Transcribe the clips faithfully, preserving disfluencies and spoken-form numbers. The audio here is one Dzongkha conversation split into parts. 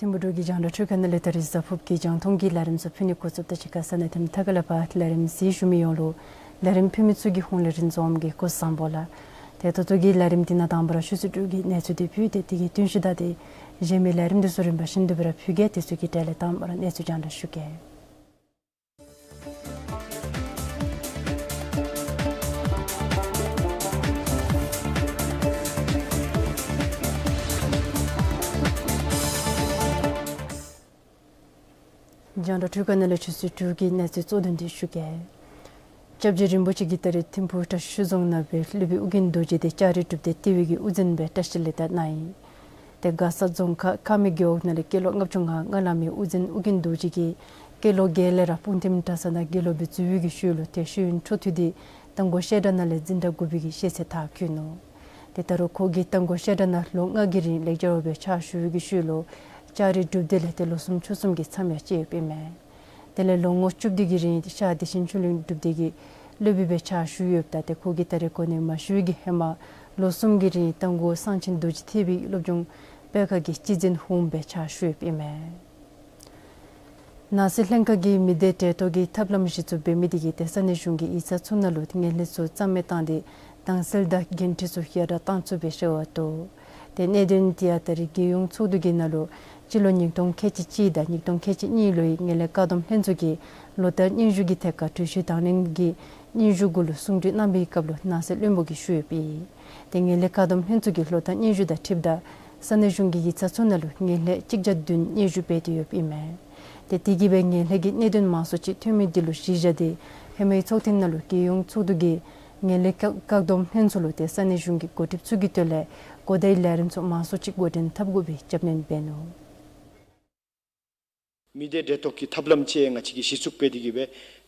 ཐིམ་ཕུག་འབྲུག་གི་རྒྱང་བསྒྲགས་ཁང་ནང་ལས་ད་རིས་གཟའ་ཕུརཔ་གི་རྒྱང་མཐོང་གི་ལས་རིམ་ཚུ་ཕུལ་ནི་འགོ་བཙུགསཔ་ད་ཕྱི་ཁ་ས་གནས་ཐིམ་ཐ་ག་ལས་ཕར་ལས་རིམ་གཟིགས་བཞུགས་མི་ཡོངས་ལུ་ལས་རིམ་ཕུལ་མི་ཚུ་གི་ཧོངས་ལས་རིན་འཛོམས་ཀྱིས་སྐུ་གཟུགས་བཟང་པོ་ལགས། ཏེ་ད་ལྟོ་གི་ལས་རིམ་འདི་ནང་དང་པ་ར་ཆུ་ཚོད་དྲུག་གི་གནས་ཚུལ་འདི་ཕུལ་ཏེ་དེ་གི་བསྟུན་གཞི་ད་ཏེ་གཞན་མི་ལས་རིམ་འདི་ཚུ་རིམ་པ་བཞིན་དུ་སྦེ་ར་ཕུལ་གེ། དེ་ཚུ་གི་གྲས་ལས་དང་པ་ར་གནས་ཚུལ་རྒྱང་བསྒྲགས་ཞུ་གེ། རྒྱང་བསྒྲགས་ཁང་ནང་ལས་ཆུ་ཚོད་དྲུག་གི་གནས་ཚུལ་གཙོ་དོན་འདི་ཞུ་གེ། སྐྱབས་རྗེ་རིན་པོ་ཆེ་གིས་ད་རིས་ཐིམ་ཕུག་བཀྲ་ཤིས་རྫོང་ནང་སྦེ་སློབ་དཔོན་ཨོ་རྒྱན་རྡོ་རྗེ་དེ་ལྕགས་རི་གྲུབ་སྡེ་ལྟེ་བའི་གི་དབུ་འཛིན་སྦེ་བཀྲིས་ལེགས་དར་གནང་ཡི། ཏེ་མགར་ས་རྫོང་ཁག་ཁ་མི་རྒེད་འོག་ནང་ལས་སྐྱེས་ལོ་ལྔ་བཅུ་ང་ལྔ་ལང་མི་དབུ་འཛིན་ཨོ་རྒྱན་རྡོ་རྗེ་གིས་སྐྱེས་ལོ་བརྒྱད་ལས་ར་སྤུངས་ཐིམ་གྲྭ་ཚང་ནང་དགེ་སློང་སྦེ་འཛུལ་བའི་གི་ཤུལ་ལུ་ཏེ་ཤེས་ཡོན་འཕྲོ་མཐུད་དེ་རྟ་མགོ་བཤད་གྲྭ་ནང་ལས་འཛིན་གྲྭ་དགུ་པའི་གི་ཤེས་ཚད་མཐར་འཁྱོལ་ནུག། ཏེ་ད་རུང་ཁོ་གིས་རྟ་མགོ་བཤད་གྲྭ་ནང་ལོ་ལྔ་གི་རིང་ལེགས་སྦྱར་བ་སྦེ་ཕྱག་ཞུ་བའི་གི་ཤུལ་ལུ་ལྕགས་རི་གྲུབ་སྡེ་ལས་ཏེ་ལོ་གསུམ་ཕྱོགས་གསུམ་གྱི་མཚམས་ཡང་བཅད་ཡོདཔ་ཨིན་མས། དེ་ལས་ལོ་ངོ་བཅུ་བདུན་གྱི་རིང་ཤར་བདེ་ཆེན་ཆོས་གླིང་གྲུབ་སྡེ་གི་སློབ་དཔོན་སྦེ་ཕྱག་ཞུ་ཡོདཔ་ད་ཏེ་ཁོ་གིས་ད་རེས་གོ་གནས་མ་ཞུ་བའི་གི་ཧེ་མ་ལོ་གསུམ་གྱི་རིང་རྟ་མགོ་གསང་ཆེན་རྡོ་རྗེ་ཐེག་པའི་སློབ་སྦྱོང་སྤེལ་ཁང་གི་སྤྱི་འཛིན་འོགམ་སྦེ་ཕྱག་ཞུ་ཡོདཔ་ཨིན་མས། ནང་སྲིད་ལྷན་ཁག་གིས་མི་སྡེ་གྲལ་གཏོགས་ཀྱི་ཐབས་ལམ་གཞི་བཙུགས་འབད་མི་དེ་གིས་ཏེ་ས་གནས་གཞུང་གི་ཡིག་ཚང་ཚུ་ནང་ལུ་ངན་ལྷད་ཚུ་རྩ་མེད་བཏང་སྟེ་དྭངས་གསལ་དང་འགན་འཁྲི་ཚུ་ཡར་དྲག་བཏང་ཚུགས་པའི་རེ་བ་འདུག། ཏེ་གནད་དོན་དེ་ཡང་ད་རེས་རྒྱལ་ཡོངས་ཚོགས་འདུ་གི་ནང་ལུ་སྤྱི་ལོ་ཉིས་སྟོང་ཁལ་གཅིག་གཅིག་དང་ཉིས་སྟོང་ཁལ་གཅིག་གཉིས་ལོའི་ངན་ལྷད་བཀག་སྡོམ་ལྷན་ཚོགས་ཀྱིས་ལོ་ལྟར་སྙན་ཞུ་གི་ཐད་ཁར་གྲོས་ཆོད་དང་ལེན་གྱི་སྙན་ཞུ་གུ་ལུ་གསུང་གྲོས་གནང་བའི་སྐབས་ལུ་ནང་སྲིད་བློན་པོ་གིས་ཞུ་ཡོདཔ་ཨིན། ཏེ་ངན་ལྷད་བཀག་སྡོམ་ལྷན་ཚོགས་ཀྱི་ལོ་ལྟར་སྙན་ཞུ་དང་འཁྲིལཝ་ད་ས་གནས་གཞུང་གི་ཡིག་ཚང་ཚུ་ནང་ལུ་ངན་ལྷད་གཅིག་བརྒྱ་བདུན་སྙན་ཞུ་འབད་དེ་ཡོདཔ་ཨིན་མས། ཏེ་དེ་གིས་སྦེ་ངན་ལྷད་ཀྱི་གནད་དོན་མང་སུ་ཅིག་ཐོན་མི་དེ་ལུ་གཞི་བཞག་སྟེ་ཧེ་མའི་ཚོགས་ཐེངས་ནང་ལུ་རྒྱལ་ཡོངས་ཚོགས་འདུ་གིས་ངན་ལྷད་བཀག་བཀག་སྡོམ་ལྷན་ཚོགས་ལུ་ཏེ་ས་གནས་གཞུང་གི་འགོ་ཁྲིདཔ་ཚུ་གི་དོན་ལས་གོ་བརྡའི་ལས་རིམ་ཚུ་མང་སུ་ཅིག་འགོ་འདྲེན་འཐབ་དགོ་པའི་རྒྱབ་སྣོན་འབད་ནུག། མི་སྡེ་གྲལ་གཏོགས་ཀྱི་ཐབས་ལམ་ཅིག་ང་བཅས་ཀྱིས་གཞི་བཙུགས་འབད་དེ་གིས་སྦེ་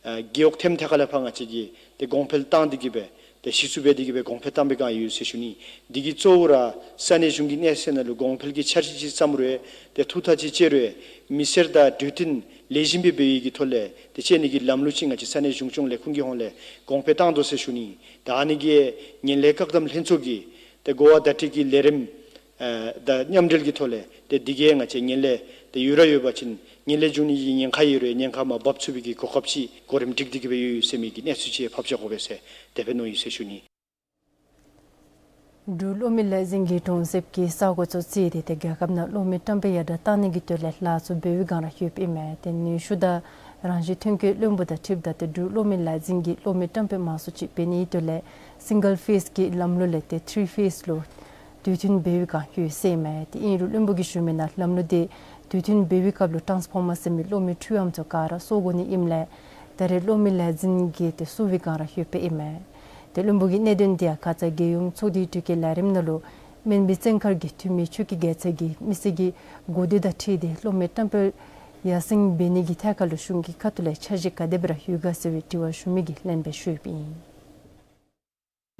ཨ་རྒེད་འོག་ཐེམ་ཐ་ཁ་ལས་ཕར་ང་བཅས་ཀྱིས་ཏེ་གོང་འཕེལ་བཏང་སྟེ་གིས་སྦེ་ཏེ་གཞི་བཙུགས་འབད་དེ་གིས་སྦེ་གོང་འཕེལ་བཏང་པའི་བསྒང་ཡོད་ཟེར་ཞུ་ནི། དེ་གི་གཙོ་བོ་ར་ས་གནས་གཞུང་གི་གནས་ཚད་ནང་ལུ་གོང་འཕེལ་གྱི་འཆར་གཞི་ཅིག་བརྩམ་རུང་ཏེ་ཐུགས་ཐག་ཅིག་བཅད་རུང་མི་སེར་དང་གྲོས་བསྟུན་ལེགས་ཤོམ་སྦེ་འབད་ནི་གི་ཐོག་ལས་ཏེ་བཅད་ནི་གི་ལམ་ལུགས་ཅིག་ང་བཅས་ས་གནས་གཞུང་སྐྱོང་ལས་ཁུངས་ཀྱི་ཧོངས་ལས་གོང་འཕེལ་བཏང་དོ་ཟེར་ཞུ་ནི། ད་ཨ་ནི་གིས་ངན་ལྷད་བཀག་སྡོམ་ལྷན་ཚོགས་ཀྱི་ཏེ་གོ་བ་བརྡ་སྤྲོད་ཀྱི་ལས་རིམ་ཨ་དང་མཉམ་འབྲེལ་གྱི་ཐོག་ལས་ཏེ་འདི་གིས་ང་བཅས་ངན་ལྷད་ཏེ་ཡོད་ར་ཡོད་པ་ཅིན་ངན་ལྷད་འབྱུང་ནི་གི་ཉེན་ཁ་ཡོད་རུང་ཉེན་ཁ་མར་འབབ་ཚུགས་པའི་གི་གོ་སྐབས་ཅིག་གོ་རིམ་སྒྲིག་སྟེ་གིས་སྦེ་ཡོད་ཡོད་ཟེར་མི་གི་གནས་ཚུལ་ཅིག་ཕབ་བཞག་དགོ་པས་ཟེར་དེ་སྦེ་མནོ་ཡི་ཟེར་ཞུ་ནི། འབྲུག་གློག་མེ་ལས་འཛིན་གྱིས་གྲོང་གསེབ་ཀྱི་ས་གོ་ཚུ་བརྩིས་ཏེ་ཏེ་རྒྱལ་ཁབ་ནང་གློག་མེ་བཀྲམ་སྤེལ་ཡར་དྲག་བཏང་ནི་གི་དོན་ལས་ལཱ་ཚུ་འབད་བའི་བསྒང་ར་ཡོདཔ་ཨིན་མས། ཏེ་ནུས་ཤུགས་དང་རང་བཞིན་ཐོན་སྐྱེད་བློན་པོ་དང་འཁྲིལཝ་ད་ཏེ་འབྲུག་གློག་མེ་ལས་འཛིན་གྱིས་གློག་མེ་བཀྲམ་སྤེལ་མང་སུ་ཅིག་འབད་ནི་གི་དོན་ལས་སིང་གལ་ཕེསི་གི་ལམ་ལུགས་ལས་ཏེ་ཐི་རི་ཕེསི་ལུ་དུས་མཐུན་འབད་བའི་བསྒང་ཡོད་ཟེར་ཨིན་མས། ཏེ་ཨིན་རུང་བློན་པོ་གིས་ཞུ་མི་ནང་ལམ་ལུགས་འདི་དུས་མཐུན་འབད་བའི་སྐབས་ལུ་ཊཱནསི་ཕོར་མར་ཟེར་མི་གློག་མེ་འཕྲུལ་ལམ་ཚུ་ག་ར་བཟོ་དགོ་ནི་ཨིནམ་ལས་ད་རེས་གློག་མེ་ལས་འཛིན་གྱིས་ཏེ་བཟོ་བའི་བསྒང་ར་ཡོདཔ་ཨིན་མས། ཏེ་བློན་པོ་གིས་གནད་དོན་འདི་ཡང་ཁ་ཙ་རྒྱལ་ཡོངས་ཚོགས་འདུའི་དྲི་བཀོད་ལས་རིམ་ནང་ལུ་སྨན་པའི་བཙན་མཁར་གྱི་འཐུས་མི་ཆོས་སྐྱིད་རྒྱལ་མཚན་གྱིས་མི་སེར་གྱི་དགོས་འདུན་དང་འཁྲིལ་ཏེ་གློག་མེ་བཀྲམ་སྤེལ་ཡར་སེང་འབད་ནི་གི་ཐད་ཁར་ལུ་གཞུང་གི་ཁ་ཐུག་ལས་འཆར་གཞི་ག་དེ་སྦེ་ར་ཡོད་ག་ཟེར་བའི་དྲི་བ་ཞུ་མི་གི་ལན་སྦེ་ཞུ་ཡོདཔ་ཨིན།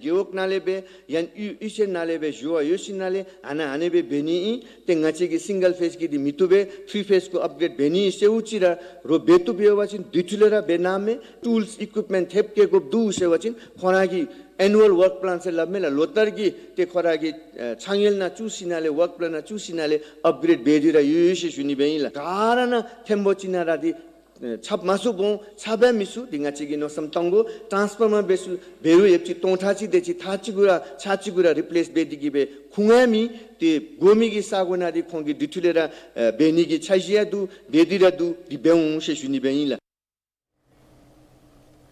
རྒེད་འོག་ནང་ལས་སྦེ་ཡང་གཡུས་གཡུས་ཚན་ནང་ལས་སྦེ་ཞུ་བ་ཡོད་ཞིནམ་ལས་ཨ་ནཱ་ཨ་ནེ་སྦེ་འབད་ནི་ཨིན། ཏེ་ང་བཅས་ཀྱིས་སིང་གལ་ཕེསི་གི་འདི་མི་བཏུབ་པས། ཐིརི་ཕེསི་ཀུ་ཨཔ་གྲེཌ་འབད་ནི་ཨིན་ཟེར་ཅི་ར་རོགས་འབད་བཏུབ་ཡོད་པ་ཅིན་དེ་འཕྲོ་ལས་ར་འབད་གནང་མས། ཊུལསི་ཨི་ཀུཡིཔ་མེནཊ་ཐེབས་བཀལ་དགོཔ་འདུག་ཟེར་བ་ཅིན་ཁོ་ར་གི་ཨེ་ནུ་ཝལ་ཝརཀ་པི་ལཱན་ཟེར་སླབ་མས་ལགས། ལོ་ལྟར་གྱི་ཏེ་ཁོ་ར་གི་ཨེ་ཚངས་དབྱངས་ནང་བཙུགས་ཞིནམ་ལས་ཝརཀ་པི་ལཱན་ནང་བཙུགས་ཞིནམ་ལས་ཨཔ་གྲེཌ་འབད་དེ་ར་ཡོད་ཡོད་ཟེར་ཞུ་ནི་སྦེ་ཨིན་ལགས། ག་ར་ནང་ཐེམ་པོ་ཅིག་ནང་ར་འདི་ཨེ་ཆགས་མ་ཚུགས་འོང་། ཆགས་འབད་མི་ཚུགས། འདི་ང་བཅས་ཀྱིས་མནོ་བསམ་གཏང་དགོ། ཊཱནསི་ཕར་མར་འབད་ཚུགས་འབད་རུང་ཡོདཔ་ཅིག་སྟོང་ཕྲག་གཅིག་དེ་ཅིག་ཐག་གཅིག་གུ་ར་ཆ་གཅིག་གུ་ར་རི་པི་ལེསི་འབད་དེ་གིས་སྦེ་ཁུངས་ཡང་མེད། ཏེ་དགོ་མི་གི་ས་གོ་ནང་འདི་ཁོང་གིས་དེ་འཕྲོ་ལས་ར་ཨེ་འབད་ནི་གི་འཆར་གཞི་ཡང་འདུག། འབད་དེ་ར་འདུག། འདི་འབད་འོང་ཟེར་ཞུ་ནི་སྦེ་ཨིན་ལགས།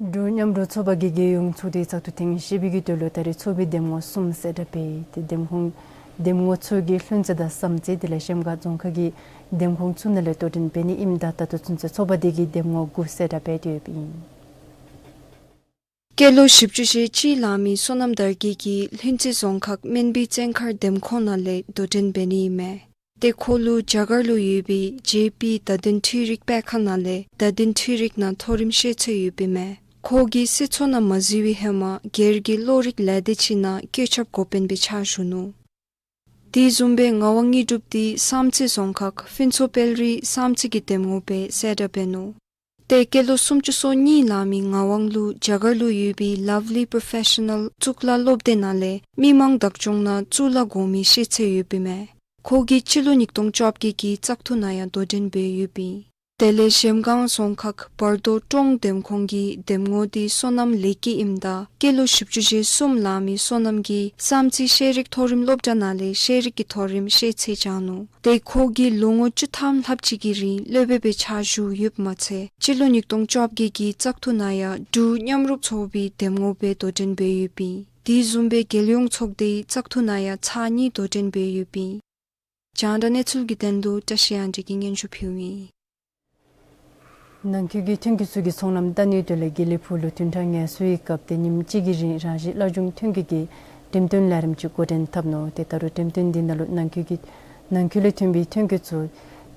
འབྲུག་མཉམ་རུབ་ཚོགས་པ་གིས་རྒྱལ་ཡོངས་ཚོགས་སྡེའི་བཙག་འཐུ་ཐེངས་བཞི་པའི་གི་དོན་ལུ་ད་རེས་ཚོགས་པའི་འདེམས་ངོ་གསུམ་གསལ་བསྒྲགས་འབད། ཏེ་འདེམས་ཁོངས་འདེམས་ངོ་ཚུ་གི་ལྷུན་རྩེ་དང་བསམ་རྩེ་དེ་ལས་གཞལམ་སྒང་རྫོང་ཁག་གི་འདེམས་ཁོངས་ཚུ་ནང་ལས་དོ་འགྲན་འབད་ནི་ཨིནམ་ད་ད་ལྟོ་ཚུན་ཚོད་ཚོགས་པ་དེ་གིས་འདེམས་ངོ་དགུ་གསལ་བསྒྲགས་འབད་དེ་ཡོདཔ་ཨིན། སྐྱེས་ལོ་བཞི་བཅུ་ཞེ་གཅིག་ལང་མི་བསོད་ནམས་དར་རྒྱས་ཀྱིས་ལྷུན་རྩེ་རྫོང་ཁག་སྨན་སྦིས་བཙན་མཁར་འདེམས་ཁོངས་ནང་ལས་དོ་འགྲན་འབད་ནི་ཨིན་མས། ཏེ་ཁོ་ལུ་རྒྱ་གར་ལུ་ཡོད་པའི་ཇེ་པི་བརྡ་དོན་འཕྲུལ་རིག་སྤེལ་ཁང་ནང་ལས་བརྡ་དོན་འཕྲུལ་རིག་ནང་མཐོ་རིམ་ཤེས་ཚད་ཡོདཔ་ཨིན་མས། ཁོ་གིས་སྲིད་ཚོགས་ནང་མ་འཛུལ་བའི་ཧེ་མ་སྒེར་གྱི་གློག་རིག་ལས་སྡེ་ཅིག་ནང་བཀོད་ཁྱབ་འགོ་དཔོན་སྦེ་ཕྱག་ཞུ་ནུག། དེ་བཟུམ་སྦེ་ངག་དབང་དངོས་གྲུབ་འདི་བསམ་རྩེ་རྫོང་ཁག་ཕུན་ཚོགས་དཔལ་རི་བསམ་རྩེ་གི་འདེམས་ངོ་སྦེ་གསལ་བསྒྲགས་འབད་ནུག། ཏེ་སྐྱེས་ལོ་སུམ་ཅུ་སོ་གཉིས་ལང་མི་ངག་དབང་ལུ་རྒྱ་གར་ལུ་ཡོད་པའི་ལབ་ལི་པོརོ་ཕེ་ཤ་ནཱལ་གཙུག་ལག་སློབ་སྡེ་ནང་ལས་མི་མང་བདག་སྐྱོང་ནང་གཙུག་ལག་གོང་མའི་ཤེས་ཚད་ཡོདཔ་ཨིན་མས། ཁོ་གིས་སྤྱི་ལོ་ཉིས་སྟོང་བཅོ་བརྒྱད་ཀྱི་བཙག་འཐུ་ནང་ཡང་དོ་འགྲན་འབད་ཡོདཔ་ཨིན། དེ་ལས་གཞལམ་སྒང་རྫོང་ཁག་བར་དོ་ཀྲོང་འདེམས་ཁོངས་ཀྱི་འདེམས་ངོ་འདི་བསོད་ནམས་ལེགས་སྐྱིད་ཨིནམ་ད་སྐྱེས་ལོ་བཞི་བཅུ་ཞེ་གསུམ་ལང་མི་བསོད་ནམས་ཀྱིས་བསམ་རྩེ་ཤེས་རིག་མཐོ་རིམ་སློབ་གྲྭ་ནང་ལས་ཤེས་རིག་གི་མཐོ་རིམ་ཤེས་ཚད་སྦྱངས་ནུག། ཏེ་ཁོ་གིས་ལོ་ངོ་བཅུ་ཐམ་ལྷགཔ་ཅིག་གི་རིང་སློབ་དཔོན་སྦེ་ཕྱག་ཞུ་ཡོདཔ་མ་ཚད་སྤྱི་ལོ་ཉིས་སྟོང་བཅོ་བརྒྱད་ཀྱི་བཙག་འཐུ་ནང་ཡང་འབྲུག་མཉམ་རུབ་ཚོགས་པའི་འདེམས་ངོ་སྦེ་དོ་འགྲན་འབད་ཡོདཔ་ཨིན། དེ་བཟུམ་སྦེ་རྒྱལ་ཡོངས་ཚོགས་སྡེའི་བཙག་འཐུ་ནང་ཡང་ཚར་གཉིས་དོ་འགྲན་འབད་ཡོདཔ་ཨིན། རྒྱང་བསྒྲགས་གནས་ཚུལ་གྱི་དོན་ལུ་བཀྲ་ཤིས་དབྱངས་སྒྲོན་གྱིས་སྙན་ཞུ་ཕུལཝ་ཨིན། ནང་འཁོད་ཀྱི་ཐོན་སྐྱེད་ཚུ་གི་ཚོང་ལམ་བལྟ་ནིའི་དོན་ལས་དགེ་ལེགས་ཕུག་ལུ་བདུན་ཕྲག་ངལ་གསོའི་སྐབས་ཏེ་ཉིནམ་གཅིག་གི་རིང་རང་བཞིན་བླ་སྦྱོང་ཐོན་སྐྱེད་ཀྱི་འགྲེམས་སྟོན་ལས་རིམ་ཅིག་འགོ་འདྲེན་འཐབ་ནུག། ཏེ་ད་རུང་འགྲེམས་སྟོན་འདི་ནང་ལུ་ནང་འཁོད་ཀྱི་ནང་འཁོད་ལས་ཐོན་པའི་ཐོན་སྐྱེད་ཚུ་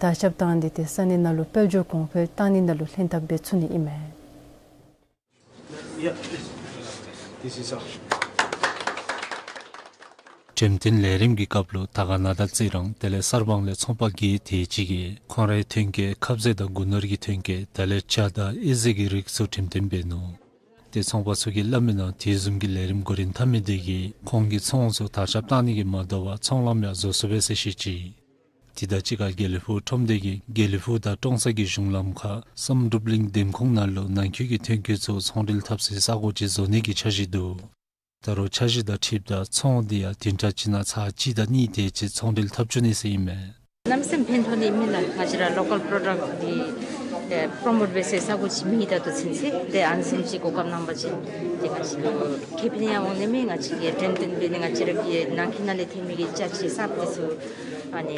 དར་ཁྱབ་བཏང་སྟེ་ཏེ་ས་གནས་ནང་ལུ་དཔལ་འབྱོར་གོང་འཕེལ་བཏང་ནི་ནང་ལུ་ལྷན་ཐབས་འབད་ཚུགས་ནི་ཨིན་མས། Yeah, this is all. འགྲེམས་སྟོན་ལས་རིམ་གྱི་སྐབས་ལུ་དར་དཀར་ན་དར་རྩི་རང་དེ་ལས་གསར་སྤང་ལས་ཚོང་པ་བརྒྱད་དེ་ཅིག་གིས་ཁོང་རའི་ཐོན་སྐྱེད་ཁབ་ཟས་དང་སྒོ་ནོར་གྱི་ཐོན་སྐྱེད་དེ་ལས་ཇ་དང་ཨེ་ཟས་ཀྱི་རིགས་ཚུ་འགྲེམས་སྟོན་འབད་ནུག། ཏེ་ཚོང་པ་ཚུ་གིས་སླབ་མིའི་ནང་དེ་བཟུམ་གྱི་ལས་རིམ་འགོ་འདྲེན་འཐབ་མི་དེ་གིས་ཁོང་གི་ཚོང་ཚུ་དར་ཁྱབ་བཏང་ནི་གིས་མ་དོ་བར་ཚོང་ལམ་ཡང་བཟོ་ཚུགས་པས་ཟེར་བཤད་ཅི། དེ་དང་གཅིག་ཁར་དགེ་ལེགས་ཕུག་ཁྲོམ་སྡེ་གིས་དགེ་ལེགས་ཕུག་དང་ཀྲོང་གསར་གྱི་གཞུང་ལམ་ཁར་བསམ་གྲུབ་གླིང་འདེམས་ཁོངས་ནང་ལུ་ནང་འཁོད་ཀྱི་ཐོན་སྐྱེད་ཚུ་ཚོང་འབྲེལ་འཐབ་སའི་ས་གོ་ཅིག་བཟོ་ནི་གི་འཆར་གཞི་འདུག། ད་རུང་འཆར་གཞི་དང་འཁྲིལཝ་ད་ཚོང་འདི་ཡང་བདུན་ཕྲག་གཅིག་ནང་ཚར་གཅིག་དང་གཉིས་དེ་ཅིག་ཚོང་འབྲེལ་འཐབ་བཅུག་ནི་ཟེར་ཨིན་མས། གནམ་མེད་ས་མེད་ཕན་ཐོགས་ནི་མས་ལགས། ང་བཅས་ར་ལོ་ཀཱལ་པོ་རོ་ཌཀཊ་འདི་ཨེ་པྲོ་མོཊ་འབད་སའི་ས་གོ་ཅིག་མེད། ད་ལྟོ་ཚུན་ཚོད་ཏེ་ཨ་ནི་བཟུམ་ཅིག་གོ་སྐབས་གནང་བ་ཅིན་ཏེ་ང་བཅས་ལུ་ཁེ་ཕན་ཡང་འོང་ནི་མས། ང་བཅས་ཀྱིས་འགྲེམས་སྟོན་འབད་ནི་ང་བཅས་ར་གི་ནང་འཁོད་ནང་ལས་ཐོན་མི་གི་ཅ་ཆས་གསརཔ་དེ་ཚུ་ཨ་ནི་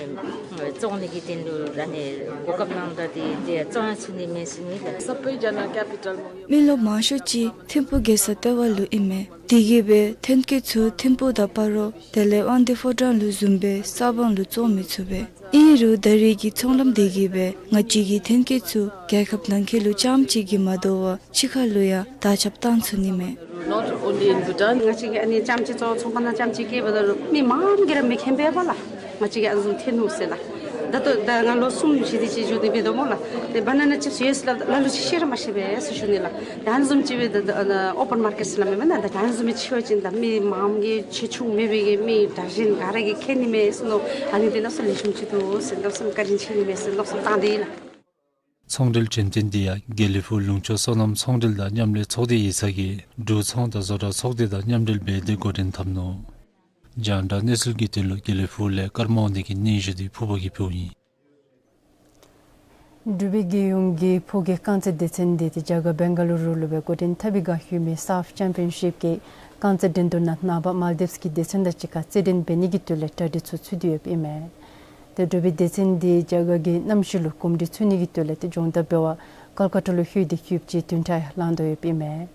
བཙོང་ནི་གི་དོན་ལུ་ཨ་ནི་གོ་སྐབས་གནང་ད་དེ་དེ་བཙོང་ཡང་ཚུགས་ནི་མས་ཟེར་ཨིན་ལགས། སྤེ་ར་ཇ་ན་ཀེ་པི་ཊལ་མོ་མི་རློབས་མང་ཤོས་ཅིག་ཐིམ་ཕུག་རྒྱལ་ས་ལྟེ་བ་ལུ་ཨིན་མས། དེ་གིས་སྦེ་ཐོན་སྐྱེད་ཚུ་ཐིམ་ཕུག་དང་སྤ་རོ་དེ་ལས་དབང་འདུས་ཕོ་བྲང་ལུ་བཟུམ་སྦེ་ས་སྦང་ལུ་བཙོང་མི་ཚུགས་པས། ཨིན་རུང་ད་རེས་ཀྱི་ཚོང་ལམ་དེ་གིས་སྦེ་ང་བཅས་ཀྱི་ཐོན་སྐྱེད་ཚུ་རྒྱལ་ཁབ་ནང་འཁོད་ལུ་རྐྱངམ་ཅིག་གིས་མ་དོ་བར་ཕྱི་ཁ་ལུ་ཡང་དར་ཁྱབ་བཏང་ཚུགས་ནི་མས། Not only in Bhutan. ང་བཅས་ཀྱིས་ཨ་ནི་རྐྱངམ་ཅིག་བཙོང་ཚོང་ཁང་ནང་རྐྱངམ་ཅིག་བཀལཝ་ད་ལུ་མི་མངམ་གིས་ར་མི་མཁྱེན་པས་པ་ལགས། ང་བཅས་ཀྱིས་ཨ་ནི་བཟུམ་ཐོན་ནུག་ཟེར་ལགས། ད་ལྟོ་ད་ང་ལོ་གསུམ་བཞི་དེ་ཅིག་འགྱོ་སྟེ་འབད་དོ་སྨོ་ལགས། ཏེ་བ་ན་ན་ཅིབས་ཡོད་ཟེར་སླབ་ད་ལ་ལུ་ཅིག་ཤེས་ར་མ་ཤེས་པས་ཟེར་ཞུ་ནི་ལགས། ད་ཨ་ནི་བཟུམ་ཅིག་སྦེ་ད་ཨ་ནི་ཨོ་པཱན་མར་ཀེཊ་ཟེར་སླབ་མས་མེན་ན། ད་ཨ་ནི་བཟུམ་མི་ཅིག་ཡོད་པ་ཅིན་ད་མི་མངམ་གིས་ཆེ་ཆུང་མེད་པའི་གི་མི་དྲག་ཞན་ག་ར་གིས་མཁྱེན་ནི་མས་ཟེར་མནོ། ཨ་ནི་དེ་མནོ་བསམ་ལེགས་ཤོམ་ཅིག་འདུག་ཟེར་མནོ་བསམ་བཀའ་དྲིན་ཆེ་ནི་མས་ཟེར་མནོ་བསམ་བཏང་སྟེ་ལགས། ཚོང་འབྲེལ་འགྲེམས་སྟོན་འདི་ཡང་དགེ་ལེགས་ཕུག་ལུང་ཕྱོགས་སོ་ནམ་ཚོང་འབྲེལ་དང་མཉམ་ལས་ཚོགས་སྡེ་ཡིག་ཚང་གིས་འབྲུག་ཚོང་དང་བཟོ་གྲྭ་ཚོགས་སྡེ་དང་མཉམ་འབྲེལ་འབད་དེ་འགོ་འདྲེན་འཐབ་ནུག། རྒྱང་བསྒྲགས་གནས་ཚུལ་གྱི་དོན་ལུ་དགེ་ལེགས་ཕུག་ལས་ཀརྨ་དབང་འདུས་ཀྱིས་སྙན་ཞུ་འདི་ཕུརཔ་གིས་ཕུལཝ་ཨིན། འབྲུག་པའི་རྒྱལ་ཡོངས་ཀྱི་ཕོ་སྐྱེས་རྐང་རྩེད་སྡེ་ཚན་འདི་ཏེ་རྒྱ་གར་བེང་ག་ལུ་རུ་ལུ་སྦེ་འགོ་འདྲེན་འཐབ་པའི་སྒང་ཡོད་མི་སཱཕ་ཅེམ་པི་ཡོན་ཤིབ་ཀྱི་རྐང་རྩེད་འགྲན་བསྡུར་ནང་ནངས་པ་མཱལ་དིབས་ཀྱི་སྡེ་ཚན་དང་གཅིག་ཁར་རྩེད་འགྲན་འབད་ནི་གི་དོན་ལས་གྲ་སྒྲིག་ཚུ་ཚུད་དེ་ཡོདཔ་ཨིན་མས། ཏེ་འབྲུག་པའི་སྡེ་ཚན་འདི་རྒྱ་གར་གྱི་གནམ་གཤིས་ལུ་གོམས་འདྲིས་ཚུད་ནི་གི་དོན་ལས་ཏེ་སྦྱོང་བརྡར་འབད་བར་ཀལ་ཀ་ཏ་ལུ་ལྷོད་དེ་ཡོདཔ་ཅིག་བདུན་ཕྲག་ལང་དོ་ཡོདཔ་ཨིན་མས།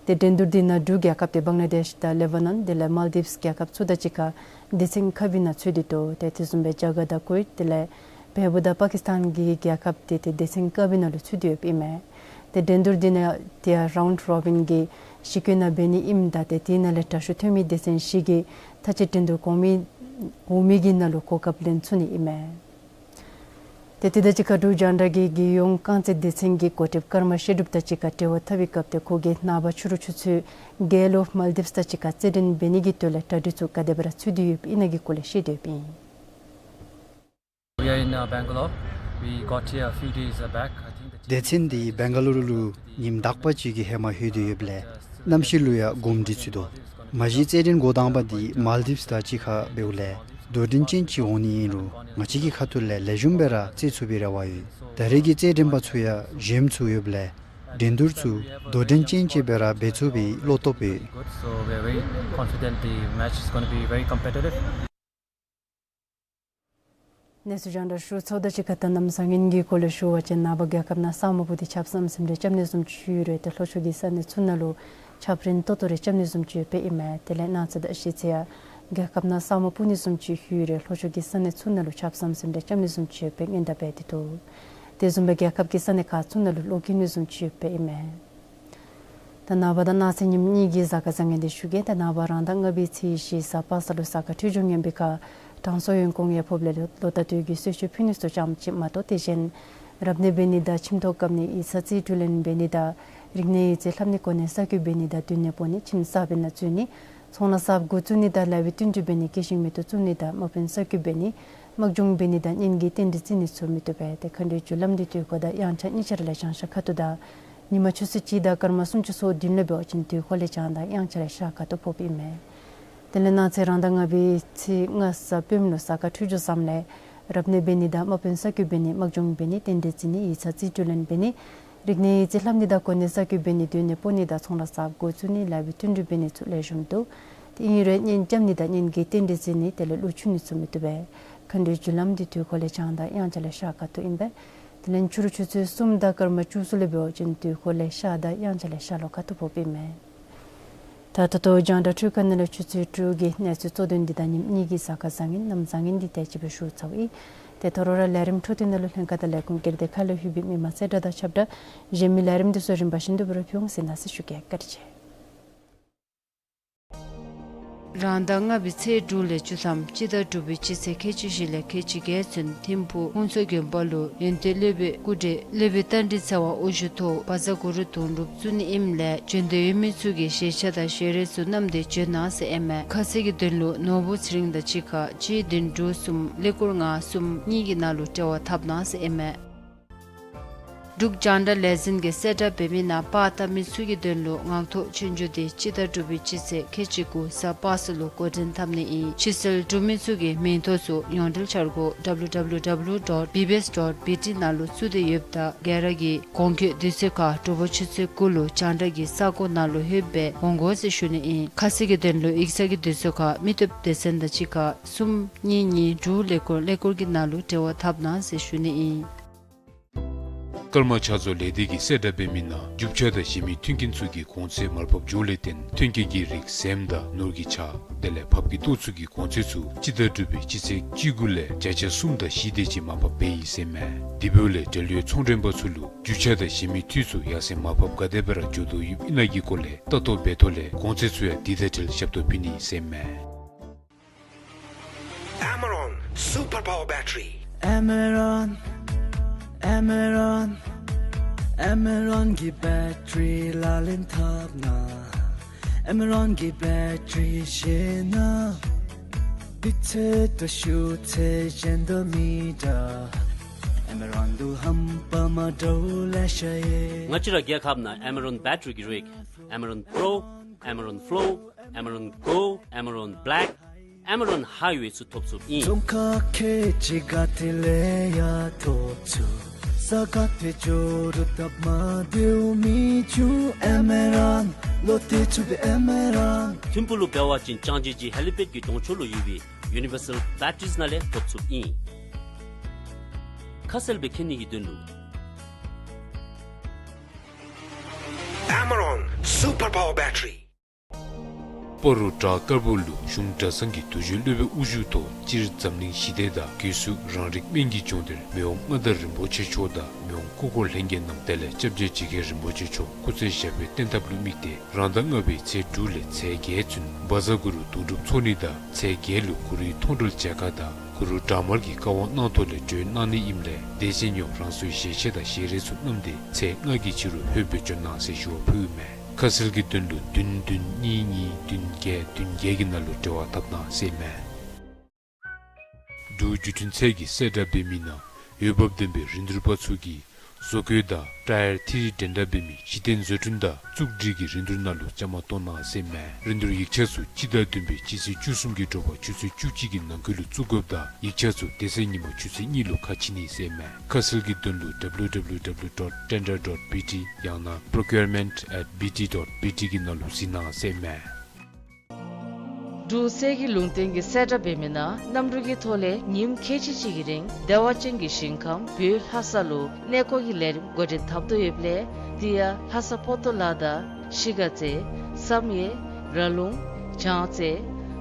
ཏེ་འགྲན་བསྡུར་འདི་ནང་འབྲུག་རྒྱལ་ཁབ་ཏེ་བང་ལ་དེཤ་དང་ལེ་བ་ནཱན་དེ་ལས་མཱལ་དིབས་རྒྱལ་ཁབ་ཚུ་དང་གཅིག་ཁར་སྡེ་ཚན་ཁག་བཞི་ནང་ཚུད་དེ་འདུག། ཏེ་དེ་བཟུམ་སྦེ་རྒྱ་གར་དང་ཀུ་ཝེཊ་དེ་ལས་བལ་པོ་དང་པ་ཀི་སི་ཐན་གྱི་རྒྱལ་ཁབ་འདི་ཏེ་སྡེ་ཚན་ཁག་བཞི་ནང་ལུ་ཚུད་དེ་ཡོདཔ་ཨིན་མས། ཏེ་འགྲན་བསྡུར་འདི་ནང་ཏེ་ཡང་རའུནཌ་རོ་བིན་གྱི་ཤི་རྐྱེན་ནང་འབད་ནི་ཨིནམ་ད་ཏེ་དེ་ནང་ལས་དྲག་ཤོས་ཐོན་མི་སྡེ་ཚན་བཞི་གིས་མཐའ་དཔྱད་འགྲན་བསྡུར་གོང་མའི་འོག་མའི་གི་ནང་ལུ་གོ་སྐབས་ལེན་ཚུགས་ནི་ཨིན་མས། ཏེ་དེ་དང་གཅིག་ཁར་འབྲུག་རྒྱང་བསྒྲགས་ཀྱི་རྒྱལ་ཡོངས་རྐང་རྩེད་སྡེ་ཚན་གྱི་འགོ་ཁྲིདཔ་ཀརྨ་བཤད་སྒྲུབ་དང་གཅིག་ཁར་འབྲེལ་བ་འཐབ་པའི་སྐབས་ཏེ་ཁོ་གིས་ནངས་པ་ཕྱི་རུ་ཆུ་ཚོད་བརྒྱད་ལུ་མཱལ་ཌིབས་དང་གཅིག་ཁར་རྩེད་འགྲན་འབད་ནི་གི་དོན་ལས་གྲ་སྒྲིག་ཚུ་ག་དེ་སྦེ་ར་ཚུད་དེ་ཡོདཔ་ཨིན་ན་གི་སྐོར་ལས་བཤད་དེ་ཡོདཔ་ཨིན། We are in, uh, Bangalore. We got here a few days, uh, back. I think the team སྡེ་ཚན་འདི་བེང་ག་ལུ་རུ་ལུ་ཉིནམ་དག་པ་ཅིག་གི་ཧེ་མ་ལྷོད་དེ་ཡོདཔ་ལས་གནམ་གཤིས་ལུ་ཡང་གོམས་འདྲིས་ཚུད་དོ། མ་གཞི་རྩེད་འགྲན་འགོ་དང་པ་འདི་མཱལ་ཌིབས་དང་གཅིག་ཁར་འབདཝ་ལས་དོ་འགྲན་ཅན་ཅིག་འོང་ནི་ཨིན་རུང་ང་བཅས་ཀྱི་ཁ་ཐུག་ལས་ལེགས་ཤོམ་སྦེ་ར་རྩེད་ཚུགས་པའི་རེ་བ་ཡོད། ད་རེས་ཀྱི་རྩེད་འགྲན་པ་ཚུ་ཡང་གཞོནམ་ཚུ་ཡོདཔ་ལས་འགྲན་བསྡུར་ཚུ་དོ་འགྲན་ཅན་ཅིག་སྦེ་ར་འབད་ཚུགས་པའི་བློ་སྟོབས་ཡོད། Good, so we are very confident the match is gonna be very competitive. གནས་ཚུལ་རྒྱང་བསྒྲགས་ཞུ་ཚརཝ་དང་གཅིག་ཁར་ད་གནམ་བཟང་ངན་གྱི་སྐོར་ལས་ཞུ་བ་ཅིན་ནངས་པ་རྒྱལ་ཁབ་ནང་ས་སྨུག་པོ་འདི་ཆརཔ་ཟམ་ཟིམ་རེ་རྐྱབ་ནི་བཟུམ་ཅིག་ཡོད་རུང་ཏེ་ལྷོ་ཕྱོགས་ཀྱི་ས་གནས་ཚུ་ནང་ལུ་ཆརཔ་རན་ཏོག་ཏོ་རེ་རྐྱབ་ནི་བཟུམ་ཅིག་ཡོདཔ་ཨིན་མས། དེ་ལས་གནངས་ཚེ་དང་གཞེས་ཚེ་ཡང་རྒྱལ་ཁབ་ནང་ས་སྨུག་སྤུབ་ནི་བཟུམ་ཅིག་ཡོད་རུང་ལྷོ་ཕྱོགས་ཀྱི་ས་གནས་ཚུ་ནང་ལུ་ཆརཔ་ཟམ་ཟིམ་རེ་རྐྱབ་ནི་བཟུམ་ཅིག་ཡོདཔ་སྦེ་སྔོན་བརྡ་འབད་དེ་འདུག། དེ་བཟུམ་སྦེ་རྒྱལ་ཁབ་ཀྱི་ས་གནས་ཁག་ཚུ་ནང་ལུ་གློག་འཁྱུག་ནི་བཟུམ་ཅིག་ཡོདཔ་ཨིན་མས། ད་ནངས་པ་དང་གནངས་ཚེ་ཉིནམ་གཉིས་ཀྱི་གཟའ་སྐར་བཟང་ངན་འདི་ཞུ་གེ། ད་ནངས་པ་རང་ཟླ་ལྔ་པའི་ཚེས་བཞི་གཟའ་པ་སངས་ལུ་གཟའ་སྐར་འཕྲོད་སྦྱོར་ངན་པའི་ཁར་དྲང་སྲོང་ཡོན་ཀོང་ཡ་ཕོབ་ལས་ལོ་ཟླ་སྟོད་ཀྱི་གསོལ་མཆོད་ཕུལ་ནི་ཚུ་ཙམ་ཅིག་མ་གཏོགས་དེ་བཞིན་རབ་གནས་འབད་ནི་དང་ཁྱིམ་ཐོག་བཀབ་ནི་ཡིག་ཚང་རྩིས་སྤྲོད་ལེན་འབད་ནི་དང་རིག་གནས་ཡིག་རྩིས་ལྷབ་ནི་གོ་གནས་གསར་བསྐོ་འབད་ནི་དང་སྡོད་གནས་སྤོ་ནི་ཁྱིམ་གསརཔ་ནང་འཛུལ་ནི་ཚོང་ལཱ་གསརཔ་འགོ་བཙུགས་ནི་དང་ལཱ་འབད་བསྟུན་གྲོས་འབད་ནི་སྐྱེད་ཤིང་མེ་ཏོག་བཙུགས་ནི་དང་དམག་དཔོན་གསར་བསྐོ་འབད་ནི་དམག་སྦྱོང་འབད་ནི་དང་གཉེན་གྱི་རྟེན་འབྲེལ་བརྩི་ནི་ཚུ་མི་བཏུབ་པས། ཏེ་མཁའ་འགྲོའི་རྒྱུ་ལམ་འདི་དུས་འཁོར་དང་དབྱངས་འཆར་གཉིས་ཆ་ར་ལས་བྱང་ཤར་ཁ་ཐུག་དང་ཉིན་མ་ཆུ་ཚོད་གཅིག་དང་སྐར་མ་སུམ་ཅུ་སོ་བདུན་ལས་འབད་བ་ཅིན་དུས་འཁོར་ལས་བྱང་དང་དབྱངས་འཆར་ལས་ཤར་ཁ་ཐུག་ཕོགཔ་ཨིན་མས། དེ་ལས་གནངས་ཚེ་རང་ཟླ་ལྔ་པའི་ཚེས་ལྔ་གཟའ་སྤེནམ་ལུ་གཟའ་སྐར་འཕྲོད་སྦྱོར་བཟངམ་ལས་རབ་གནས་འབད་ནི་དང་དམག་དཔོན་གསར་བསྐོ་འབད་ནི་དམག་སྦྱོང་འབད་ནི་རྟེན་འབྲེལ་བརྩི་ནི་ཡིག་ཚང་རྩིས་སྤྲོད་ལེན་འབད་ནི་རིག་གནས་ཡིག་རྩིས་ལྷབ་ནི་དང་གོ་གནས་གསར་བསྐོ་འབད་ནི་སྡོད་གནས་སྤོ་ནི་དང་ཚོང་ལཱ་གསརཔ་འགོ་བཙུགས་ནི་ལཱ་འབད་བསྟུན་གྲོས་འབད་ནི་ཚུ་ལེགས་ཤོམ་འདུག། དེ་ཨིན་རུང་གཉེན་རྐྱབ་ནི་དང་གཉེན་གྱི་རྟེན་འབྲེལ་བརྩི་ནི་དེ་ལས་གླུ་ཆུ་ནི་ཚུ་མི་བཏུབ་པས། མཁའ་འགྲོའི་རྒྱུ་ལམ་འདི་དུས་འཁོར་ལས་བྱང་དང་དབྱངས་འཆར་ལས་ཤར་ཁ་ཐུག་ཨིན་པས། དེ་ལས་ཕྱི་རུ་ཆུ་ཚོད་གསུམ་དང་སྐར་མ་བཅུ་གསུམ་ལས་འབད་བ་ཅིན་དུས་འཁོར་ལས་ཤར་དང་དབྱངས་འཆར་ལས་ཤར་ལྷོ་ཁ་ཐུག་ཕོགཔ་ཨིན་མས། ད་ད་ལྟོ་རྒྱང་བསྒྲགས་འཕྲུལ་ཁང་ནང་ལས་ཆུ་ཚོད་དྲུག་གི་གནས་ཚུལ་གཙོ་དོན་འདི་དང་ཉིནམ་གཉིས་ཀྱི་གཟའ་སྐར་བཟང་ངན་གནམ་བཟང་ངན་འདི་དེ་ཅིག་སྦེ་ཞུ་ཚརཝ་ཨིན། ཏེ་ད་རུང་ར་ལས་རིམ་འཕྲོ་མཐུད་ནང་ལུ་ལྷན་ཁག་དང་ལས་ཁུངས་སྒེར་སྡེ་ཁག་ལུ་ལྷོད་པའི་མི་མང་གསལ་བསྒྲགས་དང་ཁྱབ་བསྒྲགས་གཞན་མི་ལས་རིམ་འདི་ཚུ་རིམ་པ་བཞིན་དུ་སྦེ་ར་ཕུལ་འོང་ཟེར་གནང་ཟེར་ཞུ་གེ། བཀའ་དྲིན་ཆེ། རང་ཟླ་ལྔ་པའི་ཚེས་དྲུག་ལས་བཅུ་ཐམ་སྤྱི་ཟླ་དྲུག་པའི་སྤྱི་ཚེས་ཁལ་གཅིག་བཞི་ལས་ཁལ་གཅིག་བརྒྱད་ཚུན་ཐིམ་ཕུག་ཧུན་སུར་དགོན་པ་ལུ་ཡོན་ཏན་སློབ་དཔོན་སྐུ་བགྲེས་སློབ་དཔོན་རྟ་མགྲིན་ཚེ་དབང་དབུ་བཞུགས་ཐོག་བཛྲ་གུ་རུ་དུང་སྒྲུབ་བཙུགས་ནི་ཨིནམ་ལས་བྱོན་འདོད་ཡོད་མི་ཚུ་གིས་ཞལ་ཆས་དང་ཞལ་རས་ཚུ་བསྣམས་ཏེ་བྱོན་གནང་ཟེར་ཨིན་མས། ཁ་གསལ་གྱི་དོན་ལུ་ནོར་བུ་ཚེ་རིང་དང་གཅིག་ཁར་གཅིག་བདུན་དྲུག་གསུམ་ཀླད་ཀོར་ལྔ་གསུམ་གཉིས་ཀྱི་ནང་ལུ་འབྲེལ་བ་འཐབ་གནང་ཟེར་ཨིན་མས། འབྲུག་རྒྱང་བསྒྲགས་ལས་འཛིན་གྱིས་གསལ་བསྒྲགས་འབད་མི་ནང་པར་བཏབ་མི་ཚུ་གི་དོན་ལུ་ངང་ཐོག་ཆོས་རྒྱུགས་འདི་སྤྱི་ཟླ་དྲུག་པའི་སྤྱི་ཚེས་ཁལ་གཅིག་དགུ་གཟའ་པ་སངས་ལུ་འགོ་འདྲེན་འཐབ་ནི་ཨིན། ཕྱིར་བསལ་གྲུབ་མི་ཚུ་གི་མིང་ཐོ་ཚུ་ཡོངས་འབྲེལ་འཆར་སྒོ་W W W dot B B S dot B T ནང་ལུ་བཙུགས་ཏེ་ཡོདཔ་ད་ག་ར་གིས་གོང་འཁོད་དུས་ཚོད་ཁར་དྲོ་པ་ཆུ་ཚོད་དགུ་ལུ་རྒྱང་བསྒྲགས་ཀྱི་ས་གོ་ནང་ལུ་ལྷོདཔ་སྦེ་འོང་དགོ་ཟེར་ཞུ་ནི་ཨིན། ཁ་གསལ་གྱི་དོན་ལུ་ཡིག་ཚང་གི་དུས་ཚོད་ཁར་མི་སྟོབས་སྡེ་ཚན་དང་གཅིག་ཁར་གསུམ་གཉིས་གཉིས་དྲུག་ཀླད་ཀོར་ཀླད་ཀོར་གྱི་ནང་ལུ་འབྲེལ་བ་འཐབ་གནང་ཟེར་ཞུ་ནི་ཨིན། ཀརྨ་ཕྱག་བཟོ་ལས་སྡེ་གིས་གསལ་བསྒྲགས་འབད་མི་ནང་རྒྱུ་ཆ་དང་གཞན་མི་མཐུན་རྐྱེན་ཚུ་གི་གོང་ཚད་མར་ཕབ་འགྱོཝ་ལས་བརྟེན་མཐུན་རྐྱེན་གྱི་རིགས་ཟེངས་དང་ནོར་གྱི་ཆ་དེ་ལས་ཕགཔ་གི་ཏོག་ཚུ་གི་གོང་ཚད་ཚུ་སྤྱི་ཟླ་དྲུག་པའི་སྤྱི་ཚེས་བཅུ་དགུ་ལས་བརྒྱ་ཆ་གསུམ་དང་བཞི་དེ་ཅིག་མར་ཕབ་འབད་ཡི་ཟེར་མས། དེ་འབདཝ་ལས་འབྲེལ་ཡོད་ཚོང་མགྲོན་པ་ཚུ་ལུ་རྒྱུ་ཆ་དང་གཞན་མི་འཐུས་ཚུ་ཡར་སེང་མར་ཕབ་ག་དེ་སྦེ་ར་འགྱོ་དོ་ཡོདཔ་ཨིན་ན་གི་སྐོར་ལས་ལྟ་རྟོག་འབད་ཐོག་ལས་གོང་ཚད་ཚུ་ཡང་དེ་དང་འཁྲིལ་ཞབས་ཏོག་ཕུལ་ནི་ཟེར་མས། Amaron Super Power Battery. Amaron, Amaron, Amaron གི་བེཊ་རི་ལག་ལེན་འཐབ་ན། Amaron གི་བེཊ་རི་ཤེས་ན། དུས་ཚོད་དང་ཤུགས་ཚད་གཞན་དང་མི་འདྲ། Amaron དུ་རྣམ་པ་མ་འདྲཝ་ལེ་ཤ་ཡོད། ང་བཅས་ར་རྒྱལ་ཁབ་ནང་Amaron བེཊ་རི་གི་རིགས་Amaron Pro, Amaron Flow, Amaron Go, Amaron Black, Amaron Highway ཚུ་ཐོབ་ཚུགསཔ་ཨིན། རྫོང་ཁག་ཁལ་གཅིག་ག་ཏེ་ལས་ཡང་ཐོབ་ཚུགས། ས་ག་ཏེ་འགྱོ་རུང་སྟབས་མ་བདེཝ་མི་འབྱུང་། Amaron ལོ་ཏེ་ཚུགས་པའི་Amaron། ཐིམ་ཕུག་ལུ་འབད་བ་ཅིན་ལྕང་སྦྱིས་ཀྱི་ཧེ་ལི་པེཌ་ཀྱི་གདོང་ཕྱོགས་ལུ་ཡོད་པའི་Universal Batteries ནང་ལས་ཐོབ་ཚུགསཔ་ཨིན། ཁ་གསལ་སྦེ་མཁྱེན་ནི་གི་དོན་ལུ། Amaron Super Power Battery. སྤ་རོ་བྲག་དཀར་པོ་ལུ་གཞུང་གྲྭ་ཚང་གི་དུས་རྒྱུན་སློབ་དཔོན་དབུ་བཞུགས་ཐོག་སྤྱིར་འཛམ་གླིང་ཞི་བདེ་དང་སྒོས་སུ་རང་རིགས་སྨན་གྱི་སྦྱོང་བརྡར་མི་དབང་མངའ་བདག་རིན་པོ་ཆེ་མཆོག་དང་མི་དབང་སྐུ་འཁོར་ལྷན་རྒྱས་རྣམས་དེ་ལས་སྐྱབས་རྗེ་འཇིགས་བརྒྱད་རིན་པོ་ཆེ་མཆོག་སྐུ་ཚེ་ཞབས་པད་བརྟན་ཐབས་ལུ་དམིགས་ཏེ་རང་ཟླ་ལྔ་པའི་ཚེས་དྲུག་ལས་ཚེས་བརྒྱད་ཚུན་བཛྲ་གུ་རུ་གདུང་སྒྲུབ་ཚོགས་གཉིས་དང་ཚེས་བརྒྱད་ལུ་གུ་རུའི་མཐོང་གྲོལ་མཇལ་ཁ་དང་གུ་རུ་དྲག་དམར་གྱི་བཀའ་དབང་གནང་ཐོག་ལས་གྲོལ་གནང་ནི་ཨིནམ་ལས་དེ་བཞིན་ཡང་རང་སོའི་ཞལ་ཆད་དང་ཞལ་རས་ཚུ་བསྣམས་ཏེ་ཚེས་ལྔ་གི་ཕྱི་རུ་ལྷོདཔ་སྦེ་འབྱོན་གནང་ཟེར་ཞུ་བ་ཕུལཝ་མས། ཁ་གསལ་གྱི་དོན་ལུ་བདུན་བདུན་གཉིས་གཉིས་བདུན་བརྒྱད་བདུན་བརྒྱད་ཀྱི་ནང་ལུ་འབྲེལ་བ་འཐབ་གནང་ཟེར་མས། འབྲུག་བརྒྱུད་འཕྲིན་ཚད་ཀྱིས་གསལ་བསྒྲགས་འབད་མི་ནང་འོས་འབབ་ལྡན་པའི་རིན་བསྡུར་པ་ཚུ་གིས་བཟོ་བཀོད་དང་ཊ་ཡར་ཐི་རི་འགྲན་ཟླ་འབད་མི་གཞི་རྟེན་བཟོ་སྐྲུན་དང་བཙུགས་སྒྲིག་གི་རིན་བསྡུར་ནང་ལུ་བཅའ་མར་གཏོགས་གནང་ཟེར་མས། རིན་བསྡུར་ཡིག་ཆ་ཚུ་སྤྱི་ཟླ་བདུན་པའི་སྤྱི་ཚེས་བཅུ་གསུམ་གྱི་དྲོ་པ་ཆུ་ཚོད་བཅུ་གཅིག་གི་ནང་འཁོད་ལུ་བཙུགས་དགོཔ་དང་ཡིག་ཆ་ཚུ་དེ་ཚེ་ཉིན་མ་ཆུ་ཚོད་གཉིས་ལུ་ཁ་ཕྱེ་ནི་ཟེར་མས། ཁ་གསལ་གྱི་དོན་ལུ་W W W dot tender dot B T ཡང་ན་procurement at B T dot B T གི་ནང་ལུ་གཟིགས་གནང་ཟེར་མས། འབྲུག་གསེར་གྱི་ལུང་བསྟན་གྱིས་གསལ་བསྒྲགས་འབད་མི་ནང་གནམ་གྲུ་གི་ཐོག་ལས་ཉིནམ་ཁལ་གཅིག་གཅིག་གི་རིང་བདེ་བ་ཅན་གྱི་ཞིང་ཁམས་བོད་ལྷ་ས་ལུ་གནས་སྐོར་གྱི་ལས་རིམ་འགོ་འདྲེན་འཐབ་དོ་ཡོདཔ་ལས་དེ་ཡང་ལྷ་ས་པོ་ཏོ་ལ་དང་གཞིས་ཀ་རྩེ་བསམ་ཡས་ར་ལུང་བྱང་རྩེ་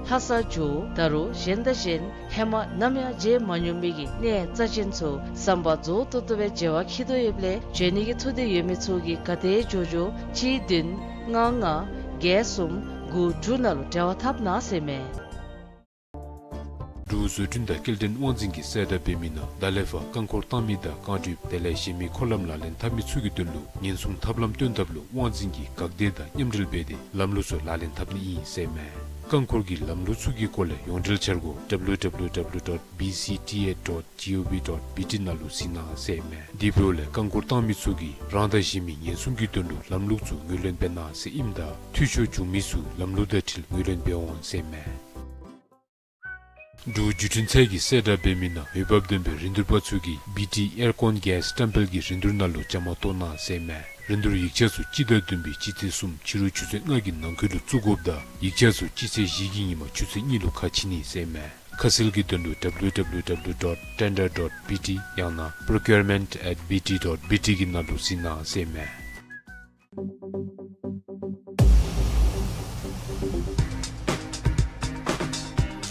ལྷ་ས་ཇོ་བོ་ད་རུང་གཞན་དང་གཞན་ཧེ་མ་ནམ་ཡང་མཇལ་མ་མྱོང་མི་གི་གནས་རྩ་ཅན་ཚུ་ཟམ་པ་རྫོགས་ཏོག་ཏོ་སྦེ་མཇལ་བར་འཁྱིད་དོ་ཡོདཔ་ལས་འབྱོན་ནི་གི་ཐུགས་འདོད་ཡོད་མི་ཚུ་གིས་ག་དེ་མགྱོགས་མགྱོགས་གཅིག་བདུན་ལྔ་ལྔ་བརྒྱད་གསུམ་དགུ་དྲུག་ནང་ལུ་འབྲེལ་བ་འཐབ་གནང་ཟེར་མས། འབྲུག་བཟོ་སྐྲུན་དང་སྐྱེལ་འདྲེན་དབང་འཛིན་གྱིས་གསལ་བསྒྲགས་འབད་མི་ནང་ད་ལས་ཕར་རྐང་འཁོར་བཏང་མི་དང་རྐང་གྲུ་དེ་ལས་གཞན་མི་འཁོར་ལམ་ལག་ལེན་འཐབ་མི་ཚུ་གི་དོན་ལུ་ཉེན་སྲུང་ཐབས་ལམ་སྟོན་ཐབས་ལུ་དབང་འཛིན་གྱིས་འགག་སྡེ་དང་མཉམ་འབྲེལ་འབད་དེ་ལམ་ལུགས་ཚུ་ལག་ལེན་འཐབ་ནི་ཨིན་ཟེར་མས། རྐང་འཁོར་གྱི་ལམ་ལུགས་ཚུ་གི་སྐོར་ལས་ཡོངས་འབྲེལ་འཆར་སྒོ་W W W dot B C T A dot G O V dot B T ནང་ལུ་གཟིགས་གནང་ཟེར་མས། དེ་འབདཝ་ལས་རྐང་འཁོར་བཏང་མི་ཚུ་གིས་རང་དང་གཞན་མི་ཉེན་སྲུང་གི་དོན་ལུ་ལམ་ལུགས་ཚུ་ངོས་ལེན་འབད་གནང་ཟེར་ཨིནམ་ད་འཐུས་ཤོར་བྱུང་མི་ཚུ་ལམ་ལུགས་དང་འཁྲིལ་ངོས་ལེན་འབད་འོང་ཟེར་མས། འབྲུག་བརྒྱུད་འཕྲིན་ཚད་ཀྱིས་གསལ་བསྒྲགས་འབད་མི་ནང་འོས་འབབ་ལྡན་པའི་རིན་བསྡུར་པ་ཚུ་གིས་བི་ཊི་ཨེར་ཀོན་གེསི་བཀྲམ་སྤེལ་གྱི་རིན་བསྡུར་ནང་ལུ་བཅའ་མར་གཏོགས་གནང་ཟེར་མས། རིན་བསྡུར་ཡིག་ཆ་ཚུ་སྤྱི་ཟླ་བདུན་པའི་སྤྱི་ཚེས་གསུམ་ཕྱི་རུ་ཆུ་ཚོད་ལྔ་གི་ནང་འཁོད་ལུ་བཙུགས་དགོཔ་དང་ཡིག་ཆ་ཚུ་སྤྱི་ཚེས་བཞི་གི་ཉིན་མ་ཆུ་ཚོད་གཉིས་ལུ་ཁ་ཕྱེ་ནི་ཟེར་མས། ཁ་གསལ་གྱི་དོན་ལུ W W W dot tender dot B T ཡང་ན་procurement at B T dot B T གི་ནང་ལུ་གཟིགས་གནང་ཟེར་མས།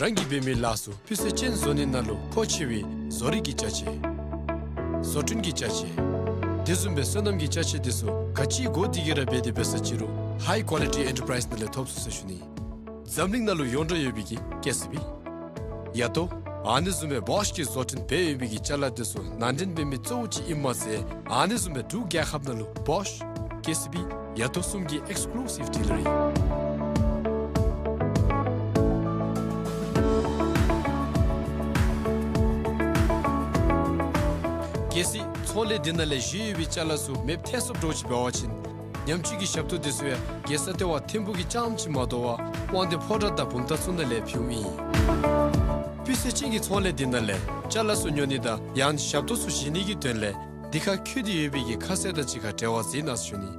རང་གིས་འབད་མི་ལཱ་ཚུ་སྤུས་ཚད་ཅན་བཟོ་ནི་ནང་ལུ་མཁོ་ཆེ་བའི་བཟོ་རིག་གི་ཅ་ཆས། བཟོ་སྐྲུན་གྱི་ཅ་ཆས། དེ་བཟུམ་སྦེ་སོ་ནམ་གྱི་ཅ་ཆས་དེ་ཚུ་ག་ཅི་དགོ་དེ་གི་ར་འབད་དེ་འབད་ས་ཅི་རུང་High Quality Enterprise ནང་ལས་ཐོབ་ཚུགས་ཟེར་ཞུ་ནི། འཛམ་གླིང་ནང་ལུ་ཡོངས་གྲགས་ཡོད་པའི་གི་ཀེ་སི་བི། ཡ་ཏོ། ཨ་ནི་བཟུམ་སྦེ་བོཤ་གི་བཟོ་སྐྲུན་འབད་ཡོད་པའི་གི་ཅ་ལ་དེ་ཚུ་ནང་འདྲེན་འབད་མི་གཙོ་བོ་ཅིག་ཨིནམ་མ་ཚད་ཨ་ནི་བཟུམ་སྦེ་འབྲུག་རྒྱལ་ཁབ་ནང་ལུ་བོཤ་ཀེ་སི་བི་ཡ་ཏོ་གསུམ་གྱི་ཨེགསི་ཀུ་ལུ་སིབ་ཌི་ལི་ཝ་རི། གལ་སྲིད་ཚོང་ལས་འདི་ནང་ལས་བཞེས་ཡོད་པའི་ཅ་ལ་ཚུ་མེདཔ་ཐལ་སོངམ་འདྲཝ་ཅིག་འབད་བ་ཅིན་ཉམས་བཅོས་ཀྱི་ཞབས་ཏོག་དེ་ཚུ་ཡང་རྒྱལ་ས་ལྟེ་བ་ཐིམ་ཕུག་གི་རྐྱངམ་ཅིག་མ་དོ་བར་དབང་འདུས་ཕོ་བྲང་དང་བུམ་ཐང་ཚུ་ནང་ལས་ཕུལཝ་ཨིན། སྤུས་ཚད་ཅན་གྱི་ཚོང་ལས་འདི་ནང་ལས་ཅ་ལ་ཚུ་ཉོ་ནི་དང་ཡང་ཞབས་ཏོག་ཚུ་བཞེས་ནི་གི་དོན་ལས་འདི་ཁར་འཁོད་དེ་ཡོད་པའི་གི་ཁ་གསལ་དང་གཅིག་ཁར་འབྲེལ་བ་མཛད་གནང་ཟེར་ཞུ་ནི།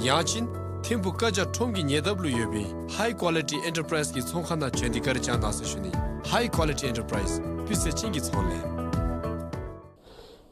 ཡང་ཅིན་ཐིམ་ཕུག་བཀའ་རྒྱ་ཁྲོམ་གྱི་ཉེ་འདབས་ལུ་ཡོད་པའི་High Quality Enterprise གི་ཚོང་ཁང་ནང་བྱོན་ཏེ་བཀའ་དྲིན་བསྐྱང་གནང་ཟེར་ཞུ་ནི། High Quality Enterprise སྤུས་ཚད་ཅན་གྱི་ཚོང་ལས།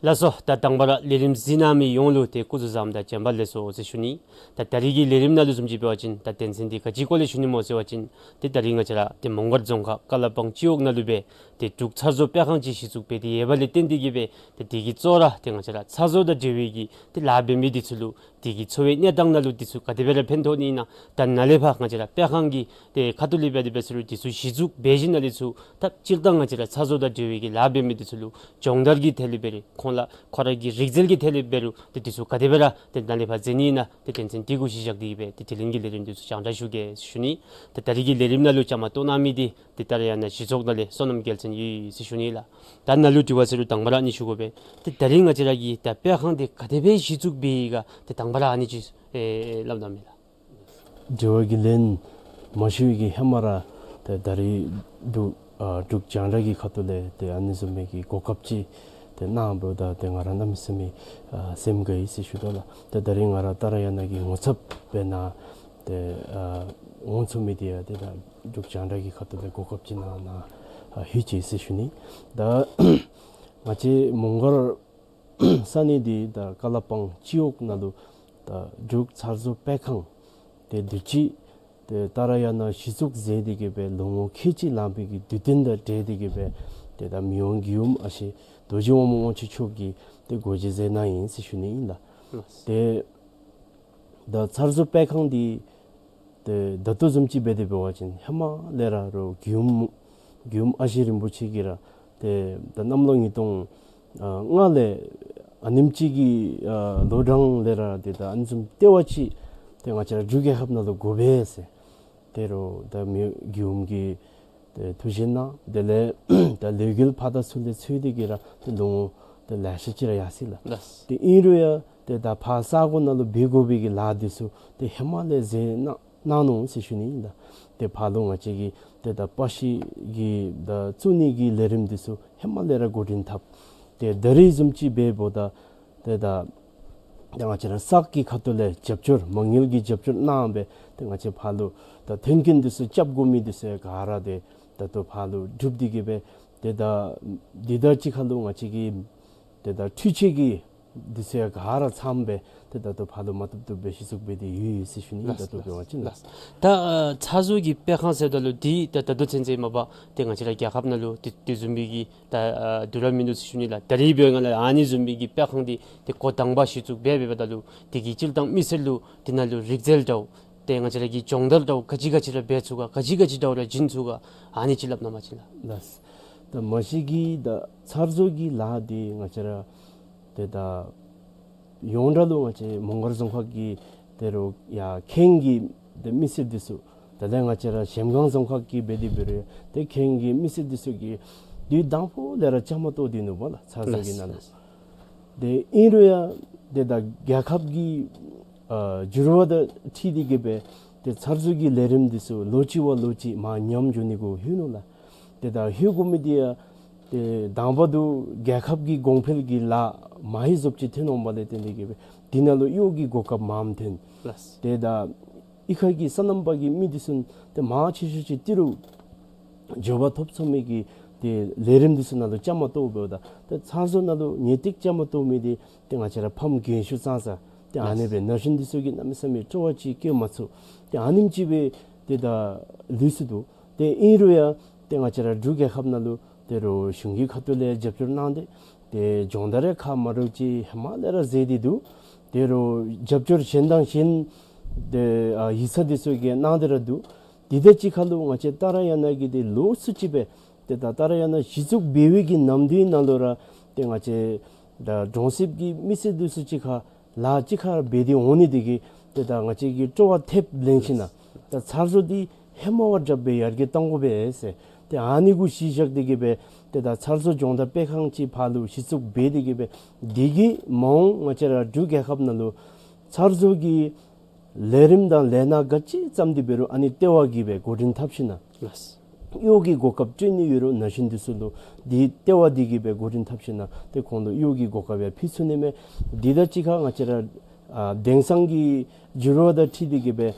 ལགས་སོ། ད་དང་པ་ར་ལས་རིམ་གཟིགས་གནང་མི་ཡོངས་ལུ་ཏེ་སྐུ་གཟུགས་བཟང་དང་བྱོན་པ་ལེགས་སོ་ཟེར་ཞུ་ནི། ད་ད་རིས་ཀྱི་ལས་རིམ་ནང་ལུ་བཟུམ་ཅིག་འབད་བ་ཅིན་ད་དོན་ཚན་འདི་ག་ཅིའི་སྐོར་ལས་ཞུ་ནི་སྨོ་ཟེར་བ་ཅིན་ཏེ་ད་རིས་ང་བཅས་ར་ཏེ་མོང་སྒར་རྫོང་ཁག་ཀ་ལ་པང་སྤྱི་འོག་ནང་ལུ་སྦེ་ཏེ་འབྲུག་ཚ་བཟོ་པད་ཁང་ཅིག་གཞི་བཙུགས་འབད་དེ་ཡོདཔ་ལས་བརྟེན་ཏེ་གིས་སྦེ་ཏེ་དེ་གི་གཙོ་བོ་ར་ཏེ་ང་བཅས་ར་ཚ་བཟོ་དང་འབྲེལ་བའི་གི་ཏེ་ལཱ་འབད་མི་འདི་ཚུ་ལུ་དེ་གི་འཚོ་བའི་གནས་སྟངས་ནང་ལུ་འདི་ཚུ་ག་དེ་སྦེ་ར་ཕན་ཐོགས་ནི་ཨིན་ན། ད་ནཱ་ལས་ཕར་ང་བཅས་ར་པད་ཁང་གི་ཏེ་ཁ་ཐུག་ལས་འབད་དེ་འབད་ས་ལུ་འདི་ཚུ་གཞི་བཙུགས་འབད་ཞིནམ་ལས་ཚུར་ད་སྤྱིར་བཏང་ང་བཅས་ར་ཚ་བཟོ་དང་འབྲེལ་བའི་གི་ལཱ་འབད་མི་འདི་ཚུ་ལུ་སྦྱོང་བརྡར་གྱི་ཐད་ལས་འབད་རུང་ཁོང་ལུ་ཁོང་ར་གི་རིག་རྩལ་གྱི་ཐད་ལས་འབད་རུང་ཏེ་འདི་ཚུ་ག་དེ་སྦེ་ར་ཏེ་ནཱ་ལས་ཕར་མཛད་ནི་ཨིན་ན་ཏེ་དོན་ཚན་འདི་གུ་གཞི་བཞག་སྟེ་གིས་སྦེ་ཏེ་དེ་རིང་གི་ལས་རིམ་འདི་ཚུ་རྒྱང་བསྒྲགས་ཞུ་གེ་ཟེར་ཞུ་ནི། ཏེ་ད་རིས་ཀྱི་ལས་རིམ་ནང་ལུ་བཅའ་མར་གཏོགས་གནང་མི་འདི་ཏེ་ད་རེས་ཡང་ན་གཞི་ཚོགས་ནང་ལས་བསོད་ནམས་རྒྱལ་མཚན་ཡོད་ཟེར་ཞུ་ནི་ལགས། ད་ནཱ་ལུ་དྲི་བ་ཟེར་རུང་དང་པ་ར་ཨ་ནི་ཞུ་དགོ་པས། ཏེ་ད་རིས་ང་བཅས་ར་གི་ད་པད་ཁང་འདི་ག་དེ་སྦེ་གཞི་བཙུགས་འབད་ཡི་ག་ཏེ་དང་པ་ར་ཨ་ནི་ཅིག་ཨེ་སླབ་གནང་མས་ལགས། དྲི་བ་གི་ལན་མ་ཞུ་བའི་གི་ཧེ་མ་ར་ཏེ་ད་རིས་འབྲུག་ཨ་འབྲུག་རྒྱང་བསྒྲགས་ཀྱི་ཁ་ཐུག་ལས་ཏེ་ཨ་ནི་བཟུམ་མའི་གི་གོ་སྐབས་ཅིག་ཏེ་གནང་འབདཝ་ད་ཏེ་ང་ར་གནམ་མེད་ས་མེད་ཨ་སེམས་དགའ་ཡི་ཟེར་ཞུ་དོ་ལགས། ཏེ་ད་རིས་ང་ར་ད་རེས་ཡང་ན་གི་ངོ་ཚབ་འབད་ནི་ཏེ་ཨ་འོང་ཚུགས་མི་འདི་ཡང་ཏེ་ད་འབྲུག་རྒྱང་བསྒྲགས་ཀྱི་ཁ་ཐུག་ལས་གོ་སྐབས་ཅིག་གནང་གནང་ཨ་ཧུད་ཅིག་ཟེར་ཞུ་ནི། ད་ང་བཅས་མོང་སྒར་ས་གནས་འདི་ད་ཀ་ལ་པང་སྤྱི་འོག་ནང་ལུ་ད་འབྲུག་ཚ་བཟོ་པད་ཁང་ཏེ་དུས་ཅི་ ཏེ་ཏཱ་ར་ཡ་ན་གཞི་བཙུགས་མཛད་དེ་གི་སྦེ་ལོ་ངོ་ཁལ་གཅིག་ལང་པའི་གི་དུས་སྟོན་དང་འབྲེལ་ཏེ་གི་སྦེ་ཏེ་ད་མི་དབང་མགྱོནམ་ཨ་ཞེ་རྡོ་རྗེ་དབང་མོ་དབང་ཕྱུག་མཆོག་གིས་ཏེ་སྒོ་འབྱེད་མཛད་གནང་ཡི་ཟེར་ཞུ་ནི་ཨིན་ལགས། ཏེ་ད་ཚར་བཟོ་སྤེལ་ཁང་འདི་ཏེ་ད་ལྟོ་བཟུམ་ཅིག་འབད་དེ་འབད་བ་ཅིན་ཧེ་མ་ལས་ར་རུང་མགྱོནམ་མགྱོནམ་ཨ་ཞེ་རིན་པོ་ཆེ་གིས་ར་ཏེ་ད་གནམ་ལོ་ཉིས་སྟོང་ཨ་ལྔ་ལས་ཨ་ནེམ་ཅིག་གི་ཨ་ལོ་གྲངས་ལས་ར་ཏེ་ད་ཨ་ནི་བཟུམ་ལྟེ་བ་ཅིག་ཏེ་ང་བཅས་ར་འབྲུག་རྒྱལ་ཁབ་ནང་ལུ་དགོ་པས་ཟེར། ཏེ་རུང་ད་མི་མགྱོནམ་གིས་ཏེ་ཐུགས་བཞེད་གནང་། དེ་ལས་ད་ལས་འགུལ་ཕར་དང་ཚུར་ལས་ཚུད་དེ་གི་ར་ཏེ་ལོ་ངོ་ཏེ་ལེ་ཤ་ཅིག་ར་ཡར་སོ་ཡི་ལགས། ལགས། ཏེ་ཨིན་རུང་ཡང་ཏེ་ད་ཕར་ས་གོ་ནང་ལུ་འབད་དགོ་པའི་གི་ལཱ་འདི་ཚུ་ཏེ་ཧེ་མ་ལས་མཛད་གནང་གནང་ནུག་ཟེར་ཞུ་ནི་ཨིན་ལགས། ཏེ་ཕར་ལུ་ང་བཅས་ཀྱིས་ཏེ་ད་པར་ཤིང་གི་ད་བཙུགས་ནི་གི་ལས་རིམ་འདི་ཚུ་ཧེ་མ་ལས་ར་འགོ་འདྲེན་འཐབ། ཏེ་ད་རིས་བཟུམ་ཅིག་འབདཝ་ད་ཏེ་ད་ཏེ་ང་བཅས་ར་སག་གི་ཁ་ཐུག་ལས་རྒྱབ་སྐྱོར་མ་དངུལ་གྱི་རྒྱབ་སྐྱོར་གནང་སྦེ་ཏེ་ང་བཅས་ཕར་ལུ་ད་མཐུན་རྐྱེན་འདི་ཚུ་རྐྱབ་དགོ་མི་འདི་ཚུ་ཡང་ག་ར་ཏེ་ད་ལྟོ་ཕར་ལུ་གྲུབ་སྟེ་གི་སྦེ་ཏེ་ད་འདི་དང་གཅིག་ཁར་ལུ་ང་བཅས་ཀྱི་ཏེ་ད་འཕྲུལ་ཆས་ཀྱི་འདི་ཚུ་ཡང་ག་ར་ཚངམ་སྦེ་ཏེ་ད་ལྟོ་ཕར་ལུ་མ་བཏུབ་བཏུབ་སྦེ་གཞི་བཙུགས་འབད་དེ་ཡོད་ཡོད་ཟེར་ཞུ་ནི། ལགས། ད་ལྟོ་འབད་བ་ཅིན་ལགས། ད་ཨ་ཚར་བཟོ་གི་སྤེལ་ཁང་ཟེརཝ་ད་ལུ་འདི་ད་ད་ལྟོ་ཚུན་ཚོད་མ་པ་ཏེ་ང་བཅས་ར་རྒྱལ་ཁབ་ནང་ལུ་དེ་དེ་བཟུམ་མའི་གི་ད་ཨ་དུས་རབས་མིན་འདུག་ཟེར་ཞུ་ནི་ལགས། ད་རིས་འབདཝ་ད་ལུ་ཨ་ནི་བཟུམ་མའི་གི་སྤེལ་ཁང་འདི་ཏེ་འགོ་དང་པ་གཞི་བཙུགས་འབད་འབདཝ་ད་ལུ་དེ་གི་སྤྱིར་བཏང་མི་སེར་ལུ་དེ་ནང་ལུ་རིག་རྩལ་འདྲཝ་ཏེ་ང་བཅས་ར་གི་སྦྱོང་བརྡར་འདྲཝ་ག་ཅི་ག་ཅི་ར་འབད་ཚུགས་ག་ག་ཅི་ག་ཅི་འདྲཝ་ར་བྱིན་ཚུགས་ག་ཨ་ནི་ཅིག་སླབ་གནང་པ་ཅིན་ལགས། ལགས། ད་མ་གཞི་གི་ད་ཚར་བཟོ་གི་ལཱ་འདི་ང་བཅས་ར་ཏེ་ད་ཡོངས་གྲགས་ལུ་ང་བཅས་མོང་སྒར་རྫོང་ཁག་གི་ཏེ་རུང་ཡར་ཁེངས་ཀྱི་ཏེ་མི་སེར་འདི་ཚུ་དེ་ལས་ང་བཅས་ར་གཞལམ་སྒང་རྫོང་ཁག་གི་འབད་དེ་འབད་རུང་ཏེ་ཁེངས་ཀྱི་མི་སེར་འདི་ཚུ་གིས་དུས་དང་པོ་ལས་ར་བཅའ་མར་གཏོགས་ཏེ་ནུག་པ་ལགས། ཚར་བཟོ་གི་ནང་ལུ། ཏེ་ཨིན་རུང་ཡང་ཏེ་ད་རྒྱལ་ཁབ་ཀྱི་ཨ་འགྱུར་བ་དང་འཁྲིལ་ཏེ་གི་སྦེ་ཏེ་ཚར་བཟོ་གི་ལས་རིམ་འདི་ཚུ་ལོ་གཅིག་བ་ལོ་གཅིག་མར་ཉམས་འགྱོ་ནི་གུ་ལྷོད་ནུག་ལགས། ཏེ་ད་ལྷོད་དགོ་མི་འདི་ཡང་ཏེ་དང་པ་འདི་རྒྱལ་ཁབ་ཀྱི་གོང་འཕེལ་གྱི་ལཱ་མ་ཧེ་བཟོཔ་ཅིག་ཐོན་འོང་པ་ལས་བརྟེན་ཏེ་གི་སྦེ་དེ་ནང་ལུ་གཡོག་གི་གོ་སྐབས་མངམ་ཐོན། ལགས། ཏེ་ད་གཡུས་ཁ་གི་སོ་ནམ་པ་གི་མི་འདི་ཚུ་ཏེ་མང་ཆེ་ཤོས་ཅིག་ཏི་རུ་འགྱོ་བ་ཐོབ་ཚུགས་མི་གི་ཏེ་ལས་རིམ་འདི་ཚུ་ནང་ལུ་བཅའ་མར་གཏོགས་འབདཝ་ད་ཏེ་ཚར་བཟོ་ནང་ལུ་ངེས་ཏིག་བཅའ་མར་གཏོགས་མི་འདི་ཏེ་ང་བཅས་ར་ཕམ་རྒན་ཤོས་ཙང་ཙང་ཏེ་ཨ་ནི་སྦེ་ན་གཞོན་འདི་ཚུ་གིས་གནམ་མེད་ས་མེད་སྤྲོ་བ་ཅིག་བསྐྱེད་མ་ཚུགས། ཏེ་ཨ་ནེམ་ཅིག་སྦེ་ཏེ་ད་ལུས་སོ་ནུག། ཏེ་ཨིན་རུང་ཡང་ཏེ་ང་བཅས་ར་འབྲུག་རྒྱལ་ཁབ་ནང་ལུ་ཏེ་རུང་གཞུང་གི་ཁ་ཐུག་ལས་རྒྱབ་སྐྱོར་གནང་སྟེ་ཏེ་སྦྱོང་བརྡར་རེ་ཁག་མ་འདྲཝ་ཅིག་ཧེ་མ་ལས་ར་མཛད་དེ་འདུག། ཏེ་རུང་རྒྱབ་སྐྱོར་གཞན་དང་གཞན་ཏེ་ཨ་ཡིག་ཚང་འདི་ཚུ་གིས་གནང་སྟེ་ར་འདུག། དེ་དང་གཅིག་ཁར་ལུ་ང་བཅས་ཏཱ་ར་ཡ་ན་གི་ཏེ་ལོགས་སུ་ཅིག་སྦེ་ཏེ་ད་ཏཱ་ར་ཡ་ན་གཞི་བཙུགས་འབད་བའི་གི་ནམ་དུས་ནང་ལུ་ར་ཏེ་ང་བཅས་ད་གྲོང་གསེབ་ཀྱི་མི་སེར་འདི་ཚུ་གཅིག་ཁར་ལཱ་གཅིག་ཁར་འབད་དེ་འོང་ནི་འདི་གིས་ཏེ་ད་ང་བཅས་ཀྱིས་སྤྲོ་བ་ཐེབས་ལེན་ཞིན་ན་ད་ཚར་བཟོ་འདི་ཧེ་མ་བ་དྲགཔ་སྦེ་ཡར་རྒྱས་གཏང་དགོ་པས་ཟེར། ཏེ་ཨ་ནི་གུ་གཞི་བཞག་སྟེ་གི་སྦེ་ཏེ་ད་ཚར་བཟོ་སྦྱོང་བརྡར་སྤེལ་ཁང་ཅིག་ཕར་ལུ་གཞི་བཙུགས་འབད་དེ་གི་སྦེ་འདི་གིས་མ་འོངས་ང་བཅས་ར་འབྲུག་རྒྱལ་ཁབ་ནང་ལུ་ཚར་བཟོ་གི་ལས་རིམ་དང་ལས་སྣ་ག་ཅི་བརྩམས་ཏེ་འབད་རུང་ཨ་ནི་ལྟེ་བ་གིས་སྦེ་འགོ་འདྲེན་འཐབ་ཞིན་ན་ལགས། གཡོག་གི་གོ་སྐབས་སྤྲོད་ནི་ཡོད་རུང་ན་གཞོན་འདི་ཚུ་ལུ་འདི་ལྟེ་བ་འདི་གིས་སྦེ་འགོ་འདྲེན་འཐབ་ཞིན་ན་ཏེ་ཁོང་ལུ་གཡོག་གི་གོ་སྐབས་ཡང་ཕུལ་ཚུགས་ནི་མས། འདི་དང་གཅིག་ཁར་ང་བཅས་ར་ཨ་དེང་སང་གི་འགྱུར་བ་དང་འཁྲིལ་ཏེ་གི་སྦེ་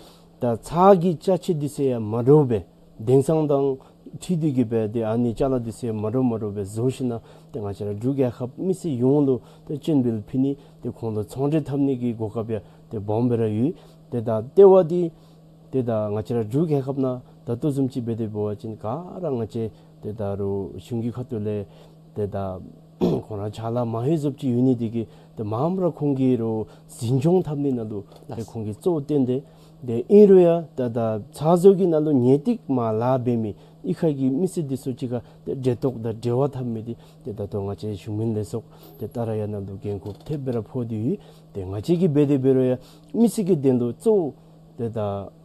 ད་ཚྭ་གི་ཅ་ཆས་འདི་ཚུ་ཡང་མ་འདྲཝ་སྦེ་དེང་སང་དང་འཁྲིལ་ཏེ་གི་སྦེ་ཏེ་ཨ་ནི་ཅ་ལ་འདི་ཚུ་ཡང་མ་འདྲཝ་མ་འདྲཝ་སྦེ་བཟོ་ཞིན་ན་ཏེ་ང་བཅས་ར་འབྲུག་རྒྱལ་ཁབ་མི་སེར་ཡོངས་ལུ་ཏེ་སྤྱན་འབུལ་ཕུལ་ནི་ཏེ་ཁོང་ལུ་ཚོང་འབྲེལ་འཐབ་ནི་གི་གོ་སྐབས་ཡང་ཏེ་སྦོམ་སྦེ་ར་ཡོད། ཏེ་ད་ལྟེ་བ་འདི་ཏེ་ད་ང་བཅས་ར་འབྲུག་རྒྱལ་ཁབ་ནང་ད་ལྟོ་བཟུམ་ཅིག་འབད་དེ་འབད་བ་ཅིན་ག་ར་ང་བཅས་ཏེ་ད་རུང་གཞུང་གི་ཁ་ཐུག་ལས་ཏེ་ད་ཁོང་ར་ཕྱག་ལཱ་མ་ཧེ་བཟོཔ་ཅིག་ཡོད་ནི་འདི་གིས་ཏེ་མངམ་ར་ཁོང་གིས་རུང་འཛིན་སྐྱོང་འཐབ་ནི་ནང་ལུ་ཏེ་ཁོང་གིས་གཙོ་བོ་བཏོན་ཏེ་ཏེ་ཨིན་རུང་ཡང་ད་ད་ཚྭ་བཟོ་གི་ནང་ལུ་ངེས་ཏིག་མར་ལཱ་འབད་མི་གཡུས་ཁ་གི་མི་སེར་འདི་ཚུ་གཅིག་ཁར་ཏེ་འབྲེལ་གཏོགས་དང་འབྲེལ་བ་འཐབ་མི་འདི་ཏེ་ད་ལྟོ་ང་བཅས་གཞུང་མིན་ལས་ཚོགས་ཏེ་ཏཱ་ར་ཡ་ན་ལུ་འགན་ཁུར་ཐེབས་སྦེ་ར་ཕོག་སྟེ་ཡོད། ཏེ་ང་བཅས་ཀྱིས་འབད་དེ་འབད་རུང་ཡང་མི་སེར་གྱི་དོན་ལུ་གཙོ་བོ་ཏེ་ད་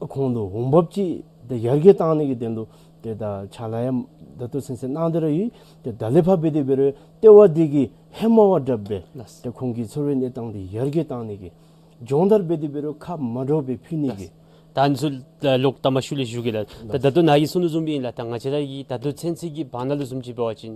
ཁོང་ལུ་འོང་འབབ་ཅིག་ཏེ་ཡར་རྒྱས་གཏང་ནི་གི་དོན་ལུ་ཏེ་ད་ཕྱག་ལཱ་ཡང་ད་ལྟོ་ཚུན་ཚོད་གནང་སྟེ་ར་ཡོད། ཏེ་ད་ལས་ཕར་འབད་དེ་འབད་རུང་ལྟེ་བ་འདི་གིས་ཧེ་མ་བ་དྲགཔ་སྦེ་ལགས། ཏེ་ཁོང་གི་འཚོ་བའི་གནས་སྟངས་འདི་ཡར་རྒྱས་གཏང་ནི་གི་སྦྱོང་བརྡར་འབད་དེ་འབད་རུང་ཁག་མ་འདྲཝ་སྦེ་ཕུལ་ནི་གི་ད་ཨ་ནི་ཚུ་ལོག་ལྟ་མ་ཤུལ་ལས་ཞུ་གེ་ལགས། ད་ད་ལྟོ་ནཱ་གིས་གསུངས་དོ་བཟུམ་སྦེ་ཨིན་ལགས། ད་ང་བཅས་ར་གི་ད་ལྟོ་ཚུན་ཚོད་ཀྱི་བར་ན་ལུ་བཟུམ་ཅིག་འབད་བ་ཅིན་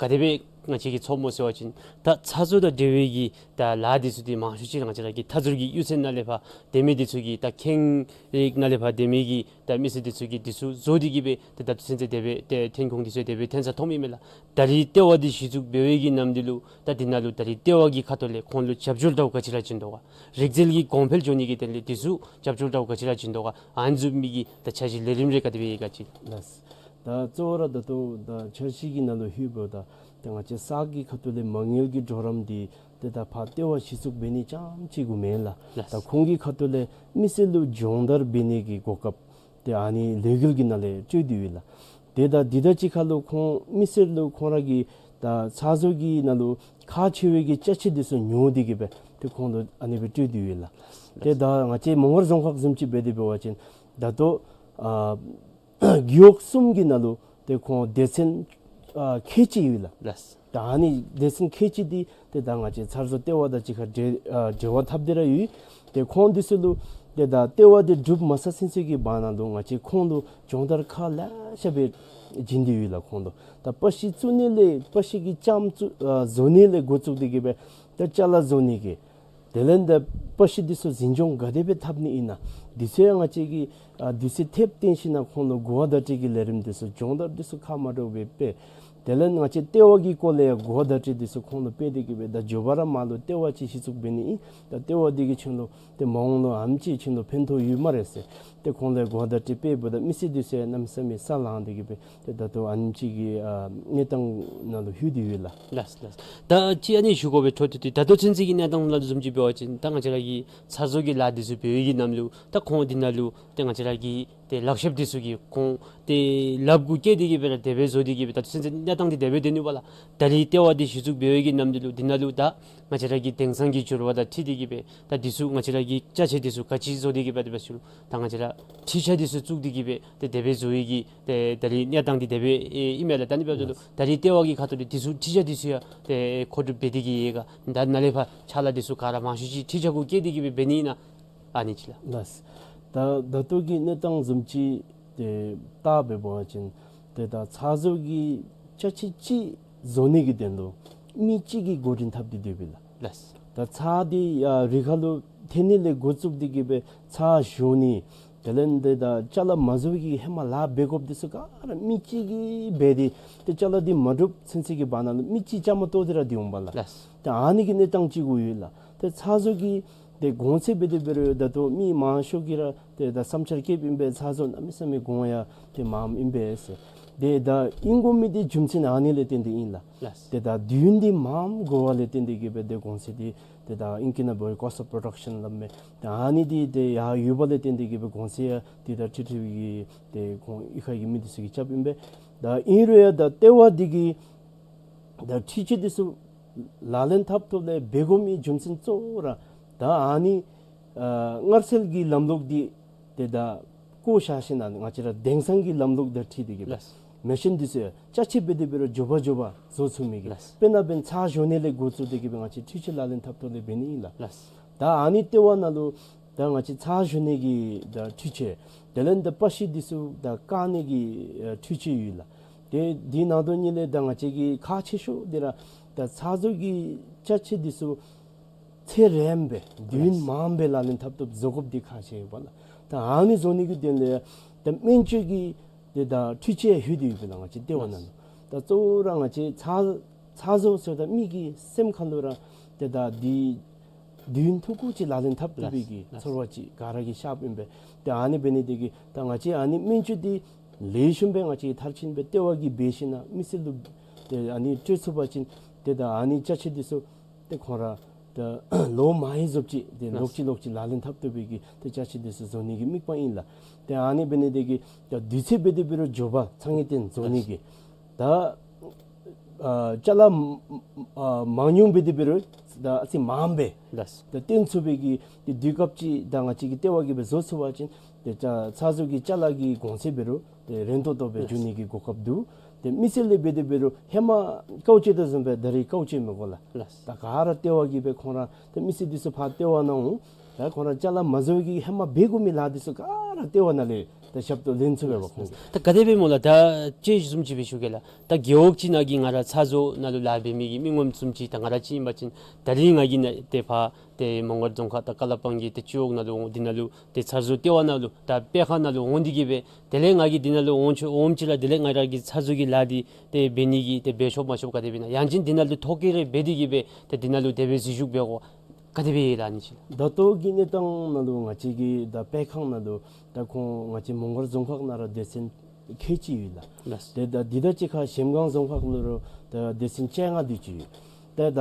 ག་དེ་སྦེ་ ང་བཅས་ཀྱིས་ཚོརཝ་མས་ཟེར་བ་ཅིན་ད་ཚ་ཟུག་དང་འབྲེལ་བའི་གི་ད་ལཱ་འདི་ཚུ་འདི་མང་ཤོས་ཅིག་ང་བཅས་ར་གི་མཐའ་ཟུར་གྱི་གཡུས་ཚན་ནང་ལས་ཕར་སྡོད་མི་འདི་ཚུ་གིས་ད་ཁེངས་རིགས་ནང་ལས་ཕར་སྡོད་མི་གི་ད་མི་སེར་འདི་ཚུ་གིས་འདི་ཚུ་བཟོ་སྟེ་གི་སྦེ་ད་ད་ལྟོ་ཚུན་ཚོད་དེ་སྦེ་ཏེ་ཐོན་ཁུངས་འདི་ཚུ་དེ་སྦེ་ཐོན་ས་མཐོངམ་ཨིན་མས་ལགས། ད་རིས་ལྟེ་བ་འདི་གཞི་བཙུགས་འབད་བའི་གི་ནམ་དུས་ལུ་ད་འདི་ནང་ལུ་ད་རིས་ལྟེ་བ་གི་ཁ་ཐུག་ལས་ཁོང་ལུ་རྒྱབ་སྐྱོར་འདྲཝ་ག་ཅི་ར་བྱིན་དོ་ག། རིག་རྩལ་གྱི་གོང་འཕེལ་འགྱོ་ནི་གི་དོན་ལས་འདི་ཚུ་རྒྱབ་སྐྱོར་འདྲཝ་ག་ཅི་ར་བྱིན་དོ་ག། ཨ་ནི་བཟུམ་མའི་གི་ད་འཆར་གཞི་ལས་རིམ་རེ་ག་དེ་སྦེ་ཡོད་ག་ཅིག། ལགས། ད་གཙོ་བོ་ར་ད་ལྟོ་ད་འཆར་གཞི་གི་ནང་ལུ་ལྷོདཔ་ད་ད་ང་བཅས་ས་གི་ཁ་ཐུག་ལས་མ་དངུལ་གྱི་གྲོགས་རམ་འདི་ཏེ་ད་ཕར་ལྟེ་བ་གཞི་བཙུགས་འབད་ནི་རྐྱངམ་ཅིག་གུ་མེན་ལགས། ལགས། ད་ཁོང་གི་ཁ་ཐུག་ལས་མི་སེར་ལུ་སྦྱོང་བརྡར་འབད་ནི་གི་གོ་སྐབས་ཏེ་ཨ་ནི་ལས་འགུལ་གྱི་ནང་ལས་སྤྲོད་དེ་ཡོད་ལགས། ཏེ་ད་འདི་དང་གཅིག་ཁར་ལུ་ཁོང་མི་སེར་ལུ་ཁོང་ར་གི་ད་ཚ་ཟུག་གི་ནང་ལུ་ཁག་ཆེ་བའི་གི་ཅ་ཆས་འདི་ཚུ་ཉོ་སྟེ་གི་སྦེ་ཏེ་ཁོང་ལུ་ཨ་ནི་སྦེ་སྤྲོད་དེ་ཡོད་ལགས། ཏེ་ད་ང་བཅས་མོང་སྒར་རྫོང་ཁག་བཟུམ་ཅིག་འབད་དེ་འབད་བ་ཅིན་ད་ལྟོ་ཨ་རྒེད་འོག་གསུམ་གྱི་ནང་ལུ་ཏེ་ཁོང་སྡེ་ཚན་ཨ་ཁལ་གཅིག་ཡོད་ལགས། ལགས། ད་ཨ་ནི་སྡེ་ཚན་ཁལ་གཅིག་འདི་ཏེ་ད་ང་བཅས་ཚ་ཟུག་ལྟེ་བ་དང་གཅིག་ཁར་འབྲེལ་ཨ་འབྲེལ་བ་འཐབ་སྟེ་ར་ཡོད། ཏེ་ཁོང་འདི་ཚུ་ལུ་ཏེ་ད་ལྟེ་བ་འདི་གྲུབ་མ་ཚར་ཚུན་ཚོད་ཀྱི་བར་ན་ལུ་ང་བཅས་ཁོང་ལུ་སྦྱོང་བརྡར་ཁག་ལེ་ཤ་སྦེ་བྱིན་ཏེ་ཡོད་ལགས། ཁོང་ལུ་ད་པ་ཤི་བཙུགས་ནི་ལས་པ་ཤི་གི་ལྕངམ་བཙུགས་ཨ་བཟོ་ནི་ལས་འགོ་བཙུགས་ཏེ་གི་སྦེ་ད་ཅ་ལ་བཟོ་ནི་གི་དེ་ལས་ད་པ་ཤི་འདི་ཚུ་འཛིན་སྐྱོང་ག་དེ་སྦེ་འཐབ་ནི་ཨིན་ན་འདི་ཚུ་ཡང་ང་བཅས་ཀྱིས་ཨ་དུས་ཚོད་ཐེབས་བཏོན་ཞིན་ན་ཁོང་ལུ་གོ་བ་བརྡ་སྤྲོད་ཀྱི་ལས་རིམ་འདི་ཚུ་སྦྱོང་བརྡར་འདི་ཚུ་ཁག་མ་འདྲཝ་སྦེ་སྤེལ། དེ་ལས་ང་བཅས་ལྟེ་བ་གི་སྐོར་ལས་ཡང་གོ་བ་བརྡ་སྤྲོད་འདི་ཚུ་ཁོང་ལུ་སྤེལ་ཏེ་གི་སྦེ་ད་མགྱོགས་པ་ར་མར་ལུ་ལྟེ་བ་ཅིག་གཞི་བཙུགས་འབད་ནི་ཨིན། ད་ལྟེ་བ་འདི་གིས་ཁྱོད་ལུ་ཏེ་མ་འོངས་ལུ་ཨ་ནེམ་ཅིག་ཁྱོད་ལུ་ཕན་ཐོགས་ཡོད་སྨ་རེ་ཟེར་ཏེ་ཁོང་ལུ་གོ་བ་བརྡ་སྤྲོད་སྤེལཝ་ད་མི་སེར་འདི་ཚུ་ཡང་གནམ་མེད་ས་མེད་ས་ལངས་ཏེ་གི་སྦེ་ཏེ་ད་ལྟོ་ཨ་ནེམ་ཅིག་གི་ཨ་གནས་སྟངས་ནང་ལུ་ལྷོད་དེ་ཡོད་ལགས། ལགས་ལགས། ད་ཅི་ཨ་ནི་ཞུ་དགོ་པའི་འཕྲོ་མཐུད་དེ་ད་ལྟོ་ཚུན་ཚོད་ཀྱི་གནས་སྟངས་ལུ་བཟུམ་ཅིག་འབད་བ་ཅིན་ད་ང་བཅས་ར་གི་ཚ་ཟུག་གི་ལཱ་འདི་ཚུ་འབད་བའི་གི་ནམ་ལུ་ད་ཁོང་འདི་ནང་ལུ་ཏེ་ང་བཅས་ར་གི་ཏེ་ལག་ཤེསཔ་འདི་ཚུ་གིས་ཁོང་ཏེ་ལགཔ་གུ་བཀལ་ཏེ་གི་སྦེ་ར་དེ་སྦེ་བཟོ་སྟེ་གི་སྦེ་ད་ལྟོ་ཚུན་ཚོད་གནས་སྟངས་འདི་དེ་སྦེ་སྡོད་ནུག་པ་ལགས། ད་རིས་ལྟེ་བ་འདི་གཞི་བཙུགས་འབད་བའི་གི་ནམ་དུས་ལུ་འདི་ནང་ལུ་ད་ང་བཅས་ར་གི་དེང་སང་གི་འགྱུར་བ་དང་འཁྲིལ་ཏེ་གི་སྦེ་ད་འདི་ཚུ་ང་བཅས་ར་གི་ཅ་ཆས་འདི་ཚུ་ག་ཅི་བཟོ་སྟེ་གི་སྦེ་དེ་སྦེ་ཞུ་ད་ང་བཅས་ར་འཕྲུལ་ཆས་འདི་ཚུ་བཙུགས་ཏེ་གི་སྦེ་ཏེ་དེ་སྦེ་བཟོ་བའི་གི་ཏེ་ད་རིས་གནས་སྟངས་འདི་དེ་སྦེ་ཨིན་མས་ལགས། ད་ཨ་ནི་འབདཝ་ད་ལུ་ད་རིས་ལྟེ་བ་གི་ཁ་ཐུག་ལས་འདི་ཚུ་འཕྲུལ་ཆས་འདི་ཚུ་ཡང་ཏེ་མཁོ་སྒྲུབ་འབད་དེ་གི་ཡོད་ག། ད་ནཱ་ལས་ཕར་ཕྱག་ལཱ་འདི་ཚུ་ག་ར་མང་ཤོས་ཅིག་འཕྲུལ་ཆས་གུ་བཀལ་ཏེ་གི་སྦེ་འབད་ནི་ཨིན་ན། ཨ་ནི་ཅིག་ལགས། ལགས། ད་ད་ལྟོ་གི་གནས་སྟངས་བཟུམ་ཅིག་ཏེ་བལྟ་འབད་བ་ཅིན་ཏེ་ད་ཚ་ཟུག་གི་ཅ་ཆས་ཅིག་བཟོ་ནི་གི་དོན་ལུ་མི་གཅིག་གིས་འགོ་འདྲེན་འཐབ་སྟེ་སྡོདཔ་ཨིན་ལགས། ལགས། ད་ཚ་འདི་ཡར་རི་ཁ་ལུ་ཐོན་ནི་ལས་འགོ་བཙུགས་ཏེ་གི་སྦེ་ཚ་བཞོ་ནི་དེ་ལས་ཏེ་ད་ཅ་ལ་མ་བཟོ་བའི་གི་ཧེ་མ་ལཱ་འབད་དགོཔ་འདི་ཚུ་ག་ར་མི་གཅིག་གིས་འབད་དེ་ཏེ་ཅ་ལ་འདི་མ་གྲུབ་ཚུན་ཚོད་ཀྱི་བར་ན་ལུ་མི་གཅིག་བཅའ་མར་གཏོགས་ཏེ་ར་སྡོད་འོང་པ་ལགས། ལགས། ད་ཨ་ནི་གི་གནས་སྟངས་ཅིག་གུ་ཡོད་ལགས། ཏེ་ཚ་ཟུག་གི་ཏེ་གོང་ཚད་འབད་དེ་འབད་རུང་ད་ལྟོ་མི་མང་ཤོས་ཀྱིས་ར་ཏེ་ད་བསམ་འཆར་བསྐྱེདཔ་ཨིན་པས། ཚ་ཟུག་གནམ་མེད་ས་མེད་གོང་ཡང་ཏེ་མངམ་ཨིན་པས་ཟེར། ཏེ་ད་ཨིན་དགོ་མི་འདི་རྒྱུ་མཚན་ཨ་ནི་ལས་བརྟེན་ཏེ་ཨིན་ལགས། ལགས། ཏེ་ད་དུས་ཡུན་འདི་མངམ་འགོར་བ་ལས་བརྟེན་ཏེ་གི་སྦེ་ཏེ་གོང་ཚད་འདི་ཏེ་ད་ཨིང་སྐད་ནང་འབད་བ་cost of production སླབ་མས། ཏེ་ཨ་ནི་འདི་ཏེ་ཡར་ཡོད་པ་ལས་བརྟེན་ཏེ་གི་སྦེ་གོང་ཚད་ཡང་ཏེ་ད་ཁྲི་ཁྲི་གི་ཏེ་ཁོང་གཡུས་ཁ་གི་མི་འདི་ཚུ་གིས་རྐྱབ་ཨིན་པས། ད་ཨིན་རུང་ཡང་ད་ལྟེ་བ་འདི་གིས་ད་འཕྲུལ་ཆས་འདི་ཚུ་ལག་ལེན་འཐབ་ཐོག་ལས་འབད་དགོ་མི་རྒྱུ་མཚན་གཙོ་བོ་ར་ད་ཨ་ནི་ཨ་མངར་ཚིལ་གྱི་ལམ་ལུགས་འདི་ཏེ་ད་བཀོ་བཞག་ཞིན་ན་ང་བཅས་ར་དེང་སང་གི་ལམ་ལུགས་དང་འཁྲིལ་ཏེ་གི་སྦེ་ལགས། མེ་ཤིན་འདི་ཚུ་ཡང་ཅ་ཆས་འབད་དེ་འབད་རུང་མགྱོགས་པ་མགྱོགས་པ་བཟོ་ཚུགས་མི་གི། ལགས། དཔེར་ན་འབདན་ཚ་བཞོ་ནི་ལས་འགོ་བཙུགས་ཏེ་གི་སྦེ་ང་བཅས་འཕྲུལ་ཆས་ལག་ལེན་འཐབ་ཐོག་ལས་འབད་ནི་ཨིན་ལགས། ལགས། ད་ཨ་ནི་ལྟེ་བ་ནང་ལུ་ད་ང་བཅས་ཚ་བཞོ་ནི་གི་ད་འཕྲུལ་ཆས་དེ་ལས་ད་པ་ཤི་འདི་ཚུ་ད་བཀག་ནི་གི་ཨ་འཕྲུལ་ཆས་ཡོད་ལགས། ཏེ་འདི་ནང་དོན་ཉིད་ལས་ད་ང་བཅས་ཀྱི་ཁག་ཆེ་ཤོས་འདི་ར་ད་ཚ་ཟུག་གི་ཅ་ཆས་འདི་ཚུ་ཚེ་རིངམོ་སྦེ་དུས་ཡུན་མངམ་སྦེ་ལག་ལེན་འཐབ་ཐོག་བཟོ་དགོཔ་འདི་ཁག་ཆེ་ཡོདཔ་ལགས། ད་ཨ་ནི་བཟོ་ནི་གི་དོན་ལས་ད་སྨན་བཅོས་ཀྱི་ཏེ་ད་འཕྲུལ་ཆས་ལྷོད་དེ་ཡོདཔ་ལགས། ང་བཅས་ལྟེ་བ་ནང་ལུ་ད་གཙོ་བོ་ར་ང་བཅས་ཚ་ཚ་ཟུག་ཟེརཝ་ད་མི་གི་སེམས་ཁ་ལུ་ར་ཏེ་ད་འདི་དུས་ཡུན་ཐུང་ཀུ་ཅིག་ལག་ལེན་འཐབ་ཐུབ་པའི་གི་ལགས། ཚོར་བ་ཅིག་ག་ར་གིས་ཤརཝ་ཨིན་པས། ཏེ་ཨ་ནི་འབད་ནི་དེ་གིས་ད་ང་བཅས་ཨ་ནི་སྨན་བཅོས་འདི་ལེགས་ཤོམ་སྦེ་ང་བཅས་མཐར་ཕྱིན་སྦེ་ལྟེ་བ་གིས་འབད་ཞིན་ན་མི་སེར་ལུ་ཏེ་ཨ་ནི་སྤྲོད་ཚུགས་པ་ཅིན་ཏེ་ད་ཨ་ནི་ཅ་ཆས་འདི་ཚུ་ཏེ་ཁོང་ར་ད་ལོ་མང་ཡི་བཟུམ་ཅིག་ཏེ་ལེགས། ལོག་ཅི་ལོག་ཅི་ལག་ལེན་འཐབ་ཐུབ་པའི་གི་ཏེ་ཅ་ཆས་འདི་ཚུ་བཟོ་ནི་གི་དམིགས་པ་ཨིན་ལགས། ཏེ་ཨ་ནི་འབད་ནི་དེ་གིས་ད་དུས་ཚོད་འབད་དེ་འབད་རུང་མགྱོགས་པ་ཚ་ངེས་ཏེ་བཟོ་ནི་གི། ད་ཨ་ཅ་ལ་ཨ་མང་ཉུང་འབད་དེ་འབད་རུང་ད་ཨ་ཙི་མངམ་སྦེ་ལགས། ད་བཏོན་ཚུགས་པའི་གི་ཏེ་དུས་སྐབས་ཅིག་ད་ང་བཅས་ཀྱི་ལྟེ་བ་གིས་སྦེ་བཟོ་ཚུགས་པ་ཅིན་ཏེ་ཅ་ཚ་ཟུག་གི་ཅ་ལ་གི་གོང་ཚད་འབད་རུང་ཏེ་རན་ཏོག་ཏོ་སྦེ་ལགས། འགྱོ་ནི་གི་གོ་སྐབས་འདུག། ཏེ་མི་སེར་ལས་འབད་དེ་འབད་རུང་ཧེ་མ་ཀའུ་ཅོག་དང་བཟུམ་སྦེ་ད་རིས་ཀའུ་ཅོག་མི་དགོ་ལགས། ལགས། ད་ག་ར་ལྟེ་བ་གིས་སྦེ་ཁོང་ར་ཏེ་མི་སེར་འདི་ཚུ་ཕར་ལྟེ་བ་ནང་འོང་། ད་ཁོང་ར་ཅ་ལ་མ་བཟོ་གི་ཧེ་མ་འབད་དགོ་མི་ལཱ་འདི་ཚུ་ག་ར་ལྟེ་བ་ནང་ལས་ ད་ཞབས་ཏོག་ལེན་ཚུགས་པས་པ་ཁོང་གིས། ད་ག་དེ་སྦེ་སྨོ་ལགས། ད་ཅི་བཟུམ་ཅིག་སྦེ་ཞུ་གེ་ལགས། ད་རྒེད་འོག་ཅིག་ནང་གི་ང་ར་ཚ་བཟོ་ནང་ལུ་ལཱ་འབད་མི་གི་མི་ངོམ་བཟུམ་ཅིག་ད་ང་ར་ཅིག་ཨིན་པ་ཅིན་ད་རིས་ང་གིས་ནཱ་ཏེ་ཕར་ཏེ་མོང་སྒར་རྫོང་ཁག་ད་ཀ་ལ་པང་གི་ཏེ་སྤྱི་འོག་ནང་ལུ་འོང་འདི་ནང་ལུ་ཏེ་ཚ་བཟོ་ལྟེ་བ་ནང་ལུ་ད་སྤེལ་ཁང་ནང་ལུ་འོང་འདི་གིས་སྦེ་དེ་ལས་ང་གིས་འདི་ནང་ལུ་འོང་ཆོག་འོངམ་ཅིག་ལགས། དེ་ལས་ང་ར་གི་ཚ་བཟོ་གི་ལཱ་འདི་ཏེ་འབད་ནི་གི་ཏེ་འབད་ཆོག་མ་ཆོག་ག་དེ་སྦེ་ཨིན་ན། ཡང་ཅིན་འདི་ནང་ལུ་ཐོ་བཀོད་རེ་འབད་འདི་གིས་སྦེ་ཏེ་འདི་ནང་ལུ་དེ་སྦེ་འཛུལ་ཞུགས་འབད་དགོ་ག་དེ་སྦེ་ཨིན་ལགས་ཨ་ནི་ཅིག་ལགས། ད་ལྟོ་གི་གནས་སྟངས་ནང་ལུ་ང་བཅས་ཀྱི་ད་སྤེལ་ཁང་ནང་ལུ་ད་ཁོང་ང་བཅས་མོང་སྒར་རྫོང་ཁག་ནང་ར་སྡེ་ཚན་ཁལ་གཅིག་ཡོད་ལགས། ལགས། ཏེ་ད་འདི་དང་གཅིག་ཁར་གཞལམ་སྒང་རྫོང་ཁག་ནང་ལུ་ད་སྡེ་ཚན་བཅོ་ལྔ་དེ་ཅིག་ཡོད། ཏེ་ད་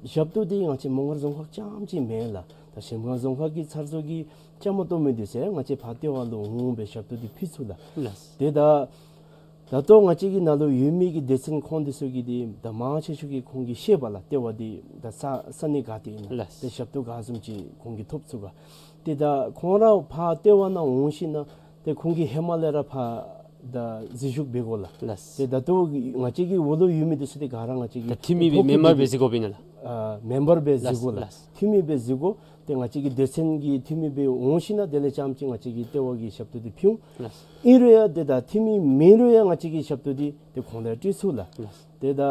ཞབས་ཏོག་འདི་ང་བཅས་མོང་སྒར་རྫོང་ཁག་རྐྱངམ་ཅིག་མེན་ལགས། ད་གཞལམ་སྒང་རྫོང་ཁག་གི་ཚ་བཟོ་གི་བཅའ་མར་གཏོགས་མི་འདི་ཚུ་ཡང་ང་བཅས་ཕར་ལྟེ་བ་ལུ་འོང་སྦེ་ཞབས་ཏོག་འདི་ཕུལ་ཚུགས་ལགས། ལགས། ཏེ་ད་ད་ལྟོ་ང་བཅས་ཀྱི་ནང་ལུ་ཡོད་མི་གི་སྡེ་ཚན་ཁོང་འདི་ཚུ་གིས་འདི་ད་མང་ཆེ་ཤོས་ཀྱིས་ཁོང་གིས་ཤེས་པས་ལགས། ལྟེ་བ་འདི་ད་ས་ས་གནས་ག་ཏེ་ཨིན་ན། ལགས། ཏེ་ཞབས་ཏོག་ག་བཟུམ་ཅིག་ཁོང་གིས་ཐོབ་ཚུགས་ག། ཏེ་ད་ཁོང་ར་ཕར་ལྟེ་བ་ནང་འོང་ཞིན་ན་ཏེ་ཁོང་གིས་ཧེ་མ་ལས་ར་ཕར་ད་འཛུལ་ཞུགས་འབད་དགོ་ལགས། ལགས། ཏེ་ད་ལྟོ་ང་བཅས་ཀྱི་འོག་ལུ་ཡོད་མི་འདི་ཚུ་ཏེ་ག་ར་ང་བཅས་ཀྱི་ད་འཐུས་མི་སྦེ་མེམ་བར་སྦེ་འཛུལ་དགོཔ་ཨིན་ན་ལགས། ཨ་མེམ་བར་སྦེ་འཛུལ་དགོ་ལགས། ལགས། འཐུས་མི་སྦེ་འཛུལ་དགོ། ཏེ་ང་བཅས་ཀྱི་སྡེ་ཚན་གྱི་འཐུས་མི་སྦེ་འོང་ཞིན་ན་དེ་ལས་རྐྱངམ་ཅིག་ང་བཅས་ཀྱི་ལྟེ་བ་གི་ཞབས་ཏོག་འདི་ཕུལ་འོང་། ལགས། ཨིན་རུང་ཡང་ཏེ་ད་འཐུས་མི་མེན་རུང་ཡང་ང་བཅས་ཀྱི་ཞབས་ཏོག་འདི་ཏེ་ཁོང་ལུ་སྤྲོད་ཚུགས་ལགས། ལགས། ཏེ་ད་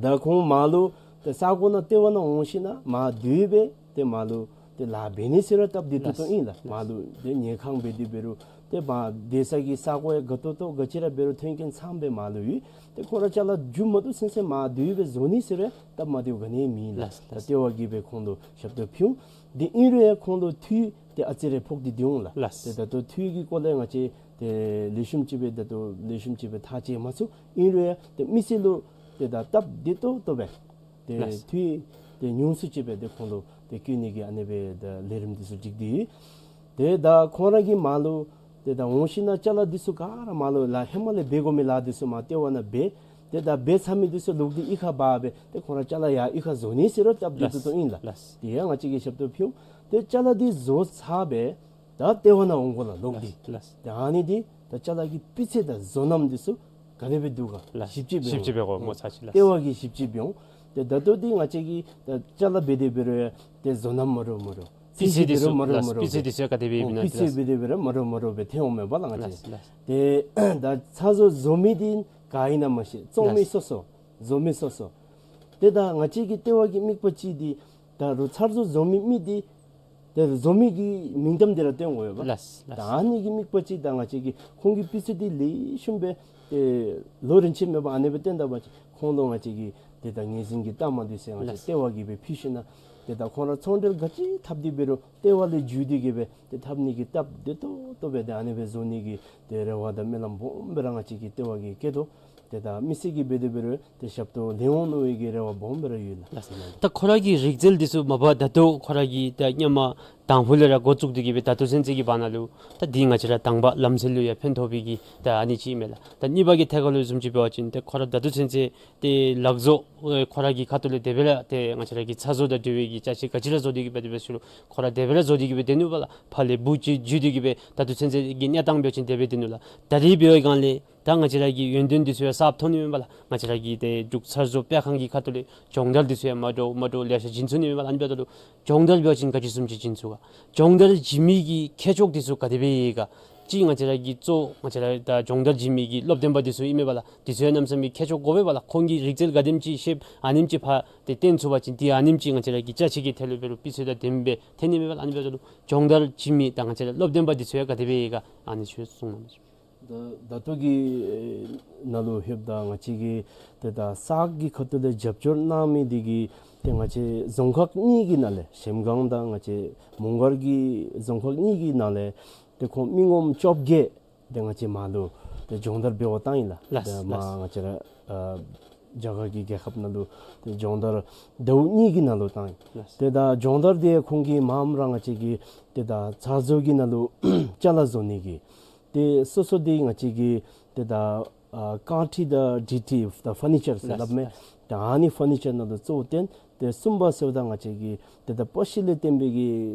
ད་ཁོང་མར་ལུ་ཏེ་ས་གོ་ནང་ལྟེ་བ་ནང་འོང་ཞིན་ན་མར་སྡོད་སྦེ་ཏེ་མར་ལུ་ཏེ་ལཱ་འབད་ནི་ཟེར་རུང་སྟབས་བདེ་ཏོག་ཏོ་ཨིན་ལགས། ལགས། མར་ལུ་ཏེ་ཉལ་ཁང་འབད་དེ་འབད་རུང་ཏེ་མར་སྡོད་ས་གི་ས་གོ་ཡང་དགའ་ཏོག་ཏོ་ག་ཅི་ར་འབད་རུང་མཐུན་རྐྱེན་ཚངམ་སྦེ་མར་ལུ་ཡོད། ཏེ་ཁོང་ར་ཅ་ལ་མཇུག་མ་བསྡུ་ཚུན་ཚོད་མར་སྡོད་སྦེ་བཟོ་ནི་ཟེར་རུང་སྟབས་མ་བདེཝ་ག་ནི་ཡང་མེད་ལགས། ལགས། ད་ལྟེ་བ་གིས་སྦེ་ཁོང་ལུ་ཞབས་ཏོག་ཕུལ་འོང་། དེ་ཨིན་རུང་ཡང་ཁོང་ལུ་འཐུས་ཏེ་ཨ་ཙི་རེ་ཕོག་སྟེ་སྡོད་འོང་ལགས། ལགས། ཏེ་ད་ལྟོ་འཐུས་ཀྱི་སྐོར་ལས་ང་བཅས་ཏེ་ལེགས་ཤོམ་ཅིག་སྦེ་ད་ལྟོ་ལེགས་ཤོམ་ཅིག་སྦེ་ཐག་བཅད་མ་ཚུགས། ཨིན་རུང་ཡང་ཏེ་མི་སེར་ལུ་ཏེ་ད་སྟབས་བདེ་ཏོག་ཏོ་སྦེ་ཏེ་ལགས། འཐུས་ཏེ་ཉུང་སུ་ཅིག་སྦེ་ཏེ་ཁོང་ལུ་ཏེ་བསྐོ་ནི་གི་ཨ་ནི་སྦེ་ད་ལས་རིམ་འདི་ཚུ་སྒྲིག་སྟེ་ཡོད། ཏེ་ད་ཁོང་ར་གིས་མར་ལུ་ཏེ་ད་འོང་ཞིན་ན་ཅ་ལ་འདི་ཚུ་ག་ར་མར་ལུ་ལཱ་ཧེ་མ་ལས་འབད་དགོ་མི་ལཱ་འདི་ཚུ་མར་ལྟེ་བ་ནང་འབད། ཏེ་ད་འབད་ཚར་མི་འདི་ཚུ་ལོག་སྟེ་གཡུས་ཁར་འབག་སྦེ་ཏེ་ཁོང་ར་ཅ་ལ་ཡར་གཡུས་ཁར་བཟོ་ནི་ཟེར་རུང་སྟབས་བདེ་ཏོག་ཏོ་ཨིན་ལགས། ལགས། དེ་ཡང་ང་བཅས་ཀྱིས་ཞབས་ཏོག་ཕུལ་འོང་། ཏེ་ཅ་ལ་འདི་བཟོ་ཚར་སྦེ་ད་ལྟེ་བ་ནང་འོང་དགོ་ལགས་ལོག་སྟེ། ལགས། ལགས། ཏེ་ཨ་ནི་འདི་ད་ཅ་ལ་གི་སྤུས་ཚད་དང་བཟོ་རྣམ་འདི་ཚུ་ག་དེ་སྦེ་འདུག་ག། ལགས། ཞིབ་དཔྱད་འབད་ཞིབ་དཔྱད་འབད་དགོ་སྨོ་ཚར་ཅིག་ལགས། ལྟེ་བ་གིས་ཞིབ་དཔྱད་འབད་འོང་། ཏེ་ད་ལྟོ་འདི་ང་བཅས་ཀྱིས་ད་ཅ་ལ་འབད་དེ་འབད་རུང་ཡང་ཏེ་བཟོ་རྣམ་མ་འདྲཝ་མ་འདྲཝ། སྤུས་ཚད་འདི་ཚུ་མ་འདྲཝ་མ་འདྲཝ། སྤུས་ཚད་འདི་ཚུ་ག་དེ་སྦེ་ཨིན་ན། སྤུས་ཚད་འབད་དེ་འབད་རུང་མ་འདྲཝ་མ་འདྲཝ་སྦེ་ཐོན་འོང་མས་པ་ལགས་ང་བཅས། ལགས། ལགས། ཏེ་ད་ཚ་བཟོ་བཟོ་མི་འདི་ག་ཨིན་ན་མ་ཤེས། བཙོང་མི་སོ་སོ། བཟོ་མི་སོ་སོ། ཏེ་ད་ང་བཅས་ཀྱི་ལྟེ་བ་གི་དམིགས་པ་ཅིག་འདི་ད་རུང་ཚ་བཟོ་བཟོ་མི་མི་འདི་ཏེ་བཟོ་མི་གི་མིང་གཏམ་འདི་ར་སྟོན་དགོ་པས་པ། ལགས། ལགས། ད་ཨ་ནི་གི་དམིགས་པ་ཅིག་ད་ང་བཅས་ཀྱིས་ཁོང་གི་སྤུས་ཚད་འདི་ལེགས་ཤོམ་སྦེ་ཏེ་ལོ་རིམ་བཞིན་མེད་པར་ཨ་ནི་སྦེ་བཏོན་ད་པ་ཅིན་ཁོང་ལུ་ང་བཅས་ཀྱིས་ཏེ་ད་ངོས་འཛིན་གྱི་རྟགས་མ་འདི་ཚུ་ང་བཅས། ལགས། ལྟེ་བ་གིས་སྦེ་ཕུལ་ཞིན་ན་ཏེ་ད་ཁོང་ར་ཚོང་འབྲེལ་ག་ཅི་འཐབ་སྟེ་འབད་རུང་ལྟེ་བ་ལས་བརྒྱུད་དེ་གི་སྦེ་ཏེ་འཐབ་ནི་གི་སྟབས་བདེ་ཏོག་ཏོ་སྦེ་ཏེ་ཨ་ནི་སྦེ་བཟོ་ནི་གི་ཏེ་རེ་བ་དང་སྨོན་ལམ་སྦོམ་སྦེ་ར་ང་བཅས་ཀྱི་ལྟེ་བ་གིས་བསྐྱེད་དོ། ཏེ་ད་མི་སེར་གྱིས་འབད་དེ་འབད་རུང་ཏེ་ཞབས་ཏོག་ལེན་འོང་མནོ་བའི་གི་རེ་བ་སྦོམ་སྦེ་ར་ཡོད་ལགས། ལགས། ད་ཁོ་ར་གི་རིག་རྩལ་འདི་ཚུ་མ་པ་ད་ལྟོ་ཁོ་ར་གིས་ད་སྔོན་མ་དང་ཕུ་ལས་ར་འགོ་བཙུགས་ཏེ་གི་སྦེ་ད་ལྟོ་ཚུན་ཚོད་ཀྱི་བར་ན་ལུ་ད་འདི་ང་བཅས་ར་དང་པ་ལམ་སྲོལ་ལུ་ཡང་ཕན་ཐོགས་པའི་གི་ད་ཨ་ནི་ཅིག་ཨིན་མས་ལགས། ད་གཉིས་པ་གི་ཐད་ཁར་ལུ་བཟུམ་ཅིག་འབད་བ་ཅིན་ཏེ་ཁོ་ར་ད་ལྟོ་ཚུན་ཚོད་ཏེ་ལག་བཟོ་ཨེ་ཁོ་ར་གི་ཁ་ཐུག་ལས་དེ་སྦེ་ར་ཏེ་ང་བཅས་ར་གི་ཚ་བཟོ་དང་འབྲེལ་བའི་གི་ཅ་ཆས་ག་ཅི་ར་བཟོ་སྟེ་གི་སྦེ་དེ་སྦེ་ཞུ་རུང་ཁོ་ར་དེ་སྦེ་ར་བཟོ་སྟེ་གི་སྦེ་སྡོད་ནུག་པ་ལགས། ཕར་ལས་བུ་ཅིག་བརྒྱུད་དེ་གི་སྦེ་ད་ལྟོ་ཚུན་ཚོད་ཀྱི་གནས་སྟངས་འབད་བ་ཅིན་དེ་སྦེ་སྡོད་ནུག་ལགས། ད་རིས་འབད་བའི་སྒང་ལས་ད་ང་བཅས་ར་གི་ཡོན་ཏན་འདི་ཚུ་ཡང་གསརཔ་ཐོན་ནི་མས་པ་ལགས། ང་བཅས་ར་གི་ཏེ་འབྲུག་ཚ་བཟོ་སྤེལ་ཁང་གི་ཁ་ཐུག་ལས་སྦྱོང་བརྡར་འདི་ཚུ་ཡང་མ་འདྲཝ་མ་འདྲཝ་ལེ་ཤ་བྱིན་ཚུགས་ནི་མས་པ་ལགས། ཨ་ནི་འབདཝ་ད་ལུ་སྦྱོང་བརྡར་འབད་བ་ཅིན་ག་ཅི་བཟུམ་ཅིག་བྱིན་ཚུགས་ག། སྦྱོང་བརྡར་བྱིན་མི་གི་མཁས་མཆོག་འདི་ཚུ་ག་དེ་སྦེ་ཡོད་ག། གཅིག་ང་བཅས་ར་གི་གཙོ་ང་བཅས་ར་ད་སྦྱོང་བརྡར་བྱིན་མི་གི་སློབ་སྟོན་པ་འདི་ཚུ་ཨིན་མས་པ་ལགས། འདི་ཚུ་ཡང་གནམ་མེད་ས་མེད་མཁས་མཆོག་དགོ་པས་པ་ལགས། ཁོང་གིས་རིག་རྩལ་ག་དེམ་ཅིག་ཤེསཔ་ཨ་ནེམ་ཅིག་ཕར་ཏེ་སྟོན་ཚུགས་པ་ཅིན་ཏེ་ཨ་ནེམ་ཅིག་ང་བཅས་ར་གི་ཅ་ཆས་ཀྱི་ཐད་ལུ་འབད་རུང་སྤུས་ཚད་དང་ལྡནམ་སྦེ་ཐོན་ནི་མས་པ་ལགས། ཨ་ནི་འབདཝ་ད་ལུ་སྦྱོང་བརྡར་བྱིན་མི་དང་ང་བཅས་ར་སློབ་སྟོན་པ་འདི་ཚུ་ཡང་ག་དེ་སྦེ་ཡོད་ག། ཨ་ནི་ཚུ་གསུང་གནང་། ད་ད་ལྟོ་གི་ནང་ལུ་ལྷོདཔ་ད་ང་བཅས་ཀྱིས་ཏེ་ད་གསར་གྱི་ཁ་ཐུག་ལས་རྒྱབ་སྐྱོར་གནང་མི་འདི་གིས་ཏེ་ང་བཅས་རྫོང་ཁག་གཉིས་ཀྱི་ནང་ལས་གཞལམ་སྒང་དང་ང་བཅས་མོང་སྒར་གྱི་རྫོང་ཁག་གཉིས་ཀྱི་ནང་ལས་ཏེ་ཁོང་མི་ངོམ་བཅོ་བརྒྱད་ཏེ་ང་བཅས་མར་ལུ་ཏེ་སྦྱོང་བརྡར་འབད་བར་བཏང་ཡི་ལགས། ལགས། ཏེ་མར་ལགས། ང་བཅས་ར་ཨ་རྒྱ་གར་གྱི་རྒྱལ་ཁབ་ནང་ལུ་ཏེ་སྦྱོང་བརྡར་ཟླཝ་གཉིས་ཀྱི་ནང་ལུ་བཏང་ཡི། ལགས། ཏེ་ད་སྦྱོང་བརྡར་འདི་ཁོང་གིས་མངམ་ར་ང་བཅས་ཀྱི་ཏེ་ད་ཚ་བཟོ་གི་ནང་ལུ་ཅ་ལ་བཟོ་ནི་གི་ཏེ་སོ་སོ་འདི་ང་བཅས་ཀྱི་ཏེ་ད་ཨ་རྐང་ཁྲི་དང་ཌི་ཊི་ད་ཕར་ནི་ཅར་ཟེར་སླབ་མས། ལགས། ད་ཨ་ནི་ཕར་ནི་ཅར་ནང་ལུ་གཙོ་བོ་བཏོན། ཏེ་གསུམ་པ་ཟེརཝ་ད་ང་བཅས་ཀྱི་ཏེ་ད་པག་ཤིང་ལས་བརྟེན་པའི་གི་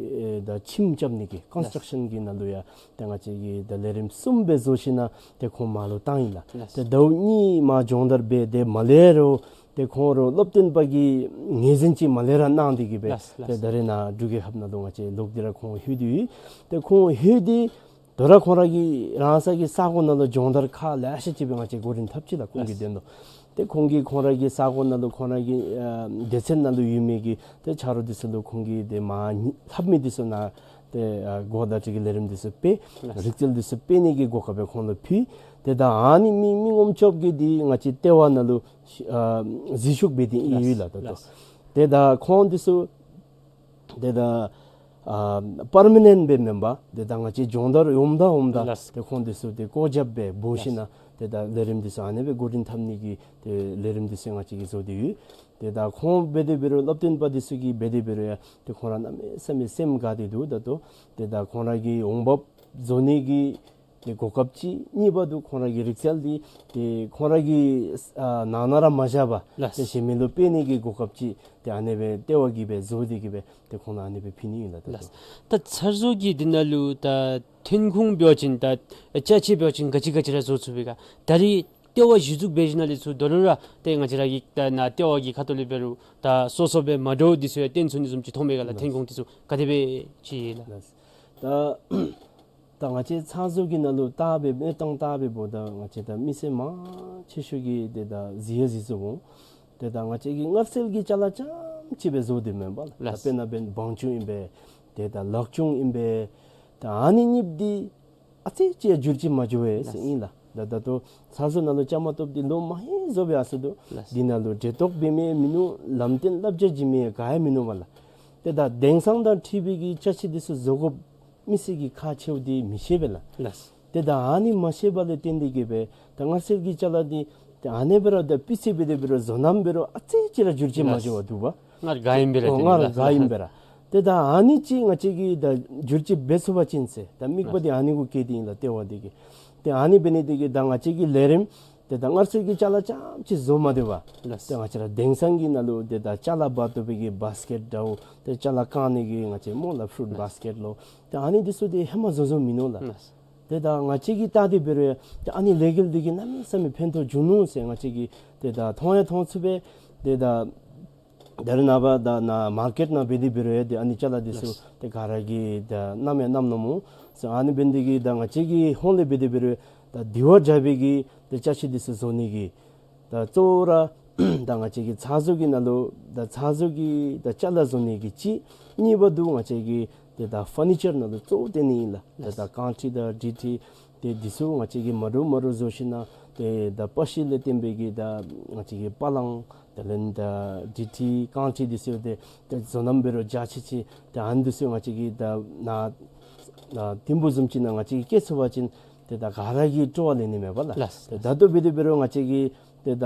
ཨེ་ད་ཁྱིམ་རྐྱབ་ནི་གི་ཀོན་སི་ཊྲག་ཤཱན་གྱི་ནང་ལུ་ཡང་ཏེ་ང་བཅས་ཀྱིས་ད་ལས་རིམ་གསུམ་སྦེ་བཟོ་ཞིན་ན་ཏེ་ཁོང་མར་ལུ་བཏང་ཡི་ལགས། ལགས། ཏེ་ཟླཝ་གཉིས་མར་སྦྱོང་བརྡར་འབད་དེ་མ་ལས་རུང་ཏེ་ཁོང་ར་སློབ་སྟོན་པ་གི་ངོས་འཛིན་ཅིག་མ་ལས་ར་གནང་སྟེ་གི་སྦེ། ལགས། ཏེ་ལགས། ད་རེས་ནཱ་འབྲུག་རྒྱལ་ཁབ་ནང་ལུ་ང་བཅས་ལོག་སྟེ་ར་ཁོང་ལྷོད་དེ་ཡོད། ཏེ་ཁོང་ལྷོད་དེ་ དོ་རུང་ཁོང་ར་གི་རང་སོ་གི་ས་གོ་ནང་ལུ་སྦྱོང་བརྡར་ཁག་ལེ་ཤ་ཅིག་སྦེ་ང་བཅས་འགོ་འདྲེན་འཐབ་ཅི་ལགས། ཁོང་གི་ལགས། དོན་ལུ། ཏེ་ཁོང་གིས་ཁོང་ར་གི་ས་གོ་ནང་ལུ་ཁོང་ར་གི་ཨ་སྡེ་ཚན་ནང་ལུ་ཡོད་མི་གི་ཏེ་ཆ་རོགས་འདི་ཚུ་ལུ་ཁོང་གིས་ཏེ་མ་ལྷབ་མི་འདི་ཚུ་ནང་ཏེ་ཨ་གོ་བརྡ་སྤྲོད་ཀྱི་ལས་རིམ་འདི་ཚུ་སྤེལ། ལགས། རིག་རྩལ་འདི་ཚུ་སྤེལ་ནི་གི་གོ་སྐབས་སྦེ་ཁོང་ལུ་ཕུལ། ཏེ་ད་ཨ་ནི་མི་མི་ངོམ་ཅོག་གི་འདི་ང་བཅས་ལྟེ་བ་ནང་ལུ་ཨ་འཛུལ་ཞུགས་འབད་དེ་ཨིན་ཡོད་ལགས། ད་ལྟོ། ལགས། ཏེ་ད་ཁོང་འདི་ཚུ་ཏེ་ད་ཨ་པར་མ་ནེནཊ་སྦེ་མེན་པར་ཏེ་ད་ང་བཅས་སྦྱོང་བརྡར་འོངམ་ད་འོངམ་ད། ལགས། ཏེ་ཁོང་འདི་ཚུ་ཏེ་བཀོད་ཁྱབ་སྦེ་འབོ་ཞིན་ན། ལགས། ཏེ་ད་ལས་རིམ་འདི་ཚུ་ཨ་ནེ་སྦེ་འགོ་འདྲེན་འཐབ་ནི་གི་ཏེ་ལས་རིམ་འདི་ཚུ་ང་བཅས་ཀྱིས་བཟོ་སྟེ་ཡོད། ཏེ་ད་ཁོང་འབད་དེ་འབད་རུང་སློབ་སྟོན་པ་འདི་ཚུ་གིས་འབད་དེ་འབད་རུང་ཡང་ཏེ་ཁོང་ར་གནམ་མེད་ས་མེད་སེམས་དགའ་སྟེ་འདུག། ད་ལྟོ་ཏེ་ད་ཁོང་ར་གི་འོང་འབབ་བཟོ་ནི་གི་ཏེ་གོ་སྐབས་ཅིག། གཉིས་པ་འདི་ཁོང་ར་གི་རིག་རྩལ་འདི་ཏེ་ཁོང་ར་གི་ཨ་ནང་ན་ར་མ་བཞག་པར། ལགས། ཏེ་གཞན་མི་ལུ་སྤེལ་ནི་གི་གོ་སྐབས་ཅིག་ཏེ་ཨ་ནེ་སྦེ་ལྟེ་བ་གིས་སྦེ་བཟོ་སྟེ་གིས་སྦེ་ཏེ་ཁོང་ལུ་ཨ་ནེ་སྦེ་ཕུལ་ནི་ཨིན་ལགས། ད་ལགས། ད་ཚར་བཟོ་གི་འདི་ནང་ལུ་ད་ཐོན་ཁུངས་འབད་བ་ཅིན་ད་ཅ་ཆས་འབད་བ་ཅིན་ག་ཅི་ག་ཅི་ར་བཟོ་ཚུགས་པས་ག། ད་རིས་ལྟེ་བ་གཞི་བཙུགས་འབད་ཞིན་ན་ལས་ཚུར་དོ་རུང་ར་ཏེ་ང་བཅས་ར་གི་ད་ནཱ་ལྟེ་བ་གི་ཁ་ཐུག་ལས་འབད་རུང་ད་སོ་སོ་སྦེ་མ་འདྲཝ་འདི་ཚུ་ཡང་བཏོན་ཚུགས་ནི་བཟུམ་ཅིག་མཐོང་པས་ག་ལགས། ལགས། ཐོན་ཁུངས་འདི་ཚུ་ག་དེ་སྦེ་ཅིག་ལགས། ལགས། ད་ད་ང་བཅས་ཚར་བཟོ་གི་ནང་ལུ་བལྟ་སྦེ་མེ་ཏོང་བལྟ་སྦེ་འབདཝ་ད་ང་བཅས་ད་མི་སེར་མང་ཆེ་ཤོས་ཀྱིས་ཏེ་ད་གཟིགས་ཡང་གཟིགས་ཚུགས་འོང་། ཏེ་ད་ང་བཅས་ཀྱིས་མངར་ཟས་ཀྱི་ཅ་ལ་རྐྱངམ་ཅིག་སྦེ་བཟོ་སྟེ་མེན་པ་ལགས། ལགས། ད་དཔེར་ན་འབདན་བང་ཅུང་ཨིན་པས། ཏེ་ད་ལག་ཅུང་ཨིན་པས། ད་ཨ་ནི་གཉིས་འདི་ཨ་ཙི་ཅིག་ཡང་འགྱུར་བཅོས་མ་འགྱོ་བས་ཟེར་ཨིན་ལགས། ད་ད་ལྟོ་ཚར་བཟོ་ནང་ལུ་བཅའ་མར་གཏོགསཔ་འདི་ལོ་མང་ཧེང་བཟོ་སྦེ་ཡར་སོང་འདུག། ལགས། འདི་ནང་ལུ་འབྲེལ་གཏོགས་འབད་མི་མིན་ནུག། ལམ་སྟོན་བསླབ་བྱ་བྱིན་མི་ག་ཡང་མིན་ནུག་པ་ལགས། ཏེ་ད་དེང་སང་དང་འཁྲིལ་བའི་གི་ཅ་ཆས་འདི་ཚུ་བཟོ་དགོཔ་མི་སེར་གྱིས་ཁག་ཆེཝ་འདི་མི་ཤེས་པས་ལགས། ལགས། ཏེ་ད་ཨ་ནི་མ་ཤེས་པ་ལས་བརྟེན་ཏེ་གིས་སྦེ་ད་མངར་ཟས་ཀྱི་ཅ་ལ་འདི་ཏེ་ཨ་ནེ་སྦེ་ར་ད་སྤུས་ཚད་འབད་དེ་འབད་རུང་བཟོ་རྣམ་འབད་རུང་ཨ་ཙི་ཅིག་ར་འགྱུར་བཅོས་མ་འགྱོ་བར་འདུག་པ། སྔར་ག་ཨིནམ་སྦེ་ར། ཨོ་སྟོན་སྔར་ལགས། ག་ཨིནམ་སྦེ་ར། ཏེ་ད་ཨ་ནི་ཅིག་ང་བཅས་ཀྱིས་ད་འགྱུར་བཅོས་འབད་ཚུགས་པ་ཅིན་ཟེར་ད་དམིགས་པ་འདི་ཨ་ནི་གུ་བསྐྱེད་དེ་ཨིན་ལགས། ལྟེ་བ་འདི་གིས། ཏེ་ཨ་ནི་འབད་ནི་འདི་གིས་ད་ང་བཅས་ཀྱི་ལས་རིམ་ཏེ་ད་མངར་ཟས་ཀྱི་ཅ་ལ་རྐྱངམ་ཅིག་བཟོ་མ་སྡོད་པར། ལགས། ཏེ་ང་བཅས་ར་དེང་སང་གི་ནང་ལུ་ཏེ་ད་ཅ་ལ་འབག་བཏུབ་པའི་གི་བཱས་ཀེཊ་འདྲཝ་ཏེ་ཅ་ལ་བཀང་ནི་གི་ང་བཅས་སྨོ་ལགས་ཕུ་རུཊ་ལགས། བཱས་ཀེཊ་ལོ། ཏེ་ཨ་ནི་འདི་ཚུ་འདི་ཧེ་མ་བཟོ་བཟོཝ་མིན་ནུག་ལགས། ལགས། ཏེ་ད་ང་བཅས་ཀྱིས་བལྟ་སྟེ་འབད་རུང་ཏེ་ཨ་ནི་ལས་འགུལ་འདི་གིས་གནམ་མེད་ས་མེད་ཕན་ཐོགས་བྱུང་ནུག་ཟེར་ང་བཅས་ཀྱིས་ཏེ་ད་མཐོང་ཡང་མཐོང་ཚུགས་པས། ཏེ་ད་ད་རེས་ནངས་པ་ད་ནཱ་མར་ཀེཊ་ནང་འབད་དེ་འབད་རུང་ཡང་ཏེ་ཨ་ནི་ཅ་ལ་འདི་ཚུ། ལགས། ཏེ་ག་ར་གིས་ད་བསྣམས་ཡང་བསྣམས་ནུག་སྨོ་ཟེར། ཨ་ནི་འབད་ནི་འདི་གིས་ད་ང་བཅས་ཀྱི་ཧོངས་ལས་འབད་དེ་འབད་རུང་ད་དེ་བ་འདྲ་བའི་གི་ཏེ་ཅ་ཆས་འདི་ཚུ་བཟོ་ནི་གི་ད་གཙོ་བོ་ར་ད་ང་བཅས་ཀྱི་ཚར་བཟོ་གི་ནང་ལུ་ད་ཚར་བཟོ་གི་ད་ཅ་ལ་བཟོ་ནི་གི་གཅིག། གཉིས་པ་འདི་ང་བཅས་ཀྱིས་ཏེ་ད་ཕར་ནི་ཅར་ནང་ལུ་གཙོ་བོ་བཏོན་ནི་ཨིན་ལགས། ཏེ་ད་རྐང་ཁྲི་དང་སྒྲིག་ཁྲི་ཏེ་འདི་ཚུ་ང་བཅས་ཀྱིས་མ་འདྲཝ་མ་འདྲཝ་བཟོ་ཞིན་ན་ཏེ་ད་པར་ཤིང་ལས་བརྟེན་པའི་གི་ད་ང་བཅས་ཀྱི་པ་ལང་དེ་ལས་ད་སྒྲིག་ཁྲི་རྐང་ཁྲི་འདི་ཚུ་ཏེ་ཏེ་བཟོ་རྣམ་འབད་རུང་འཇའ་ཆི་ཆི་ཏེ་ཨ་ནི་འདི་ཚུ་ང་བཅས་ཀྱིས་ད་ནཱ་ནཱ་ཐིམ་ཕུག་བཟུམ་ཅིག་ནང་ང་བཅས་ཀྱིས་བཀལ་ཚུགས་པ་ཅིན་ཏེ་ད་ག་ར་གིས་སྤྲོ་བ་ལེན་ནི་མས་པ་ལགས། ལགས། ཏེ་ད་ལྟོ་འབད་དེ་འབད་རུང་ང་བཅས་ཀྱིས་ཏེ་ད་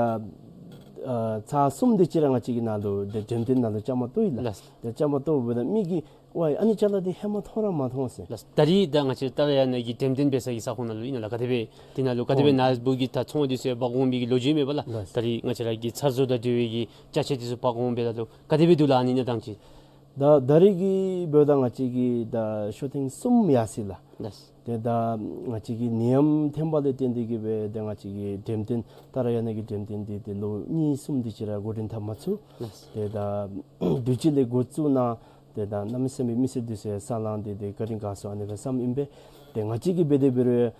ཨ་ཚར་གསུམ་དེ་ཅིག་ར་ང་བཅས་ཀྱིས་ནཱ་ལུ་ཏེ་འགྲེམས་སྟོན་ནང་ལུ་བཅའ་མར་གཏོགས་ཡི་ལགས། ལགས། ཏེ་བཅའ་མར་གཏོགསཔ་ད་མི་གིས་ཝའི་ཨ་ནི་ཅ་ལ་འདི་ཧེ་མ་མཐོང་ར་མ་མཐོང་ཟེར། ལགས། ད་རིས་ད་ང་བཅས་ཏཱ་ར་ཡ་ན་གི་འགྲེམས་སྟོན་འབད་ས་གི་ས་ཁོངས་ནང་ལུ་ཨིན་ན་ལགས། ག་དེ་སྦེ་འདི་ནང་ལུ་ག་དེ་སྦེ་ཨོ་ནཱ་བུ་གི་ད་ཚོང་འདི་ཚུ་ཡང་འབག་འོང་མི་གི་ལོ་རྒྱུས་མས་པ་ལགས། ལགས། ད་རིས་ང་བཅས་ར་གི་ཚར་བཟོ་དང་འབྲེལ་བའི་གི་ཅ་ཆས་འདི་ཚུ་འབག་འོང་འབདཝ་ད་ལུ་ག་དེ་སྦེ་འདུག་ལགས་ཨ་ནི་གནས་སྟངས་ཅིག། ད་ད་རིས་ཀྱི་འབདཝ་ད་ང་བཅས་ཀྱིས་ད་ཤོ་ཐེངས་གསུམ་ཡར་སོ་ཡི་ལགས། ལགས། ཏེ་ད་ང་བཅས་ཀྱི་ནད་ཡམས་ཐོན་པ་ལས་བརྟེན་ཏེ་གིས་སྦེ་ཏེ་ང་བཅས་ཀྱི་འགྲེམས་སྟོན་ཏཱ་ར་ཡ་ན་གི་འགྲེམས་སྟོན་འདི་ཏེ་ལོ་གཉིས་གསུམ་དེ་ཅིག་ར་འགོ་འདྲེན་འཐབ་མ་ཚུགས། ལགས། ཏེ་ད་དུས་ཅི་ལས་འགོ་བཙུགས་གནང་། ཏེ་ད་གནམ་མེད་ས་མེད་མི་སེར་འདི་ཚུ་ཡང་ས་ལང་སྟེ་ཏེ་བཀའ་དྲིན་དགའ་སོང་ཨ་ནི་སྦེ་བསམ་ཨིན་པས། ཏེ་ང་བཅས་ཀྱིས་འབད་དེ་འབད་རུང་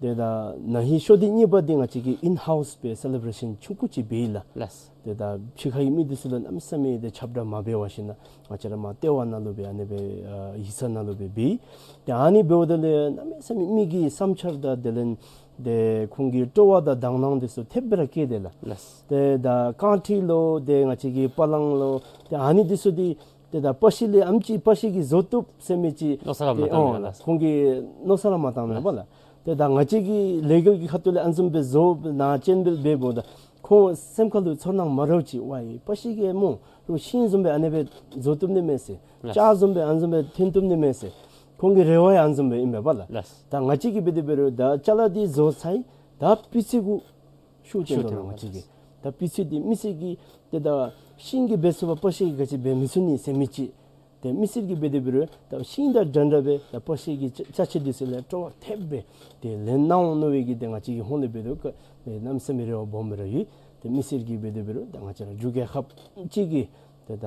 ཏེ་ད་ན་ཧིང་ཤོ་ཐེངས་གཉིས་པ་འདི་ང་བཅས་ཀྱིས་ཨིན་ཧའུསི་སྦེ་སེ་ལེ་བ་རེ་ཤཱན་ཆུང་ཀུ་ཅིག་འབད་ཡི་ལགས། ལགས། ཏེ་ད་ཕྱི་ཁའི་མི་འདི་ཚུ་ལུ་གནམ་མེད་ས་མེད་ཏེ་ཁྱབ་བསྒྲགས་མ་འབད་བར་ཞིན་ན་ང་བཅས་ར་མར་ལྟེ་བ་ནང་ལུ་སྦེ་ཨ་ནི་སྦེ་ཨ་ཡིག་ཚང་ནང་ལུ་སྦེ་འབད་ཡི། ཏེ་ཨ་ནི་འབདཝ་ད་ལས་གནམ་མེད་ས་མེད་མི་གི་བསམ་འཆར་དང་དེ་ལས་ཏེ་ཁོང་གི་སྤྲོ་བ་དང་དང་སྣང་འདི་ཚུ་ཐེབས་སྦེ་ར་བསྐྱེད་དེ་ལགས། ལགས། ཏེ་ད་རྐང་ཁྲི་ལོ་ཏེ་ང་བཅས་ཀྱི་པ་ལང་ལོ་ཏེ་ཨ་ནི་འདི་ཚུ་འདི་ཏེ་ད་པར་ཤིང་ལས་ཨེམ་ཅིག་པར་ཤིང་གིས་བཟོ་བཏུབ་ཟེར་མི་ཅིག་མནོ་བསམ་ར་མ་ཏེ་བཏང་ཨོ་མས་ལགས། ཁོང་གིས་མནོ་བསམ་ར་མ་བཏང་མས་པ་ལགས། ཏེ་ད་ང་བཅས་ཀྱི་ལས་འགུལ་གྱི་ཁ་ཐུག་ལས་ཨ་ནི་བཟུམ་སྦེ་བཟོ་ནང་སྤྱན་འབུལ་འབདཝ་ད་ཁོང་སེམས་ཁ་ལུ་ཚོར་སྣང་མ་འདྲཝ་ཅིག་ཝའི་པར་ཤིང་གིས་སྨོ་རུང་ཤིང་བཟུམ་སྦེ་ཨ་ནི་སྦེ་བཟོ་བཏུབ་ནི་མས་ཟེར། ལགས། ལྕགས་བཟུམ་སྦེ་ཨ་ནི་བཟུམ་སྦེ་ཐོན་བཏུབ་ནི་མས་ཟེར། ཁོང་གི་རེ་བ་ཡང་ཨ་ནི་བཟུམ་སྦེ་ཨིན་པས་པ་ལགས། ལགས། ད་ང་བཅས་ཀྱིས་འབད་དེ་འབད་རུང་ད་ཅ་ལ་འདི་བཟོ་ཚར་ཡི། ད་སྤུས་ཚད་གུ་ཤུགས་བཏོན་དོ་ཤུགས་བཏོན་ལགས་ང་བཅས་ཀྱིས། ད་སྤུས་ཚད་འདི་མི་སེར་གྱིས་ཏེ་ད་ཤིང་གིས་འབད་ཚུགས་པ་པར་ཤིང་གིས་ག་ཅི་འབད་མི་ཚུགས་ནི་ཟེར་མི་ཅིག། ཏེ་མི་སེར་གྱིས་འབད་དེ་འབད་རུང་ད་ཤིང་དང་འདྲན་འདྲ་སྦེ་ད་པར་ཤིང་གི་ཅ་ཅ་ཆས་འདི་ཚུ་ལས་སྤྲོ་བ་ཐེབས་སྦེ་ཏེ་ལེན་གནང་འོང་མནོ་བའི་གི་ཏེ་ང་བཅས་ཀྱི་ཧོངས་ལས་འབད་དོ་ག་ཏེ་གནམ་མེད་ས་མེད་རེ་བ་སྦོམ་སྦེ་ར་ཡོད། ཏེ་མི་སེར་གྱིས་འབད་དེ་འབད་རུང་ད་ང་བཅས་ར་འབྲུག་རྒྱལ་ཁབ་ཅིག་གི་ཏེ་ད་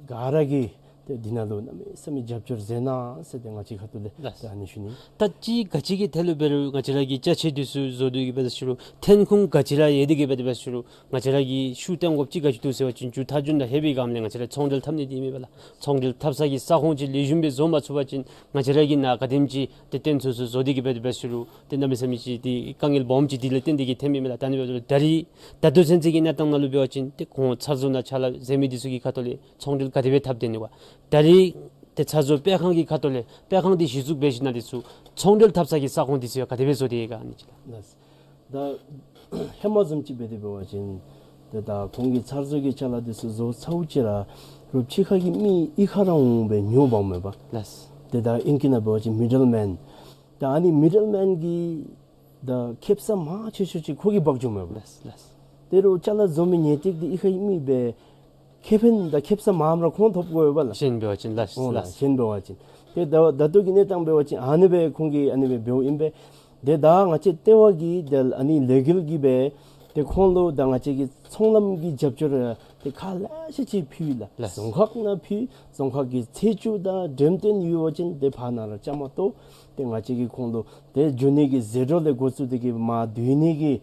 ག་ར་གིས་ ཏེ་འདི་ནང་ལུ་གནམ་མེད་ས་མེད་རྒྱབ་སྐྱོར་མཛད་གནང་ཟེར་ཏེ་ང་བཅས་ཁ་ཐུག་ལས་ལགས། ཏེ་ཨ་ནི་ཞུ་ནི། ད་ཅི་ག་ཅི་གི་ཐད་ལུ་འབད་རུང་ང་བཅས་ར་གི་ཅ་ཆས་འདི་ཚུ་བཟོ་སྟེ་གི་འབད་ས་ཅིག་རུང་ཐོན་ཁུངས་ག་ཅི་ར་ཡོད་དེ་གི་འབད་དེ་འབད་ས་ཅིག་རུང་ང་བཅས་ར་གིས་ཤུགས་བཏོན་དགོཔ་ཅིག་ག་ཅི་འདུག་ཟེར་བ་ཅིན་མཇུག་མཐའ་མཇུག་ནང་ལྷོད་པའི་སྒང་ལས་ང་བཅས་ར་ཚོང་འབྲེལ་འཐབ་ནི་འདི་ཨིན་མས་པ་ལགས། ཚོང་འབྲེལ་འཐབ་ས་གི་ས་ཁོངས་ཅིག་ལེགས་ཤོམ་སྦེ་བཟོ་མ་ཚུགས་པ་ཅིན་ང་བཅས་ར་གིས་ནཱ་ག་དེམ་ཅིག་ཏེ་རྟེན་ཚུ་ཚུ་བཟོ་སྟེ་གི་འབད་དེ་འབད་ས་ཅིག་རུང་ཏེ་གནམ་མེད་ས་མེད་ཅིག་ཏེ་དཀའ་ངལ་སྦོམ་ཅིག་འདི་ལས་བརྟེན་ཏེ་གི་ཐོནམ་ཨིན་མས་ལགས། ད་ཨ་ནི་འབདཝ་ད་ད་རིས་ད་ལྟོ་ཚུན་ཚོད་ཀྱི་གནས་སྟངས་ནང་ལུ་འབད་བ་ཅིན་ཏེ་ཁོང་ཚར་བཟོ་ནང་ཕྱག་ལཱ་མཛད་མི་འདི་ཚུ་གི་ཁ་ཐུག་ལས་ཚོང་འབྲེལ་ག་དེ་སྦེ་འཐབ་སྡོད་ནུག་ག། ད་རིས་ཏེ་ཚར་བཟོ་སྤེལ་ཁང་གི་ཁ་ཐུག་ལས་སྤེལ་ཁང་འདི་གཞི་བཙུགས་འབད་ཞིནམ་ལས་ཚུ་ཚོང་འབྲེལ་འཐབ་ས་གི་ས་ཁོངས་འདི་ཚུ་ཡང་ག་དེ་སྦེ་བཟོ་སྟེ་ཡོད་ག་ཨ་ནི་ཅིག་ལགས། ལགས། ད་ཧེ་མ་བཟུམ་ཅིག་འབད་དེ་འབད་བ་ཅིན་ཏེ་ད་ཁོང་གིས་ཚར་བཟོ་གི་ཅ་ལ་འདི་ཚུ་བཟོ་ཚརཝ་ཅིག་ར་རོགས་ཕྱི་ཁ་གི་མི་གཡུས་ཁ་ར་འོང་སྦེ་ཉོ་འབག་མས་པ། ལགས། ཏེ་ད་ཨིང་སྐད་ནང་འབད་བ་ཅིན་མི་ཌལ་མེན། ད་ཨ་ནི་མི་ཌལ་མེན་གྱི་ད་ཁེབ་ས་མང་ཆེ་ཤོས་ཅིག་ཁོ་གིས་འབག་འགྱོཝ་མས་པ། ལགས་ལགས། དེ་རུང་ཅ་ལ་བཟོ་མི་ཉེས་སྟེགས་འདི་གཡུས་ཁའི་མི་སྦེ་ཁེ་ཕན་དང་ཁེབ་ས་མངམ་ར་ཁོང་ཐོབ་དགོ་པས་ལགས། གཞན་འབད་བ་ཅིན་ལགས། འོང་ལགས། ལགས། གཞན་འབད་བ་ཅིན་ཏེ་ད་ད་ལྟོ་གི་གནས་སྟངས་འབད་བ་ཅིན་ཨ་ནི་སྦེ་ཁོང་གིས་ཨ་ནི་སྦེ་འབདཝ་ཨིན་པས། ཏེ་ད་ང་བཅས་ལྟེ་བ་གིས་ཏེ་ཨ་ནི་ལི་གལ་གྱི་སྦེ་ཏེ་ཁོང་ལུ་ད་ང་བཅས་ཀྱིས་ཚོང་ལམ་གྱི་རྒྱབ་སྐྱོར་ཏེ་ཁག་ལེ་ཤ་ཅིག་ཕུལ་ལགས། ལགས། རྫོང་ཁག་ནང་ཕུལ། རྫོང་ཁག་གི་ཚེས་བཅུ་དང་འགྲེམས་སྟོན་ཡོད་པ་ཅིན་ཏེ་ཕར་ནང་ར་བཅའ་མར་གཏོགས། ཏེ་ང་བཅས་ཀྱིས་ཁོང་ལུ་ཏེ་འགྱོ་ནི་གི་ཟད་འགྲོ་ལས་འགོ་བཙུགས་ཏེ་གི་མར་སྡོད་ནི་གི་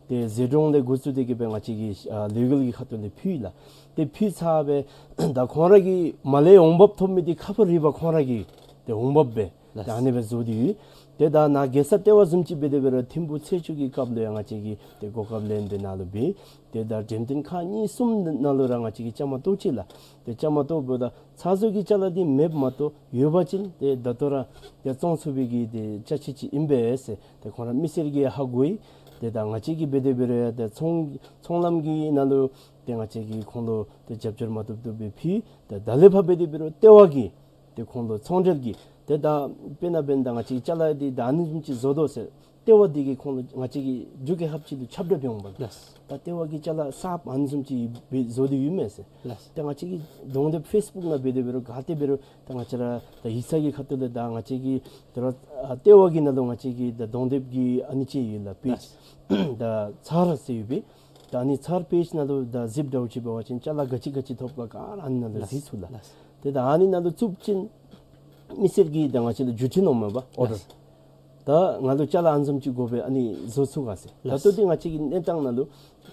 ཏེ་ཟད་འགྲོ་ལས་འགོ་བཙུགས་ཏེ་གི་སྦེ་ང་བཅས་ཀྱིས་ཨ་ལི་གལ་གྱི་ཁ་ཐུག་ལས་ཕུལ་ལགས། ཏེ་ཕུལ་ཚར་སྦེ་ད་ཁོང་ར་གི་མར་ལས་འོང་འབབ་ཐོབ་མི་འདི་ཁ་ཕོ་རི་བ་ཁོང་ར་གི་ཏེ་འོང་འབབ་སྦེ་ལགས། ད་ཨ་ནི་སྦེ་བཟོ་སྟེ་ཡོད། ཏེ་ད་ནཱ་རྒྱལ་ས་ལྟེ་བ་བཟུམ་ཅིག་འབད་དེ་འབད་རུང་ཐིམ་ཕུག་ཚེས་བཅུ་གི་སྐབས་ལུ་ཡང་ང་བཅས་ཀྱིས་ཏེ་གོ་སྐབས་ལེན་ཏེ་ནཱ་ལུ་འབད། ཏེ་ད་འགྲེམས་སྟོན་ཁག་གཉིས་གསུམ་ནང་ལུ་ར་ང་བཅས་ཀྱིས་བཅའ་མར་གཏོགས་ཅི་ལགས། ཏེ་བཅའ་མར་གཏོགསཔ་ད་ཚར་བཟོ་གི་ཅ་ལ་འདི་མེདཔ་མ་གཏོགས་ཡོད་པ་ཅིན་ཏེ་ད་ལྟོ་ར་ཏེ་བཙོང་ཚུགས་པའི་གི་ཏེ་ཅ་ཆས་ཅིག་ཨིན་པས་ཟེར་ཏེ་ཁོང་ར་མི་སེར་གྱིས་ཧ་གོ་ཡི། ཏེ་ད་ང་བཅས་ཀྱིས་འབད་དེ་འབད་རུང་ཡང་ཏེ་ཚོང་ཚོང་ལམ་གྱི་ནང་ལུ་ཏེ་ང་བཅས་ཀྱིས་ཁོང་ལུ་ཏེ་རྒྱབ་སྐྱོར་མ་བཏུབ་བཏུབ་སྦེ་ཕུལ། ཏེ་ད་ལས་ཕར་འབད་དེ་འབད་རུང་ལྟེ་བ་གིས་ཏེ་ཁོང་ལུ་ཚོང་འབྲེལ་གྱི་ཏེ་ད་དཔེར་ན་འབདན་ད་ང་བཅས་ཀྱིས་ཅ་ལ་འདི་ད་ཨ་ནི་བཟུམ་ཅིག་བཟོ་དོ་ཟེར་ལྟེ་བ་འདི་གིས་ཁོང་ལུ་ང་བཅས་ཀྱི་འབྲུག་རྒྱལ་ཁབ་ཅིག་ལུ་ཁྱབ་བསྒྲགས་འབད་འོང་པ་ལགས། ད་ལྟེ་བ་གིས་ཅ་ལ་གསརཔ་ཨ་ནི་བཟུམ་ཅིག་སྦེ་བཟོ་སྟེ་ཡོད་མས་ཟེར་ལགས། ད་ང་བཅས་ཀྱིས་གདོང་དེབ་ཕེསི་བུཀ་ནང་འབད་དེ་འབད་རུང་ག་ཏེ་འབད་རུང་ད་ང་བཅས་ར་ད་ཡིག་ཚང་གི་ཁ་ཐུག་ལས་ད་ང་བཅས་ཀྱིས་ད་ར་ཨ་ལྟེ་བ་གི་ནང་ལུ་ང་བཅས་ཀྱི་ད་གདོང་དེབ་ཀྱི་ཨ་ནི་ཅིག་ཡོད་ལགས། པེཇ་ད་ཚར་ཟེར་ཡོད་པས། ད་ཨ་ནི་ཚར་པེཇ་ནང་ལུ་ད་གཟིགསཔ་འདྲཝ་ཅིག་འབད་བ་ཅིན་ཅ་ལ་ག་ཅི་ག་ཅི་ཐོབ་ག་ག་ར་ཨ་ནི་ནང་ལུ་གཟིགས་ཚུགས་ལགས། ལགས། ཏེ་ད་ཨ་ནི་ནང་ལུ་བཙུགས་པ་ཅིན་མི་སེར་གྱིས་ད་ང་བཅས་ལུ་བརྒྱུད་འཕྲིན་འོང་མས་པ་ཨོར་ཌར། ལགས། ད་ང་ལུ་ཅ་ལ་ཨ་ནི་བཟུམ་ཅིག་དགོ་པས་ཨ་ནི་བཟོ་ཚུགས་ག་ཟེར། ལགས། ད་ལྟོ་འདི་ང་བཅས་ཀྱི་གནས་སྟངས་ནང་ལུ་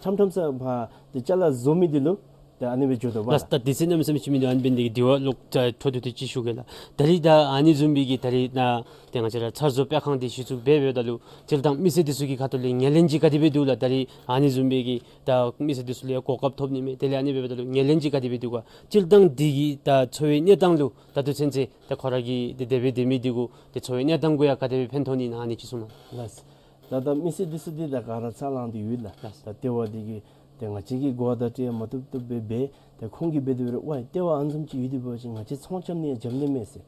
ཕྲངམ་ཕྲངམ་ས་ཕར་ཏེ་ཅ་ལ་བཟོ་མི་འདི་ལུ་ད་ཨ་ནི་སྦེ་འགྱོ་དོ་པ། ལགས། ད་དེ་ཚེ་གནམ་མེད་ས་མེད་ཅིག་མིན་འདུག། ཨ་ནི་འབད་ནི་དེ་གིས་དེ་བ་ལོག་ད་འཕྲོ་མཐུད་དེ་ཅིག་ཞུ་གེ་ལགས། ད་རིས་ད་ཨ་ནི་བཟུམ་སྦེ་གི་ད་རིས་ནཱ་ཏེ་ང་བཅས་ར་ཚར་བཟོ་སྤེལ་ཁང་འདི་གཞི་བཙུགས་འབད་འབདཝ་ད་ལུ་སྤྱིར་བཏང་མི་སེར་འདི་ཚུ་གི་ཁ་ཐུག་ལས་ངོས་ལེན་ཅིག་ག་དེ་སྦེ་འདུག་ལགས། ད་རིས་ཨ་ནི་བཟུམ་སྦེ་གི་ད་མི་སེར་འདི་ཚུ་ལས་གོ་སྐབས་ཐོབ་ནི་མས། དེ་ལས་ཨ་ནི་འབདཝ་ད་ལུ་ངོས་ལེན་ཅིག་ག་དེ་སྦེ་འདུག་ག། སྤྱིར་བཏང་འདི་གི་ད་འཚོ་བའི་གནས་སྟངས་ལུ་ད་ལྟོ་ཚུན་ཚོད་ད་ཁོ་ར་གི་ཏེ་དེ་སྦེ་སྡོད་མི་འདི་གུ་ཏེ་འཚོ་བའི་གནས་སྟངས་གུ་ཡང་ག་དེ་སྦེ་ཕན་ཐོགས་ནི་ཨིན་ན་ཨ་ནི་ཅིག་གསུང་གནང་། ལགས། ད་ད་མི་སེར་འདི་ཚུ་འདི་ད་ག་ར་ཚ་ལང་སྟེ་ཡོད་ལགས། ལགས། ད་ལྟེ་བ་འདི་གིས་ཏེ་ང་བཅས་ཀྱིས་གོ་བརྡ་སྤྲོད་ཡང་མ་བཏུབ་བཏུབ་སྦེ་འབད། ཏེ་ཁོང་གིས་འབད་དེ་འབད་རུང་ཝའི་ལྟེ་བ་ཨ་ནི་བཟུམ་ཅིག་ཡོད་དེ་འབད་བ་ཅིན་ང་བཅས་ཚོང་རྐྱབ་ནི་ཡང་འཇམ་ནི་མས་ཟེར།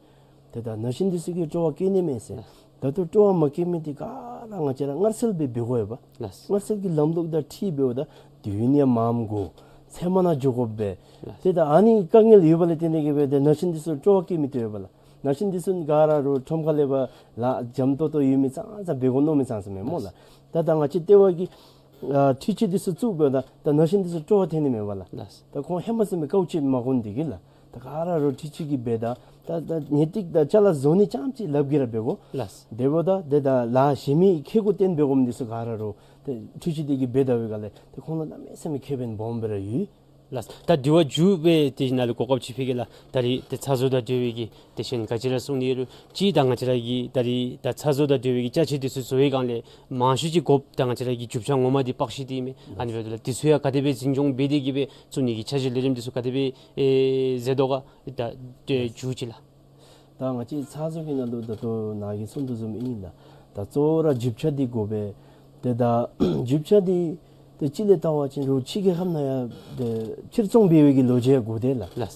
ཏེ་ད་ནང་བཞིན་འདི་ཚུ་གིས་སྤྲོ་བ་བསྐྱེད་ནི་མས་ཟེར། ད་ལྟོ་སྤྲོ་བ་མ་བསྐྱེད་མི་འདི་ག་ར་ང་བཅས་ར་མངར་སེལ་སྦེ་འབད་དགོ་ཡོད་པ། ལགས། མངར་སེལ་གྱི་ལམ་ལུགས་དང་འཁྲིལ་འབདཝ་ད་དུས་ཡུན་ཡང་མངམ་དགོ། ཚལ་མ་ནང་འགྱོ་དགོ་པས། ལགས། ཏེ་ད་ཨ་ནི་དཀའ་ངལ་ཡོད་པ་ལས་བརྟེན་ཏེ་གི་སྦེ་ཏེ་ནང་བཞིན་འདི་ཚུ་སྤྲོ་བ་བསྐྱེད་མི་བཏུབ་ཡོད་པ་ལགས། ནང་བཞིན་འདི་ཚུ་ག་ར་རོགས་ཁྲོམ་ཁ་ལས་ཕར་ལཱ་འཇམ་ཏོང་ཏོ་ཡོད་མི་ཙང་ཙང་འབད་དགོ་མནོ་མི་ཙང་ཙང་མས་སྨོ་ལགས། ད་ད་ང་བཅས་ལྟེ་བ་གིས་ཨ་འཕྲུལ་ཆས་འདི་ཚུ་བཙུགས་འབདཝ་ད་ད་ནང་བཞིན་འདི་ཚུ་སྤྲོ་བ་ཐོན་ནི་མས་པ་ལགས། ལགས། ད་ཁོང་ཧེ་མ་བཟུམ་སྦེ་དཀའཝ་སྤྱད་མ་དགོ་ནི་འདི་གིས་ལགས། ད་ག་ར་རོགས་འཕྲུལ་ཆས་ཀྱིས་འབད་ད་ད་ད་ངེས་ཏིག་ད་ཅ་ལ་བཟོ་ནི་རྐྱངམ་ཅིག་ལགཔ་གིས་ར་འབད་དགོ། ལགས། དེ་འབདཝ་ད་ཏེ་ད་ལཱ་གཞན་མི་ཁེ་གུ་བརྟེན་འབད་དགོ་མི་འདི་ཚུ་ག་ར་རོགས་ཏེ་འཕྲུལ་ཆས་འདི་གིས་འབད་ད་བའི་སྒང་ལས་ཏེ་ཁོང་ལུ་གནམ་མེད་ས་མེད་ཁེ་ཕན་སྦོམ་སྦེ་ར་ཡོད། ལགས། ད་དེ་བ་མཇུག་སྦེ་དེ་ནང་ལུ་གོ་སྐབས་ཅིག་ཕུལ་གེ་ལགས། ད་རིས་ཏེ་ཚ་བཟོ་དང་འབྲེལ་བའི་གི་ཏེ་གཞན་ག་ཅི་ར་གསུང་ནི་ཡོད་རུང་ཅིག་ད་ང་བཅས་ར་གི་ད་རིས་ད་ཚ་བཟོ་དང་འབྲེལ་བའི་གི་ཅ་ཆས་འདི་ཚུ་བཟོ་བའི་སྒང་ལས་མང་ཤོས་ཅིག་དགོཔ་ད་ང་བཅས་ར་གི་རྒྱུ་ཆ་ངོ་མ་འདི་པགས་ཤིང་འདི་ཨིན་མས། ཨ་ནི་འབདཝ་ད་ལུ་འདི་ཚུ་ཡང་ག་དེ་སྦེ་འཛིན་སྐྱོང་འབད་དེ་གི་སྦེ་བཙུགས་ནི་གི་འཆར་གཞི་ལས་རིམ་འདི་ཚུ་ག་དེ་སྦེ་ཨེ་མཛད་དོ་ག། ད་ཏེ་མཇུག་ཅིག་ལགས། ད་ང་བཅས་ཚ་བཟོ་གི་ནང་ལུ་ད་ལྟོ་ནཱ་གིས་གསུངས་དོ་བཟུམ་ཨིན་ལགས། ད་གཙོ་བོ་ར་རྒྱུ་ཆ་འདི་དགོ་པས། ཏེ་ད་རྒྱུ་ཆ་འདི་ཏེ་སྤྱིར་ལས་བལྟ་བ་ཅིན་རོགས་ཕྱི་རྒྱལ་ཁབ་ནང་ཡང་ཏེ་ཕྱིར་ཚོང་འབད་བའི་གི་ལོ་རྒྱུས་ཡང་དགོ་དེ་ལགས། ལགས།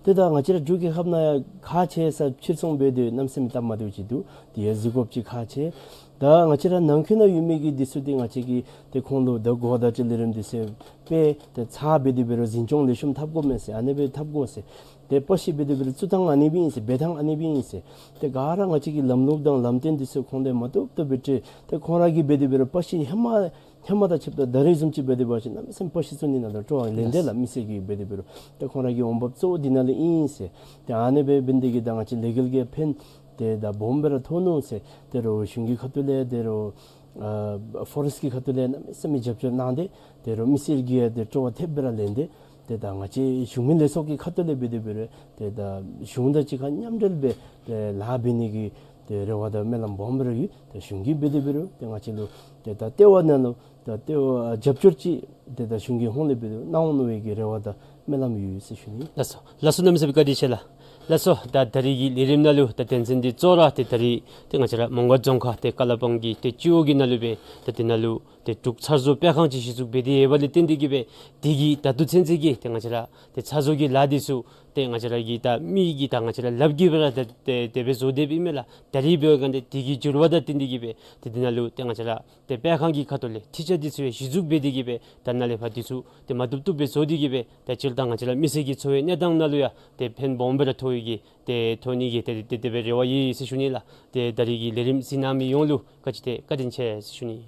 ཏེ་ད་ང་བཅས་ར་འབྲུག་རྒྱལ་ཁབ་ནང་ཡང་ཁག་ཆེ་ས་ཕྱིར་ཚོང་འབད་དེ་གནམ་མེད་ས་མེད་སྟབས་མ་བདེཝ་ཅིག་འདུག། དེ་ཡང་གཟིགས་དགོཔ་ཅིག་ཁག་ཆེ། ད་ང་བཅས་ར་ནང་འཁོད་ནང་ཡོད་མི་གི་འདི་ཚུ་འདི་ང་བཅས་ཀྱིས་ཏེ་ཁོང་ལུ་ད་གོ་བརྡ་སྤྲོད་ལས་རིམ་འདི་ཚུ་སྦེ་ཏེ་ཚར་འབད་དེ་འབད་རུང་འཛིན་སྐྱོང་ལེགས་ཤོམ་འཐབ་དགོ་མས་ཟེར། ཨ་ནི་སྦེ་འཐབ་དགོ་ཟེར། ཏེ་པགས་ཤིང་འབད་དེ་འབད་རུང་བཙུགས་ཐངས་ཨ་ནི་སྦེ་ཨིན་ཟེར། འབད་ཐངས་ཨ་ནི་སྦེ་ཨིན་ཟེར། ཏེ་ག་ར་ང་བཅས་ཀྱིས་ལམ་ལུགས་དང་ལམ་སྟོན་འདི་ཚུ་ཁོང་ལས་མ་བཏུབ་བཏུབ་སྦེ་སྤྲོད། ཏེ་ཁོང་ར་གིས་འབད་དེ་འབད་རུང་པགས་ཤིང་ཧེ་མ་ ཧེ་མ་དང་ཕྱདཔ་ད་ད་རིས་བཟུམ་ཅིག་འབད་དེ་འབད་བ་ཅིན་གནམ་མེད་ས་མེད་པར་ཤི་ཚུ་ནི་ནང་ལུ་སྤྲོ་བ་ལེན་ཏེ་ལགས། མི་སེར་གྱིས་འབད་དེ་འབད་རུང་ཏེ་ཁོང་ར་གི་འོང་འབབ་གཙོ་བོ་འདི་ནང་ལས་ཨིན་ཟེར། ཏེ་ཨ་ནི་སྦེ་འབད་ནི་དེ་གིས་ད་ང་བཅས་ལས་འགུལ་གྱི་ཕན་ཏེ་ད་སྦོམ་སྦེ་ར་ཐོབ་ནུག་ཟེར། ད་རུང་གཞུང་གི་ཁ་ཐུག་ལས་ད་རུང་ཨ་ཕོ་རེསཊ་གི་ཁ་ཐུག་ལས་གནམ་མེད་ས་མེད་རྒྱབ་སྐྱོར་གནང་སྟེ་ད་རུང་མི་སེར་གྱིས་ཡང་ཏེ་སྤྲོ་བ་ཐེབས་སྦེ་ར་ལེན་ཏེ་ཏེ་ད་ང་བཅས་གཞུང་མིན་ལས་ཚོགས་ཀྱི་ཁ་ཐུག་ལས་འབད་དེ་འབད་རུང་ཏེ་ད་གཞུང་དང་གཅིག་ཁར་མཉམ་འབྲེལ་སྦེ་ཏེ་ལཱ་འབད་ནི་གི་ཏེ་རེ་བ་དང་སྨོན་ལམ་སྦོམ་སྦེ་ར་ཡོད། ཏེ་གཞུང་གིས་འབད་དེ་འབད་རུང་ཏེ་ང་བཅས་ལུ་ཏེ་ད་ལྟེ་བ་ནང་ལུ་ད་ལྟེ་བ་རྒྱབ་སྐྱོར་ཅིག་ཏེ་ད་གཞུང་གི་ཧོངས་ལས་འབད་དེ་གནང་འོང་མནོ་བའི་གི་རེ་བ་དང་སྨོན་ལམ་ཡོད་ཟེར་ཞུ་ནི། ལགས་སོ། ལགས་སོ། གནམ་མེད་ས་མེད་བཀའ་དྲིན་ཆེ་ལགས། ལགས་སོ། ད་ད་རིས་ཀྱི་ལས་རིམ་ནང་ལུ་ད་དོན་ཚན་འདི་གཙོ་བོ་ར་ཏེ་ད་རིས་ཏེ་ང་བཅས་ར་མོང་སྒར་རྫོང་ཁག་ཏེ་ཀ་ལ་པང་གི་ཏེ་སྤྱི་འོག་གི་ནང་ལུ་སྦེ་ད་དེ་ནང་ལུ་ཏེ་འབྲུག་ཚ་བཟོ་སྤེལ་ཁང་ཅིག་གཞི་བཙུགས་འབད་དེ་ཡོདཔ་ལས་བརྟེན་ཏེ་གིས་སྦེ་དེ་གི་ད་ལྟོ་ཚུན་ཚོད་ཀྱི་ཏེ་ང་བཅས་ར་ཏེ་ཚ་བཟོ་གི་ལཱ་འདི་ཚུ་ཏེ་ང་བཅས་ར་གི་ད་མི་གི་ད་ང་བཅས་ར་ལགཔ་གིས་སྦེ་ར་ཏེ་ཏེ་དེ་སྦེ་བཟོ་སྡོདཔ་ཨིན་མས་ལགས། ད་རིས་འབད་བ་ཅིན་ཏེ་དེ་གི་འགྱུར་བ་དང་བསྟུན་ཏེ་གིས་སྦེ་ཏེ་དེ་ནང་ལུ་ཏེ་ང་བཅས་ར་ཏེ་སྤེལ་ཁང་གི་ཁ་ཐུག་ལས་འཕྲུལ་ཆས་འདི་ཚུ་ཡང་གཞི་བཙུགས་འབད་དེ་གིས་སྦེ་ད་ནཱ་ལས་ཕར་འདི་ཚུ་ཏེ་མ་བཏུབ་བཏུབ་སྦེ་བཟོ་སྟེ་གིས་སྦེ་ད་སྤྱིར་བཏང་ང་བཅས་ར་མི་སེར་གྱི་འཚོ་བའི་གནས་སྟངས་ནང་ལུ་ཡང་ཏེ་ཕན་སྦོམ་སྦེ་ར་ཐོགས་ཡི་གི་ཏེ་ཐོགས་ནི་གི་ཏེ་ཏེ་དེ་སྦེ་རེ་བ་ཡོད་ཟེར་ཞུ་ནི་ལགས། ཏེ་ད་རིས་ཀྱི་ལས་རིམ་གཟིགས་གནང་མི་ཡོངས་ལུ་ག་ཅི་ཏེ་བཀའ་དྲིན་ཆེ་ཟེར་ཞུ་ནི།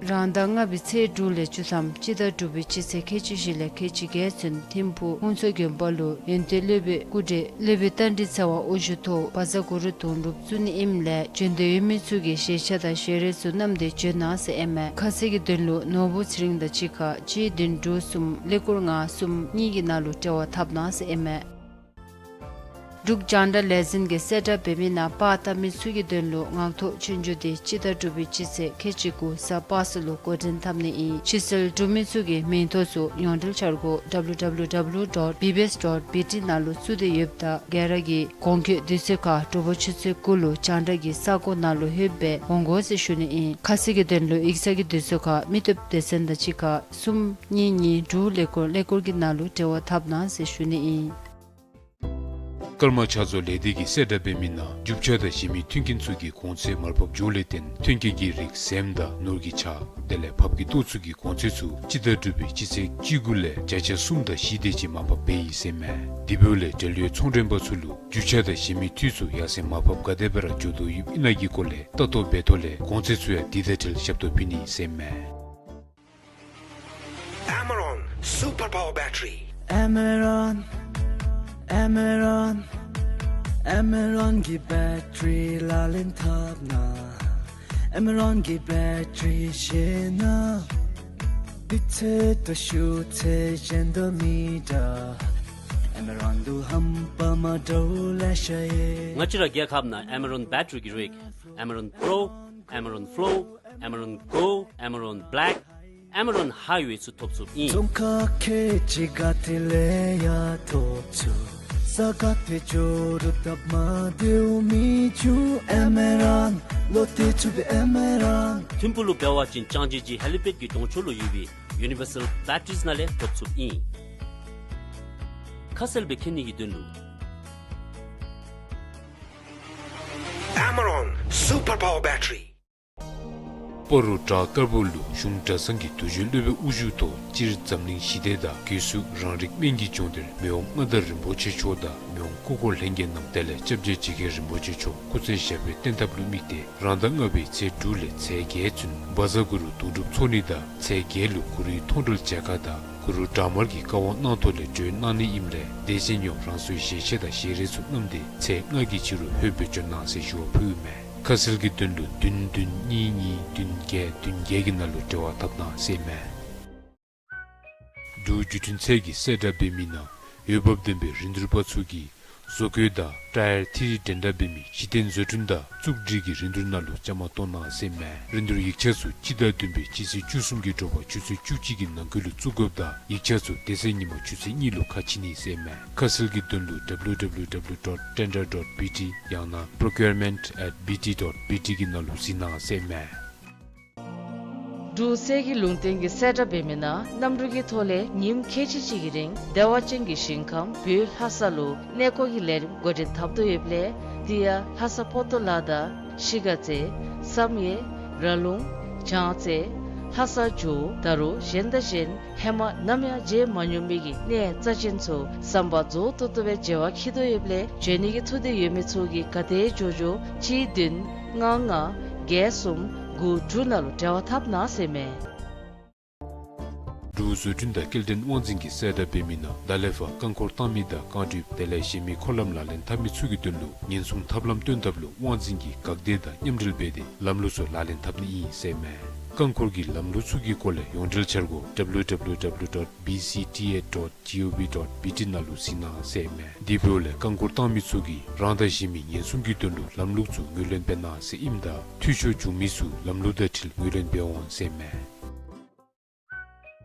རང་ཟླ་ལྔ་པའི་ཚེས་དྲུག་ལས་བཅུ་ཐམ་སྤྱི་ཟླ་དྲུག་པའི་སྤྱི་ཚེས་ཁལ་གཅིག་བཞི་ལས་ཁལ་གཅིག་བརྒྱད་ཚུན་ཐིམ་ཕུག་ཧུན་སུར་དགོན་པ་ལུ་ཡོན་ཏན་སློབ་དཔོན་སྐུ་བགྲེས་སློབ་དཔོན་རྟ་མགྲིན་ཚེ་དབང་དབུ་བཞུགས་ཐོག་བཛྲ་གུ་རུ་དུང་སྒྲུབ་བཙུགས་ནི་ཨིནམ་ལས་བྱོན་འདོད་ཡོད་མི་ཚུ་གིས་ཞལ་ཆས་དང་ཞལ་རས་ཚུ་བསྣམས་ཏེ་བྱོན་གནང་ཟེར་ཨིན་མས། ཁ་གསལ་གྱི་དོན་ལུ་ནོར་བུ་ཚེ་རིང་དང་གཅིག་ཁར་གཅིག་བདུན་དྲུག་གསུམ་ཀླད་ཀོར་ལྔ་གསུམ་གཉིས་ཀྱི་ནང་ལུ་འབྲེལ་བ་འཐབ་གནང་ཟེར་ཨིན་མས། འབྲུག་རྒྱང་བསྒྲགས་ལས་འཛིན་གྱིས་གསལ་བསྒྲགས་འབད་མི་ནང་པར་བཏབ་མི་ཚུ་གི་དོན་ལུ་ངག་ཐོག་ཆོས་རྒྱུགས་འདི་སྤྱི་ཟླ་དྲུག་པའི་སྤྱི་ཚེས་ཁལ་གཅིག་དགུ་གཟའ་པ་སངས་ལུ་འགོ་འདྲེན་འཐབ་ནི་ཨིན། ཕྱིར་སེལ་གྲུབ་མི་ཚུ་གིས་མིང་ཐོ་ཚུ་ཡོངས་འབྲེལ་འཆར་སྒོ་W W W dot B B S dot B T ནང་ལུ་བཙུགས་ཏེ་ཡོདཔ་ད་ག་ར་གིས་གོང་འཁོད་དུས་ཚོད་ཁར་དྲོ་པ་ཆུ་ཚོད་དགུ་ལུ་རྒྱང་བསྒྲགས་ཀྱི་ས་གོ་ནང་ལུ་ལྷོདཔ་སྦེ་འོང་དགོ་ཟེར་ཞུ་ནི་ཨིན། ཁ་གསལ་གྱི་དོན་ལུ་ཡིག་ཚང་གི་དུས་ཚོད་ཁར་མི་སྟོབས་སྡེ་ཚན་དང་གཅིག་ཁར་གསུམ་གཉིས་གཉིས་དྲུག་ཀླད་ཀོར་ཀླད་ཀོར་གྱི་ནང་ལུ་འབྲེལ་བ་འཐབ་གནང་ཟེར་ཞུ་ནི་ཨིན། ཀརྨ་ཕྱག་བཟོ་ལས་སྡེ་གིས་གསལ་བསྒྲགས་འབད་མི་ནང་རྒྱུ་ཆ་དང་གཞན་མི་མཐུན་རྐྱེན་ཚུ་གི་གོང་ཚད་མར་ཕབ་འགྱོཝ་ལས་བརྟེན་མཐུན་རྐྱེན་གྱི་རིགས་ཟེམ་དང་ནོར་གྱི་ཆ་དེ་ལས་ཕགཔ་གི་ཏོག་ཚུ་གི་གོང་ཚད་ཚུ་སྤྱི་ཟླ་དྲུག་པའི་སྤྱི་ཚེས་བཅུ་དགུ་ལས་བརྒྱ་ཆ་གསུམ་དང་བཞི་དེ་ཅིག་མར་ཕབ་འབད་ཡི་ཟེར་ཨིན་མས། དེ་འབདཝ་ལས་འབྲེལ་ཡོད་ཚོང་མགྲོན་པ་ཚུ་ལུ་རྒྱུ་ཆ་དང་གཞན་མི་འཐུས་ཚུ་ཡར་སེང་མར་ཕབ་ག་དེ་སྦེ་ར་འགྱོ་དོ་ཡོདཔ་ཨིན་ན་གི་སྐོར་ལས་ལྟ་རྟོག་འབད་ཐོག་ལས་གོང་ཚད་ཚུ་ཡང་དེ་དང་འཁྲིལ་ཞབས་ཏོག་ཕུལ་ནི་ཟེར་ཨིན་མས། Amaron Super Power Battery. Amaron, Amaron, Amaron གི་བེ་ཊ་རི་ལག་ལེན་འཐབ་ན། Amaron གི་བེ་ཊ་རི་ཤེས་ན། དུས་ཚོད་དང་ཤུགས་ཚད་གཞན་དང་མི་འདྲ། Amaron དུ་རྣམ་པ་མ་འདྲཝ་ལེ་ཤ་ཡོད། ང་བཅས་ར་རྒྱལ་ཁབ་ནང་Amaron བེ་ཊ་རི་གི་རིགས་Amaron Pro, Amaron Flow, Amaron Go, Amaron Black, Amaron Highway ཚུ་ཐོབ་ཚུགསཔ་ཨིན། ཙོང་ཁ་ཁལ་གཅིག་ག་ཏེ་ལས་ཡང་ཐོབ་ཚུགས། ས་ག་ཏེ་འགྱོ་རུང་སྟབས་མ་བདེཝ་མི་འབྱུང་། Amaron ལོ་ཏེ་ཚུགས་པའི་Amaron། ཐིམ་ཕུག་ལུ་འབད་བ་ཅིན་ལྕང་སྦྱིས་ཀྱི་ཧེ་ལི་པེཌ་ཀྱི་གདོང་ཕྱོགས་ལུ་ཡོད་པའི་Universal Batteries ནང་ལས་ཐོབ་ཚུགསཔ་ཨིན། ཁ་གསལ་སྦེ་མཁྱེན་ནི་གི་དོན་ལུ། Amaron Super Power Battery. སྤ་རོ་བྲག་དཀར་པོ་ལུ་གཞུང་གྲྭ་ཚང་གི་དུས་རྒྱུན་སློབ་དཔོན་དབུ་བཞུགས་ཐོག་སྤྱིར་འཛམ་གླིང་ཞི་བདེ་དང་སྒོས་སུ་རང་རིགས་སྨན་གྱི་ལྗོངས་འདིར་མི་དབང་མངའ་བདག་རིན་པོ་ཆེ་མཆོག་དང་མི་དབང་སྐུ་འཁོར་ལྷན་རྒྱས་རྣམས་དེ་ལས་སྐྱབས་རྗེ་འཇིགས་མཁན་རིན་པོ་ཆེ་མཆོག་སྐུ་ཚེ་ཞབས་པད་བརྟན་ཐབས་ལུ་དམིགས་ཏེ་རང་ཟླ་ལྔ་པའི་ཚེས་དྲུག་ལས་ཚེས་བརྒྱད་ཚུན་བཛྲ་གུ་རུ་དུང་སྒྲུབ་ཚོགས་ནི་དང་ཚེས་བརྒྱད་ལུ་གུ་རུའི་མཐོང་གྲོལ་མཇལ་ཁ་དང་གུ་རུ་བྲག་དམར་གྱི་བཀའ་དབང་གནང་ཐོག་ལས་གྲོལ་གནང་ནི་ཨིནམ་ལས་དེ་བཞིན་ཡང་རང་སོའི་ཞལ་ཆས་དང་ཞལ་རས་ཚུ་བསྣམས་ཏེ་ཚེས་ལྔ་གི་ཕྱི་རུ་ལྷོད་སྦེ་བྱོན་གནང་ཟེར་ཞུ་བ་ཕུལཝ་མས། ཁ་གསལ་གྱི་དོན་ལུ་བདུན་བདུན་གཉིས་གཉིས་བདུན་བརྒྱད་བདུན་བརྒྱད་ཀྱི་ནང་ལུ་འབྲེལ་བ་འཐབ་གནང་ཟེར་མས། འབྲུག་བརྒྱུད་འཕྲིན་ཚད་ཀྱིས་གསལ་བསྒྲགས་འབད་མི་ནང་འོས་འབབ་ལྡན་པའི་རིན་བསྡུར་པ་ཚུ་གིས་བཟོ་བཀོད་དང་ཊ་ཡར་ཐི་རི་འགྲན་ཟླ་འབད་མི་གཞི་རྟེན་བཟོ་སྐྲུན་དང་བཙུགས་སྒྲིག་གི་རིན་བསྡུར་ནང་ལུ་བཅའ་མར་གཏོགས་གནང་ཟེར་མས། རིན་བསྡུར་ཡིག་ཆ་ཚུ་སྤྱི་ཟླ་བདུན་པའི་སྤྱི་ཚེས་བཅུ་གསུམ་གྱི་དྲོ་པ་ཆུ་ཚོད་བཅུ་གཅིག་གི་ནང་འཁོད་ལུ་བཙུགས་དགོཔ་དང་ཡིག་ཆ་ཚུ་དེ་ཚེ་ཉིན་མ་ཆུ་ཚོད་གཉིས་ལུ་ཁ་ཕྱེ་ནི་ཟེར་མས། ཁ་གསལ་གྱི་དོན་ལུ་W W W dot tender dot B T ཡང་ན་procurement at B T dot B T གི་ནང་ལུ་གཟིགས་གནང་ཟེར་མས། འབྲུག་གསེར་གྱི་ལུང་བསྟན་གྱིས་གསལ་བསྒྲགས་འབད་མི་ནང་གནམ་གྲུ་གི་ཐོག་ལས་ཉིནམ་ཁལ་གཅིག་གཅིག་གི་རིང་བདེ་བ་ཅན་གྱི་ཞིང་ཁམས་བོད་ལྷ་ས་ལུ་གནས་སྐོར་གྱི་ལས་རིམ་འགོ་འདྲེན་འཐབ་དོ་ཡོདཔ་ལས་དེ་ཡང་ལྷ་ས་པོ་ཏོ་ལ་དང་ཤི་ག་རྩེ་བསམ་ཡས་ར་ལུང་བྱང་རྩེ་ལྷ་ས་ཇོ་བོ་ད་རུང་གཞན་དང་གཞན་ཧེ་མ་ནམ་ཡང་མཇལ་མ་མྱོང་མི་གི་གནས་རྩ་ཅན་ཚུ་བསམ་པ་རྫོགས་ཏོག་ཏོ་སྦེ་མཇལ་བར་འཁྱིད་དོ་ཡོདཔ་ལས་བྱོན་ནི་གི་ཐུགས་འདོད་ཡོད་མི་ཚུ་གིས་ག་དེ་མགྱོགས་མགྱོགས་གཅིག་བདུན་ལྔ་ལྔ་བརྒྱད་གསུམ་ དགུ་དྲུག་ནང་ལུ་འབྲེལ་བ་འཐབ་གནང་ཟེར་མས། འབྲུག་བཟོ་སྐྲུན་དང་སྐྱེལ་འདྲེན་དབང་འཛིན་གྱིས་གསལ་བསྒྲགས་འབད་མི་ནང་ད་ལས་ཕར་རྐང་འཁོར་བཏང་མི་དང་རྐང་གྲུབ་དེ་ལས་གཞན་མི་འཁོར་ལམ་ལག་ལེན་འཐབ་མི་ཚུ་གི་དོན་ལུ་ཉེན་སྲུང་ཐབས་ལམ་སྟོན་ཐབས་ལུ་དབང་འཛིན་གྱིས་འགག་སྡེ་དང་མཉམ་འབྲེལ་འབད་དེ་ལམ་ལུགས་ཚུ་ལག་ལེན་འཐབ་ནི་ཨིན་ཟེར་མས། རྐང་འཁོར་གྱི་ལམ་ལུགས་ཚུ་གི་སྐོར་ལས་ཡོངས་འབྲེལ་འཆར་སྒོ་W W W dot B C T A dot gov dot B T ནང་ལུ་གཟིགས་གནང་ཟེར་མས། དེ་འབདཝ་ལས་རྐང་འཁོར་བཏང་མི་ཚུ་གིས་རང་དང་གཞན་མི་ཉེན་སྲུང་གི་དོན་ལུ་ལམ་ལུགས་ཚུ་ངོས་ལེན་འབད་གནང་ཟེར་ཨིནམ་ད་འཐུས་ཤོར་བྱུང་མི་ཚུ་ལམ་ལུགས་དང་འཁྲིལ་ངོས་ལེན་འབད་འོང་ཟེར་མས།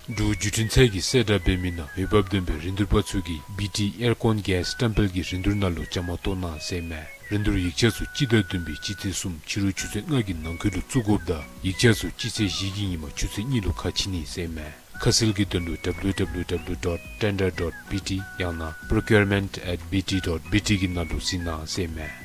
འབྲུག་བརྒྱུད་འཕྲིན་ཚད་ཀྱིས་གསལ་བསྒྲགས་འབད་མི་ནང་འོས་འབབ་ལྡན་པའི་རིན་བསྡུར་པ་ཚུ་གིས་བི་ཊི་ཨེར་ཀོན་གེསི་བཀྲམ་སྤེལ་གྱི་རིན་བསྡུར་ནང་ལུ་བཅའ་མར་གཏོགས་གནང་ཟེར་མས། རིན་བསྡུར་ཡིག་ཆ་ཚུ་སྤྱི་ཟླ་བདུན་པའི་སྤྱི་ཚེས་གསུམ་ཕྱི་རུ་ཆུ་ཚོད་ལྔ་གི་ནང་འཁོད་ལུ་བཙུགས་དགོཔ་ད་ཡིག་ཆ་ཚུ་སྤྱི་ཚེས་བཞི་གི་ཉིནམ་ཆུ་ཚོད་གཉིས་ལུ་ཁ་ཕྱེ་ནི་ཟེར་མས། ཁ་གསལ་གྱི་དོན་ལུ་W W W dot tender dot B T ཡང་ན་procurement at B T dot B T གི་ནང་ལུ་གཟིགས་གནང་ཟེར་མས།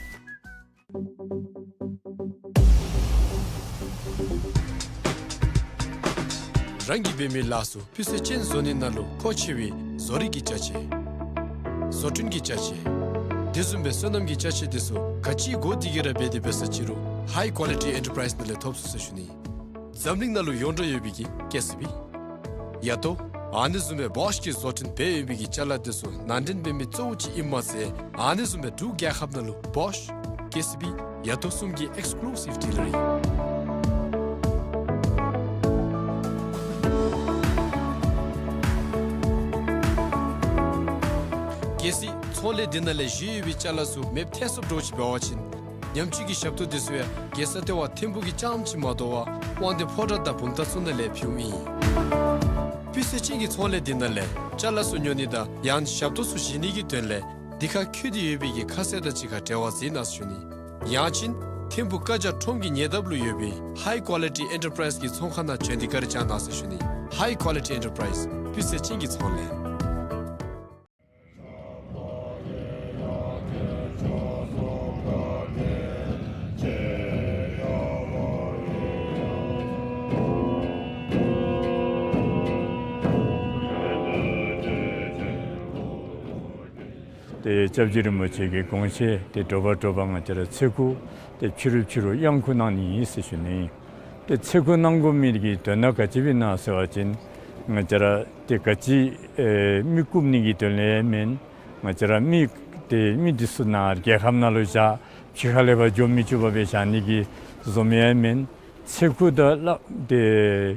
རང་གིས་འབད་མི་ལཱ་ཚུ་སྤུས་ཚད་ཅན་བཟོ་ནི་ནང་ལུ་མཁོ་ཆེ་བའི་བཟོ་རིག་གི་ཅ་ཆས། བཟོ་སྐྲུན་གྱི་ཅ་ཆས། དེ་བཟུམ་སྦེ་སོ་ནམ་གྱི་ཅ་ཆས་དེ་ཚུ་ག་ཅི་དགོ་དེ་གི་ར་འབད་དེ་འབད་ས་ཅི་རུང་High Quality Enterprise ནང་ལས་ཐོབ་ཚུགས་ཟེར་ཞུ་ནི། འཛམ་གླིང་ནང་ལུ་ཡོངས་གྲགས་ཡོད་པའི་གི་ཀེ་སི་བི། ཡ་ཏོ། ཨ་ནི་བཟུམ་སྦེ་བོཤ་གི་བཟོ་སྐྲུན་འབད་ཡོད་པའི་གི་ཅ་ལ་དེ་ཚུ་ནང་འདྲེན་འབད་མི་གཙོ་བོ་ཅིག་ཨིནམ་མ་ཚད་ཨ་ནི་བཟུམ་སྦེ་འབྲུག་རྒྱལ་ཁབ་ནང་ལུ་བོཤ། ཀེ་སི་བི། ཡ་ཏོ་གསུམ་གྱི་ཨེགསི་ཀུ་ལུ་སིབ་ཌི་ལར་ཨིན། གལ་སྲིད་ཚོང་ལས་འདི་ནང་ལས་བཞེས་ཡོད་པའི་ཅ་ལ་ཚུ་མེདཔ་ཐལ་སོངམ་འདྲཝ་ཅིག་འབད་བ་ཅིན་ཉམས་བཅོས་ཀྱི་ཞབས་ཏོག་དེ་ཚུ་ཡང་རྒྱལ་ས་ལྟེ་བ་ཐིམ་ཕུག་གི་རྐྱངམ་ཅིག་མ་དོ་བར་དབང་འདུས་ཕོ་བྲང་དང་བུམ་ཐང་ཚུ་ནང་ལས་ཕུལཝ་ཨིན། སྤུས་ཚད་ཅན་གྱི་ཚོང་ལས་འདི་ནང་ལས་ཅ་ལ་ཚུ་ཉོ་ནི་དང་ཡང་ཞབས་ཏོག་ཚུ་བཞེས་ནི་གི་དོན་ལས་འདི་ཁར་འཁོད་དེ་ཡོད་པའི་གི་ཁ་གསལ་དང་གཅིག་ཁར་འབྲེལ་བ་འཛིན་གནང་ཟེར་ཞུ་ནི། ཡང་ཅིན་ཐིམ་ཕུག་ཀ་ཇ་ཁྲོམ་གྱི་ཉེ་འདབས་ལུ་ཡོད་པའི་High Quality Enterprise གི་ཚོང་ཁང་ནང་བྱོན་ཏེ་བཀའ་དྲིན་བསྐྱང་གནང་ཟེར་ཞུ་ནི། High Quality Enterprise སྤུས་ཚད་ཅན་གྱི་ཚོང་ལས། ཏེ་སྐྱབས་རྗེ་རིན་པོ་ཆེ་གི་དགོངས་བཞེད་དེ་དྲོ་པ་དྲོ་པ་ང་བཅས་ར་ཚེ་ཁུག་ཏེ་ཕྱི་རུ་ཕྱི་རུ་གཡང་ཁུག་གནང་ནི་ཨིན་ཟེར་ཞུ་ནི། ཏེ་ཚེ་ཁུག་གནང་དགོ་མི་གི་དོན་དག་ག་ཅི་སྦེ་ཨིན་ན་ཟེར་བ་ཅིན་ང་བཅས་ར་ཏེ་ག་ཅི་ཨེ་མི་རྐུ་ནི་གི་དོན་ལས་མེན། ང་བཅས་ར་མི་ཏེ་མི་འདི་ཚུ་ནཱ་རྒྱལ་ཁབ་ནང་ལུ་བཞག་ཕྱི་ཁ་ལས་ཕར་འགྱོ་མི་བཅུག་པར་སྦེ་བཞག་ནི་གི་བཟོ་མི་ཡང་མེན། ཚེ་ཁུག་དང་སླབ་ཏེ་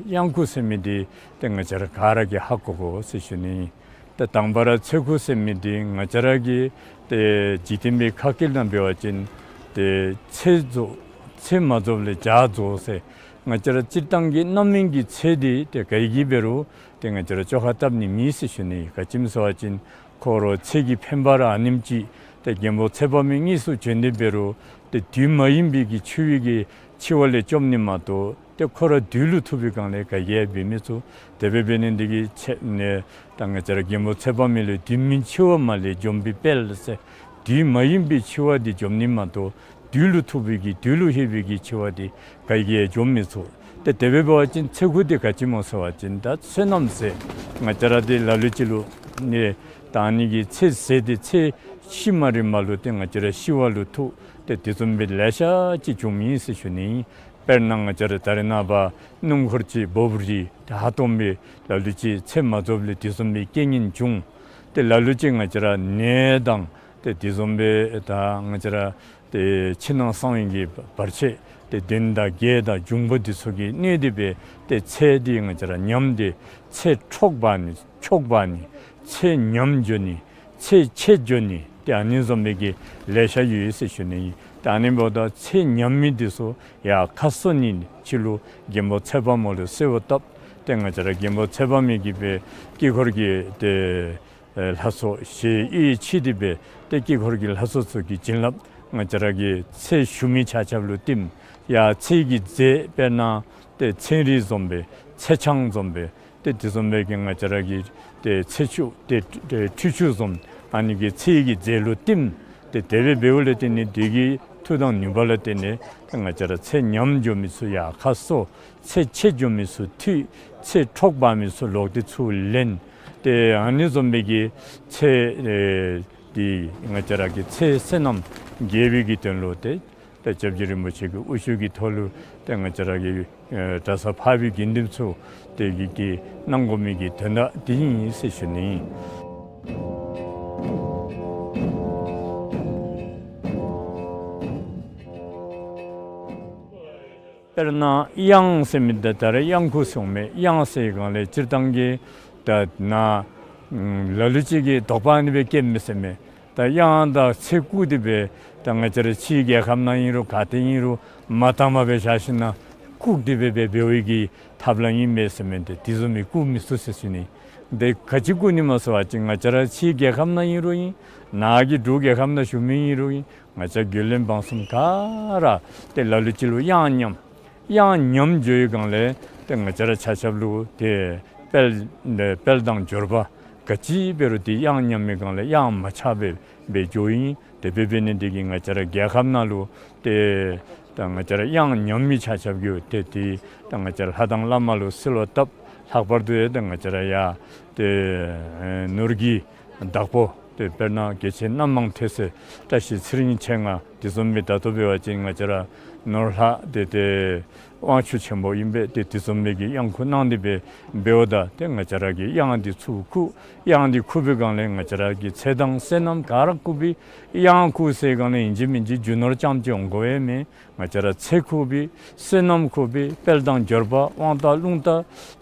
གཡང་ཁུག་ཟེར་མི་འདི་ཏེ་ང་བཅས་ར་ག་ར་གིས་ཧ་གོ་དགོ་ཟེར་ཞུ་ནི། ཏེ་དང་པ་ར་ཚེ་ཁུག་ཟེར་མི་འདི་ང་བཅས་ར་གི་ཏེ་འཇིག་རྟེན་པའི་ཁ་སྐད་ནང་འབད་བ་ཅིན་ཏེ་ཚེ་རྫོགས་ཚེ་མ་རྫོགསཔ་ལས་བྱ་རྫོགས་ཟེར། ང་བཅས་ར་སྤྱིར་བཏང་གི་རྣམ་སྨིན་གྱི་ཚེ་འདི་ཏེ་ག་གིས་འབད་རུང་ཏེ་ང་བཅས་ར་བཅོ་ཁ་བཏབ་ནི་མེད་ཟེར་ཞུ་ནི། ག་ཅི་སྨོ་ཟེར་བ་ཅིན་ཁོ་ར་ཚེ་གི་འཕེན་པ་ར་ཨ་ནེམ་ཅིག། ཏེ་མགོན་པོ་ཚེ་དཔག་མེད་དངོས་སུ་བྱོན་ཏེ་འབད་རུང་ཏེ་དུས་མ་ཡིན་པའི་གི་འཆི་བའི་གི་འཆི་བ་ལས་སྐྱོབ་ནི་མ་གཏོགས་ཏེ་ཁོ་ར་དུས་ལུ་ཐུག་པའི་སྒང་ལས་ག་གིས་ཡང་འབད་མི་ཚུགས། དེ་སྦེ་འབད་ནི་འདི་གིས་ཚེ་ནི་ད་ང་བཅས་ར་མགོན་པོ་ཚེ་དཔག་མེད་ལས་དུས་མིན་འཆི་བ་མ་ལུས་འཇོམས་པའི་དཔལ་ཟེར། དུས་མ་ཡིན་པའི་འཆི་བ་འདི་འཇོམས་ནི་མ་གཏོགས་དུས་ལུ་ཐུག་པའི་གི་དུས་ལུ་ལྷོད་པའི་གི་འཆི་བ་འདི་ག་གིས་ཡང་འཇོམས་མི་ཚུགས། ཏེ་དེ་སྦེ་འབད་བ་ཅིན་ཚེ་ཁུག་འདི་ག་ཅི་སྨོ་ཟེར་བ་ཅིན་ད་བསོད་ནམས་ཟད་ང་བཅས་ར་འདི་ལ་ལུ་ཅིག་ལུ་ནི་ད་ཨ་ནི་གི་ཚེ་ཟད་དེ་ཚེ་ཤི་མ་རན་པ་ལུ་ཏེ་ང་བཅས་ར་ཤི་བ་ལུ་ཐུག། ཏེ་དེ་བཟུམ་སྦེ་ལེ་ཤ་ཅིག་བྱུངམ་ཨིན་ཟེར་ཞུ་ནི། དཔེར་ན་ང་བཅས་ར་ད་རེས་ནངས་པ་སྣུམ་འཁོར་ཅིག་འབོ་བུ་རི་ཏེ་ཧ་སྟོང་སྦེ་ལ་ལུ་ཅིག་ཚེ་མ་རྫོགསཔ་ལས་དེ་བཟུམ་སྦེ་རྐྱེན་ངན་བྱུང་། ཏེ་ལ་ལུ་ཅིག་ང་བཅས་ར་ནད་དང་ཏེ་དེ་བཟུམ་སྦེ་ད་ང་བཅས་ར་ཏེ་ཕྱི་ནང་གསང་བའི་གི་བར་ཆད་ཏེ་གདོན་དང་བགེགས་དང་འབྱུང་པོ་འདི་ཚུ་གིས་གནོད་དེ་སྦེ་ཏེ་ཚེ་འདི་ང་བཅས་ར་ཉམས་ཏེ་ཚེ་འཕྲོག་འབག་ནི་འཕྲོག་འབག་ནི་ཚེ་ཉམས་འགྱོ་ནི་ཚེ་ཆད་འགྱོ་ནི་ཏེ་ཨ་ནི་བཟུམ་སྦེ་གི་ལེ་ཤ་ཡོད་ཟེར་ཞུ་ནི་ཨིན། ཏེ་ཨ་ནི་འབདཝ་ད་ཚེ་ཉམས་མི་འདི་ཚུ་ཡར་ཁ་གསོ་ནི་ཕྱི་ལུ་མགོན་པོ་ཚེ་དཔག་མེད་ལུ་གསོལཝ་བཏབ། ཏེ་ང་བཅས་ར་མགོན་པོ་ཚེ་དཔག་མེད་ཀྱིས་སྦེ་དཀྱིལ་འཁོར་གྱི་ཏེ་ཨེ་ལྷ་ཚོགས་ཞལ་དབྱེ་ཕྱེ་སྟེ་སྦེ་ཏེ་དཀྱིལ་འཁོར་གྱི་ལྷ་ཚོགས་ཚུ་གི་བྱིན་རླབས་ང་བཅས་ར་གི་ཚེ་ཞུགས་མི་ཆ་ཁྱབ་ལུ་བསྟིམ། ཡར་ཚེ་གི་རྫས་དཔེར་ན་ཏེ་ཚན་རིགས་བཟུམ་སྦེ་ཚེ་ཆང་བཟུམ་སྦེ་ཏེ་དེ་བཟུམ་སྦེ་གི་ང་བཅས་ར་གི་ཏེ་ཚེ་ཆུ་ཏེ་ཏེ་ཁྲུས་ཆུ་བཟུམ་ཨ་ནི་གི་ཚེ་གི་རྫས་ལུ་བསྟིམ། ཏེ་དེ་སྦེ་འབདཝ་ལས་བརྟེན་ནི་དེ་གི་མཐུ་དང་ནུས་པ་ལ་བརྟེན་ནི་ཏེ་ང་བཅས་ར་ཚེ་ཉམས་འགྱོ་མི་ཚུ་ཡར་ཁ་གསོ། ཚེ་ཆད་འགྱོ་མི་ཚུ་འཐུས། ཚེ་འཕྲོག་འབག་མི་ཚུ་ལོག་སྟེ་ཚུར་ལེན། ཏེ་ཨ་ནི་བཟུམ་སྦེ་གི་ཚེ་ཨེ་འདི་ང་བཅས་ར་གི་ཚེ་བསོད་ནམས་རྒྱས་པའི་གི་དོན་ལུ་ཏེ་ ཏེ་སྐྱབས་རྗེ་རིན་པོ་ཆེ་གི་དབུ་བཞུགས་ཀྱི་ཐོག་ལུ་ཏེ་ང་བཅས་ར་གི་ཨེ་གྲྭ་ཚང་འཕགས་པའི་དགེ་འདུན་ཚུ་ཏེ་གི་གི་གནང་དགོ་མི་གི་དོན་དག་འདི་ཨིན་ཟེར་ཞུ་ནི་ཨིན། དཔེར་ན་གཡང་ཟེར་མི་འདི་ད་རེས་གཡང་ཁུག་ཟེར་འོང་མས། གཡང་ཟེར་སྒང་ལས་སྤྱིར་བཏང་གི་ད་ནཱ་ལ་ལུ་ཅིག་གིས་དོགས་པ་ཨ་ནི་སྦེ་བསྐྱེདཔ་མས་ཟེར་མས། ད་གཡང་དང་ཚེ་བཀུག་སྟེ་སྦེ་ད་ང་བཅས་ར་ཕྱིའི་རྒྱལ་ཁབ་ནང་ཨིན་རུང་ག་ཏེ་ཨིན་རུང་མ་དག་པར་སྦེ་བཞག་ཞིན་ན་བཀུག་སྟེ་སྦེ་འབད་འབདཝ་གི་ཐབས་ལམ་ཨིན་མས་ཟེར་མས། ཏེ་དེ་བཟུམ་མའི་བཀུག་མི་ཚུགས་ཟེར་ཞུ་ནི། ཏེ་ག་ཅི་བཀུག་ནི་སྨོ་ཟེར་བ་ཅིན་ང་བཅས་ར་ཕྱིའི་རྒྱལ་ཁབ་ནང་ཨིན་རུང་ཨིན། ནཱ་གི་འབྲུག་རྒྱལ་ཁབ་ནང་བཞུགས་མི་ཨིན་རུང་ཨིན། ང་བཅས་རྒྱུས་ལོན་འབངས་གསུམ་ག་ར་ཏེ་ལ་ལུ་ཅིག་ལུ་གཡང་ཉམས། གཡང་ཉམས་འགྱོ་བའི་སྒང་ལས་ཏེ་ང་བཅས་ར་ཆ་ཁྱབ་ལུ་ཏེ་དཔལ་དཔལ་དང་འབྱོར་པ་ག་ཅི་འབད་རུང་ཏེ་གཡང་ཉམས་པའི་སྒང་ལས་གཡང་མ་ཆགས་པར་སྦེ་འགྱོཝ་ཨིན། དེ་སྦེ་འབད་ནི་འདི་གིས་ང་བཅས་ར་རྒྱལ་ཁབ་ནང་ལུ་ཏེ་ད་ང་བཅས་ར་གཡང་ཉམས་མི་ཆ་ཁྱབ་ཀྱིས་ཏེ་ཏེ་ད་ང་བཅས་ར་ལྷ་དང་བླ་མ་ལུ་གསོལ་བ་བཏབ། ལྷག་པར་དུ་ཡང་ད་ང་བཅས་ར་ཡ་ཏེ་ཨེ་ནོར་གྱི་བདག་པོ་ཏེ་དཔེར་ན་རྒྱལ་ཆེན་རྣམ་མང་ཐོས་སྲས་བཀྲ་ཤིས་ཚེ་རིང་མཆེད་ལྔ་དེ་བཟུམ་སྦེ་ད་ལྟོ་འབད་བ་ཅིན་ང་བཅས་ར་ནོར་ལྷ་ཏེ་ཏེ་དབང་ཕྱུག་ཆེན་པོ་ཨིན་པས། ཏེ་དེ་བཟུམ་སྦེ་གི་གཡང་ཁུག་གནང་སྟེ་སྦེ་འབདཝ་ད་ཏེ་ང་བཅས་ར་གིས་གཡང་འདི་ཚུར་བཀུག། གཡང་འདི་བཀུག་པའི་སྒང་ལས་ང་བཅས་ར་གི་ཚེ་དང་བསོད་ནམས་ག་ར་བཀུག་པས། གཡང་བཀུག་ཟེར་སྒང་ལས་ཨིན་ཅི་མིན་ཅི་རྒྱུ་ནོར་རྐྱངམ་ཅིག་འོང་དགོ་པས་མེན། ང་བཅས་ར་ཚེ་བཀུག་པས། བསོད་ནམས་བཀུག་པས། དཔལ་དང་འབྱོར་པ་དབང་ཐང་རླུང་རྟ་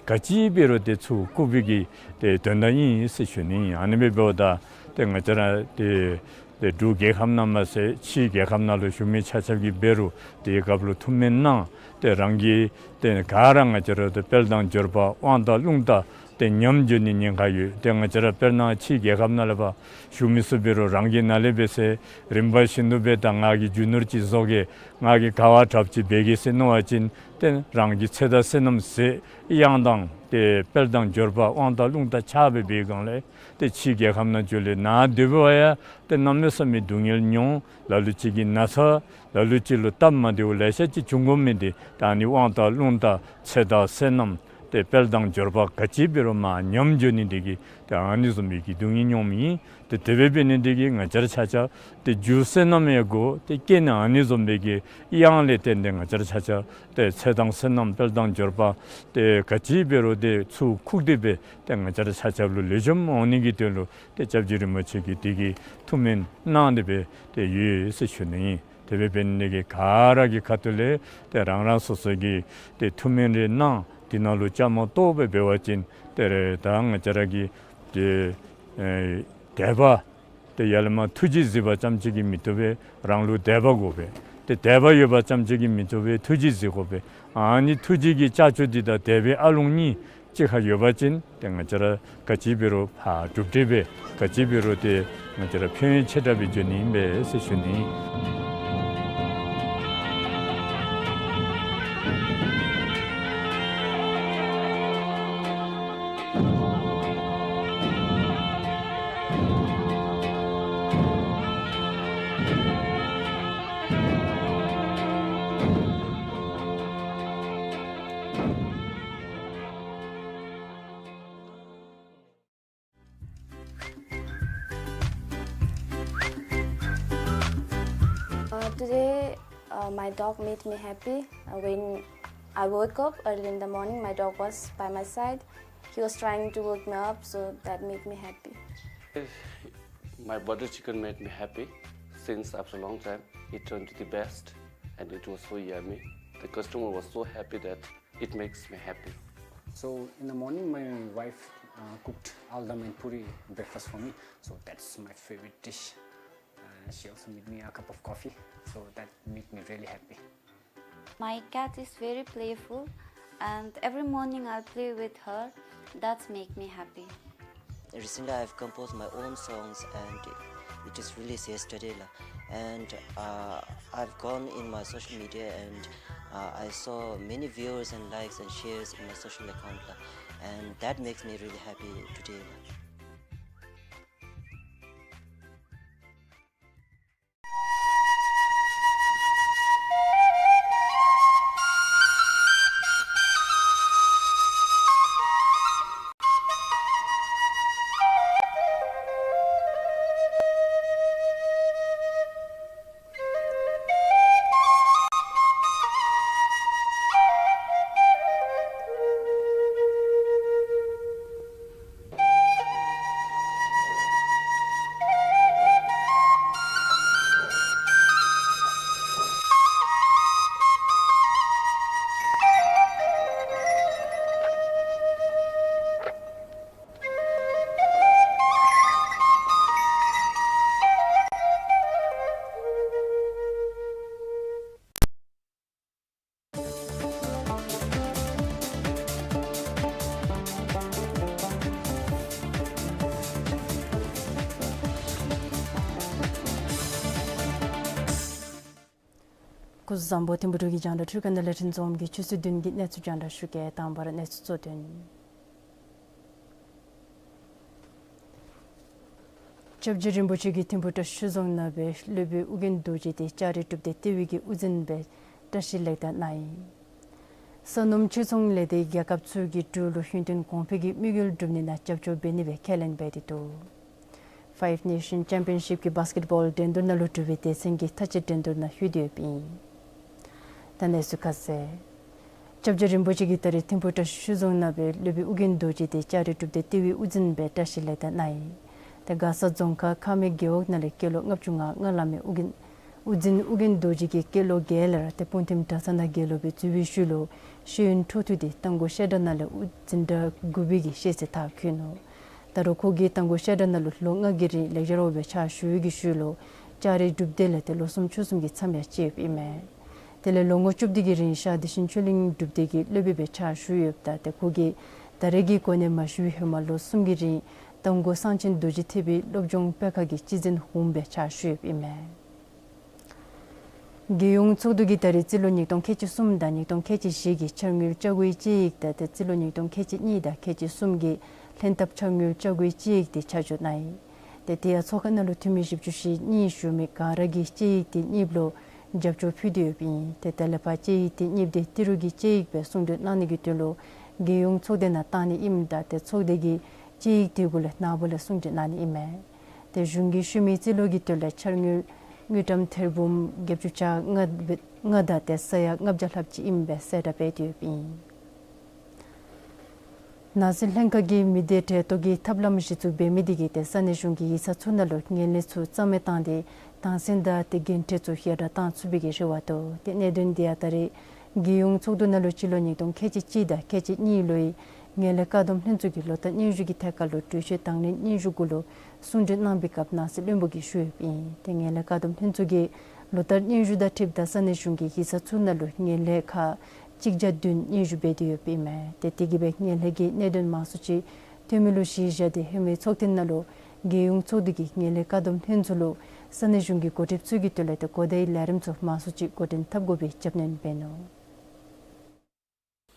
ག་ཅི་འབད་རུང་ཏེ་ཚུར་བཀུག་པའི་གི་ཏེ་དོན་དག་ཨིན་ཟེར་ཞུ་ནི་ཨིན། ཨ་ནི་སྦེ་འབདཝ་ད་ཏེ་ང་བཅས་ར་ཏེ་ཏེ་འབྲུག་རྒྱལ་ཁབ་ནང་མ་ཚད་ཕྱིའི་རྒྱལ་ཁབ་ནང་ལུ་བཞུགས་མི་ཆ་ཁྱབ་ཀྱིས་འབད་རུང་དེའི་སྐབས་ལུ་ཐུགས་སྨོན་གནང་། ཏེ་རང་གི་ཏེ་ག་ར་ང་བཅས་ར་ཏེ་དཔལ་དང་འབྱོར་པ་དབང་ཐང་རླུང་རྟ་ཏེ་ཉམས་འགྱོ་ནི་ཉེན་ཁ་ཡོད། ཏེ་ང་བཅས་ར་དཔེར་ན་ཕྱིའི་རྒྱལ་ཁབ་ནང་ལས་ཕར་བཞུགས་མི་ཚུ་འབད་རུང་རང་གི་ནང་ལས་འབད་ཟེར་རིམ་པ་བཞིན་དུ་སྦེ་ད་ང་གིས་རྒྱུ་ནོར་ཅིག་བཟོ་གེ། ང་གིས་ག་བ་དྲགཔ་ཅིག་འབད་གེ་ཟེར་མནོ་བ་ཅིན་ཏེ་རང་གི་ཚེ་དང་བསོད་ནམས་ཟད། གཡང་དང་ཏེ་དཔལ་དང་འབྱོར་པ་དབང་ཐང་རླུང་རྟ་ཆག་སྦེ་འབད་བའི་སྒང་ལས་ཏེ་ཕྱིའི་རྒྱལ་ཁབ་ནང་འགྱོ་ལས་ནཱ་སྡོད་པ་ཡང་ཏེ་གནམ་མེད་ས་མེད་སྡུག་བསྔལ་མྱོང་། ལ་ལུ་ཅིག་གིས་ན་ཚ་ལ་ལུ་ཅིག་ལུ་སྟབས་མ་བདེཝ་ལེ་ཤ་ཅིག་བྱུང་དགོ་མི་འདི་ད་ཨ་ནི་དབང་ཐང་རླུང་རྟ་ཚེ་དང་བསོད་ནམས་ཏེ་དཔལ་དང་འབྱོར་པ་ག་ཅི་འབད་རུང་མར་ཉམས་འགྱོ་ནི་འདི་གིས་ཏེ་ཨ་ནི་བཟུམ་མའི་གི་སྡུག་བསྔལ་མྱོངམ་ཨིན། ཏེ་དེ་སྦེ་འབད་ནི་འདི་གིས་ང་བཅས་ར་ཆ་ཁྱབ་ཏེ་རྒྱུ་བསོད་ནམས་ཡང་དགོ། ཏེ་རྐྱེན་ཨ་ནི་བཟུམ་མའི་གི་གཡང་ལས་བརྟེན་ཏེ་ང་བཅས་ར་ཆ་ཁྱབ་ཏེ་ཚེ་དང་བསོད་ནམས་དཔལ་དང་འབྱོར་པ་ཏེ་ག་ཅི་འབད་རུང་ཏེ་ཚུར་བཀུག་སྟེ་སྦེ་ཏེ་ང་བཅས་ར་ཆ་ཁྱབ་ལུ་ལེགས་ཤོམ་འོང་ནི་གི་དོན་ལུ་ཏེ་སྐྱབས་རྗེ་རིན་པོ་ཆེ་གིས་དེ་གི་ཐུགས་སྨོན་གནང་སྟེ་སྦེ་ཏེ་ཡོད་ཟེར་ཞུ་ནི་ཨིན། དེ་སྦེ་འབད་ནི་འདི་གིས་ག་ར་གི་ཁ་ཐུག་ལས་ཏེ་རང་རང་སོ་སོ་གིས་ཏེ་ཐུགས་སྨོན་རེ་གནང་། དེ་ནང་ལུ་བཅའ་མར་གཏོགས་སྦེ་འབད་བ་ཅིན་ཏེ་རེ་ད་ང་བཅས་ར་གི་ཏེ་ཨེ་དད་པ་ཏེ་ཡར་ལས་མར་ཐུགས་རྗེ་གཟིགས་པ་ཙམ་ཅིག་གིས་མི་བཏུབ་པས། རང་ལུ་དད་པ་དགོ་པས། ཏེ་དད་པ་ཡོད་པ་ཙམ་ཅིག་གིས་མི་བཏུབ་པས། ཐུགས་རྗེ་གཟིགས་དགོ་པས། ཨ་ནི་ཐུགས་རྗེ་གི་ལྕགས་ཀྱུ་འདི་དང་དད་པའི་ཨ་ལོང་གཉིས་གཅིག་ཁར་ཡོད་པ་ཅིན་ཏེ་ང་བཅས་ར་ག་ཅི་འབད་རུང་ཕར་གྲུབ་འབྲས་སྦེ་ག་ཅི་འབད་རུང་ཏེ་ང་བཅས་ར་ཕན་ཡོན་ཆེ་དྲགས་སྦེ་འབྱུང་ནི་ཨིན་པས་ཟེར་ཞུ་ནི་ཨིན། Uh, today, uh, my dog made me happy. Uh, when I woke up early in the morning, my dog was by my side. He was trying to wake me up, so that made me happy. My butter chicken made me happy since after a long time. It turned to the best and it was so yummy. The customer was so happy that it makes me happy. So in the morning, my wife, uh, cooked aldam and puri breakfast for me. So that's my favorite dish. Uh, she also made me a cup of coffee. So that made me really happy. My cat is very playful, and every morning I play with her. That make me happy. Recently, I've composed my own songs, and it is released yesterday, la. And, uh, I've gone in my social media, and, uh, I saw many viewers and likes and shares in my social account, la. And that makes me really happy today, la. སྐུ་གཟུགས་བཟང་པོ། ཐིམ་ཕུ་འབྲུག་གི་རྒྱང་བསྒྲགས་འཕྲུལ་ཁང་ནང་ལས་འཕྲིན་རྫོང་གི་ཆུ་ཚོད་བདུན་གྱི་གནས་ཚུལ་རྒྱང་བསྒྲགས་ཞུ་གེ། དང་པ་ར་གནས་ཚུལ་གཙོ་དོན། སྐྱབས་རྗེ་རིན་པོ་ཆེ་གིས་ཐིམ་ཕུ་བཀྲ་ཤིས་རྫོང་ནང་སྦེ་སློབ་དཔོན་ཨོ་རྒྱན་རྡོ་རྗེ་དེ་ལྕགས་རི་གྲུབ་སྡེ་ལྟེ་བའི་གི་དབུ་འཛིན་སྦེ་བཀྲིས་ལེགས་དར་གནང་ཡི། ས་སྣུམ་ཕྱིར་ཚོང་ལས་སྡེ་རྒྱལ་ཁབ་ཚུ་གིས་འབྲུག་ལུ་ཧིན་ཏོན་གོང་འཕེལ་གྱི་དམིགས་ཡུལ་སྒྲུབ་ནི་ནང་རྒྱབ་སྐྱོར་འབད་ནི་སྦེ་ཁས་ལེན་འབད་དེ་འདུག། Five Nation Championship གི་བཱསི་ཀེཊ་བཱོལ་འགྲན་བསྡུར་ནང་ལུ་གྲུབ་པའི་སྡེ་ཚན་གྱི་མཐའ་དཔྱད་འགྲན་བསྡུར་ནང་ལྷོད་དེ་ཡོདཔ་ཨིན། ད་གནས་ཚུལ་ཁ་གསལ། སྐྱབས་རྗེ་རིན་པོ་ཆེ་གིས་ད་རིས་ཐིམ་ཕུ་བཀྲ་ཤིས་རྫོང་ནང་སྦེ་སློབ་དཔོན་ཨོ་རྒྱན་རྡོ་རྗེ་དེ་ལྕགས་རི་གྲུབ་སྡེ་ལྟེ་བའི་དབུ་འཛིན་སྦེ་བཀྲིས་ལེགས་དར་གནང་ཡི། ཏེ་མགར་ས་རྫོང་ཁག་ཁ་སྨད་རྒེད་འོག་ནང་ལས་སྐྱེས་ལོ་ལྔ་བཅུ་ང་ལྔ་ལང་མི་ཨོ་རྒྱན་དབུ་འཛིན་ཨོ་རྒྱན་རྡོ་རྗེ་གིས་སྐྱེས་ལོ་བརྒྱད་ལས་ར་ཏེ་སྤུངས་ཐིམ་གྲྭ་ཚང་ནང་དགེ་སློབ་སྦེ་འཛུལ་བའི་ཤུལ་ལུ་ཤེས་ཡོན་འཕྲོ་མཐུད་དེ་རྟ་མགོ་བཤད་གྲྭ་ནང་ལས་དབུ་འཛིན་གྲྭ་དགུ་པའི་གི་ཤེས་ཚད་མཐར་འཁྱོལ་ནུག། ད་རུང་ཁོ་གིས་རྟ་མགོ་བཤད་གྲྭ་ནང་ལུ་ལོ་ལྔ་གི་རིང་ལེགས་སྦྱར་བ་སྦེ་ཕྱག་ཞུ་བའི་གི་ཤུལ་ལུ་ལྕགས་རི་གྲུབ་སྡེ་ལས་ཏེ་ལོ་གསུམ་ཕྱོགས་གསུམ་གྱི་མཚམས་ཡང་བཅད་ཡོདཔ་ཨིན་མས། དེ་ལས་ལོ་ངོ་བཅུ་བདུན་གྱི་རིང་ཤར་བདེ་ཆེན་ཆོས་གླིང་གྲུབ་སྡེ་གི་སློབ་དཔོན་སྦེ་ཕྱག་ཞུ་ཡོདཔ་ད་ཏེ་ཁོ་གིས་ད་རེས་ཀྱི་གོ་གནས་མ་ཞུ་བའི་ཧེ་མ་ལོ་གསུམ་གྱི་རིང་རྟ་མགོ་གསང་ཆེན་རྡོ་རྗེ་ཐེག་པའི་སློབ་སྦྱོང་སྤེལ་ཁང་གི་སྤྱི་འཛིན་འོགམ་སྦེ་ཕྱག་ཞུ་ཡོདཔ་ཨིན་མས། རྒྱལ་ཡོངས་ཚོགས་འདུ་གིས་ད་རིས་རྩིས་ལོ་ཉིས་སྟོང་ཁལ་གཅིག་གསུམ་དང་ཉིས་སྟོང་ཁལ་གཅིག་བཞི་གི་འཆར་དངུལ་བཅའ་སྒོའི་དཔྱད་ཡིག་དང་ཏེ་རྩིས་ལོ་ཉིས་སྟོང་ཁལ་གཅིག་གཉིས་དང་ཁལ་གཅིག་གསུམ་གྱི་ལྷན་ཐབས་འཆར་དངུལ་བཅའ་སྒོའི་དཔྱད་ཡིག་དེ་ཆ་འཇོག་གནང་ཡི། ཏེ་དེ་ཡང་ཚོགས་ཁང་ནང་ལུ་འཐུས་མི་བཞི་བཅུ་ཞེ་གཉིས་བཞུགས་མི་ག་ར་གིས་དཔྱད་ཡིག་དེ་གཉིསཔོ་ལུ་རྒྱབ་སྐྱོར་ཕུལ་ཏེ་ཡོདཔ་ཨིན། ཏེ་དེ་ལས་ཕར་དཔྱད་ཡིག་དེ་གཉིསཔོ་དེ་ཏི་རུ་གི་དཔྱད་ཡིག་སྦེ་གསུང་གྲོས་གནང་ནི་གི་དོན་ལུ་རྒྱལ་ཡོངས་ཚོགས་སྡེ་ནང་བཏང་ནི་ཨིནམ་ད་ཏེ་ཚོགས་སྡེ་གིས་དཔྱད་ཡིག་དེ་གུ་ལས་ནཱ་བུ་ལས་གསུང་གྲོས་གནང་ནི་ཨིན་མས། ཏེ་གཞུང་གིས་ཞུ་མི་རྩིས་ལོ་གི་དོན་ལས་འཆར་དངུལ་དངུལ་ཀྲམ་ཐེར་འབུམ་བརྒྱད་ཅུ་གྱ་ལྔ་ལྔ་དང་ཏེ་ས་ཡ་ལྔ་བརྒྱ་ལྷགཔ་ཅིག་ཨིནམ་སྦེ་གསལ་བསྒྲགས་འབད་དེ་ཡོདཔ་ཨིན། ནང་སྲིད་ལྷན་ཁག་གིས་མི་སྡེ་འབྲེལ་གཏོགས་ཀྱི་ཐབས་ལམ་གཞི་བཙུགས་འབད་མི་དེ་གིས་ཏེ་ས་གནས་གཞུང་གི་ཡིག་ཚང་ཚུ་ནང་ལུ་ངན་ལྷད་ཚུ་རྩ་མེད་བཏང་སྟེ་དྭངས་སེམས་དང་ཏེ་འགན་འཁྲི་ཚུ་ཡར་དྲག་བཏང་ཚུགས་པའི་གི་རེ་བ་འདུག། ཏེ་གནད་དོན་དེ་ཡང་ད་རེས་རྒྱལ་ཡོངས་ཚོགས་འདུ་ནང་ལུ་སྤྱི་ལོ་ཉིས་སྟོང་ཁལ་གཅིག་གཅིག་དང་ཁལ་གཅིག་གཉིས་ལོའི་ངན་ལྷད་བཀག་སྡོམ་ལྷན་ཚོགས་ཀྱི་ལོ་བསྟར་སྙན་ཞུ་གི་ཐད་ཁར་ལུ་གྲོས་ཆོད་དང་ལེན་སྙན་ཞུ་གུ་ལུ་གསུང་གྲོས་གནང་བའི་སྐབས་ནང་སྲིད་བློན་པོ་གིས་ཞུ་ཡོདཔ་ཨིན། ཏེ་ངན་ལྷད་བཀག་སྡོམ་ལྷན་ཚོགས་ཀྱི་ལོ་བསྟར་སྙན་ཞུ་དང་འཁྲིལཝ་ད་ས་གནས་གཞུང་གི་ཡིག་ཚང་ཚུ་ནང་ལུ་ངན་ལྷད་ཁག་གཅིག་བརྒྱ་བདུན་སྙན་ཞུ་འབད་དེ་ཡོདཔ་ཨིན་མས། ཏེ་དེ་གིས་སྦེ་ངན་ལྷད་ཀྱི་གནད་དོན་མང་སུ་ཅིག་ཐོན་མི་ལུ་གཞི་བཞག་སྟེ་ཧེ་མའི་ཚོགས་ཐེངས་ནང་ལུ་རྒྱལ་ཡོངས་ཚོགས་འདུ་གིས་ངན་ལྷད་བཀག་སྡོམ་ལྷན་ཚོགས་ལུ་ས་གནས་གཞུང་གི་འགོ་ཁྲིདཔ་ཚུ་གི་དོན་ལས་ཏེ་གོ་བརྡའི་ལས་རིམ་ཚུ་མང་སུ་ཅིག་འགོ་འདྲེན་འཐབ་དགོ་པའི་རྒྱབ་སྣོན་འབད་ནུག།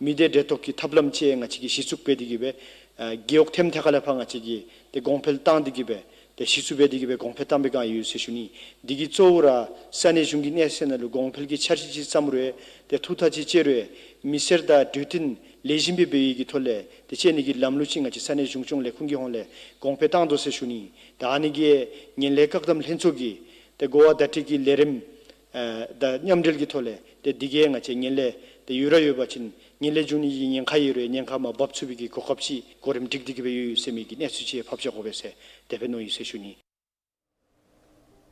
མི་སྡེ་འབྲེལ་གཏོགས་ཀྱི་ཐབས་ལམ་ཅིག་ང་བཅས་ཀྱིས་གཞི་བཙུགས་འབད་དེ་གིས་སྦེ་ཨ་རྒེད་འོག་ཐེམ་ཐད་ཁ་ལས་ཕར་ང་བཅས་ཀྱིས་ཏེ་གོང་འཕེལ་བཏང་སྟེ་གིས་སྦེ་ཏེ་གཞི་བཙུགས་འབད་དེ་གིས་སྦེ་གོང་འཕེལ་བཏང་པའི་བསྒང་ཡོད་ཟེར་ཞུ་ནི། དེ་གི་གཙོ་བོ་ར་ས་གནས་གཞུང་གི་གནས་ཚད་ནང་ལུ་གོང་འཕེལ་གྱི་འཆར་གཞི་ཅིག་བརྩམ་རུང་ཏེ་ཐུགས་ཐག་ཅིག་བཅད་རུང་མི་སེར་དང་འདོད་མཐུན་ལེགས་ཤོམ་སྦེ་འབད་ནི་གི་ཐོག་ལས་ཏེ་བཅད་ནི་གི་ལམ་ལུགས་ཅིག་ང་བཅས་ས་གནས་གཞུང་སྐྱོང་ལས་ཁུངས་ཀྱི་ཧོངས་ལས་གོང་འཕེལ་བཏང་དོ་ཟེར་ཞུ་ནི། ད་ཨ་ནི་གི་ངན་ལྷད་བཀག་སྡོམ་ལྷན་ཚོགས་ཀྱི་ཏེ་གོ་བ་བརྡ་སྤྲོད་ཀྱི་ལས་རིམ་ཨ་དང་མཉམ་འབྲེལ་གྱི་ཐོག་ལས་ཏེ་འདི་གིས་ང་བཅས་ངན་ལྷད་ཏེ་ཡོད་ར་ཡོད་པ་ཅིན་ངན་ལྷད་འབྱུང་ནི་གི་ཉེན་ཁ་ཡོད་རུང་ཉེན་ཁ་མར་འབག་ཚུགས་པའི་གི་གོ་སྐབས་ཅིག་གོ་རིམ་སྒྲིག་སྟེ་གིས་སྦེ་ཡོད་ཡོད་ཟེར་མི་གི་གནས་ཚུལ་ཅིག་ཕབ་བཞག་དགོ་པས་ཟེར་དེ་སྦེ་མནོ་ཡི་ཟེར་ཞུ་ནི།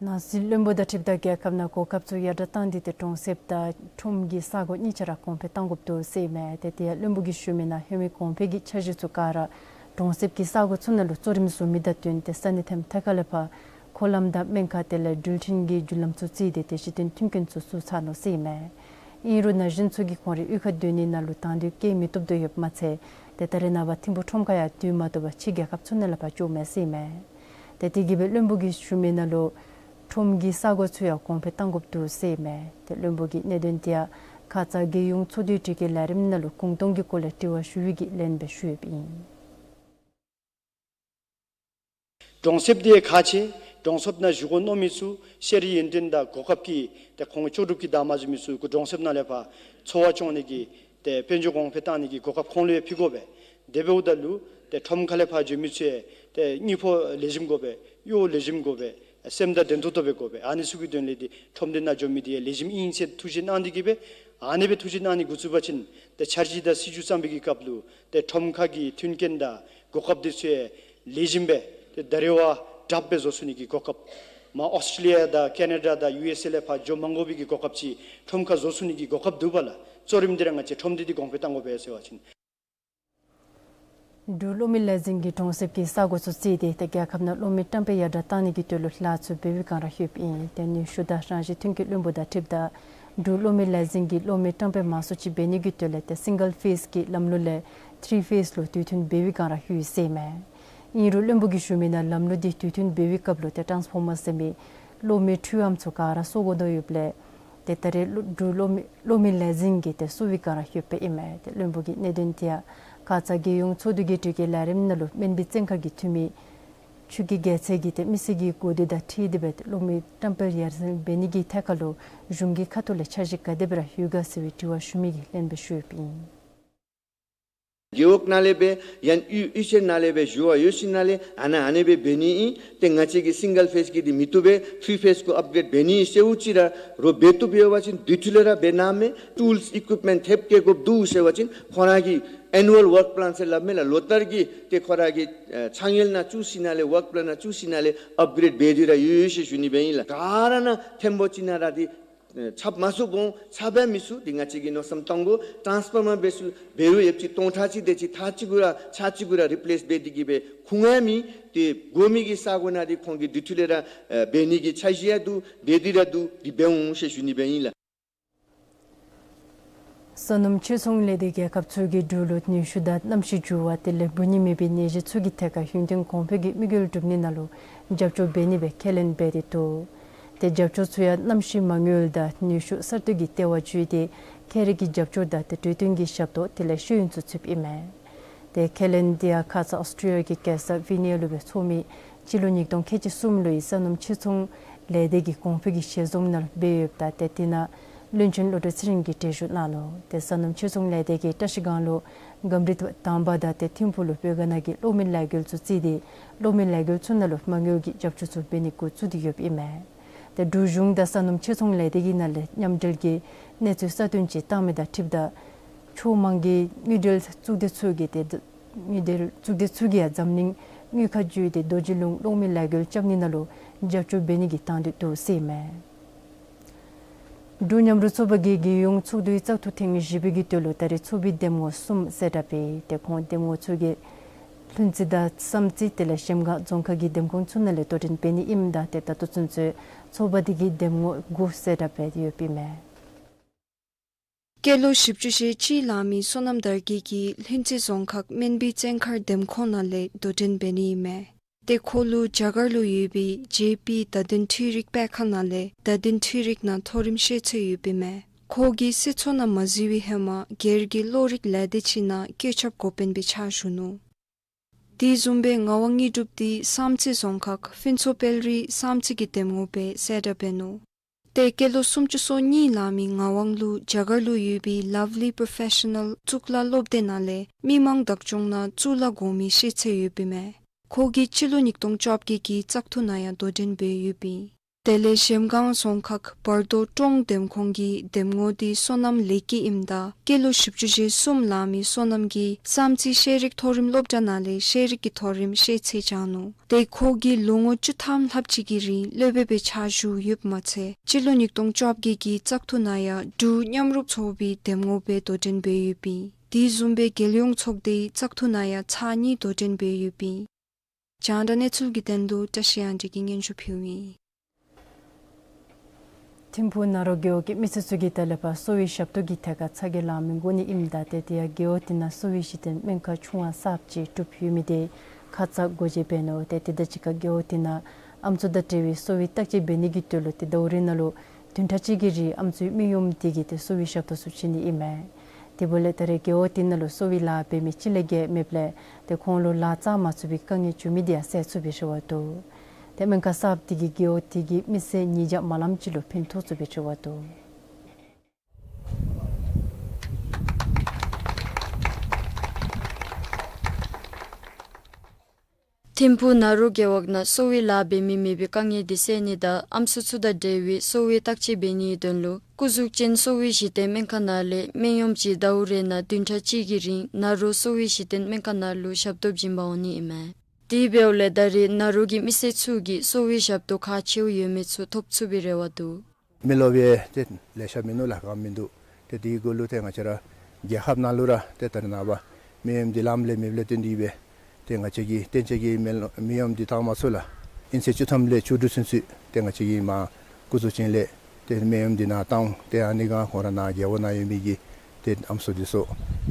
ནང་སྲིད་བློན་པོ་དང་འཁྲིལཝ་ད་རྒྱལ་ཁབ་ནང་གོ་སྐབས་ཚུ་ཡར་དྲག་བཏང་སྟེ་ཏེ་གྲོང་གསེབ་དང་ཁྲོམ་གྱི་ས་གོ་གཉིས་ཆ་ར་གོང་འཕེལ་བཏང་དགོཔ་འདུག་ཟེར་ཨིན་མས། ཏེ་དེ་ཡང་བློན་པོ་གིས་ཞུ་མི་ནང་ཧེ་མའི་གོང་འཕེལ་གྱི་འཆར་གཞི་ཚུ་ག་ར་གྲོང་གསེབ་ཀྱི་ས་གོ་ཚུ་ནང་ལུ་གཙོ་རིམ་བཟུང་མི་དང་བསྟུན་ཏེ་ས་གནས་ཐེམ་ཐད་ཁ་ལས་ཕར་མཁོ་ལམ་དང་སྨན་ཁང་དེ་ལས་འགྲུལ་འཕྲིན་གྱི་བརྒྱུད་ལམ་ཚུ་བརྩིས་ཏེ་ཏེ་གཞི་རྟེན་མཐུན་རྐྱེན་ཚུ་བཙུགས་ཚར་ནུག་ཟེར་ཨིན་མས། ཨིན་རུང་ན་གཞོན་ཚུ་གིས་ཁོང་རའི་གཡུས་ཁར་སྡོད་ནི་ནང་ལུ་དང་འདོད་བསྐྱེད་མི་བཏུབ་དོ་ཡོདཔ་མ་ཚད་ཏེ་ད་རེས་ནངས་པ་ཐིམ་ཕུ་ཁྲོམ་ཁར་ཡང་སྡོད་མ་བཏུབ་པར་ཕྱི་རྒྱལ་ཁབ་ཚུ་ནང་ལས་ཕར་འགྱོཝ་མས་ཟེར་ཨིན་མས། ཏེ་དེ་གིས་སྦེ་བློན་པོ་གིས་ཞུ་མི་ནང་ལུ་ཁྲོམ་གྱི་ས་གོ་ཚུ་ཡང་གོང་འཕེལ་བཏང་དགོཔ་འདུག་ཟེར་ཨིན་མས། ཏེ་བློན་པོ་གིས་གནད་དོན་དེ་ཡང་ཁ་ཙ་རྒྱལ་ཡོངས་ཚོགས་འདུའི་དྲི་བཀོད་ལས་རིམ་ནང་ལུ་གུང་སྟོང་གི་སྐོར་ལས་དྲི་བ་ཞུ་བའི་གི་ལན་སྦེ་ཞུ་ཡོདཔ་ཨིན། གྲོང་གསེབ་འདི་ཁག་ཆེ། གྲོང་གསེབ་ནང་བཞུགས་དགོ་མནོ་མི་ཚུ་ཤེས་རིག་ཡོན་ཏན་དང་གོ་སྐབས་ཀྱི་ཏེ་ཁོང་ལྕོགས་གྲུབ་ཀྱི་བདག་མ་བཟུམ་མི་ཚུ་གུ་གྲོང་གསེབ་ནང་ལས་ཕར་འཚོ་བ་སྐྱོང་ནི་གི་ཏེ་དཔལ་འབྱོར་གོང་འཕེལ་བཏང་ནི་གི་གོ་སྐབས་ཁོང་ལུ་ཡང་ཕུལ་དགོ་པས། དེ་འབདཝ་ད་ལུ་ཏེ་ཁྲོམ་ཁ་ལས་ཕར་འགྱོ་མི་ཚུ་ཡང་ཏེ་དངུལ་ཕོགས་ལེགས་ཤོམ་དགོ་པས། གཡོག་ལེགས་ཤོམ་དགོ་པས། སེམས་དང་ལྡན་ཏོག་ཏོ་སྦེ་དགོ་པས། ཨ་ནི་ཚུ་གི་དོན་ལས་ཏེ་ཁྲོམ་སྡེ་ནང་འགྱོ་མི་དེ་ཡང་ལེགས་ཤོམ་ཨིན་ཟེར་ཐུགས་བཞེད་གནང་སྟེ་གིས་སྦེ་ཨ་ནི་སྦེ་ཐུགས་བཞེད་གནང་ནི་འགོ་བཙུགས་པ་ཅིན་ཏེ་འཆར་གཞི་དང་སྲིད་བྱུས་བརྩམ་པའི་གི་སྐབས་ལུ་ཏེ་ཁྲོམ་ཁ་གི་མཐུན་རྐྱེན་དང་གོ་སྐབས་དེ་ཚུ་ཡང་ལེགས་ཤོམ་སྦེ་ཏེ་ད་རེས་བ་དྲགཔ་སྦེ་བཟོ་ཚུགས་ནི་གི་གོ་སྐབས། མར་ཨོསི་ཊྲེ་ལི་ཡ་དང་ཀེ་ན་ཌ་དང་ཡུ་ཨེསི་ཨེ་ལས་ཕར་འགྱོ་མ་དགོ་པའི་གི་གོ་སྐབས་ཅིག་ཁྲོམ་ཁར་བཟོ་ཚུགས་ནི་གི་གོ་སྐབས་འདུག་པ་ལགས། གཙོ་རིམ་འདི་ར་ང་བཅས་ཁྲོམ་སྡེ་འདི་གོང་འཕེལ་བཏང་དགོ་པས་ཟེར་བ་ཅིན། འབྲུག་གློག་མེ་ལས་འཛིན་གྱིས་གྲོང་གསེབ་ཀྱི་ས་གོ་ཚུ་བརྩིས་ཏེ་ཏེ་རྒྱལ་ཁབ་ནང་གློག་མེ་བཀྲམ་སྤེལ་ཡར་དྲག་བཏང་ནི་གི་དོན་ལུ་ལཱ་ཚུ་འབད་བའི་བསྒང་ར་ལྷོདཔ་ཨིན། ཏེ་ནུས་ཤུགས་དང་རང་བཞིན་ཐོན་སྐྱེད་བློན་པོ་དང་འཁྲིལཝ་ད་འབྲུག་གློག་མེ་ལས་འཛིན་གྱིས་གློག་མེ་བཀྲམ་སྤེལ་མང་སུ་ཅིག་འབད་ནི་གི་དོན་ལས་ཏེ་སིང་གལ་ཕེསི་གི་ལམ་ལུགས་ལས་ཐི་རི་ཕེསི་ལུ་དུས་མཐུན་འབད་བའི་བསྒང་ར་ལྷོད་ཡི་ཟེར་ཨིན་མས། ཨིན་རུང་བློན་པོ་གིས་ཞུ་མི་ནང་ལམ་ལུགས་འདི་དུས་མཐུན་འབད་བའི་སྐབས་ལུ་ཏེ་ཊཱནསི་ཕོར་མར་ཟེར་མི་གློག་མེ་འཕྲུལ་ལམ་ཚུ་ག་ར་གསོ་དགོ་དོ་ཡོདཔ་ལས་ ཏེ་ད་རེས་གློ་འབྲུག་གློག་མེ་གློག་མེ་ལས་འཛིན་གྱི་ཏེ་གསོ་བའི་སྒང་ར་ཡོདཔ་ཨིན་མས། ཏེ་བློན་པོ་གིས་གནད་དོན་དེ་ཡང་ཁ་ཙ་རྒྱལ་ཡོངས་ཚོགས་འདུ་གི་གྲོས་ཀྱི་ལས་རིམ་ནང་ལུ་སྨན་པའི་བཙོན་མཁར་གྱི་འཐུས་མི་ཆོས་ཀྱི་རྒྱལ་མཚན་གྱིས་ཏེ་མི་སེར་གྱི་གོ་སྡུག་དང་འཁྲིལ་ཏེ་སྦེ་ཏེ་གློག་མེ་བཀྲམ་སྤེལ་ཡར་སེང་འབད་ནི་གི་ཐད་ཁར་ལུ་གཞུང་གི་ཁ་ཐུག་ལས་འཆར་གཞི་ག་དེ་སྦེ་ར་ཡོད་ག་ཟེར་བའི་དྲི་བ་ཞུ་མི་གི་ལན་སྦེ་ཞུ་ཡོདཔ་ཨིན། རྒེད་འོག་ནང་ལས་སྦེ་ཡང་གཡུས་གཡུས་ཚན་ནང་ལས་སྦེ་ཞུ་བ་ཡོད་ཞིནམ་ལས་ཨ་ནཱ་ཨ་ནི་སྦེ་འབད་ནི་ཨིན། ཏེ་ང་བཅས་ཀྱིས་སིང་གལ་ཕེསི་གི་འདི་མི་བཏུབ་པས། ཐིརི་ཕེསི་ཀུ་ཨཔ་གྲེཌ་འབད་ནི་ཨིན་ཟེརཝ་ཅིག་ར་རོགས་འབད་བཏུབ་ཡོད་པ་ཅིན་དེ་ཚུ་ལས་ར་འབད་གནང་མས། ཊུལསི་ཨི་ཀུཡིཔ་མེནཊ་ཐེབས་བཀལ་དགོཔ་འདུག་ཟེར་བ་ཅིན་ཁོ་ར་གི་ཨེ་ནུ་ཝལ་ཝརཀ་པི་ལཱན་ཟེར་སླབ་མས་ལགས། ལོ་ལྟར་གྱི་ཏེ་ཁོ་ར་གི་ཨེ་ཚང་ཡལ་ནང་བཙུགས་ཞིནམ་ལས་ཝརཀ་པི་ལཱན་ནང་བཙུགས་ཞིནམ་ལས་ཨཔ་གྲེཌ་འབད་དེ་ར་ཡོད་ཡོད་ཟེར་ཞུ་ནི་སྦེ་ཨིན་ལགས། ག་ར་ནང་ཐེམ་པོ་ཅིག་ནང་ར་འདི་ཨེ་ཆགས་མ་ཚུགས་གོང་ཆགས་འབད་མི་ཚུགས། འདི་ང་བཅས་ཀྱིས་མནོ་བསམ་བཏང་དགོ། ཊཱནསི་ཕོར་མར་འབད་ཚུགས་འབད་རུང་ཡོདཔ་ཅིག་སྟོང་ཕྲག་གཅིག་དེ་ཅིག་ཐག་གཅིག་གུ་ར་ཆ་གཅིག་གུ་ར་རི་པི་ལེསི་འབད་དེ་གི་སྦེ་ཁུངས་ཡང་མེད། ཏེ་དགོ་མི་གི་ས་གོ་ནང་འདི་ཁོང་གིས་དེ་ཚུ་ལས་ར་ཨེ་འབད་ནི་གི་འཆར་གཞི་ཡང་འདུག། འབད་དེ་ར་འདུག། འདི་འབད་འོང་ཟེར་ཞུ་ནི་སྦེ་ཨིན་ལགས། ས་སྣུམ་ཕྱིར་ཚོང་ལས་སྡེ་རྒྱལ་ཁབ་ཚུ་གིས་འབྲུག་ལུ་ནུས་ཤུགས་དང་གནམ་གཤིས་འགྱུར་བ་དེ་ལས་འབུ་ནི་མེད་པའི་ནད་གཞི་ཚུ་གི་ཐད་ཁར་ཡུན་བརྟན་གོང་འཕེལ་གྱི་དམིགས་ཡུལ་སྒྲུབ་ནི་ནང་ལུ་རྒྱབ་སྐྱོར་འབད་ནི་སྦེ་ཁས་ལེན་འབད་དེ་འདུག། ཏེ་རྒྱབ་སྐྱོར་ཚུ་ཡང་གནམ་གཤིས་མ་དངུལ་དང་ནུས་ཤུགས་གསར་གཏོད་ཀྱི་ལྟེ་བ་བརྒྱུད་དེ་ཁྱད་རིག་གི་རྒྱབ་སྐྱོར་དང་ཏེ་གྲོས་བསྟུན་གྱི་ཞབས་ཏོག་དེ་ལས་ཤེས་ཡོན་ཚུ་ཚུདཔ་ཨིན་མས། ཏེ་ཁས་ལེན་དེ་ཡང་ཁ་ཙ་ཨོསི་ཊྲེ་ལི་ཡ་གི་རྒྱལ་ས་ཝི་ནི་ཡ་ལུ་སྦེ་ཚོགས་མི་སྤྱི་ལོ་ཉིས་སྟོང་ཁལ་གཅིག་གསུམ་ལོའི་ས་སྣུམ་ཕྱིར་ཚོང་ལས་སྡེ་གི་གོང་འཕེལ་གྱི་ཞལ་འཛོམས་ནང་ལུ་འབད་ཡོདཔ་ད་ཏེ་དེ་ནང་བློན་ཆེན་བློ་གྲོས་ཚེ་རིང་གིས་གྲལ་བཞུགས་གནང་ནུག། ཏེ་ས་སྣུམ་ཕྱིར་ཚོང་ལས་སྡེ་གིས་བཀྲ་ཤིས་སྒང་ལུ་སྒམ་རི་དང་པ་དང་ཏེ་ཐིམ་ཕུག་ལུ་བོད་དགའ་ནང་གི་གློག་མེ་ལས་འགུལ་ཚུ་བརྩིས་ཏེ་གློག་མེ་ལས་འགུལ་ཚུ་ནང་ལུ་མ་དངུལ་གྱི་རྒྱབ་སྐྱོར་ཚུ་འབད་ནི་འགོ་བཙུགས་ཏེ་ཡོདཔ་ཨིན་མས། ཏེ་འབྲུག་གཞུང་དང་ས་སྣུམ་ཕྱིར་ཚོང་ལས་སྡེ་གི་ནང་ལས་མཉམ་འབྲེལ་གྱི་གནས་ཚུལ་གསར་བཏོན་ཅིག་བཏང་མི་དང་འཁྲིལཝ་ད་ཕྱོགས་མང་གི་དངུལ་འབྲེལ་གཙུག་སྡེ་ཚུ་གིས་ཏེ་དངུལ་འབྲེལ་གཙུག་སྡེ་ཚུ་གིས་ཡང་འཛམ་གླིང་དངུལ་ཁང་བརྒྱུད་དེ་རྡོ་རྗེ་ལུང་གློག་མེ་ལས་འགུལ་རྐྱབ་ནི་ནང་ལུ་རྒྱབ་སྐྱོར་འབད་ནི་གི་དང་འདོད་འདུག་ཟེར་ཨིན་མས། འབྲུག་མཉམ་རུབ་ཚོགས་པ་གིས་རྒྱལ་ཡོངས་ཚོགས་འདུའི་བཙག་འཐུ་ཐེངས་བཞི་པའི་གི་དོན་ལུ་ད་རེས་ཚོགས་པའི་འདེམས་ངོ་གསུམ་གསལ་བསྒྲགས་འབད། ཏེ་ཁོང་འདེམས་ངོ་ཚུ་གིས་ལྷུན་རྩེ་དང་བསམ་རྩེ་དེ་ལས་གཞལམ་སྒང་རྫོང་ཁག་གི་འདེམས་ཁོངས་ཚུ་ནང་ལས་དོ་འགྲན་འབད་ནི་ཨིནམ་ད་ཏེ་ད་ལྟོ་ཚུན་ཚོད་ཚོགས་པ་དེ་གིས་འདེམས་ངོ་དགུ་གསལ་བསྒྲགས་འབད་དེ་ཡོདཔ་ཨིན་མས། སྐྱེས་ལོ་བཞི་བཅུ་ཞེ་གཅིག་ལང་མི་བསོད་ནམས་དར་རྒྱས་ཀྱིས་ལྷུན་རྩེ་རྫོང་ཁག་སྨན་སྦི་བཙོན་མཁར་འདེམས་ཁོངས་ནང་ལས་དོ་འགྲན་འབད་ནི་ཨིན་མས། ཏེ་ཁོ་ལུ་རྒྱ་གར་ལུ་ཡོད་པའི་ཇེ་པི་བརྡ་དོན་འཕྲུལ་རིག་སྤེལ་ཁང་ནང་ལས་བརྡ་དོན་འཕྲུལ་རིག་ནང་མཐོ་རིམ་ཤེས་ཚད་ཡོདཔ་ཨིན་མས། ཁོ་གིས་སྲིད་ཚོགས་ནང་མ་འཛུལ་བའི་ཧེ་མ་སྒེར་གྱི་གློག་རིག་ལས་སྡེ་ཅིག་ནང་བཀོད་ཁྱབ་འགོ་དཔོན་སྦེ་ཕྱག་ཞུ་ནུག། དེ་བཟུམ་སྦེ་ངག་དབང་དངོས་གྲུབ་འདི་བསམ་རྩེ་རྫོང་ཁག་ཕུན་ཚོགས་དཔལ་རི་བསམ་རྩེ་གི་འདེམས་ངོ་སྦེ་གསལ་བསྒྲགས་འབད་ནུག། ཏེ་སྐྱེས་ལོ་སུམ་ཅུ་སོ་གཉིས་ལང་མི་ངག་དབང་ལུ་རྒྱ་གར་ལུ་ཡོད་པའི་ལབ་ལི་པོརོ་ཕེ་ཤ་ནཱལ་གཙུག་ལག་སློབ་སྡེ་ནང་ལས་མི་མང་བདག་སྐྱོང་ནང་གཙུག་ལག་འགོ་མི་ཤེས་ཚད་ཡོདཔ་ཨིན་མས། ཁོ་གིས་སྤྱི་ལོ་ཉིས་སྟོང་བཅོ་བརྒྱད་ཀྱི་བཙག་འཐུ་ནང་ཡང་དོ་འགྲན་འབད་ཡོདཔ་ཨིན། དེ་ལས་གཞལམ་སྒང་རྫོང་ཁག་བར་དོ་ཀྲོང་འདེམས་ཁོངས་ཀྱི་འདེམས་ངོ་འདི་བསོད་ནམས་ལེགས་སྐྱིད་ཨིནམ་ད་སྐྱེས་ལོ་བཞི་བཅུ་ཞེ་གསུམ་ལང་མི་བསོད་ནམས་ཀྱིས་བསམ་རྩེ་ཤེས་རིག་མཐོ་རིམ་སློབ་གྲྭ་ནང་ལས་ཤེས་རིག་གི་མཐོ་རིམ་ཤེས་ཚད་སྦྱངས་ནུག། ཏེ་ཁོ་གིས་ལོ་ངོ་བཅུ་ཐམ་ལྷགཔ་ཅིག་གི་རིང་སློབ་དཔོན་སྦེ་ཕྱག་ཞུ་ཡོདཔ་མ་ཚད་སྤྱི་ལོ་ཉིས་སྟོང་བཅོ་བརྒྱད་ཀྱི་བཙག་འཐུ་ནང་ཡང་འབྲུག་མཉམ་རུབ་ཚོགས་པའི་འདེམས་ངོ་སྦེ་དོ་འགྲན་འབད་ཡོདཔ་ཨིན། དེ་བཟུམ་སྦེ་རྒྱལ་ཡོངས་ཚོགས་སྡེའི་བཙག་འཐུ་ནང་ཡང་ཚར་གཉིས་དོ་འགྲན་འབད་ཡོདཔ་ཨིན། རྒྱང་བསྒྲགས་གནས་ཚུལ་གྱི་དོན་ལུ་བཀྲ་ཤིས་དབྱངས་སྒྲོན་གྱིས་སྙན་ཞུ་ཕུལཝ་ཨིན། ཐིམ་ཕུག་ནཱ་རོ་རྒེད་འོག་གི་མི་སེར་ཚུ་གིས་ད་ལས་ཕར་གསོ་བའི་ཞབས་ཏོག་གི་ཐད་ཁར་ཚ་གྱང་ལང་མི་དགོ་ནི་ཨིནམ་ད་ཏེ་དེ་ཡང་རྒེད་འོག་དེ་ནང་གསོ་བའི་གཞི་རྟེན་སྨན་ཁང་ཆུང་བ་གསརཔ་ཅིག་གྲུབ་ཡོད་མི་དེ་ཁ་ཙ་སྒོ་འབྱེད་འབད་ནུག། ཏེ་དེ་དང་གཅིག་ཁར་རྒེད་འོག་དེ་ནང་ཨམ་སྲུ་དང་འབྲེལ་བའི་གསོ་བའི་བརྟག་དཔྱད་འབད་ནི་གི་དོན་ལུ་ཏེ་ཟླཝ་རེ་ནང་ལུ་བདུན་ཕྲག་གཅིག་གི་རིང་ཨམ་སྲུའི་སྨན་གཡོགམ་དེ་གིས་ཏེ་གསོ་བའི་ཞབས་ཏོག་ཚུ་བྱིན་ནི་ཨིན་མས། དེ་འབདཝ་ལས་ད་རེས་རྒེད་འོག་དེ་ནང་ལུ་གསོ་བའི་ལཱ་འབད་མི་ཅིག་ལས་བརྒལ་མེདཔ་ལས་ཏེ་ཁོང་ལུ་ལཱ་བཙག་མ་ཚུགས་པའི་དཀའ་ངལ་བྱུང་མི་དེ་ཡང་སེལ་ཚུགས་པའི་རེ་བ་འདུག། ཏེ་སྨན་ཁང་གསརཔ་དེ་གིས་རྒེད་འོག་དེ་གི་མི་སེར་ཉིས་བརྒྱ་མ་ལངམ་ཅིག་ལུ་ཕན་ཐོགས་ཚུགས་པའི་རེ་བ་འདུག། ཐིམ་ཕུག་ནཱ་རོ་རྒེད་འོག་ནང་གསོ་བའི་ལཱ་འབད་མི་མེད་པའི་དཀའ་ངལ་དེ་སེལ་ནི་དང་ཨམ་སྲུ་ཚུ་དང་འབྲེལ་བའི་གསོ་བའི་བརྟག་དཔྱད་འབད་ནིའི་དོན་ལུ་སྐུ་གཟུགས་ཅན་གསོ་བའི་གཞི་རྟེན་སྨན་ཁང་ནང་ལས་སྨན་གཡོགམ་ཅིག་ཟླཝ་རེ་ནང་བདུན་ཕྲག་གཅིག་གི་རིང་ནཱ་རོ་གསོ་བའི་གཞི་རྟེན་སྨན་ཁང་ནང་ལུ་ཞབས་ཏོག་བྱིན་པར་འོང་ནི་ཨིན་མས། དེ་འབདཝ་ལས་ད་རེས་ནཱ་རོ་གི་མི་སེར་ཚུ་གིས་གསོ་བའི་ཞབས་ཏོག་ཁག་ཆེཝ་ཡོད་མི་ཚུ་ཐོབ་ཚུགས་པའི་རེ་བ་འདུག། མི་རློབས་པའི་ཏེ་ལེ་ཤ་མིན་ནུག་ལགས། ག་མིན་འདུག། ཏེ་དེའི་གུ་ལུ་ཏེ་ང་བཅས་ར་རྒྱལ་ཁབ་ནང་ལུ་ར་ཏེ་ད་རེས་ནངས་པ་སྨན་གཡོགམ་འདི་ལམ་ལས་མེདཔ་ལས་བརྟེན་ཏེ་སྦེ་ཏེ་ང་བཅས་ཀྱིས་གཏན་ཆགས་ཀྱི་སྨན་སྨན་གཡོགམ་འདི་བཏང་མ་ཚུགས་ལགས། ཨིན་ཚེས་བཅུ་ཐམ་ལས་བཅུ་དྲུག་ཚུན་ཚོད་ཏེ་ང་བཅས་ཀྱིས་མར་སྐུ་གཟུགས་ཅན་ལས་ཏེ་སྨན་གཡོགམ་འདི་ནཱ་བཏང་། ཏེ་ཨ་ནི་སྒང་ཁོང་ར་ནཱ་རྒེད་འོག་ནང་ཡོད་མི་གི་ཏེ་ཨམ་སྲུ་འདི་ཚུ་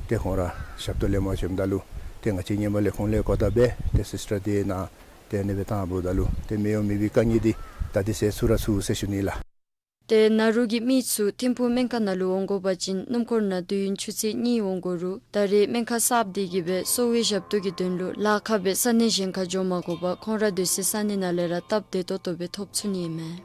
ཏེ་ཁོང་ར་ཞབས་ཏོག་ལེན་པར་བྱོནམ་ད་ལུ་ཏེ་ང་བཅས་ངན་པ་ལས་ཁུངས་ལས་གོ་བརྡ་འབད་ཏེ་སིསི་ཊར་འདི་ནཱ་ཏེ་ཨ་ནི་སྦེ་བཏངམ་ད་ལུ་ཏེ་སྨན་གཡོགམ་མེད་པའི་དཀའ་ངལ་འདི་ད་འདི་སེལ་ཚུགས་ར་ཚུགས་ཟེར་ཞུ་ནི་ལགས། ཏེ་ནཱ་རོ་གི་མི་ཚུ་ཐིམ་ཕུག་སྨན་ཁང་ནང་ལུ་འོང་དགོ་པ་ཅིན་སྣུམ་འཁོར་ནང་དུས་ཡུན་ཆུ་ཚོད་གཉིས་འོང་དགོ་རུང་ད་རེས་སྨན་ཁང་གསརཔ་དེ་གིས་སྦེ་གསོ་བའི་ཞབས་ཏོག་གི་དོན་ལུ་ལཱ་ཁག་སྦེ་ས་གནས་གཞན་ཁར་འགྱོ་མ་དགོ་པར་ཁོང་ར་སྡོད་སའི་ས་གནས་ནང་ལས་ར་སྟབས་བདེ་ཏོག་ཏོ་སྦེ་ཐོབ་ཚུགས་ནི་ཨིན་མས།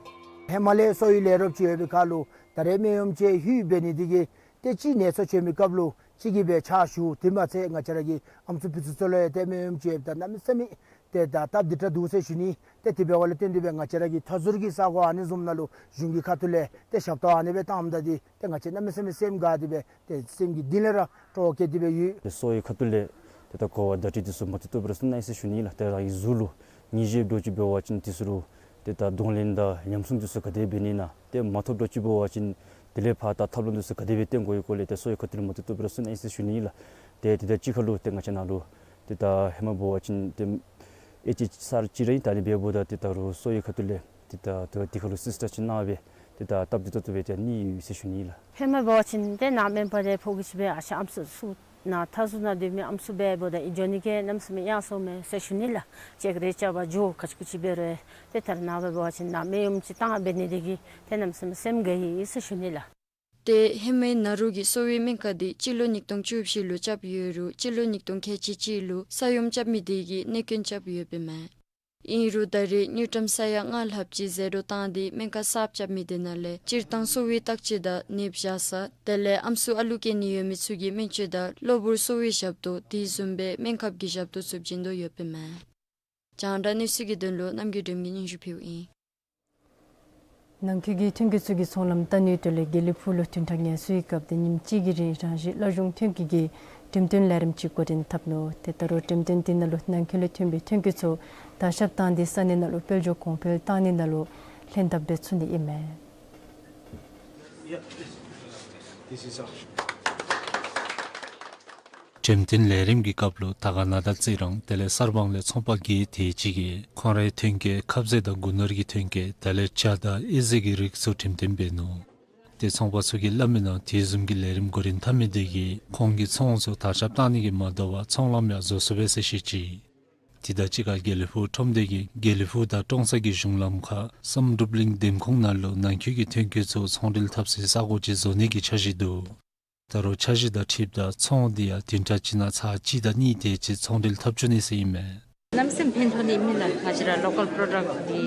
ཧེ་མ་ལས་གསོ་བའི་ལས་རོགསཔ་ཅིག་ཡོད་པའི་ཁར་ལུ་ད་རེས་སྨན་གཡོགམ་ཅིག་ལྷོད་འབད་ནི་དེ་གིས་ཏེ་གཅིག་ནད་གསོ་བྱོན་མི་སྐབས་ལུ་གཅིག་གིས་སྦེ་ཕྱག་ཞུ། དེ་མ་ཚད་ང་བཅས་ར་གི་ཨམ་སྲུ་ཕུན་ཚོགས་ཚེ་ལོ་ཡང་ཏེ་སྨན་གཡོགམ་ཅིག་ཡོདཔ་ད་གནམ་མེད་ས་མེད་ཏེ་ད་སྟབས་བདེ་དྲགས་འདུག་ཟེར་ཞུ་ནི། ཏེ་དེ་འབདཝ་ལས་བརྟེན་ཏེ་སྦེ་ང་བཅས་ར་གི་མཐའ་ཟུར་གྱི་ས་གོ་ཨ་ནི་བཟུམ་ནང་ལུ་གཞུང་གི་ཁ་ཐུག་ལས་ཏེ་ཞབས་ཏོག་ཨ་ནི་སྦེ་བཏངམ་ད་འདི་ཏེ་ང་བཅས་གནམ་མེད་ས་མེད་སེམས་དགའ་སྟེ་སྦེ་ཏེ་སེམས་ཀྱི་གཏིང་ལས་ར་སྤྲོ་བ་སྐྱེས་ཏེ་སྦེ་ཡོད། ཏེ་གསོ་བའི་ཁ་ཐུག་ལས་ཏེ་ད་གོ་བ་བརྡ་སྤྲོད་འདི་ཚུ་མ་བཏུབ་བཏུབ་སྦེ་ར་གནང་ཡི་ཟེར་ཞུ་ནི་ལགས། ཏེ་རང་གི་གཟུགས་ལུ་ནད་གཞི་འདྲཝ་ཅིག་འབད་བ་ཅིན་འདི་ཚུ་ལུ་ཏེ་ད་གདོང་ལེན་དང་ཉམས་སྲུང་འདི་ཚུ་ག་དེ་འབད་ནི་ཨིན་ན། ཏེ་མ་ཐོབ་འདྲཝ་ཅིག་འབད་བ་ཅིན་དེ་ལས་ཕར་ད་ཐབས་ལམ་འདི་ཚུ་ག་དེ་སྦེ་བཏོན་དགོ་ཡོད་སྐོར་ལས་ཏེ་གསོ་བའི་ཁ་ཐུག་ལས་མ་བཏུབ་བཏུབ་སྦེ་ར་གསུང་གནང་ཡི་ཟེར་ཞུ་ནི་ལགས། ཏེ་དེ་དང་གཅིག་ཁར་ལུ་ཏེ་ང་བཅས་ནཱ་ལུ་ཏེ་ད་ཧེ་མ་འབད་བ་ཅིན་ཏེ་ཨེ་ཅིག་གསརཔ་ཅིག་ར་ཨིན། ད་ཨ་ནི་འབདཝ་ད་ཏེ་ད་རུང་གསོ་བའི་ཁ་ཐུག་ལས་ཏེ་ད་ད་འདི་ཁར་ལུ་སིས་ཊར་ཅིག་གནང་སྦེ་ཏེ་ད་སྟབས་བདེ་ཏོག་ཏོ་སྦེ་ཏེ་གནང་ཡི་ཟེར་ཞུ་ནི་ལགས། ཧེ་མ་འབད་བ་ཅིན་ཏེ་ནཱ་སྨན་པ་རེ་ཕོག་གི་ཅིག་སྦེ་ཨ་ཞང་ཨམ་སྲུ་ཚུ་ནཱ་མཐའ་ཟུར་ནང་སྡོད་མི་ཨམ་སྲུ་འབདཝ་ད་ཨིན་འགྱོ་ནི་གི་གནམ་མེད་ས་མེད་ཡང་སོང་མས་ཟེར་ཞུ་ནི་ལགས། ཅེག་རེ་རྐྱབ་པར་འགྱོ་ག་ཅི་ག་ཅི་འབད་རུང་ཏེ་ད་རེས་ནངས་པ་འབད་བ་ཅིན་ནཱ་སྨན་གཡོགམ་ཅིག་བཏང་འབད་ནི་དེ་གིས་ཏེ་གནམ་མེད་ས་མེད་སེམས་དགའ་ཡི་ཟེར་ཞུ་ནི་ལགས། ཏེ་ཧེ་མའི་ནཱ་རོ་གི་གསོ་བའི་སྨན་ཁང་འདི་སྤྱི་ལོ་ཉིས་སྟོང་བཅུ་བཞི་ལུ་རྐྱབ་ཡོད་རུང་སྤྱི་ལོ་ཉིས་སྟོང་ཁལ་གཅིག་གཅིག་ལུ་ས་ཡོམ་རྐྱབ་མི་དེ་གིས་གནོད་སྐྱོན་རྐྱབ་ཡོདཔ་ཨིན་མས། ཨིན་རུང་ད་རེས་དངུལ་ཀྲམ་ས་ཡ་ལྔ་ལྷགཔ་ཅིག་ཟད་འགྲོ་བཏང་སྟེ་སྨན་ཁང་གསརཔ་རྐྱབ་མི་དེ་ནང་ལས་སྤྱིར་བཏང་གསོ་བའི་བརྟག་དཔྱད་དང་ནདཔ་བཞག་ས་དེ་ལས་ཨམ་སྲུ་ཨ་ལུ་སྐྱེ་ནི་ཡོད་མི་ཚུ་གི་སྨན་བཅོས་དང་གློ་བུར་གསོ་བའི་ཞབས་ཏོག་དེ་བཟུམ་སྦེ་སྨན་ཁབ་ཀྱི་ཞབས་ཏོག་ཚུ་བྱིན་དོ་ཡོདཔ་ཨིན་མས། རྒྱང་བསྒྲགས་གནས་ཚུལ་གྱི་དོན་ལུ་རྣམ་རྒྱལ་སྒྲོལམ་གིས་སྙན་ཞུ་ཕུལཝ་ཨིན། ནང་འཁོད་ཀྱི་ཐོན་སྐྱེད་ཚུ་གི་ཚོང་ལམ་བཏང་ནིའི་དོན་ལས་དགེ་ལེགས་ཕུག་ལུ་བདུན་ཕྲག་ངལ་གསོའི་སྐབས་ཏེ་ཉིནམ་གཅིག་གི་རིང་རང་བཞིན་སླར་འབྱུང་ཐོན་སྐྱེད་ཀྱི་འགྲེམས་སྟོན་ལས་རིམ་ཅིག་འགོ་འདྲེན་འཐབ་ནུག། ཏེ་ད་རུང་འགྲེམས་སྟོན་དེ་ནང་ལུ་ནང་འཁོད་ལས་ཐོན་པའི་ཐོན་སྐྱེད་ཚུ་དར་ཁྱབ་བཏང་སྟེ་ས་གནས་ནང་ལུ་དཔལ་འབྱོར་གོང་འཕེལ་བཏང་ནི་ནང་ལུ་ལྷན་ཐབས་འབད་ཚུགས་ནི་ཨིན་མས། འགྲེམས་སྟོན་ལས་རིམ་གྱི་སྐབས་ལུ་དར་དཀར་ན་དར་རྩི་རང་དེ་ལས་གསར་སྤང་ལས་ཚོང་པ་བརྒྱད་དེ་ཅིག་གིས་ཁོང་རའི་ཐོན་སྐྱེད་ཁབ་ཟས་དང་སྒོ་ནོར་གྱི་ཐོན་སྐྱེད་དེ་ལས་ཇ་དང་ཨེ་ཟས་ཀྱི་རིགས་ཚུ་འགྲེམས་སྟོན་འབད་ནུག། ཏེ་ཚོང་པ་ཚུ་གིས་སླབ་མིའི་ནང་དེ་བཟུམ་གྱི་ལས་རིམ་འགོ་འདྲེན་འཐབ་མི་དེ་གིས་ཁོང་གི་ཚོང་ཚུ་དར་ཁྱབ་བཏང་ནི་གིས་མ་དོ་བར་ཚོང་ལམ་ཡང་བཟོ་ཚུགས་པས་ཟེར་བཤད་ཅི། དེ་དང་གཅིག་ཁར་དགེ་ལེགས་ཕུག་ཁྲོམ་སྡེ་གིས་དགེ་ལེགས་ཕུག་དང་ཀྲོང་གསར་གྱི་གཞུང་ལམ་ཁར་བསམ་གྲུབ་གླིང་འདེམས་ཁོངས་ནང་ལུ་ནང་འཁོད་ཀྱི་ཐོན་སྐྱེད་ཚུ་ཚོང་འབྲེལ་འཐབ་སའི་ས་གོ་ཅིག་བཟོ་ནི་གི་འཆར་གཞི་འདུག། ད་རུང་འཆར་གཞི་དང་འཁྲིལཝ་ད་ཚོང་འདི་ཡང་བདུན་ཕྲག་གཅིག་ནང་ཚར་གཅིག་དང་གཉིས་དེ་ཅིག་ཚོང་འབྲེལ་འཐབ་བཅུག་ནི་ཟེར་ཨིན་མས། གནམ་མེད་ས་མེད་ཕན་ཐོགས་ནི་མས་ལགས། ང་བཅས་ར་ལོ་ཀཱལ་པོརོ་ཌག་འདི་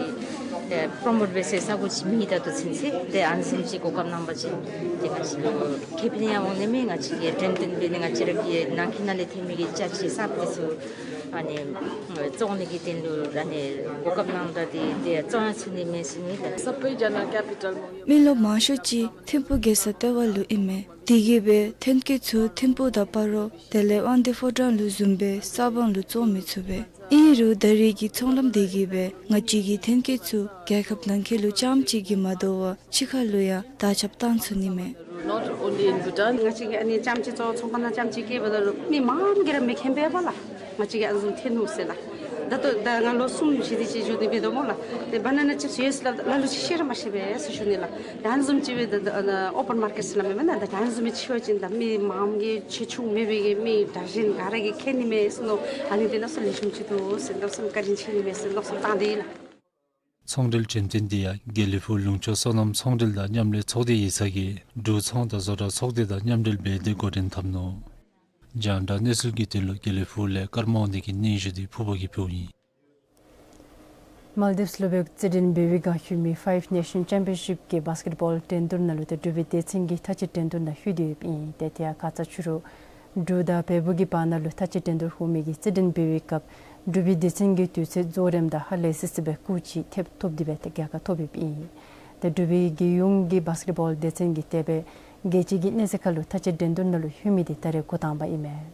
ཨེ་པོརོ་མོཊ་འབད་སའི་ས་གོ་ཅིག་མེད། ད་ལྟོ་ཚུན་ཚོད་ཏེ་ཨ་ནི་བཟུམ་ཅིག་གོ་སྐབས་གནང་བ་ཅིན་ཏེ་ང་བཅས་ལུ་ཁེ་ཕན་ཡང་འོང་ནི་མས། ང་བཅས་ཀྱིས་འགྲེམས་སྟོན་འབད་ནི་ང་བཅས་ར་གི་ནང་འཁོད་ནང་ལས་ཐོན་མི་གི་ཅ་ཆས་གསརཔ་འདི་ཚུ་ཨ་ནི་བཙོང་ནི་གི་དོན་ལུ་ཨ་ནི་གོ་སྐབས་གནང་ད་འདི་ཏེ་བཙོང་ཡང་ཚུགས་ནི་མས་ཟེར་ཨིན་ལགས། Sapei Jana Capital མོ་ཡོད། མི་ལོ་མང་ཤོས་ཅིག་ཐིམ་ཕུག་རྒྱལ་ས་ལྟེ་བ་ལུ་ཨིན་མས། དེ་གིས་སྦེ་ཐོན་སྐྱེད་ཚུ་ཐིམ་ཕུག་དང་སྤ་རོ་དེ་ལས་དབང་འདུས་ཕོ་བྲང་ལུ་བཟུམ་སྦེ་ས་སྦང་ལུ་བཙོང་མི་ཚུགས་པས། ཨིན་རུང་ད་རེས་ཀྱི་ཚོང་ལམ་དེ་གིས་སྦེ་ང་བཅས་ཀྱི་ཐོན་སྐྱེད་ཚུ་རྒྱལ་ཁབ་ནང་འཁོད་ལུ་རྐྱངམ་ཅིག་གིས་མ་དོ་བར་ཕྱི་ཁར་ལུ་ཡང་དར་ཁྱབ་བཏང་ཚུགས་ནི་མས། Not only in Bhutan. ང་བཅས་ཀྱིས་ཨ་ནི་རྐྱངམ་ཅིག་གཙོ་བོ་ཚོང་པ་ནང་རྐྱངམ་ཅིག་བསྐྱལཝ་ད་ལུ་མི་མངམ་གིས་ར་མི་མཁྱེན་པས་པ་ལགས། ང་བཅས་ཀྱིས་ཨ་ནི་བཟུམ་ཐོན་ནུག་ཟེར་ལགས། ད་ལྟོ་ད་ང་ལོ་གསུམ་བཞི་དེ་ཅིག་འགྱོ་སྟེ་འབད་དོ་སྨོ་ལགས། ཏེ་བ་ན་ན་ཅིབས་ཡོད་ཟེར་སླབ་ད་ལ་ལུ་ཅིག་ཤེས་ར་མ་ཤེས་པས་ཟེར་ཞུ་ནི་ལགས། ད་ཨ་ནི་བཟུམ་ཅིག་སྦེ་ད་ད་ཨ་ནི་ཨོ་པཱན་མར་ཀེཊ་ཟེར་སླབ་མས་མེན་ན། ད་ཨ་ནི་བཟུམ་སྦེ་ཕྱེ་བ་ཅིན་ད་མི་མངམ་གིས་ཆེ་ཆུང་མེད་པའི་གི་མི་དྲག་ཞན་ག་ར་གིས་མཁྱེན་ནི་མས་ཟེར་མནོ། ཨ་ནི་འདི་གནམ་མེད་ས་མེད་ལེགས་ཤོམ་ཅིག་འདུག་ཟེར་གནམ་མེད་ས་མེད་བཀའ་དྲིན་ཆེ་ནི་མས་ཟེར་མནོ་བསམ་བཏང་སྟེ་ཨིན་ལགས། ཚོང་འབྲེལ་འགྲེམས་སྟོན་འདི་ཡང་དགེ་ལེགས་ཕུག་ལུང་ཕྱོགས་སོ་ནམ་ཚོང་འབྲེལ་དང་མཉམ་ལས་ཚོགས་སྡེ་ཡིག་ཚང་གིས་འབྲུག་ཚོང་དང་བཟོ་གྲྭ་ཚོགས་སྡེ་དང་མཉམ་འབྲེལ་འབད་དེ་འགོ་འདྲེན་འཐབ་ནུག། རྒྱང་བསྒྲགས་གནས་ཚུལ་གྱི་དོན་ལུ་དགེ་ལེགས་ཕུག་ལས་ཀརྨ་དབང་འདུས་ཀྱི་སྙན་ཞུ་འདི་ཕུར་པ་གིས་ཕུལཝ་ཨིན། མཱལ་དིབས་ལུ་འབད་རྩེད་འགྲན་འབད་བའི་སྒང་ལྷོད་མི་ཕའིབ་ནེ་ཤཱན་ཅེམ་པིའོན་ཤིབ་ཀྱི་བཱསི་ཀེཊ་བཱོལ་འགྲན་བསྡུར་ནང་ལུ་ཏེ་འབྲུག་པའི་སྡེ་ཚན་གྱིས་མཐའ་དཔྱད་འགྲན་བསྡུར་ནང་ལྷོད་དེ་ཡོདཔ་ཨིན། ཏེ་དེ་ཡང་ཁ་ཙ་ཕྱི་རུ་འབྲུག་དང་བལ་པོ་གི་བར་ན་ལུ་མཐའ་དཔྱད་འགྲན་བསྡུར་འོང་མི་གི་རྩེད་འགྲན་འབད་བའི་སྐབས་འབྲུག་པའི་སྡེ་ཚན་གྱིས་དུས་ཚོད་རྫོགས་རནམ་ད་ཧ་ལས་སི་སི་སྦེ་སྐུགས་ཅིག་ཐེབས་ཐོབ་སྟེ་སྦེ་ཏེ་རྒྱལ་ཁ་ཐོབ་ཡོདཔ་ཨིན། ཏེ་འབྲུག་པའི་རྒྱལ་ཡོངས་ཀྱི་བཱསི་ཀེཊ་བཱོལ་སྡེ་ཚན་གྱིས་དེ་སྦེ་རྒྱལ་སྤྱི་གི་གནས་ཚད་ཁར་ལུ་མཐའ་དཔྱད་འགྲན་བསྡུར་ནང་ལུ་ལྷོད་མི་འདི་ད་རེས་འགོ་དང་པ་ཨིན་མས།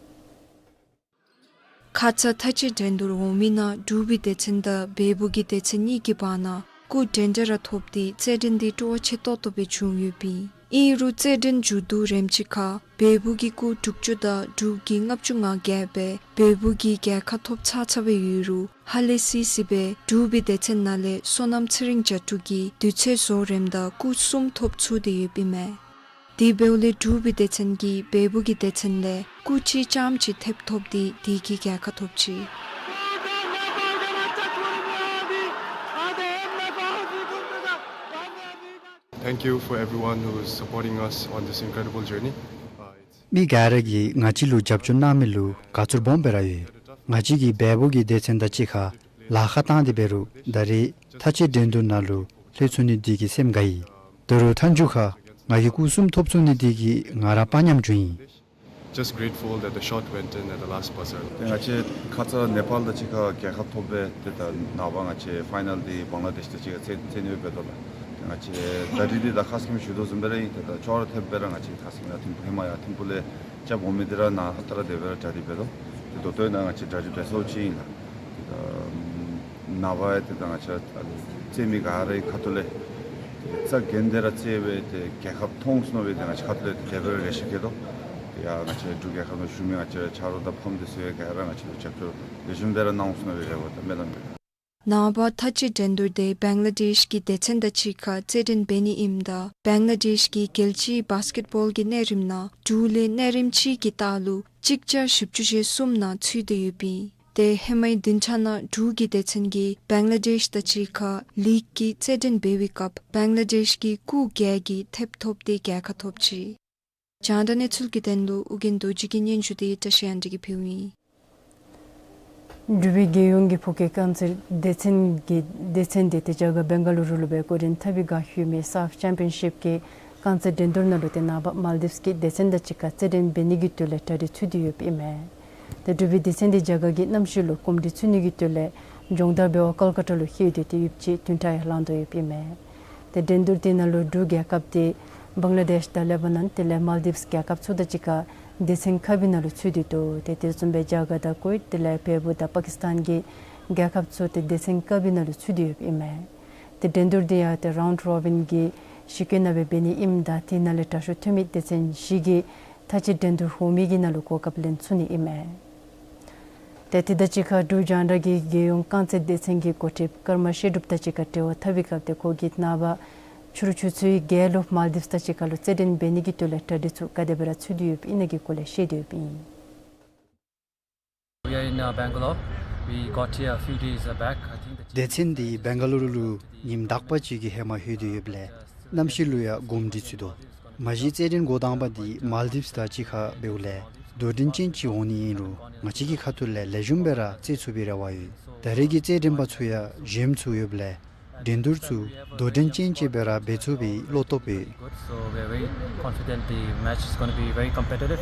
ཁ་ཙ་མཐའ་དཔྱད་འགྲན་བསྡུར་འོང་མི་ནང་འབྲུག་པའི་སྡེ་ཚན་དང་བལ་པོ་གི་སྡེ་ཚན་གཉིས་ཀྱི་བར་ན་སྐུགས་འདྲན་འདྲ་ར་ཐོབ་སྟེ་རྩེད་འགྲན་འདི་སྤྲོ་བ་ཆེ་ཏོག་ཏོ་སྦེ་བྱུང་ཡོདཔ་ཨིན། ཨིན་རུང་རྩེད་འགྲན་མཇུག་བསྡུ་རནམ་ཅིག་ཁར་བལ་པོ་གིས་སྐུགས་དྲུག་ཅུ་དང་འབྲུག་གིས་ལྔ་བཅུ་ང་བརྒྱད་སྦེ་བལ་པོ་གིས་རྒྱལ་ཁ་ཐོབ་ཚར་ཚརཝ་ཡོད་རུང་ཧ་ལས་སི་སི་སྦེ་འབྲུག་པའི་སྡེ་ཚན་ནང་ལས་བསོད་ནམས་ཚེ་རིང་རྒྱ་ཕྲུག་གིས་དུས་ཚོད་རྫོགས་རནམ་ད་སྐུགས་གསུམ་ཐོབ་ཚུགས་ཏེ་ཡོདཔ་ཨིན་མས། དེ་འབདཝ་ལས་འབྲུག་པའི་སྡེ་ཚན་གྱིས་བལ་པོ་གི་སྡེ་ཚན་ལས་སྐུགས་གཅིག་རྐྱངམ་ཅིག་ཐེབས་ཐོབ་སྟེ་དེ་གིས་རྒྱལ་ཁ་ཐོབ་ཅི། Thank you for everyone who is supporting us on this incredible journey. Uh, it's མི་ག་ར་གིས་ང་བཅས་ལུ་རྒྱབ་སྐྱོར་གནང་མི་ལུ་དགའ་ཚོར་སྦོམ་སྦེ་ར་ཡོད། ང་བཅས་ཀྱིས་འབད་འབདཝ་གི་སྡེ་ཚན་དང་གཅིག་ཁར་ལཱ་ཁག་བཏང་སྟེ་འབད་རུང་ད་རེས་མཐའ་དཔྱད་འགྲན་བསྡུར་ནང་ལུ་ལྷོད་ཚུགས་ནི་འདི་གིས་སེམས་དགའ་ཡི། ད་རུང་མཐའ་མཇུག་ཁར་ང་གིས་སྐུ་གསུམ་ཐོབ་ཚུགས་ནི་འདི་གིས་ང་ར་དཔའ་ཉམས་བྱུང་ཡི། Just grateful that the shot went in at the last buzzer. ཏེ་ང་བཅས་ཁ་ཙ་ནེ་པཱལ་དང་གཅིག་ཁར་རྒྱལ་ཁ་ཐོབ་སྦེ་ཏེ་ད་ནངས་པ་ང་བཅས་ཕའི་ནཱལ་འདི་བང་ལ་དེཤ་དང་གཅིག་ཁར་རྩེད་རྩེད་ནི་འབད་དོ་ལགས། ཏེ་ང་བཅས་གྲ་སྒྲིག་འདི་ད་ཁ་ཙ་ཁེ་ཞུ་དོ་བཟུམ་སྦེ་ར་ཨིན། ཏེ་ད་ཅོག་ར་འཐདཔ་སྦེ་ར་ང་བཅས་ཁ་ཙ་ཁེ་ཐིམ་ཕུག་ཧེ་མ་ཡར་ཐིམ་ཕུག་ལས་རྐྱབ་འོང་མི་འདི་ར་ནཱ་ལྟ་ར་དེ་སྦེ་ར་གྲ་སྒྲིག་འབད་དོ། ཏེ་ད་ལྟོ་ཡང་ང་བཅས་གྲ་སྒྲིག་འབད་ཚརཝ་ཅིག་ཨིན་ལགས། ཏེ་ད་ནངས་པ་ཡང་ཏེ་ད་ང་བཅས་རྩེད་མི་ག་རའི་ཁ་ཐུག་ལས་ཏེ་རྩ་འགེངས་ཏེ་ར་རྩེད་སྦེ་ཏེ་རྒྱལ་ཁ་ཐོབ་འོང་ཟེར་མནོ་སྦེ་ཏེ་ང་བཅས་ཁ་ཐུག་ལས་ཏེ་དེ་སྦེ་ར་རེ་ཆེ་བསྐྱེད་དོ། ཏེ་ཡ་ང་བཅས་འབྲུག་རྒྱལ་ཁབ་ནང་བཞུགས་མི་ང་བཅས་ཆ་རོགས་དང་ཕམ་འདི་ཚུ་ཡང་ག་ར་ང་བཅས་ལུ་རྒྱབ་སྐྱོར་ལེགས་ཤོམ་སྦེ་ར་གནང་འོང་ཟེར་མནོ་སྦེ་རེ་བ་དང་སྨོན་ལམ་ཡོད། ནངས་པ་མཐའ་དཔྱད་འགྲན་བསྡུར་འདི་བང་ལ་དེཤ་གི་སྡེ་ཚན་དང་གཅིག་ཁར་རྩེད་འགྲན་འབད་ནི་ཨིནམ་ད་བང་ལ་དེཤ་གིས་རྒྱལ་སྤྱིའི་བཱསི་ཀེཊ་བཱོལ་གྱི་གནས་རིམ་ནང་འབྲུག་ལས་གནས་རིམ་གཅིག་གི་ལྟག་ལུ་གཅིག་བརྒྱ་བཞི་བཅུ་ཞེ་གསུམ་ནང་ཚུད་དེ་ཡོདཔ་ཨིན། ཏེ་ཧེ་མའི་བདུན་ཕྲག་ནང་འབྲུག་གི་སྡེ་ཚན་གྱིས་བང་ལ་དེཤ་དང་གཅིག་ཁར་ལིག་གི་རྩེད་འགྲན་འབད་བའི་སྐབས་བང་ལ་དེཤ་གིས་སྐུགས་བརྒྱད་ཀྱི་ཐེབས་ཐོབ་སྟེ་རྒྱལ་ཁ་ཐོབ་ཅི། རྒྱང་བསྒྲགས་གནས་ཚུལ་གྱི་དོན་ལུ་ཨོ་རྒྱན་རྡོ་རྗེ་གི་སྙན་ཞུ་འདི་བཀྲ་ཤིས་དབང་འདུས་ཀྱིས་ཕུལཝ་ཨིན། འབྲུག་པའི་རྒྱལ་ཡོངས་ཀྱི་ཕོ་སྐྱེས་རྐང་རྩེད་སྡེ་ཚན་གྱི་སྡེ་ཚན་འདི་ཏེ་རྒྱ་གར་བེང་ག་ལུ་རུ་ལུ་སྦེ་འགོ་འདྲེན་འཐབ་པའི་བསྒང་ལྷོད་མི་སཱཕ་ཅེམ་པི་ཡན་ཤིབ་ཀྱི་རྐང་རྩེད་འགྲན་བསྡུར་ནང་ལུ་ཏེ་ནངས་པ་མཱལ་དིབས་ཀྱི་སྡེ་ཚན་དང་གཅིག་ཁར་རྩེད་འགྲན་འབད་ནི་གི་དོན་ལས་གྲ་སྒྲིག་ཚུད་དེ་ཡོདཔ་ཨིན་མས། ཏེ་འབྲུག་པའི་སྡེ་ཚན་འདི་རྒྱ་གར་གྱི་གནམ་གཤིས་ལུ་གོམས་འདྲིས་ཚུད་ནི་གི་དོན་ལས་སྦྱོང་བརྡར་འབད་བར་ཀལ་ཀ་ཏ་ལུ་ལྷོད་དེ་ཏེ་ཡོདཔ་ཅིག་བདུན་ཕྲག་ཡང་ལང་དོ་ཡོདཔ་ཨིན་མས། ཏེ་འགྲན་བསྡུར་འདི་ནང་ལུ་འབྲུག་རྒྱལ་ཁབ་འདི་བང་ལ་དེཤ་དང་ལེ་བ་ནཱན་དེ་ལས་མཱལ་དིབས་རྒྱལ་ཁབ་ཚུ་དང་གཅིག་ཁར་སྡེ་ཚན་ཁ་སྦུག་ནང་ལུ་ཚུད་དེ་འདུག། ཏེ་དེ་བཟུམ་སྦེ་རྒྱ་གར་དང་ཀུ་ཝེཊ་དེ་ལས་བལ་པོ་དང་པ་ཀིས་ཏཱན་གྱི་རྒྱལ་ཁབ་ཚུ་ཏེ་སྡེ་ཚན་ཁ་སྦུག་ནང་ལུ་ཚུད་དེ་ཡོདཔ་ཨིན་མས། ཏེ་འགྲན་བསྡུར་འདི་ཡང་ཏེ་རའུནཌ་རོ་བིན་གྱི་གཞི་བཀོད་ནང་སྦེ་འབད་ནི་ཨིནམ་ད་དེ་ནང་ལས་དྲག་ཤོས་ཐོན་མི་སྡེ་ཚན་བཞི་གིས་མཐའ་དཔྱད་འགྲན་བསྡུར་འོང་མི་གི་ནང་ལུ་གོ་སྐབས་ལེན་ཚུགས་ནི་ཨིན་མས། ཏེ་དེ་དང་གཅིག་ཁར་འབྲུག་རྒྱང་བསྒྲགས་ཀྱི་རྒྱལ་ཡོངས་རྐང་རྩེད་སྡེ་ཚན་གྱི་འགོ་ཁྲིདཔ་ཀརྨ་བཤད་སྒྲུབ་དང་གཅིག་ཁར་འབྲེལ་བ་འཐབ་པའི་སྐབས་ཏེ་ཁོ་གིས་ནངས་པ་ཕྱི་རུ་ཆུ་ཚོད་བརྒྱད་ལུ་མཱལ་དིབས་དང་གཅིག་ཁར་ལུ་རྩེད་འགྲན་འབད་ནི་གི་དོན་ལས་གྲ་སྒྲིག་ཚུ་ག་དེ་སྦེ་ར་ཚུད་དེ་ཡོདཔ་ཨིན་ན་གི་སྐོར་ལས་བཤད་དེ་ཡོདཔ་ཨིན། We are in, uh, Bangalore. We got here a few days, uh, back. I think the སྡེ་ཚན་འདི་བེང་ག་ལུ་རུ་ལུ་ཉིནམ་དག་པ་ཅིག་གི་ཧེ་མ་ལྷོད་དེ་ཡོདཔ་ལས་གནམ་གཤིས་ལུ་ཡང་གོམས་འདྲིས་ཚུད་དོ། མ་གཞི་རྩེད་འགྲན་འགོ་དང་པ་འདི་མཱལ་དིབས་དང་གཅིག་ཁར་འབདཝ་ལས་དོ་འགྲན་ཅན་ཅིག་འོང་ནི་ཨིན་རུང་ང་བཅས་ཀྱི་ཁ་ཐུག་ལས་ལེགས་ཤོམ་སྦེ་ར་རྩེད་ཚུགས་པའི་རེ་བ་ཡོད། ད་རེས་ཀྱི་རྩེད་འགྲན་པ་ཚུ་ཡང་གཞོནམ་ཚུ་ཡོདཔ་ལས་འགྲན་བསྡུར་ཚུ་དོ་འགྲན་ཅན་ཅིག་སྦེ་ར་འབད་ཚུགས་པའི་བློ་སྟོབས་ཡོད། Good, so we are very confident the match is gonna be very competitive.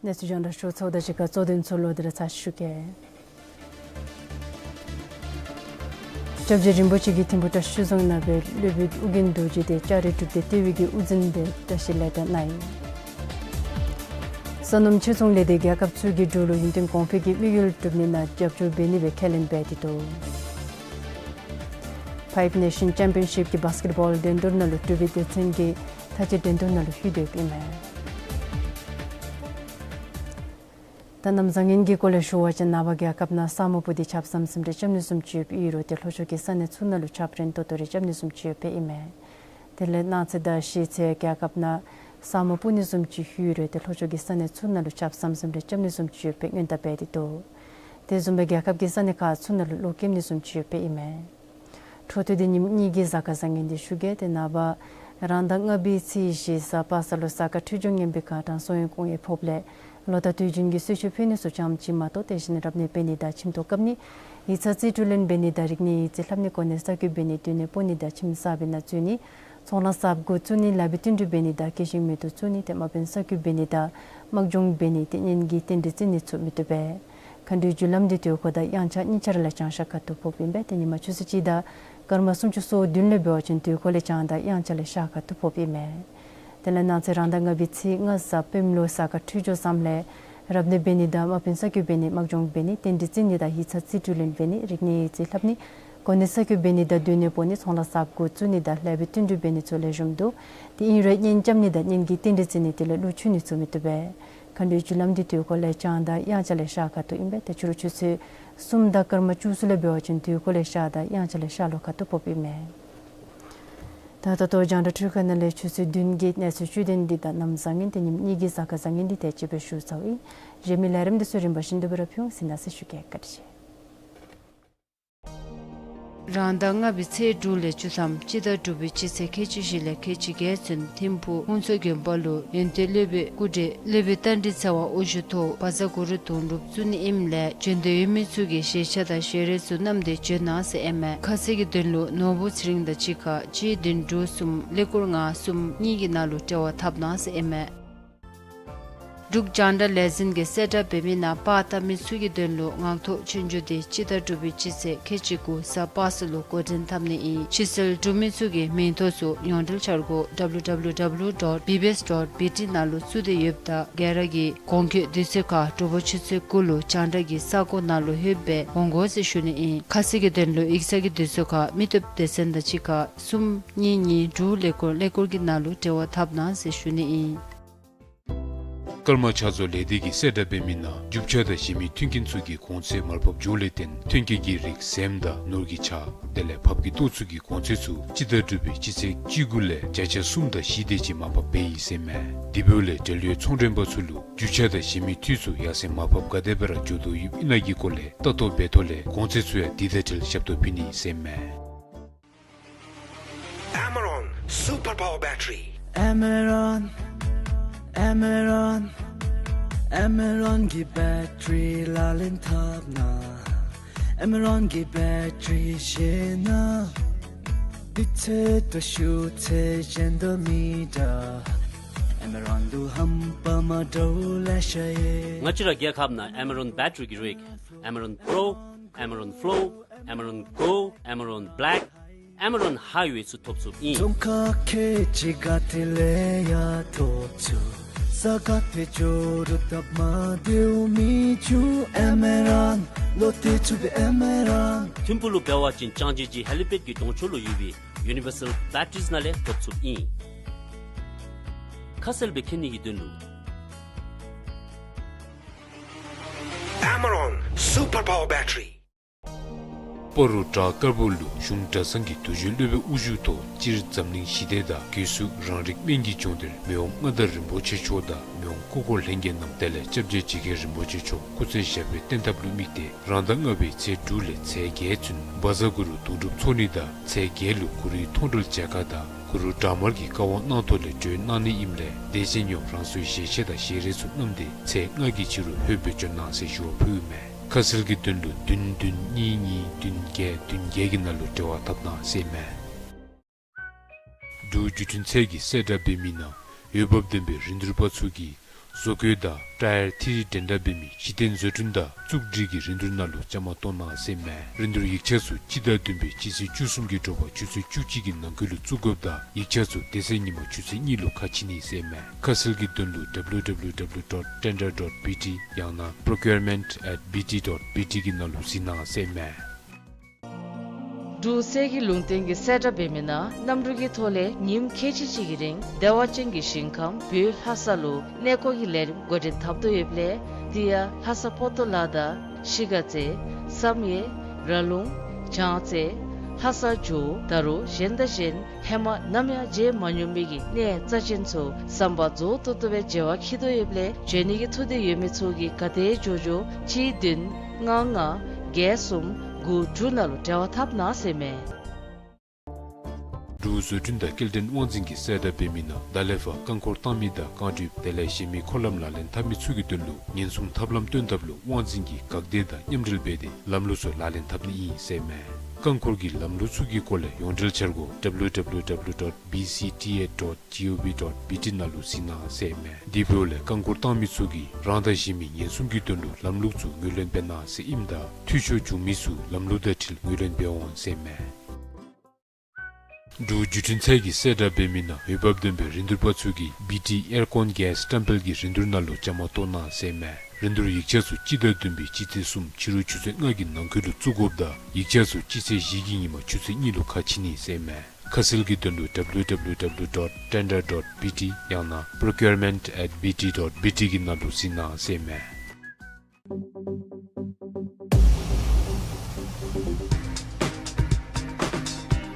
གནས་ཚུལ་རྒྱང་བསྒྲགས་ཞུ་ཚརཝ་དང་གཅིག་ཁར་གཙོ་དོན་ཚུ་ལོག་སྟེ་ར་ཚར་ཞུ་གེ། སྐྱབས་རྗེ་རིན་པོ་ཆེ་གིས་ཐིམ་ཕུག་བཀྲ་ཤིས་རྫོང་ནང་སྦེ་སློབ་དཔོན་ཨོ་རྒྱན་རྡོ་རྗེ་དེ་ལྕགས་རི་གྲུབ་སྡེ་ལྟེ་བའི་གི་དབུ་འཛིན་སྦེ་བཀྲིས་ལེགས་དར་གནང་ཡི། ས་སྣུམ་ཕྱིར་ཚོང་ལས་སྡེ་རྒྱལ་ཁབ་ཚུ་གིས་འབྲུག་ལུ་ཡུན་བརྟན་གོང་འཕེལ་གྱི་དམིགས་ཡུལ་གྲུབ་ནི་ནང་རྒྱབ་སྐྱོར་འབད་ནི་སྦེ་ཁས་ལེན་འབད་དེ་འདུག། ཕའིབ་ནེ་ཤཱན་ཅེམ་པི་ཡན་ཤིབ་ཀྱི་བཱསི་ཀེཊ་བཱོལ་འགྲན་བསྡུར་ནང་ལུ་འབྲུག་པའི་སྡེ་ཚན་གྱིས་མཐའ་དཔྱད་འགྲན་བསྡུར་ནང་ལུ་ལྷོད་དེ་ཡོདཔ་ཨིན་མས། ད་གནམ་བཟང་ངན་གྱི་སྐོར་ལས་ཞུ་བ་ཅིན་ནངས་པ་རྒྱལ་ཁབ་ནང་ས་སྨུག་སྤུབས་ཏེ་ཆརཔ་ཟམ་ཟིམ་རེ་རྐྱབ་ནི་བཟུམ་ཅིག་ཡོདཔ་ཨིན་རུང་ཏེ་ལྷོ་ཕྱོགས་ཀྱི་ས་གནས་ཚུ་ནང་ལུ་ཆརཔ་རན་ཏོག་ཏོ་རེ་རྐྱབ་ནི་བཟུམ་ཅིག་ཡོདཔ་ཨིན་མས། དེ་ལས་གནངས་ཚེ་དང་གཞེས་ཚེ་རྒྱལ་ཁབ་ནང་ས་སྨུག་སྤུབ་ནི་བཟུམ་ཅིག་ཡོད་རུང་ཏེ་ལྷོ་ཕྱོགས་ཀྱི་ས་གནས་ཚུ་ནང་ལུ་ཆརཔ་ཟམ་ཟིམ་རེ་རྐྱབ་ནི་བཟུམ་ཅིག་ཡོདཔ་སྦེ་སྔོན་བརྡ་འབད་དེ་འདུག། དེ་བཟུམ་སྦེ་རྒྱལ་ཁབ་ཀྱི་ས་གནས་ཁག་ཚུ་ནང་ལུ་གློག་ཀེམ་ནི་བཟུམ་ཅིག་ཡོདཔ་སྦེ་ཨིན་མས། འཕྲོ་མཐུད་དེ་ཉིནམ་གཉིས་ཀྱི་གཟའ་སྐར་བཟང་ངན་འདི་ཞུ་གེ། ཏེ་ནངས་པ་རང་ཟླ་ལྔ་པའི་ཚེས་བཞི་གཟའ་པ་སངས་ལུ་གཟའ་སྐར་འཕྲོད་སྦྱོར་ངན་པའི་གང་དྲག་སོ་ཡོན་སྐུང་ཡེ་ཕོགཔ་ལས་ལོ་ཟླ་དུས་རྒྱུན་གྱི་གསོལ་མཆོད་ཕུལ་ནི་ཚུ་ཙམ་ཅིག་མ་གཏོགས་དེ་བཞིན་རབ་གནས་འབད་ནི་དང་ཁྱིམ་ཐོག་བཀབ་ནི་ཡིག་ཚང་རྩིས་སྤྲོད་ལེན་འབད་ནི་དང་རིག་གནས་ཡིག་རྩིས་ལྷབ་ནི་གོ་གནས་གསར་བསྐོ་འབད་ནི་སྡོད་གནས་སྤོ་ནི་དང་ཁྱིམ་གསར་པའི་ནང་འཛུལ་ནི་ཚོང་ལཱ་གསརཔ་འགོ་བཙུགས་ནི་ལཱ་བའི་བསྟུན་གྲོས་འབད་ནི་དང་སྐྱེད་ཤིང་མེ་ཏོག་བཙུགས་ནི་ཏེ་དམག་དཔོན་གསར་བསྐོ་འབད་ནི་དང་དམག་སྦྱོང་འབད་ནི་ཏེ་གཉེན་གྱི་རྟེན་འབྲེལ་བརྩི་ནི་ཚུ་མི་བཏུབ་པས། མཁའ་འགྲོའི་རྒྱུ་ལམ་འདི་དུས་འཁོར་དང་དབྱངས་འཆར་གཉིས་ཆ་ར་ལས་བྱང་ཤར་ཁ་ཐུག་ཕོགཔ་ཨིན་པས། ཏེ་ཉིན་མ་ཆུ་ཚོད་གཅིག་དང་སྐར་མ་སུམ་ཅུ་སོ་བདུན་ལས་འབད་བ་ཅིན་དུས་འཁོར་ལས་བྱང་དང་དབྱངས་འཆར་ལས་ཤར་ཁ་ཐུག་ཕོགཔ་ཨིན་མས། དེ་ལས་གནངས་ཚེ་རང་ཟླ་ལྔ་པའི་ཚེས་ལྔ་གཟའ་སྤེནམ་ལུ་གཟའ་སྐར་འཕྲོད་སྦྱོར་བཟངམ་ལས་རབ་གནས་འབད་ནི་དང་དམག་དཔོན་གསར་བསྐོ་འབད་ནི་དམག་སྦྱོང་འབད་ནི་རྟེན་འབྲེལ་བརྩི་ནི་དང་ཡིག་ཚང་རྩིས་སྤྲོད་ལེན་འབད་ནི་རིག་གནས་ཡིག་རྩིས་ལྷབ་ནི་གོ་གནས་གསར་བསྐོ་འབད་ནི་དང་སྡོད་གནས་སྤོ་ནི་ཚོང་ལཱ་གསརཔ་འགོ་བཙུགས་ནི་དང་ལཱ་བའི་བསྟུན་གྲོས་འབད་ནི་ཚུ་ལེགས་ཤོམ་འདུག། ཏེ་ཨིན་རུང་གཉེན་རྐྱབ་ནི་དང་གཉེན་གྱི་རྟེན་འབྲེལ་བརྩི་ནི་དེ་ལས་གླུ་མཆོད་ནི་ཚུ་མི་བཏུབ་པས། མཁའ་འགྲོའི་རྒྱུ་ལམ་འདི་དུས་འཁོར་ལས་བྱང་དང་དབྱངས་འཆར་ལས་ཤར་ཁ་ཐུག་ཨིན་པས། ཏེ་ཕྱི་རུ་ཆུ་ཚོད་གསུམ་དང་སྐར་མ་བཅུ་གསུམ་ལས་འབད་བ་ཅིན་དུས་འཁོར་ལས་ཤར་དང་དབྱངས་འཆར་ལས་ཤར་ལྷོ་ཁ་ཐུག་ཕོགཔ་ཨིན་མས། ད་ད་ལྟོ་རྒྱང་བསྒྲགས་འཕྲུལ་ཁང་ནང་ལས་ཆུ་ཚོད་བདུན་གྱི་གནས་ཚུལ་བཅུད་དོན་འདི་དང་གནམ་བཟང་ངན་ཏེ་ཉིནམ་གཉིས་ཀྱི་གཟའ་སྐར་བཟང་ངན་འདི་དེ་ཅིག་སྦེ་ཞུ་ཚརཝ་ཨིན། གཞན་མི་ལས་རིམ་འདི་ཚུ་རིམ་པ་བཞིན་དུ་སྦེ་ར་ཕུལ་འོང་། གཟིགས་གནང་ཟེར་ཞུ་གེ། བཀའ་དྲིན་ཆེ། རང་ཟླ་ལྔ་པའི་ཚེས་དྲུག་ལས་བཅུ་ཐམ་སྤྱི་ཟླ་དྲུག་པའི་སྤྱི་ཚེས་ཁལ་གཅིག་བཞི་ལས་ཁལ་གཅིག་བརྒྱད་ཚུན་ཐིམ་ཕུག་ཧོང་ཚོ་དགོན་པ་ལུ་ཡོན་ཏན་སློབ་དཔོན་སྐུ་བགྲེས་སློབ་དཔོན་རྟ་མགྲིན་ཚེ་དབང་དབུ་བཞུགས་ཐོག་བཛྲ་གུ་རུ་དོན་གྲུབ་བཙུགས་ནི་ཨིནམ་ལས་བྱོན་འདོད་ཡོད་མི་ཚུ་གིས་ཞལ་ཆད་དང་ཞལ་རས་ཚུ་བསྣམས་ཏེ་བྱོན་གནང་ཟེར་ཨིན་མས། ཁ་གསལ་གྱི་དོན་ལུ་ནོར་བུ་ཚེ་རིང་དང་གཅིག་ཁར་གཅིག་བདུན་དྲུག་གསུམ་ཀླད་ཀོར་ལྔ་གསུམ་གཉིས་ཀྱི་ནང་ལུ་འབྲེལ་བ་འཐབ་གནང་ཟེར་ཨིན་མས། འབྲུག་རྒྱང་བསྒྲགས་ལས་འཛིན་གྱིས་གསལ་བསྒྲགས་འབད་མི་ནང་པར་བཏབ་མི་ཚུ་གི་དོན་ལུ་ངག་ཐོག་ཆོས་རྒྱུགས་འདི་སྤྱི་ཟླ་དྲུག་པའི་སྤྱི་ཚེས་ཁལ་གཅིག་དགུ་གཟའ་པ་སངས་ལུ་འགོ་འདྲེན་འཐབ་ནི་ཨིན། ཕྱིར་སེལ་གྲུབ་མི་ཚུ་གིས་མིང་ཐོ་ཚུ་ཡོངས་འབྲེལ་འཆར་སྒོ་W W W dot B B S dot B T ནང་ལུ་བཙུགས་ཏེ་ཡོདཔ་ད་ག་ར་གིས་གོང་འཁོད་དུས་ཚོད་ཁར་དྲོ་པ་ཆུ་ཚོད་དགུ་ལུ་རྒྱང་བསྒྲགས་ཀྱི་ས་གོ་ནང་ལུ་ལྷོད་སྦེ་འོང་དགོ་ཟེར་ཞུ་ནི་ཨིན། ཁ་གསལ་གྱི་དོན་ལུ་ཡིག་ཚང་གི་དུས་ཚོད་ཁར་མི་སྟོབས་སྡེ་ཚན་དང་གཅིག་ཁར་གསུམ་གཉིས་གཉིས་དྲུག་ཀླད་ཀོར་ཀླད་ཀོར་གྱི་ནང་ལུ་འབྲེལ་བ་འཐབ་གནང་ཟེར་ཞུ་ནི་ཨིན། ཀརྨ་ཕྱག་བཟོ་ལས་སྡེ་གིས་གསལ་བསྒྲགས་འབད་མི་ནང་རྒྱུ་ཆ་དང་གཞན་མི་མཐུན་རྐྱེན་ཚུ་གི་གོང་ཚད་མར་ཕབ་འགྱོཝ་ལས་བརྟེན་ཐོན་སྐྱེད་ཀྱི་རིགས་ཟེངས་དང་ནོར་གྱི་ཆ་དེ་ལས་ཕགཔ་གི་ཏོག་ཚུ་གི་གོང་ཚད་ཚུ་སྤྱི་ཟླ་དྲུག་པའི་སྤྱི་ཚེས་བཅུ་དགུ་ལས་བརྒྱ་ཆ་གསུམ་དང་བཞི་དེ་ཅིག་མར་ཕབ་འབད་ཡི་ཟེར་མས། དེ་འབདཝ་ལས་འབྲེལ་ཡོད་ཚོང་མགྲོན་པ་ཚུ་ལུ་རྒྱུ་ཆ་དང་གཞན་མི་འཐུས་ཚུ་ཡར་སེང་མར་ཕབ་ག་དེ་སྦེ་ར་འགྱོ་དོ་ཡོདཔ་ཨིན་ན་གི་སྐོར་ལས་ལྟ་རྟོག་འབད་ཐོག་ལས་གོང་ཚད་ཚུ་ཡང་དེ་དང་འཁྲིལ་ཞབས་ཏོག་ཕུལ་ནི་ཟེར་མས། Amaron Super Power Battery. Amaron, Amaron, Amaron གི་བེ་ཊི་རི་ལག་ལེན་འཐབ་ན། Amaron གི་བེ་ཊི་རི་ཤེས་ན། དུས་ཚོད་དང་ཤུགས་ཚད་གཞན་དང་མི་འདྲ། Amaron དུ་ཧམ་པ་མ་འདྲཝ་ལེ་ཤ་ཡོད། ང་བཅས་ར་རྒྱལ་ཁབ་ནང་Amaron བེ་ཊི་རི་གི་རིགས་Amaron Pro, Amaron Flow, Amaron Go, Amaron Black, Amaron Highway ཚུ་ཐོབ་ཚུགསཔ་ཨིན། ཙོང་ཁ་ཁལ་གཅིག་ག་ཏེ་ལས་ཡང་ཐོབ་ཚུགས། ས་ག་ཏེ་འགྱོ་རུང་སྟབས་མ་བདེཝ་མི་འབྱུང་། Amaron ལོ་ཏེ་ཚུགས་པའི་Amaron། ཐིམ་ཕུག་ལུ་འབད་བ་ཅིན་ལྕང་སྦྱིས་ཀྱི་ཧེ་ལི་པེཌ་ཀྱི་གདོང་ཕྱོགས་ལུ་ཡོད་པའི་Universal Batteries ནང་ལས་ཐོབ་ཚུགསཔ་ཨིན། ཁ་གསལ་སྦེ་མཁྱེན་ནི་གི་དོན་ལུ། Amaron Super Power Battery. སྤ་རོ་བྲག་དཀར་པོ་ལུ་གཞུང་གྲྭ་ཚང་གི་རྡོ་རྗེ་སློབ་དཔོན་དབུ་བཞུགས་ཐོག་སྤྱིར་འཛམ་གླིང་ཞི་བདེ་དང་སྒོས་སུ་རང་རིགས་སྨན་གྱི་སྦྱོང་སྡེར་མི་དབང་མངའ་བདག་རིན་པོ་ཆེ་མཆོག་དང་མི་དབང་སྐུ་འཁོར་ལྷན་རྒྱས་རྣམས་དེ་ལས་སྐྱབས་རྗེ་འཇིགས་མཁན་རིན་པོ་ཆེ་མཆོག་སྐུ་ཚེ་ཞབས་པད་བརྟན་ཐབས་ལུ་དམིགས་ཏེ་རང་ཟླ་ལྔ་པའི་ཚེས་དྲུག་ལས་ཚེས་བརྒྱད་ཚུན་བཛྲ་གུ་རུ་དོན་གྲུབ་ཚོགས་གླིང་དང་ཚེས་བརྒྱད་ལུ་གུ་རུའི་མཐོང་གྲོལ་མཇལ་ཁ་དང་གུ་རུ་བྲག་དམར་གྱི་བཀའ་དབང་གནང་ཐོག་ལས་གྲོལ་གནང་ནི་ཨིནམ་ལས་དད་ཅན་ཡོངས་རང་སོའི་ཞལ་ཆད་དང་ཞལ་རས་ཚུ་བསྣམས་ཏེ་ཚེས་ལྔ་གི་ཕྱི་རུ་ལྷོད་སྦེ་བྱོན་གནང་ཟེར་ཞུ་བ་ཕུལཝ་མས། ཁ་གསལ་གྱི་དོན་ལུ་བདུན་བདུན་གཉིས་གཉིས་བདུན་བརྒྱད་བདུན་བརྒྱད་ཀྱི་ནང་ལུ་འབྲེལ་བ་འཐབ་གནང་ཟེར་མས། འབྲུག་བརྒྱུད་འཕྲིན་ཚད་ཀྱིས་གསལ་བསྒྲགས་འབད་མི་ནང་འོས་འབབ་ལྡན་པའི་རིན་བསྡུར་པ་ཚུ་གིས་བཟོ་བཀོད་དང་ཊ་ཡར་མཐིལ་རི་འགྲན་ཟླ་འབད་མི་གཞི་རྟེན་བཟོ་སྐྲུན་དང་བཙུགས་སྒྲིག་གི་རིན་བསྡུར་ནང་ལུ་བཅའ་མར་གཏོགས་གནང་ཟེར་མས། རིན་བསྡུར་ཡིག་ཆ་ཚུ་སྤྱི་ཟླ་བདུན་པའི་སྤྱི་ཚེས་བཅུ་གསུམ་གྱི་དྲོ་པ་ཆུ་ཚོད་བཅུ་གཅིག་གི་ནང་འཁོད་ལུ་བཙུགས་དགོཔ་དང་ཡིག་ཆ་ཚུ་དེ་ཚེ་ཉིན་མ་ཆུ་ཚོད་གཉིས་ལུ་ཁ་ཕྱེ་ནི་ཟེར་མས། ཁ་གསལ་གྱི་དོན་ལུ་W W W dot tender dot B T ཡང་ན་procurement at B T dot B T གི་ནང་ལུ་གཟིགས་གནང་ཟེར་མས། འབྲུག་གསེར་གྱི་ལུང་བསྟན་གྱིས་གསལ་བསྒྲགས་འབད་མི་ནང་གནམ་གྲུ་གི་ཐོག་ལས་ཉིནམ་ཁལ་གཅིག་གཅིག་གི་རིང་བདེ་བ་ཅན་གྱི་ཞིང་ཁམས་བོད་ལྷ་ས་ལུ་གནས་སྐོར་གྱི་ལས་རིམ་འགོ་འདྲེན་འཐབ་དོ་ཡོདཔ་ལས་དེ་ཡང་ལྷ་ས་པོ་ཏོ་ལ་དང་གཞིས་ཀ་རྩེ་བསམ་ཡས་ར་ལུང་བྱང་རྩེ་ལྷ་ས་ཇོ་བོ་ད་རུང་གཞན་དང་གཞན་ཧེ་མ་ནམ་ཡང་མཇལ་མ་མྱོང་མི་གི་གནས་རྩ་ཅན་ཚུ་བསམ་པ་རྫོགས་ཏོག་ཏོ་སྦེ་མཇལ་བར་འཁྱིད་དོ་ཡོདཔ་ལས་འབྱོན་ནི་གི་ཐུགས་འདོད་ཡོད་མི་ཚུ་གིས་ག་དེ་མགྱོགས་མགྱོགས་གཅིག་བདུན་ལྔ་ལྔ་བརྒྱད་གསུམ་དགུ་དྲུག་ནང་ལུ་འབྲེལ་བ་འཐབ་གནང་ཟེར་མས། འབྲུག་བཟོ་སྐྲུན་དང་སྐྱེལ་འདྲེན་དབང་འཛིན་གྱིས་གསལ་བསྒྲགས་འབད་མི་ནང་ད་ལས་ཕར་རྐང་འཁོར་བཏང་མི་དང་རྐང་གྲུད་དེ་ལས་གཞན་མི་འཁོར་ལམ་ལག་ལེན་འཐབ་མི་ཚུ་གི་དོན་ལུ་ཉེན་སྲུང་ཐབས་ལམ་སྟོན་ཐབས་ལུ་དབང་འཛིན་གྱིས་འགག་སྡེ་དང་མཉམ་འབྲེལ་འབད་དེ་ལམ་ལུགས་ཚུ་ལག་ལེན་འཐབ་ནི་ཨིན་ཟེར་མས། རྐང་འཁོར་གྱི་ལམ་ལུགས་ཚུ་གི་སྐོར་ལས་ཡོངས་འབྲེལ་འཆར་སྒོ་W W W dot B C T A dot G O V dot B T ནང་ལུ་གཟིགས་གནང་ཟེར་མས། དེ་འབདཝ་ལས་རྐང་འཁོར་བཏང་མི་ཚུ་གིས་རང་དང་གཞན་མི་ཉེན་སྲུང་གི་དོན་ལུ་ལམ་ལུགས་ཚུ་ངོས་ལེན་འབད་གནང་ཟེར་ཨིནམ་ད་འཐུས་ཤོར་བྱུང་མི་ཚུ་ལམ་ལུགས་དང་འཁྲིལ་ངོས་ལེན་འབད་འོང་ཟེར་མས། འབྲུག་བརྒྱུད་འཕྲིན་ཚད་ཀྱིས་གསལ་བསྒྲགས་འབད་མི་ནང་འོས་འབབ་ལྡན་པའི་རིན་བསྡུར་པ་ཚུ་གིས་བི་ཊི་ཨེར་ཀོན་གེསི་བཀྲམ་སྤེལ་གྱི་རིན་བསྡུར་ནང་ལུ་བཅའ་མར་གཏོགས་གནང་ཟེར་མས། རིན་བསྡུར་ཡིག་ཆ་ཚུ་སྤྱི་ཟླ་བདུན་པའི་སྤྱི་ཚེས་གསུམ་ཕྱི་རུ་ཆུ་ཚོད་ལྔ་གི་ནང་འཁོད་ལུ་བཙུགས་དགོཔ་དང་ཡིག་ཆ་ཚུ་སྤྱི་ཚེས་བཞི་གི་ཉིན་མ་ཆུ་ཚོད་གཉིས་ལུ་ཁ་ཕྱེ་ནི་ཟེར་མས། ཁ་གསལ་གྱི་དོན་ལུ་W W W dot tender dot B T ཡང་ན་procurement at B T dot B T གི་ནང་ལུ་གཟིགས་གནང་ཟེར་མས།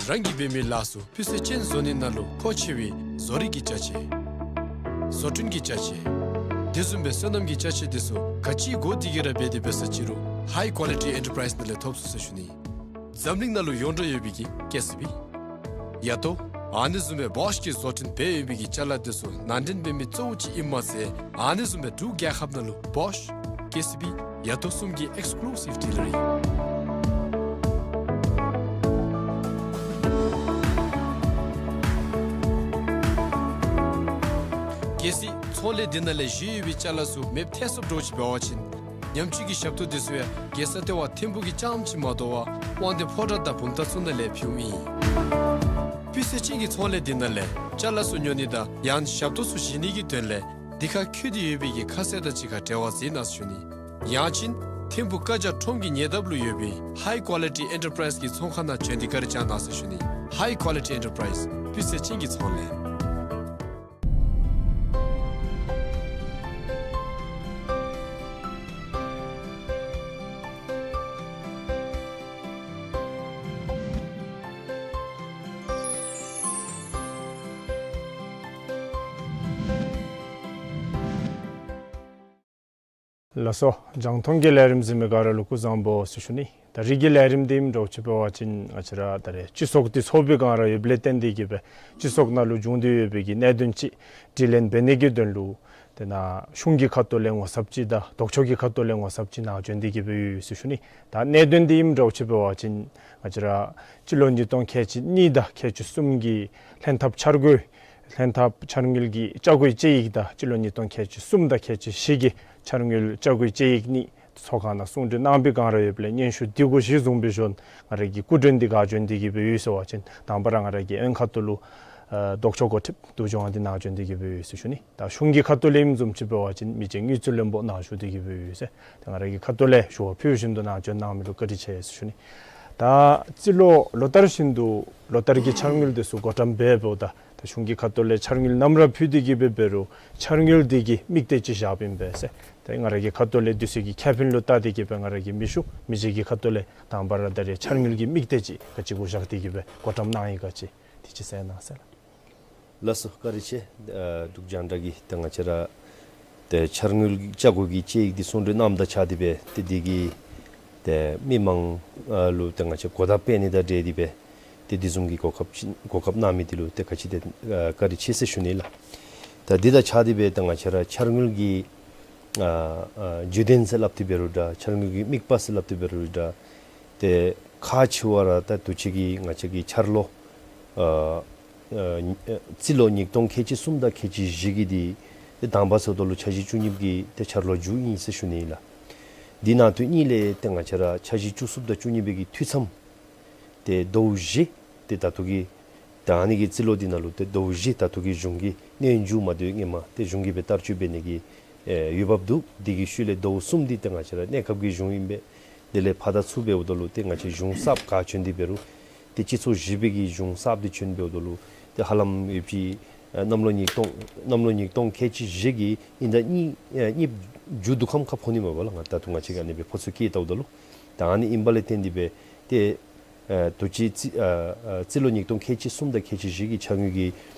རང་གིས་འབད་མི་ལཱ་ཚུ་སྤུས་ཚད་ཅན་བཟོ་ནི་ནང་ལུ་མཁོ་ཆེ་བའི་བཟོ་རིག་གི་ཅ་ཆས། བཟོ་སྐྲུན་གྱི་ཅ་ཆས། དེ་བཟུམ་སྦེ་སོ་ནམ་གྱི་ཅ་ཆས་དེ་ཚུ་ག་ཅི་དགོ་དེ་གི་ར་འབད་དེ་འབད་ས་ཅི་རུང་High Quality Enterprise ནང་ལས་ཐོབ་ཚུགས་ཟེར་ཞུ་ནི། འཛམ་གླིང་ནང་ལུ་ཡོངས་གྲགས་ཡོད་པའི་གི་ཀེ་སི་བི། ཡ་ཏོ། ཨ་ནི་བཟུམ་སྦེ་བོཤ་གིས་བཟོ་སྐྲུན་འབད་ཡོད་པའི་གི་ཅ་ལ་འདི་ཚུ་ནང་འདྲེན་འབད་མི་གཙོ་བོ་ཅིག་ཨིནམ་མ་ཚད་ཨ་ནི་བཟུམ་སྦེ་འབྲུག་རྒྱལ་ཁབ་ནང་ལུ་བོཤ། ཀེ་སི་བི། ཡ་ཏོ་གསུམ་གྱི་ཨེགསི་ཀུ་ལུ་སིབ་ཌི་ལར་ཨིན། གལ་སྲིད་ཚོང་ལས་འདི་ནང་ལས་བཞེས་ཡོད་པའི་ཅ་ལ་ཚུ་མེདཔ་ཐལ་སོངམ་འདྲཝ་ཅིག་འབད་བ་ཅིན་ཉམས་བཅོས་ཀྱི་ཞབས་ཏོག་འདི་ཚུ་ཡང་རྒྱལ་ས་ལྟེ་བ་ཐིམ་ཕུག་གི་རྐྱངམ་ཅིག་མ་དོ་བར་དབང་འདུས་ཕོ་བྲང་དང་བུམ་ཐང་ཚུ་ནང་ལས་ཕུལཝ་ཨིན། སྤུས་ཚད་ཅན་གྱི་ཚོང་ལས་འདི་ནང་ལས་ཅ་ལ་ཚུ་ཉོ་ནི་དང་ཡང་ཞབས་ཏོག་ཚུ་བཞེས་ནི་གི་དོན་ལས་འདི་ཁར་བཀོད་དེ་ཡོད་པའི་གི་ཁ་གསལ་དང་གཅིག་ཁར་འབྲེལ་བ་མཛད་གནང་ཟེར་ཞུ་ནི། ཡང་ཅིན་ཐིམ་ཕུག་བཀའ་རྒྱ་ཁྲོམ་གྱི་ཉེ་འདབས་ལུ་ཡོད་པའི་ཧའི་ཀོ་ལི་ཊི་ཨེན་ཊར་པ་རའིཛ་གི་ཚོང་ཁང་ནང་བྱོན་ཏེ་བཀའ་དྲིན་བསྐྱང་གནང་ཟེར་ཞུ་ནི། ཧའི་ཀོ་ལི་ཊི་ཨེན་ཊར་པ་རའིཛ། སྤུས་ཚད་ཅན་གྱི་ཚོང་ལས། ལགས་སོ། རྒྱང་མཐོང་གི་ལས་རིམ་གཟིགས་མི་ག་ར་ལུ་སྐུ་གཟུགས་བཟང་པོ་ཟེར་ཞུ་ནི། ད་རིས་ཀྱི་ལས་རིམ་འདི་ཨིནམ་འདྲཝ་ཅིག་འབད་བ་ཅིན་ང་བཅས་ར་ད་རེས་སྤྱི་ཚོགས་འདི་ཚོགས་པའི་སྒང་ར་ཡོདཔ་ལས་བརྟེན་ཏེ་གིས་སྦེ་སྤྱི་ཚོགས་ནང་ལུ་བྱུང་སྟེ་ཡོད་པའི་གི་གནད་དོན་ཅིག་དྲི་ལན་འབད་ནི་གི་དོན་ལུ་དེ་ནང་གཞུང་གི་ཁ་ཐུག་ལས་ངོ་ཚབ་ཅིག་དང་ལྡོག་ཕྱོགས་ཀྱི་ཁ་ཐུག་ལས་ངོ་ཚབ་ཅིག་ནཱ་བྱོན་ཏེ་གིས་སྦེ་ཡོད་ཟེར་ཞུ་ནི། ད་གནད་དོན་འདི་ཨིནམ་འདྲཝ་ཅིག་འབད་བ་ཅིན་ང་བཅས་ར་སྤྱི་ལོ་ཉིས་སྟོང་ཁལ་གཅིག་གཉིས་དང་ཁལ་གཅིག་གསུམ་གྱི་ལྷན་ཐབས་འཆར་འགོད་ལྷན་ཐབས་འཆར་དངུལ་གྱི་བཅའ་སྒོའི་དཔྱད་ཡིག་དང་སྤྱི་ལོ་ཉིས་སྟོང་ཁལ་གཅིག་གསུམ་དང་ཁལ་གཅིག་བཞི་གི་འཆར་དངུལ་བཅའ་སྒོའི་དཔྱད་ཡིག་གཉིས་ཚོགས་ཁང་ནང་གསུང་གྲོས་གནང་བའི་སྒང་ར་ཡོདཔ་ལས་སྙན་ཞུ་འདི་གུ་གཞི་བཟུང་སྦེ་ཞུ་ན་ང་ར་གི་སྐུ་མགྲོན་འདི་ག་བྱོན་ཏེ་གིས་སྦེ་ཡོད་ཟེར་བ་ཅིན་དང་པ་ར་ང་ར་གི་ཨོན་ཁ་ཐུག་ལུ་ཨ་ལྡོག་ཕྱོགས་འགོ་ཁྲིདཔ་དུ་ཇོ་ཝང་འདི་ནཱ་བྱོན་ཏེ་གིས་སྦེ་ཡོད་ཟེར་ཞུ་ནི། ད་གཞུང་གི་ཁ་ཐུག་ལས་ཨིནམ་བཟུམ་ཅིག་འབད་བ་ཅིན་མི་རྗེ་དངུལ་རྩིས་བློན་པོ་ནཱ་བཞུགས་ཏེ་གིས་སྦེ་ཡོད་ཟེར། ད་ང་ར་གི་ཁ་ཐུག་ལས་ཞུ་བ་ཕུལ་བཞིན་དུ་ནཱ་བྱོན་གནང་མི་ལུ་བཀའ་དྲིན་ཆེ་ཟེར་ཞུ་ནི། ད་རྩིས་ལོ་ལོ་ལྟར་བཞིན་དུ་ལོ་ལྟར་གྱི་འཆར་དངུལ་འདི་ཚུ་བགོ་བཀྲམ་འབད་འབདཝ་ད་ད་གཞུང་གི་ཁ་ཐུག་ལས་འཆར་དངུལ་ནམ་ར་ཕུལ་ཏེ་གིས་སྦེ་འབད་རུང་འཆར་དངུལ་འདི་གིས་དམིགས་གཏད་ཅིག་བཞགཔ་ཨིན་པས་ཟེར། ད་ང་ར་གི་ཁ་ཐུག་ལས་འདི་ཚུ་གི་ཁེ་ཕན་ལུ་བལྟ་སྟེ་གིས་སྦེ་ང་ར་གིས་མི་ཞུ། མི་རྗེ་གི་ཁ་ཐུག་ལས་དང་པ་ར་ད་རེས་འཆར་དངུལ་གྱི་དམིགས་གཏད་ཅིག་ག་ཅི་གུ་བཞག་སྟེ་གིས་སྦེ་བགོ་བཀྲམ་གནང་ཡི་ག་ཅིག་དེ་ཅིག་གསལ་གནང་ཟེར་ལགས། ལགས་སོ། བཀའ་དྲིན་ཆེ། ཨ་འབྲུག་རྒྱང་བསྒྲགས་ཀྱིས་ཏེ་ང་བཅས་ར་ཏེ་འཆར་དངུལ་བཅའ་སྒོ་གི་དཔྱད་ཡིག་འདི་གསུང་གྲོས་གནངམ་དང་གཅིག་ཁར་ཏེ་འབད་ཏེ་འདི་གིས་ཏེ་མི་མང་ཨ་ལུ་ཏེ་ང་བཅས་གོ་བརྡ་སྤེལ་ནི་དང་འབྲེལ་ཏེ་འབད་ཏེ་འདི་བཟུམ་གྱི་གོ་སྐབས་ཅིག་གོ་སྐབས་གནང་མི་འདི་ལུ་ཏེ་ག་ཅི་ཏེ་ཨ་བཀའ་དྲིན་ཆེ་ཟེར་ཞུ་ནི་ལགས། ད་འདི་དང་གཅིག་ཁར་ཏེ་འབད་ཏེ་ང་བཅས་ར་འཆར་དངུལ་གྱི་ཨ་ཨ་བརྗོད་དོན་ཟེར་སླབ་སྟེ་འབད་རུང་འདྲ། འཆར་དངུལ་གྱི་དམིགས་པ་ཟེར་སླབ་སྟེ་འབད་རུང་འདྲ། ཏེ་ཁག་ཆེ་བ་ར་ད་དུས་ཅི་གི་ང་བཅས་ཀྱི་འཆར་ལོ་ཨ་ཨ་རྩིས་ལོ་ཉིས་སྟོང་ཁལ་གཅིག་གསུམ་དང་ཁལ་གཅིག་བཞི་གི་འདི་ཏེ་དང་པ་ཟེརཝ་ད་ལུ་འཆར་གཞི་བཅུ་གཉིས་གི་ཏེ་འཆར་ལོ་མཇུག་ཨིན་ཟེར་ཞུ་ནི་ལགས། འདི་ནང་དོན་གཉིས་ལས་ཏེ་ང་བཅས་ར་འཆར་གཞི་བཅུ་གསུམ་དང་བཅུ་གཉིས་པའི་གི་འཐུས་མཚམས་ཏེ་ཟླཝ་བཞི་ཏེ་ད་ལྟོ་གི་ད་ཨ་ནི་གི་རྩིས་ལོ་འདི་ནང་ལུ་ཏེ་ཟླཝ་བཞི་ད་ལྟོ་གི་གཞུང་གི་གནས་ཡུན་མཇུག་མ་བསྡུ་བའི་སྔོན་མ་ཏེ་གཞུང་གིས་སྦེ་བསྟར་སྤྱོད་འབད་ནི་གི་ཨེ་འོས་འབབ་འདུག། འདི་གི་ཤུལ་ལས་ཟླཝ་གསུམ་འདི་ཏེ་ང་བཅས་ར་གནས་སྐབས་ཀྱི་གཞུང་ཨིན་པས། དེ་ལས་ཕར་དང་ཚུར་འབདཝ་ད་ལུ་ཏེ་ང་བཅས་གཞུང་གསརཔ་ག་བྱོན་ཏེ་འབད་རུང་ཏེ་སྤྱི་ཚོགས་བཞི་པའི་གི་གཞུང་གསརཔ་འདི་བྱོན་འབདཝ་ད་ལུ་ཏེ་ཧ་ལམ་ཡོད་པ་ཅིན་ཨ་གནམ་ལོ་ཉིས་སྟོང་གནམ་ལོ་ཉིས་སྟོང་ཁལ་གཅིག་བཞི་གི་དབྱིན་ཟླ་གཉིས་ཨ་གཉིས་མཇུག་བསྡུ་ཁམས་ཁར་ཕོག་ནི་མས་པ་ལགས། ང་ད་ལྟོ་ང་བཅས་ཀྱིས་ཨ་ནི་སྦེ་ཕོ་ཚོད་བཀལ་བལྟཝ་ད་ལུ། ད་ཨ་ནི་ཨིན་པ་ལས་བརྟེན་ཏེ་འབད་ཏེ་ཨ་དུས་ཅི་རྩིས་ཨ་ཨ་རྩིས་ལོ་ཉིས་སྟོང་ཁལ་གཅིག་གསུམ་དང་ཁལ་གཅིག་བཞི་གི་འཆར་དངུལ་གྱི་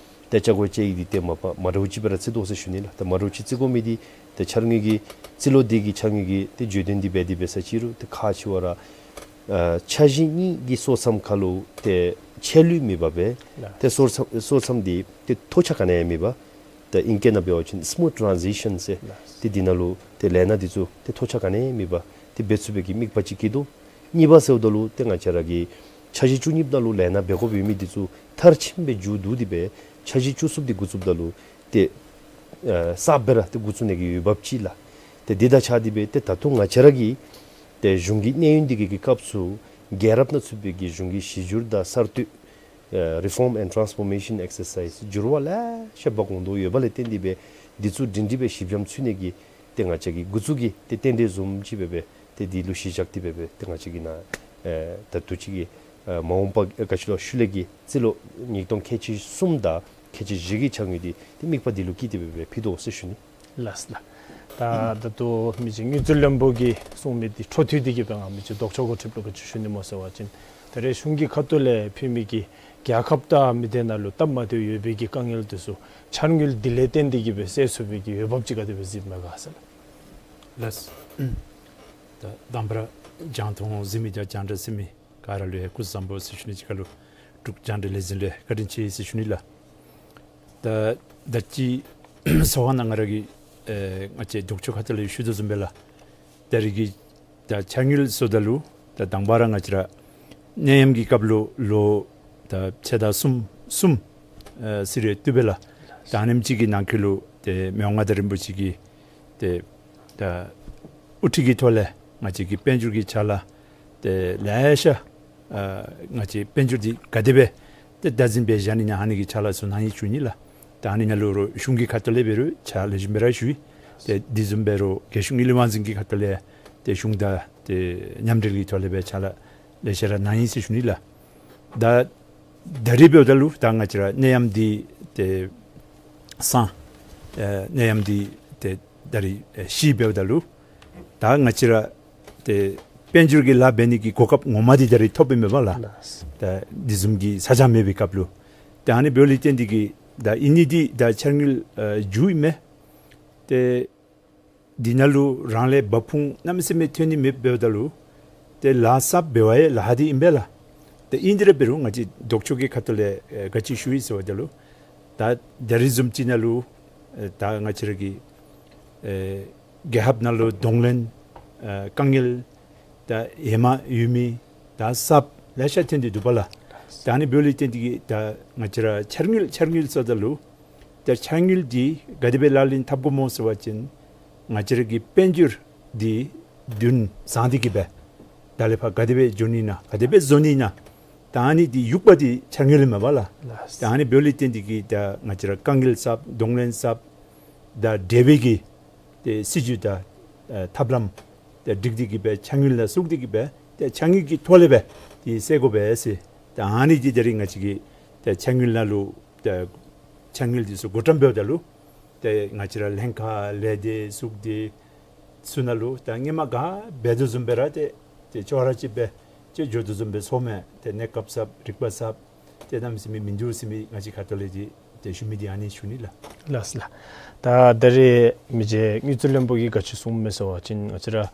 ཏེ་བཅའ་སྒོ་དཔྱད་ཡིག་འདི་ཏེ་མ་པ་མ་འདྲཝ་ཅིག་སྦེ་ར་བརྩི་དོ་ཟེར་ཞུ་ནི་ལགས། ཏེ་མ་འདྲཝ་ཅིག་བརྩི་དགོ་མི་འདི་ཏེ་འཆར་དངུལ་གྱི་རྩིས་ལོ་འདི་གི་འཆར་དངུལ་གྱི་ཏེ་བརྗོད་དོན་འདི་འབད་དེ་འབད་ས་ཅིག་རུང་ཏེ་ཁག་ཆེ་བ་ར་ཨ་འཆར་གཞི་གཉིས་ཀྱི་སོར་མཚམས་ཁར་ལུ་ཏེ་ཆད་ལུས་མེད་པར་སྦེ་ཏེ་སོར་མཚམས་སོར་མཚམས་འདི་ཏེ་ཐོགས་ཆགས་ག་ནི་ཡང་མེད་པར་ཏེ་ཨིང་སྐད་ནང་འབད་བ་ཅིན་སི་མུཐ་ཊ་རཱན་ཟི་ཤཱན་ཟེར་ཏེ་འདི་ནང་ལུ་ཏེ་ལས་སྣ་འདི་ཚུ་ཏེ་ཐོགས་ཆགས་ག་ནི་ཡང་མེད་པར་ཏེ་འབད་ཚུགས་པའི་གི་དམིགས་པ་ཅིག་བསྐྱེད་དོ། གཉིས་པ་ཟེརཝ་ད་ལུ་ཏེ་ང་བཅས་ར་གི་འཆར་གཞི་བཅུ་གཉིས་པ་ནང་ལུ་ལས་སྣ་འབད་དགོཔ་ཡོད་མི་འདི་ཚུ་མཐར་ཕྱིནམ་སྦེ་མཇུག་བསྡུ་སྟེ་འབད་འཆར་གཞི་བཅུ་གསུམ་འདི་འགོ་བཙུགསཔ་ད་ལུ་ཏེ་ཨ་གསརཔ་སྦེ་ར་ཏེ་འགོ་བཙུགས་ནི་གི་འོས་འབབ་ཅིག་ལགས། ཏེ་འདི་དང་གཅིག་ཁར་ཏེ་འབད་ཏེ་ད་ལྟོ་ང་བཅས་ར་གི་ཏེ་གཞུང་གི་གནས་ཡུན་འདི་གི་གི་སྐབས་སུ་རྒྱལ་རབས་ནང་ཚུད་པའི་གི་གཞུང་གི་གཞི་འགྱུར་དང་གསར་གཏོད་ཨ་Reform and Transformation Exercise འགྱུར་བ་ལེ་ཤ་འབག་འོང་དོ་ཡོདཔ་ལས་བརྟེན་ཏེ་འབད་འདི་ཚུ་སྒྲིང་སྒྲི་སྦེ་གཞི་འགྱམ་ཚུད་ནི་གི་ཏེ་ང་བཅས་ཀྱི་འགོ་བཙུགས་ཀྱི་ཏེ་རྟེན་འབྲེལ་བཟུམ་ཅིག་སྦེ་འབད་ཏེ་འདི་ལུ་གཞི་བཞག་སྟེ་འབད་འབད་ཏེ་ང་བཅས་ཀྱིས་ནཱ་ཨེ་ད་ལྟོ་ཅིག་གི་ཨེ་མ་འོངས་པ་ཨེ་ག་ཅི་ལོ་ཤུལ་ལས་ཀྱི་རྩིས་ལོ་ཉིས་སྟོང་ཁལ་གཅིག་གསུམ་དང་ཁལ་གཅིག་བཞི་གི་འཆར་དངུལ་འདི་ཏེ་དམིགས་པ་འདི་ལུ་བསྐྱེད་དེ་འབད་འབད་ཕུལ་དོ་ཟེར་ཞུ་ནི། ལགས་ལགས། ད་ད་ལྟོ་མི་རྗེ་དངུལ་རྩིས་བློན་པོ་གིས་གསུངས་མི་འདི་འཕྲོ་མཐུད་དེ་གིས་འབད་ང་མི་རྗེ་ལྡོག་ཕྱོགས་འགོ་ཁྲིདཔ་ལུ་ག་ཅི་ཞུ་ནི་སྨོ་ཟེར་བ་ཅིན་ད་རེས་གཞུང་གི་ཁ་ཐུག་ལས་ཕུལ་མི་གི་རྒྱལ་ཁབ་དང་མི་སྡེ་ནང་ལུ་སྟབས་མ་བདེཝ་ཡོད་པའི་གི་དཀའ་ངལ་འདི་ཚུ་འཆར་དངུལ་འདི་ལས་བརྟེན་ཏེ་གིས་འབད་སེལ་ཚུགས་པའི་གི་འོས་འབབ་ཅིག་ག་དེ་སྦེ་གཟིགསཔ་མས་ག་ཟེར་ལགས། ལགས། ད་དང་པ་ར་རྒྱང་མཐོང་གཟིགས་མི་དང་རྒྱང་བསྒྲགས་གཟིགས་མི་ ག་ར་ལུ་ཡང་སྐུ་གཟུགས་བཟང་པོ་ཟེར་ཞུ་ནི་གཅིག་ཁར་ལུ་འབྲུག་རྒྱང་བསྒྲགས་ལས་འཛིན་ལུ་ཡང་བཀའ་དྲིན་ཆེ་ཟེར་ཞུ་ནི་ལགས། ད་ད་ཅི་ཚོགས་ཁང་ནང་ང་ར་གིས་ཨེ་ང་བཅས་ལྡོག་ཕྱོགས་ཁ་ཐུག་ལས་ཞུ་དོ་བཟུམ་སྦེ་ལགས། ད་རིས་ཀྱི་ད་འཆར་དངུལ་ཟེརཝ་ད་ལུ་ད་དང་པ་ར་ང་བཅས་ར་ནད་ཡམས་ཀྱི་སྐབས་ལུ་ལོ་ད་ཕྱེད་དང་གསུམ་གསུམ་ཨེ་སི་རེ་བཏུབ་པས་ལགས། ད་ཨ་ནེམ་ཅིག་གི་ནང་འཁོད་ལུ་ཏེ་མི་དབང་མངའ་བདག་རིན་པོ་ཆེ་གིས་ཏེ་ད་དབུ་ཁྲིད་ཀྱི་ཐོག་ལས་ང་བཅས་ཀྱི་དཔལ་འབྱོར་གྱི་ཕྱག་ལཱ་ཏེ་ལེ་ཤ་ཨ་ང་བཅས་དཔལ་འབྱོར་འདི་ག་དེ་སྦེ་ཏེ་བདག་འཛིན་འབད་བཞག་ནི་ཨིན་ན་ཨ་ནི་གི་ཕྱག་ལཱ་ཚུ་གནང་ཡི་ཞུ་ནི་ལགས། ད་ཨ་ནི་ནང་ལུ་ར་གཞུང་གི་ཁ་ཐུག་ལས་འབད་རུང་ཕྱག་ལེགས་ཤོམ་སྦེ་ར་ཞུ་ཡི། ཏེ་དེ་བཟུམ་འབད་རུང་རྒྱལ་གཞུང་ཨིན་ལི་དབང་འཛིན་གྱི་ཁ་ཐུག་ལས་ཏེ་གཞུང་དང་ཏེ་མཉམ་འབྲེལ་གྱི་ཐོག་ལས་སྦེ་ཕྱག་ལཱ་ལེ་ཤ་ར་གནང་ཡི་ཟེར་ཞུ་ནི་ལགས། ད་ད་རིས་འབདཝ་ད་ལུ་ད་ང་བཅས་ར་ནད་ཡམས་འདི་ཏེ་སངས་ཨེ་ནད་ཡམས་འདི་ཏེ་ད་རིས་ཨེ་ཞི་འབདཝ་ད་ལུ་ད་ང་བཅས་ར་ཏེ་དཔལ་འབྱོར་གྱི་ལཱ་འབད་ནི་གི་གོ་སྐབས་ངོ་མ་འདི་ད་རིས་ཐོབ་ཨིན་མས་པ་ལགས། ལགས། ད་དེ་བཟུམ་གྱི་ས་ཆ་མེད་པའི་སྐབས་ལུ་ད་ཨ་ནི་འབདཝ་ལས་བརྟེན་ཏེ་གིས་ད་ཨིན་ནི་འདི་ད་འཆར་དངུལ་ཨེ་མཇུག་ཨིན་མས། ཏེ་འདི་ནང་ལུ་རང་ལས་འབབ་ཁུངས་གནམ་མེད་ས་མེད་ཐོན་ནི་མེདཔ་འབདཝ་ད་ལུ་ཏེ་ལཱ་གསརཔ་འབད་བ་ཡང་ལཱ་འདི་ཨིན་པས་ལགས། ཏེ་ཨིན་དེ་ར་འབད་རུང་ང་བཅས་ལྡོག་ཕྱོགས་ཀྱི་ཁ་ཐུག་ལས་ཨེ་ག་ཅི་ཞུ་ཡི་ཟེརཝ་ད་ལུ་ད་ད་རིས་བཟུམ་ཅིག་ནང་ལུ་ཨེ་ད་ང་བཅས་ར་གི་ཨེ་རྒྱལ་ཁབ་ནང་ལུ་གདོང་ལེན་ཨེ་དཀའ་ངལ་ད་ཧེ་མ་ཡོད་མི་ད་གསརཔ་ལེ་ཤ་ཐོན་ཏེ་འདུག་པ་ལགས། ད་ཨ་ནི་འབདཝ་ལས་བརྟེན་ཏེ་གིས་ད་ང་བཅས་ར་འཆར་དངུལ་འཆར་དངུལ་ཟེརཝ་ད་ལུ་ད་འཆར་དངུལ་འདི་ག་དེ་སྦེ་ལག་ལེན་འཐབ་དགོཔ་སྨོ་ཟེར་བ་ཅིན་ང་བཅས་ར་གི་དཔལ་འབྱོར་འདི་འདུན་བཟང་སྟེ་གིས་སྦེ་ད་ལས་ཕར་ག་དེ་སྦེ་འགྱོ་ནི་ཨིན་ན་ག་དེ་སྦེ་བཟོ་ནི་ཨིན་ན་ད་ཨ་ནི་འདི་དབྱུག་པ་འདི་འཆར་དངུལ་ཨིན་མས་པ་ལགས། ལགས། ད་ཨ་ནི་འབདཝ་ལས་བརྟེན་ཏེ་གིས་ད་ང་བཅས་ར་དཀའ་ངལ་གསརཔ་གདོང་ལེན་གསརཔ་དང་འབྲེལ་བའི་གི་ཏེ་སྲིད་བྱུས་དང་ཨེ་ཐབས་ལམ་ཏེ་སྒྲིག་སྟེ་གིས་སྦེ་འཆར་དངུལ་ནང་བཙུགས་ཏེ་གིས་སྦེ་ཏེ་འཆར་དངུལ་གྱི་ཐོག་ལས་སྦེ་ཏེ་སེལ་དགོ་པས་ཟེར། ཏེ་ཨ་ནི་འདི་ད་རིས་ང་བཅས་ཀྱིས་ཏེ་འཆར་དངུལ་ནང་ལུ་ཏེ་འཆར་དངུལ་འདི་ཚུ་བགོ་བཀྲམ་འབདཝ་ད་ལུ་ཏེ་ང་བཅས་ར་ལྷན་ཁག་ལས་སྡེ་ཟུར་སྡེ་ཚུ་ནང་ལུ་ད་སྔོན་མ་ག་འབད་དོ་བཟུམ་སྦེ་ར་ཏེ་ཏེ་ཅོག་ར་གཅིག་སྦེ་ཏེ་འགྱོ་དོ་བཟུམ་སྦེ་ཚོརཝ་མས། ཏེ་གནས་སྐབས་གསརཔ་རིག་པ་གསརཔ་ཏེ་གནམ་མེད་ས་མེད་མིན་འདུག་ཟེར་མི་ང་བཅས་ཁ་ཐུག་ལས་ཏེ་ཏེ་ཞུ་མི་འདི་ཨ་ནི་ཞུ་ནི་ལགས། ལགས་ལགས། ད་ད་རིས་མི་རྗེ་དངུལ་རྩིས་བློན་པོ་གིས་ག་ཅི་གསུངམ་མས་ཟེར་བ་ཅིན་ང་བཅས་ར་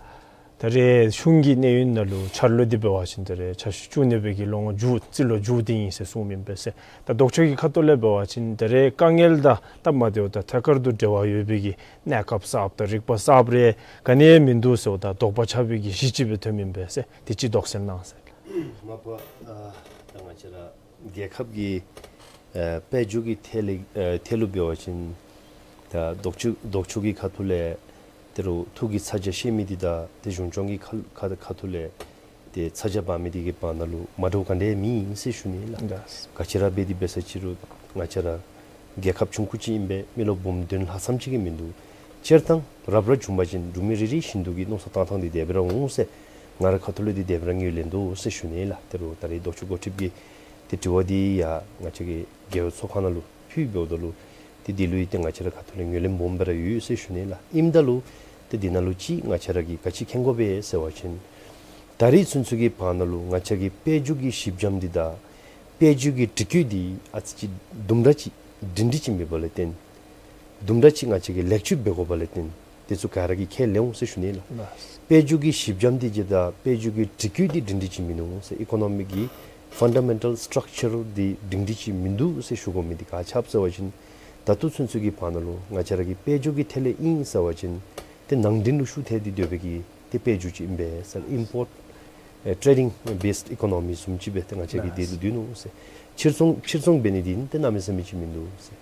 ད་རེས་གཞུང་གི་གནས་ཡུན་ནང་ལུ་འཆར་ལོ་འདི་འབད་བ་ཅིན་ད་རེས་འཆར་གཞི་བཅུ་གནས་པའི་གི་ལོ་ངོ་མཇུག་རྩིས་ལོ་མཇུག་འདི་ཨིན་ཟེར་གསུངམ་ཨིན་པས་ཟེར། ད་ལྡོག་ཕྱོགས་ཀྱི་ཁ་ཐུག་ལས་འབད་བ་ཅིན་ད་རེས་དཀའ་ངལ་དང་སྟབས་མ་བདེཝ་དང་ཐད་ཀར་དུ་འབྲེལ་བ་ཡོད་པའི་གི་གནས་སྐབས་གསརཔ་དང་རིག་པ་གསརཔ་རེ་ག་ནི་ཡང་མིན་འདུག་ཟེརཝ་ད་དོགས་པ་ཆགས་པའི་གི་གཞི་ཅིག་སྦེ་ཐོནམ་ཨིན་པས་ཟེར། དེ་ཅིག་དོགས་སེལ་གནང་ཟེར། མ་པ་ཨ་ད་ང་བཅས་ར་རྒྱལ་ཁབ་ཀྱི་ཨ་དཔལ་འབྱོར་གྱི་ཐད་ལས་ཨ་ཐད་ལུ་འབད་བ་ཅིན་ད་ལྡོག་ཕྱོགས་ལྡོག་ཕྱོགས་ཀྱི་ཁ་ཐུག་ལས་ཏེ་རུང་ཐུགས་ཀྱི་ཚ་གྱང་བཤད་མི་འདི་དང་ཏེ་གཞུང་སྐྱོང་གི་ཁ་ཁ་ཁ་ཐུག་ལས་ཏེ་ཚ་གྱང་འབག་མི་འདི་གི་བར་ན་ལུ་མ་འདྲཝ་ག་ནི་ཡང་མེད་ཟེར་ཞུ་ནི་ལགས། ལགས། ག་ཅི་ར་འབད་དེ་འབད་ས་ཅིག་རུང་ང་བཅས་ར་རྒྱལ་ཁབ་ཆུང་ཀུ་ཅིག་ཨིན་པས། མི་ལོ་འབུམ་བདུན་ལྷག་ཙམ་ཅིག་གི་མིན་འདུག། སྤྱིར་བཏང་རབ་ར་བྱུང་པ་ཅིན་འབྲུག་མི་རེ་རེ་བཞིན་དུ་གི་མནོ་བསམ་བཏང་ཐངས་འདི་དེ་སྦེ་ར་འོང་ཟེར་ང་རའི་ཁ་ཐུག་ལས་འདི་དེ་སྦེ་ར་ངོས་ལེན་འདུག་ཟེར་ཞུ་ནི་ལགས། ཏེ་རུང་ད་རེས་ལྡོག་ཕྱོགས་འགོ་ཁྲིདཔ་གི་ཏེ་དྲི་བ་འདི་ཡང་ང་བཅས་ཀྱི་རྒྱལ་ཡོངས་ཚོགས་ཁང་ནང་ལུ་ཕུལ་འབདཝ་ད་ལུ་ཏེ་འདི་ལུ་ཡང་ཏེ་ང་བཅས་ར་ཁ་ཐུག་ལས་ངོས་ལེན་སྦོམ་སྦེ་ར་ཡོད་ཟེར་ཞུ་ནི་ལགས། ཨིནམ་ད་ལུ་ཏེ་འདི་ནང་ལུ་ཅིག་ང་བཅས་ར་གིས་ག་ཅི་མཁྱེན་དགོ་པས་ཟེར་བ་ཅིན་ད་རེས་ཚུན་ཚོད་ཀྱི་བར་ན་ལུ་ང་བཅས་ཀྱི་དཔལ་འབྱོར་གྱི་གཞི་འགྱམ་འདི་དང་དཔལ་འབྱོར་གྱི་སྒྲིག་བཀོད་འདི་ཨ་ཙི་ཅིག་དུམ་གྲ་ཅིག་སྒྲིང་སྒྲི་ཅིག་མེད་པ་ལས་བརྟེན་དུམ་གྲ་ཅིག་ང་བཅས་ཀྱིས་ལེགས་བཅོས་འབད་དགོཔ་ལས་བརྟེན་དེ་ཚུ་ག་ར་གིས་ཁས་ལེན་འོང་ཟེར་ཞུ་ནི་ལགས། ལགས། དཔལ་འབྱོར་གྱི་གཞི་འགྱམ་འདི་གིས་དང་དཔལ་འབྱོར་གྱི་སྒྲིག་བཀོད་འདི་སྒྲིང་སྒྲི་ཅིག་མིན་འདུག་ཟེར། ཨི་ཀོ་ནོ་མི་གི་ཕན་ཌ་མེན་ཊལ་སི་ཊག་ཅར་འདི་སྒྲིང་སྒྲི་ཅིག་མིན་འདུག་ཟེར་ཞུ་དགོ་མི་འདི་ག་ཅི་སྦེ་ཟེར་བ་ཅིན་ད་ལྟོ་ཚུན་ཚོད་ཀྱི་བར་ན་ལུ་ང་བཅས་ར་གི་དཔལ་འབྱོར་གྱི་ཐད་ལས་ཨིན་ཟེར་བ་ཅིན་ཏེ་ནང་འདྲེན་ལུ་ཤུགས་བཏོན་ཏེ་སྡོད་པའི་གི་ཏེ་དཔལ་འབྱོར་ཅིག་ཨིན་པས་ཟེར། ཨིམ་པོརཊ་ཨེ་ཊེ་ཌིང་བེསཌ་ཨི་ཀོ་ནོ་མི་བཟུམ་ཅིག་སྦེ་ཏེ་ང་བཅས་ཀྱིས་དེ་ལུ་སྡོད་ནུག་ཟེར། ཕྱིར་ཚོང་ཕྱིར་ཚོང་འབད་ནི་འདི་ཏེ་གནམ་མེད་ས་མེད་ཅིག་མིན་འདུག་ཟེར།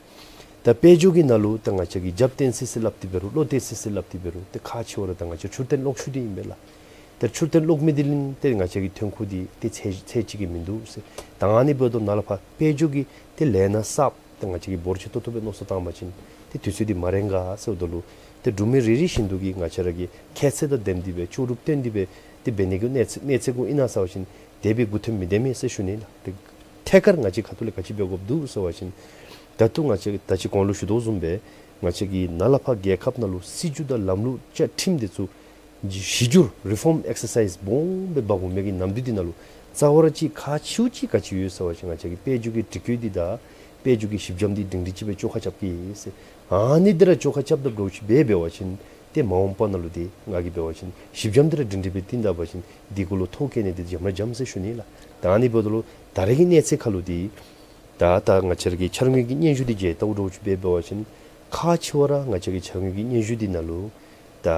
ད་དཔལ་འབྱོར་གྱི་ནང་ལུ་ད་ང་བཅས་ཀྱིས་རྒྱབ་བརྟེན་སི་སི་སླབ་སྟེ་འབད་རུང་བློ་གཏད་སི་སི་སླབ་སྟེ་འབད་རུང་ཏེ་ཁག་ཆེ་བ་ར་ད་ང་བཅས་འཕྲུལ་བརྟེན་གློག་ཤུགས་འདི་ཨིན་པས་ལགས། ད་འཕྲུལ་བརྟེན་གློག་མེ་འདི་ལུ་ཏེ་ང་བཅས་ཀྱི་ཐོན་ཁུངས་འདི་ཏེ་ཚད་ཚད་ཅིག་གི་མིན་འདུག་ཟེར། ད་ཨ་ནི་འབདཝ་ད་ནཱ་ལས་ཕར་དཔལ་འབྱོར་གྱི་ཏེ་ལས་སྣ་གསརཔ་ད་ང་བཅས་ཀྱིས་འབོར་ཆེ་ཏོག་ཏོ་སྦེ་མནོ་བསམ་བཏང་པ་ཅིན་ཏེ་དུས་ཚོད་འདི་མ་རན་ག་ཟེརཝ་ད་ལུ་ཏེ་འབྲུག་མི་རེ་རེ་བཞིན་དུ་གིས་ང་བཅས་ར་གི་ཁྱད་ཚད་དང་ལྡནམ་འདི་སྦེ་ལྕོགས་གྲུབ་བཏོན་ཏེ་སྦེ་ཏེ་འབད་ནི་གི་གནས་ཚད་གནས་ཚད་གུ་ཨིན་ན་ཟེར་བ་ཅིན་དེ་སྦེ་མགུ་འཐོམ་མི་བདེ་མས་ཟེར་ཞུ་ནི་ལགས། ཏེ་ཐད་ཀར་ང་བཅས་ཁ་ཐུག་ལས་ག་ཅི་འབད་དགོཔ་འདུག་ཟེར་བ་ཅིན་ད་ལྟོ་ང་བཅས་ད་ཅི་གོང་ལུ་ཞུ་དོ་བཟུམ་སྦེ་ང་བཅས་ཀྱི་ནཱ་ལས་ཕར་རྒྱལ་ཁབ་ནང་ལུ་སྲིད་བྱུས་དང་ལམ་ལུགས་བཅའ་ཁྲིམས་འདི་ཚུ་གཞི་བསྒྱུར་རི་ཕོརམ་ཨེག་སར་སའིཛ་སྦོམ་སྦེ་འབག་འོང་མི་གི་ནམ་དུས་འདི་ནང་ལུ་རྩ་བ་ར་ཅིག་ཁག་ཆེཝ་ཅིག་ག་ཅི་ཡོད་ཟེར་བ་ཅིན་ང་བཅས་ཀྱི་དཔལ་འབྱོར་གྱི་སྒྲིག་བཀོད་འདི་དང་དཔལ་འབྱོར་གྱི་གཞི་འགྱམ་འདི་སྒྲིང་སྒྲི་ཅིག་སྦེ་བཅོ་ཁ་རྐྱབ་གེ་ཟེར། ཨ་ནི་འདི་ར་བཅོ་ཁ་རྐྱབ་ད་འགྱོ་ཅི་འབད་འབད་བ་ཅིན་ ཏེ་མ་འོངས་པ་ནང་ལུ་འདི་ང་གིས་འབད་བ་ཅིན་ཞི་འཇམ་འདི་ར་སྒྲིང་སྒྲི་སྦེ་བཏིང་ད་པ་ཅིན་འདི་གུ་ལུ་ཐོ་བཀོད་ནི་འདི་འཇམ་ར་འཇམ་ཟེར་ཞུ་ནི་ལགས། ད་ཨ་ནི་འབདཝ་ད་ལུ་ད་རེས་ཀྱི་གནས་ཚད་ཁར་ལུ་འདི་ད་ད་ང་བཅས་ར་གི་འཆར་དངོས་ཀྱི་སྙན་ཞུ་འདི་མཇལ་བལྟཝ་འདྲཝ་ཅིག་འབད་བ་ཅིན་ཁག་ཆེ་བ་ར་ང་བཅས་ཀྱི་འཆར་དངོས་ཀྱི་སྙན་ཞུ་འདི་ནང་ལུ་ད་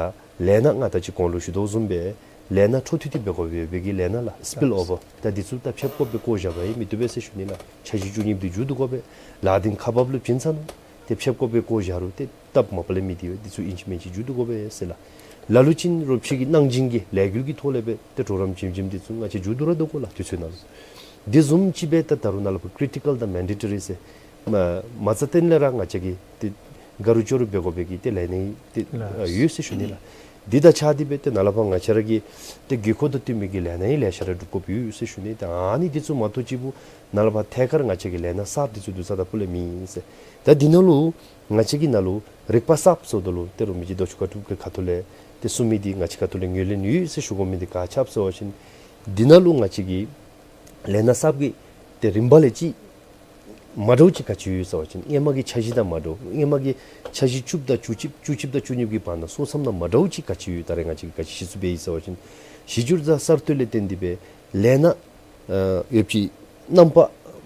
ལས་སྣ་ང་ད་ཅི་གོང་ལུ་ཞུ་དོ་བཟུམ་སྦེ་ལས་སྣ་འཕྲོ་མཐུད་དེ་འབད་དགོ་པའི་གི་ལས་སྣ་ལགས། སི་པིལ་ཨོ་ཝར། ད་འདི་ཚུ་ད་ཕྱེད་སྐོར་སྦེ་བཀོ་བཞག་པ་ཡང་མི་བཏུབ་པས་ཟེར་ཞུ་ནི་ལགས། འཆར་གཞི་བཅུ་གཉིས་འདི་མཇུག་བསྡུ་དགོ་པས། ལཱ་འདི་ཁག་འབགཔ་ལུ་བྱིན་ཚར་ནུག། ཏེ་ཕྱེད་སྐོར་སྦེ་བཀོ་བཞག་རུང་ཏེ་སྟབས་མ་བདེཝ་ལས་མི་འདི་འདི་ཚུ་ཨིན་ཅི་མིན་ཅི་མཇུག་བསྡུ་དགོ་པས་ཟེར་ལགས། ལ་ལུ་ཅིག་རོགས་ཕྱི་གི་གནང་སྦྱིན་གྱི་ལས་འགུལ་གྱི་ཐོག་ལས་སྦེ་ཏེ་གྲོགས་རམ་བྱིན་བྱིནམ་འདི་ཚུ་ང་བཅས་མཇུག་བསྡུ་ར་བསྡུ་དགོ་ལགས་དུས་ཚོད་ནང་ལུ། འདི་བཟུམ་ཅིག་སྦེ་ད་ད་རུང་ནཱ་ལས་ཕར་ཀི་རི་ཊི་ཀཱལ་དང་མེན་ཌེ་ཊོ་རི་ཟེར་མ་མ་རྩ་བརྟན་ལས་ར་ང་བཅས་ཀྱིས་ཏེ་ག་རུང་ཅོག་རུང་འབད་དགོ་པའི་གི་ཏེ་ལས་སྣ་ཏེ་ལགས། ཡོད་ཟེར་ཞུ་ནི་ལགས། འདི་དང་ཆ་སྟེ་སྦེ་ཏེ་ནཱ་ལས་ཕར་ང་བཅས་ར་གི་ཏེ་དགོས་མཁོ་དང་བསྟུན་མི་གི་ལས་སྣ་ཡང་ལེ་ཤ་ར་སྒྲུབ་དགོཔ་ཡོད་ཟེར་ཞུ་ནི། ད་ཨ་ནི་འདི་ཚུ་མ་གཏོགས་གཅིག་པུ་ནཱ་ལས་ཕར་ཐད་ཀར་ང་བཅས་ཀྱི་ལས་སྣ་གསརཔ་འདི་ཚུ་བསྡུ་ས་དང་ཕུ་ལས་མེད་ཟེར། ད་འདི་ནང་ལུ་ང་བཅས་ཀྱི་ནང་ལུ་རིག་པ་གསརཔ་ཟེརཝ་ད་ལུ་ཏེ་རོགས་མི་རྗེ་རྡོ་རྗེ་དཀར་སྒྲུབ་ཀྱི་ཁ་ཐུག་ལས་ཏེ་གསུང་མི་འདི་ང་བཅས་ཁ་ཐུག་ལས་ངོས་ལེན་ཡོད་ཟེར་ཞུ་དགོ་མི་འདི་ག་ཅི་སྦེ་ཟེར་བ་ཅིན་འདི་ནང་ལུ་ང་བཅས་ཀྱི་ལས་སྣ་གསརཔ་གི་ཏེ་རིམ་པ་ལས་ཅིག་མ་འདྲཝ་ཅིག་ག་ཅི་ཡོད་ཟེར་བ་ཅིན་སྔོན་མ་གི་འཆར་གཞི་དང་མ་འདྲཝ། སྔོན་མ་གི་འཆར་གཞི་བཅུ་དང་བཅུ་གཅིག་བཅུ་གཅིག་དང་བཅུ་གཉིས་ཀྱི་བར་ན་སོང་ཙམ་ན་མ་འདྲཝ་ཅིག་ག་ཅི་ཡོད། ད་རེས་ང་བཅས་ཀྱིས་ག་ཅི་ཞུ་ཚུགས་པས་ཟེར་བ་ཅིན་གཞི་འགྱུར་དང་གསར་གཏོད་ལས་བརྟེན་ཏེ་སྦེ་ལས་སྣ་ཨ་ཡོདཔ་ཅིག་རྣམ་པ་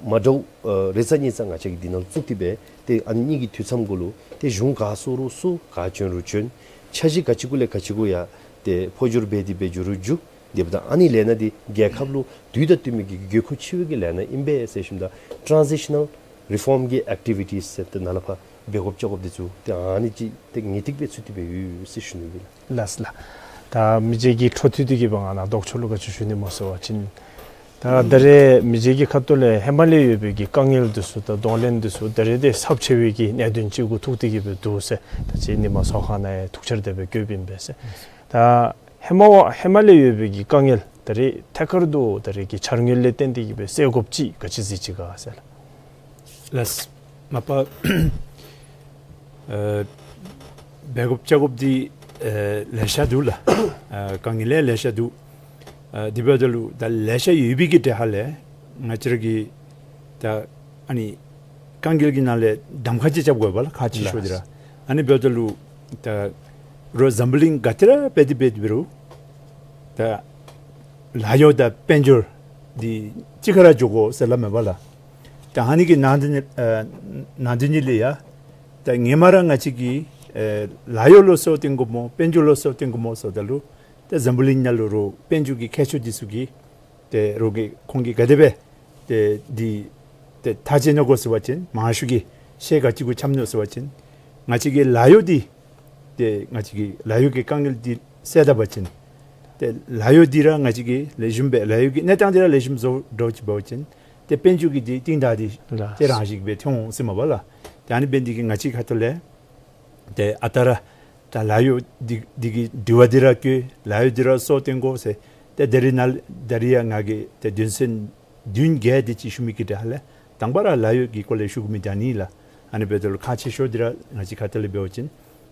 མ་འདྲཝ་ཨ་རེ་ཙམ་གཉིས་ཙམ་ང་བཅས་ཀྱིས་འདི་ནང་བཙུགས་ཏེ་སྦེ་ཏེ་ཨ་ནི་གཉིས་ཀྱི་དུས་མཚམས་གུ་ལུ་ཏེ་གཞུང་ག་སོང་རུང་སོང་ག་བྱོན་རུང་བྱོན་འཆར་གཞི་ག་ཅི་གུ་ལས་ག་ཅི་གུ་ཡང་ཏེ་འཕོ་འགྱུར་འབད་དེ་སྦེ་འགྱོ་རུང་འགྱོ། དེ་འབདཝ་ད་ཨ་ནི་ལས་སྣ་འདི་རྒྱལ་ཁབ་ལུ་དུས་དང་བསྟུན་མི་གི་དགོས་མཁོ་ཆེ་བའི་གི་ལས་སྣ་ཨིན་པས་ཟེར་ཞུཝ་ད་ཊཱན་ཟི་ཤ་ནཱལ་རི་ཕོམ་གྱི་ཨེཀ་ཊི་བི་ཊིས་ཟེར་ཏེ་ནཱ་ལས་ཕར་འབད་དགོཔ་བཅོ་དགོཔ་འདི་ཚུ་ཏེ་ཨ་ནི་ཅིག་ཏེ་ངེས་ཏིག་སྦེ་ཚུད་དེ་སྦེ་ཡོད་ཟེར་ཞུ་ནི་ཨིན་ལགས། ལགས་ལགས། ད་མི་རྗེ་གིས་འཕྲོ་མཐུད་དེ་གི་སྦེ་ང་ནཱ་ལྡོག་ཕྱོགས་ལུ་ག་ཅི་ཞུ་ནི་སྨོ་ཟེར་བ་ཅིན་ད་ད་རེས་མི་རྗེ་གི་ཁ་ཐུག་ལས་ཧེ་མ་ལས་ཡོད་པའི་གི་དཀའ་ངལ་འདི་ཚུ་དང་གདོང་ལེན་འདི་ཚུ་ད་རེས་འདི་ཚབས་ཆེ་བའི་གི་གནད་དོན་ཅིག་གུ་ཐུག་སྟེ་གི་སྦེ་འདུག་ཟེར་ད་ཅི་ཉི་མ་ཚོགས་ཁང་ནང་ཡང་ཐུགས་འཆར་དེ་སྦེ་བཀོདཔ་ཨིན་པས་ཟེར། ད་ཧེ་མ་བ་ཧེ་མ་ལས་ཡོད་པའི་གི་དཀའ་ངལ་ད་རེས་ཐད་ཀར་དུ་ད་རེས་ཀྱི་འཆར་དངོས་ལས་བརྟེན་ཏེ་གི་སྦེ་སེལ་དགོཔ་ཅིག་ག་ཅི་གཟིགས་ཅི་ག་ཟེར་ལགས། ལགས། མ་པ་ཨ་འབད་དགོཔ་བཅོ་དགོཔ་འདི་ཨ་ལེ་ཤ་འདུག་ལགས། ཨ་དཀའ་ངལ་ལེ་ལེ་ཤ་འདུག། ཨ་དེ་འབདཝ་ད་ལུ་ད་ལེ་ཤ་ཡོད་པའི་གི་གྲས་ཁ་ལས་ང་བཅས་ར་གིས་ད་ཨ་ནི་དཀའ་ངལ་གྱི་ནང་ལས་གདམ་ཁ་ཅིག་རྐྱབ་དགོ་པས་ལགས། ཁག་ཆེ་ཤོས་འདི་ར། ལགས། ཨ་ནི་འབདཝ་ད་ལུ་ད་རོགས་འཛམ་བུ་གླིང་ག་ཏེ་ར་འབད་དེ་འབད་དེ་འབད་རུང་ད་ལཱ་གཡོག་དང་དཔལ་འབྱོར་འདི་གཅིག་ཁར་ར་འགྱོ་དགོ་ཟེར་སླབ་མས་པ་ལགས། ད་ཨ་ནི་གི་ནང་དོན་ཨ་ནང་དོན་ཉིད་ལས་ཡང་ད་ཧེ་མ་ར་ང་བཅས་ཀྱིས་ཨ་ལཱ་གཡོག་ལུ་སྲོག་བཏོན་དགོཔ་སྨོ་དཔལ་འབྱོར་ལུ་སྲོག་བཏོན་དགོཔ་སྨོ་ཟེརཝ་ད་ལུ་ད་འཛམ་བུ་གླིང་ནང་ལུ་རོགས་དཔལ་འབྱོར་གྱི་མཁས་མཆོག་འདི་ཚུ་གིས་ཏེ་རོགས་ཀྱིས་ཁོང་གིས་ག་དེ་སྦེ་ཏེ་འདི་ཏེ་ཐག་བཅད་ནི་གོ་ཟེར་བ་ཅིན་མང་ཤོས་ཀྱིས་ཤེས་ག་ཅི་གུ་འཁྱམས་ནུག་ཟེར་བ་ཅིན་ང་བཅས་ཀྱི་ལཱ་གཡོག་འདི་ཏེ་ང་བཅས་ཀྱི་ལཱ་གཡོག་གི་དཀའ་ངལ་འདི་སེལ་ད་པ་ཅིན་ཏེ་ལཱ་གཡོག་འདི་ར་ང་བཅས་ཀྱིས་ལེགས་ཤོམ་སྦེ་ལཱ་གཡོག་གི་གནས་སྟངས་འདི་ར་ལེགས་ཤོམ་བཟོ་འགྱོ་ཅི་འབད་བ་ཅིན་ཏེ་དཔལ་འབྱོར་གྱི་འདི་གཏིང་བདག་འདི་ལགས། ཏེ་རང་ཤུགས་སྦེ་ཐོན་འོང་ཟེར་མས་པ་ལགས། ཏེ་ཨ་ནི་འབད་ནི་འདི་གིས་ང་བཅས་ཁ་ཐུག་ལས་ཏེ་ཨ་རྟག་ར་ད་ལཱ་གཡོག་འདི་འདི་གི་དྲི་བ་འདི་ར་བཀོད་ལཱ་གཡོག་འདི་ར་སྲོག་བཏོན་དགོ་ཟེར་ཏེ་ད་རེས་ནཱ་ད་རེས་ཡང་ང་གིས་ཏེ་དོན་ཚན་བདུན་བརྒྱད་འདི་ཅིག་ཞུ་མི་གི་གྲས་ལས་དང་པ་ར་ལཱ་གཡོག་གི་སྐོར་ལས་ཞུ་དགོ་མི་འདི་ཨ་ནི་ལགས། ཨ་ནི་འབདཝ་ད་ལུ་ཁག་ཆེ་ཤོས་འདི་ར་ང་བཅས་ཁ་ཐུག་ལས་འབད་བ་ཅིན་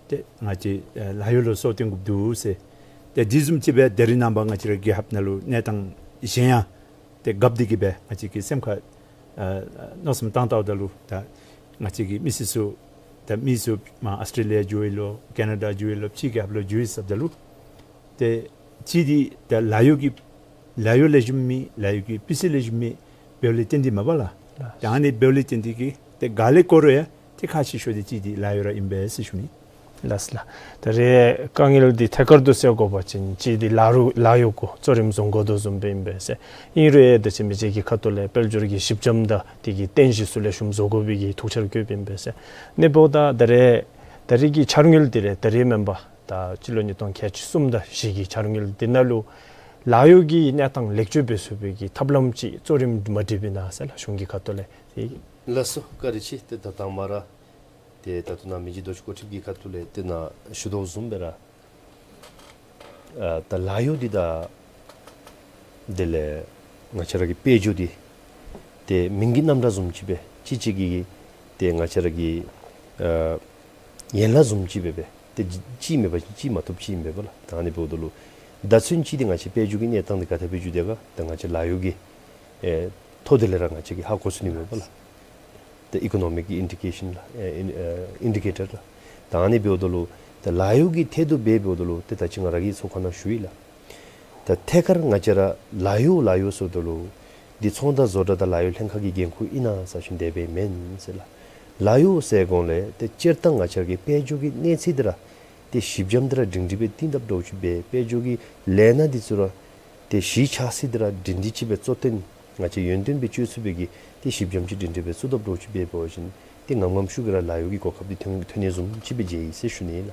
ཏེ་ང་བཅས་ཨ་ལཱ་གཡོག་ལུ་སྲོག་བཏོན་དགོཔ་འདུག་ཟེར། ཏེ་དེ་བཟུམ་ཅིག་སྦེ་ད་རེས་ནངས་པ་ང་བཅས་ར་རྒྱལ་ཁབ་ནང་ལུ་གནས་སྟངས་གཞན་ཡང་ཏེ་རྒཔོ་འདི་གིས་སྦེ་ང་བཅས་ཀྱི་སེམས་ཁར་ཨ་མནོ་བསམ་བཏང་བལྟཝ་ད་ལུ་ད་ང་བཅས་ཀྱི་མི་སེར་ཚུ་ད་མི་ཚུ་མར་ཨཱོས་ཊེ་ལི་ཡ་འགྱོ་ཡི་ལོ་ཀེ་ན་ཌ་འགྱོ་ཡི་ལོ་ཕྱི་རྒྱལ་ཁབ་ལུ་འགྱོ་ཡི་ཟེརཝ་ད་ལུ་ཏེ་གཅིག་འདི་ད་ལཱ་གཡོག་གི་ལཱ་གཡོག་ལེགས་ཤོམ་མེད་ལཱ་གཡོག་གི་སྤུས་ཚད་ལེགས་ཤོམ་མེད་འབདཝ་ལས་བརྟེན་ཏེ་མས་པ་ལགས། ལགས། ད་ཨ་ནི་འབདཝ་ལས་བརྟེན་ཏེ་གིས་ཏེ་ག་ལས་བཀོད་རུང་ཡང་ཏེ་ཁག་ཆེ་ཤོས་འདི་གཅིག་འདི་ལཱ་གཡོག་ར་ཨིན་པས་ཟེར་ཞུ་ནི། ལགས་ལགས། ད་རེས་དཀའ་ངལ་འདི་ཐད་ཀར་དུ་སེལ་དགོ་པ་ཅིན་གཅིག་འདི་ལཱ་རུ་ལཱ་གཡོག་གུ་གཙོ་རིམ་བཟུང་དགོ་དོ་བཟུམ་སྦེ་ཨིན་པས་ཟེར། ཨིན་རུང་ཡང་ད་ཅི་མི་རྗེ་གི་ཁ་ཐུག་ལས་དཔལ་འབྱོར་གྱི་ཞི་འཇམ་དང་དེ་གི་རྟེན་གཞི་ཚུ་ལེགས་ཤོམ་བཟོ་དགོ་པའི་གི་ཐུགས་འཆར་བཀོདཔ་ཨིན་པས་ཟེར། ཨ་ནི་འབདཝ་ད་ད་རེས་ད་རེས་ཀྱི་འཆར་དངུལ་འདི་རེ་ད་རེས་མེན་པར་ད་སྤྱི་ལོ་ཉིས་སྟོང་ཁལ་གཅིག་གསུམ་དང་བཞི་གི་འཆར་དངུལ་འདི་ནང་ལུ་ལཱ་གཡོག་གི་གནས་སྟངས་ལེགས་བཅོས་འབད་ཚུགས་པའི་གི་ཐབས་ལམ་ཅིག་གཙོ་རིམ་མ་བསྒྲིགས་པས་ན་ཟེར་ལགས་གཞུང་གི་ཁ་ཐུག་ལས། ལགས་སོ་བཀའ་དྲིན་ཆེ། ཏེ་ད་དང་པ་ར་ཏེ་ད་ལྟོ་ནཱ་མི་རྗེ་རྡོ་རྗེ་སྐུ་ཆེན་གྱི་ཁ་ཐུག་ལས་ཏེ་ནཱ་ཞུ་དོ་བཟུམ་སྦེ་ར་ཨ་ད་ལཱ་གཡོག་འདི་དང་དེ་ལས་ང་བཅས་ར་གི་དཔལ་འབྱོར་འདི་ཏེ་མིང་གི་རྣམ་གྲངས་བཟུམ་ཅིག་སྦེ་གཅིག་གཅིག་གི་ཏེ་ང་བཅས་ར་གི་ཨ་ཡན་ལག་བཟུམ་ཅིག་སྦེ་སྦེ་ཏེ་གཅིག་མེད་པ་ཅིན་གཅིག་མ་ཐོབ་ཅིག་ཨིན་པས་པ་ལགས། ད་ཨ་ནི་འབདཝ་ད་ལུ་ད་ཚུན་ཅིག་འདི་ང་བཅས་དཔལ་འབྱོར་གྱི་གནས་སྟངས་འདི་ག་དེ་སྦེ་འགྱོ་དེས་ག་ད་ང་བཅས་ལཱ་གཡོག་གི་ཨེ་ཐོ་འདི་ལས་ར་ང་བཅས་ཀྱིས་ཧ་གོ་ཚུགས་ནི་མས་པ་ལགས། ཏེ་ཨི་ཀོ་ནོ་མིག་གི་ཨིན་ཌི་ཀེ་ཤཱན་ལགས་ཨེ་ཨིན་ཨེ་ཨིན་ཌི་ཀེ་ཊར་ལགས། ད་ཨ་ནི་འབདཝ་ད་ལུ་ ད་ལཱ་གཡོག་གི་ཐད་དུ་འབད་འབདཝ་ད་ལུ་ཏེ་ད་ཅི་ང་ར་གིས་ཚོགས་ཁང་ནང་ཞུ་ཡི་ལགས། ད་ཐད་ཀར་ང་བཅས་ར་ལཱ་གཡོག་ལཱ་གཡོག་ཟེརཝ་ད་ལུ་འདི་ཚོང་དང་བཟོ་གྲྭ་དང་ལཱ་གཡོག་ལྷན་ཁག་གི་འགན་ཁུར་ཨིན་ན་ཟེར་ཞིནམ་དེ་སྦེ་མེན་ཟེར་ལགས། ལཱ་གཡོག་ཟེར་གོང་ལས་ཏེ་སྤྱིར་བཏང་ང་བཅས་ར་གི་དཔལ་འབྱོར་གྱི་གནས་ཚད་འདི་ར་ཏེ་ཞིབ་འཇམ་འདི་ར་སྒྲིང་སྒྲིང་སྦེ་བཏིང་དཔ་འདྲཝ་ཅིག་སྦེ་དཔལ་འབྱོར་གྱི་ལས་སྣ་འདི་ཚུ་ར་ཏེ་གཞི་ཆགས་སའི་འདི་ར་སྒྲིང་སྒྲིང་ཅིག་སྦེ་གཙོ་བཏོན་ང་བཅས་ཡོན་ཏན་སྦེ་སྤྱོད་ཚུགས་པའི་གི་ཏེ་ཞིབ་འཇམ་ཅིག་སྒྲིང་སྒྲིང་སྦེ་བཙུགས་དཔ་འདྲཝ་ཅིག་སྦེ་འབད་བ་ཅིན་ཏེ་ངམ་ངམ་ཤུགས་ཀྱིས་ར་ལཱ་གཡོག་གི་གོ་སྐབས་འདི་ཐོན་ཐོན་ནི་བཟུམ་ཅིག་སྦེ་མཇལ་ཡི་ཟེར་ཞུ་ནི་ལགས།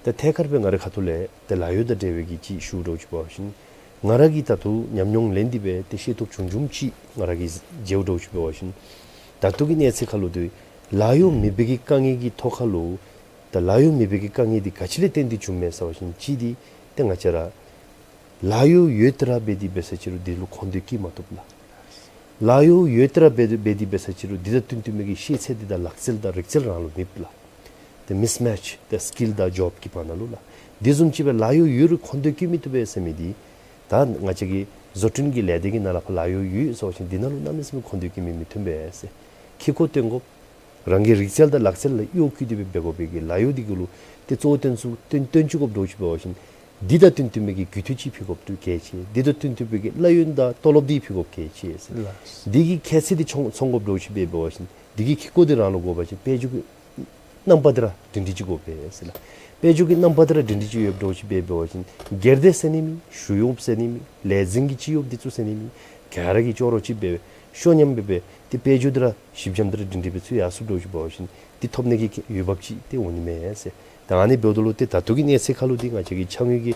ད་ཐད་ཀར་སྦེ་ང་རའི་ཁ་ཐུག་ལས་ཏེ་ལཱ་གཡོག་དང་འབྲེལ་བའི་གི་ཅིག་ཞུཝ་འདྲཝ་ཅིག་འབད་བ་ཅིན་ང་ར་གིས་ད་ལྟོ་ཉམས་མྱོང་ལེན་ཏེ་སྦེ་ཏེ་ཤེས་རྟོགས་བྱུང་བྱུངམ་ཅིག་ང་ར་གིས་མཇལཝ་འདྲཝ་ཅིག་འབད་བ་ཅིན་ད་ལྟོ་གི་གནས་ཚད་ཁར་ལུ་ཏེ་ལཱ་གཡོག་མེད་པའི་གི་དཀའ་ངལ་གྱི་ཐོག་ཁར་ལུ་ད་ལཱ་གཡོག་མེད་པའི་གི་དཀའ་ངལ་འདི་ག་ཅི་ལས་བརྟེན་ཏེ་བྱུངམ་མས་ཟེར་བ་ཅིན་གཅིག་འདི་ཏེ་ང་བཅས་ར་ལཱ་གཡོག་ཡོད་དེ་ར་འབད་དེ་འབད་ས་ཅིག་རུང་འདི་ལུ་མཁོ་འདོད་བསྐྱེད་མ་བཏུབ་ལགས། ལཱ་གཡོག་ཡོད་དེ་ར་འབད་དེ་འབད་དེ་འབད་ས་ཅིག་རུང་འདི་དང་བསྟུན་བསྟུན་མི་གི་ཤེས་ཚད་འདི་དང་ལག་རྩལ་དང་རིག་རྩལ་རང་ལུ་མེདཔ་ལགས། ཏེ་མིསི་མེཆ་ཏེ་སི་ཀིལ་དང་ཇོབ་ཀྱི་བར་ན་ལུ་ལགས། འདི་བཟུམ་ཅིག་སྦེ་ལཱ་གཡོག་ཡོད་རུང་མཁོ་འདོད་བསྐྱེད་མི་བཏུབ་པས་ཟེར་མི་འདི་ད་ང་བཅས་ཀྱི་བཟོ་སྐྲུན་གྱི་ལས་སྡེ་གི་ནང་ལས་ཕར་ལཱ་གཡོག་ཡོད་ཟེར་བ་ཅིན་འདི་ནང་ལུ་གནམ་མེད་ས་མེད་མཁོ་འདོད་བསྐྱེད་མི་མི་ཐོན་པས་ཟེར། ཁེ་ཀོ་བཏོན་དགོ། རང་གི་རིག་རྩལ་དང་ལག་རྩལ་ལུ་གཡོག་བཀོལ་ཏེ་སྦེ་འབད་དགོ་པའི་གི་ལཱ་གཡོག་འདི་གུ་ལུ་ཏེ་གཙོ་བོ་བཏོན་ཚུགས་བཏོན་བཏོན་བཅུག་དགོཔ་འདྲཝ་ཅིག་འབད་བ་ཅིན་འདི་དང་བསྟུན་བསྟུན་མི་གི་རྒུད་འཐུས་ཅིག་ཕུལ་དགོཔ་འདི་གལ་ཆེ། འདི་དང་བསྟུན་བསྟུན་མི་གི་གླ་ཡོན་དང་ཏོ་ལོབ་འདི་ཕུལ་དགོཔ་གལ་ཆེ་ཟེར། ལགས། འདི་གི་ཁྱད་ཚད་འདི་ཚང་ཚང་དགོཔ་འདྲཝ་ཅིག་སྦེ་འབད་བ་ཅིན་འདི་གི་ཁེ་ཀོ་འདི་རང་ལུ་དགོ་པ་ཅིན་དཔལ་འབྱོར་གྱི་རྣམ་པ་འདི་ར་སྒྲིང་སྒྲིང་ཅིག་དགོ་པས་ཟེར་ལགས། དཔལ་འབྱོར་གྱི་རྣམ་པ་འདི་ར་སྒྲིང་སྒྲིང་ཅིག་ཡོདཔ་འདྲཝ་ཅིག་སྦེ་འབད་བ་ཅིན་སྒེར་སྡེ་ཟེར་ནི་མེད། ཞུ་ཡོངས་ཟེར་ནི་མེད། ལས་འཛིན་གྱི་སྤྱི་གཡོགཔ་འདི་ཚུ་ཟེར་ནི་མེད། ག་ར་གིས་ཅོག་རོ་ཅིག་སྦེ་ཤོ་ཉམས་སྦེ་སྦེ་ཏེ་དཔལ་འབྱོར་འདི་ར་ཞིབ་འཇམ་འདི་ར་སྒྲིང་སྒྲིང་སྦེ་ཚུད་ཡར་སོངམ་འདྲཝ་ཅིག་འབད་བ་ཅིན་འདི་ཐོབ་ནི་གི་འོས་འབབ་ཅིག་ཏེ་འོང་ནི་མས་ཟེར། ད་ཨ་ནི་འབདཝ་ད་ལུ་ཏེ་ད་ལྟོ་གི་གནས་ཚད་ཁར་ལུ་འདི་ང་བཅས་ཀྱི་ཕྱགས་སྙིགས་ཀྱི་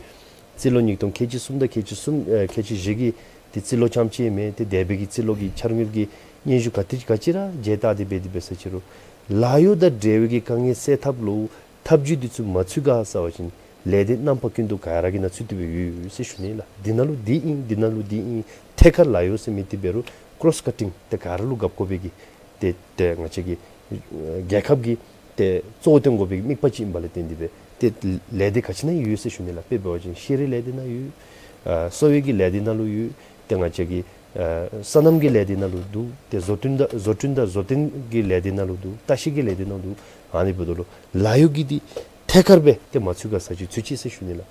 རྩིས་ལོ་ཉིས་སྟོང་ཁལ་གཅིག་གསུམ་དང་ཁལ་གཅིག་གསུམ་ཨེ་ཁལ་གཅིག་བཞི་གི་ཏེ་རྩིས་ལོ་རྐྱངམ་ཅིག་མེན། ཏེ་འདས་པའི་གི་རྩིས་ལོ་གི་འཆར་དངུལ་གྱི་སྙན་ཞུ་ག་ཏེ་ག་ཅི་ར་མཇལ་བལྟ་སྟེ་འབད་དེ་འབད་ས་ཅིག་རུང་ལཱ་གཡོག་དང་འབྲེལ་བའི་གི་དཀའ་ངལ་སེལ་ཐབས་ལུ་ཐབས་བྱུས་འདི་ཚུ་མ་ཚུད་ག་ཟེར་བ་ཅིན་ལས་སྡེ་རྣམ་པ་ཀུན་ཏུ་ག་ར་གི་ནང་ཚུད་དེ་སྦེ་ཡོད་ཟེར་ཞུ་ནི་ལགས། འདི་ནང་ལུ་འདི་ཨིན་འདི་ནང་ལུ་འདི་ཨིན་ཐད་ཀར་ལཱ་གཡོག་ཟེར་མི་འདི་འབད་རུང་ཀོརོས་ཀཊིང་ཏེ་ག་ར་ལུ་རྒཔོ་དགོ་པའི་གི་ཏེ་ཏེ་ང་བཅས་ཀྱི་ཨེ་རྒྱལ་ཁབ་ཀྱི་ཏེ་གཙོ་བོ་བཏོན་དགོ་པའི་གི་དམིགས་པ་ཅིག་ཨིན་པ་ལས་བརྟེན་ཏེ་སྦེ་ཏེ་ལས་སྡེ་ག་ཅི་ནང་ཡོད་ཟེར་ཞུ་ནི་ལགས། དཔེ་འབད་བ་ཅིན་ཤེས་རིག་ལས་སྡེ་ནང་ཡོད། ཨ་གསོ་བའི་གི་ལས་སྡེ་ནང་ལུ་ཡོད། ཏེ་ང་བཅས་ཀྱི་ཨ་སོ་ནམ་གྱི་ལས་སྡེ་ནང་ལུ་འདུག། ཏེ་བཟོ་སྐྲུན་དང་བཟོ་སྐྲུན་དང་བཟོ་སྐྲུན་གྱི་ལས་སྡེ་ནང་ལུ་འདུག། ལྟ་བཤལ་གྱི་ལས་སྡེ་ནང་འདུག། ཨ་ནི་འབདཝ་ད་ལུ་ལཱ་གཡོག་གི་འདི་ཐད་ཀར་སྦེ་ཏེ་མ་ཚུད་ག་ཟེར་ཅིག་ཚུད་ཅི་ཟེར་ཞུ་ནི་ལགས།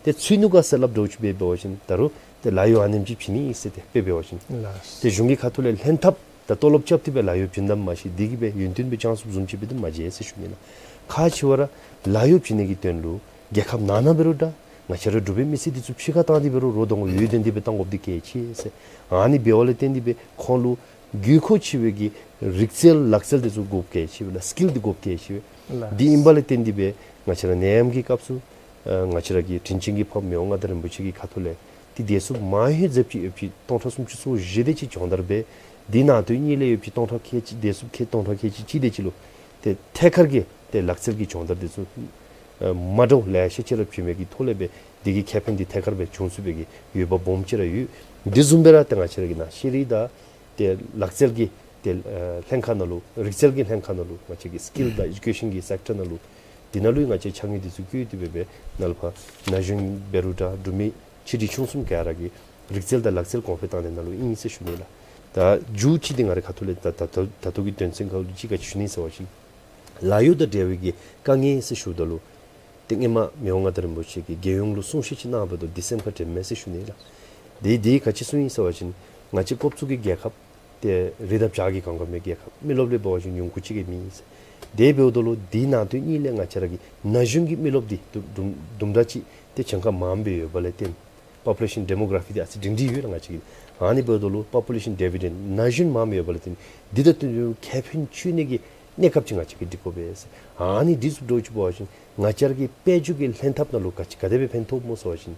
ཏེ་ཚུད་ནུག་ག་ཟེར་སླབ་འདྲཝ་ཅིག་སྦེ་འབད་བ་ཅིན་ད་རུང་ཏེ་ལཱ་གཡོག་ཨ་ནེམ་ཅིག་བྱིན་ནི་ཟེར་ཏེ་དཔེ་འབད་བ་ཅིན་ལགས། ཏེ་གཞུང་གི་ཁ་ཐུག་ལས་ལྷན་ཐབས་ད་ཏོ་ལོབ་རྐྱབ་སྟེ་སྦེ་ལཱ་གཡོག་བྱིན་དཔ་མ་གཞི་འདི་གིས་སྦེ་ཡུན་བརྟན་སྦེ་བཅང་ཚུགསཔ་བཟུམ་ཅིག་སྦེ་འདི་མ་མཇལ་ཟེར་ཞུ་ནི་ལགས། ཁག་ཆེ་བ་ར་ལཱ་གཡོག་བྱིན་ནི་གི་དོན་ལུ་རྒྱལ་ཁབ་ནང་ན་འབད་རུང་འདྲ་ང་བཅས་ར་འབྲུག་པའི་མི་སེར་འདི་ཚུ་ཕྱི་ཁར་བཏང་སྟེ་འབད་རུང་རོགས་དང་འོས་ལྡན་ཏེ་སྦེ་བཏང་དགོཔ་འདི་གལ་ཆེ་ཟེར། ཨ་ནི་འབདཝ་ལས་བརྟེན་ཏེ་སྦེ་ཁོང་ལུ་དགོས་མཁོ་ཆེ་བའི་གི་རིག་རྩལ་ལག་རྩལ་འདི་ཚུ་དགོཔ་གལ་ཆེ་བས་ལགས། སི་ཀིལ་འདི་དགོཔ་གལ་ཆེ་བས། ལགས། འདི་ཨིན་པ་ལས་བརྟེན་ཏེ་སྦེ་ང་བཅས་ར་ནད་ཡམས་ཀྱི་སྐབས་སུ་ཨ་ང་བཅས་ར་གི་དྲིན་ཅན་གྱི་འཕགས་པ་མི་དབང་མངའ་བདག་རིན་པོ་ཆེ་གི་ཁ་ཐུག་ལས་ཏེ་བདེ་སྲུངཔ་མང་ཧེང་ཟེརཝ་ཅིག་ཡོདཔ་ཅིག་སྟོང་ཕྲག་སུམ་ཅུ་སོ་བཞི་དེ་ཅིག་སྦྱོང་བརྡར་འབད། དེ་ནང་དོན་གཉིས་ལས་ཡོདཔ་ཅིག་སྟོང་ཕྲག་ཁལ་གཅིག་བདེ་སྲུངཔ་ཁལ་སྟོང་ཕྲག་ཁལ་གཅིག་གཅིག་དེ་ཅིག་ལུ་ཏེ་ཐད་ཀར་གྱི་ཏེ་ལག་རྩལ་གྱི་སྦྱོང་བརྡར་འདི་ཚུ་ཨ་མ་འདྲཝ་ལེ་ཤ་ཅིག་ར་བྱིན་མི་གི་ཐོག་ལས་སྦེ་འདི་གི་ཁེ་ཕན་འདི་ཐད་ཀར་སྦེ་འབྱུང་ཚུགས་པའི་གི་འོས་འབབ་སྦོམ་ཅིག་ར་ཡོད། འདི་བཟུམ་སྦེ་ར་ཏེ་ང་བཅས་ར་གི་ནཱ་ཤེས་རིག་དང་ཏེ་ལག་རྩལ་གྱི་ཏེ་ཨ་ལྷན་ཁག་ནང་ལུ་རིག་རྩལ་གྱི་ལྷན་ཁག་ནང་ལུ་ང་བཅས་ཀྱི་སི་ཀིལ་དང་ཨེ་ཌུ་ཀེ་ཤཱན་གྱི་སེཀ་ཊར་ནང་ལུ་འདི་ནང་ལུ་ང་བཅས་ཕྱགས་སྙིགས་འདི་ཚུ་བཀོལ་ཏེ་སྦེ་སྦེ་ནཱ་ལས་ཕར་ན་གཞོན་འབད་རུང་འདྲ་འབྲུག་མི་ཆེ་འབྲིང་ཆུང་གསུམ་ག་ར་གིས་རིག་རྩལ་དང་ལག་རྩལ་གོང་འཕེལ་བཏང་ནི་ནང་ལུ་ཨིན་ཟེར་ཞུ་ནི་ལགས། ད་མཇུག་ཅིག་འདི་ང་རའི་ཁ་ཐུག་ལས་ད་ད་ད་ད་ལྟོ་གི་དོན་ཚན་ཁར་ལུ་ཅིག་ག་ཅི་ཞུ་ནི་ཟེར་བ་ཅིན་ལཱ་གཡོག་དང་འབྲེལ་བའི་གི་དཀའ་ངལ་ཟེར་ཞུཝ་ད་ལུ་ཏེ་སྔོན་མ་མི་དབང་མངའ་བདག་རིན་པོ་ཆེ་གིས་རྒྱལ་ཡོངས་ལུ་གསུང་བཤད་ཅིག་གནངམ་ད་འདི་སེམས་ཁར་དྲནམ་མས་ཟེར་ཞུ་ནི་ལགས། དེ་དེ་ག་ཅི་གསུངས་ཡི་ཟེར་བ་ཅིན་ང་བཅས་ཀོབ་ཚུ་གི་རྒྱལ་ཁབ་ཏེ་རི་དང་བྱག་གིས་གང་གང་མེད་རྒྱལ་ཁབ། མི་རློབས་ལས་འབད་བ་ཅིན་ཉུང་ཀུ་ཅིག་གི་མི་ཨིན་ཟེར། དེ་འབདཝ་ད་ལུ་དེ་ནང་དོན་གཉིས་ལས་ང་བཅས་ར་གི་ན་གཞོན་གྱི་མི་རློབས་འདི་དུམ་དུམ་དུམ་གྲ་ཅིག་ཏེ་གྱངས་ཁ་མངམ་སྦེ་ཡོད་པ་ལས་བརྟེན་པོ་པུ་ལེ་ཤཱན་ཌེ་མོ་གྲ་ཕི་འདི་ཨ་ཙི་སྒྲིང་སྒྲིང་ཡོད་ལགས་ང་བཅས་ཀྱི། ཨ་ནི་འབདཝ་ད་ལུ་པོ་པུ་ལེ་ཤཱན་ཌི་བི་ཌེནཌ་ན་གཞོན་མངམ་ཡོད་པ་ལས་བརྟེན་འདི་དང་བསྟུན་ཏེ་ཁེ་ཕན་བྱུང་ནི་གི་གནས་སྐབས་ཅིག་ང་བཅས་ཀྱིས་སྒྲིག་དགོ་པས་ཟེར། ཨ་ནི་འདི་ཚུ་འདྲཝ་ཅིག་འབད་བ་ཅིན་ང་བཅས་ར་གི་དཔལ་འབྱོར་གྱི་ལྷན་ཐབས་ནང་ལུ་ག་ཅི་ག་དེ་སྦེ་ཕན་ཐོགས་སྨོ་ཟེར་བ་ཅིན་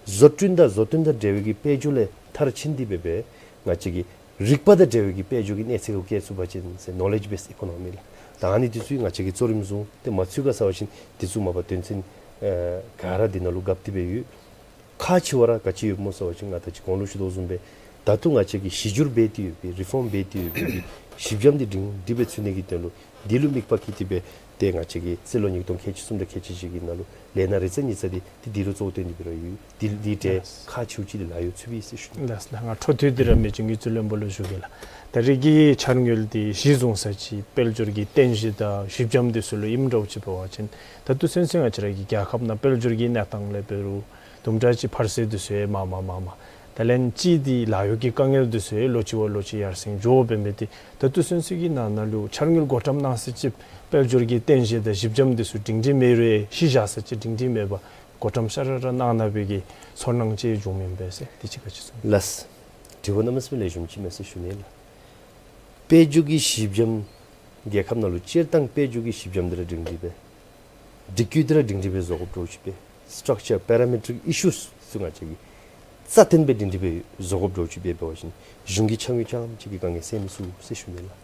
བཟོ་སྐྲུན་དང་བཟོ་སྐྲུན་དང་འབྲེལ་བའི་གི་དཔལ་འབྱོར་ལས་མཐར་ཕྱིན་ཏེ་སྦེ་སྦེ་ང་བཅས་ཀྱི་རིག་པ་དང་འབྲེལ་བའི་གི་དཔལ་འབྱོར་གྱི་གནས་ཚད་ལུ་བསྐྱལ་ཚུགས་པ་ཅིན་ཟེར་ནོ་ལེཇ་བེསཌ་ཨི་ཀོ་ནོ་མི་ལགས། ད་ཨ་ནི་འདི་ཚུ་ང་བཅས་ཀྱིས་གཙོ་རིམ་བཟུང་སྟེ་མ་ཚུད་ག་ཟེར་བ་ཅིན་འདི་ཚུ་མ་པ་དོན་ཚན་ཨེ་ག་ར་འདི་ནང་ལུ་བཀབ་སྟེ་སྦེ་ཡོད། ཁག་ཆེ་བ་ར་ག་ཅི་ཡོདཔ་སྨོ་ཟེར་བ་ཅིན་ང་ད་ཅི་གོང་ལུ་ཞུ་དོ་བཟུམ་སྦེ་ད་ལྟོ་ང་བཅས་ཀྱིས་གཞི་བསྒྱུར་འབད་དེ་ཡོད་པའི་རི་ཕོམ་འབད་དེ་ཡོད་པའི་གི་ཞིབ་འཇམ་འདི་སྒྲིང་སྒྲིང་སྦེ་ཚུད་ནི་གི་དོན་ལུ་འདི་ལུ་དམིགས་པ་བསྐྱེད་དེ་སྦེ་ ཏེ་ང་བཅས་ཀྱི་རྩིས་ལོ་ཉིས་སྟོང་ཁལ་གཅིག་གསུམ་དང་ཁལ་གཅིག་བཞི་གི་ནང་ལུ་ལས་སྣ་རེ་ཙམ་གཉིས་ཙམ་འདི་ཏེ་འདི་ལུ་གཙོ་བོ་བཏོན་ཏེ་འབད་རུང་ཡོད། འདི་འདི་འདྲའི་ཁག་ཆེཝ་ཅིག་འདི་ལཱ་གཡོག་ཚུད་པས་ཟེར་ཞུ་ནི། ལགས་སོ་ལགས། ང་འཕྲོ་མཐུད་དེ་ར་མི་རྗེ་དངུལ་རྩིས་བློན་པོ་ལུ་ཞུ་གེ་ལགས། ད་རེས་ཀྱི་འཆར་དངུལ་འདི་གཞི་བཟུང་ས་ཅིག་དཔལ་འབྱོར་གྱི་རྟེན་གཞི་དང་གཞི་འགྱམ་འདི་ཚུ་ལུ་ཨིནམ་འདྲཝ་ཅིག་འབད་བ་ཅིན་ད་ལྟོ་ཚུན་ཚོད་ང་བཅས་ར་གི་རྒྱལ་ཁབ་ནང་དཔལ་འབྱོར་གྱི་གནས་སྟངས་ལས་འབད་རུང་དུམ་གྲ་ཅིག་འཕར་ཚད་འདི་ཚུ་ཡང་མར་མར་མར་མར། ད་ལན་ཅིག་འདི་ལཱ་གཡོག་གི་དཀའ་ངལ་འདི་ཚུ་ཡང་ལོ་གཅིག་བ་ལོ་གཅིག་ཡར་སེང་འགྱོ་བའི་མི་འདི་ད་ལྟོ་ཚུན་ཚོད་ཀྱི་ནང་ན་ལུ་འཆར་དངུལ་བགོ་བཀྲམ་གནང་ས་ཅིག་དཔལ་འབྱོར་གྱི་རྟེན་གཞི་དང་གཞི་འགྱམ་འདི་ཚུ་སྒྲིང་སྒྲི་མེད་རུང་གཞི་བཞག་ས་ཅིག་སྒྲིང་སྒྲི་མེད་པར་བགོ་བཀྲམ་ཤ་ར་ར་གནང་གནང་བའི་གི་ཚོར་སྣང་ཅིག་བྱུངམ་ཨིན་པས་ཟེར། འདི་ཅིག་ག་ཅི་གསུང་། ལགས། དྲི་བ་གནམ་མེད་ས་མེད་ལེགས་ཤོམ་ཅིག་མས་ཟེར་ཞུ་ནི་ལགས། དཔལ་འབྱོར་གྱི་གཞི་འགྱམ་རྒྱལ་ཁབ་ནང་ལུ་སྤྱིར་བཏང་དཔལ་འབྱོར་གྱི་གཞི་འགྱམ་འདི་ར་སྒྲིང་སྒྲི་སྦེ་སྒྲིག་བཀོད་འདི་ར་སྒྲིང་སྒྲི་སྦེ་བཟོ་དགོཔ་འདྲཝ་ཅིག་སྦེ་structure parametric issues ཚུ་ང་བཅས་ཀྱིས་རྩ་བརྟན་སྦེ་སྒྲིང་སྒྲི་སྦེ་བཟོ་དགོཔ་འདྲཝ་ཅིག་སྦེ་འབད་བ་ཅིན་གཞུང་གི་ཕྱག་དངུལ་རྐྱངམ་གཅིག་གིས་དཀའ་ངལ་སེལ་མི་ཚུགས་ཟེར་ཞུ་ནི་ལགས།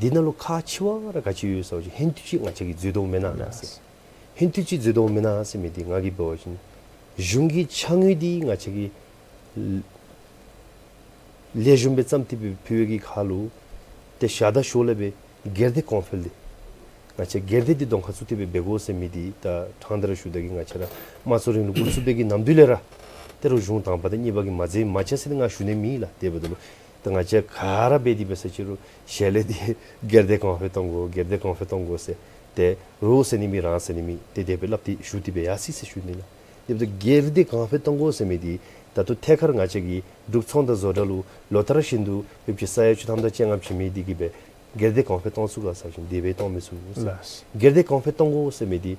འདི་ནང་ལུ་ཁག་ཆེ་བ་ར་ག་ཅི་ཡོད་ཟེར་བ་ཅིན་ཧེང་སྐལ་ཅིག་ང་བཅས་ཀྱིས་འཛོལ་དོ་མེན་ན་ཟེར། ཧེང་སྐལ་ཅིག་འཛོལ་དོ་མེན་ན་ཟེར་མི་འདི་ང་གིས་འབད་བ་ཅིན་གཞུང་གི་ཕྱག་དངུལ་འདི་ང་བཅས་ཀྱིས་ལེགས་ཤོམ་སྦེ་བརྩམས་ཏེ་སྦེ་ཕུལ་བའི་གི་ཁར་ལུ་ཏེ་ཞག་དང་ཞོགས་ལས་སྦེ་སྒེར་སྡེ་གོང་འཕེལ་འདི་ང་བཅས་སྒེར་སྡེ་འདི་གདོང་ཁར་བཙུགས་ཏེ་སྦེ་འབད་དགོ་ཟེར་མི་འདི་ད་ཕྲང་སྟེ་ར་ཞུ་ད་གི་ང་བཅས་ར་དམངས་གཙོ་རིང་ལུགས་འགོ་བཙུགས་པའི་གི་ནམ་དུས་ལས་ར་ཏེ་རོགས་གཞུང་དང་པ་དང་གཉིས་པ་གིས་མ་མཛད་མ་བྱས་ཟེར་ཏེ་ང་ཞུ་ནི་མེད་ལགས། དེ་འབདཝ་ད་ལུ་ད་ང་བཅས་ག་ར་འབད་དེ་འབད་ས་ཅིག་རུང་ཞལ་ལས་འདི་སྒེར་སྡེ་གོང་འཕེལ་གཏང་དགོ་སྒེར་སྡེ་གོང་འཕེལ་གཏང་དགོ་ཟེར་ཏེ་རོགས་ཟེར་ནི་མེད་རང་ཟེར་ནི་མེད། ཏེ་དེ་སྦེ་སླབ་སྟེ་ཞུ་སྟེ་སྦེ་ཡར་སོ་ཡི་ཟེར་ཞུ་ནི་ལགས། དེ་འབདཝ་ད་སྒེར་སྡེ་གོང་འཕེལ་གཏང་དགོ་ཟེར་མི་འདི་ད་ལྟོ་ཐད་ཀར་ང་བཅས་ཀྱི་འབྲུག་ཚོང་དང་བཟོ་གྲྭ་ལུ་ལོ་ལྟར་བཞིན་དུ་ཡོདཔ་ཅིག་ས་ཡ་བཅུ་ཐམ་དང་བཅོ་ལྔ་བྱིན་མི་འདི་གིས་སྦེ་སྒེར་སྡེ་གོང་འཕེལ་གཏང་ཚུགས་ག་ཟེར་བ་ཅིན་དེ་སྦེ་གཏང་མི་ཚུགས་ཟེར། ལགས། སྒེར་སྡེ་གོང་འཕེལ་གཏང་དགོ་ཟེར་མི་འདི་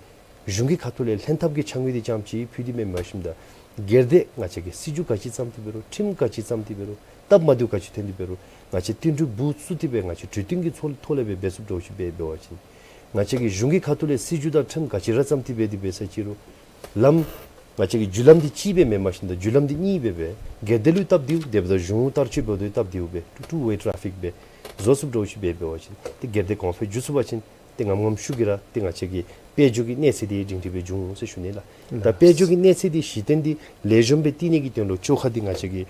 གཞུང་གི་ཁ་ཐུག་ལས་ལྷན་ཐབས་ཀྱི་ཕྱག་དངུལ་འདི་རྐྱངམ་ཅིག་ཕུལ་ཏེ་མེན་མ་གཞི་ད་སྒེར་སྡེ་ང་བཅས་ཀྱིས་སྲིད་བྱུས་ག་ཅི་བརྩམས་ཏེ་འབད་རུང་ཁྲིམས་ག་ཅི་བརྩམས་ཏེ་འབད་རུང་སྟབས་མ་བདེཝ་ག་ཅི་ཐོན་ཏེ་འབད་རུང་ང་བཅས་བསྟུན་གྲོས་འབུ་བཙུགས་ཏེ་སྦེ་ང་བཅས་གྲོས་བསྟུན་གྱི་ཚོགས་ཐོག་ལས་སྦེ་འབད་ཚུགསཔ་འདྲཝ་ཅིག་སྦེ་འབད་བ་ཅིན་ང་བཅས་ཀྱིས་གཞུང་གི་ཁ་ཐུག་ལས་སྲིད་བྱུས་དང་ཁྲིམས་ག་ཅི་ར་བརྩམས་ཏེ་འབད་དེ་འབད་ས་ཅིག་རུང་ལམ་ང་བཅས་ཀྱི་བརྒྱུད་ལམ་འདི་གཅིག་སྦེ་མེན་མ་གཞི་ད་བརྒྱུད་ལམ་འདི་གཉིས་སྦེ་སྦེ་སྒེར་སྡེ་ལུ་སྟབས་བདེཝ་དེ་འབདཝ་ད་གཞུང་བསྟར་སྤྱོད་འབད་དེ་སྟབས་བདེཝ་སྦེ་two way traffic སྦེ་བཟོ་ཚུགསཔ་འདྲཝ་ཅིག་སྦེ་འབད་བ་ཅིན་ཏེ་སྒེར་སྡེ་གོང་འཕེལ་འགྱོ་ཚུགས་པ་ཅིན་ཏེ་ངམ་ངམ་ཤུགས་ཀྱིས་ར་ཏེ་ང་བཅས་ཀྱི་དཔལ་འབྱོར་གྱི་གནས་ཚད་འདི་སྒྲིང་སྒྲི་སྦེ་འབྱུང་འོང་ཟེར་ཞུ་ནི་ལགས། ད་དཔལ་འབྱོར་གྱི་གནས་ཚད་འདི་གཞི་རྟེན་འདི་ལེགས་ཤོམ་སྦེ་བཏིང་ནི་གི་དོན་ལུ་བཅོ་ཁ་འདི་ང་བཅས་ཀྱི་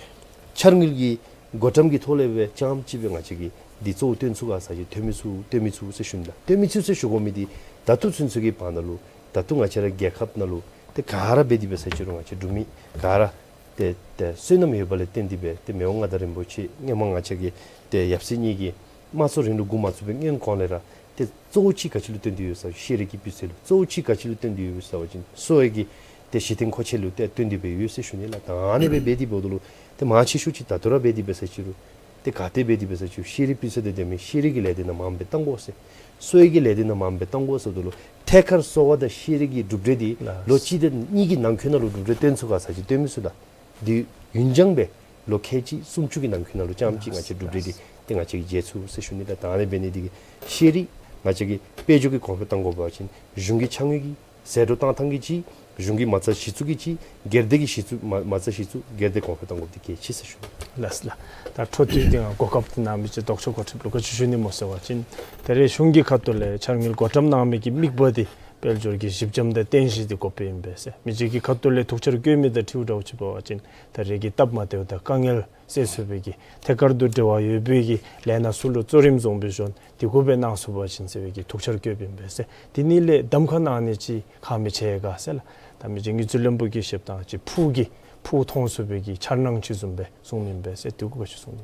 འཆར་དངུལ་གྱི་བགོ་བཀྲམ་གྱི་ཐོག་ལས་སྦེ་རྐྱངམ་ཅིག་སྦེ་ང་བཅས་ཀྱིས་འདི་གཙོ་བོ་བཏོན་ཚུགས་ག་ཟེར་བ་ཅིན་བཏོན་མི་ཚུགས་བཏོན་མི་ཚུགས་ཟེར་ཞུ་ནི་ལགས། བཏོན་མི་ཚུགས་ཟེར་ཞུ་དགོ་མི་འདི་ད་ལྟོ་ཚུན་ཚོད་ཀྱི་བར་ན་ལུ་ད་ལྟོ་ང་བཅས་ར་རྒྱལ་ཁབ་ནང་ལུ་ཏེ་ག་ར་འབད་དེ་འབད་ས་ཅིག་རུང་ང་བཅས་འབྲུག་མི་ག་ར་ཏེ་ཏེ་བསོད་ནམས་ཡོད་པ་ལས་བརྟེན་ཏེ་སྦེ་ཏེ་མི་དབང་མངའ་བདག་རིན་པོ་ཆེ་སྔོན་མ་ང་བཅས་ཀྱི་ཏེ་ཡབ་སྲས་གཉིས་ཀྱིས་དམངས་གཙོ་རིང་ལུགས་འགོ་མ་བཙུགས་པའི་སྔོན་གོང་ལས་ར་ཏེ་གཙོ་བོ་ཅིག་ག་ཅི་ལུ་བཏོན་ཏེ་ཡོད་ཟེར་བ་ཅིན་ཤེས་རིག་གི་སྤུས་ཚད་ལུ། གཙོ་བོ་ཅིག་ག་ཅི་ལུ་བཏོན་ཏེ་ཡོད་ཟེར་བ་ཅིན་གསོ་བའི་གི་ཏེ་གཞི་རྟེན་མཁོ་ཆས་ལུ་ཏེ་བཏོན་ཏེ་སྦེ་ཡོད་ཟེར་ཞུ་ནི་ལགས། ད་ཨ་ནི་སྦེ་འབད་དེ་འབདཝ་ད་ལུ་ཏེ་མང་ཆེ་ཤོས་ཅིག་ད་ལྟོ་ར་འབད་དེ་འབད་ས་ཅིག་རུང་ཏེ་ག་ཏེ་འབད་དེ་འབད་ས་ཅིག་རུང་ཤེས་རིག་སྤུས་ཚད་འདི་ལྡན་མི་ཤེས་རིག་གི་ལས་སྡེ་ནང་མངམ་སྦེ་གཏང་དགོ་ཟེར། གསོ་བའི་གི་ལས་སྡེ་ནང་མངམ་སྦེ་གཏང་དགོ་ཟེརཝ་ད་ལུ་ཐད་ཀར་གསོ་བ་དང་ཤེས་རིག་གི་གྲུབ་འབྲས་འདི་ལགས། ལོ་གཅིག་དང་གཉིས་ཀྱི་ནང་འཁོད་ནང་ལུ་གྲུབ་འབྲས་བཏོན་ཚུགས་ག་ཟེར་བ་ཅིན་བཏོན་མི་ཚུགས་ལགས། འདི་ཡུན་འགྱངས་སྦེ་ལོ་ཁལ་གཅིག་སུམ་ཅུ་གི་ནང་འཁོད་ནང་ལུ་རྐྱངམ་ཅིག་ང་བཅས་གྲུབ་འབྲས་འདི་ཏེ་ང་བཅས་ཀྱིས་མཇལ་ཚུགས་ཟེར་ཞུ་ནི་ལགས། ད་ཨ་ནི་འབད་ནི་འདི་གིས་ཤེས་རིག་ང་བཅས་ཀྱི་དཔལ་འབྱོར་གྱི་གོང་འཕེལ་གཏང་དགོ་པ་ཅིན་གཞུང་གི་ཕྱག་དངུལ་གྱི་ཟད་འགྲོ་བཏང་ཐངས་ཀྱི་གཅིག་གཞུང་གི་མ་རྩ་གཞི་བཙུགས་ཀྱི་གཅིག་སྒེར་སྡེ་གི་གཞི་བཙུགས་མ་མ་རྩ་གཞི་བཙུགས་སྒེར་སྡེ་གོང་འཕེལ་གཏང་དགོཔ་འདི་གལ་ཆེ་ཟེར་ཞུ་ནི། ལགས་ལགས། ད་འཕྲོ་མཐུད་དེ་ང་གོ་སྐབས་འདི་གནང་མི་ཅིག་ལྡོག་ཕྱོགས་གོ་སྒྲིགཔ་ལུ་ག་ཅི་ཞུ་ནི་སྨོ་ཟེར་བ་ཅིན་ད་རེས་གཞུང་གི་ཁ་ཐུག་ལས་འཆར་དངུལ་བགོ་བཀྲམ་གནང་མི་གི་དམིགས་པ་འདི་དཔལ་འབྱོར་གྱི་གཞི་འགྱམ་དང་རྟེན་གཞི་འདི་དགོཔ་ཨིན་པས་ཟེར། མི་རྗེ་གི་ཁ་ཐུག་ལས་ཐུགས་འཆར་བཀོད་མི་དང་འཁྲིལཝ་འདྲཝ་ཅིག་འབད་བ་ཅིན་ད་རེས་ཀྱི་སྟབས་མ་བདེཝ་དང་དཀའ་ངལ་སེལ་ཚུགས་པའི་གི་ཐད་ཀར་དུ་འབྲེལ་བ་ཡོད་པའི་གི་ལས་སྣ་ཚུ་ལུ་གཙོ་རིམ་བཟུམ་སྦེ་བཟུང་དེ་གུ་སྦེ་གནང་ཚུགས་པ་ཅིན་ཟེར་བའི་གི་ཐུགས་འཆར་བཀོདཔ་ཨིན་པས་ཟེར། དེ་ནི་ལས་གདམ་ཁ་གནང་ནི་ཅིག་ཁག་མི་ཆེ་ག་ཟེར་ལགས། ད་མི་རྗེ་དངུལ་རྩིས་བློན་པོ་གིས་བཤདཔ་ད་ཅིག་ཕུགས་ཀྱི་ཕུགས་མཐོང་ཚུགས་པའི་གི་འཆར་སྣང་ཅིག་བཟུམ་སྦེ་གསུངམ་ཨིན་པས་ཟེར། དེ་གུ་ག་ཅི་གསུང་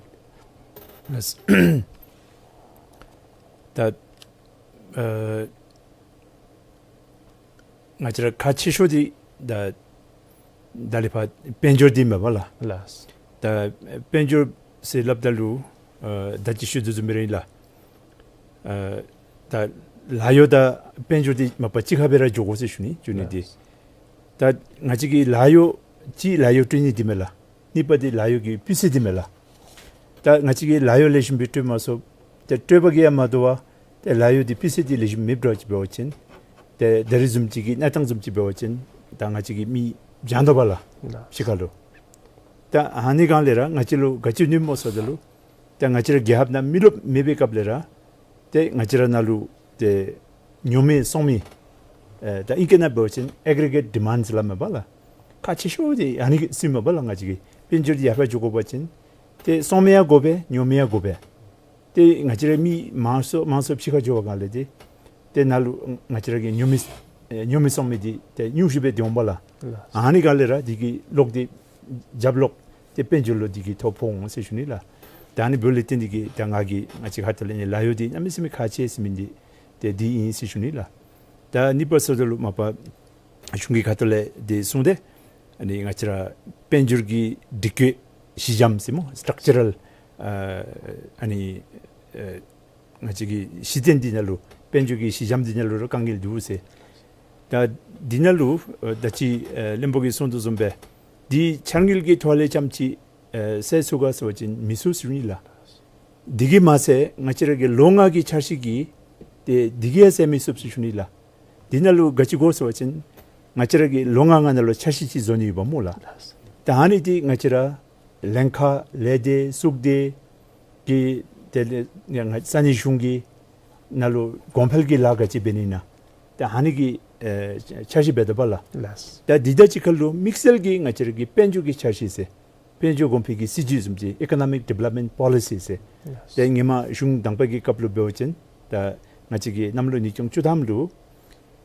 ནི། ད་ཨ་ང་བཅས་ར་ཁག་ཆེ་ཤོས་འདི་ད་ད་ལས་ཕར་དཔལ་འབྱོར་འདི་མས་པ་ལགས། ལགས། ད་དཔལ་འབྱོར་ཟེར་སླབ་ད་ལུ་ཨ་ད་ཅི་ཞུ་དོ་བཟུམ་སྦེ་ར་ཨིན་ལགས། ཨ་ད་ལཱ་གཡོག་དང་དཔལ་འབྱོར་འདི་མ་པ་གཅིག་ཁར་སྦེ་ར་འགྱོ་དགོ་ཟེར་ཞུ་ནི་འགྱོ་ནི་འདི། ལགས། ད་ང་བཅས་ཀྱི་ལཱ་གཡོག་གཅིག་ལཱ་གཡོག་སྤྲོད་ནི་འདི་མས་ལགས། གཉིས་པ་འདི་ལཱ་གཡོག་གི་སྤུས་ཚད་འདི་མས་ལགས། ད་ང་བཅས་ཀྱིས་ལཱ་གཡོག་ལེགས་ཤོམ་སྦེ་སྤྲོད་མ་ཚུགས། ཏེ་སྤྲོད་པ་གིས་ཡང་མ་དོ་བར་ཏེ་ལཱ་གཡོག་འདི་སྤུས་ཚད་འདི་ལེགས་ཤོམ་མེདཔ་འདྲཝ་ཅིག་འབད་བ་ཅིན་ཏེ་ད་རེས་བཟུམ་ཅིག་གི་གནས་སྟངས་བཟུམ་ཅིག་འབད་བ་ཅིན་ད་ང་བཅས་ཀྱིས་མི་སྦྱང་དོ་བ་ལགས། ལགས། ཕྱི་ཁ་ལུ། ད་ཨ་ནི་སྒང་ལས་ར་ང་བཅས་ལུ་ག་ཅི་ནུག་སྨོ་ཟེརཝ་ད་ལུ་ད་ང་བཅས་ར་རྒྱལ་ཁབ་ནང་མི་རློབས་མེད་པའི་སྐབས་ལས་ར་ཏེ་ང་བཅས་ར་ནང་ལུ་ཏེ་ཉོ་མི་བཙོང་མི་ཨེ་ད་ཨིང་སྐད་ནང་འབད་བ་ཅིན་aggregate demand ཟེར་སླབ་མས་པ་ལགས། ཁག་ཆེ་ཤོས་འདི་ཨ་ནི་ཚུ་མས་པ་ལགས། ང་བཅས་ཀྱི་དཔལ་འབྱོར་འདི་ཡར་འཕར་འགྱོ་དགོ་པ་ཅིན་ཏེ་བཙོང་མི་ཡང་དགོ་པས། ཉོ་མི་ཡང་དགོ་པས། ཏེ་ང་བཅས་ར་མི་མང་སུ་མང་སུ་ཕྱི་ཁར་འགྱོ་བའི་སྒང་ལས་ཏེ་ ཏེ་ནཱ་ལུ་ང་བཅས་ར་གི་ཉོ་མི་ཨེ་ཉོ་མི་ཚོང་མི་འདི་ཏེ་ཉུང་སུ་སྦེ་སྡོདཔ་ལས། ལགས། ཨ་ནི་ག་ལས་ར་འདི་གི་གློག་འདི་རྒྱབ་གློག་ཏེ་དཔལ་འབྱོར་ལུ་འདི་གིས་ཐོ་ཕོག་འོང་ཟེར་ཞུ་ནི་ལགས། ད་ཨ་ནི་འབདཝ་ལས་བརྟེན་འདི་གིས་ད་ང་གིས་ང་བཅས་ཁ་ཐུག་ལས་ནི་ལཱ་གཡོག་འདི་གནམ་མེད་ས་མེད་ཁག་ཆེ་ཟེར་མི་འདི་ཏེ་འདི་ཨིན་ཟེར་ཞུ་ནི་ལགས། ད་གཉིས་པ་ཟེརཝ་ད་ལུ་མ་པ་གཞུང་གི་ཁ་ཐུག་ལས་འདི་གསུངས་ཏེ་ཨ་ནི་ང་བཅས་ར་དཔལ་འབྱོར་གྱི་སྒྲིག་བཀོད་གཞི་འགྱམ་ཟེར་སྨོ། སི་ཊག་ཅར་རཱལ་ཨ་ཨ་ནི་ཨེ་ང་བཅས་ཀྱི་གཞི་རྟེན་འདི་ནང་ལུ་དཔལ་འབྱོར་གྱི་གཞི་འགྱམ་འདི་ནང་ལུ་ར་དཀའ་ངལ་འདུག་ཟེར། ད་འདི་ནང་ལུ་ཨེ་ད་ཅི་ཨེ་བློན་པོ་གིས་གསུངས་དོ་བཟུམ་སྦེ་འདི་འཆར་དངུལ་གྱི་ཐོག་ལས་རྐྱངམ་ཅིག་ཨེ་སེལ་ཚུགས་ག་ཟེར་བ་ཅིན་མི་ཚུགས་ཟེར་ཞུ་ནི་ལགས། འདི་གིས་མ་ཚད་ང་བཅས་ར་གི་ལོ་ལྔ་གི་འཆར་གཞི་གི་ཏེ་འདི་གིས་ཡང་སེལ་མི་ཚུགས་ཟེར་ཞུ་ནི་ལགས། འདི་ནང་ལུ་ག་ཅི་དགོ་ཟེར་བ་ཅིན་ང་བཅས་ར་གི་ལོ་ལྔ་ལྔ་ནང་ལུ་འཆར་གཞི་ཅིག་བཟོ་ནི་ཡོདཔ་སྨོ་ལགས། ད་ཨ་ནི་འདི་ང་བཅས་ར་ལྷན་ཁག་ལས་སྡེ་གཙུག་སྡེ་གི་དེ་ལས་ཡང་ང་ས་གནས་གཞུང་གི་ནང་ལུ་གོང་འཕེལ་གྱི་ལཱ་ག་ཅི་འབད་ནི་ཨིན་ན། ད་ཨ་ནི་གི་ཨེ་འཆར་གཞི་འབད་དོ་བ་ལགས། ལགས། ད་འདི་དང་གཅིག་ཁར་ལུ་དམིགས་བསལ་གྱི་ང་བཅས་ར་གི་དཔལ་འབྱོར་གྱི་འཆར་གཞི་ཟེར་དཔལ་འབྱོར་གོང་འཕེལ་གྱི་སྲིད་བྱུས་བཟུམ་ཅིག་Economic Development Policy ཟེར། ལགས། ཏེ་སྔོན་མ་གཞུང་དང་པ་གི་སྐབས་ལུ་འབད་བ་ཅིན་ད་ང་བཅས་ཀྱི་གནམ་ལོ་ཉིས་སྟོང་བཅུ་ཐམ་ལུ་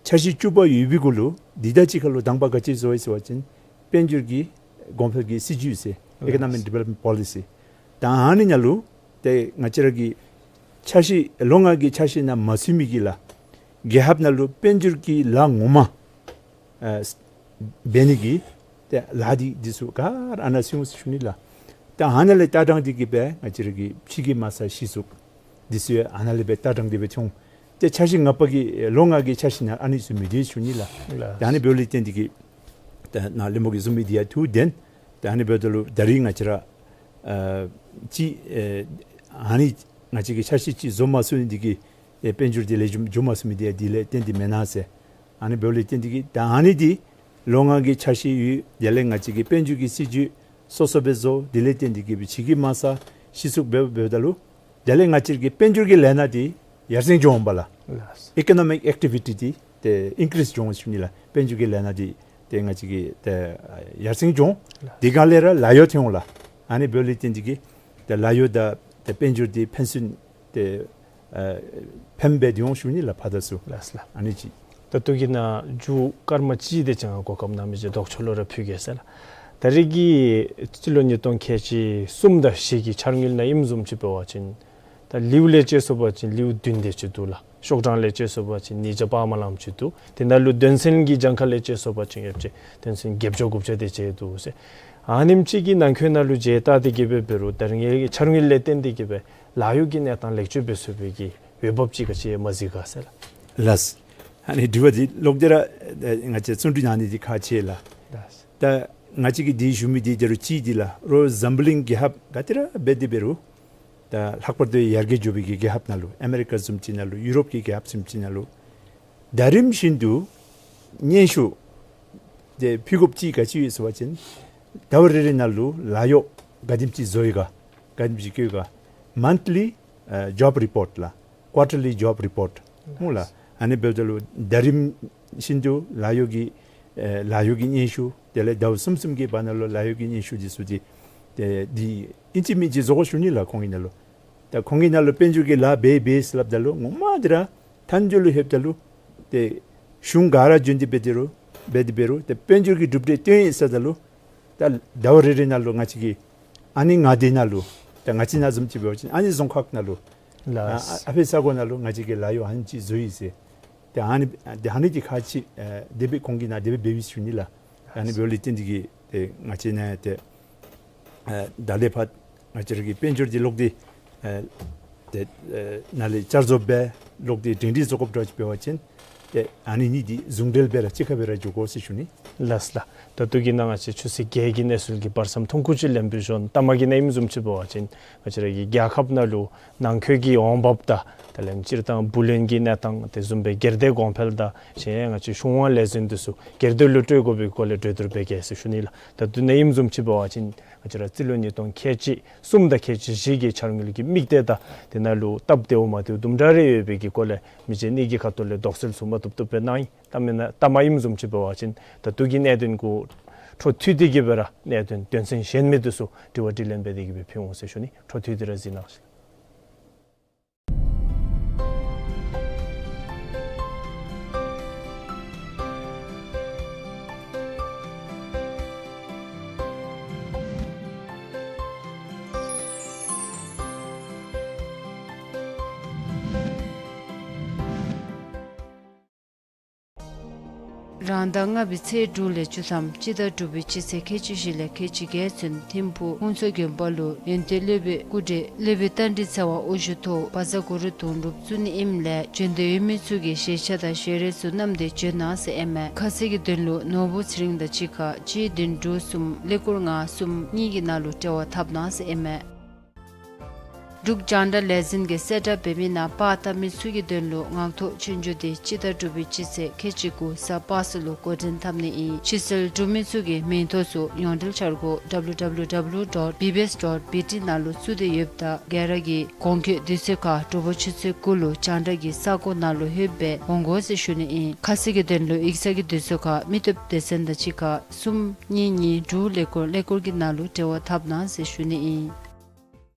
འཆར་གཞི་བཅུ་པ་ཡོད་པའི་གུ་ལུ་འདི་དང་གཅིག་ཁར་ལུ་དང་པ་ག་ཅི་བཟོ་ཡི་ཟེར་བ་ཅིན་དཔལ་འབྱོར་གྱི་གོང་འཕེལ་གྱི་སྲིད་བྱུས་ཟེར། ལགས། Economic Development Policy། ད་ཨ་ནི་ནང་ལུ་ཏེ་ང་བཅས་ར་གི་འཆར་གཞི་ལོ་ལྔ་གི་འཆར་གཞི་ནང་མ་ཚུད་མི་གི་ལཱ་རྒྱལ་ཁབ་ནང་ལུ་དཔལ་འབྱོར་གྱི་ལཱ་ངོ་མ་ཨ་འབད་ནི་གི་ཏེ་ལཱ་འདི་འདི་ཚུ་ག་ར་ཨ་ནཱ་ཚུད་འོང་ཟེར་ཞུ་ནི་ལགས། ཏེ་ཨ་ནཱ་ལས་ལྟ་སྟངས་འདི་གིས་སྦེ་ང་བཅས་ར་གི་ཕྱི་གི་མ་རྩ་གཞི་བཙུགས་འདི་ཚུ་ཡང་ཨ་ནཱ་ལས་སྦེ་ལྟ་སྟངས་འདི་སྦེ་འཐོན། ཏེ་འཆར་གཞི་ལྔ་པ་གི་ལོ་ལྔ་གི་འཆར་གཞི་ནང་ཨ་ནི་ཚུ་མི་འདུག་ཟེར་ཞུ་ནི་ལགས། ལགས། ཏེ་ཨ་ནི་འབདཝ་ལས་བརྟེན་འདི་གིས་ཏེ་ནཱ་བློན་པོ་གིས་གསུངས་མི་འདི་ཡང་ཐུགས་བདེན། ཏེ་ཨ་ནི་འབདཝ་ད་ལུ་ད་རིས་ང་བཅས་ར་ཨ་ཅིག་ཨེ་ཨ་ནི་ང་བཅས་ཀྱིས་འཆར་གཞི་ཅིག་བཟོ་མ་ཚུགས་ནི་འདི་གིས་ཨེ་དཔལ་འབྱོར་འདི་ལེགས་ཤོམ་འགྱོ་མ་ཚུགས་མི་འདི་ཡང་འདི་ལས་བརྟེན་ཏེ་མེན་ན་ཟེར། ཨ་ནི་འབདཝ་ལས་བརྟེན་འདི་གིས་ད་ཨ་ནི་འདི་ལོ་ལྔ་གི་འཆར་གཞི་ཡོད། དེ་ལས་ང་བཅས་ཀྱིས་དཔལ་འབྱོར་གྱི་སྲིད་བྱུས་སོ་སོ་སྦེ་བཟོ། དེ་ལས་བརྟེན་འདི་གིས་སྦེ་ཕྱི་གི་མ་རྩ་གཞི་བཙུགས་འབད་འབདཝ་ད་ལུ་དེ་ལས་ང་བཅས་ཀྱི་དཔལ་འབྱོར་གྱི་ལས་སྣ་འདི་ཡར་སེང་འགྱོ་འོང་པ་ལགས། ལགས། Economic activity འདི་ཏེ་ཨིན་ཀི་རིསི་འགྱོ་འོང་ཟེར་ཞུ་ནི་ལགས། དཔལ་འབྱོར་གྱི་ལས་སྣ་འདི་ཏེ་ང་བཅས་ཀྱི་ཏེ་ཡར་སེང་འགྱོ་འོང་། ལགས། འདི་ག་ལས་ར་ལཱ་གཡོག་ཐོན་འོང་ལགས། ཨ་ནི་འབདཝ་ལས་བརྟེན་འདི་གིས་ཏེ་ལཱ་གཡོག་དང་ཏེ་དཔལ་འབྱོར་འདི་ཕན་ཚུན་ཏེ་ཨ་ཕནམ་སྦེ་སྡོད་འོང་ཞུ་ནི་ལགས་ཕར་དང་ཚུར། ལགས་ལགས། ཨ་ནི་ཅིག། ད་ལྟོ་གི་ནཱ་མཇུག་སྐར་མ་གཅིག་དེ་ཅིག་གོ་སྐབས་གནང་མི་ཅིག་ལྡོག་ཕྱོགས་ལུ་ར་ཕུལ་གེ་ཟེར་ལགས། ད་རིས་ཀྱི་རྩིས་ལོ་ཉིས་སྟོང་ཁལ་གཅིག་གསུམ་དང་བཞི་གི་འཆར་དངུལ་ནང་ཨིནམ་བཟུམ་ཅིག་འབད་བ་ཅིན་ད་ལེའུ་ལས་དཔྱད་སོང་པ་ཅིན་ལེའུ་བདུན་དེ་ཅིག་འདུག་ལགས། ཤོག་གྲངས་ལས་དཔྱད་སོང་པ་ཅིན་ཉིས་བརྒྱ་དཔག་མ་ལངམ་ཅིག་འདུག། དེ་ནང་ལུ་དོན་ཚན་གྱི་གྱངས་ཁ་ལས་དཔྱད་སོང་པ་ཅིན་ཡོད་ཅིག་དོན་ཚན་བརྒྱད་བརྒྱ་དགུ་བརྒྱ་དེ་ཅིག་འདུག་ཟེར། ཨ་ནེམ་ཅིག་གི་ནང་འཁོད་ནང་ལུ་མཇལ་བལྟ་སྟེ་གི་སྦེ་འབད་རུང་ད་རིས་ཀྱི་འཆར་དངུལ་ལས་བརྟེན་ཏེ་གི་སྦེ་ལཱ་གཡོག་གི་གནས་སྟངས་ལེགས་བཅོས་འབད་ཚུགས་པའི་གི་འོས་འབབ་ཅིག་ག་ཅི་ཡང་མ་གཟིགས་ག་ཟེར་ལགས། ལགས། ཨ་ནི་དྲི་བ་འདི་ལོག་སྟེ་ར་ཨེ་ང་བཅས་བརྩོན་འགྲུས་གནང་ནི་འདི་ཁག་ཆེ་ལགས། ལགས། ད་ང་བཅས་ཀྱིས་འདི་ཞུ་མི་འདི་དེ་རུ་ཅིག་འདི་ལགས། རོགས་འཛམ་བུ་གླིང་རྒྱལ་ཁབ་ག་ཏེ་ར་འབད་དེ་འབད་རུང་ད་ལྷག་པར་དུ་ཡར་རྒྱས་འགྱོ་བའི་གི་རྒྱལ་ཁབ་ནང་ལུ་ཨ་མེ་རི་ཀ་བཟུམ་ཅིག་ནང་ལུ་ཡུ་རོབ་ཀྱི་རྒྱལ་ཁབ་བཟུམ་ཅིག་ནང་ལུ་ཟླ་རིམ་བཞིན་དུ་སྙན་ཞུ་དེ་ཕུལ་དགོཔ་ཅིག་ག་ཅི་ཡོད་ཟེར་བ་ཅིན་ཟླཝ་རེ་རེ་ནང་ལུ་ལཱ་གཡོག་ག་དེམ་ཅིག་བཟོ་ཡི་ག་ག་དེམ་ཅིག་བསྐྱོད་ཡི་ག་མཱནཐ་ལི་ཨ་ཇོབ་རི་པོརཊ་ལགས། ཀོར་ཊར་ལི་ཇོབ་རི་པོརཊ་སྨོ་ལགས། ཨ་ནི་འབདཝ་ད་ལུ་ཟླ་རིམ་བཞིན་དུ་ལཱ་གཡོག་གི་ཨེ་ལཱ་གཡོག་གི་སྙན་ཞུ་དེ་ལས་ཟླཝ་གསུམ་གསུམ་གྱི་བར་ན་ལུ་ལཱ་གཡོག་གི་སྙན་ཞུ་འདི་ཚུ་འདི་ཏེ་འདི་ཨིན་ཅི་མིན་ཅི་བཟོ་དགོ་ཞུ་ནི་ལགས་ཁོང་གི་ནང་ལུ། ད་ཁོང་གི་ནང་ལུ་དཔལ་འབྱོར་གྱི་ལཱ་འབད་འབད་ཟེར་སླབ་ད་ལུ་ངོ་མ་འདི་ར་མཐའ་མཇུག་ལུ་ལྷོདཔ་ད་ལུ་ཏེ་གཞུང་ག་ར་འབྱོན་ཏེ་འབད་དེ་རུང་འབད་དེ་འབད་རུང་ཏེ་དཔལ་འབྱོར་གྱི་གྲུབ་འབྲས་སྟོན་ཡི་ཟེརཝ་ད་ལུ་ད་ཟླཝ་རེ་རེ་ནང་ལུ་ང་བཅས་ཀྱིས་ཨ་ནི་མངའ་སྡེ་ནང་ལུ་ད་ང་བཅས་ནང་བཟུམ་ཅིག་འབད་བ་ཅིན་ཨ་ནི་རྫོང་ཁག་ནང་ལུ་ལགས། ཨ་ཨ་ཨ་ཕི་ས་གོ་ནང་ལུ་ང་བཅས་ཀྱིས་ལཱ་གཡོག་ཨ་ནི་ཅིག་བཟོ་ཡི་ཟེར། ཏེ་ཨ་ནི་ཏེ་ཨ་ནི་འདི་ཁག་ཆེ་ཨེ་དེ་སྦེ་ཁོང་གི་ནང་དེ་སྦེ་འབད་བའི་ཞུ་ནི་ལགས། ཨ་ནི་འབདཝ་ལས་བརྟེན་འདི་གིས་ཏེ་ང་བཅས་ནཱ་ཏེ་ཨེ་ད་ལས་ཕར་ང་བཅས་ར་གི་དཔལ་འབྱོར་འདི་ལོག་སྟེ་ཨེ་ཏེ་ཨེ་ནཱ་ལས་བསྐྱར་བཟོ་འབད་ལོག་སྟེ་སྒྲིང་སྒྲིང་བཟོ་དགོཔ་འདྲཝ་ཅིག་འབད་བ་ཅིན་ཏེ་ཨ་ནི་གཉིས་འདི་ཟུང་འབྲེལ་སྦེ་ར་གཅིག་ཁར་སྦེ་ར་འགྱོ་དགོ་ཟེར་ཞུ་ནི། ལགས་ལགས། ད་ལྟོ་གི་ནང་ང་བཅས་ཆུ་ཚོད་བརྒྱད་ཀྱི་གནས་ཚུལ་གྱི་བར་མཚམས་ཐུང་ཀུ་ཅིག་ལེན་པའི་ཞོར་ལྟ་མ་གི་ནང་ཨིནམ་བཟུམ་ཅིག་འབད་བ་ཅིན་ང་བཅས་ར་གི་རྒྱལ་ཁབ་ནང་ལུ་ནང་འཁོད་ཀྱི་འོང་འབབ་དང་དེ་ལས་སྤྱིར་བཏང་བུ་ལོན་གྱི་གནས་སྟངས་དེ་བཟུམ་སྦེ་སྒེར་སྡེ་གོང་འཕེལ་དང་གཞན་ཡང་ང་བཅས་གཞུང་དབང་ལས་འཛིན་འདི་ཚུ་སྒེར་སྡེ་ལུ་སྤྲོད་དགོ་པའི་སྐོར་ལས་གྲོས་བསྡུར་འབད་གེ་ཟེར་ཞུ་ནི་ལགས། ད་ལྟོ་ནཱ་ཨིནམ་བཟུམ་ཅིག་འབད་བ་ཅིན་ང་བཅས་ར་རྩིས་ལོ་ཉིས་སྟོང་ཁལ་གཅིག་གསུམ་དང་ཁལ་གཅིག་བཞི་གི་འཆར་དངུལ་གྱི་དམིགས་གཏད་དང་དེ་ནང་ལུ་སྟབས་བདེཝ་མ་བདེཝ་དུམ་གྲ་རེ་ཡོད་པའི་གི་སྐོར་ལས་མི་རྗེ་གཉིས་ཀྱི་ཁ་ཐུག་ལས་དོགས་སེལ་ཚུ་མ་བཏུབ་བཏུབ་སྦེ་གནང་ཡི། ལྟ་མ་ནཱ་ལྟ་མ་ཨིནམ་བཟུམ་ཅིག་འབད་བ་ཅིན་ད་ལྟོ་གི་གནད་དོན་གུ་འཕྲོ་མཐུད་དེ་གི་སྦེ་ར་གནད་དོན་དོན་ཚན་གཞན་མི་འདི་ཚུ་དྲི་བ་དྲིས་ལན་འབད་དེ་གི་སྦེ་ཕུལ་འོང་ཟེར་ཞུ་ནི། འཕྲོ་མཐུད་དེ་ར་གཟིགས་གནང་ཞིག། རང་ཟླ་ལྔ་པའི་ཚེས་དྲུག་ལས་བཅུ་ཐམ་སྤྱི་ཟླ་དྲུག་པའི་སྤྱི་ཚེས་ཁལ་གཅིག་བཞི་ལས་ཁལ་གཅིག་བརྒྱད་ཚུན་ཐིམ་ཕུག་ཧུན་སུར་དགོན་པ་ལུ་ཡོན་ཏན་སློབ་དཔོན་སྐུ་བགྲེས་སློབ་དཔོན་རྟ་མགྲིན་ཚེ་དབང་དབུ་བཞུགས་ཐོག་བཛྲ་གུ་རུ་དུང་སྒྲུབ་བཙུགས་ནི་ཨིནམ་ལས་བྱོན་འདོད་ཡོད་མི་ཚུ་གིས་ཞལ་ཆད་དང་ཞལ་རས་ཚུ་བསྣམས་ཏེ་བྱོན་གནང་ཟེར་ཨིན་མས། ཁ་གསལ་གྱི་དོན་ལུ་ནོར་བུ་ཚེ་རིང་དང་གཅིག་ཁར་གཅིག་བདུན་དྲུག་གསུམ་ཀླད་ཀོར་ལྔ་གསུམ་གཉིས་ཀྱི་ནང་ལུ་འབྲེལ་བ་འཐབ་གནང་ཟེར་ཨིན་མས། འབྲུག་རྒྱང་བསྒྲགས་ལས་འཛིན་གྱིས་གསལ་བསྒྲགས་འབད་མི་ནང་པར་བཏབ་མི་ཚུ་གི་དོན་ལུ་ངག་ཐོག་ཆོས་རྒྱུགས་འདི་སྤྱི་ཟླ་དྲུག་པའི་སྤྱི་ཚེས་ཁལ་གཅིག་དགུ་གཟའ་པ་སངས་ལུ་འགོ་འདྲེན་འཐབ་ནི་ཨིན། ཕྱིར་སེལ་གྲུབ་མི་ཚུ་གིས་མིང་ཐོ་ཚུ་ཡོངས་འབྲེལ་འཆར་སྒོ་W W W dot B B S dot B T ནང་ལུ་བཙུགས་ཏེ་ཡོདཔ་ད་ག་ར་གིས་གོང་འཁོད་དུས་ཚོད་ཁར་དྲོ་པ་ཆུ་ཚོད་དགུ་ལུ་རྒྱང་བསྒྲགས་ཀྱི་ས་གོ་ནང་ལུ་ལྷོདཔ་སྦེ་འོང་དགོ་ཟེར་ཞུ་ནི་ཨིན། ཁ་གསལ་གྱི་དོན་ལུ་ཡིག་ཚང་གི་དུས་ཚོད་ཁར་མི་སྟོབས་སྡེ་ཚན་དང་གཅིག་ཁར་གསུམ་གཉིས་གཉིས་དྲུག་ཀླད་ཀོར་ཀླད་ཀོར་གྱི་ནང་ལུ་འབྲེལ་བ་འཐབ་གནང་ཟེར་ཞུ་ནི་ཨིན།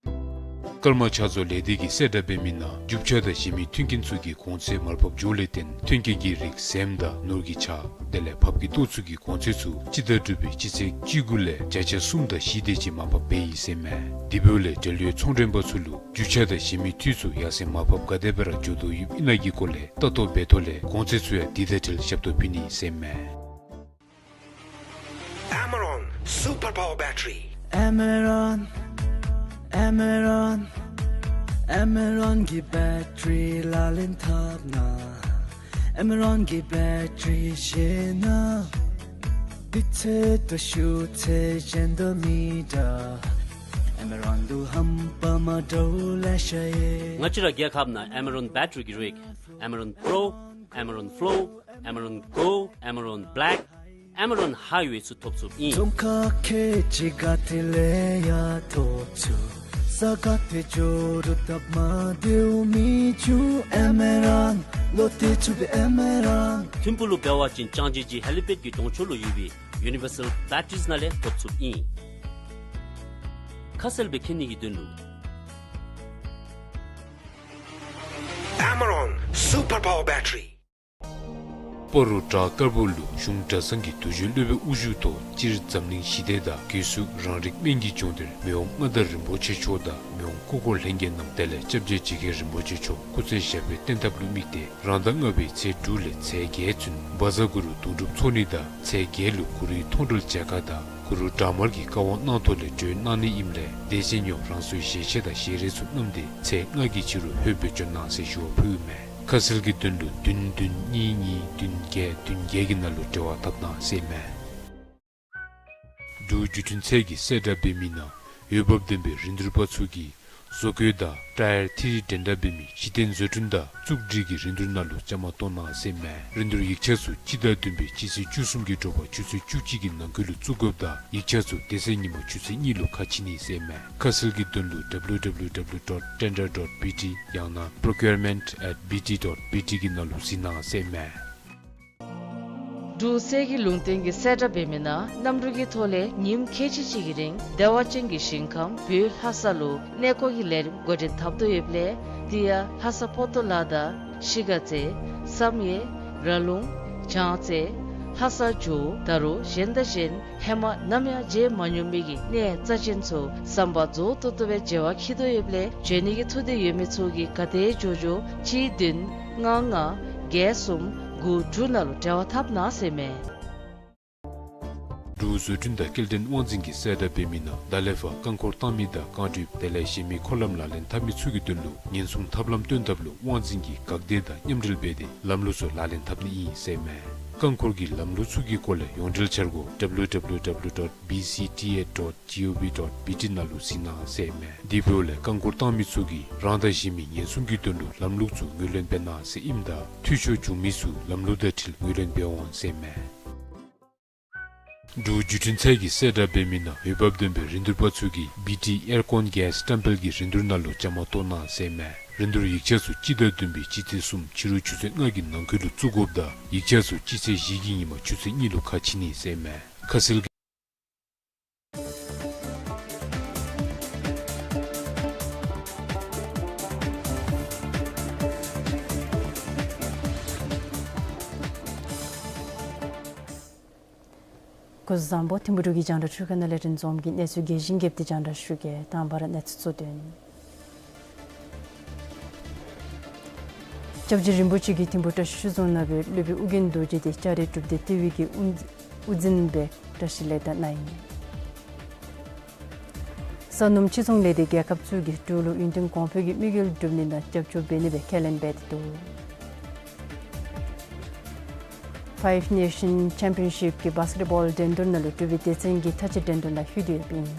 ཀརྨ་ཕྱག་བཟོ་ལས་སྡེ་གིས་གསལ་བསྒྲགས་འབད་མི་ནང་རྒྱུ་ཆ་དང་གཞན་མི་མཐུན་རྐྱེན་ཚུ་གི་གོང་ཚད་མར་ཕབ་འགྱོཝ་ལས་བརྟེན་མཐུན་རྐྱེན་གྱི་རིགས་ཟེངས་དང་ནོར་གྱི་ཆ་དེ་ལས་ཕགཔ་གི་ཏོག་ཚུ་གི་གོང་ཚད་ཚུ་སྤྱི་ཟླ་དྲུག་པའི་སྤྱི་ཚེས་བཅུ་དགུ་ལས་བརྒྱ་ཆ་གསུམ་དང་བཞི་དེ་ཅིག་མར་ཕབ་འབད་ཡི་ཟེར་མས། དེ་འབདཝ་ལས་འབྲེལ་ཡོད་ཚོང་མགྲོན་པ་ཚུ་ལུ་རྒྱུ་ཆ་དང་གཞན་མི་འཐུས་ཚུ་ཡར་སེང་མར་ཕབ་ག་དེ་སྦེ་ར་འགྱོ་དོ་ཡོདཔ་ཨིན་ན་གི་སྐོར་ལས་ལྟ་རྟོག་འབད་ཐོག་ལས་གོང་ཚད་ཚུ་ཡང་དེ་དང་འཁྲིལ་ཞབས་ཏོག་ཕུལ་ནི་ཟེར་མས། Amaron Super Power Battery. Amaron, Amaron, Amaron གི་བེ་ཊི་རི་ལག་ལེན་འཐབ་ན། Amaron གི་བེ་ཊི་རི་ཤེས་ན། དུས་ཚོད་དང་ཤུགས་ཚད་གཞན་དང་མི་འདྲ། Amaron དུ་ཧམ་པ་མ་འདྲཝ་ལེ་ཤ་ཡོད། ང་བཅས་ར་རྒྱལ་ཁབ་ནང་Amaron བེ་ཊི་རི་གི་རིགས་Amaron Pro, Amaron Flow, Amaron Go, Amaron Black, Amaron Highway ཚུ་ཐོབ་ཚུགསཔ་ཨིན། ཙོང་ཁ་ཁལ་གཅིག་ག་ཏེ་ལས་ཡང་ཐོབ་ཚུགས། ས་ག་ཏེ་འགྱོ་རུང་སྟབས་མ་བདེཝ་མི་འབྱུང་། Amaron ལོ་ཏེ་ཚུགས་པའི་Amaron། ཐིམ་ཕུག་ལུ་འབད་བ་ཅིན་ལྕང་སྦྱིས་ཀྱི་ཧེ་ལི་པེཌ་ཀྱི་གདོང་ཕྱོགས་ལུ་ཡོད་པའི་Universal Batteries ནང་ལས་ཐོབ་ཚུགསཔ་ཨིན། ཁ་གསལ་སྦེ་མཁྱེན་ནི་གི་དོན་ལུ། Amaron Super Power Battery. སྤ་རོ་བྲག་དཀར་པོ་ལུ་གཞུང་གྲྭ་ཚང་གི་དུས་རྒྱུན་སློབ་དཔོན་དབུ་བཞུགས་ཐོག་སྤྱིར་འཛམ་གླིང་ཞི་བདེ་དང་གོས་སུ་རང་རིགས་སྨན་གྱི་ལྗོངས་འདིར་མི་དབང་མངའ་བདག་རིན་པོ་ཆེ་མཆོག་དང་མི་དབང་སྐུ་འཁོར་ལྷན་རྒྱས་རྣམས་དེ་ལས་སྐྱབས་རྗེ་ཇི་སྐད་རིན་པོ་ཆེ་མཆོག་སྐུ་ཚེ་ཞབས་པད་བརྟན་ཐབས་ལུ་དམིགས་ཏེ་རང་ཟླ་ལྔ་པའི་ཚེས་དྲུག་ལས་ཚེས་བརྒྱད་ཚུན་བཛྲ་གུ་རུ་དུང་སྒྲུབ་ཚོགས་ནི་དང་ཚེས་བརྒྱད་ལུ་གུ་རུའི་མཐོང་གྲོལ་མཇལ་ཁ་དང་གུ་རུ་བྲག་དམར་གྱི་བཀའ་དབང་གནང་ཐོག་ལས་གྲོལ་གནང་ནི་ཨིནམ་ལས་དད་ཅན་ཡོངས་རང་སོའི་ཞལ་ཆད་དང་ཞལ་རས་ཚུ་བསྣམས་ཏེ་ཚེས་ལྔ་གི་ཕྱི་རུ་ལྷོད་སྦེ་འབྱོན་གནང་ཟེར་ཞུ་བ་ཕུལཝ་མས། ཁ་གསལ་གྱི་དོན་ལུ་བདུན་བདུན་གཉིས་གཉིས་བདུན་བརྒྱད་བདུན་བརྒྱད་ཀྱི་ནང་ལུ་འབྲེལ་བ་འཐབ་གནང་ཟེར་མས། འབྲུག་བརྒྱུད་འཕྲིན་ཚད་ཀྱིས་གསལ་བསྒྲགས་འབད་མི་ནང་འོས་འབབ་ལྡན་པའི་རིན་བསྡུར་པ་ཚུ་གིས་བཟོ་བཀོད་དང་ཊ་ཡར་ཐི་རི་འགྲན་ཟླ་འབད་མི་གཞི་རྟེན་བཟོ་སྐྲུན་དང་བཙུགས་སྒྲིག་གི་རིན་བསྡུར་ནང་ལུ་བཅའ་མར་གཏོགས་གནང་ཟེར་མས། རིན་བསྡུར་ཡིག་ཆ་ཚུ་སྤྱི་ཟླ་བདུན་པའི་སྤྱི་ཚེས་བཅུ་གསུམ་གྱི་དྲོ་པ་ཆུ་ཚོད་བཅུ་གཅིག་གི་ནང་འཁོད་ལུ་བཙུགས་དགོཔ་དང་ཡིག་ཆ་ཚུ་དེ་ཚེ་ཉིན་མ་ཆུ་ཚོད་གཉིས་ལུ་ཁ་ཕྱེ་ནི་ཟེར་མས། ཁ་གསལ་གྱི་དོན་ལུ་W W W dot tender dot B T ཡང་ན་procurement at B T dot B T གི་ནང་ལུ་གཟིགས་གནང་ཟེར་མས། འབྲུག་གསེར་གྱི་ལུང་བསྟན་གྱིས་གསལ་བསྒྲགས་འབད་མི་ནང་གནམ་གྲུ་གི་ཐོག་ལས་ཉིནམ་ཁལ་གཅིག་གཅིག་གི་རིང་བདེ་བ་ཅན་གྱི་ཞིང་ཁམས་བོད་ལྷ་ས་ལུ་གནས་སྐོར་གྱི་ལས་རིམ་འགོ་འདྲེན་འཐབ་དོ་ཡོདཔ་ལས་དེ་ཡང་ལྷ་ས་ཕོ་ཏོ་ལ་དང་གཞིས་ཀ་རྩེ་བསམ་ཡས་ར་ལུང་བྱང་རྩེ་ལྷ་ས་ཇོ་བོ་ད་རུང་གཞན་དང་གཞན་ཧེ་མ་ནམ་ཡང་མཇལ་མ་མྱོང་མི་གི་གནས་རྩ་ཅན་ཚུ་བསམ་པ་རྫོགས་ཏོག་ཏོ་སྦེ་མཇལ་བར་འཁྱིད་དོ་ཡོདཔ་ལས་འབྱོན་ནི་གི་ཐུགས་འདོད་ཡོད་མི་ཚུ་གིས་ག་དེ་མགྱོགས་མགྱོགས་གཅིག་བདུན་ལྔ་ལྔ་བརྒྱད་གསུམ་དགུ་དྲུག་ནང་ལུ་འབྲེལ་བ་འཐབ་གནང་ཟེར་མས། འབྲུག་བཟོ་སྐྲུན་དང་སྐྱེལ་འདྲེན་དབང་འཛིན་གྱིས་གསལ་བསྒྲགས་འབད་མི་ནང་ཟླ་ལེགས་པར་རྐང་འཁོར་བཏང་མི་དང་རྐང་སྒྲོལ་དེ་ལས་གཞན་མི་འཁོར་ལམ་ལག་ལེན་འཐབ་མི་ཚུ་གི་དོན་ལུ་ཉེན་སྲུང་ཐབས་ལམ་སྟོན་ཐབས་ལུ་དབང་འཛིན་གྱིས་འགག་སྡེ་དང་མཉམ་འབྲེལ་འབད་དེ་ལམ་ལུགས་ཚུ་ལག་ལེན་འཐབ་ནི་ཨིན་ཟེར་མས། རྐང་འཁོར་གྱི་ལམ་ལུགས་ཚུ་གི་སྐོར་ལས་ཡོངས་འབྲེལ་འཆར་སྒོ་W W W dot B C T A dot G O V dot B T ནང་ལུ་གཟིགས་གནང་ཟེར་མས། དེ་འབདཝ་ལས་རྐང་འཁོར་བཏང་མི་ཚུ་གིས་རང་དང་གཞན་མི་ཉེན་སྲུང་གི་དོན་ལུ་ལམ་ལུགས་ཚུ་ངོས་ལེན་འབད་གནང་ཟེར་ཨིནམ་ད་འཐུས་ཤོར་བྱུང་མི་ཚུ་ལམ་ལུགས་དང་འཁྲིལ་ངོས་ལེན་འབད་འོང་ཟེར་མས། འབྲུག་བརྒྱུད་འཕྲིན་ཚད་ཀྱིས་གསལ་བསྒྲགས་འབད་མི་ནང་འོས་འབབ་ལྡན་པའི་རིན་བསྡུར་པ་ཚུ་གིས་བི་ཊི་ཨེར་ཀོན་གེསི་བཀྲམ་སྤེལ་གྱི་རིན་བསྡུར་ནང་ལུ་བཅའ་མར་གཏོགས་གནང་ཟེར་མས། རིན་བསྡུར་ཡིག་ཆ་ཚུ་སྤྱི་ཟླ་བདུན་པའི་སྤྱི་ཚེས་གསུམ་ཕྱི་རུ་ཆུ་ཚོད་ལྔ་གི་ནང་འཁོད་ལུ་བཙུགས་དགོཔ་དང་ཡིག་ཆ་ཚུ་སྤྱི་ཚེས་བཞི་གི་ཉིན་མ་ཆུ་ཚོད་གཉིས་ལུ་ཁ་ཕྱེ་ནི་ཟེར་མས། ཁ་གསལ། སྐུ་གཟུགས་བཟང་པོ། ཐིམ་ཕུག་འབྲུག་གི་རྒྱང་བསྒྲགས་ཁང་ནང་ལས་རིན་འཛོམས་ཀྱིས་གནས་ཚུལ་རྒྱས་ཤིང་རྒྱས་པ་དེ་རྒྱང་བསྒྲགས་ཞུ་གེ། དང་པ་ར་གནས་ཚུལ་གཙོ་དོན། སྐྱབས་རྗེ་རིན་པོ་ཆེ་གིས་ཐིམ་ཕུ་བཀྲ་ཤིས་ཆོས་རྫོང་ནང་སྦེ་སློབ་དཔོན་ཨོ་རྒྱན་རྡོ་རྗེ་དེ་ལྕགས་རི་གྲུབ་སྡེ་ལྟེ་བའི་གི་དབུ་འཛིན་སྦེ་བཀྲ་ཤིས་ལེགས་དར་གནང་ཡི། ས་སྣུམ་ཕྱིར་ཚོང་ལས་སྡེ་རྒྱལ་ཁབ་ཚུ་གིས་འབྲུག་ལུ་ཡུན་བརྟན་གོང་འཕེལ་གྱི་དམིགས་ཡུལ་སྒྲུབ་ནི་ནང་རྒྱབ་སྐྱོར་འབད་ནི་སྦེ་ཁས་ལེན་འབད་དེ་འདུག། Five Nation Championship གི་བཱསི་ཀེཊ་བཱོལ་འགྲན་བསྡུར་ནང་ལུ་འབྲུག་པའི་སྡེ་ཚན་གྱིས་མཐའ་དཔྱད་འགྲན་བསྡུར་ནང་ལྷོད་དེ་ཡོདཔ་ཨིན།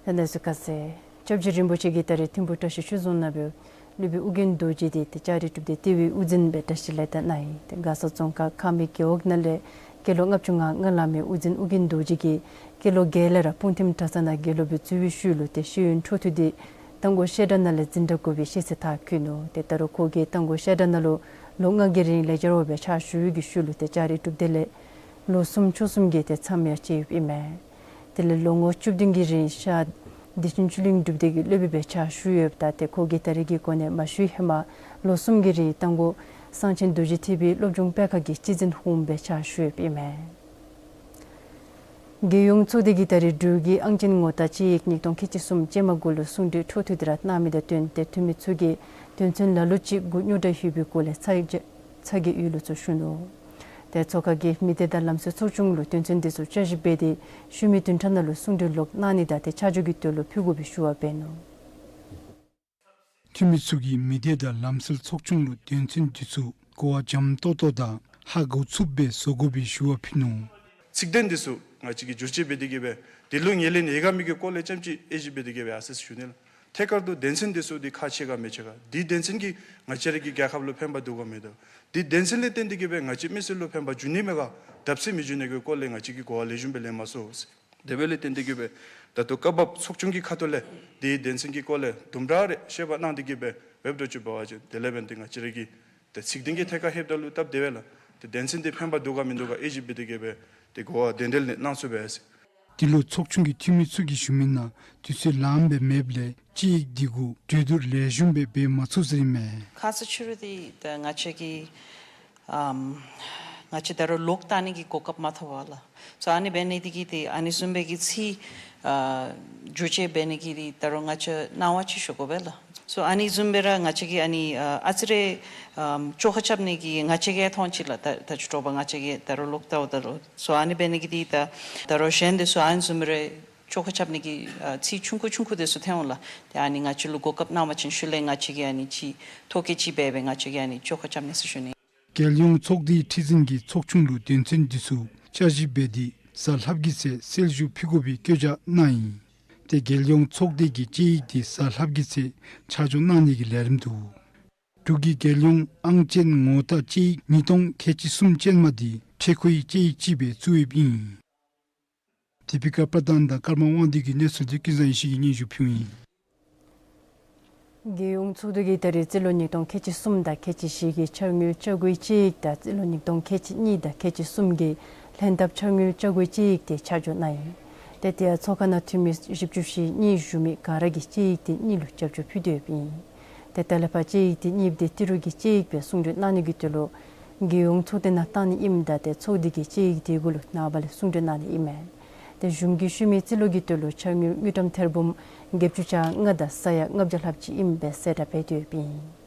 ད་གནས་ཚུལ་ཁ་གསལ། སྐྱབས་རྗེ་རིན་པོ་ཆེ་གིས་ད་རེས་ཐིམ་ཕུ་བཀྲ་ཤིས་ཆོས་རྫོང་ནང་སྦེ་སློབ་དཔོན་ཨོ་རྒྱན་རྡོ་རྗེ་དེ་ཏེ་ལྕགས་རི་གྲུབ་སྡེ་ལྟེ་བའི་དབུ་འཛིན་སྦེ་བཀྲ་ཤིས་ལེགས་དར་གནང་ཡི། ཏེ་མགར་ས་རྫོང་ཁག་ཁ་མི་རྒེད་འོག་ནང་ལས་སྐྱེས་ལོ་ལྔ་བཅུ་ང་ལྔ་ལང་མི་ཨོ་རྒྱན་ཨོ་རྒྱན་རྡོ་རྗེ་གིས་སྐྱེས་ལོ་བརྒྱད་ལས་ར་སྤུངས་ཐིམ་གྲྭ་ཚང་ནང་དགེ་སློབ་སྦེ་འཛུལ་བའི་ཤུལ་ལུ་ཏེ་ཤེས་ཡོན་འཕྲོ་མཐུད་དེ་རྟ་མགོ་བཤད་གྲྭ་ནང་ལས་འཛིན་གྲྭ་དགུ་པའི་ཤེས་ཚད་མཐར་འཁྱོལ་ནུག། ཏེ་ད་རུང་ཁོ་གིས་རྟ་མགོ་བཤད་གྲྭ་ནང་ལུ་ལོ་ལྔ་གི་རིང་ལེགས་སྦྱར་བ་སྦེ་ཕྱག་ཞུ་བའི་གི་ཤུལ་ལུ་ཏེ་ལྕགས་རི་གྲུབ་སྡེ་ལས་ལོ་གསུམ་ཕྱོགས་གསུམ་གྱི་ཏེ་མཚམས་ཡང་བཅད་ཡོདཔ་ཨིན་མས། དེ་ལས་ལོ་ངོ་བཅུ་བདུན་གྱི་རིང་ཤར་བདེ་ཆེན་ཆོས་གླིང་སྒྲུབ་སྡེ་གི་སློབ་དཔོན་སྦེ་ཕྱག་ཞུ་ཡོདཔ་ད་ཏེ་ཁོ་གིས་ད་རེས་ཀྱི་གོ་གནས་མ་ཞུ་བའི་ཧེ་མ་ལོ་གསུམ་གྱི་རིང་རྟ་མགོ་གསང་ཆེན་རྡོ་རྗེ་ཐེག་པའི་སློབ་སྦྱོང་སྤེལ་ཁང་གི་སྤྱི་འཛིན་དབུ་མོ་སྦེ་ཕྱག་ཞུ་ཡོདཔ་ཨིན་མས། རྒྱལ་ཡོངས་ཚོགས་སྡེ་གིས་ད་རེས་འབྲུག་གི་ཨང་ཅན་ངོ་རྟགས་དཔྱད་ཡིག་ཉིས་སྟོང་ཁལ་གཅིག་གསུམ་ཅན་མ་གུ་ལུ་གསུང་གྲོས་འཕྲོ་མཐུད་དེ་ར་གནང་མི་དང་བསྟུན་ཏེ་འཐུས་མི་ཚུ་གིས་དོན་ཚན་ལ་ལུ་ཅིག་གུ་རྙོག་དྲ་ཡོད་པའི་སྐོར་ལས་ཚ་གྱང་ཚ་གྱང་ཡོད་ལུགས་ཚུ་ཞུ་ནུག། ཏེ་ཚོགས་ཁང་གིས་མི་སྡེ་དང་ལམ་སྲོལ་ཚོགས་ཆུང་ལུ་དོན་ཚན་འདི་ཚུ་བསྐྱར་ཞིབ་འབད་དེ་ཤུལ་མའི་བདུན་ཕྲག་ནང་ལུ་གསུང་གྲོས་ལོག་གནང་ནི་དང་ཏེ་ཆ་འཇོག་གི་དོན་ལུ་ཕུལ་དགོ་པའི་ཞུ་བ་འབད་ནུག། འཐུས་མི་ཚུ་གིས་མི་སྡེ་དང་ལམ་སྲོལ་ཚོགས་ཆུང་ལུ་དོན་ཚན་འདི་ཚུ་གོ་བ་འཇམ་ཏོག་ཏོ་དང་ཧ་གོ་ཚུགསཔ་སྦེ་བཟོ་དགོ་པའི་ཞུ་བ་ཕུལ་ནུག། ཚིག་དོན་འདི་ཚུ་ང་བཅས་ཀྱིས་བསྒྱུར་བཅོས་འབད་དེ་གིས་སྦེ་དེ་ལུ་ངོས་ལེན་ཡོད་ག་མེད་གི་སྐོར་ལས་ཙམ་ཅིག་དབྱེ་ཞིབ་འབད་དེ་གིས་སྦེ་ཨ་ཙི་ཞུ་ནི་ལགས། ཐད་ཀར་དུ་དོན་ཚན་འདི་ཚུ་འདི་ཁག་ཆེ་ག་མི་ཆེ་ག། འདི་དོན་ཚན་གྱིས་ང་བཅས་ར་གི་རྒྱལ་ཁབ་ལུ་ཕན་པ་འདུག་ག་མིན་འདུག། འདི་དོན་ཚན་ལས་བརྟེན་ཏེ་གིས་སྦེ་ང་བཅས་མི་སེར་ལུ་ཕན་པ་འབྱུང་ནི་མས་ག་དྲག་སེ་མི་འབྱུང་ནི་གི་སྐོར་ལས་ང་བཅས་ཀྱིས་གོ་བ་ལེགས་ཤོམ་སྦེ་ལེན་མ་ཚུགས། དེ་འབདཝ་ལས་བརྟེན་ཏེ་གིས་སྦེ་ད་ལྟོ་སྐབས་བབ་ཚོགས་ཆུང་གི་ཁ་ཐུག་ལས་འདི་དོན་ཚན་གྱི་སྐོར་ལས་དུམ་གྲ་རེ་བཤད་པ་གནང་སྟེ་གིས་སྦེ་འབད་འགྱོ་ཅི་འབད་བ་ཅིན་དེ་ལས་འབདན་ཏེ་ང་བཅས་ར་གི་ཏེ་ཚིག་དོན་གྱི་ཐད་ཁར་ལྷོདཔ་ད་ལུ་སྟབས་བདེ་བས་ལགས། ཏེ་དོན་ཚན་འདི་ཕན་པ་འདུག་ག་མིན་འདུག་ག་དབྱེ་ཞིབ་འབད་དེ་གིས་སྦེ་ཏེ་གོ་བ་དོན་དོན་ལས་གནང་ཚུགས་པས་ཟེར། འདི་ལུ་ཚོགས་ཆུང་གི་འཐུས་མི་ཚུ་གིས་ཞུ་མི་ནང་དུས་ཚོད་ལངམ་སྦེ་མེདཔ་ལས་དཔྱད་ཡིག་འདི་གུ་གྲོས་བསྡུར་ལེགས་ཤོམ་སྦེ་འབད་མ་ཚུགས་ཟེར་ཨིན་མས། ཁ་ཙ་ཕྱི་རུ་འདི་ད་ང་བཅས་ཀྱི་ཨམ་ང་བཅས་ད་རུང་ལོག་བལྟ་ནི་གི་གོ་སྐབས་མ་ཐོབ་པས་ལགས། སོ་ཨ་ནི་འབད་ནི་འདི་གིས་ཏེ་ཨ་ནི་བཟུམ་སྦེ་གི་ཚིག་ཨ་བསྒྱུར་བཅོས་འབད་ནི་གི་འདི་ད་རུང་ང་བཅས་གནང་བ་ཅིག་ཞུ་དགོ་པས་ལགས། སོ་ཨ་ནི་བཟུམ་སྦེ་ར་ང་བཅས་ཀྱིས་ཨ་ནི་ཨ་ཨ་ཙི་རེ་ཨམ་བཅོ་ཁ་རྐྱབ་ནི་གི་ང་བཅས་ཀྱིས་མཐོང་ཅི་ལགས། ད་ད་ཅི་དྲོ་པ་ང་བཅས་ཀྱིས་ད་རུང་ལོག་བལྟཝ་ད་ལུ་སོ་ཨ་ནི་འབད་ནི་གི་འདི་ད་ད་རུང་གཞན་འདི་ཚུ་ཨ་ནི་བཟུམ་སྦེ་ར་བཅོ་ཁ་རྐྱབ་ནི་གི་ཨ་ཚིག་ཆུང་ཀུ་ཆུང་ཀུ་འདི་ཚུ་ཐོན་འོང་ལགས། ཏེ་ཨ་ནི་ང་བཅས་ལུ་གོ་སྐབས་གནང་བ་ཅིན་ཤུལ་ལས་ང་བཅས་ཀྱིས་ཨ་ནི་ཅིག་ཐོ་བཀོད་ཅིག་འབད་སྦེ་ང་བཅས་ཀྱིས་ཨ་ནི་བཅོ་ཁ་རྐྱབ་ནི་ཟེར་ཞུ་ནི། རྒྱལ་ཡོངས་ཚོགས་སྡེའི་ཁྲི་འཛིན་གྱིས་ཚོགས་ཆུང་ལུ་དོན་ཚན་འདི་ཚུ་བསྐྱར་ཞིབ་འབད་དེ་གཟའ་ལྷགཔ་གི་ཚེ་གསལ་ཞུ་ཕུལ་དགོ་པའི་བཀོད་རྒྱ་གནང་ཡི། ཏེ་རྒྱལ་ཡོངས་ཚོགས་སྡེ་གིས་དཔྱད་ཡིག་འདི་གཟའ་ལྷགཔ་གི་ཚེ་ཆ་འཇོག་གནང་ནི་གི་ལས་རིམ་འདུག། འབྲུག་གི་རྒྱལ་ཡོངས་ཨང་ཅན་ངོ་རྟགས་དཔྱད་ཡིག་ཉིས་སྟོང་ཁལ་གཅིག་གསུམ་ཅན་མ་འདི་འཕྲལ་མཁོའི་དཔྱད་ཡིག་ཅིག་སྦེ་བཙུགས་ཡོདཔ་ཨིན། དེ་སྦེ་ཀརྨ་པ་དང་དང་ཀརྨ་དབང་འདུས་ཀྱི་གནས་ཚུལ་འདི་ཀུན་བཟང་ཡེ་ཤེས་ཀྱིས་སྙན་ཞུ་ཕུལཝ་ཨིན། རྒྱལ་ཡོངས་ཚོགས་འདུ་གིས་ད་རེས་རྩིས་ལོ་ཉིས་སྟོང་ཁལ་གཅིག་གསུམ་དང་ཁལ་གཅིག་བཞི་གི་འཆར་དངུལ་བཅའ་སྒོའི་དཔྱད་ཡིག་དང་རྩིས་ལོ་ཉིས་སྟོང་ཁལ་གཅིག་གཉིས་དང་ཁལ་གཅིག་གསུམ་གྱི་ལྷན་ཐབས་འཆར་དངུལ་བཅའ་སྒོའི་དཔྱད་ཡིག་དེ་ཆ་འཇོག་གནང་ཡི། ཏེ་དེ་ཡང་ཚོགས་ཁང་ནང་འཐུས་མི་བཞི་བཅུ་ཞེ་གཉིས་བཞུགས་མི་ག་ར་གིས་དཔྱད་ཡིག་དེ་གཉིས་ལུ་རྒྱབ་སྐྱོར་ཕུལ་ཏེ་ཡོདཔ་ཨིན། ཏེ་ད་ལས་ཕར་དཔྱད་ཡིག་དེ་གཉིས་འདི་ཏི་རུ་གི་དཔྱད་ཡིག་སྦེ་གསུང་གྲོས་གནང་ནི་གི་དོན་ལུ་རྒྱལ་ཡོངས་ཚོགས་སྡེ་ནང་བཏང་ནི་ཨིནམ་ད་ཏེ་ཚོགས་སྡེ་གིས་དཔྱད་ཡིག་དེ་གུ་ལུ་ནངས་པ་ལས་གསུང་གྲོས་གནང་ནི་ཨིན་མས། ཏེ་གཞུང་གིས་ཤུལ་མའི་རྩིས་ལོ་གི་དོན་ལུ་འཆར་དངུལ་དངུལ་ཀྲམ་ཐེར་འབུམ་བརྒྱད་ཅུ་གྱ་ལྔ་དང་ས་ཡ་ལྔ་བརྒྱ་ལྷགཔ་ཅིག་ཨིནམ་སྦེ་གསལ་བསྒྲགས་འབད་དེ་ཡོདཔ་ཨིན།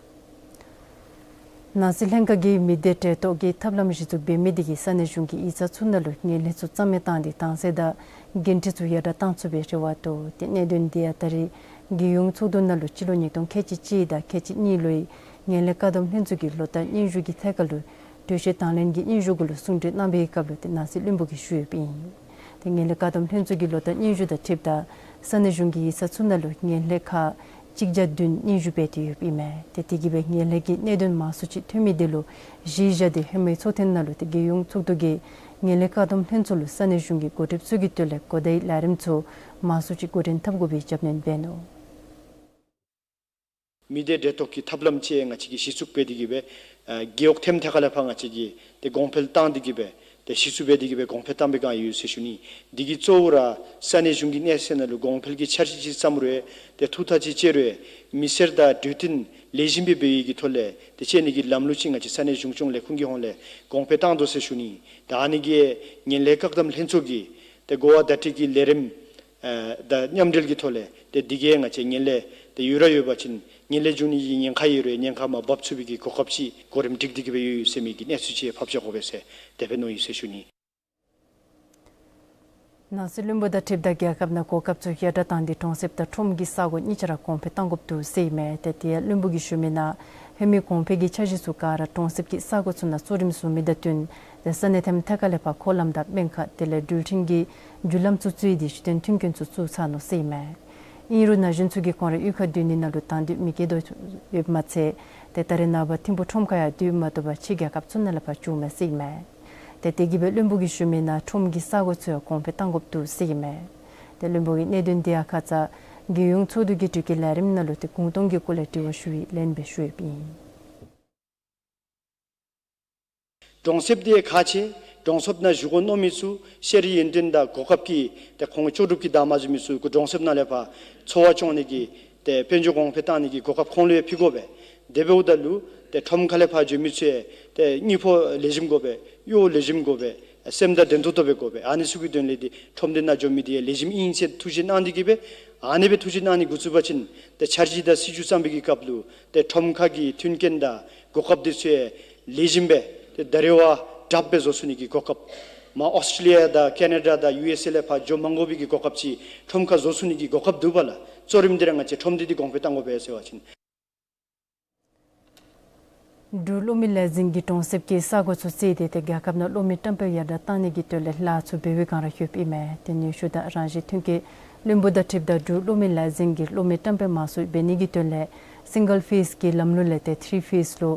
ནང་སྲིད་ལྷན་ཁག་གིས་མི་སྡེ་གྲལ་གཏོགས་ཀྱི་ཐབས་ལམ་གཞི་བཙུགས་འབད་མི་དེ་གིས་ས་གནས་གཞུང་གི་ཡིག་ཚང་ཚུ་ནང་ལུ་ངན་ལྷད་ཚུ་རྩ་མེད་བཏང་སྟེ་དྭངས་གསལ་དང་འགན་འཁྲི་ཚུ་ཡར་དྲག་བཏང་ཚུགས་པའི་རེ་བ་འདུག། ཏེ་གནད་དོན་འདི་ཡང་ད་རེས་རྒྱལ་ཡོངས་ཚོགས་འདུ་ནང་ལུ་སྤྱི་ལོ་ཉིས་སྟོང་ཁལ་གཅིག་གཅིག་དང་ཁལ་གཅིག་གཉིས་ལོའི་ངན་ལྷད་བཀག་སྡོམ་ལྷན་ཚོགས་ཀྱི་ལོ་བསྟར་སྙན་ཞུ་གི་ཐད་ཁར་ལུ་གྲོས་ཆོད་དང་ལེན་གྱི་སྙན་ཞུ་གུ་ལུ་གསུང་གྲོས་གནང་བའི་སྐབས་ལུ་ཏེ་ནང་སྲིད་བློན་པོ་གིས་ཞུ་ཡོདཔ་ཨིན། ཏེ་ངན་ལྷད་བཀག་སྡོམ་ལྷན་ཚོགས་ཀྱི་ལོ་བསྟར་སྙན་ཞུ་དང་འཁྲིལཝ་ད་ས་གནས་གཞུང་གི་ཡིག་ཚང་ཚུ་ནང་ལུ་ངན་ལྷད་ཁག་གཅིག་བརྒྱ་བདུན་སྙན་ཞུ་འབད་དེ་ཡོདཔ་ཨིན་མས། ཏེ་དེ་གིས་སྦེ་ངན་ལྷད་ཀྱི་གནད་དོན་མང་སུ་ཅིག་ཐོན་མི་དེ་ལུ་གཞི་བཞག་སྟེ་ཧེ་མའི་ཚོགས་ཐེངས་ནང་ལུ་ཏེ་རྒྱལ་ཡོངས་ཚོགས་འདུ་གིས་ངན་ལྷད་བཀག་སྡོམ་ལྷན་ཚོགས་ལུ་ས་གནས་གཞུང་གི་འགོ་ཁྲིདཔ་ཚུ་གི་དོན་ལས་གོ་བརྡའི་ལས་རིམ་ཚུ་མང་སུ་ཅིག་འགོ་འདྲེན་འཐབ་དགོ་པའི་རྒྱབ་སྣོན་འབད་ནུག། མི་སྡེ་གྲལ་གཏོགས་ཀྱི་ཐབས་ལམ་ཅིག་ང་བཅས་ཀྱིས་གཞི་བཙུགས་འབད་དེ་གིས་སྦེ་ཨ་རྒེད་འོག་ཐེམ་ཐད་ཁ་ལས་ཕར་ང་བཅས་ཀྱིས་ཏེ་གོང་འཕེལ་བཏང་སྟེ་གིས་སྦེ་ཏེ་གཞི་བཙུགས་འབད་དེ་གིས་སྦེ་གོང་འཕེལ་བཏང་པའི་བསྒང་ཡོད་ཟེར་ཞུ་ནི། འདི་གི་གཙོ་བོ་ར་ས་གནས་གཞུང་གི་གནས་ཚད་ནང་ལུ་གོང་འཕེལ་གྱི་འཆར་གཞི་ཅིག་བརྩམ་རུང་ཏེ་ཐུགས་ཐག་ཅིག་བཅད་རུང་མི་སེར་དང་གྲོས་བསྟུན་ལེགས་ཤོམ་སྦེ་འབད་བའི་གི་ཐོག་ལས་ཏེ་བཅད་ནི་གི་ལམ་ལུགས་ཅིག་ང་བཅས་ས་གནས་གཞུང་སྐྱོང་ལས་ཁུངས་ཀྱི་ཧོངས་ལས་གོང་འཕེལ་བཏང་དོ་ཟེར་ཞུ་ནི། ད་ཨ་ནི་གི་ངན་ལྷད་བཀག་སྡོམ་ལྷན་ཚོགས་ཀྱི་ཏེ་གོ་བ་བརྡ་སྤྲོད་ཀྱི་ལས་རིམ་ ཨ་དང་མཉམ་འབྲེལ་གྱི་ཐོག་ལས་ཏེ་འདི་གིས་ང་བཅས་ངན་ལྷད་ཏེ་ཡོད་ར་ཡོད་པ་ཅིན་ངན་ལྷད་འབྱུང་ནི་གི་ཉེན་ཁ་ཡོད་རུང་ཉེན་ཁ་མར་འབབ་ཚུགས་པའི་གི་གོ་སྐབས་ཅིག་གོ་རིམ་སྒྲིག་སྟེ་གི་སྦེ་ཡོད་ཡོད་ཟེར་མི་གི་གནས་ཚུལ་ཅིག་ཕབ་རྒྱག་དགོ་པས་ཟེར་དེ་སྦེ་མནོ་ཡི་ཟེར་ཞུ་ནི། ནང་སྲིད་བློན་པོ་དང་འཁྲིལཝ་ད་རྒྱལ་ཁབ་ནང་གོ་སྐབས་ཚུ་ཡར་དྲག་བཏང་སྟེ་གྲོང་གསེབ་དང་ཁྲོམ་གྱི་ས་གོ་གཉིས་ཆ་ར་གོང་འཕེལ་གཏང་དགོཔ་འདུག་ཟེར་ཨིན་མས། ཏེ་དེ་ཡང་བློན་པོ་གིས་ཞུ་མི་ནང་ཧེ་མའི་གོང་འཕེལ་གྱི་འཆར་གཞི་ཚུ་ག་ར་གྲོང་གསེབ་ཀྱི་ས་གོ་ཚུ་ནང་གཙོ་རིམ་བཟུང་མི་དང་བསྟུན་ཏེ་ས་གནས་ཐེམ་ཐད་ཁ་ལས་ཕར་མཁོ་ལམ་དང་སྨན་ཁང་དེ་ལས་འགྲུལ་འཕྲིན་གྱི་བརྒྱུད་ལམ་ཚུ་བཙུགས་ཏེ་ཤུགས་ལྡན་མཐུན་རྐྱེན་ཚུ་བཙུགས་ཚར་ནུག་ཟེར་ཨིན་མས། ཨིན་རུང་ན་གཞོན་ཚུ་གིས་ཁོང་རའི་གཡུས་ཁར་སྡོད་ནི་ནང་ལུ་དང་འདོད་མི་སྐྱེ་དོ་ཡོདཔ་མ་ཚད་ཏེ་ད་རེས་ནངས་པ་ཐིམ་ཕུག་ཁྲོམ་ཁར་ཡང་སྡོདཔ་མ་གཏོགས་པར་ཕྱི་རྒྱལ་ཁབ་ཚུ་ནང་ལས་ཕར་འགྱོཝ་མས་ཟེར་ཨིན་མས། ཏེ་དེ་གིས་སྦེ་བློན་པོ་གིས་ཞུ་མི་ནང་ཁྲོམ་གྱི་ས་གོ་ཚུ་ཡང་གོང་འཕེལ་གཏང་དགོཔ་འདུག་ཟེར་ཨིན་མས། ཏེ་བློན་པོ་གིས་གནད་དོན་དེ་ཡང་ཁ་ཙ་རྒྱལ་ཡོངས་ཚོགས་འདུ་གི་དྲི་བཀོད་ལས་རིམ་ནང་ལུ་ཏེ་དགུང་སྟོང་གི་སྐོར་ལས་དྲི་བ་ཞུ་བའི་ལན་སྦེ་ཞུ་ཡོདཔ་ཨིན། གྲོང་གསེབ་འདི་ཁག་ཆེ། གྲོང་གསེབ་ནང་བཞུགས་དགོ་མནོ་མི་ཚུ་ཤེས་རིག་ཡོན་ཏན་དང་གོ་སྐབས་ཀྱི་ཏེ་ཁོང་ལྕོགས་གྲུབ་ཀྱི་བདག་མ་འཛོལ་མི་ཚུ་གུ་གྲོང་གསེབ་ནང་ལས་ཕར་འཚོ་བ་སྐྱོང་ནི་གི་ཏེ་དཔལ་འབྱོར་གོང་འཕེལ་གཏང་ནི་གི་གོ་སྐབས་ཁོང་ལུ་ཡང་ཕུལ་དགོ་པས། དེ་འབདཝ་ད་ལུ་ཏེ་ཁྲོམ་ཁ་ལས་ཕར་འགྱོ་མི་ཚུ་ཡང་ཏེ་དངུལ་ཕོགས་ལེགས་ཤོམ་དགོ་པས། གཡོག་ལེགས་ཤོམ་དགོ་པས། སེམས་དང་ལྡན་ཏོག་ཏོ་སྦེ་དགོ་པས། ཨ་ནི་ཚུ་གི་དོན་ལས་ཏེ་ཁྲོམ་སྡེ་ནང་འགྱོ་མི་འདི་ཡང་ལེགས་ཤོམ་ཨིན་ཟེར་ཐུགས་རྗེ་གནང་སྟེ་གི་སྦེ་ཨ་ནི་སྦེ་ཐུགས་རྗེ་གནང་ནི་འགོ་བཙུགས་པ་ཅིན་ཏེ་འཆར་གཞི་དང་སྲིད་བྱུས་བརྩམ་པའི་གི་སྐབས་ལུ་ཏེ་ཁྲོམ་ཁ་གི་མཐུན་རྐྱེན་དང་གོ་སྐབས་འདི་ཚུ་ཡང་ལེགས་ཤོམ་སྦེ་ཏེ་ད་རེས་བ་དྲགཔ་སྦེ་བཟོ་ཚུགས་ནི་གི་གོ་སྐབས། མར་ཨོསི་ཊྲེ་ལི་ཡ་དང་ཁེ་ན་ཌ་དང་ཡུ་ཨེསི་ཨེ་ལས་ཕར་འགྱོ་མ་དགོ་པའི་གི་གོ་སྐབས་ཅིག་ཁྲོམ་ཁར་བཟོ་ཚུགས་ནི་གི་གོ་སྐབས་འདུག་པ་ལགས། གཙོ་རིམ་འདི་ར་ང་བཅས་ཁྲོམ་སྡེ་འདི་གོང་འཕེལ་གཏང་དགོ་པས་ཟེར་བ་ཅིན། འབྲུག་གློག་མེ་ལས་འཛིན་གྱིས་གྲོང་གསེབ་ཀྱི་ས་གོ་ཚུ་བརྩིས་ཏེ་ཏེ་རྒྱལ་ཁབ་ནང་གློག་མེ་བཀྲམ་སྤེལ་ཡར་དྲག་གཏང་ནི་གི་དོན་ལས་ལཱ་ཚུ་འབད་བའི་བསྒང་ར་ཡོདཔ་ཨིན་མས། ཏེ་ནུས་ཤུགས་དང་རང་བཞིན་ཐོན་སྐྱེད་བློན་པོ་དང་འཁྲིལཝ་ད་འབྲུག་གློག་མེ་ལས་འཛིན་གྱིས་གློག་མེ་བཀྲམ་སྤེལ་མང་སུ་འབད་ནི་གི་དོན་ལས་སིང་གལ་ཕེསི་གི་ལམ་ལུགས་ལས་ཏེ་ཐི་རི་ཕེསི་ལུ་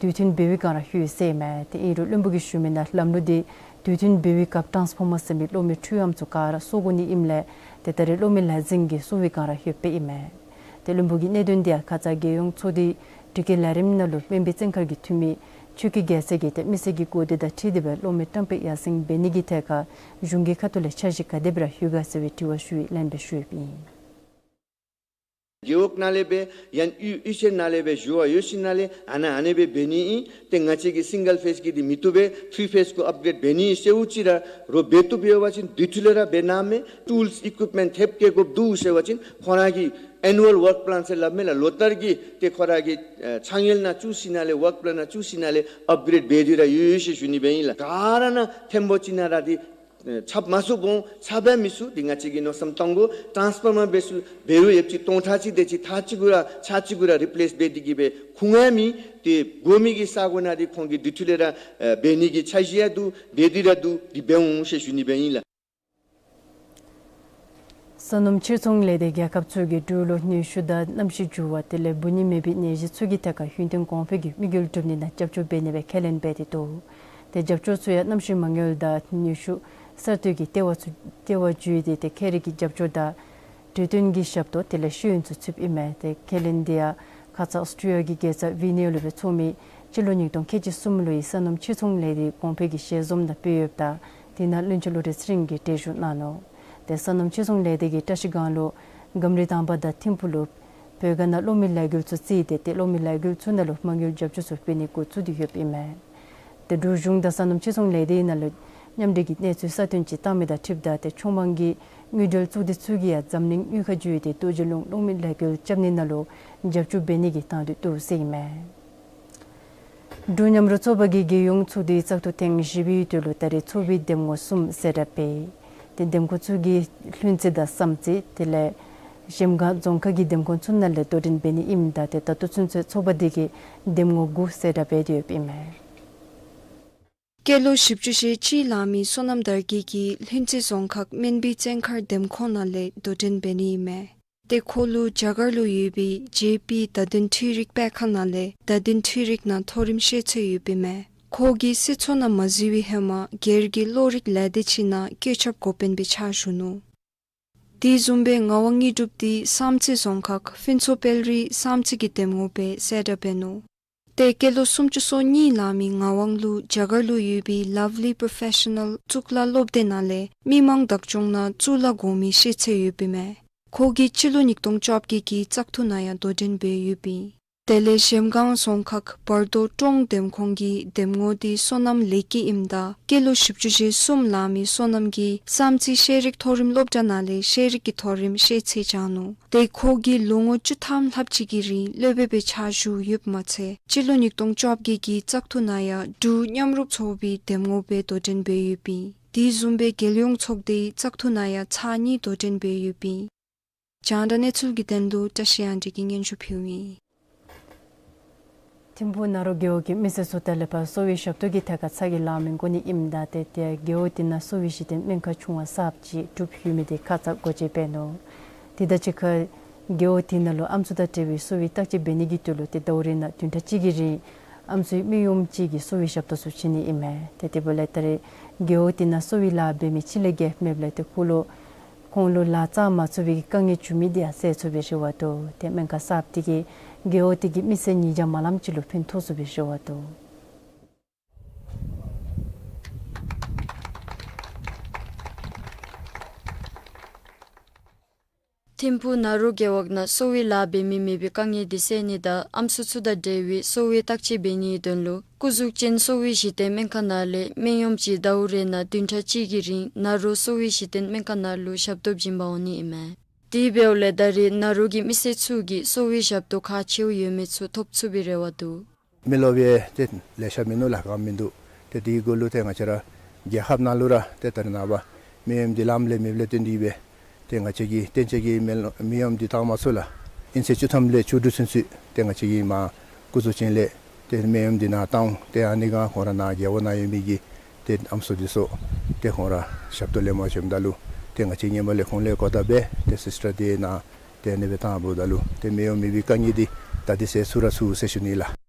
དུས་མཐུན་འབད་བའི་བསྒང་ར་ཡོད་ཟེར་ཨིན་མས། ཏེ་ཨིན་རུང་བློན་པོ་གིས་ཞུ་མི་ནང་ལམ་ལུགས་འདི་དུས་མཐུན་འབད་བའི་སྐབས་ཊཱནསི་ཕོར་མར་ཟེར་མི་གློག་མེ་འཕྲུལ་ལམ་ཚུ་ག་ར་གསོ་དགོ་ནི་ཨིནམ་ལས་ཏེ་ད་རེས་གློག་མེ་ལས་འཛིན་གྱིས་གསོ་བའི་བསྒང་ར་ཡོདཔ་ཨིན་མས། ཏེ་བློན་པོ་གིས་གནད་དོན་འདི་ཡང་ཁ་ཙ་རྒྱལ་ཡོངས་ཚོགས་འདུའི་དྲི་བཀོད་ལས་རིམ་ནང་ལུ་སྨན་པའི་བཙོན་མཁར་གྱི་འཐུས་མི་ཆོས་སྐྱིད་རྒྱལ་མཚན་གྱིས་ཏེ་མི་སེར་གྱི་གོ་བདེ་དང་འཁྲིལ་ཏེ་སྦེ་གློག་མེ་བཀྲམ་སྤེལ་ཡར་སེང་འབད་ནི་གི་ཐད་ཁར་གཞུང་གི་ཁ་ཐུག་ལས་འཆར་གཞི་ག་དེ་སྦེ་ར་ཡོད་ག་ཟེར་བའི་དྲི་བ་ཞུ་བའི་ལན་སྦེ་ཞུ་ཡོདཔ་ཨིན། རྒེད་འོག་ནང་ལས་སྦེ་ཡང་གཡུས་གཡུས་ཆེན་ནང་ལས་སྦེ་ཞུ་བ་ཡོད་ཞིནམ་ལས་ཨ་ནཱ་ཨ་ནི་སྦེ་འབད་ནི་ཨིན། ཏེ་ང་བཅས་ཀྱིས་སིང་གལ་ཕེསི་གི་འདི་མི་བཏུབ་པས། ཐི་རི་ཕེསི་གུ་ཨཔ་གྲེཌ་འབད་ནི་ཨིན་ཟེརཝ་ཅིག་ར་རོགས་འབད་བཏུབ་ཡོད་པ་ཅིན་དུས་ཚོད་ལས་ར་འབད་གནང་མས། ཊུལསི་ཨི་ཀུཡིཔ་མེནཊ་ཐེབས་བཀལ་དགོཔ་འདུག་ཟེར་བ་ཅིན་ཁོ་ར་གི་ཨེ་ནུ་ཝལ་ཝརཀ་པི་ལཱན་ཟེར་སླབ་མས་ལགས། ལོ་ལྟར་གྱི་ཏེ་ཁོ་ར་གི་ཨེ་ཚང་ཡལ་ནང་བཙུགས་ཞིནམ་ལས་ཝརཀ་པི་ལཱན་ནང་བཙུགས་ཞིནམ་ལས་ཨཔ་གྲེཌ་འབད་དེ་ར་ཡོད་ཡོད་ཟེར་ཞུ་ནི་སྦེ་ཨིན་ལགས། ག་ར་ནང་ཐེམ་པོ་ཅིག་ནང་ར་འདི་ཨེ་ཁྱབ་མ་ཚུགས་འོང་། ཁྱབ་པ་མི་ཚུགས། འདི་ང་བཅས་ཀྱིས་མནོ་བསམ་གཏང་དགོ། ཊཱནསི་ཕོར་མར་འབད་ཚུགས་འབད་རུང་ཡོདཔ་ཅིག་སྟོང་ཕྲག་གཅིག་དེ་ཅིག་ཐག་གཅིག་གུ་ར་ཚར་གཅིག་གུ་ར་རི་པི་ལེསི་འབད་དེ་གི་སྦེ་ཁུངས་ཡང་མེད། ཏེ་དགོ་མི་གི་ས་གོ་ནང་འདི་ཁོང་གིས་དུས་ཚོད་ལས་ར་ཨེ་འབད་ནི་གི་འཆར་གཞི་ཡང་འདུག། འབད་དེ་ར་འདུག། འདི་འབད་འོང་ཟེར་ཞུ་ནི་སྦེ་ཨིན་ལགས། ས་སྣུམ་ཕྱིར་ཚོང་ལས་སྡེ་རྒྱལ་ཁབ་ཚུ་གིས་འབྲུག་ལུ་ནུས་ཤུགས་དང་གནམ་གཤིས་འགྱུར་བ་དེ་ལས་འབུ་ནད་མེད་པའི་ནད་གཞི་ཚུ་གི་ཐད་ཁར་ཧུར་བརྩོན་གོང་འཕེལ་གྱི་དམིགས་ཡུལ་བསྒྲུབ་ནི་ནང་རྒྱབ་སྐྱོར་འབད་ནི་སྦེ་ཁས་ལེན་འབད་དེ་འདུག། ཏེ་རྒྱབ་སྐྱོར་ཚུ་ཡང་གནམ་གཤིས་མ་དམྱལ་དང་ནུས་ཤུགས་གསར་གཏོད་ཀྱི་ལྟེ་བ་ཚུ་ལྟེ་བ་བརྒྱུད་དེ་ཏེ་ཁྱད་རིག་གི་རྒྱབ་སྐྱོར་དང་གྲོས་སྟོན་གྱི་ཞབས་ཏོག་དེ་ལས་ཤེས་ཡོན་ཚུ་ཚུདཔ་ཨིན་མས། ཏེ་ཁས་ལེན་འདི་ཡང་ཁ་ཙ་ཨོསི་ཊྲེ་ལི་ཡ་གི་རྒྱལ་ས་ཝི་ནི་ལུ་སྦེ་ཚོགས་མི་སྤྱི་ལོ་ཉིས་སྟོང་ཁལ་གཅིག་གསུམ་ལོའི་ས་སྣུམ་ཕྱིར་ཚོང་ལས་སྡེའི་གོང་འཕེལ་གྱི་ཞལ་འཛོམས་ནང་ཕུལ་ཡོདཔ་ད་དེ་ནང་བློན་ཆེན་བློ་གྲོས་ཚེ་རིང་གིས་གྲལ་བཞུགས་གནང་ནུག། ཏེ་ས་སྣུམ་ཕྱིར་ཚོང་ལས་སྡེ་གིས་བཀྲིས་སྒང་ལུ་སྒམ་རི་དང་པ་དང་ཐིམ་ཕུག་ལུ་བོད་ཁ་ནང་གློག་མེ་ལས་འགུལ་ཚུ་བརྩིས་ཏེ་ཏེ་གློག་མེ་ལས་འགུལ་ཚུ་ནང་ལུ་མ་དངུལ་རྒྱབ་སྐྱོར་ཚུ་འབད་ནི་འགོ་བཙུགས་ཏེ་ཡོདཔ་ཨིན་མས། ཏེ་འབྲུག་གཞུང་དང་ས་སྣུམ་ཕྱིར་ཚོང་ལས་སྡེ་ནང་ལུ་མཉམ་འབྲེལ་གྱི་གནས་ཚུལ་གསར་བཏོན་ཅིག་བཏང་མི་དང་འཁྲིལཝ་ད་ཏེ་ཕྱོགས་མང་གི་དངུལ་འབྲེལ་གཙུག་སྡེ་ཚུ་གིས་ཡང་འཛམ་གླིང་དངུལ་ཁང་བརྒྱུད་དེ་རྡོ་རྗེ་ལུང་གློག་མེ་ལས་འགུལ་རྐྱབ་ནི་ནང་ལུ་རྒྱབ་སྐྱོར་འབད་ནི་གི་དང་འདོད་འདུག་ཟེར་ཨིན་མས། འབྲུག་མཉམ་རུབ་ཚོགས་པ་གིས་རྒྱལ་ཡོངས་ཚོགས་འདུའི་བཙག་འཐུ་ཐེངས་བཞི་པའི་དོན་ལུ་ད་རེས་ཚོགས་པའི་འདེམས་ངོ་གསུམ་གསལ་བསྒྲགས་འབད། ཏེ་འདེམས་ཁོངས་ཚུ་གི་ལྷུན་རྩེ་དང་བསམ་རྩེ་དེ་ལས་གཞལམ་སྒང་རྫོང་ཁག་གི་འདེམས་ཁོངས་ཚུ་ནང་ལས་དོ་འགྲན་འབད་ནི་ཨིནམ་ད་ཏེ་ད་ལྟོ་ཚུན་ཚོད་ཚོགས་པ་འདི་གིས་འདེམས་ངོ་དགུ་གསལ་བསྒྲགས་འབད་དེ་ཡོདཔ་ཨིན་མས། སྐྱེས་ལོ་བཞི་བཅུ་ཞེ་གཅིག་ལང་མི་བསོད་ནམས་དར་རྒྱས་ཀྱིས་ལྷུན་རྩེ་རྫོང་ཁག་སྨན་སྦི་བཙན་མཁར་འདེམས་ཁོངས་ནང་ལས་དོ་འགྲན་འབད་ནི་ཨིན་མས། ཏེ་ཁོ་ལུ་རྒྱ་གར་ལུ་ཡོད་པའི་ཇེ་པི་བརྡ་དོན་འཕྲུལ་རིག་པའི་ཁང་ནང་ལས་བརྡ་དོན་འཕྲུལ་རིག་ནང་མཐོ་རིམ་ཤེས་ཚད་ཡོདཔ་ཨིན་མས། ཁོ་གིས་སྲིད་ཚོགས་ནང་མ་འཛུལ་བའི་ཧེ་མ་སྒེར་གྱི་གློག་རིག་ལས་སྡེ་ཅིག་ནང་བཀོད་ཁྱབ་འགོ་དཔོན་སྦེ་ཕྱག་ཞུ་ནུག། དེ་བཟུམ་སྦེ་ངག་དབང་དངོས་གྲུབ་འདི་བསམ་རྩེ་རྫོང་ཁག་ཕུན་ཚོགས་དཔལ་རི་བསམ་རྩེ་གི་འདེམས་ངོ་སྦེ་གསལ་བསྒྲགས་འབད་ནུག། ཏེ་སྐྱེས་ལོ་སུམ་ཅུ་སོ་གཉིས་ལང་མི་ངག་དབང་ལུ་རྒྱ་གར་ལུ་ཡོད་པའི་ལབ་ལི་པོརོ་ཕེ་ཤ་ནཱལ་གཙུག་ལག་སློབ་སྡེ་ནང་ལས་མི་མང་བདག་སྐྱོང་ནང་གཙུག་ལག་གོང་མའི་ཤེས་ཚད་ཡོདཔ་ཨིན་མས། ཁོ་གིས་སྤྱི་ལོ་ཉིས་སྟོང་བཅོ་བརྒྱད་ཀྱི་བཙག་འཐུ་ནང་ཡང་དོ་འགྲན་འབད་ཡོདཔ་ཨིན། དེ་ལས་གཞལམ་སྒང་རྫོང་ཁག་བར་དོ་ཀྲོང་འདེམས་ཁོངས་ཀྱི་འདེམས་ངོ་དེ་སོ་ནམ་ལས་ཀྱི་ཨིནམ་ད་སྐྱེས་ལོ་བཞི་བཅུ་ཞེ་གསུམ་ལང་མི་སོ་ནམ་གྱིས་བསམ་རྩེ་ཤེས་རིག་མཐོ་རིམ་སློབ་གྲྭ་ནང་ལས་ཤེས་རིག་གི་མཐོ་རིམ་ཤེས་ཚད་སྦྱངས་ནུག། དེ་ཁོ་གིས་ལོ་ངོ་བཅུ་ཐམ་ལྷགཔ་ཅིག་གི་རིང་སློབ་དཔོན་སྦེ་ཕྱག་ཞུ་ཡོདཔ་མ་ཚད་སྤྱི་ལོ་ཉིས་སྟོང་བཅོ་བརྒྱད་ཀྱི་བཙག་འཐུ་ནང་ཡང་འབྲུག་མཉམ་རུབ་ཚོགས་པའི་འདེམས་ངོ་སྦེ་དོ་འགྲན་འབད་ཡོདཔ་ཨིན། དེ་བཟུམ་སྦེ་རྒྱལ་ཡོངས་ཚོགས་སྡེའི་བཙག་འཐུ་ནང་ཡང་ཚར་གཉིས་དོ་འགྲན་འབད་ཡོདཔ་ཨིན། རྒྱང་བསྒྲགས་གནས་ཚུལ་གྱི་དོན་ལུ་བཀྲ་ཤིས་དབྱངས་སྒྲོན་གྱིས་སྙན་ཞུ་ཕུལཝ་ཨིན། ཐིམ་ཕུག་ནཱ་རོ་རྒེད་འོག་གི་མི་སེར་ཚུ་ད་ལས་ཕར་གསོ་བའི་ཞབས་ཏོག་གི་ཐད་ཁར་ཚ་གྱང་ལང་མི་འགོ་ནི་ཨིནམ་ད་ཏེ་ཏེ་རྒེད་འོག་དེ་ནང་གསོ་བའི་གཞི་རྟེན་སྨན་ཁང་ཆུང་བ་གསརཔ་ཅིག་གྲུབ་ཡོད་མི་དེ་ཁ་ཙ་སྒོ་འབྱེད་འབད་ནུག། དེ་དང་གཅིག་ཁར་རྒེད་འོག་དེ་ནང་ལུ་ཨམ་སྲུ་དང་འབྲེལ་བའི་གསོ་བའི་བརྟག་དཔྱད་འབད་ནི་གི་དོན་ལུ་ཏེ་ཟླཝ་རེ་ནང་བདུན་ཕྲག་གཅིག་གི་རིང་ཨམ་སྲུའི་སྨན་གཡོགམོ་ཅིག་གིས་གསོ་བའི་ཞབས་ཏོག་ཚུ་བྱིན་ནི་ཨིན་མས། ཏེ་དེ་འབདཝ་ལས་ད་རེས་རྒེད་འོག་དེ་ནང་གསོ་བའི་ལཱ་འབད་མི་ཅིག་ལས་བརྒལ་མེདཔ་ལས་ཏེ་ཁོ་ལུ་ཁོང་ལུ་ལཱ་བཙག་མ་ཚུགས་པའི་དཀའ་ངལ་བྱུང་མི་དེ་ཡང་སེལ་ཚུགས་པའི་རེ་བ་འདུག། ཏེ་སྨན་ཁང་གསརཔ་དེ་གིས་རྒེད་འོག་དེ་གི་མི་སེར་ཉིས་བརྒྱ་མ་ལངམ་ཅིག་ལུ་ཕན་ཐོགས་ཚུགས་པའི་རེ་བ་འདུག། ཐིམ་ཕུག་ནཱ་རོ་རྒེད་འོག་ནང་གསོ་བའི་ལཱ་འབད་མི་མེད་པའི་དཀའ་ངལ་དེ་སེལ་ནི་དང་ཨམ་སྲུ་ཚུ་དང་འབྲེལ་བའི་གསོ་བའི་བརྟག་དཔྱད་འབད་ནིའི་དོན་ལུ་སྐུ་གཟུགས་ཅན་གསོ་བའི་གཞི་རྟེན་སྨན་ཁང་ནང་ལས་སྨན་གཡོགམོ་ཅིག་ཟླཝ་རེ་ནང་བདུན་ཕྲག་གཅིག་གི་རིང་ནཱ་རོ་གསོ་བའི་གཞི་རྟེན་སྨན་ཁང་ནང་ལུ་ཞབས་ཏོག་བྱིན་པར་འོང་ནི་ཨིན་མས། དེ་འབདཝ་ལས་ད་རེས་ནཱ་རོ་གི་མི་སེར་ཚུ་གིས་གསོ་བའི་ཞབས་ཏོག་ཁག་ཆེཝ་ཡོད་མི་ཚུ་ཐོབ་ཚུགས་པའི་རེ་བ་འདུག། མི་ལོ་བའི་ཏེ་ལེ་ཤ་མིན་ནུག་ལགས། ག་མིན་འདུག། ཏེ་དེའི་གུ་ལུ་ཏེ་ང་བཅས་ར་རྒྱལ་ཁབ་ནང་ལུ་ར་ཏེ་ད་རེས་ནངས་པ་སྨན་གཡོགམོ་འདི་ལངམ་ལས་མེདཔ་ལས་བརྟེན་ཏེ་སྦེ་ཏེ་ང་བཅས་ཀྱིས་གཏན་འཇགས་ཀྱི་མི་ལོ་མི་གཡོགམོ་འདི་བཏང་མ་ཚུགས་ལགས། ཨིན་ཚེས་བཅུ་ཐམ་ལས་བཅུ་དྲུག་ཚུན་ཚོད་ཏེ་ང་བཅས་ཀྱིས་མར་སྐུ་གཟུགས་ཅན་ལས་ཏེ་སྨན་གཡོགམོ་འདི་ནཱ་བཏང་། ཏེ་ཨ་ནི་སྒང་ཁོང་ར་ནཱ་རྒེད་འོག་ནང་ཡོད་མི་གི་ཏེ་ཨམ་སྲུ་འདི་ཚུ་ཏེ་ཁོང་ར་ཞབས་ཏོག་ལེན་པར་བྱོནམ་ད་ལུ་ཏེ་ང་བཅས་ཧེ་མ་ལས་ཁོང་ལས་གོ་བརྡ་འབད་ཏེ་སིསི་ཊར་འདི་ནཱ་ཏེ་ཨ་ནི་སྦེ་བཏངམ་ད་ལུ་ཏེ་སྨན་གཡོགམོ་མེད་པའི་དཀའ་ངལ་འདི་ད་འདི་སེལ་ཚུགས་ར་ཚུགས་ཟེར་ཞུ་ནི་ལགས།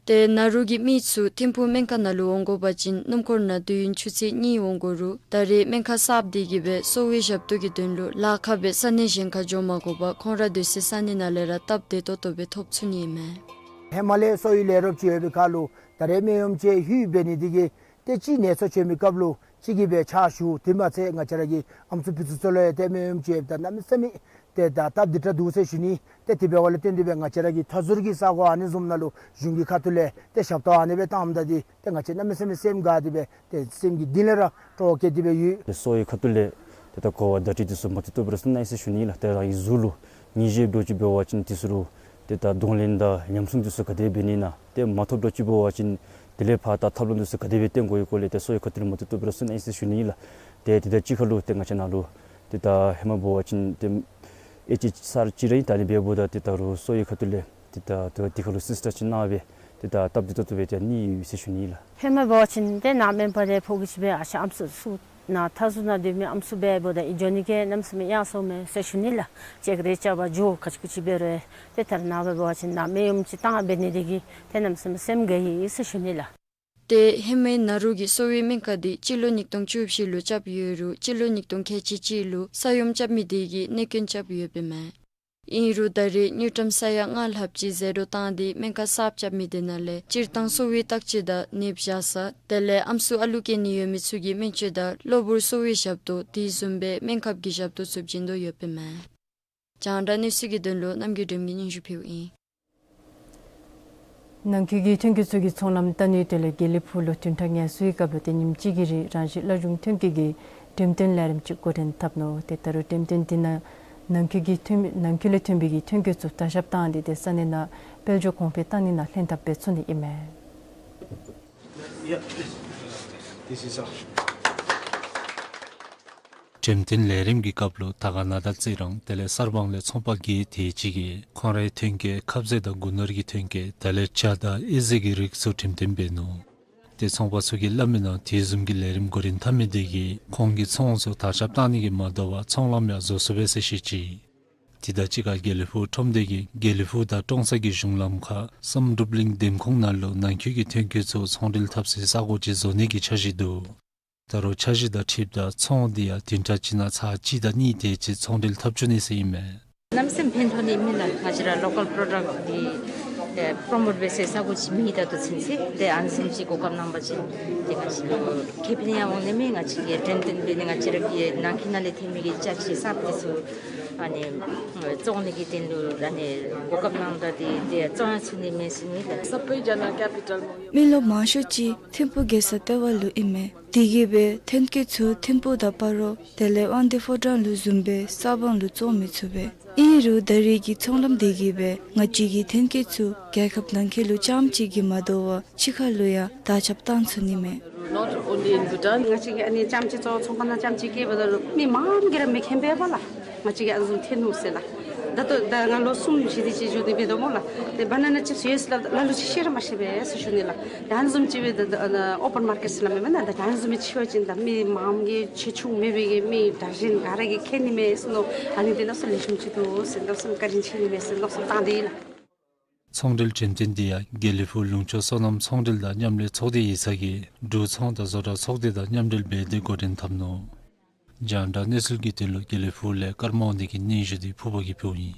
ཏེ་ནཱ་རོ་གི་མི་ཚུ་ཐིམ་ཕུག་སྨན་ཁང་ནང་ལུ་འོང་དགོ་པ་ཅིན་སྣུམ་འཁོར་ནང་དུས་ཡུན་ཆུ་ཚོད་གཉིས་འོང་དགོ་རུང་ད་རེས་སྨན་ཁང་གསརཔ་དེ་གིས་སྦེ་གསོ་བའི་ཞབས་ཏོག་གི་དོན་ལུ་ལཱ་ཁག་སྦེ་ས་གནས་གཞན་ཁར་འགྱོ་མ་དགོ་པར་ཁོང་ར་སྡོད་སའི་ས་གནས་ནང་ལས་ར་སྟབས་བདེ་ཏོག་ཏོ་སྦེ་ཐོབ་ཚུགས་ནི་ཨིན་མས། ཧེ་མ་ལས་གསོ་བའི་ལས་རོགསཔ་ཅིག་ཡོད་པའི་ཁར་ལུ་ད་རེས་སྨན་གཡོགམོ་ཅིག་ལྷོད་འབད་ནི་དེ་གིས་ཏེ་གཅིག་ནད་གསོ་བྱོན་མི་སྐབས་ལུ་གཅིག་གིས་སྦེ་ཕྱག་ཞུ། དེ་མ་ཚད་ང་བཅས་ར་གི་ཨམ་སྲུ་ཕུད་ཚུ་ཚུ་ལུ་ཡང་ཏེ་སྨན་གཡོགམོ་ཅིག་ཡོདཔ་ད་གནམ་མེད་ས་མེད་ཏེ་ད་སྟབས་བདེ་དྲགས་འདུག་ཟེར་ཞུ་ནི། ཏེ་དེ་འབདཝ་ལས་བརྟེན་ཏེ་སྦེ་ང་བཅས་ར་གི་མཐའ་ཟུར་གྱི་ས་གོ་ཨ་ནི་བཟུམ་ནང་ལུ་གཞུང་གི་ཁ་ཐུག་ལས་ཏེ་ཞབས་ཏོག་ཨ་ནི་སྦེ་བཏངམ་ད་འདི་ཏེ་ང་བཅས་གནམ་མེད་ས་མེད་སེམས་དགའ་སྟེ་སྦེ་ཏེ་སེམས་ཀྱི་གཏིང་ལས་ར་སྤྲོ་བ་སྐྱེས་ཏེ་སྦེ་ཡོད། ཏེ་གསོ་བའི་ཁ་ཐུག་ལས་ཏེ་ད་གོ་བ་བརྡ་སྤྲོད་འདི་ཚུ་མ་བཏུབ་བཏུབ་སྦེ་ར་གསུང་གནང་ཡི་ཟེར་ཞུ་ནི་ལགས། ཏེ་རང་གི་གཟུགས་ལུ་ནད་གཞི་འདྲཝ་ཅིག་འབད་བ་ཅིན་འདི་ཚུ་ལུ་ཏེ་ད་གདོང་ལེན་དང་ཉམས་སྲུང་འདི་ཚུ་ག་དེ་འབད་ནི་ཨིན་ན། ཏེ་མ་ཐོབ་འདྲཝ་ཅིག་འབད་བ་ཅིན་དེ་ལས་ཕར་ད་ཐབས་ལམ་འདི་ཚུ་ག་དེ་སྦེ་བཏོན་དགོ་ཡི་སྐོར་ལས་ཏེ་གསོ་བའི་ཁ་ཐུག་ལས་མ་བཏུབ་བཏུབ་སྦེ་ར་གསུང་གནང་ཡི་ཟེར་ཞུ་ནི་ལགས། ཏེ་དེ་དང་གཅིག་ཁར་ལུ་ཏེ་ང་བཅས་ནཱ་ལུ་ཏེ་ད་ཧེ་མ་འབད་བ་ཅིན་ཏེ་ཨེ་ཅིག་ས་ཅིག་ར་ཨིན། ད་ཨ་ནི་འབདཝ་ད་ཏེ་ད་རུང་གསོ་བའི་ཁ་ཐུག་ལས་ཏེ་ད་ད་དེ་ཁར་ལུ་སིསི་ཊར་ཅིག་གནང་སྦེ་ཏེ་ད་སྟབས་བདེ་ཏོག་ཏོ་སྦེ་ཏེ་གནང་ཡི་ཟེར་ཞུ་ནི་ལགས། ཧེ་མ་འབད་བ་ཅིན་ཏེ་ནཱ་སྨན་པ་རེ་ཕོག་གི་ཅིག་སྦེ་ཨ་ཞང་ཨམ་སྲུ་ཚུ་ནཱ་མཐའ་ཟུར་ནང་སྡོད་མི་ཨམ་སྲུ་འབད་འབདཝ་ད་ཨིན་འགྱོ་ནི་གི་གནམ་མེད་ས་མེད་ཡང་སོངམ་མས་ཟེར་ཞུ་ནི་ལགས། ཅེག་རེ་རྐྱབ་པར་འགྱོ་ག་ཅི་གུ་ཅིག་འབད་རུང་ཏེ་ད་རེས་ནངས་པ་འབད་བ་ཅིན་ནཱ་སྨན་གཡོགམོ་ཅིག་བཏང་འབད་ནི་དེ་གིས་ཏེ་གནམ་མེད་ས་མེད་སེམས་དགའ་ཡི་ཟེར་ཞུ་ནི་ལགས། ཏེ་ཧེ་མའི་ནཱ་རོ་གི་གསོ་བའི་སྨན་ཁང་འདི་སྤྱི་ལོ་ཉིས་སྟོང་བཅུ་བཞི་ལུ་རྐྱབ་ཡོད་རུང་སྤྱི་ལོ་ཉིས་སྟོང་ཁལ་གཅིག་གཅིག་ལུ་ས་ཡོམ་རྐྱབ་མི་དེ་གིས་གནོད་སྐྱོན་རྐྱབ་ཡོདཔ་ཨིན་མས། ཨིན་རུང་ད་རེས་དངུལ་ཀྲམ་ས་ཡ་ལྔ་ལྷགཔ་ཅིག་ཟད་འགྲོ་བཏང་སྟེ་སྨན་ཁང་གསརཔ་རྐྱབ་མི་དེ་ནང་ལས་སྤྱིར་བཏང་གསོ་བའི་བརྟག་དཔྱད་དང་ནདཔ་བཞག་ས་དེ་ལས་ཨམ་སྲུ་ཨ་ལུ་སྐྱེ་ནི་ཡོད་མི་ཚུ་གི་སྨན་བཅོས་དང་གློ་བུར་གསོ་བའི་ཞབས་ཏོག་དེ་བཟུམ་སྦེ་སྨན་ཁབ་ཀྱི་ཞབས་ཏོག་ཚུ་བྱིན་དོ་ཡོདཔ་ཨིན་མས། རྒྱང་བསྒྲགས་གནས་ཚུལ་གྱི་དོན་ལུ་རྣམ་རྒྱལ་སྒྲོལམ་གིས་སྙན་ཞུ་ཕུལཝ་ཨིན། ནང་འཁོད་ཀྱི་ཐོན་སྐྱེད་ཚུ་གི་ཚོང་ལམ་བཏབ་ནིའི་དོན་ལས་དགེ་ལེགས་ཕུག་ལུ་བདུན་ཕྲག་ངལ་གསོའི་སྐབས་ལུ་ཏེ་ཉིནམ་གཅིག་གི་རིང་རང་བཞིན་སླར་འབྱུང་ཐོན་སྐྱེད་ཀྱི་འགྲེམས་སྟོན་ལས་རིམ་ཅིག་འགོ་འདྲེན་འཐབ་ནུག། ཏེ་ད་རུང་འགྲེམས་སྟོན་འདི་ནང་ནང་འཁོད་ཀྱི་ཐོན་ནང་འཁོད་ལས་ཐོན་པའི་གི་ཐོན་སྐྱེད་ཚུ་དར་ཁྱབ་བཏང་སྟེ་ཏེ་ས་གནས་ནང་དཔལ་འབྱོར་གོང་འཕེལ་བཏང་ནི་ནང་ལྷན་ཐབས་འབད་ཚུགས་ནི་ཨིན་མས། འགྲེམས་སྟོན་ལས་རིམ་གྱི་སྐབས་ལུ་དར་དཀར་ན་དང་རྩི་རང་དེ་ལས་གསར་སྤང་ལས་ཚོང་པ་བརྒྱད་དེ་ཅིག་གིས་ཁོང་རའི་ཐོན་སྐྱེད་ཁབ་ཟས་དང་སྒོ་ནོར་གྱི་ཐོན་སྐྱེད་དེ་ལས་ཇ་དང་ཨེ་ཟི་གི་རིགས་ཚུ་འགྲེམས་སྟོན་འབད་ནུག། ཏེ་ཚོང་པ་ཚུ་གིས་སླབ་མིའི་ནང་དེ་བཟུམ་གྱི་ལས་རིམ་འགོ་འདྲེན་འཐབ་མི་དེ་གིས་ཁོང་གི་ཚོང་ཚུ་དར་ཁྱབ་བཏང་ནི་གིས་མ་དོ་བར་ཚོང་ལམ་ཡང་བཟོ་ཚུགས་པས་ཟེར་བཤད་ཅི། དེ་དང་གཅིག་ཁར་དགེ་ལེགས་ཕུག་ཁྲོམ་སྡེ་གིས་དགེ་ལེགས་ཕུག་དང་ཀྲོང་གསར་གྱི་གཞུང་ལམ་ཁར་བསམ་གྲུབ་གླིང་འདེམས་ཁོངས་ནང་ལུ་ནང་འཁོད་ཀྱི་ཐོན་སྐྱེད་ཚུ་ཚོང་འབྲེལ་འཐབ་སའི་ས་གོ་ཅིག་བཟོ་ནི་གི་འཆར་གཞི་འདུག། ད་རུང་འཆར་གཞི་དང་འཁྲིལཝ་ད་ཚོང་འདི་ཡང་བདུན་ཕྲག་གཅིག་ནང་ཚར་གཅིག་དང་གཉིས་དེ་ཅིག་ཚོང་འབྲེལ་འཐབ་བཅུག་ནི་ཟེར་ཨིན་མས། གནམ་མེད་ས་མེད་ཕན་ཐོགས་ནི་ཨིན་མས་ལགས། ང་བཅས་ར་ལོ་ཀཱལ་པོ་རོ་ཌཀཊ་འདི་ཨེ་པྲོ་མོཊ་འབད་སའི་ས་གོ་ཅིག་མེད། ད་ལྟོ་ཚུན་ཚོད་ཏེ་ཨ་ནི་བཟུམ་ཅིག་གོ་སྐབས་གནང་བ་ཅིན་ཏེ་ང་བཅས་ཁེ་ཕན་ཡང་འོང་ནི་མས། ང་བཅས་ཀྱིས་འགྲེམས་སྟོན་འབད་ནི་ང་བཅས་ར་གི་ནང་འཁོད་ནང་ལས་ཐོན་མི་གི་ཅ་ཆས་གསརཔ་དེ་ཚུ་ ཨ་ནི་བཙོང་ནི་གི་དོན་ལུ་ཨ་ནི་གོ་སྐབས་གནང་ད་དེ་དེ་བཙོང་ཡང་ཚུགས་ནི་མས་ཟེར་ཨིན་ལགས། Subway Jana Capital མོ་ཡོད། མི་རློབས་མང་ཤོས་ཅིག་ཐིམ་ཕུག་རྒྱལ་ས་ལྟེ་བ་ལུ་ཨིན་མས། དེ་གིས་སྦེ་ཐོན་སྐྱེད་ཚུ་ཐིམ་ཕུག་དང་སྤ་རོ་དེ་ལས་དབང་འདུས་ཕོ་བྲང་ལུ་བཟུམ་སྦེ་ས་སྦང་ལུ་བཙོང་མི་ཚུགས་པས། ཨིན་རུང་ད་རེས་ཀྱི་ཚོང་ལམ་དེ་གིས་སྦེ་ང་བཅས་ཀྱི་ཐོན་སྐྱེད་ཚུ་རྒྱལ་ཁབ་ནང་འཁོད་ལུ་རྐྱངམ་ཅིག་གིས་མ་དོ་བར་ཕྱི་ཁ་ལུ་ཡང་དར་ཁྱབ་བཏང་ཚུགས་ནི་མས། Not only in Bhutan. ང་བཅས་ཀྱིས་ཨ་ནི་རྐྱངམ་ཅིག་བཙོང་ཚོང་ཁང་ནང་རྐྱངམ་ཅིག་བཀལཝ་ད་ལུ་མི་མངམ་གིས་ར་མི་མཁྱེན་པས་པ་ལགས། ང་བཅས་ཀྱིས་ཨ་ནི་བཟུམ་ཐོན་ནུག་ཟེར་ལགས། ད་ལྟོ་ད་ང་ལོ་གསུམ་བཞི་དེ་ཅིག་འགྱོ་སྟེ་འབད་དོ་སྨོ་ལགས། ཏེ་banana chips ཡོད་ཟེར་སླབ་ད་ལ་ལུ་ཅིག་ཤེས་ར་མ་ཤེས་པས་ཟེར་ཞུ་ནི་ལགས། ད་ཨ་ནི་བཟུམ་ཅིག་སྦེ་ད་ད་ཨ་ནི་open market ཟེར་སླབ་མི་མེན་ན། ད་ཨ་ནི་བཟུམ་མའི་ཆེ་བ་ཅིན་ད་མི་མངམ་གིས་ཆེ་ཆུང་མེད་པའི་གི་མི་དྲག་ཞན་ག་ར་གིས་མཁྱེན་ནི་མས་ཟེར་མནོ། ཨ་ནི་དེ་གནམ་མེད་ས་མེད་ལེགས་ཤོམ་ཅིག་འདུག་ཟེར་གནམ་མེད་ས་མེད་བཀའ་དྲིན་ཆེ་ནི་མས་ཟེར་མནོ་བསམ་བཏང་སྟེ་ཨིན་ལགས། ཚོང་འབྲེལ་འགྲེམས་སྟོན་འདི་ཡང་དགེ་ལེགས་ཕུག་ལུང་ཕྱོགས་སོ་ནམ་ཚོང་འབྲེལ་དང་མཉམ་ལས་ཚོགས་སྡེ་ཡིག་ཚང་གིས་འབྲུག་ཚོང་དང་བཟོ་གྲྭ་ཚོགས་སྡེ་དང་མཉམ་འབྲེལ་འབད་དེ་འགོ་འདྲེན་འཐབ་ནུག། རྒྱང་བསྒྲགས་གནས་ཚུལ་གྱི་དོན་ལུ་དགེ་ལེགས་ཕུག་ལས་ཀརྨ་དབང་འདུས་ཀྱི་སྙན་ཞུ་འདི་ཕུར་བ་གིས་ཕུལཝ་ཨིན།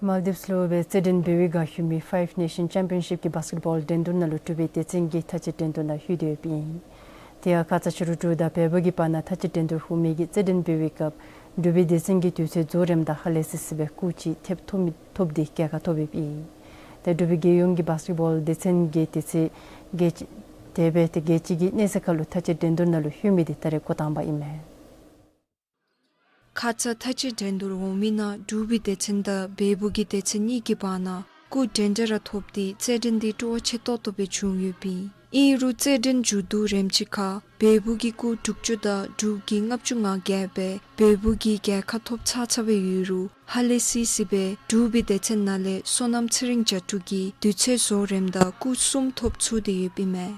མཱལ་དིབས་ལུ་སྦེ་རྩེད་འགྲན་འབད་བའི་ག་ལྷོད་མི་Five Nation Championship གི་བཱསི་ཀེཊ་བཱོལ་འགྲན་བསྡུར་ནང་ལུ་འབྲུག་པའི་སྡེ་ཚན་གྱིས་མཐའ་དཔྱད་འགྲན་བསྡུར་ནང་ལྷོད་དེ་ཡོདཔ་ཨིན། དེ་ཡང་ཁ་ཙ་ཕྱི་རུ་འབྲུག་དང་བལ་པོ་གི་བར་ན་མཐའ་དཔྱད་འགྲན་བསྡུར་འོག་མའི་གི་རྩེད་འགྲན་འབད་བའི་སྐབས་འབྲུག་པའི་སྡེ་ཚན་གྱིས་དུས་ཚོད་རྫོགས་རནམ་ད་ཧ་ལས་སི་སི་སྦེ་སྐུགས་ཅིག་ཐེབས་ཐོབ་མི་ཐོབ་སྟེ་རྒྱལ་ཁ་ཐོབ་ཡོདཔ་ཨིན། ཏེ་འབྲུག་པའི་རྒྱལ་ཡོངས་ཀྱི་བཱསི་ཀེཊ་བཱོལ་སྡེ་ཚན་གྱིས་དེ་ཚེ་རྒྱལ་སྤྱི་དེ་སྦེ་ཏེ་རྒྱལ་སྤྱི་གི་གནས་ཚད་ཁར་ལུ་མཐའ་དཔྱད་འགྲན་བསྡུར་ནང་ལུ་ལྷོད་མི་འདི་ད་རེས་འགོ་དང་པ་ཨིན་མས། ཁ་ཙ་མཐའ་དཔྱད་འགྲན་བསྡུར་འོག་མའི་ནང་འབྲུག་པའི་སྡེ་ཚན་དང་བལ་པོ་གི་སྡེ་ཚན་གཉིས་ཀྱི་བར་ན་སྐུགས་འདྲན་འདྲ་ར་ཐོབ་སྟེ་རྩེད་འགྲན་འདི་སྤྲོ་བ་ཆེ་ཏོག་ཏོ་སྦེ་བྱུང་ཡོདཔ་ཨིན། ཨིན་རུང་རྩེད་འགྲན་མཇུག་བསྡུ་རནམ་ཅིག་ཁར་བལ་པོ་གི་སྐུགས་དྲུག་ཅུ་དང་འབྲུག་གི་ལྔ་བཅུ་ང་བརྒྱད་སྦེ་བལ་པོ་གིས་རྒྱལ་ཁ་ཐོབ་ཚར་ཚརཝ་ཡོད་རུང་ཧ་ལས་སི་སི་སྦེ་འབྲུག་པའི་སྡེ་ཚན་ནང་ལས་བསོད་ནམས་ཚེ་རིང་རྒྱ་ཕྲུག་གིས་དུས་ཚོད་རྫོགས་རནམ་ད་སྐུགས་གསུམ་ཐོབ་ཚུགས་ཏེ་ཡོདཔ་ཨིན་མས།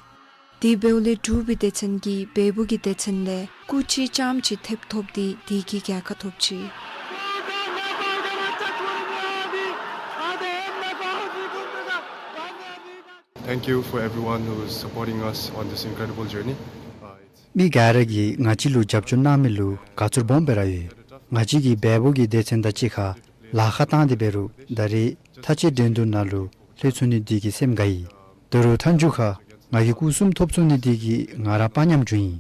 དེ་འབདཝ་ལས་འབྲུག་པའི་སྡེ་ཚན་གྱིས་བལ་པོ་གི་སྡེ་ཚན་ལས་སྐུགས་གཅིག་རྐྱངམ་ཅིག་ཐེབས་ཐོབ་སྟེ་དེ་གིས་རྒྱལ་ཁ་ཐོབ་ཅི། Thank you for everyone who is supporting us on this incredible journey. Uh, it's མི་ག་ར་གིས་ང་བཅས་ལུ་རྒྱབ་སྐྱོར་གནང་མི་ལུ་དགའ་ཚོར་སྦོམ་སྦེ་ར་ཡོད། ང་བཅས་ཀྱིས་བལ་པོ་གི་སྡེ་ཚན་དང་གཅིག་ཁར་ལཱ་ཁག་བཏང་སྟེ་འབད་རུང་ད་རེས་མཐའ་དཔྱད་འགྲན་བསྡུར་ནང་ལུ་ལྷོད་ཚུགས་ནི་འདི་གིས་སེམས་དགའ་ཡི། ད་རུང་མཐའ་མཇུག་ཁར་ང་གིས་སྐུགས་གསུམ་ཐོབ་ཚུགས་ནི་འདི་གིས་ང་ར་དཔའ་ཉམས་བྱུང་ཡི།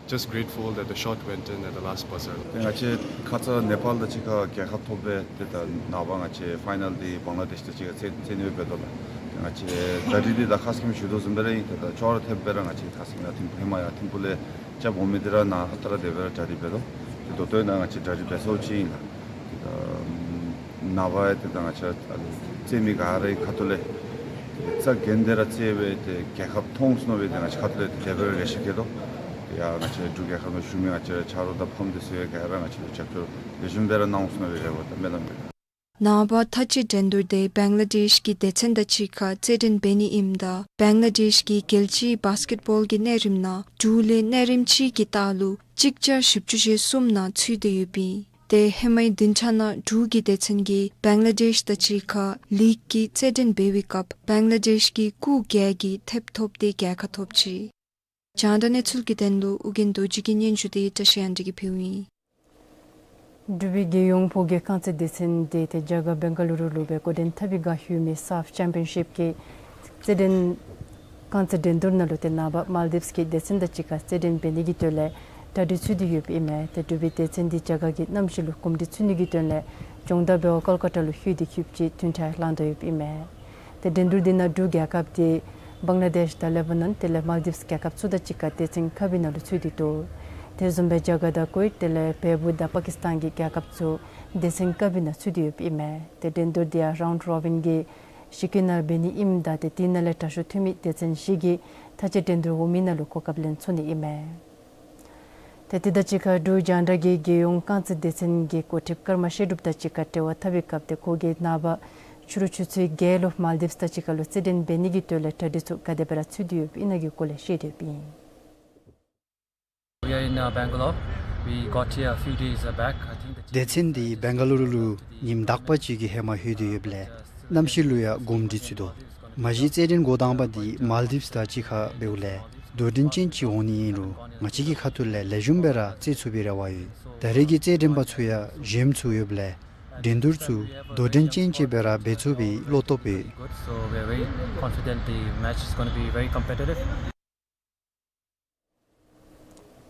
Just grateful that the shot went in at the last buzzer. ཏེ་ང་བཅས་ཁ་ཙ་ནེ་པཱལ་དང་གཅིག་ཁར་རྒྱལ་ཁ་ཐོབ་སྦེ་ཏེ་ད་ནངས་པ་ང་བཅས་ཕའི་ནཱལ་འདི་བང་ལ་དེཤ་དང་གཅིག་ཁར་རྩེད་རྩེད་ནི་འབད་དོ་ལགས། ཏེ་ང་བཅས་གྲ་སྒྲིག་འདི་ད་ཁ་སྐོམ་ཞུ་དོ་བཟུམ་སྦེ་ར་ཨིན། ཏེ་ད་ཅོག་ར་འཐདཔ་སྦེ་ར་ང་བཅས་ཁ་སྐོམ་ལགས་ཐིམ་ཕུག་ཧེ་མ་ཡང་ཐིམ་ཕུག་ལས་རྐྱབ་འོང་མི་འདི་ར་ནཱ་ཧ་ཏ་ར་དེ་སྦེ་ར་གྲ་སྒྲིག་འབད་དོ། ཏེ་ད་ལྟོ་ཡང་ན་ང་བཅས་གྲ་སྒྲིག་འབད་སོ་ཅིག་ཨིན་ལགས། ཏེ་ད་ནངས་པ་ཡང་ཏེ་ད་ང་བཅས་རྩེད་མི་ག་རའི་ཁ་ཐུག་ལས་རྩ་འགེངས་ཏེ་ར་རྩེད་སྦེ་ཏེ་རྒྱལ་ཁ་ཐོབ་འོང་ཟེར་མནོ་སྦེ་ཏེ་ང་བཅས་ཁ་ཐུག་ལས་ཏེ་དེ་སྦེ་ར་རེ་ཆེ་བསྐྱེད་དོ། ཏེ་ཡང་ང་བཅས་འབྲུག་རྒྱལ་ཁབ་ནང་བཞུགས་མི་ང་བཅས་ཆ་རོགས་དང་ཕམ་འདི་ཚུ་ཡང་ག་ར་ང་བཅས་ལུ་རྒྱབ་སྐྱོར་ལེགས་ཤོམ་སྦེ་ར་གནང་འོང་ཟེར་མནོ་སྦེ་རེ་བ་དང་སྨོན་ལམ་ཡོད། ནངས་པ་མཐའ་དཔྱད་འགྲན་བསྡུར་འདི་བང་ལ་དེཤ་གི་སྡེ་ཚན་དང་གཅིག་ཁར་རྩེད་འགྲན་འབད་ནི་ཨིནམ་ད་བང་ལ་དེཤ་གི་རྒྱལ་སྤྱིའི་བཱསི་ཀེཊ་བཱོལ་གྱི་གནས་རིམ་ནང་འབྲུག་ལས་གནས་རིམ་གཅིག་གི་ལྟག་ལུ་གཅིག་བརྒྱ་བཞི་བཅུ་ཞེ་གསུམ་ནང་ཚུད་དེ་ཡོདཔ་ཨིན། ཏེ་ཧེ་མའི་བདུན་ཕྲག་ནང་འབྲུག་གི་སྡེ་ཚན་གྱིས་བང་ལ་དེཤ་དང་གཅིག་ཁར་ལིག་གི་རྩེད་འགྲན་འབད་བའི་སྐབས་བང་ལ་དེཤ་གིས་སྐུགས་བརྒྱད་ཀྱིས་ཐེབས་ཐོབ་སྟེ་རྒྱལ་ཁ་ཐོབ་ཅི། རྒྱང་བསྒྲགས་གནས་ཚུལ་གྱི་དོན་ལུ་ཨོ་རྒྱན་རྡོ་རྗེ་གི་སྙན་ཞུ་འདི་བཀྲ་ཤིས་དབང་འདུས་ཀྱིས་ཕུལཝ་ཨིན། འབྲུག་པའི་རྒྱལ་ཡོངས་ཕོ་སྐྱེས་རྐང་རྩེད་སྡེ་ཚན་འདི་ཏེ་རྒྱ་གར་བེང་ག་ལུ་རུ་ལུ་སྦེ་འགོ་འདྲེན་འཐབ་པའི་ག་ལྷོད་མི་སཱཕ་ཅེམ་པི་ཡན་ཤིཔ་གི་རྩེད་འགྲན་རྐང་རྩེད་འགྲན་བསྡུར་ནང་ལུ་ཏེ་ནངས་པ་མཱལ་དིབས་ཀྱི་སྡེ་ཚན་དང་གཅིག་ཁར་རྩེད་འགྲན་འབད་ནི་གི་དོན་ལས་གྲ་སྒྲིག་ཚུད་དེ་ཡོདཔ་ཨིན་མས། ཏེ་འབྲུག་པའི་སྡེ་ཚན་འདི་རྒྱ་གར་གྱི་གནམ་གཤིས་ལུ་གོམས་འདྲིས་ཚུད་ནི་གི་དོན་ལས་སྦྱོང་བརྡར་འབད་བར་ཀོལ་ཀ་ཏ་ལུ་ལྷོད་དེ་ལྷོདཔ་ཅིག་བདུན་ཕྲག་ལང་དོ་ཡོདཔ་ཨིན་མས། ཏེ་འགྲན་བསྡུར་འདི་ནང་འབྲུག་རྒྱལ་ཁབ་འདི་བང་ལ་དེཤ་དང་ལེ་བ་ནཱན་དེ་ལས་མཱལ་དིབས་རྒྱལ་ཁབ་ཚུ་དང་གཅིག་ཁར་སྡེ་ཚན་ཁ་བའི་ནང་ལུ་ཚུད་དེ་འདུག། དེ་བཟུམ་སྦེ་རྒྱ་གར་དང་ཀུ་ཝེཊ་དེ་ལས་བལ་པོ་དང་པ་ཀིས་ཏཱན་གྱི་རྒྱལ་ཁབ་ཚུ་སྡེ་ཚན་ཁ་བའི་ནང་ཚུད་དེ་ཡོདཔ་ཨིན་མས། ཏེ་འགྲན་བསྡུར་འདི་ཡང་རའུནཌ་རོ་བིན་གྱི་ཞི་ཀི་ནང་འབད་ནི་ཨིནམ་ད་ཏེ་དེ་ནང་ལས་དྲག་ཤོས་ཐོན་མི་སྡེ་ཚན་བཞི་གིས་མཐའ་དཔྱད་འགྲན་བསྡུར་འོག་མའི་ནང་ལུ་གོ་སྐབས་ལེན་ཚུགས་ནི་ཨིན་མས། ཏེ་དེ་དང་གཅིག་ཁར་འབྲུག་རྒྱང་བསྒྲགས་ཀྱི་རྒྱལ་ཡོངས་རྐང་རྩེད་སྡེ་ཚན་གྱི་འགོ་ཁྲིདཔ་ཀརྨ་བཤད་སྒྲུབ་དང་གཅིག་ཁར་འབྲེལ་བ་འཐབ་པའི་སྐབས་ཏེ་ཁོ་གིས་ནངས་པ་ཕྱི་རུ་ཆུ་ཚོད་བརྒྱད་ལུ་མཱལ་དིབས་དང་གཅིག་ཁར་ལུ་རྩེད་འགྲན་འབད་ནི་གི་དོན་ལས་གྲ་སྒྲིག་ཚུ་ག་དེ་སྦེ་ར་ཚུད་དེ་ཡོདཔ་ཨིན་ན་གི་སྐོར་ལས་བཤད་དེ་ཡོདཔ་ཨིན། We are in, uh, Bangalore. We got here a few days, uh, back. I think the སྡེ་ཚན་འདི་བེང་ག་ལུ་རུ་ལུ་ཉིནམ་དག་པ་ཅིག་གི་ཧེ་མ་ལྷོད་དེ་ཡོདཔ་ལས་གནམ་གཤིས་ལུ་ཡང་གོམས་འདྲིས་ཚུད་དོ། མ་གཞི་རྩེད་འགྲན་འགོ་དང་པ་འདི་མཱལ་དིབས་དང་གཅིག་ཁར་འབདཝ་ལས་དོ་འགྲན་ཅན་ཅིག་འོང་ནི་ཨིན་རུང་ང་བཅས་ཀྱི་ཁ་ཐུག་ལས་ལེགས་ཤོམ་སྦེ་ར་རྩེད་ཚུགས་པའི་རེ་བ་ཡོད། ད་རེས་ཀྱི་རྩེད་འགྲན་པ་ཚུ་ཡང་གཞོནམ་ཚུ་ཡོདཔ་ལས་འགྲན་བསྡུར་ཚུ་དོ་འགྲན་ཅན་ཅིག་སྦེ་ར་འབད་ཚུགས་པའི་བློ་སྟོབས་ཡོད། Good, so we are very confident the match is gonna be very competitive.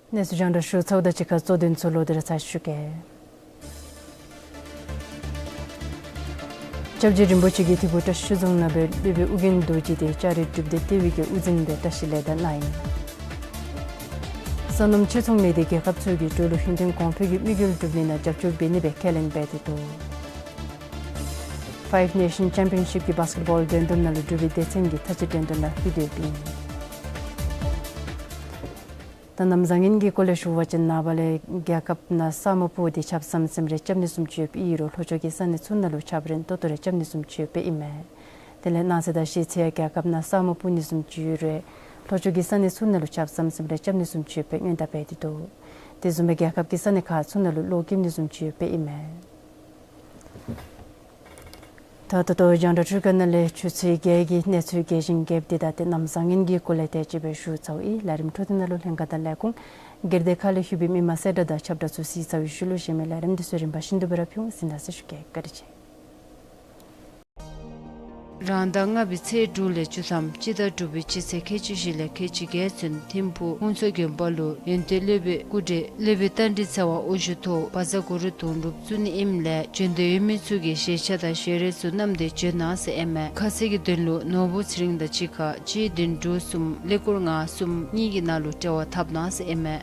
གནས་ཚུལ་རྒྱང་བསྒྲགས་ཞུ་ཚརཝ་དང་གཅིག་ཁར་གཙོ་དོན་ཚུ་ལོག་སྟེ་ར་ཚར་ཞུ་གེ། སྐྱབས་རྗེ་རིན་པོ་ཆེ་གིས་ཐིམ་ཕུག་བཀྲ་ཤིས་ཆོས་རྫོང་ནང་སྦེ་སློབ་དཔོན་ཨོ་རྒྱན་རྡོ་རྗེ་དེ་ལྕགས་རི་སྒྲུབ་སྡེ་ལྟེ་བའི་གི་དབུ་འཛིན་སྦེ་བཀྲིས་ལེགས་དར་གནང་ཡི། སོ་ནམ་ཕྱིར་ཚོང་ལས་སྡེ་རྒྱལ་ཁབ་ཚུ་གིས་འབྲུག་ལུ་ཧིན་ཐན་གོང་འཕེལ་གྱི་དམིགས་ཡུལ་སྒྲུབ་ནི་ནང་རྒྱབ་སྐྱོར་འབད་ནི་སྦེ་ཁས་ལེན་འབད་དེ་འདུག། Five Nation Championship གི་བཱསི་ཀེཊ་བཱོལ་འགྲན་བསྡུར་ནང་ལུ་འབྲུག་པའི་སྡེ་ཚན་གྱིས་མཐའ་དཔྱད་འགྲན་བསྡུར་ནང་ཕུད་དེ་ཡོདཔ་ཨིན། ད་གནམ་བཟང་ངན་གྱི་སྐོར་ལས་ཞུ་བ་ཅིན་ནངས་པ་ལས་རྒྱལ་ཁབ་ནང་ས་སྨུག་སྤུབས་ཏེ་ཆརཔ་ཟམ་ཟིམ་རེ་རྐྱབ་ནི་བཟུམ་ཅིག་ཡོདཔ་ཨིན་རུང་ལྷོ་ཕྱོགས་ཀྱི་ས་གནས་ཚུ་ནང་ལུ་ཆརཔ་རན་ཏོག་ཏོ་རེ་རྐྱབ་ནི་བཟུམ་ཅིག་ཡོདཔ་ཨིན་མས། དེ་ལས་གནངས་ཚེ་དང་གཞེས་ཚེ་རྒྱལ་ཁབ་ནང་ས་སྨུག་སྤུབས་ནི་བཟུམ་ཅིག་ཡོད་རུང་ལྷོ་ཕྱོགས་ཀྱི་ས་གནས་ཚུ་ནང་ལུ་ཆརཔ་ཟམ་ཟིམ་རེ་རྐྱབ་ནི་བཟུམ་ཅིག་ཡོདཔ་སྦེ་སྔོན་བརྡ་འབད་དེ་འདུག། དེ་བཟུམ་སྦེ་རྒྱལ་ཁབ་ཀྱི་ས་གནས་ཁག་ཚུ་ནང་ལུ་གློག་འཁྱུག་ནི་བཟུམ་ཅིག་ཡོདཔ་ཨིན་མས། ད་ད་ལྟོ་རྒྱང་བསྒྲགས་འཕྲུལ་ཁང་ནང་ལས་ཆུ་ཚོད་བརྒྱད་ཀྱི་གནས་ཚུལ་རྒྱས་ཤིང་རྒྱསཔ་འདི་དང་ཏེ་གནམ་བཟང་ངན་གྱི་སྐོར་ལས་དེ་ཅིག་སྦེ་ཞུ་ཚརཝ་ཨིན། ལས་རིམ་འཕྲོ་མཐུད་ནང་ལུ་ལྷན་ཁག་དང་ལས་ཁུངས་སྒེར་སྡེ་ཁག་ལས་ལྷོད་པའི་མི་མང་གསལ་བསྒྲགས་དང་ཁྱབ་བསྒྲགས་ཚུ་གཟིགས་ཚར་བའི་ཤུལ་ལུ་གཞན་མི་ལས་རིམ་འདི་ཚུ་རིམ་པ་བཞིན་དུ་སྦེ་ར་ཕུལ་འོང་། གཟིགས་གནང་ཟེར་ཞུ་གེ། བཀའ་དྲིན་ཆེ། རང་ཟླ་ལྔ་པའི་ཚེས་དྲུག་ལས་བཅུ་ཐམ་སྤྱི་ཟླ་དྲུག་པའི་སྤྱི་ཚེས་ཁལ་གཅིག་བཞི་ལས་ཁལ་གཅིག་བརྒྱད་ཚུན་ཐིམ་ཕུག་ཧུན་སུར་དགོན་པ་ལུ་ཡོན་ཏན་སློབ་དཔོན་སྐུ་བགྲེས་སློབ་དཔོན་རྟ་མགྲིན་ཚེ་དབང་དབུ་བཞུགས་ཐོག་བཛྲ་གུ་རུ་དུང་སྒྲུབ་བཙུགས་ནི་ཨིནམ་ལས་འབྱོན་འདོད་ཡོད་མི་ཚུ་གིས་ཞལ་ཆས་དང་ཞལ་རས་ཚུ་བསྣམས་ཏེ་འབྱོན་གནང་ཟེར་ཨིན་མས། ཁ་གསལ་གྱི་དོན་ལུ་ནོར་བུ་ཚེ་རིང་དང་གཅིག་ཁར་གཅིག་བདུན་དྲུག་གསུམ་ཀླད་ཀོར་ལྔ་གསུམ་གཉིས་ཀྱི་ནང་ལུ་འབྲེལ་བ་འཐབ་གནང་ཟེར་ཨིན་མས།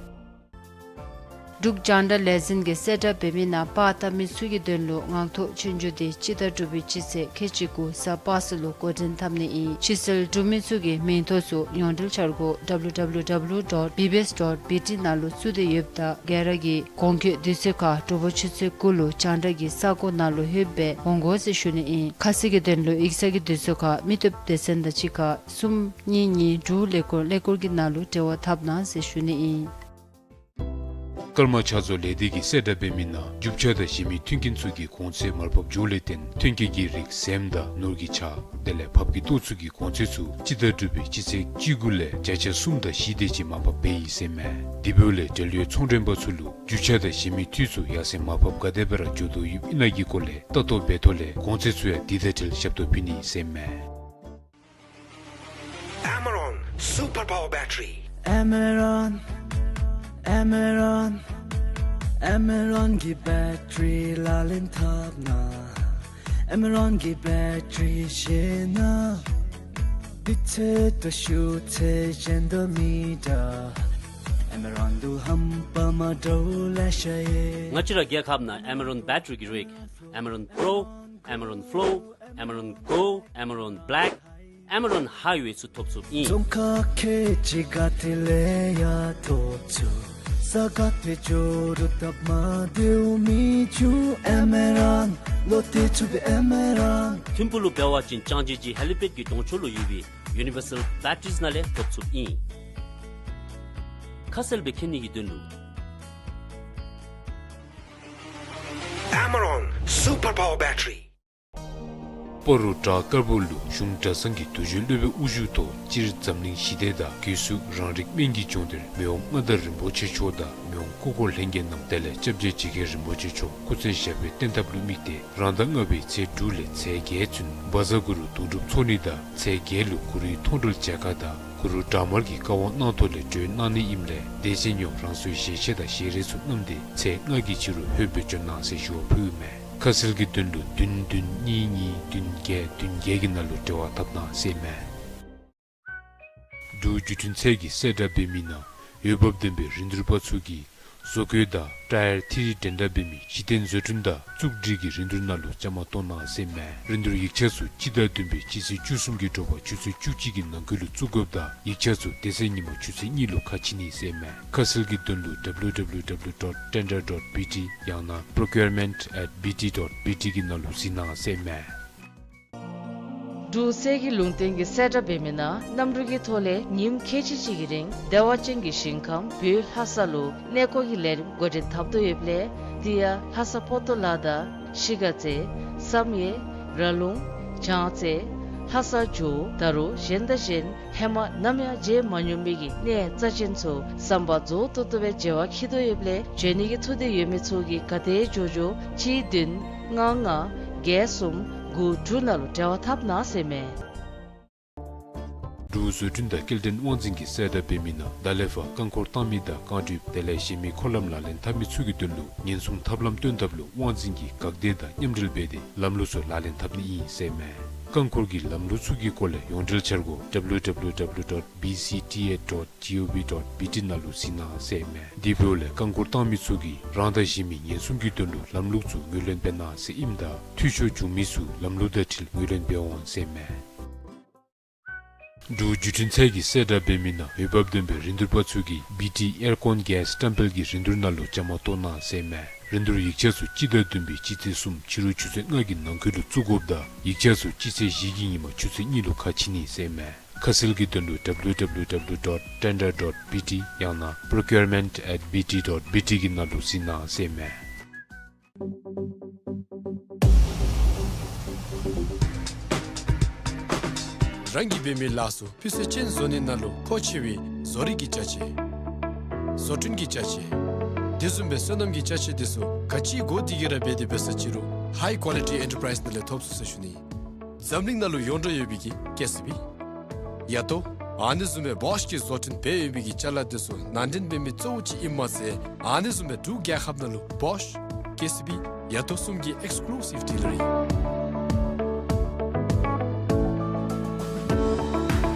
འབྲུག་རྒྱང་བསྒྲགས་ལས་འཛིན་གྱིས་གསལ་བསྒྲགས་འབད་མི་ནང་པར་བཏབ་མི་ཚུ་གི་དོན་ལུ་ངང་ཐོག་ཆོས་རྒྱུགས་འདི་སྤྱི་ཟླ་དྲུག་པའི་སྤྱི་ཚེས་ཁལ་གཅིག་དགུ་གཟའ་པ་སངས་ལུ་འགོ་འདྲེན་འཐབ་ནི་ཨིན། ཕྱིར་སེལ་གྲུབ་མི་ཚུ་གིས་མིང་ཐོ་ཚུ་ཡོངས་འབྲེལ་འཆར་སྒོ་W W W dot B B S dot B T ནང་ལུ་བཙུགས་ཏེ་ཡོདཔ་ད་ག་ར་གིས་གོང་འཁོད་དུས་ཚོད་ཁར་དྲོ་པ་ཆུ་ཚོད་དགུ་ལུ་རྒྱང་བསྒྲགས་ཀྱི་ས་གོ་ནང་ལུ་ལྷོདཔ་སྦེ་འོང་དགོ་ཟེར་ཞུ་ནི་ཨིན། ཁ་གསལ་གྱི་དོན་ལུ་ཡིག་ཚང་གི་དུས་ཚོད་ཁར་མི་སྟོབས་སྡེ་ཚན་དང་གཅིག་ཁར་གསུམ་གཉིས་གཉིས་དྲུག་ཀླད་ཀོར་ཀླད་ཀོར་གྱི་ནང་ལུ་འབྲེལ་བ་འཐབ་གནང་ཟེར་ཞུ་ནི་ཨིན། ཀརྨ་ཕྱག་བཟོ་ལས་སྡེ་གིས་གསལ་བསྒྲགས་འབད་མི་ནང་རྒྱུ་ཆ་དང་གཞན་མི་མཐུན་རྐྱེན་ཚུ་གི་གོང་ཚད་མར་ཕབ་འགྱོཝ་ལས་བརྟེན་ཐོན་སྐྱེད་ཀྱི་རིགས་ཟེངས་དང་ནོར་གྱི་ཆ་དེ་ལས་ཕགཔ་གི་ཏོག་ཚུ་གི་གོང་ཚད་ཚུ་སྤྱི་ཟླ་དྲུག་པའི་སྤྱི་ཚེས་བཅུ་དགུ་ལས་བརྒྱ་ཆ་གསུམ་དང་བཞི་དེ་ཅིག་མར་ཕབ་འབད་ཡི་ཟེར་མས། དེ་འབདཝ་ལས་འབྲེལ་ཡོད་ཚོང་མགྲོན་པ་ཚུ་ལུ་རྒྱུ་ཆ་དང་གཞན་མི་འཐུས་ཚུ་ཡར་སེང་མར་ཕབ་ག་དེ་སྦེ་ར་འགྱོ་དོ་ཡོདཔ་ཨིན་ན་གི་སྐོར་ལས་ལྟ་རྟོག་འབད་ཐོག་ལས་གོང་ཚད་ཚུ་ཡང་དེ་དང་འཁྲིལ་ཞབས་ཏོག་ཕུལ་ནི་ཟེར་མས། Amaron Super Power Battery. Amaron, Amaron, Amaron གི་བེ་ཊི་རི་ལག་ལེན་འཐབ་ན། Amaron གི་བེ་ཊི་རི་བཞེས་ན། དུས་ཚོད་དང་ཤུགས་ཚད་གཞན་དང་མི་འདྲ། Amaron དང་རྣམ་པ་མ་འདྲཝ་ལེ་ཤ་ཡོད། ང་བཅས་ར་རྒྱལ་ཁབ་ནང་Amaron བེ་ཊི་རི་གི་རིགས་Amaron Pro, Amaron Flow, Amaron Go, Amaron Black, Amaron Highway ཚུ་ཐོབ་ཚུགསཔ་ཨིན། རྫོང་ཁག་ཁལ་གཅིག་ག་ཏེ་ལས་ཡང་ཐོབ་ཚུགས། ས་ག་ཏེ་འགྱོ་རུང་སྟབས་མ་བདེཝ་མི་འབྱུང་། Amaron ལོ་ཏེ་ཚུགས་པའི་Amaron། ཐིམ་ཕུག་ལུ་འབད་བ་ཅིན་ལྕང་སྦྱིས་ཀྱི་ཧེ་ལི་པེཌ་ཀྱི་གདོང་ཕྱོགས་ལུ་ཡོད་པའི་Universal Batteries ནང་ལས་ཐོབ་ཚུགསཔ་ཨིན། ཁ་གསལ་སྦེ་མཁྱེན་ནི་གི་དོན་ལུ། Amaron Super Power Battery. སྤ་རོ་བྲག་དཀར་པོ་ལུ་གཞུང་གྲྭ་ཚང་གི་དུས་ཆེན་སློབ་དཔོན་དབུ་བཞུགས་ཐོག་སྤྱིར་འཛམ་གླིང་ཞི་བདེ་དང་སྒོས་སུ་རང་རིགས་སྨན་གྱི་ལྗོངས་འདིར་མི་དབང་མངའ་བདག་རིན་པོ་ཆེ་མཆོག་དང་མི་དབང་སྐུ་འཁོར་ལྷན་རྒྱས་རྣམས་དེ་ལས་སྐྱབས་རྗེ་འཇིགས་མཁན་རིན་པོ་ཆེ་མཆོག་སྐུ་ཚེ་ཞབས་པད་བརྟན་ཐབས་ལུ་དམིགས་ཏེ་རང་ཟླ་ལྔ་པའི་ཚེས་དྲུག་ལས་ཚེས་བརྒྱད་ཚུན་བཛྲ་གུ་རུ་དུང་སྒྲུབ་ཚོགས་ནི་དང་ཚེས་བརྒྱད་ལུ་གུ་རུའི་མཐོང་གྲོལ་མཇལ་ཁ་དང་གུ་རུ་དྲག་དམར་གྱི་བཀའ་དབང་གནང་ཐོག་ལས་གྲོལ་གནང་ནི་ཨིནམ་ལས་དད་ཅན་ཡོངས་རང་སོའི་ཞལ་ཆས་དང་ཞལ་རས་ཚུ་བསྣམས་ཏེ་ཚེས་ལྔ་གི་ཕྱི་རུ་ལྷོད་སྦེ་བྱོན་གནང་ཟེར་ཞུ་བ་ཕུལཝ་མས། ཁ་གསལ་གྱི་དོན་ལུ་བདུན་བདུན་གཉིས་གཉིས་བདུན་བརྒྱད་བདུན་བརྒྱད་ཀྱི་ནང་ལུ་འབྲེལ་བ་འཐབ་གནང་ཟེར་མས། འབྲུག་བརྒྱུད་འཕྲིན་ཚད་ཀྱིས་གསལ་བསྒྲགས་འབད་མི་ནང་འོས་འབབ་ལྡན་པའི་རིན་བསྡུར་པ་ཚུ་གིས་བཟོ་བཀོད་དང་ཊ་ཡར་ཐི་རི་འགྲན་ཟླ་འབད་མི་གཞི་རྟེན་བཟོ་སྐྲུན་དང་བཙུགས་སྒྲིག་གི་རིན་བསྡུར་ནང་ལུ་བཅའ་མར་གཏོགས་གནང་ཟེར་མས། རིན་བསྡུར་ཡིག་ཆ་ཚུ་སྤྱི་ཟླ་བདུན་པའི་སྤྱི་ཚེས་བཅུ་གསུམ་གྱི་དྲོ་པ་ཆུ་ཚོད་བཅུ་གཅིག་གི་ནང་འཁོད་ལུ་བཙུགས་དགོཔ་དང་ཡིག་ཆ་ཚུ་དེ་ཚེ་ཉིན་མ་ཆུ་ཚོད་གཉིས་ལུ་ཁ་ཕྱེ་ནི་ཟེར་མས། ཁ་གསལ་གྱི་དོན་ལུ་W W W dot tender dot B T ཡང་ན་procurement at B T dot B T གི་ནང་ལུ་གཟིགས་གནང་ཟེར་མས། འབྲུག་གསེར་གྱི་ལུང་བསྟན་གྱིས་གསལ་བསྒྲགས་འབད་མི་ནང་གནམ་གྲུ་གི་ཐོག་ལས་ཉིནམ་ཁལ་གཅིག་གཅིག་གི་རིང་བདེ་བ་ཅན་གྱི་ཞིང་ཁམས་བོད་ལྷ་ས་ལུ་གནས་སྐོར་གྱི་ལས་རིམ་འགོ་འདྲེན་འཐབ་དོ་ཡོདཔ་ལས་དེ་ཡང་ལྷ་ས་པོ་ཏོ་ལ་དང་ཤི་ག་རྩེ་བསམ་ཡས་ར་ལུང་བྱང་རྩེ་ལྷ་ས་ཇོ་བོ་ད་རུང་གཞན་དང་གཞན་ཧེ་མ་ནམ་ཡང་མཇལ་མ་མྱོང་མི་གི་གནས་རྩ་ཅན་ཚུ་ཟམ་པ་རྫོགས་ཏོག་ཏོ་སྦེ་མཇལ་བར་འཁྱིད་དོ་ཡོདཔ་ལས་འབྱོན་ནི་གི་ཐུགས་འདོད་ཡོད་མི་ཚུ་གིས་ག་དེ་མགྱོགས་མགྱོགས་གཅིག་བདུན་ལྔ་ལྔ་བརྒྱད་གསུམ་དགུ་དྲུག་ནང་ལུ་འབྲེལ་བ་འཐབ་གནང་ཟེར་མས། འབྲུག་བཟོ་སྐྲུན་དང་སྐྱེལ་འདྲེན་དབང་འཛིན་གྱིས་གསལ་བསྒྲགས་འབད་མི་ནང་ད་ལས་ཕར་རྐང་འཁོར་བཏང་མི་དང་རྐང་གྲུ་དེ་ལས་གཞན་མི་འཁོར་ལམ་ལག་ལེན་འཐབ་མི་ཚུ་གི་དོན་ལུ་ཉེན་སྲུང་ཐབས་ལམ་སྟོན་ཐབས་ལུ་དབང་འཛིན་གྱིས་འགག་སྡེ་དང་མཉམ་འབྲེལ་འབད་དེ་ལམ་ལུགས་ཚུ་ལག་ལེན་འཐབ་ནི་ཨིན་ཟེར་མས། རྐང་འཁོར་གྱི་ལམ་ལུགས་ཚུ་གི་སྐོར་ལས་ཡོངས་འབྲེལ་འཆར་སྒོ་W W W dot B C T A dot gov dot B T ནང་ལུ་གཟིགས་གནང་ཟེར་མས། དེ་འབདཝ་ལས་རྐང་འཁོར་བཏང་མི་ཚུ་གིས་རང་དང་གཞན་མི་ཉེན་སྲུང་གི་དོན་ལུ་ལམ་ལུགས་ཚུ་ངོས་ལེན་འབད་གནང་ཟེར་ཨིནམ་ད་འཐུས་ཤོར་བྱུང་མི་ཚུ་ལམ་ལུགས་དང་འཁྲིལ་ངོས་ལེན་འབད་འོང་ཟེར་མས། འབྲུག་བརྒྱུད་འཕྲིན་ཚད་ཀྱིས་གསལ་བསྒྲགས་འབད་མི་ནང་འོས་འབབ་ལྡན་པའི་རིན་བསྡུར་པ་ཚུ་གིས་བི་ཊི་ཨེར་ཀོན་གེསི་བཀྲམ་སྤེལ་གྱི་རིན་བསྡུར་ནང་ལུ་བཅའ་མར་གཏོགས་གནང་ཟེར་མས། རིན་བསྡུར་ཡིག་ཆ་ཚུ་སྤྱི་ཟླ་བདུན་པའི་སྤྱི་ཚེས་གསུམ་ཕྱི་རུ་ཆུ་ཚོད་ལྔ་གི་ནང་འཁོད་ལུ་བཙུགས་དགོཔ་ད་ཡིག་ཆ་ཚུ་སྤྱི་ཚེས་བཞི་གི་ཉིན་མ་ཆུ་ཚོད་གཉིས་ལུ་ཁ་ཕྱེ་ནི་ཟེར་མས། ཁ་གསལ་གྱི་དོན་ལུ་W W W dot tender dot B T ཡང་ན་procurement at B T dot B T གི་ནང་ལུ་གཟིགས་གནང་ཟེར་མས། རང་གིས་འབད་མི་ལཱ་ཚུ་སྤུས་ཚད་ཅན་བཟོ་ནི་ནང་ལུ་མཁོ་ཆེ་བའི་བཟོ་རིག་གི་ཅ་ཆས། བཟོ་སྐྲུན་གྱི་ཅ་ཆས། དེ་བཟུམ་སྦེ་སོ་ནམ་གྱི་ཅ་ཆས་དེ་ཚུ་ག་ཅི་དགོ་དེ་གི་ར་འབད་དེ་འབད་ས་ཅི་རུང་High Quality Enterprise ནང་ལས་ཐོབ་ཚུགས་ཟེར་ཞུ་ནི། འཛམ་གླིང་ནང་ལུ་ཡོངས་གྲགས་ཡོད་པའི་གི་ཀེ་སི་བི། ཡ་ཏོ། ཨ་ནི་བཟུམ་སྦེ་བོཤ་གིས་བཟོ་སྐྲུན་འབད་ཡོད་པའི་གི་ཅ་ལ་དེ་ཚུ་ནང་འདྲེན་འབད་མི་གཙོ་བོ་ཅིག་ཨིནམ་མ་ཚད་ཨ་ནི་བཟུམ་སྦེ་འབྲུག་རྒྱལ་ཁབ་ནང་ལུ་བོཤ། ཀེ་སི་བི། ཡ་ཏོ་གསུམ་གྱི་ཨེགསི་ཀུ་ལུ་སིབ་ཌི་ལར་ཨིན།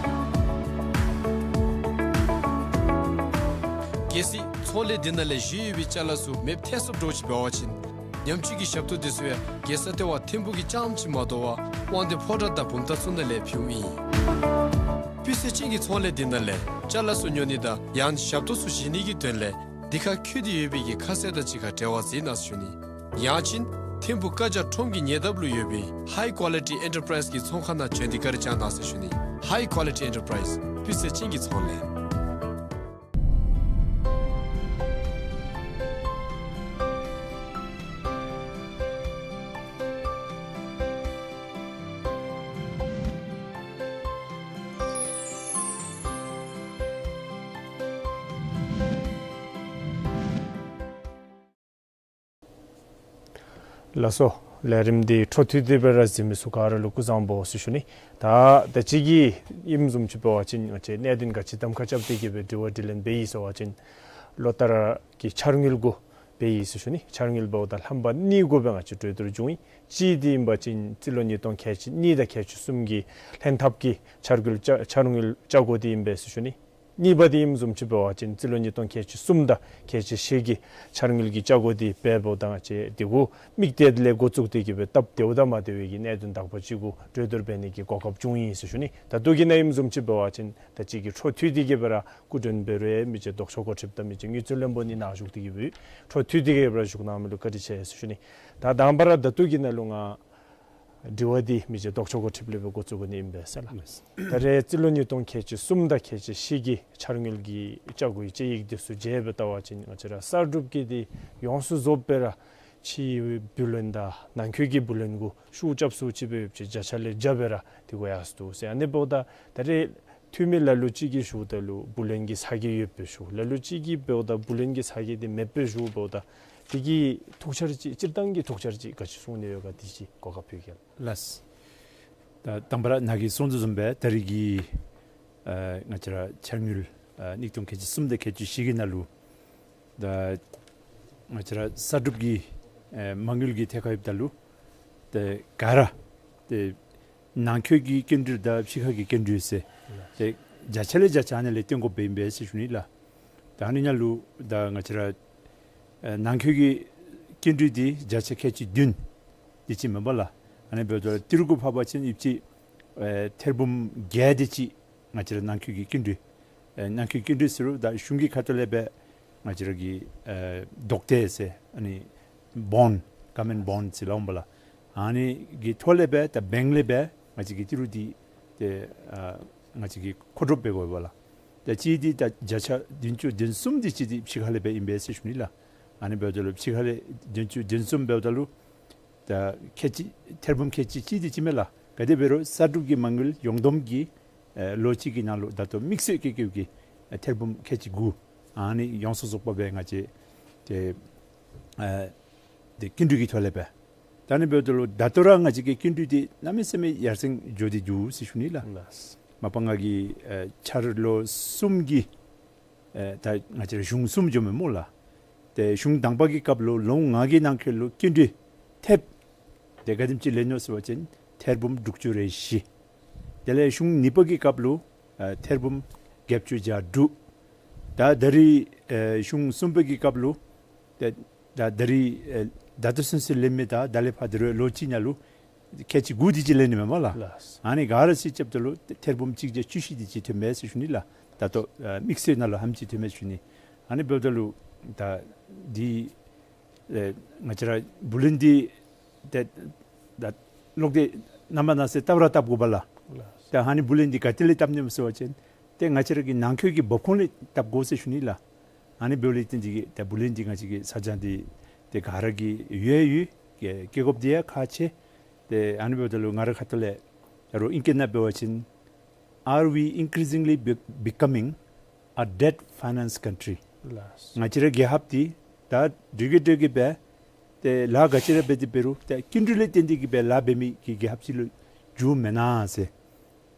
གལ་སྲིད་ཚོང་ལས་འདི་ནང་ལས་བཞེས་ཡོད་པའི་ཅ་ལ་ཚུ་མེདཔ་ཐལ་སོངམ་འདྲཝ་ཅིག་འབད་བ་ཅིན་ཉམས་བཅོས་ཀྱི་ཞབས་ཏོག་དེ་ཚུ་ཡང་རྒྱལ་ས་ལྟེ་བ་ཐིམ་ཕུག་གི་རྐྱངམ་ཅིག་མ་དོ་བར་དབང་འདུས་ཕོ་བྲང་དང་བུམ་ཐང་ཚུ་ནང་ལས་ཕུལཝ་ཨིན། སྤུས་ཚད་ཅན་གྱི་ཚོང་ལས་འདི་ནང་ལས་ཅ་ལ་ཚུ་ཉོ་ནི་དང་ཡང་ཞབས་ཏོག་ཚུ་བཞེས་ནི་གི་དོན་ལས་འདི་ཁར་འཁོད་དེ་ཡོད་པའི་གི་ཁ་གསལ་དང་གཅིག་ཁར་འབྲེལ་བ་མཛད་གནང་ཟེར་ཞུ་ནི། ཡང་ཅིན་ཐིམ་ཕུག་ཀ་ཇ་ཁྲོམ་གྱི་ཉེ་འདབས་ལུ་ཡོད་པའི་High Quality Enterprise གི་ཚོང་ཁང་ནང་བྱོན་ཏེ་བཀའ་དྲིན་བསྐྱང་གནང་ཟེར་ཞུ་ནི། High Quality Enterprise སྤུས་ཚད་ཅན་གྱི་ཚོང་ལས། ལགས་སོ། ལས་རིམ་འདི་འཕྲོ་མཐུད་དེ་སྦེ་ར་གཟིགས་མི་ཚུ་ག་ར་ལུ་སྐུ་གཟུགས་བཟང་པོ་ཟེར་ཞུ་ནི། ད་ད་ཅི་གི་ཨིནམ་བཟུམ་ཅིག་འབད་བ་ཅིན་ང་བཅས་གནད་དོན་ག་ཅི་གདམ་ཁ་རྐྱབ་སྟེ་གི་སྦེ་དྲི་བ་དྲིས་ལན་འབད་ཡི་ཟེར་བ་ཅིན་ལོ་ལྟར་གྱི་འཆར་དངུལ་གུ་འབད་ཡི་ཟེར་ཞུ་ནི། འཆར་དངུལ་འབདཝ་ད་རྣམ་པ་གཉིས་གུ་སྦེ་ང་བཅས་གྲོས་བསྡུར་བྱུང་ཡི། གཅིག་འདི་ཨིན་པ་ཅིན་རྩིས་ལོ་ཉིས་སྟོང་ཁལ་གཅིག་གཉིས་དང་ཁལ་གཅིག་གསུམ་གྱི་ལྷན་ཐབས་ཀྱི་འཆར་དངུལ་ཅ་འཆར་དངུལ་ཅ་གོ་འདི་ཨིན་པས་ཟེར་ཞུ་ནི། གཉིས་པ་འདི་ཨིནམ་བཟུམ་ཅིག་འབད་བ་ཅིན་རྩིས་ལོ་ཉིས་སྟོང་ཁལ་གཅིག་གསུམ་དང་ཁལ་གཅིག་བཞི་གི་འཆར་དངུལ་གྱི་ཅ་གོ་འདི་འབདཝ་ད་ང་བཅས་འདི་གུ་དམིགས་གཏད་ལས་འགོ་བཙུགས་ཏེ་གི་སྦེ་སྟབས་བདེཝ་དང་མ་བདེ་བའི་གི་གནད་དོན་དག་པ་ཅིག་གུ་གྲོས་བསྡུར་འབད་ནི་གི་གོ་སྐབས་བྱུང་ཡི་ཟེར་ཞུ་ནི། ད་ལྟོ་གི་ནང་ཨིནམ་བཟུམ་ཅིག་འབད་བ་ཅིན་ད་ཅི་གི་འཕྲོ་མཐུད་དེ་གི་སྦེ་ར་སྐུ་མགྲོན་འབད་རུང་མི་རྗེ་ལྡོག་ཕྱོགས་འགོ་ཁྲིདཔ་དང་མི་རྗེ་དངུལ་རྩིས་བློན་པོ་གཉིས་ནཱ་བཞུགས་ཏེ་གི་སྦེ་འཕྲོ་མཐུད་དེ་གི་སྦེ་ར་བཞུགས་གནང་མི་ལུ་བཀའ་དྲིན་ཆེ་ཟེར་ཞུ་ནི། ད་དང་པ་ར་ད་ལྟོ་གི་ནང་ལུ་ང་དྲི་བ་འདི་མི་རྗེ་ལྡོག་ཕྱོགས་འགོ་ཁྲིདཔ་ལས་སྦེ་འགོ་བཙུགས་དགོ་ནི་ཨིན་པས་ཟེར་ལགས། ད་རེས་རྩིས་ལོ་ཉིས་སྟོང་ཁལ་གཅིག་གསུམ་དང་ཁལ་གཅིག་བཞི་གི་འཆར་དངུལ་གྱི་ཅ་གོའི་དཔྱད་ཡིག་འདི་ཚུ་མཇལ་སྦེ་བལྟ་བ་ཅིན་ང་བཅས་ར་གསར་སྒྲུབ་ཀྱི་འདི་ཡོངས་སུ་རྫོགསཔ་སྦེ་ར་ཕྱིའི་བུ་ལོན་དང་ནང་འཁོད་ཀྱི་བུ་ལོན་གུ་ཤུགས་རྐྱབ་སུ་ཅིག་སྦེ་ཡོདཔ་ཅིག་བརྒྱ་ཆ་ལས་བརྒྱ་སྦེ་ར་འདི་གུ་ཡར་སོང་འདུག་ཟེར། ཨ་ནི་འབདཝ་ད་ད་རེས་འཐུས་མི་ལ་ལུ་ཅིག་གིས་ཞུཝ་ད་ལུ་བུ་ལོན་གྱི་ཚ་གྱང་ཡོདཔ་སྦེ་ཞུ། ལ་ལུ་ཅིག་གིས་འབདཝ་ད་བུ་ལོན་གྱི་ཚ་གྱང་འདི་མེདཔ་སྦེ་ཞུ། འབདཝ་ད་དེ་གི་ཐུགས་འཆར་ཅིག་སྤྱིར་བཏང་གི་ཐུགས་འཆར་ཅིག་ག་ཅི་གསུང་ནི་ཡོད་ག་དེ་ཅིག་གོ་སྐབས་ཕུལ་གེ། ལགས། ད་དང་པ་ར་ནཱ་གིས་གསུངས་དོ་བཟུམ་སྦེ་ད་རེས་ཀྱི་ཨ་ང་བཅས་ར་འཆར་དངུལ་ཨ་ཉིས་སྟོང་ཁལ་གཅིག་གསུམ་དང་ཁལ་གཅིག་བཞི་གི་ནང་ལུ་ད་ང་བཅས་ར་གསར་སྒྲུབ་ཀྱི་ཨ་མ་དངུལ་གྱི་ཐད་ཁར་འབདཝ་ད་ལུ་ཏེ་ག་ར་ཏེ་ནང་འཁོད་ཀྱི་སྐྱིན་འགྲུལ་དང་ཕྱི་ཁ་གི་སྐྱིན་འགྲུལ་ཟེར་ཏེ་བརྒྱ་ཆ་ལས་བརྒྱ་ཆ་ཨ་ནི་ལས་བཏོན་དགོཔ་ཨིན་པས་ཟེར་ཞུ་ནི་ལགས། ད་ཨ་ནི་ནང་ལུ་ད་ང་བཅས་ར་ཨ་ནང་འཁོད་ཀྱི་སྐྱིན་འགྲུལ་འདི་བརྒྱ་ཆ་ཁལ་གཅིག་བདུན་དེ་ཅིག་མས་པ་ལགས། ཨ་ནི་འབདཝ་ད་ཏི་རུ་གུ་ཕབ་པ་ཅིན་ཡོདཔ་ཅིག་ཨ་ཐེར་འབུམ་བརྒྱད་དེ་ཅིག་ང་བཅས་ར་ནང་འཁོད་ཀྱི་སྐྱིན་འགྲུལ་ཨ་ནང་འཁོད་སྐྱིན་འགྲུལ་ཟེར་རུང་ད་གཞུང་གི་ཁ་ཐུག་ལས་སྦེ་ང་བཅས་ར་གི་ཨ་ལྡོག་ཐེལ་ཟེར་ཨ་ནི་བོནཌ་གོ་ཝརནམེནཊ་བོནཌ་ཟེར་སླབ་འོང་པ་ལགས། ཨ་ནི་གི་ཐོག་ལས་སྦེ་ད་བེངཀ་ལས་སྦེ་ང་བཅས་ཀྱི་ཏི་རུ་འདི་ཏེ་ཨ་ང་བཅས་ཀྱིས་མཁོ་སྒྲུབ་འབད་དགོ་པས་ལགས། ད་གཅིག་འདི་ད་བརྒྱ་ཆ་བདུན་ཅུ་དོན་གསུམ་དེ་ཅིག་འདི་ཕྱི་ཁ་ལས་སྦེ་ཨིན་པས་ཟེར་ཞུ་ནི་ལགས། ཨ་ནི་འབདཝ་ད་ལུ་ཕྱི་ཁ་ལས་བདུན་ཅུ་དོན་གསུམ་འབདཝ་ད་ལུ་ད་ཁལ་གཅིག་ཐེར་འབུམ་ཁལ་གཅིག་གཅིག་དེ་ཅིག་མས་ལགས། ག་དེ་འབད་རུང་གསར་སྒྲུབ་ཀྱི་མ་དངུལ་ཡོངས་བསྡོམས་ཀྱི་ཨེ་ལོ་གཅིག་གི་ནང་ལུ་ད་ལྟོ་དམིགས་བསལ་བཀལ་བཀལཝ་གི་ཨེ་ཐེར་འབུམ་ཁལ་གཅིག་དགུ་ཨ་ནི་ཡོངས་སུ་རྫོགས་པ་སྦེ་ང་བཅས་ཏེ་ཨེ་ཏེ་སྐྱིན་འགྲུལ་གྱི་ཐོག་ལས་སྦེ། ད་ཨ་ནི་འབདཝ་ད་ལུ་ད་ལྟོ་ར་ང་བཅས་ཀྱི་སྐྱིན་འགྲུལ་འདི་གནམ་མེད་ས་མེད་ཡར་སེང་འགྱོ་སྟེ་འདུག་ཟེར་ཞུ་ནི་ལགས། ལགས། མ་པ་ང་གིས་ཨེ་འཆར་ལོ་གསུམ་གྱི་ཨེ་ད་ང་བཅས་ར་གཞུང་གསུམ་འགྱོཝ་མས་སྨོ་ལགས། ཏེ་གཞུང་དང་པ་གི་སྐབས་ལུ་ལོ་ལྔ་གི་ནང་འཁོད་ལུ་སྐྱིན་འགྲུལ་ཐེབས་ཏེ་ག་དེམ་ཅིག་ལེན་ནུག་ཟེར་བ་ཅིན་ཐེར་འབུམ་དྲུག་ཅུ་རེ་བཞི། དེ་ལས་གཞུང་གཉིས་པ་གི་སྐབས་ལུ་ཨེ་ཐེར་འབུམ་བརྒྱད་ཅུ་གྱ་དྲུག། ད་ད་རིས་ཨེ་གཞུང་གསུམ་པ་གི་སྐབས་ལུ་ཏེ་ད་ད་རིས་ཨེ་ད་ལྟོ་ཚུན་ཚོད་ལེན་མི་དང་ད་ལས་ཕར་ད་རུང་ལོ་གཅིག་ནང་ལུ་ཁལ་གཅིག་དགུ་དེ་ཅིག་ལེན་ནི་མས་སྨོ་ལགས། ལགས། ཨ་ནི་ག་ར་ཅིག་རྐྱབ་ད་ལུ་ཐེར་འབུམ་གཅིག་བརྒྱ་བཅུ་བཞི་དེ་ཅིག་ཐོནམ་མས་ཟེར་ཞུ་ནི་ལགས། ད་ལྟོ་ཨེ་དམིགས་བསལ་ནང་ལུ་ཧམ་ཅིག་ཐོནམ་མས་ཞུ་ནི། ཨ་ནི་འབདཝ་ད་ལུ་ད་འདི་ཨེ་ང་བཅས་ར་བུ་ལོན་འདི་ཏེ་ད་ལོག་སྟེ་ནངས་པ་གནངས་ཚེ་བཏབ་ར་བཏབ་དགོ་པས་ལགས། ལགས། ད་ཨ་ནི་བུ་ལོན་འདི་ག་ཏེ་ལས་བཏབ་ནི་སྨོ་ཟེར་བ་ཅིན་ཏེ་ང་བཅས་ར་གི་ནང་འཁོད་ཀྱི་འབབ་ཁུངས་ལས་བཏབ་དགོ་ཟེར་ཞུ་ནི་ལགས། ཨ་ནི་འབདཝ་ལས་བརྟེན་ཏེ་གིས་ད་བུ་ལོན་འདི་ང་བཅས་ཀྱི་ས་ཆ་འདི་ཏེ་ག་ར་གི་ཡོད་ཡོད་ཀྱི་སྐྱེ་དགོཔ་འདི་ཡང་ཁག་ཆེ། ཏེ་ཨ་ནི་འབདཝ་ད་ལུ་ང་རའི་ཁ་ཐུག་ལས་ད་རུང་ཨིང་སྐད་ནང་འབད་བ་ཅིན་Are we increasingly be- becoming a debt finance country? ལགས། ང་བཅས་རའི་རྒྱལ་ཁབ་འདི་ད་དུས་ཀྱི་དུས་ཀྱི་སྦེ་ཏེ་ལཱ་ག་ཅི་ར་འབད་དེ་འབད་རུང་ཏེ་སྐྱིན་འགྲུལ་ལས་བརྟེན་ཏེ་གིས་སྦེ་ལཱ་འབད་མི་གི་རྒྱལ་ཁབ་ཅིག་ལུ་འགྱུརཝ་མེན་ན་ཟེར།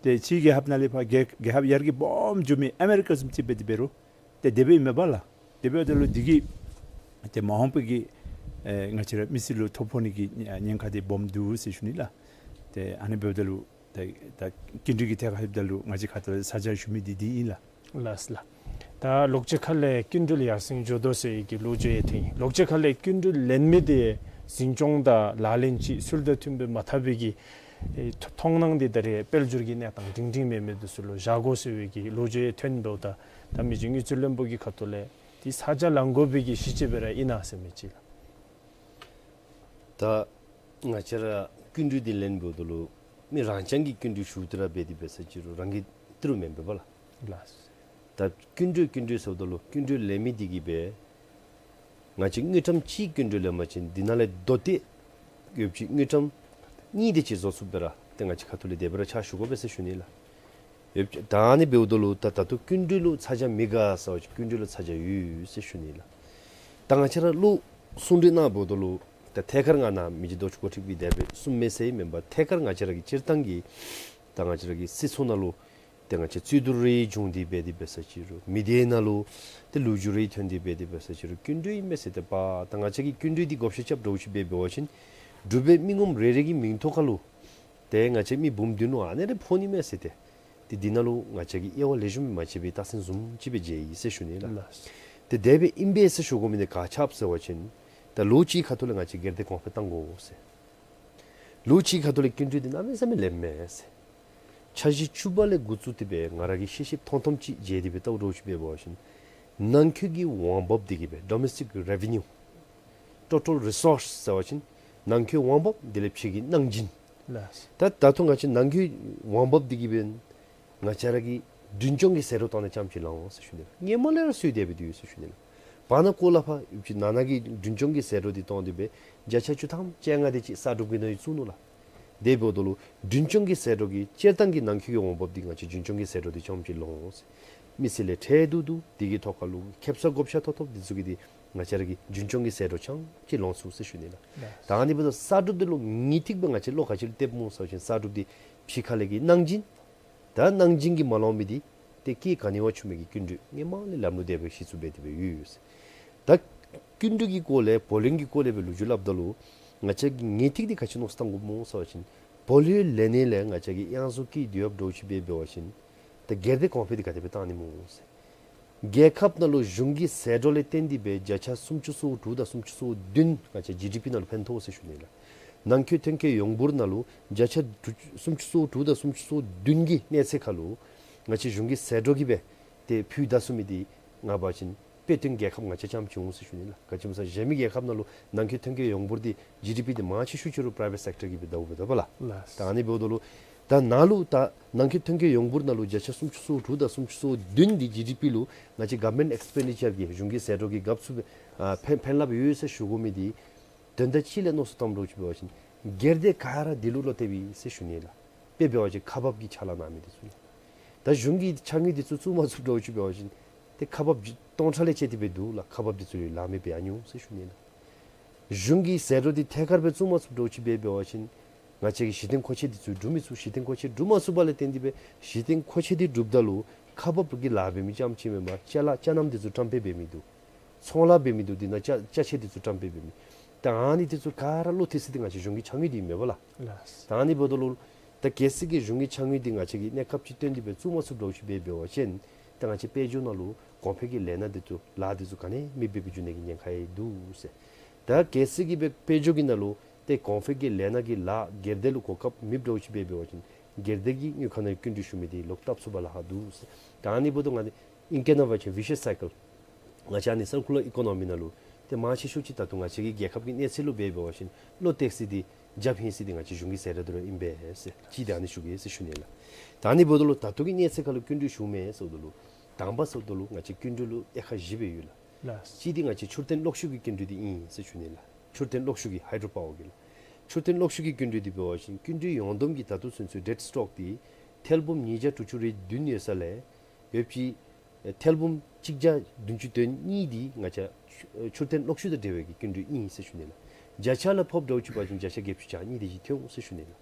ཏེ་ཕྱིའི་རྒྱལ་ཁབ་ནང་ལས་ཕར་རྒྱལ་རྒྱལ་ཁབ་ཡར་རྒྱས་སྦོམ་འགྱོ་མི་ཨ་མི་རི་ཀ་བཟུམ་ཅིག་འབད་དེ་འབད་རུང་ཏེ་དེ་སྦེ་ཨིན་མས་པ་ལགས། དེ་འབདཝ་ད་ལུ་འདི་གིས་ཏེ་མ་འོངས་པའི་གི་ཨེ་ང་བཅས་ར་མི་སེར་ལུ་ཐོ་ཕོག་ནི་གི་ཉེན་ཁ་འདི་སྦོམ་འདུག་ཟེར་ཞུ་ནི་ལགས། ཏེ་ཨ་ནི་འབདཝ་ད་ལུ་ད་ད་སྐྱིན་འགྲུལ་གྱི་ཐད་ཁར་ལྷོདཔ་ད་ལུ་ང་བཅས་ཁ་ཐུག་ལས་ས་ཆ་ཞུ་མི་འདི་འདི་ཨིན་ལགས། ལགས་ལགས། ད་ལོག་སྤྱོད་ཁ་ལས་སྐྱིན་འགྲུལ་ཡར་སེང་འགྱོ་དོ་ཟེར་བའི་གི་ལོ་རྒྱུས་ཡང་ཐོན་ཡི། ལོག་སྤྱོད་ཁ་ལས་སྐྱིན་འགྲུལ་ལེན་མི་འདི་འཛིན་སྐྱོང་དང་ལག་ལེན་ཅིག་ཚུལ་དང་མཐུནམ་སྦེ་མ་འཐབ་པའི་གི་ཨེ་མཐོ་མཐོང་སྣང་འདི་ད་རེས་དཔལ་འབྱོར་གྱི་གནས་སྟངས་སྒྲིང་སྒྲིང་མེད་མི་འདི་ཚུ་ལུ་བཞག་དགོ་ཟེར་བའི་གི་ལོ་རྒྱུས་ཡང་ཐོན་འབདཝ་ད་ད་མི་རྗེ་དངུལ་རྩིས་བློན་པོ་གི་ཁ་ཐུག་ལས་འདི་ས་ཆ་ལེན་དགོ་པའི་གི་གཞི་ཅིག་སྦེ་ར་ཨིན་ན་ཟེར་མི་ཅིག་ལགས། ད་ང་བཅས་ར་སྐྱིན་འགྲུལ་འདི་ལེན་འབདཝ་ད་ལུ་མི་རང་རྐྱང་གིས་སྐྱིན་འགྲུལ་ཞུ་སྟེ་ར་འབད་དེ་འབད་ས་ཅིག་རུང་རང་གིས་སྟེརཝ་མེན་པས་པ་ལགས། ལགས། ད་སྐྱིན་འགྲུལ་སྐྱིན་འགྲུལ་ཟེརཝ་ད་ལུ་སྐྱིན་འགྲུལ་ལེན་མི་འདི་གིས་སྦེ་ང་བཅས་དངུལ་ཀྲམ་གཅིག་སྐྱིན་འགྲུལ་ལེན་པ་ཅིན་འདི་ནང་ལས་བསྡུ་སྟེ་ཡོདཔ་ཅིག་དངུལ་ཀྲམ་གཉིས་དེ་ཅིག་བཟོ་ཚུགསཔ་སྦེ་ར་ཏེ་ང་བཅས་ཁ་ཐུག་ལས་དེ་སྦེ་ར་ཕྱག་ཞུ་དགོ་པས་ཟེར་ཞུ་ནི་ལགས། ཡོདཔ་ཅིག་ད་ཨ་ནི་འབདཝ་ད་ལུ་ད་ད་ལྟོ་སྐྱིན་འགྲུལ་ལུ་ཚ་གྱང་མི་དགའ་ཟེར་བ་ཅིན་སྐྱིན་འགྲུལ་ལུ་ཚ་གྱང་ཡོད་ཟེར་ཞུ་ནི་ལགས། ད་ང་བཅས་ར་ལོག་གསུང་གྲོས་གནང་འབདཝ་ད་ལུ་ད་ཐད་ཀར་ང་ནཱ་མི་རྗེ་རྡོ་རྗེ་གོ་ཁྲིག་པའི་དེ་སྦེ་གསུངམ་མས་ཟེར་མེན་པར་ཐད་ཀར་ང་བཅས་ར་གི་སྤྱིར་བཏང་གི་ད་ང་བཅས་ར་གི་སྲིད་ཚོགས་ནང་ལུ་ཏེ་ང་བཅས་རྩོད་བསྡུར་རེ་བྱུང་སྟེ་འབད་དེ་འབད་ས་ཅིག་རུང་མི་སྡེ་ནང་ལུ་ཏེ་ལོ་རྒྱུས་རེ་ཐོན་ཏེ་འབད་དེ་འབད་ས་ཅིག་རུང་སྐྱིན་འགྲུལ་ཨིན་མས་ཟེར་ཏེ་པ་ད་ང་བཅས་ཀྱིས་སྐྱིན་འགྲུལ་འདི་བགོ་བཤའ་རྐྱབ་འདྲཝ་ཅིག་འབད་འབད་བ་ཅིན་འབྲུག་པའི་མི་ངོམ་རེ་རེ་གི་མིང་ཐོག་ཁར་ལུ་ཏེ་ང་བཅས་མི་འབུམ་བདུན་ལུ་ཨ་ནི་རེ་ཕོག་ནི་མས་ཟེར་ཏེ། ཏེ་འདི་ནང་ལུ་ང་བཅས་ཀྱིས་དབྱེ་བ་ལེགས་ཤོམ་མ་ཕྱེ་བའི་རྟགས་མཚན་བཟུམ་ཅིག་སྦེ་མཇལ་ཡི་ཟེར་ཞུ་ནི་ལགས། ལགས། ཏེ་དེ་སྦེ་ཨིན་པས་ཟེར་ཞུ་དགོ་མི་འདི་ག་ཅི་སྦེ་ཟེར་བ་ཅིན་ད་ལོ་གཅིག་ཁ་ཐུག་ལས་ང་བཅས་སྒེར་སྡེ་གོང་འཕེལ་བཏང་དགོ་ཟེར། ལོ་གཅིག་ཁ་ཐུག་ལས་སྐྱིན་འགྲུལ་འདི་གནམ་མེད་ས་མེད་ལེནམ་མས་ཟེར། འཆར་གཞི་བཅུ་པ་ལས་འགོ་བཙུགས་ཏེ་སྦེ་ང་ར་གིས་ཤེས་ཤེསཔ་མཐོང་མཐོངམ་ཅིག་མཇལ་ཏེ་སྦེ་བལྟཝ་འདྲཝ་ཅིག་འབད་བ་ཅིན་ནང་འཁོད་ཀྱི་འོང་འབབ་འདི་གིས་སྦེ་domestic revenue, total resource ཟེར་བ་ཅིན་ནང་འཁོད་འོང་འབབ་དེ་ལས་ཕྱི་གི་གནང་སྦྱིན། ལགས། ད་ད་ལྟོ་ང་བཅས་ནང་འཁོད་འོང་འབབ་འདི་གིས་སྦེ་ང་བཅས་ར་གི་མགྲོན་སྐྱོང་གི་ཟད་འགྲོ་བཏང་ནི་ཙམ་ཅིག་ལང་འོང་ཟེར་ཞུ་ནི་ལགས། སྔོན་མ་ལས་ར་སོང་སྟེ་སྦེ་འདུག་ཟེར་ཞུ་ནི་ལགས། བར་ན་ཀོ་ལ་ཕར་ཡོདཔ་ཅིག་ནང་ན་གི་མགྲོན་སྐྱོང་གི་ཟད་འགྲོ་འདི་བཏང་སྟེ་སྦེ་བརྒྱ་ཆ་བཅུ་ཐམ་བཅོ་ལྔ་དེ་ཅིག་གསར་སྒྲུབ་ཀྱི་ནང་ཡོད་ཚུགས་ནུག་ལགས། དེ་འབདཝ་ད་ལུ་མགྲོན་སྐྱོང་གི་ཟད་འགྲོ་གི་སྤྱིར་བཏང་གི་ནང་འཁོད་ཀྱི་འོང་འབབ་འདི་ང་བཅས་མགྲོན་སྐྱོང་གི་ཟད་འགྲོ་འདི་ཙམ་ཅིག་ལང་འོང་ཟེར། མི་སེར་ལས་ཁྲལ་བསྡུ་བསྡུ་དེ་གི་ཐོག་ཁར་ལུ་ཁེ་སང་བགོ་བཤའ་ཐོབ་ཐོབ་འདི་ཚུ་གིས་འདི་ང་བཅས་ར་གི་མགྲོན་སྐྱོང་གི་ཟད་འགྲོ་ཙམ་ཅིག་ལང་ཚུགས་ཟེར་ཞུ་ནི་ལགས། ད་ཨ་ནི་འབདཝ་ད་གསར་སྒྲུབ་འདི་ལུ་དངུལ་ཐིག་སྦེ་ང་བཅས་བློ་ག་ཅི་ལུ་གཏདཔ་སྨོ་ཟེར་བ་ཅིན་གསར་སྒྲུབ་འདི་ཕྱི་ཁ་ལས་ཀྱི་གནང་སྦྱིན། ད་གནང་སྦྱིན་གྱིས་མ་ལང་མི་འདི་ཏེ་སྐྱེད་ག་ནི་བ་ཆུང་མི་གི་སྐྱིན་འགྲུལ་སྔོན་མ་ལས་ལམ་ལུགས་དེ་སྦེ་གཞི་བཙུགས་འབད་དེ་སྦེ་ཡོད་ཡོད་ཟེར། ད་སྐྱིན་འགྲུལ་གྱི་སྐོར་ལས་བོ་ལོན་གྱི་སྐོར་ལས་སྦེ་ལོ་རྒྱུས་སླབ་ད་ལུ་ང་བཅས་ཀྱིས་དངུལ་ཐིག་འདི་ག་ཅི་མནོ་བསམ་བཏང་དགོཔ་སྨོ་ཟེར་བ་ཅིན་བོ་ལོན་ལེན་ནི་ལས་ང་བཅས་ཀྱི་གཡང་ཟུག་སྐྱིད་སྡུག་ཡོདཔ་འདྲཝ་ཅིག་འབད་འབད་བ་ཅིན་ད་སྒེར་སྡེ་གོང་འཕེལ་འདི་ག་དེ་སྦེ་བཏང་ནི་སྨོ་ཟེར། རྒྱལ་ཁབ་ནང་ལུ་གཞུང་གི་ཟད་འགྲོ་ལས་བརྟེན་ཏེ་སྦེ་བརྒྱ་ཆ་སུམ་ཅུ་སོ་དྲུག་དང་སུམ་ཅུ་སོ་བདུན་ང་བཅས་ཇི་ཌི་པི་ནང་ལུ་ཕན་ཐོགས་ཟེར་ཞུ་ནི་ལགས། ནང་འཁོད་ཐོན་སྐྱེད་ཡོངས་འབོར་ནང་ལུ་བརྒྱ་ཆ་དྲུག་སུམ་ཅུ་སོ་དྲུག་དང་སུམ་ཅུ་སོ་བདུན་གྱི་གནས་ཚད་ཁར་ལུ་ང་བཅས་གཞུང་གི་ཟད་འགྲོ་གིས་སྦེ་ཏེ་ཕུལ་ད་ཚུགས་མི་འདི་ང་འབད་བ་ཅིན་དཔེ་སྟོན་རྒྱལ་ཁབ་ང་བཅས་རྐྱངམ་ཅིག་འོང་ཟེར་ཞུ་ནི་ལགས། ག་ཅི་སྨོ་ཟེར་གཞན་མི་རྒྱལ་ཁབ་ནང་ལུ་ནང་འཁོད་ཐོན་སྐྱེད་ཡོངས་འབོར་འདི་ཇི་ཌི་པི་འདི་མང་ཆེ་ཤོས་ཅིག་རུང་པ་རའི་བེཊ་སེཀ་ཊར་གིས་སྦེ་བདའཝ་འབདཝ་ད་པ་ལགས། ལགས། ད་ཨ་ནི་འབདཝ་ད་ལུ་ད་ནཱ་ལུ་ད་ནང་འཁོད་ཐོན་སྐྱེད་ཡོངས་འབོར་ནང་ལུ་བརྒྱ་ཆ་སུམ་ཅུ་སོ་དྲུག་དང་སུམ་ཅུ་སོ་བདུན་འདི་ཇི་ཌི་པི་ལུ་ང་བཅས་གོ་ཝར་མེནཊ་ཨེགསི་པེན་ཌི་ཅར་གྱི་གཞུང་གི་ཟད་འགྲོ་གི་དགའ་ཚོར་སྦེ་ཨ་ཕན་ཕན་རླབས་ཡོད་ཟེར་ཞུ་དགོ་མི་འདི་དོན་དག་ཅིག་ལས་མནོ་བསམ་བཏངམ་འདྲཝ་ཅིག་འབད་བ་ཅིན་སྒེར་སྡེ་ག་ར་འདི་ལུ་བློ་གཏད་པས་ཟེར་ཞུ་ནི་ལགས། དཔེ་འབད་བ་ཅིན་ཁག་འབག་གི་ཕྱག་ལཱ་གནང་མི་འདི་ཚུ་ལགས། ད་གཞུང་གི་ཕྱགས་སྙིགས་འདི་ཚུ་བཙུགས་མ་ཚུགསཔ་འདྲཝ་ཅིག་འབད་བ་ཅིན་ཏེ་ཁག་འབག་སྟོང་ཕྲག་ལས་བཅད་དེ་སྦེ་འདུག་ལགས། ཁག་འབག་འདི་ཚུ་ལུ་ལཱ་མི་འབད་ཡང་འོང་ཟེར་ཞུ་ནི་ལགས། གཞུང་གི་ཟད་འགྲོ་འདི་ཐད་ཀར་སྦེ་བཙུགས་མ་ཚུགསཔ་འདྲཝ་ཅིག་སྦེ་འབད་བ་ཅིན་ ང་བཅས་ཀྱིས་གཞི་རྟེན་མཁོ་ཆས་འདི་ཚུ་སྒྲུབ་མི་ཚུགས། གཞི་རྟེན་མཁོ་ཆས་སྒྲུབ་མ་ཚུགས་པ་ལས་བརྟེན་ཏེ་སྦེ་གཞི་རྟེན་མཁོ་ཆས་འདི་སྒྲུབ་ད་ལུ་ཁག་འབག་གི་ལཱ་འབད་མི་རྐྱངམ་ཅིག་མེན་པར་ཅ་ལ་ཅ་རྣམ་འདི་ཚུ་བཀྲམ་སྤེལ་འབད་མི་འདུག། ཚོང་ལཱ་འབད་མི་འདུག། འདི་ནང་ཅ་ཅ་ཆས་འདི་ཚུ་བཀྲམ་སྤེལ་འབད་མི། ད་ཨ་ནི་འདི་ཚུ་ག་ར་བློ་གཏད་ས་འདི་ང་བཅས་གཞུང་གི་ཕྱགས་སྙིགས་འདི་མེན་པ་ལགས། ལགས། ད་ཨ་ནི་འབདཝ་ད་ལུ་ད་གལ་སྲིད་ཀྱི་གཞུང་གི་ཕྱགས་སྙིགས་འདི་ང་བཅས་ཀྱིས་གནས་སྐབས་ཅིག་བཏོན་ཏེ་སྦེ་བཙུགས་མ་ཚུགསཔ་འདྲཝ་ཅིག་འབད་འབད་བ་ཅིན་ད་ང་བཅས་དཔལ་འབྱོར་ནང་ལུ་གོང་འཕེལ་གྱི་ལས་སྣ་འདི་ཚུ་ལཱ་འདི་ཚུ་ག་ནི་མེདཔ་སྦེ་གི་འགྱུར་ནི་གི་ཉེན་ཁ་ཡང་འདུག་ཟེར། ད་གལ་སྲིད་ཀྱི་སྦེ་དཔལ་འབྱོར་གྱི་ནང་ལུ་ཏེ་གོང་འཕེལ་གྱི་ལས་སྣ་གི་ལཱ་སྒེར་སྡེ་ལུ་གོ་སྐབས་མེདཔ་འདྲཝ་ཅིག་འབད་འབད་བ་ཅིན་སྒེར་སྡེ་གི་དངུལ་ཁང་ནང་བསྐྱིན་འགྲུལ་ཞུ་མི་འདི་ལོག་བཏབ་ཚུགས་པར་ལཱ་ཁག་འདུག་ཟེར། ད་ཨ་ནི་འབདཝ་ད་ང་འདི་ཨིང་སྐད་ནང་འབད་བ་ཅིན་vicious cycle། ང་བཅས་ཨ་ནི་circular economy ནང་ལུ་ཏེ་མང་ཆེ་ཤོས་ཅིག་ད་ལྟོ་ང་བཅས་ཀྱི་རྒྱལ་ཁབ་ཀྱི་གནས་ཚད་ལུ་འབད་འབད་བ་ཅིན་བློ་གཏད་ས་འདི་རྒྱབ་ཧིང་ས་འདི་ང་བཅས་གཞུང་གི་ཟད་འགྲོ་འདི་ར་ཨིན་པས་ཟེར། གཅིག་འདི་ཨ་ནི་ཞུ་གེ་ཟེར་ཞུ་ནི་ལགས། ད་ཨ་ནི་འབདཝ་ད་ལུ་ད་ལྟོ་གི་གནས་ཚད་ཁར་ལུ་བསྐྱིན་འགྲུལ་ཞུཝ་མས་ཟེརཝ་ད་ལུ་དང་པ་ཟེརཝ་ད་ལུ་ང་བཅས་བསྐྱིན་འགྲུལ་ལུ་དབྱེ་ཁག་བཞི་སྦེ་ཡོད་ལགས། ལགས། གཅིག་འདི་ང་བཅས་ཆུ་རྟེན་གློག་ཤུགས་ཀྱི་བསྐྱིན་འགྲུལ་འདི་ཨིན་ཟེར་ཞུ་ནི་ལགས། ཆུ་རྟེན་གློག་ཤུགས་ཀྱི་hydro power གི་ལགས། ཆུ་རྟེན་གློག་ཤུགས་ཀྱི་བསྐྱིན་འགྲུལ་འདི་འབད་བ་ཅིན་བསྐྱིན་འགྲུལ་ཡོངས་བསྡོམས་ཀྱི་ད་ལྟོ་ཚུན་ཚོད་debt stock འདི་ཐེར་འབུམ་ཉིས་བརྒྱ་དྲུག་ཅུ་རེ་བདུན་ཡོད་ས་ལས་ཡོད་པ་ཅིན་ཨེ་ཐེར་འབུམ་གཅིག་བརྒྱ་བདུན་ཅུ་དོན་གཉིས་འདི་ང་བཅས་ཆུ་ཆུ་རྟེན་གློག་ཤུགས་དང་འབྲེལ་བའི་གི་བསྐྱིན་འགྲུལ་ཨིན་ཟེར་ཞུ་ནི་ལགས། བརྒྱ་ཆ་ལུ་ཕབ་འདྲཝ་ཅིག་འབད་བ་ཅིན་བརྒྱ་ཆ་བརྒྱད་ཅུ་གྱ་གཉིས་དེ་ཅིག་ཐོན་འོང་ཟེར་ཞུ་ནི་ལགས།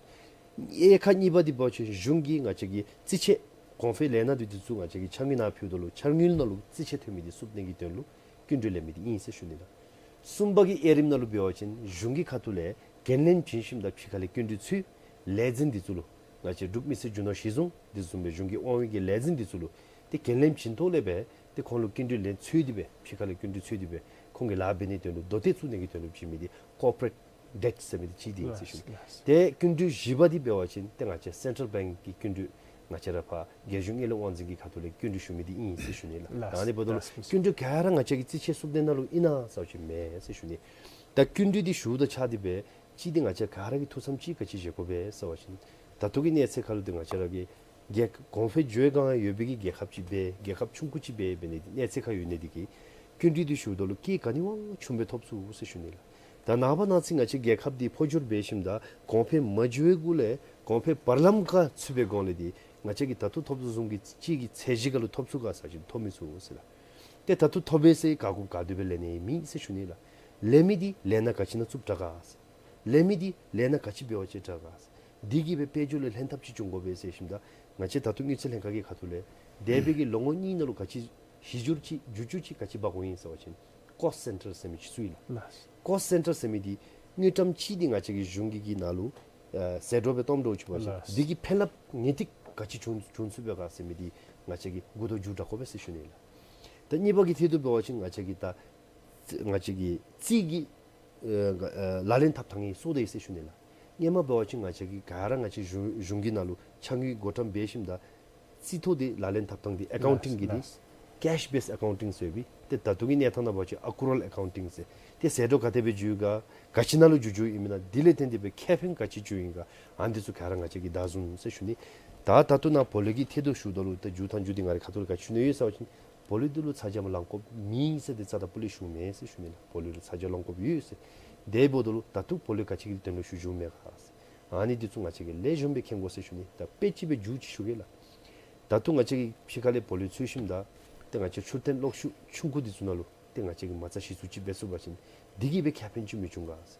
དབྱེ་ཁག་གཉིས་པ་འདི་འབད་བ་ཅིན་གཞུང་གིས་ང་བཅས་ཀྱི་རྩིས་ཆད་གོང་འཕེལ་ལས་སྣ་འདི་འདི་ཚུ་ང་བཅས་ཀྱི་འཆར་དངུལ་ནང་ཕུལཝ་ད་ལུ་འཆར་དངུལ་ནང་ལུ་རྩིས་ཆད་ཐོན་མི་འདི་བསུབ་ནི་གི་དོན་ལུ་བསྐྱིན་འགྲུལ་ལེན་མི་འདི་ཨིན་ཟེར་ཞུ་ནི་ལགས། གསུམ་པ་གི་དབྱེ་རིམ་ནང་ལུ་འབད་བ་ཅིན་གཞུང་གི་ཁ་ཐུག་ལས་འགན་ལེན་བྱིན་ཞིནམ་ད་ཕྱི་ཁ་ལས་བསྐྱིན་འགྲུལ་འཚོལ་ལས་འཛིན་འདི་ཚུ་ལུ་ང་བཅས་འབྲུག་མི་སེར་རྒྱུ་ནོར་གཞི་བཟུང་འདི་བཟུམ་སྦེ་གཞུང་གི་དབང་འོག་གི་ལས་འཛིན་འདི་ཚུ་ལུ་ཏེ་འགན་ལེན་བྱིན་ཐོག་ལས་སྦེ་ཏེ་ཁོང་ལུ་བསྐྱིན་འགྲུལ་ལེན་འཚོལ་ཏེ་སྦེ་ཕྱི་ཁ་ལས་བསྐྱིན་འགྲུལ་འཚོལ་ཏེ་སྦེ་ཁོང་གི་ལཱ་འབད་ནིའི་དོན་ལུ་དོ་ཏེ་བཙུགས་ནི་གི་དོན་ལུ་བྱིན་མི་འདི་corporate debt ཟེར་མི་འདི་གཅིག་འདི་ཨིན་ཟེར་ཞུ་ནི། ལགས། ཏེ་བསྐྱིན་འགྲུལ་བཞི་པ་འདི་འབད་བ་ཅིན་ཏེ་ང་བཅས་central bank གི་བསྐྱིན་འགྲུལ་ང་བཅས་ར་ཕར་རྒྱལ་གཞུང་དངུལ་ལས་དབང་འཛིན་གྱི་ཁ་ཐུག་ལས་བསྐྱིན་འགྲུལ་ཞུ་མི་འདི་ཨིན་ཟེར་ཞུ་ནི་ལགས། ལགས། ད་ཨ་ནི་འབདཝ་ད་ལུ་ལགས། བསྐྱིན་འགྲུལ་ག་ར་ང་བཅས་ཀྱི་རྩིས་ཆད་བསུབ་ནི་ནང་ལུ་ཨིན་ན་ཟེར་བ་ཅིན་མེན་ཟེར་ཞུ་ནི། ད་བསྐྱིན་འགྲུལ་འདི་ཞུཝ་དང་ཆ་འདི་སྦེ་གཅིག་འདི་ང་བཅས་ག་ར་གིས་ཐུགས་བསམ་གཅིག་ག་ཅི་བཞེས་དགོ་པས་ཟེར་བ་ཅིན་ད་ལྟོ་གི་གནས་ཚད་ཁར་ལུ་འདི་ང་བཅས་ར་གི་རྒྱལ་གོང་འཕེལ་འགྱོ་སྒང་ཡོད་པའི་གི་རྒྱལ་ཁབ་ཅིག་སྦེ་རྒྱལ་ཁབ་ཆུང་ཀུ་ཅིག་སྦེ་འབད་ནི་འདི་གནས་ཚད་ཁར་ཡོད་ནི་འདི་གིས་བསྐྱིན་འགྲུལ་འདི་ཞུཝ་ད་ལུ་སྐྱེད་ག་ནི་བ་ཆུང་སྦེ་ཐོབ་ཚུགས་ཟེར་ཞུ་ནི་ལགས། ད་ནངས་པ་གནངས་ཚེ་ང་བཅས་རྒྱལ་ཁབ་འདི་འཕོ་འགྱུར་འབད་ཞིནམ་ད་གོང་འཕེལ་མ་འགྱོ་བའི་གུ་ལས་གོང་འཕེལ་བར་ལམ་ཁར་ཚུད་པའི་སྒང་ལས་འདི་ང་བཅས་ཀྱིས་ད་ལྟོ་ཐོབ་དོ་བཟུམ་གྱི་ཅིག་གི་ཚད་གཞི་ཁར་ལུ་ཐོབ་ཚུགས་ག་ཟེར་བ་ཅིན་ཐོབ་མི་ཚུགས་ཟེར་ལགས། ཏེ་ད་ལྟོ་ཐོབ་པས་ཟེར་ག་དགོ་ག་དེ་སྦེ་ལེན་ནི་མེད་ཟེར་ཞུ་ནི་ལགས། ལེན་མི་འདི་ལས་སྣ་ག་ཅི་ནང་བཙུགས་དྲག་ག་ཟེར། ལེན་མི་འདི་ལས་སྣ་ག་ཅི་འབད་བ་ཅིན་དྲག་ག་ཟེར། འདི་གིས་སྦེ་དཔལ་འབྱོར་ལུ་ལྷན་ཐབས་ཅིག་འབྱུང་དགོ་པས་ཟེར་ཞིནམ་ད་ང་བཅས་ད་ལྟོ་དངུལ་རྩིས་ལྷན་ཁག་གི་ཁ་ཐུག་ལས་འདས་པའི་གི་ལོ་ངོ་གཉིས་ནང་ལུ་ག་ཅི་གཞི་འགྱུར་ཅིག་འགྱུར་བཅོས་ཅིག་ག་ཅི་འབག་འོང་ཡི་ཟེར་བ་ཅིན་cost center ཟེར་མི་ཅིག་བཙུགས་ཡི་ལགས། ལགས། cost center ཟེར་མི་འདི་དངུལ་ཀྲམ་གཅིག་འདི་ང་བཅས་ཀྱི་གཞུང་གི་གི་ནང་ལུ་ཨ་ཟད་འགྲོ་སྦེ་བཏོནམ་འདྲཝ་ཅིག་འབད་བ་ཅིན་ལགས། འདི་གི་ཕན་རླབས་ངེས་ཏིག་ག་ཅི་བྱུང་བྱུང་ཚུགས་པས་ག་ཟེར་མི་འདི་ང་བཅས་ཀྱིས་མགུ་ཏོ་མཇུག་དྲག་དགོ་པས་ཟེར་ཞུ་ནི་ལགས། ད་གཉིས་པ་གི་ཐད་དུ་འབད་བ་ཅིན་ང་བཅས་ཀྱི་ད་ང་བཅས་ཀྱི་རྩིས་ཀྱི་ཨ་ཨ་ལག་ལེན་འཐབ་ཐངས་ཀྱི་སྲོལ་དེ་ཟེར་ཞུ་ནི་ལགས། སྔོན་མ་འབད་བ་ཅིན་ང་བཅས་ཀྱི་ག་ར་ང་བཅས་གཞུང་གཞུང་གི་ནང་ལུ་ཕྱགས་སྙིགས་བགོ་བཀྲམ་འབད་ཞིནམ་ད་རྩིས་ཐོ་འདི་ལག་ལེན་འཐབ་ཐངས་འདི་ཨེ་ཀའུན་ཊིང་གི་འདི་ལགས། cash based accounting ཟེར་བའི་ཏེ་ད་ལྟོ་གི་གནས་སྟངས་ནང་འབད་བ་ཅིན་accrual accounting ཟེར། ཏེ་ཟད་འགྲོ་ག་དེ་སྦེ་འགྱོ་ཡི་ག་ག་ཅི་ནང་ལུ་འགྱོ་འགྱོཝ་ཨིན་མེན་ན་འདི་ལས་བརྟེན་ཏེ་སྦེ་ཁེ་ཕན་ག་ཅི་བྱུང་ཡི་ག་ཨ་ནི་འདི་ཚུ་ག་ར་ང་བཅས་ཀྱིས་བདའ་བཟུང་ཟེར་ཞུ་ནི། ད་ད་ལྟོ་ནཱ་བོ་ལོག་གི་ཐད་དུ་ཞུཝ་ད་ལུ་ད་མཇུག་ཐང་མཇུག་འདི་ང་རའི་ཁ་ཐུག་ལས་ག་ཅི་ཞུ་ནི་ཡོད་ཟེར་བ་ཅིན་བོ་ལོག་འདི་ལུ་ཚ་གྱང་ལང་དགོཔ་མེད་ཟེར་འདི་རྩ་དང་པོ་ལས་ཞུཝ་མེན་ཟེར་ཞུ་ནི་ལགས། བོ་ལོག་ལུ་ཚ་གྱང་ལང་དགོཔ་ཡོད་ཟེར། དེ་འབདཝ་ད་ལུ་ད་ལྟོ་བོ་ལོག་ག་ཅི་གི་དོན་ལུ་ཞུ་བྱུངམ་མས་ག་ཟེར། ཨ་ནི་འདི་ཚུ་ང་བཅས་ཀྱིས་ལེགས་ཤོམ་སྦེ་མཁྱེན་དགོ་ཟེར་ཞུ་ནི། ད་དཔེ་ཅིག་སྦེ་མཇུག་ཅིག་ཞུ་གེ་ལགས། ད་ལྟོ་ང་བཅས་ཀྱིས་ཕྱི་ཁ་ལས་བོ་ལོག་འཚོལ་ཞིནམ་ད་ཏེ་ང་བཅས་ཆུ་རྟེན་གློག་ཤུགས་ཆུང་ཀུ་འདི་ཚུ་ནང་ལུ་ཏེ་ང་བཅས་ཀྱིས་མ་རྩ་གཞི་བཙུགས་ཅིག་འབད་ཚུགས་པ་ཅིན་འདི་གིས་སྦེ་ཁེ་ཕན་ཅིག་མི་འབྱུང་ག་ཟེར།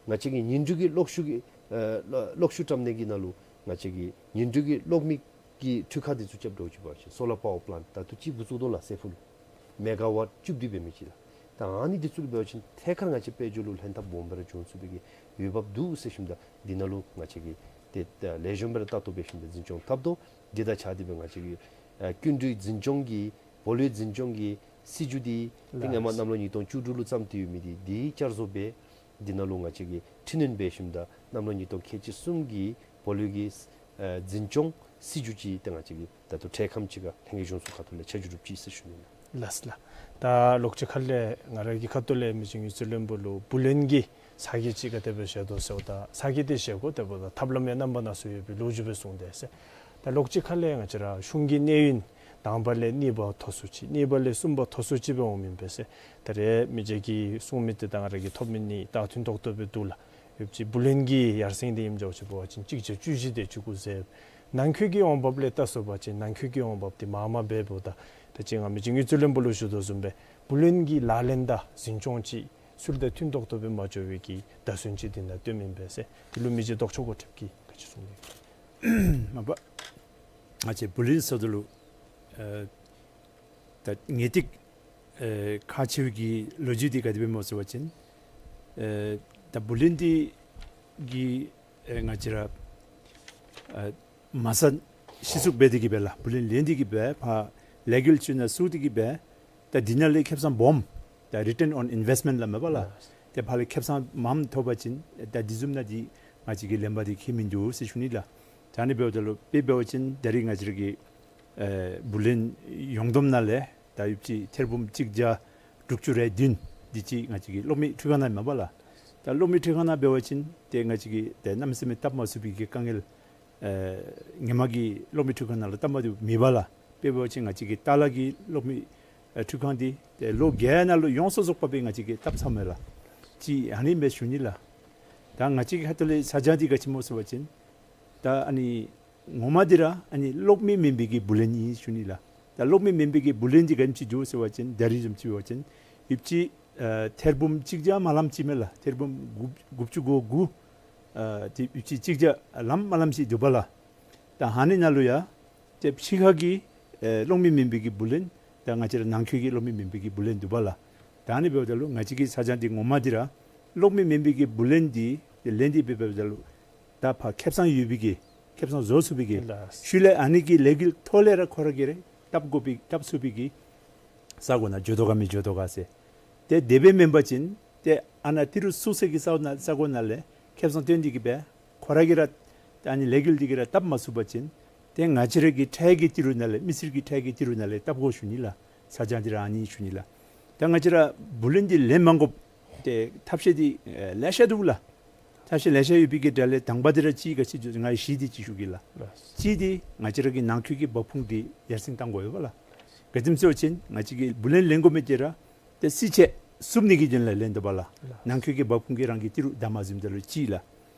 ང་བཅས་ཀྱིས་ཉིན་དྲོད་ཀྱི་གློག་ཤུགས་ཀྱི་ཨ་གློག་གློག་ཤུགས་བཀྲམ་ནི་གི་ནང་ལུ་ང་བཅས་ཀྱིས་ཉིན་དྲོད་ཀྱི་གློག་མེ་གི་འཕྲུལ་ཁང་འདི་ཚུ་རྐྱབ་འདྲཝ་ཅིག་འབད་བ་ཅིན་solar power plant ད་ལྟོ་ཅིག་འགོ་བཙུགས་དོ་ལགས་སེ་ཕུ་ལུ། མེ་ག་ཝཊ་བཅུ་བདུན་འབད་མི་ཅིག་ལགས། ད་ཨ་ནི་འདི་ཚུ་ལུ་འབད་བ་ཅིན་ཐད་ཀར་ང་བཅས་དཔལ་འབྱོར་ལུ་ལྷན་ཐབས་སྦོམ་སྦེ་ར་འབྱུང་ཚུགས་པའི་གི་འོས་འབབ་འདུག་ཟེར་ཞིནམ་ད་འདི་ནང་ལུ་ང་བཅས་ཀྱིས་ཏེ་ལེགས་ཤོམ་སྦེ་ར་ལྟ་རྟོག་འབད་ཞིནམ་ད་འཛིན་སྐྱོང་འཐབ་དོ། འདི་དང་ཆ་འདི་སྦེ་ང་བཅས་ཀྱི་ཨ་བསྐྱིན་འགྲུལ་འཛིན་སྐྱོང་གི་བོ་ལོག་འཛིན་སྐྱོང་གི་སྲིད་བྱུས་འདི་ཏེ་ལགས། སྔོན་མ་གནམ་ལོ་ཉིས་སྟོང་བཅུ་དྲུག་ལུ་བརྩམས་ཏེ་ཡོད་མི་འདི་འདི་བསྐྱར་བཟོ་འབད་འདི་ནང་ལུ་ང་བཅས་ཀྱིས་འཕྲི་སྣོན་འབད་ཞིནམ་ད་གནམ་ལོ་ཉིས་སྟོང་ཁལ་གཅིག་གསུམ་གྱི་བོ་ལོག་གི་ཨ་འཛིན་སྐྱོང་སྲིད་བྱུས་ཅིག་ཏེ་ང་བཅས་ཀྱིས་ད་ལྟོ་འཕྲལ་ཁམས་ཅིག་ཁར་ལྷན་རྒྱས་གཞུང་ཚོགས་ཁ་ཐུག་ལས་ཆ་འཇོག་གྲུབ་ཅི་ཟེར་ཞུ་ནི་ལགས། ལགས་ལགས། ད་ལོག་ཅིག་ཁ་ལས་ང་རའི་གི་ཁ་ཐུག་ལས་མི་རྗེ་དངུལ་རྩིས་བློན་པོ་ལུ་བུ་ལོན་གྱི་ས་གོ་ཅིག་ག་དེ་སྦེ་བཞེས་དོ་ཟེརཝ་ད་ས་གོ་འདི་བཞེས་དགོ། དེ་འབདཝ་ད་ཐབས་ལམ་ཡང་རྣམ་པ་སྣ་ཚོགས་ཡོད་པའི་ལོ་རྒྱུས་སྦེ་གསུངས་ཏེ་ཟེར། ད་ལོག་ཅིག་ཁ་ལས་ང་བཅས་ར་གཞུང་གི་གནས་ཡུན་དང་པ་ལས་གཉིས་པ་མཐོ་སུ་ཅིག་གཉིས་པ་ལས་གསུམ་པ་མཐོ་སུ་ཅིག་སྦེ་འོངམ་ཨིན་པས་ཟེར། ད་རེས་མི་རྗེ་གིས་གསུངས་མི་འདི་དང་ང་ར་གིས་ཐོབ་མི་གཉིས་ད་མཐུན་ཏོག་ཏོ་སྦེ་འདུག་ལགས། ཡོད་ཅིག་བུ་ལོན་གྱི་ཡར་སེང་འདི་ཨིནམ་འདྲཝ་ཅིག་འབད་བ་ཅིན་གཅིག་བརྒྱ་བཅུ་བཞི་དེ་ཅིག་གུ་ཟེར། ནང་འཁོད་ཀྱི་འོང་འབབ་ལས་བལྟ་སོང་པ་ཅིན་ནང་འཁོད་ཀྱི་འོང་འབབ་འདི་མ་མ་འབད་འབདཝ་ད་ད་ཅི་ང་མི་རྗེ་དངུལ་རྩིས་བློན་པོ་ལུ་ཞུ་དོ་བཟུམ་སྦེ་བུ་ལོན་གྱི་ལག་ལེན་དང་འཛིན་སྐྱོང་ཅིག་ ཚུལ་དང་མཐུན་ཏོག་ཏོ་སྦེ་མ་འགྱོ་བའི་གི་བརྡ་མཚོན་ཅིག་འདི་ནང་སྟོནམ་ཨིན་པས་ཟེར། འདི་ལུ་མི་རྗེ་ལྡོག་ཕྱོགས་གོ་ཁྲིདཔ་གིས་ག་ཅི་གསུངས་ནི། མ་པ་ང་བཅས་བུ་ལོན་ཟེརཝ་ད་ལུ་ཨ་ད་ངེས་ཏིག་ཨེ་ཁག་ཆེ་བའི་གི་ལོ་རྒྱུས་འདི་ག་དེ་སྦེ་སྨོ་ཟེར་བ་ཅིན་ཨེ་ད་བུ་ལོན་འདི་གི་ཨེ་ང་བཅས་ར་ཨེ་མ་རྩ་གཞི་བཙུགས་འབད་དེ་གིས་སྦེ་ལགས། བུ་ལོན་ལེན་ཏེ་གིས་སྦེ་ཕར་ལས་འགུལ་ཚུ་ནང་ཞུགས་ཏེ་གིས་སྦེ་ད་འདི་ནང་ལས་ཁེ་བཟང་སྦོམ་ད་རི་ཊརན་ཨོན་ཨིན་ཝེསཊ་མེནཊ་ལགས་མས་པ་ལགས། ཏེ་ཕར་ལས་ཁེ་བཟང་མངམ་ཐོབ་པ་ཅིན་ད་འདི་བཟུམ་ནང་འདི་ང་བཅས་ཀྱིས་ལེན་པ་འདི་ཁྱད་མིན་འདུག་ཟེར་ཞུ་ནི་ལགས། ད་ཨ་ནི་འབདཝ་ད་ལུ་དཔེ་འབད་བ་ཅིན་ད་རིས་ང་བཅས་ར་གི་ཨེ་བུ་ལོན་ཡོངས་བསྡོམས་ནང་ལས་ད་ཡོདཔ་ཅིག་ཐེར་འབུམ་གཅིག་བརྒྱ་དྲུག་ཅུ་རེ་བདུན་འདི་ཅིག་ང་བཅས་ཀྱི་གློག་མེ་འཕྲུལ་ཁང་ནང་མས་པ་ལགས། ད་གློག་མེ་འཕྲུལ་ཁང་ནང་འབད་བ་ཅིན་ཏེ་ང་བཅས་ཀྱིས་ཏེ་གནམ་མེད་ས་མེད་བཏབ་མ་ཚུགས་པའི་གི་དཀའ་ངལ་ཨེ་ཧེ་མ་གི་གློག་མེ་འཕྲུལ་ཁང་ནང་ལུ་བཏབ་མ་བཏུབ་མེད་པ་ལགས། དཔེ་འབད་བ་ཅིན་ང་བཅས་ཀྱི་ཏ་ལ་གི་གློག་མེ་ཨེ་འཕྲུལ་ཁང་འདི་ཏེ་ལོ་བརྒྱད་ནང་ལུ་ཡོངས་སུ་རྫོགས་པ་སྦེ་ང་བཅས་ཀྱིས་བཏབ་ཚརཝ་མས་ལགས། ཅིག་ཨ་ནི་སྦེ་ཞུ་ནི་ལགས། ད་ང་བཅས་ཀྱི་ཁ་ཐུག་ལས་ཚ་གྱང་འདི་ག་ཅི་སྨོ་ཟེར་བ་ཅིན་ད་ཨ་ནི་ངོ་མ་འདི་ར་ཨ་ནི་གློག་མེ་མེན་པའི་གི་བུ་ལོན་ཨིན་ཞུ་ནི་ལགས། ད་གློག་མེ་མེན་པའི་གི་བུ་ལོན་འདི་ག་ཅི་འདུག་ཟེར་བ་ཅིན་ད་རིས་བཟུམ་ཅིག་འབད་བ་ཅིན་ཡོདཔ་ཅིག་ཨ་ཐེར་འབུམ་གཅིག་བརྒྱ་མ་ལམ་ཅིག་མས་ལགས། ཐེར་འབུམ་དགུ་དགུ་བཅུ་གོ་དགུ་ཨ་ཏེ་ཡོདཔ་ཅིག་གཅིག་བརྒྱ་ལམ་མ་ལམ་ཅིག་འདུག་པ་ལགས། ད་ཨ་ནི་ནང་ལུ་ཡང་ཏེ་ཕྱི་ཁ་གི་ཨེ་གློག་མེ་མེན་པའི་གི་བུ་ལོན་ད་ང་བཅས་ར་ནང་འཁོད་ཀྱི་གློག་མེ་མེན་པའི་གི་བུ་ལོན་འདུག་པ་ལགས། ད་ཨ་ནི་འབདཝ་ད་ལུ་ང་བཅས་ཀྱི་ཚ་གྱང་འདི་ངོ་མ་འདི་ར་གློག་མེ་མེན་པའི་གི་བུ་ལོན་འདི་ཏེ་ལེན་ཏེ་འབད་འབདཝ་ད་ལུ་ད་ཕར་ཁེ་བཟང་ཡོད་པའི་གི་ཁེ་བཟང་བཟོ་ཚུགས་པའི་གི་ལགས། ཤུལ་ལས་ཨ་ནི་གི་ལས་འགུལ་ཐོག་ལས་ར་ཁོ་ར་གིས་ར་བཏབ་དགོ་པའི་བཏབ་ཚུགས་པའི་གི་ས་གོ་ནང་འགྱོ་དོ་ག་མི་འགྱོ་དོ་ག་ཟེར། ཏེ་དེ་སྦེ་མེན་པ་ཅིན་ཏེ་ཨ་ནཱ་ཏི་རུ་ཚུད་སའི་གི་ས་གོ་ནང་ས་གོ་ནང་ལས་ཁེ་བཟང་བཏོན་ཏེ་གིས་སྦེ་ཁོ་ར་གིས་ར་ཨ་ནི་ལས་འགུལ་འདི་གིས་ར་བཏབ་མ་ཚུགས་པ་ཅིན་ཏེ་ང་བཅས་ར་གི་ཁྲལ་གྱི་ཏི་རུ་ནང་ལས་མི་སེར་གྱི་ཁྲལ་གྱི་ཏི་རུ་ནང་ལས་བཏབ་དགོ་ཞུ་ནི་ལགས། ཚ་གྱང་འདི་ར་ཨ་ནི་ཞུ་ནི་ལགས། ད་ང་བཅས་ར་བུ་ལོན་འདི་ལེན་མ་དགོཔ་ཏེ་ཐབས་ཤེས་འདི་ཨེ་ལེ་ཤ་འདུག་ལགས། ཐབས་ཤེས་ལེ་ཤ་ཡོད་པའི་གི་གྲས་ལས་དང་པ་འདི་ར་ཅིག་ག་ཅི་འདུག་ང་བཞི་འདི་ཅིག་ཞུ་གེ་ལགས། ལགས། གཅིག་འདི་ང་བཅས་ར་གི་ནང་འཁོད་ཀྱི་འབབ་ཁུངས་འདི་ཡར་སེང་གཏང་དགོ་པས་ལགས། ག་ཅི་སྨོ་ཟེར་བ་ཅིན་ང་བཅས་ཀྱིས་བུ་ལོན་ལེན་དགོ་མི་འདི་ར་ཏེ་རྩིས་ཆད་བསུབ་ནི་གི་དོན་ལས་ལེན་དོ་པས་ལགས། ལགས། ནང་འཁོད་ཀྱི་འབབ་ཁུངས་ཀྱིས་རང་གི་ཏི་རུ་བདའ་མ་ཟུནམ་ད་ལུ་གཅིག་ལགས།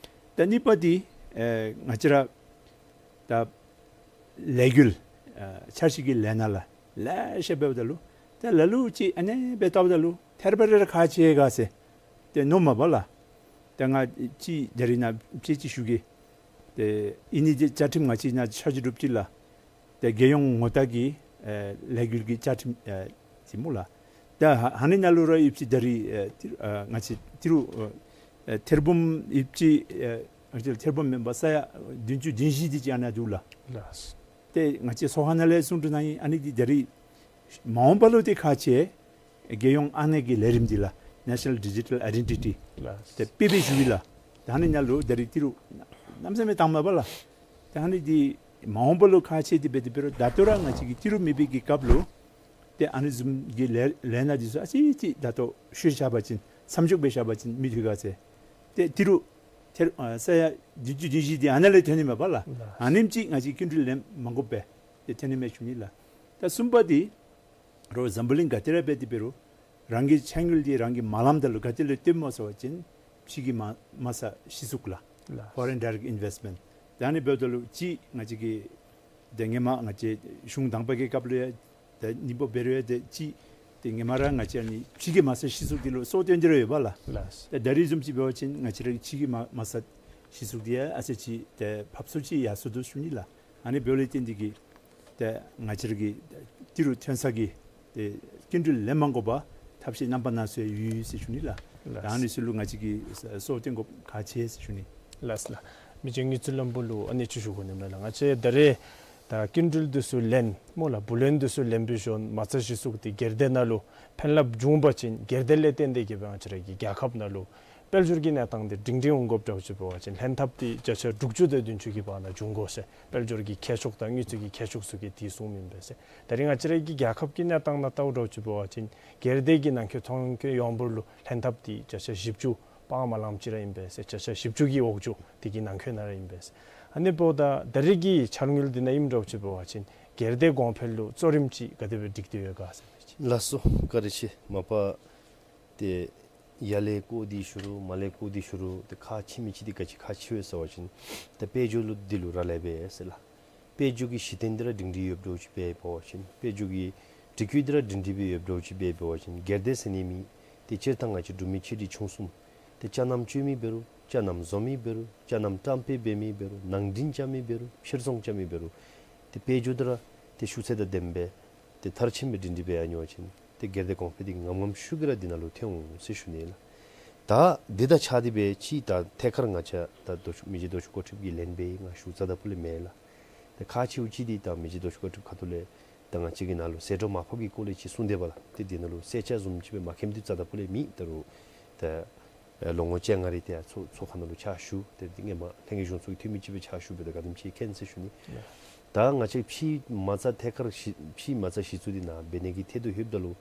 ད་གཉིས་པ་འདི་ཨེ་ང་བཅས་ར་ད་ལས་འགུལ་ཨ་འཆར་གཞི་གི་ལས་སྣ་ལགས་ལེ་ཤ་འབདཝ་ད་ལུ་ད་ལ་ལུ་ཅིག་ཨ་ནི་སྦེ་བལྟཝ་ད་ལུ་ཐེར་པ་རེ་ར་ཁག་ཆེ་ག་ཟེར་ཏེ་མནོཝ་མས་པ་ལགས། ད་ང་ཅིག་ད་རིས་ནཱ་དཔྱེ་ཅིག་ཞུ་གེ། ཏེ་ཨིན་ནི་འདི་བཅའ་ཁྲིམས་ང་བཅས་ནཱ་འཆར་གཞི་གྲུབ་ཅི་ལགས། ཏེ་རྒྱལ་ཡོངས་ངོ་རྟགས་ཀྱི་ཨེ་ལས་འགུལ་གྱི་བཅའ་ཁྲིམས་ཨེ་ཅིག་སྨོ་ལགས། ད་ཧ་ཧ་ནི་ནང་ལུ་ར་ཡོདཔ་ཅིག་ད་རིས་ཨེ་ཏི་ཨེ་ང་བཅས་ཏི་རུ་ཨེ་ཐེར་འབུམ་ཡོདཔ་ཅིག་ཨེ་ང་བཅས་ཐེར་འབུམ་མེན་པར་ས་ཡ་བདུན་ཅུ་བདུན་བཞི་འདི་ཅིག་ཨ་ནཱ་འདུག་ལགས། ལགས། ཏེ་ང་བཅས་ཚོགས་ཁང་ནང་ལས་གསུང་གྲོས་གནང་ཡི། ཨ་ནི་འདི་ད་རིས་མ་འོངས་པ་ལུ་ཏེ་ཁག་ཆེ། རྒྱལ་ཡོངས་ཨང་གནས་ཀྱི་ལས་རིམ་འདི་ལགས། National Digital Identity། ལགས། ཏེ་དཔེ་སྦེ་ཞུ་ཡི་ལགས། ད་ཨ་ནི་ནང་ལུ་ད་རིས་ཏི་རུ་གནམ་མེད་ས་མེད་བཏངམ་མས་པ་ལགས། ད་ཨ་ནི་འདི་མ་འོངས་པ་ལུ་ཁག་ཆེ་སྟེ་འབད་དེ་འབད་རུང་ད་ལྟོ་ར་ང་བཅས་ཀྱི་ཏི་རུ་མེད་པའི་གི་སྐབས་ལུ་ཏེ་ཨ་ནི་བཟུམ་གྱི་ལས་ལས་སྣ་འདི་ཚུ་ཨ་ཙི་ཅིག་ད་ལྟོ་ཤོད་བཞག་པ་ཅིན་མཚམས་འཇོག་འབད་བཞག་པ་ཅིན་མི་འདུག་ག་ཟེར། ཏེ་ཏི་རུ་ཐེར་ཨ་ས་ཡ་བདུན་ཅུ་བདུན་བཞི་འདི་ཨ་ནཱ་ལས་ཐོན་ནི་མས་པ་ལགས། ལགས། ཨ་ནེམ་ཅིག་ང་བཅས་སྐྱིན་འགྲུལ་ལེན་མ་དགོཔ་སྦེ་ཏེ་ཐོན་ནི་མས་ཞུ་ནི་ལགས། ད་གསུམ་པ་འདི་རོགས་འཛམ་བུ་གླིང་ག་ཏེ་ར་འབད་དེ་འབད་རུང་རང་གི་ཆ་དངུལ་འདི་རང་གིས་མ་ལངམ་ད་ལུ་ག་ཏེ་ལས་བཏོནམ་སྨོ་ཟེར་བ་ཅིན་ཕྱི་གི་མ་མ་རྩ་གཞི་བཙུགས་ལགས། ལགས། Foreign direct investment། ད་ཨ་ནི་འབདཝ་ད་ལུ་ཅིག་ང་བཅས་ཀྱི་ཏེ་ཧེ་མ་ང་བཅས་གཞུང་དང་པ་གི་སྐབས་ལུ་ཡང་ཏེ་ཨ་ནི་སྦེ་འབད་རུང་ཡང་ཏེ་ཅིག་ཏེ་ཧེ་མ་ར་ང་བཅས་ཨ་ནི་ཕྱི་གི་མ་རྩ་གཞི་བཙུགས་འདི་ལུ་སོར་བཏོན་ཏེ་ར་ཡོད་པ་ལགས། ལགས། ཏེ་ད་རིས་བཟུམ་ཅིག་འབད་བ་ཅིན་ང་བཅས་ར་ཕྱི་གི་མ་མ་རྩ་གཞི་བཙུགས་འདི་ཡང་ཨ་ཙི་ཅིག་ཏེ་ཕབ་སུ་ཅིག་ཡར་སོ་འདུག་ཞུ་ནི་ལགས། ཨ་ནི་འབདཝ་ལས་བརྟེན་ཏེ་གིས་ཏེ་ང་བཅས་ར་གི་ཏི་རུ་ཐོན་ས་གི་ཏེ་སྐྱིན་འགྲུལ་ལེན་མ་དགོ་པར་ཐབས་ཤེས་རྣམ་པ་སྣ་ཚོགས་ཡོད་ཟེར་ཞུ་ནི་ལགས། ལགས། ད་ཨ་ནི་ཚུ་ལུ་ང་བཅས་ཀྱིས་སོར་བཏོན་དགོཔ་ཁག་ཆེ་ཟེར་ཞུ་ནི། ལགས་ལགས། མི་རྗེ་དངུལ་རྩིས་བློན་པོ་ལུ་ཨ་ནི་ཅིག་ཞུ་དགོ་ནི་མས་ལགས། ང་བཅས་ད་རེས་ད་སྐྱིན་འགྲུལ་འདི་ཚུ་ལེན་སྨོ་ལགས། བུ་ལོན་འདི་ཚུ་ལེན་པའི་ཞོར་མ་རྩ་གཞི་བཙུགས་འདི་སྒེར་སྡེ་ནང་ལུ་ཕན་རླབས་འབྱུང་པ་ཅིན་སྒེར་སྡེ་ལས་བརྟེན་ཏེ་གིས་སྦེ་ང་བཅས་ར་གི་རྒྱལ་ཁབ་ནང་ལུ་དཔལ་འབྱོར་གྱི་གནས་སྟངས་འདི་སྒྲིང་སྒྲིང་འོང་དགོཔ་འདྲཝ་ཅིག་འབད་བ་ཅིན་ལྷན་ཐབས་འདི་བརྒྱ་ཆ་དྲུག་ཅུ་དང་བདུན་ཅུ་གི་བར་ན་འབྱུང་དགོ་ཟེར་དཔལ་འབྱོར་གྱི་མཁས་མཆོག་དང་དངུལ་རྩིས་ཀྱི་མཁས་མཆོག་ཚུ་གིས་འདི་གསུངམ་ཨིན་པས་ཟེར། ད་རིས་ང་བཅས་ར་གི་རྒྱལ་ཁབ་ཀྱི་གནས་སྟངས་ནང་བལྟཝ་འདྲཝ་ཅིག་འབད་བ་ཅིན་སྒེར་སྡེ་གི་ནང་འཁོད་ཐོན་སྐྱེད་ཡོངས་འབོར་ལུ་ལྷན་ཐབས་འདི་བརྒྱ་ཆ་བཞི་བཅུ་སྤང་མ་ལངམ་ཅིག་ར་ཨིན་པས་ཟེར། བརྒྱ་ཆ་བཞི་བཅུ་གི་འོག་འགྱོ་འདི་གི་ནང་འཁོད་ནང་ར་ཨིན་པས་ཟེར། ཨ་ནི་འབདཝ་ད་ད་རིས་ཀྱི་འཆར་དངུལ་འདི་ནང་ཨིནམ་འདྲཝ་ཅིག་འབད་བ་ཅིན་སྒེར་སྡེ་གོང་འཕེལ་ལུ་གཙོ་རིམ་ཅིག་ག་དེ་སྦེ་སྒྲིག་སྟེ་ཡོད་ག་ཟེར་བ་ཅིན། ལགས་སོ། བཀའ་དྲིན་ཆེ། མ་པ་ཏེ་ཡར་ལས་བཀོད་དེ་ཞུ་རུང་མར་ལས་བཀོད་དེ་ཞུ་རུང་ཏེ་ཁག་ཆེ་མི་ཅིག་འདི་ག་ཅི་ཁག་ཆེ་བས་ཟེར་བ་ཅིན་ཏེ་དཔལ་འབྱོར་ལུ་འདི་ལུ་རག་ལས་པས་ཟེར་ལགས། དཔལ་འབྱོར་གྱི་གཞི་རྟེན་འདི་ར་སྒྲིང་སྒྲིང་ཡོདཔ་འདྲཝ་ཅིག་འབད་བ་ཅིན་དཔལ་འབྱོར་གྱི་སྒྲིག་བཀོད་འདི་ར་སྒྲིང་སྒྲིང་སྦེ་ཡོདཔ་འདྲཝ་ཅིག་འབད་བ་ཅིན་སྒེར་སྡེ་ཟེར་ནི་མེད། ཏེ་སྤྱིར་བཏང་ང་བཅས་འབྲུག་མི་ཆོས་སྡེ་ཆུང་གསུམ་ཏེ་ཅ་རྣམ་གཅོད་མི་འབད་རུང་ཅ་རྣམ་བཟོ་མི་འབད་རུང་ཅ་རྣམ་བཀྲམ་སྤེལ་འབད་མི་འབད་རུང་ནང་འདྲེན་རྐྱབ་མི་འབད་རུང་ཕྱིར་ཚོང་རྐྱབ་མི་འབད་རུང་ཏེ་དཔལ་འབྱོར་དང་ར་ཏེ་ཤུགས་ཚད་དང་ལྡནམ་སྦེ་ཏེ་མཐར་ཕྱིནམ་སྦེ་སྒྲིང་སྒྲི་སྦེ་ཡར་འགྱོ་བ་ཅིན་ཏེ་སྒེར་སྡེ་གོང་འཕེལ་འདི་ངམ་ངམ་ཤུགས་ཀྱིས་ར་འདི་ནང་ལུ་ཐོན་འོང་ཟེར་ཞུ་ནི་ལགས། ད་འདི་དང་ཆ་སྟེ་སྦེ་ཅིག་ད་ཐད་ཀར་ང་བཅས་ད་རྡོ་ཆུ་མི་རྗེ་རྡོ་ཆུ་སྐོར་ཕྲིབ་ཀྱི་ལན་སྦེ་ང་ཞུ་རྩ་དང་ཕུ་ལས་མེན་ལགས། ཏེ་ཁག་ཆེཝ་ཅིག་འདི་ད་མི་རྗེ་རྡོ་ཆུ་སྐོར་ཕྲིབ་ཁ་ཐུག་ལས་ད་ང་བཅས་ཀྱི་ནང་ལུ་ཟད་འགྲོ་མར་ཕབ་ཀྱི་སྐོར་ལས་ཅིག་གསུངས་དེས་པ་ལགས། ཏེ་འདི་ནང་ལུ་གསལ་ཆ་བཟུམ་ཅིག་སྦེ་མ་མཁྱེནམ་འདི་རྩ་དང་ཕུ་ལས་མེད། ད་རུང་ད་ཨེ་ལོ་ངོ་བཅོ་ལྔ་རེ་ཏེ་ཚོགས་ཚོགས་ཁང་ནང་ལུ་ཕྱག་ཞུ། ཏེ་འདི་སྔོན་མ་ལྷན་རྒྱས་གཞུང་ཚོགས་ཀྱི་འཐུས་མི་ཅིག་སྦེ་ཕྱག་ཞུ་འབདཝ་ད་ག་དེམ་ཅིག་མཁྱེན་ཟེར་ཞུ་ནི། ལགས། ད་ང་བཅས་ཕྱི་མ་རྩ་ཐད་ཀར་གཞི་ཕྱི་མ་རྩ་གཞི་བཙུགས་འདི་ནཱ་འབད་ནི་གི་ཐད་དུ་ལྷོདཔ་ད་ལུ་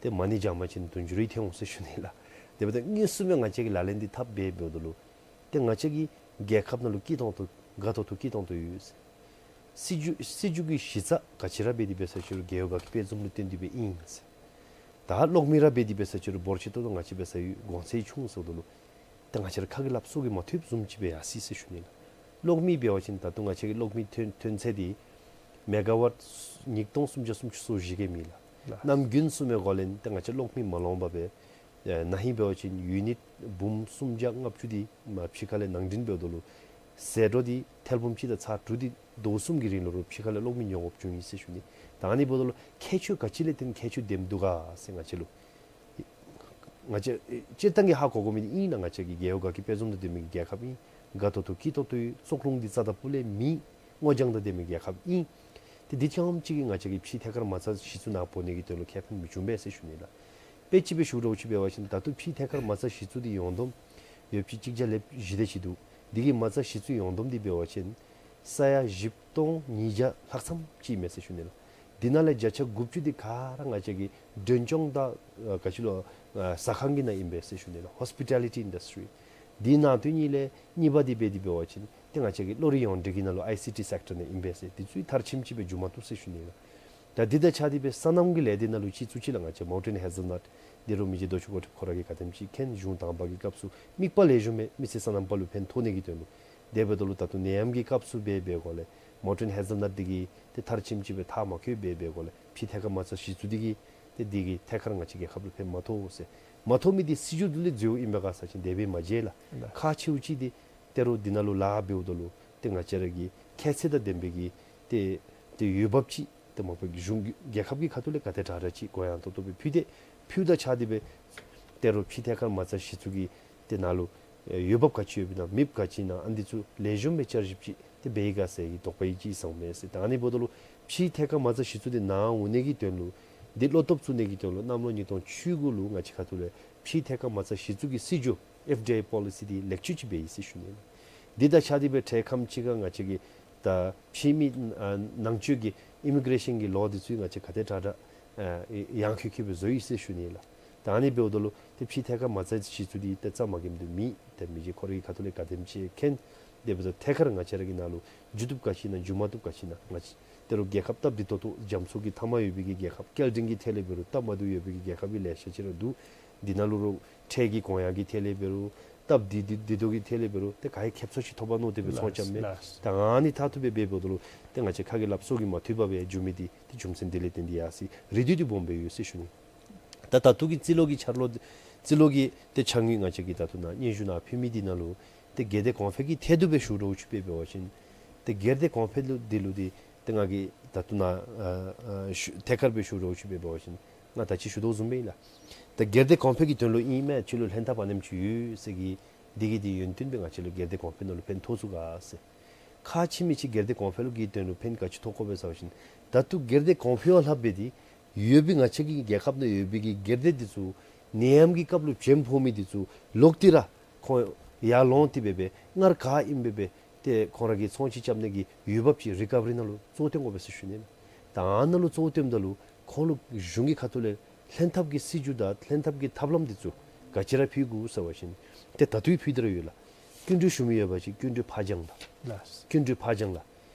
ཏེ་མ་ཎི་བགྱང་པ་ཅིན་དུང་ཕྱུར་རེ་ཐོན་འོང་ཟེར་ཞུ་ནི་ལགས། དེ་འབདཝ་ད་དངོས་སུ་སྦེ་ང་བཅས་ཀྱིས་ལག་ལེན་འདི་འཐབ་འབད་འབདཝ་ད་ལུ་ཏེ་ང་བཅས་ཀྱི་རྒྱལ་ཁབ་ནང་ལུ་སྐྱིད་ཏོང་ཏོ་དགའ་ཏོག་ཏོ་སྐྱིད་ཏོང་ཏོ་ཡོད། སྲིད་བྱུས་སྲིད་བྱུས་ཀྱི་གཞི་རྩ་ག་ཅི་ར་འབད་དེ་འབད་ས་ཅི་རུང་རྒེད་འོག་གི་དཔེ་བཟུམ་ལུ་བརྟེན་ཏེ་སྦེ་ཨིན། ད་གློག་མེ་ར་འབད་དེ་འབད་ས་ཅི་རུང་འབོར་ཆེ་ཏོག་ཏོ་ང་བཅས་འབད་ས་ཡོད། གོང་ཚད་ཆུང་ཟེརཝ་ད་ལུ་ཏེ་ང་བཅས་ར་ཁ་གིས་སླབ་སོ་གིས་མ་ཐོབ་བཟུམ་ཅིག་སྦེ་ཡར་སོ་ཡི་ཟེར་ཞུ་ནི་ལགས། གློག་མེ་འབད་བ་ཅིན་ད་ལྟོ་ང་བཅས་ཀྱི་གློག་མེ་ཐོན་ཐོན་ཚད་འདི་མེ་ག་ཝཊ་ཉིས་སྟོང་སུམ་བརྒྱ་སུམ་ཅུ་སོ་བཞི་གི་མེ་ལགས། ལགས། གནམ་དགུན་བཙུགས་མི་གོ་ལན་ཏེ་ང་བཅས་གློག་མེ་མ་ལོང་པར་སྦེ་ཨེ་ན་ཧིང་འབད་བ་ཅིན་ཡུ་ནིཊ་འབུམ་སུམ་བརྒྱ་ལྔ་བཅུ་འདི་མར་ཕྱི་ཁ་ལས་ནང་འདྲེན་འབདཝ་ད་ལུ་ཟད་འགྲོ་འདི་ཐེར་འབུམ་གཅིག་དང་ཚག་དྲུག་འདི་ཟླཝ་གསུམ་གྱི་རིང་ལུ་རུང་ཕྱི་ཁ་ལས་གློག་མེ་ཉོ་དགོཔ་བྱུང་ཡི་ཟེར་ཞུ་ནི། ད་ཨ་ནི་འབདཝ་ད་ལུ་ཁྱད་ཆོས་ག་ཅི་ལས་བརྟེན་ཁྱད་ཆོས་ལྡནམ་འདུག་ག་ཟེར་ང་བཅས་ལུ་ང་བཅས་སྤྱིར་བཏང་གིས་ཧ་གོ་དགོ་མི་འདི་ཨིན་ན། ང་བཅས་ཀྱི་རྒེད་འོག་ག་གི་དཔེ་བཟུམ་དང་ལྡན་མི་གི་རྒྱལ་ཁབ་ཨིན། དགའ་ཏོག་ཏོ་སྐྱིད་ཏོག་ཏོ་ཡོད། བཙོག་རླུང་འདི་རྩ་དང་ཕུ་ལས་མེད། སྔོ་ལྗང་དང་ལྡན་མི་རྒྱལ་ཁབ་ཨིན། ཏེ་འདི་ཙམ་ཅིག་གིས་ང་བཅས་ཀྱི་ཕྱི་ཐད་ཀར་མ་རྩ་གཞི་བཙུགས་ནང་འབོ་ནི་གི་དོན་ལུ་ཁེ་ཕན་མི་འབྱུང་པས་ཟེར་ཞུ་ནི་ལགས། དཔེ་ཅིག་སྦེ་ཞུ་རོགས་ཅིག་འབད་བ་ཅིན་ད་ལྟོ་ཕྱི་ཐད་ཀར་མ་རྩ་གཞི་བཙུགས་འདི་ཡོངས་བསྡོམས་ཡོད་པ་ཅིན་གཅིག་བརྒྱ་ལྷགཔ་བཞི་དེ་ཅིག་འདུག། འདི་གི་མ་རྩ་གཞི་བཙུགས་ཡོངས་བསྡོམས་འདི་འབད་བ་ཅིན་ས་ཡ་བཞི་སྟོང་ཉིས་བརྒྱ་ལྷག་ཙམ་ཅིག་མས་ཟེར་ཞུ་ནི་ལགས། འདི་ནང་ལས་བརྒྱ་ཆ་དགུ་བཅུ་འདི་ག་ར་ང་བཅས་ཀྱི་མགྲོན་སྐྱོང་དང་ཨ་ག་ཅི་ལོ་ཨ་ཟ་ཁང་གི་ནང་ཨིན་པས་ཟེར་ཞུ་ནི་ལགས། ཧོསི་པི་ཊ་ལི་ཊི་ཨིན་ཌསི་ཊི། འདི་ནང་དོན་གཉིས་ལས་གཉིས་པ་འདི་འབད་དེ་འབད་བ་ཅིན་ཏེ་ང་བཅས་ཀྱི་བློ་རིག་ཡོངས་འབྲེལ་གྱི་ནང་ལུ་ཨའི་སི་ཊི་སེཀ་ཊར་ནང་ཨིན་པས་ཟེར། འདི་ཚུ་མཐར་ཕྱིནམ་ཅིག་སྦེ་འགྱོ་མ་བཏུབ་ཟེར་ཞུ་ནི་ལགས། ད་འདི་དང་ཆ་སྟེ་སྦེ་སོ་ནམ་གྱི་ལས་སྡེ་ནང་ལུ་ཅིག་བཙུགས་ཅི་ལགས། ང་བཅས་མའུན་ཊེན་ཧེ་ཛལ་ནཊ་འདི་རུང་མི་རྗེ་རྡོ་ཆུ་སྐོར་ཕྲིབ་ཁོ་ར་གིས་ག་དེམ་ཅིག་མཁྱེན། གཞུང་དང་པ་གི་སྐབས་སུ་དམིགས་པ་ལེགས་ཤོམ་སྦེ་མི་སེར་སོ་ནམ་པ་ལུ་ཕན་ཐོགས་ནི་གི་དོན་ལུ། དེ་འབདཝ་ད་ལུ་ད་ལྟོ་ནད་ཡམས་ཀྱི་སྐབས་སུ་འབད་འབད་དགོཔ་ལས་མའུན་ཊེན་ཧེ་ཛལ་ནཊ་འདི་གིས་ཏེ་མཐར་ཕྱིནམ་ཅིག་སྦེ་མཐར་མ་འཁྱོལ་འབད་འབད་དགོཔ་ལས་ཕྱི་ཐད་ཀར་མ་རྩ་གཞི་བཙུགས་འདི་གིས་ཏེ་འདི་གིས་ཐད་ཀར་ང་བཅས་རྒྱལ་ཁབ་ལུ་ཕན་མ་ཐོགས་ཟེར། མ་ཐོགས་མི་འདི་སྲིད་བྱུས་འདི་ལས་འཛོལཝ་ཨིན་པས་ག་ཟེར་བ་ཅིན་དེ་སྦེ་མ་མཇལ་ལགས། ལགས། ཁག་ཆེཝ་ཅིག་འདི་ཏེ་རུང་འདི་ནང་ལུ་ལཱ་འབདཝ་ད་ལུ་ཏེ་ང་བཅས་ར་གི་ཁྱད་ཚད་དང་ལྡན་པའི་གི་ཏེ་ཏེ་འོས་འབབ་ཅིག་ཏེ་མ་པ་གཞུང་གི་རྒྱལ་ཁབ་ཀྱི་ཁ་ཐུག་ལས་ག་དེ་དྲག་དྲག་ཅིག་གུ་ཡངས་ཏོག་ཏོ་སྦེ་ཕུལ་ཏེ་ཕུལཝ་དང་ཆ་སྟེ་སྦེ་ཏེ་རུང་ཕྱི་ཐད་ཀར་མ་རྩ་གཞི་བཙུགས་ཀྱི་ཏེ་ནང་ལུ་ཨེ་འོས་འབབ་ག་ཅི་ཡོདཔ་ཨིན་ན་མེདཔ་ག་ཅི་ཨིན་ན་ཨ་ནི་འདི་ཚུ་ལེགས་ཤོམ་སྦེ་བསྐྱར་ཞིབ་ཅིག་ཏེ་འབད་ཡི་ག་ཟེར་གྱི་དོགས་པ་ཡང་ཅིག་བཟུམ་མས་ཟེར། ད་ཨ་ནི་འབདཝ་ད་ལུ་ཕྱི་ཐད་ཀར་མ་རྩ་གཞི་བཙུགས་འདི་ནཱ་འོང་ནི་གི་དོན་ལུ་འདི་བློ་སྟོབས་བཙུགས་ནི་གི་དོན་ལུ་གནམ་ལོ་ཉིས་སྟོང་བཅུ་དགུ་ལུ་ང་བཅས་ཁ་ཐུག་ལས་ཕྱི་ཐད་ཀར་མ་རྩ་གཞི་བཙུགས་ཀྱི་སྲིད་བྱུས་ཨེཕ་ཌི་ཨའི་པོ་ལི་སི་འདི་ལེགས་བཅོས་ཅིག་འབད་ཡི་ཟེར་ཞུ་ནི་ལགས། འདི་དང་ཆ་སྟེ་སྦེ་འཕྲལ་ཁམས་ཅིག་ཁར་ང་བཅས་ཀྱི་ད་ཕྱི་མི་ཨ་ནང་བཅུད་ཀྱི་ཨི་མི་གེ་རེ་ཤཱན་གྱི་ལོ་འདི་ཚུ་ང་བཅས་ག་དེ་དྲག་དྲག་ཨ་ཡངས་ཁུག་ཁུག་སྦེ་བཟོ་ཡི་ཟེར་ཞུ་ནི་ལགས། ད་ཨ་ནི་འབདཝ་ད་ལུ་ཏེ་ཕྱི་ཐད་ཀར་མ་རྩ་གཞི་བཙུགས་འདི་ཏེ་རྩ་མ་འགེངས་དོ་མེད། ཏེ་མི་རྗེ་ཁོ་རའི་ཁ་ཐུག་ལས་ག་དེམ་ཅིག་མཁྱེན། དེ་འབདཝ་ད་ཐད་ཀར་ང་བཅས་ར་གི་ནང་ལུ་འགྱོ་བཏུབ་ག་ཅི་ཨིན་ན་འགྱོ་མ་བཏུབ་ག་ཅི་ཨིན་ན་ང་བཅས་ཏེ་རུང་རྒྱལ་ཁབ་སྟབས་བདེ་ཏོག་ཏོ་རྒྱ་མཚོ་གི་མཐའ་མར་ཡོད་པའི་གི་རྒྱལ་ཁབ་སྐྱེལ་འདྲེན་གྱི་ཐད་ལས་འབད་རུང་སྟབས་མ་བདེཝ་ཡོད་པའི་གི་རྒྱལ་ཁབ་ཀྱི་ལེ་ཤ་ཅིག་ར་འདུག། འདི་ནང་ལུ་རུང་ཁྲལ་གྱི་གོང་ཡངས་ཀྱི་ཐད་ལས་འབད་རུང་སྟབས་བདེ་བདེ་བདེ་ཏོག་གི་ཐད་ལས་འབད་རུང་ཏེ་ག་ཡང་ཁེབ་སང་ཅིག་ཐོབ་པ་མནོ་སྟེ་སྦེ་ཚོང་རྐྱབ་མས། ལགས། ད་ཨ་ནི་མཐར་ཐུག་སྦེ་འབད་འབདཝ་ད་ལུ་ཏེ་ང་བཅས་ཁ་གིས་སླབ་སོ་གིས་མ་ཐོབ་པར་སྦེ་འགྱོ་མི་འདི་ཏེ་རྒྱུ་མཚན་འདི་ལས་བརྟེན་ཏེ་ཡར་སོ་ཡི། རེ་འདུན་འདི་སྦོམ་སྦེ་ཡོད་ཟེར་ཞུ་ནི། ད་ད་ལྟོ་གི་རྩིས་ལོ་གི་འཆར་ལོ་རྩིས་ལོ་གི་ཏེ་འཆར་དངོས་ང་བཅས་ཀྱིས་ད་ལྟོ་ནཱ་སྙན་ཞུ་ནང་ཕུལ་མི་འདི་ནང་ལུ་ཏེ་སྒེར་སྡེ་གོང་འཕེལ་གྱི་ཐད་དུ་སྦེ་ཞུ་རོགས་ཅིག་སྦེ་འབད་བ་ཅིན་ཏེ་སྒེར་སྡེ་གོང་འཕེལ་ལུ་འདི་ལུ་འདི་ཏེ་ང་གིས་ད་ལྟོ་ནཱ་ཨ་ཨ་ཞུ་ཐད་ཀར་སྦེ་ཞུ་རོགས་ཅིག་སྦེ་འབད་བ་ཅིན་ང་ད་ཅི་ཞུ་དོ་བཟུམ་སྦེ་ཨིན་ལགས། ད་སྒེར་སྡེ་གོང་འཕེལ་གྱི་དོན་ལུ་ཨིན་མས། ཁྱོད་ལུ་ལྷན་ཐབས་ཨ་ནེམ་ཅིག་ཡོད་ཟེར་གྱི་འདི་གི་འདི་ཡོན་ཏན་སྦེ་ང་བཅས་ལུ་སྒེར་སྡེ་གོང་འཕེལ་ནང་ལུ་ཕན་ཐོགས་ཚུགས་ག་ཟེར། ཁག་ཆེ་མི་ཅིག་སྒེར་སྡེ་གོང་འཕེལ་གྱི་དོན་ལུ་ཕན་ག་ཅི་ཐོགས་དགོ་པས་ཟེར་བ་ཅིན་ད་ལྟོ་སྒེར་སྡེ་གོང་འཕེལ་བ་ལྷག་སྦེ་འདི་ཡོད་པའི་ང་བཅས་ཀྱི་རྒྱལ་ཁབ་ནང་ཡོད་པའི་གི་སྒེར་སྡེ་འདི་ཚུ་ནད་ཡམས་ཀྱི་སྐབས་ལུ་བྱེམ་ཕོག་མི་འདི་ཚུ་ལོག་སྟེ་ར་ཁོང་ཡར་ལོང་སྟེ་སྦེ་སྦེ་སྔར་ག་ཨིནམ་སྦེ་སྦེ་ཏེ་ཁོང་ར་གིས་ཚོང་ཅིག་རྐྱབ་ནི་གི་འོས་འབབ་ཅིག་རི་ཀ་བ་རི་ནང་ལུ་གཙོ་བོ་བཏོན་དགོ་པས་ཟེར་ཞུ་ནི་ལགས། ད་ཨ་ནཱ་ལུ་གཙོ་བོ་བཏོནམ་ད་ལུ་ཁོང་ལུ་གཞུང་གི་ཁ་ཐུག་ལས་ལྷན་ཐབས་ཀྱི་སྲིད་བྱུས་དང་ལྷན་ཐབས་ཀྱི་ཐབས་ལམ་འདི་ཚུ་ག་ཅི་ར་ཕུལ་དགོ་ཟེར་བ་ཅིན་ཏེ་ད་ལྟོ་ཡང་ཕུལ་ཏེ་ར་ཡོད་ལགས། སྐྱིན་འགྲུལ་ཞུ་མི་ཡོད་པ་ཅིན་སྐྱིན་འགྲུལ་ཕར་འགྱངས་ལགས། ལགས། སྐྱིན་འགྲུལ་ཕར་འགྱངས་ལགས།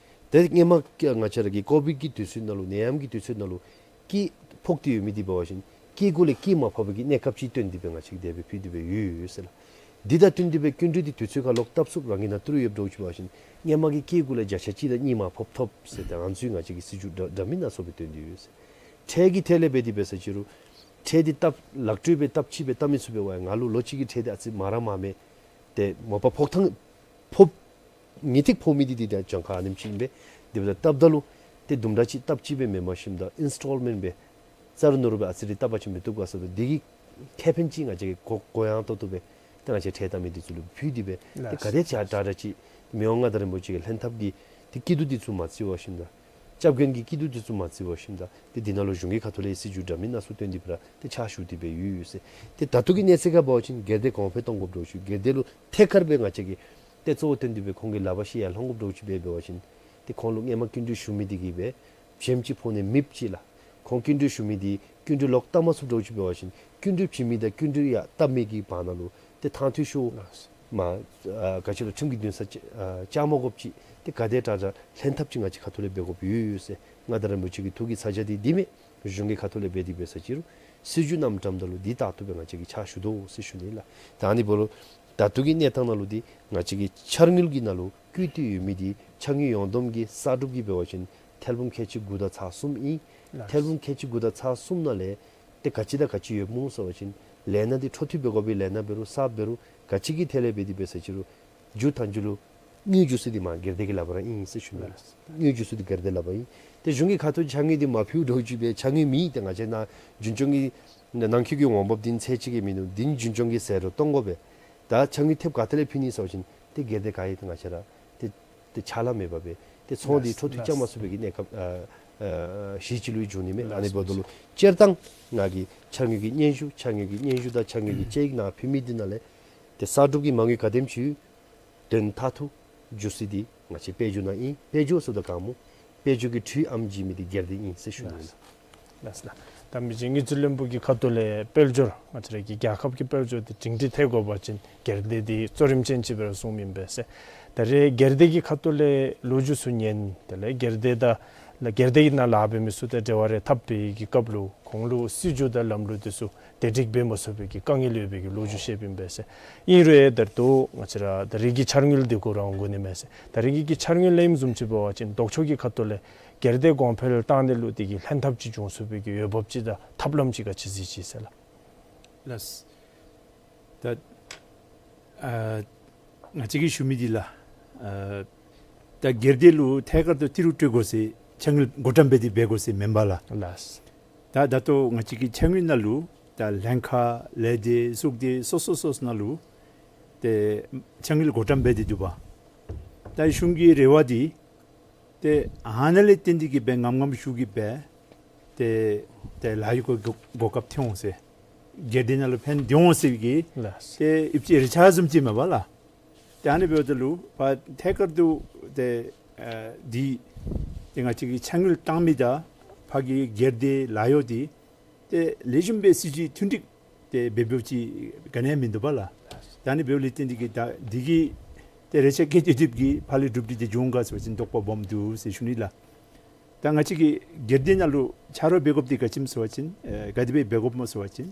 ཏེ་སྔོན་མ་ང་བཅས་ར་གི་ཀོ་བིཌ་ཀྱི་དུས་ཚོད་ནང་ལུ་ནད་ཡམས་ཀྱི་དུས་ཚོད་ནང་ལུ་སྐྱེད་ཕོག་སྟེ་ཡོད་མི་འདི་འབད་བ་ཅིན་སྐྱེད་གུ་ལས་སྐྱེད་མ་ཕོག་པའི་གི་གནས་སྐབས་ཅིག་བཏོན་ཏེ་སྦེ་ང་བཅས་དེ་སྦེ་ཕུལ་ཏེ་སྦེ་ཡོད་ཡོད་ཟེར་ལགས། འདི་དང་བསྟུན་ཏེ་སྦེ་སྐྱིན་འགྲུལ་འདི་དུས་ཚོད་ཁར་ལོག་བཏབ་ཚུགསཔ་རང་གི་ནང་ཏི་རུ་ཡོདཔ་འདྲཝ་ཅིག་འབད་བ་ཅིན་སྔོན་མ་གི་སྐྱེད་གུ་ལས་བརྒྱ་ཆ་གཅིག་དང་གཉིས་མར་ཕབ་ཐོབ་ཟེར་ཏེ་ཨ་ནི་ཚུ་ང་བཅས་ཀྱིས་སྲིད་བྱུས་འདྲ་འདྲ་མིན་སྣ་ཚོགས་སྦེ་བཏོན་ཏེ་ཡོད་ཟེར། ཁྲལ་གྱི་ཐད་ལས་འབད་དེ་འབད་ས་ཅིག་རུང་ ཁྲལ་འདི་སྟབས་ལག་འགྲོ་སྦེ་སྟབས་གཅིག་སྦེ་བཏབ་མི་ཚུགས་པས་པ། ང་ལུ་ལོ་གཅིག་གི་ཁྲལ་འདི་ཨ་ཙི་མ་ར་མ་མེད། ཏེ་མ་པ་ཕོག་ཐངས་ཕོག་ངེས་ཏིག་ཕོག་མི་འདི་འདི་ད་གྱངས་ཁ་ཨ་ནེམ་ཅིག་ཨིན་པས། དེ་འབདཝ་ད་སྟབས་ད་ལུ་ཏེ་དུམ་གྲ་ཅིག་སྟབས་གཅིག་སྦེ་མེན་པར་ཞིནམ་ད་ཨིནསི་ཊོལ་མེནཊ་སྦེ་རྩ་རུ་ནོར་བུ་ཨ་ཙི་རེ་བཏབ་པ་ཅིན་སྦེ་བཏུབ་ག་ཟེར་ད་འདི་གི་ཁེ་ཕན་ཅིག་ང་བཅས་ཀྱིས་གོ་གོ་ཡངས་ཏོག་ཏོ་སྦེ་ཏེ་ང་བཅས་ཁྲལ་བཏབ་མི་འདི་ཚུ་ལུ་ཕུལ་ཏེ་སྦེ་ཏེ་ལགས། ག་དེ་ཅིག་དྲག་དྲག་ཅིག་མི་དབང་མངའ་བདག་རིན་པོ་ཆེ་གི་ལྷན་ཐབས་ཀྱི་ཏེ་སྐྱིད་སྡུག་འདི་ཚུ་མ་བརྩི་བར་ཞིནམ་ད་སྐྱབས་མགོན་གྱི་སྐྱིད་སྡུག་འདི་ཚུ་མ་བརྩི་བར་ཞིནམ་ད་ཏེ་འདི་ནང་ལུ་གཞུང་གི་ཁ་ཐུག་ལས་སྲིད་བྱུས་འདྲ་མིན་སྣ་ཚོགས་བཏོན་ཏེ་སྦེ་ར་ཏེ་ཕྱག་ཞུ་སྟེ་སྦེ་ཡོད་ཡོད་ཟེར། ཏེ་ད་ལྟོ་གི་གནས་ཚད་ཁར་འབད་བ་ཅིན་སྒེར་སྡེ་གོང་འཕེལ་གཏོང་དགོཔ་འདྲཝ་ཅིག་སྒེར་སྡེ་ལུ་ཐད་ཀར་སྦེ་ང་བཅས་ཀྱིས་ཏེ་གཙོ་བོ་བཏོན་ཏེ་སྦེ་ཁོང་གི་ལག་པར་ཤེད་ཡར་ལྷོང་དགོཔ་འདྲཝ་ཅིག་སྦེ་འབད་བ་ཅིན་ཏེ་ཁོང་ལུ་སྔོན་མ་སྐྱིན་འགྲུལ་ཞུ་མི་འདི་གིས་སྦེ་བྱེམ་ཅིག་ཕོག་ནི་མེདཔ་ཅིག་ལགས། ཁོང་སྐྱིན་འགྲུལ་ཞུ་མི་འདི་སྐྱིན་འགྲུལ་ལོག་བཏབ་མ་ཚུགསཔ་འདྲཝ་ཅིག་འབད་བ་ཅིན་སྐྱིན་འགྲུལ་བྱིན་མི་དང་སྐྱིན་འགྲུལ་ཡར་བཏབ་མི་གི་བར་ན་ལུ་ཏེ་ཐང་འཐུས་ཤོར་མ་ཨ་ག་ཅི་ལོ་ཁྲིམས་ཀྱི་འདུན་ས་བཅག་ཨ་བཅག་མ་དགོཔ་ཅིག་ཏེ་ག་དེ་དྲག་དྲག་ལྷན་ཐབས་ཅིག་ང་བཅས་ཁ་ཐུག་ལས་འབད་དགོཔ་ཡོད་ཡོད་ཟེར། མངའ་བདག་རིན་པོ་ཆེ་གི་ཐུགས་ཀྱི་ཚ་གྱང་འདི་འདི་མས། གཞུང་གི་ཁ་ཐུག་ལས་འབད་དེ་འབད་ས་ཅིག་རུང་སྲིད་བྱུས་བསྣམ་དྲངམ་ད་ལུ་འདི་ལྟར་དུ་སྦེ་ང་བཅས་ཀྱིས་ཕྱག་ཞུ་དོ་ཟེར་ཞུ་ནི་ལགས། ད་ཨ་ནི་འབདཝ་ད་ལུ་ད་ལྟོ་གི་གནས་སྟངས་ནང་ལུ་འདི་ང་བཅས་ཀྱི་འཆར་དངུལ་གྱི་ནང་ལུ་བཀོད་དེ་ཡོད་མི་འདི་འཆར་དངུལ་ཡོངས་བསྡོམས་ཀྱི་གསར་སྒྲུབ་ཀྱི་འབད་བ་ཅིན་ཐེར་འབུམ་ཁལ་གཅིག་དགུ་དང་ཚག་གསུམ་ཨིན། ལགས། ཐེར་འབུམ་ཁལ་གཅིག་དགུ་དང་ཚག་གསུམ་ནང་ལས་ཏེ་ག་ཅི་དང་ག་ཅི་ཡོདཔ་སྨོ་ཟེར་བ་ཅིན་ལས་སྣ་འདི་འཕྲོ་མཐུད་འབད་དགོ་པའི་ལས་སྣ་འབད་རུང་གསརཔ་འབད་རུང་ག་ཅི་གི་ཐད་ལས་འབད་དེ་འབད་ས་ཅིག་རུང་མཇུག་མཐའ་མཇུག་ལུ་དངུལ་བསྡུ་ས་འདི་མར་སྒེར་སྡེ་གི་ལག་པར་ཨིན་ཟེར་ཞུ་ནི་ལགས། དངུལ་བསྡུ་ས་འདི་སྒེར་སྡེ་ལག་པར་ཨིན། ཏེ་གཞུང་གི་ཁ་ཐུག་འཆར་དངུལ་འདི་མ་ཕུལ་འདྲཝ་ཅིག་སྦེ་འཆར་དངུལ་མེད། ཏེ་ང་བཅས་ནཱ་རྒྱུན་སྐྱོང་གི་ནང་འཁོད་ཀྱི་འོང་འབབ་འདི་ཚད་ཅིག་གི་མིན་འདུག། འདི་རྒྱུན་སྐྱོང་གི་ཟད་འགྲོ་གཏོང་དགོ་པས། ད་འཆར་དངུལ་ཐེབས་ག་ཏེ་ལས་ཕུལ་ནི་ཟེར་བ་ཅིན་ཏེ་སྒེར་སྡེ་ག་ཡང་ཏེ་ང་བཅས་ར་ཏེ་ཏེ་ཕྱག་ལཱ་མེད་པར་སྦེ་ཏེ་ཚོང་འདི་ལགས། འཕྲོ་མཐུད་ལགས། བཅག་མ་ཚུགས་པའི་གི་གནས་སྐབས་ཨ་ཨ་གཞི་ཅིག་ལུ་འགྱོ་ནི་མས། ལགས། ཨ་ནི་འབདཝ་ད་ལུ་སྤྱིར་བཏང་ང་གིས་འཆར་དངུལ་གྱི་སྙན་ཞུ་འཆར་དངུལ་གྱི་སྙན་ཞུ་དང་འཆར་དངུལ་གྱི་དཔྱད་ཡིག་ནང་ཕུལ་མི་འདི་ནང་ལས་ཏེ་གསར་སྒྲུབ་ཀྱི་མ་དངུལ་ག་དེམ་ཅིག་ཡོད་དོན་མཐར་ཐུག་འགྱོ་ས་འདི་ང་བཅས་དཔལ་འབྱོར་ནང་ཨིན། དཔལ་འབྱོར་ཟེརཝ་ད་ག་སྨོ། དཔལ་འབྱོར་གྱི་འཕྲུལ་ཨེམ་བྱིན་མི་འདི་སྒེར་སྡེ་ཨིན་ཟེར་ཞུ་ནི་ཨིན། ལགས་ལགས། ད་མི་རྗེ་དངུལ་རྩིས་བློན་པོ་གི་ཁ་ཐུག་ལས་དཔལ་འབྱོར་ང་བཅས་ར་གི་རྒྱལ་ཁབ་ཀྱི་དཔལ་འབྱོར་འདི་སྒྲིང་སྒྲི་ཐལ་དགོ་པ་ཅིན་སྒེར་སྡེ་འདི་གཙོ་རིམ་ཅན་ཅིག་སྦེ་ར་བཟུངམ་ཨིན་པས་ཟེར། ད་རེས་སྒེར་སྡེ་གི་ཁ་ཐུག་ལས་ལོ་རྒྱུས་ཚུ་ཉན། དེ་ལས་སྒེར་སྡེ་དང་སྒེར་སྡེ་གི་ནང་ལཱ་འབད་མི་ཚུ་དང་འབྲེལ་བ་རེ་འཐབ་པའི་གི་སྐབས་ལུ་ཁོང་ལུ་སྲིད་བྱུས་དང་ལམ་ལུགས་འདི་ཚུ་བདེ་སྒྲིག་འབད་མ་ཚུགས་པའི་གི་དཀའ་ངལ་ཡོད་པའི་གི་ལོ་རྒྱུས་བཤདཔ་ཨིན་པས་ཟེར། ཨིན་རུང་ཡང་ད་ལྟོ་ང་བཅས་ར་ད་རེས་ཀྱི་འཆར་དངུལ་འདི་གུ་ར་འོང་དགོ་ནི་མས་ཟེར། ད་རེས་ཀྱི་འཆར་དངུལ་ལས་ཨིནམ་བཟུམ་ཅིག་འབད་བ་ཅིན་ལྡོག་ཕྱོགས་ཀྱི་ཁ་ཐུག་ལས་སྒེར་སྡེ་གོང་འཕེལ་བཏང་ནི་ལུ་དེ་གི་ལྷན་ཐབས་ཅིག་འབྱུང་ཚུགས་པའི་གི་འོས་འབབ་ཅིག་དང་ཐབས་ལམ་ཅིག་ག་ཅི་གཟིགས་ཅི་ཟེར་ལགས། ལགས། ད་ཨ་ང་བཅས་ཀྱིས་ཞུ་མི་འདི་ལགས། ཨ་ད་སྒེར་སྡེ་ལུ་ཐད་ཀར་དུ་ཏི་རུ་སྤྲོད་དགོ་ཟེར་འཆར་དངུལ་བགོ་བཀྲམ་འབད་དེ་འབད་དགོ་ཟེར་མེན་པ་ལགས། ལགས། ད་ད་ལྟོ་ང་བཅས་ཀྱི་འཆར་དངུལ་ནང་ལུ་ད་ལྷན་ཁག་ལས་སྡེ་གཟུགས་སྡེ་སོ་སོ་སོ་སོ་ནང་ལུ་ཏེ་འཆར་དངུལ་བགོ་བཀྲམ་འབད་དེ་འདུག་པ། ད་གཞུང་གི་རེ་བ་འདི་ཏེ་ཨ་ནཱ་ལས་བརྟེན་ཏེ་གིས་སྦེ་ངམ་ངམ་ཤུགས་ཀྱིས་སྦེ་ཏེ་ཏེ་ལཱ་གཡོག་གི་གོ་གོ་སྐབས་ཐོན་འོང་ཟེར། སྒེར་སྡེ་ནང་ལུ་ཕན་བདེ་འོང་ཟེར་བའི་གི་ལགས། ཏེ་ཨིབ་ཅི་རེ་ཆ་བཟུམ་ཅིག་མས་པ་ལགས། ཏེ་ཨ་ནི་འབདཝ་ད་ལུ་ཕར་ཐད་ཀར་དུ་ཏེ་ཨ་འདི་ཏེ་ང་བཅས་ཀྱི་འཆར་དངུལ་བཏང་མི་དང་ཕར་གྱི་སྒེར་སྡེ་ལཱ་གཡོག་འདི་ཏེ་ལེགས་ཤོམ་སྦེ་སྲིད་བྱུས་མཐུན་འགྲིག་ཏེ་འབད་འབདཝ་ཅིག་ག་ནི་ཡང་མིན་འདུག་པ་ལགས། ད་ཨ་ནི་འབདཝ་ལས་བརྟེན་ཏེ་གིས་ད་འདི་གི་ཏེ་རེ་ཆ་བཀལ་ཏེ་སྡོདཔ་གིས་ཕར་ལས་གྲུབ་འབྲས་འདི་འབྱུང་ག་ཟེར་བ་ཅིན་དོགས་པ་སྦོམ་འདུག་ཟེར་ཞུ་ནི་ལགས། ད་ང་བཅས་ཀྱི་སྒེར་སྡེ་ནང་ལུ་ཆ་རོགས་འབད་དགོཔ་འདི་ག་ཅི་སྨོ་ཟེར་བ་ཅིན་ཨེ་ག་དེ་སྦེ་འབད་དགོཔ་སྨོ་ཟེར་བ་ཅིན་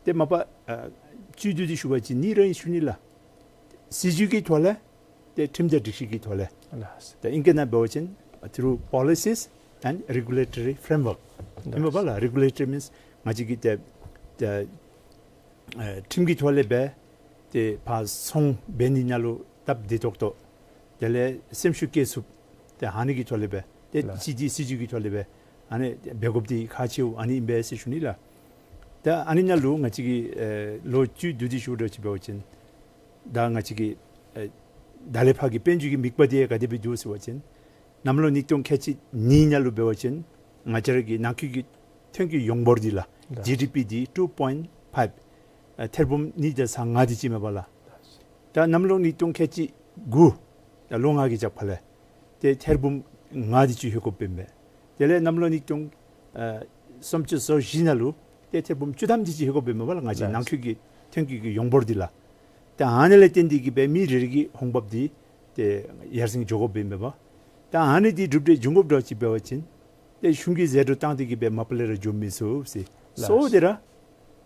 ཏེ་མ་པ་ཨ་བཅུད་བསྡུ་སྟེ་ཞུ་བ་ཅིན་གཉིས་ར་ཨིན་ཞུ་ནི་ལགས། སྲིད་བྱུས་ཀྱི་ཐོག་ལས་ཏེ་ཁྲིམས་དང་སྒྲིག་གཞི་གི་ཐོག་ལས། ལགས། ད་ཨིང་སྐད་ནང་འབད་བ་ཅིན་through policies and regulatory framework། ལགས། ཨིན་པས་ལགས། Regulatory means ང་བཅས་ཀྱི་ཏེ་ཏེ་ཨེ་ཁྲིམས་ཀྱི་ཐོག་ལས་སྦེ་ཏེ་ཕར་ཚོང་འབད་ནི་ནང་ལུ་སྟབས་བདེ་ཏོག་ཏོ་དེ་ལས་སེམས་ཤུགས་བསྐྱེད་ཚུགསཔ་ཏེ་ཨ་ནི་གི་ཐོག་ལས་སྦེ་ཏེ་ལགས། སྤྱི་བདེ་སྲིད་བྱུས་ཀྱི་ཐོག་ལས་སྦེ་ཨ་ནི་འབད་དགོཔ་འདི་ཁག་ཆེཝ་ཨ་ནི་ཨིན་པས་ཟེར་ཞུ་ནི་ལགས། ད་ཨ་ནི་ནང་ལུ་ང་བཅས་ཀྱིས་ཨེ་ལོ་བཅུད་བསྡུ་སྟེ་ཞུ་འདྲཝ་ཅིག་འབད་བ་ཅིན་ད་ང་བཅས་ཀྱི་ཨེ་ད་ལས་ཕར་གྱི་དཔལ་འབྱོར་གྱི་དམིགས་པ་འདི་ག་དེ་སྦེ་འདུག་ཟེར་བ་ཅིན་གནམ་ལོ་ཉིས་སྟོང་ཁལ་གཅིག་གཉིས་ནང་ལུ་འབད་བ་ཅིན་ང་བཅས་ར་གི་ནང་འཁོད་ཀྱི་ཐོན་སྐྱེད་ཡོངས་འབོར་འདི་ལགས། ལགས། ཇི་ཌི་པི་འདི་two point five ཨ་ཐེར་འབུམ་གཉིས་དང་ཚག་ལྔ་དེ་ཅིག་མས་པ་ལགས། ད་གནམ་ལོ་ཉིས་སྟོང་ཁལ་གཅིག་དགུ་ད་ལོ་ལྔ་གི་རྒྱབ་ཁ་ལས་ཏེ་ཐེར་འབུམ་ལྔ་དེ་ཅིག་ལྷོད་དགོཔ་ཨིན་པས། དེ་ལས་གནམ་ལོ་ཉིས་སྟོང་ཨ་སུམ་ཅུ་སོ་བཞི་ནང་ལུ་ཏེ་ཐེར་འབུམ་བཅུ་ཐམ་དེ་ཅིག་ལྷོད་དགོཔ་ཨིན་པས་ལགས། ང་བཅས་ལགས། ནང་འཁོད་ཀྱི་ཐོན་སྐྱེད་ཀྱི་ཡོངས་འབོར་འདི་ལགས། ད་ཨ་ནི་ལས་བརྟེན་ཏེ་གིས་སྦེ་མི་རེ་རེ་གི་འོང་འབབ་འདི་ཏེ་ཡར་སེང་འགྱོ་དགོཔ་ཨིན་པས། ད་ཨ་ནི་འདི་གྲུབ་འབྲས་འབྱུང་དགོཔ་འདྲཝ་ཅིག་འབད་བ་ཅིན་ཏེ་གཞུང་གིས་ཟད་འགྲོ་བཏང་སྟེ་གིས་སྦེ་མ་པ་ལས་ར་འགྱོ་མི་ཚུགས་ཟེར། ལགས། གཙོ་བོ་འདི་ར་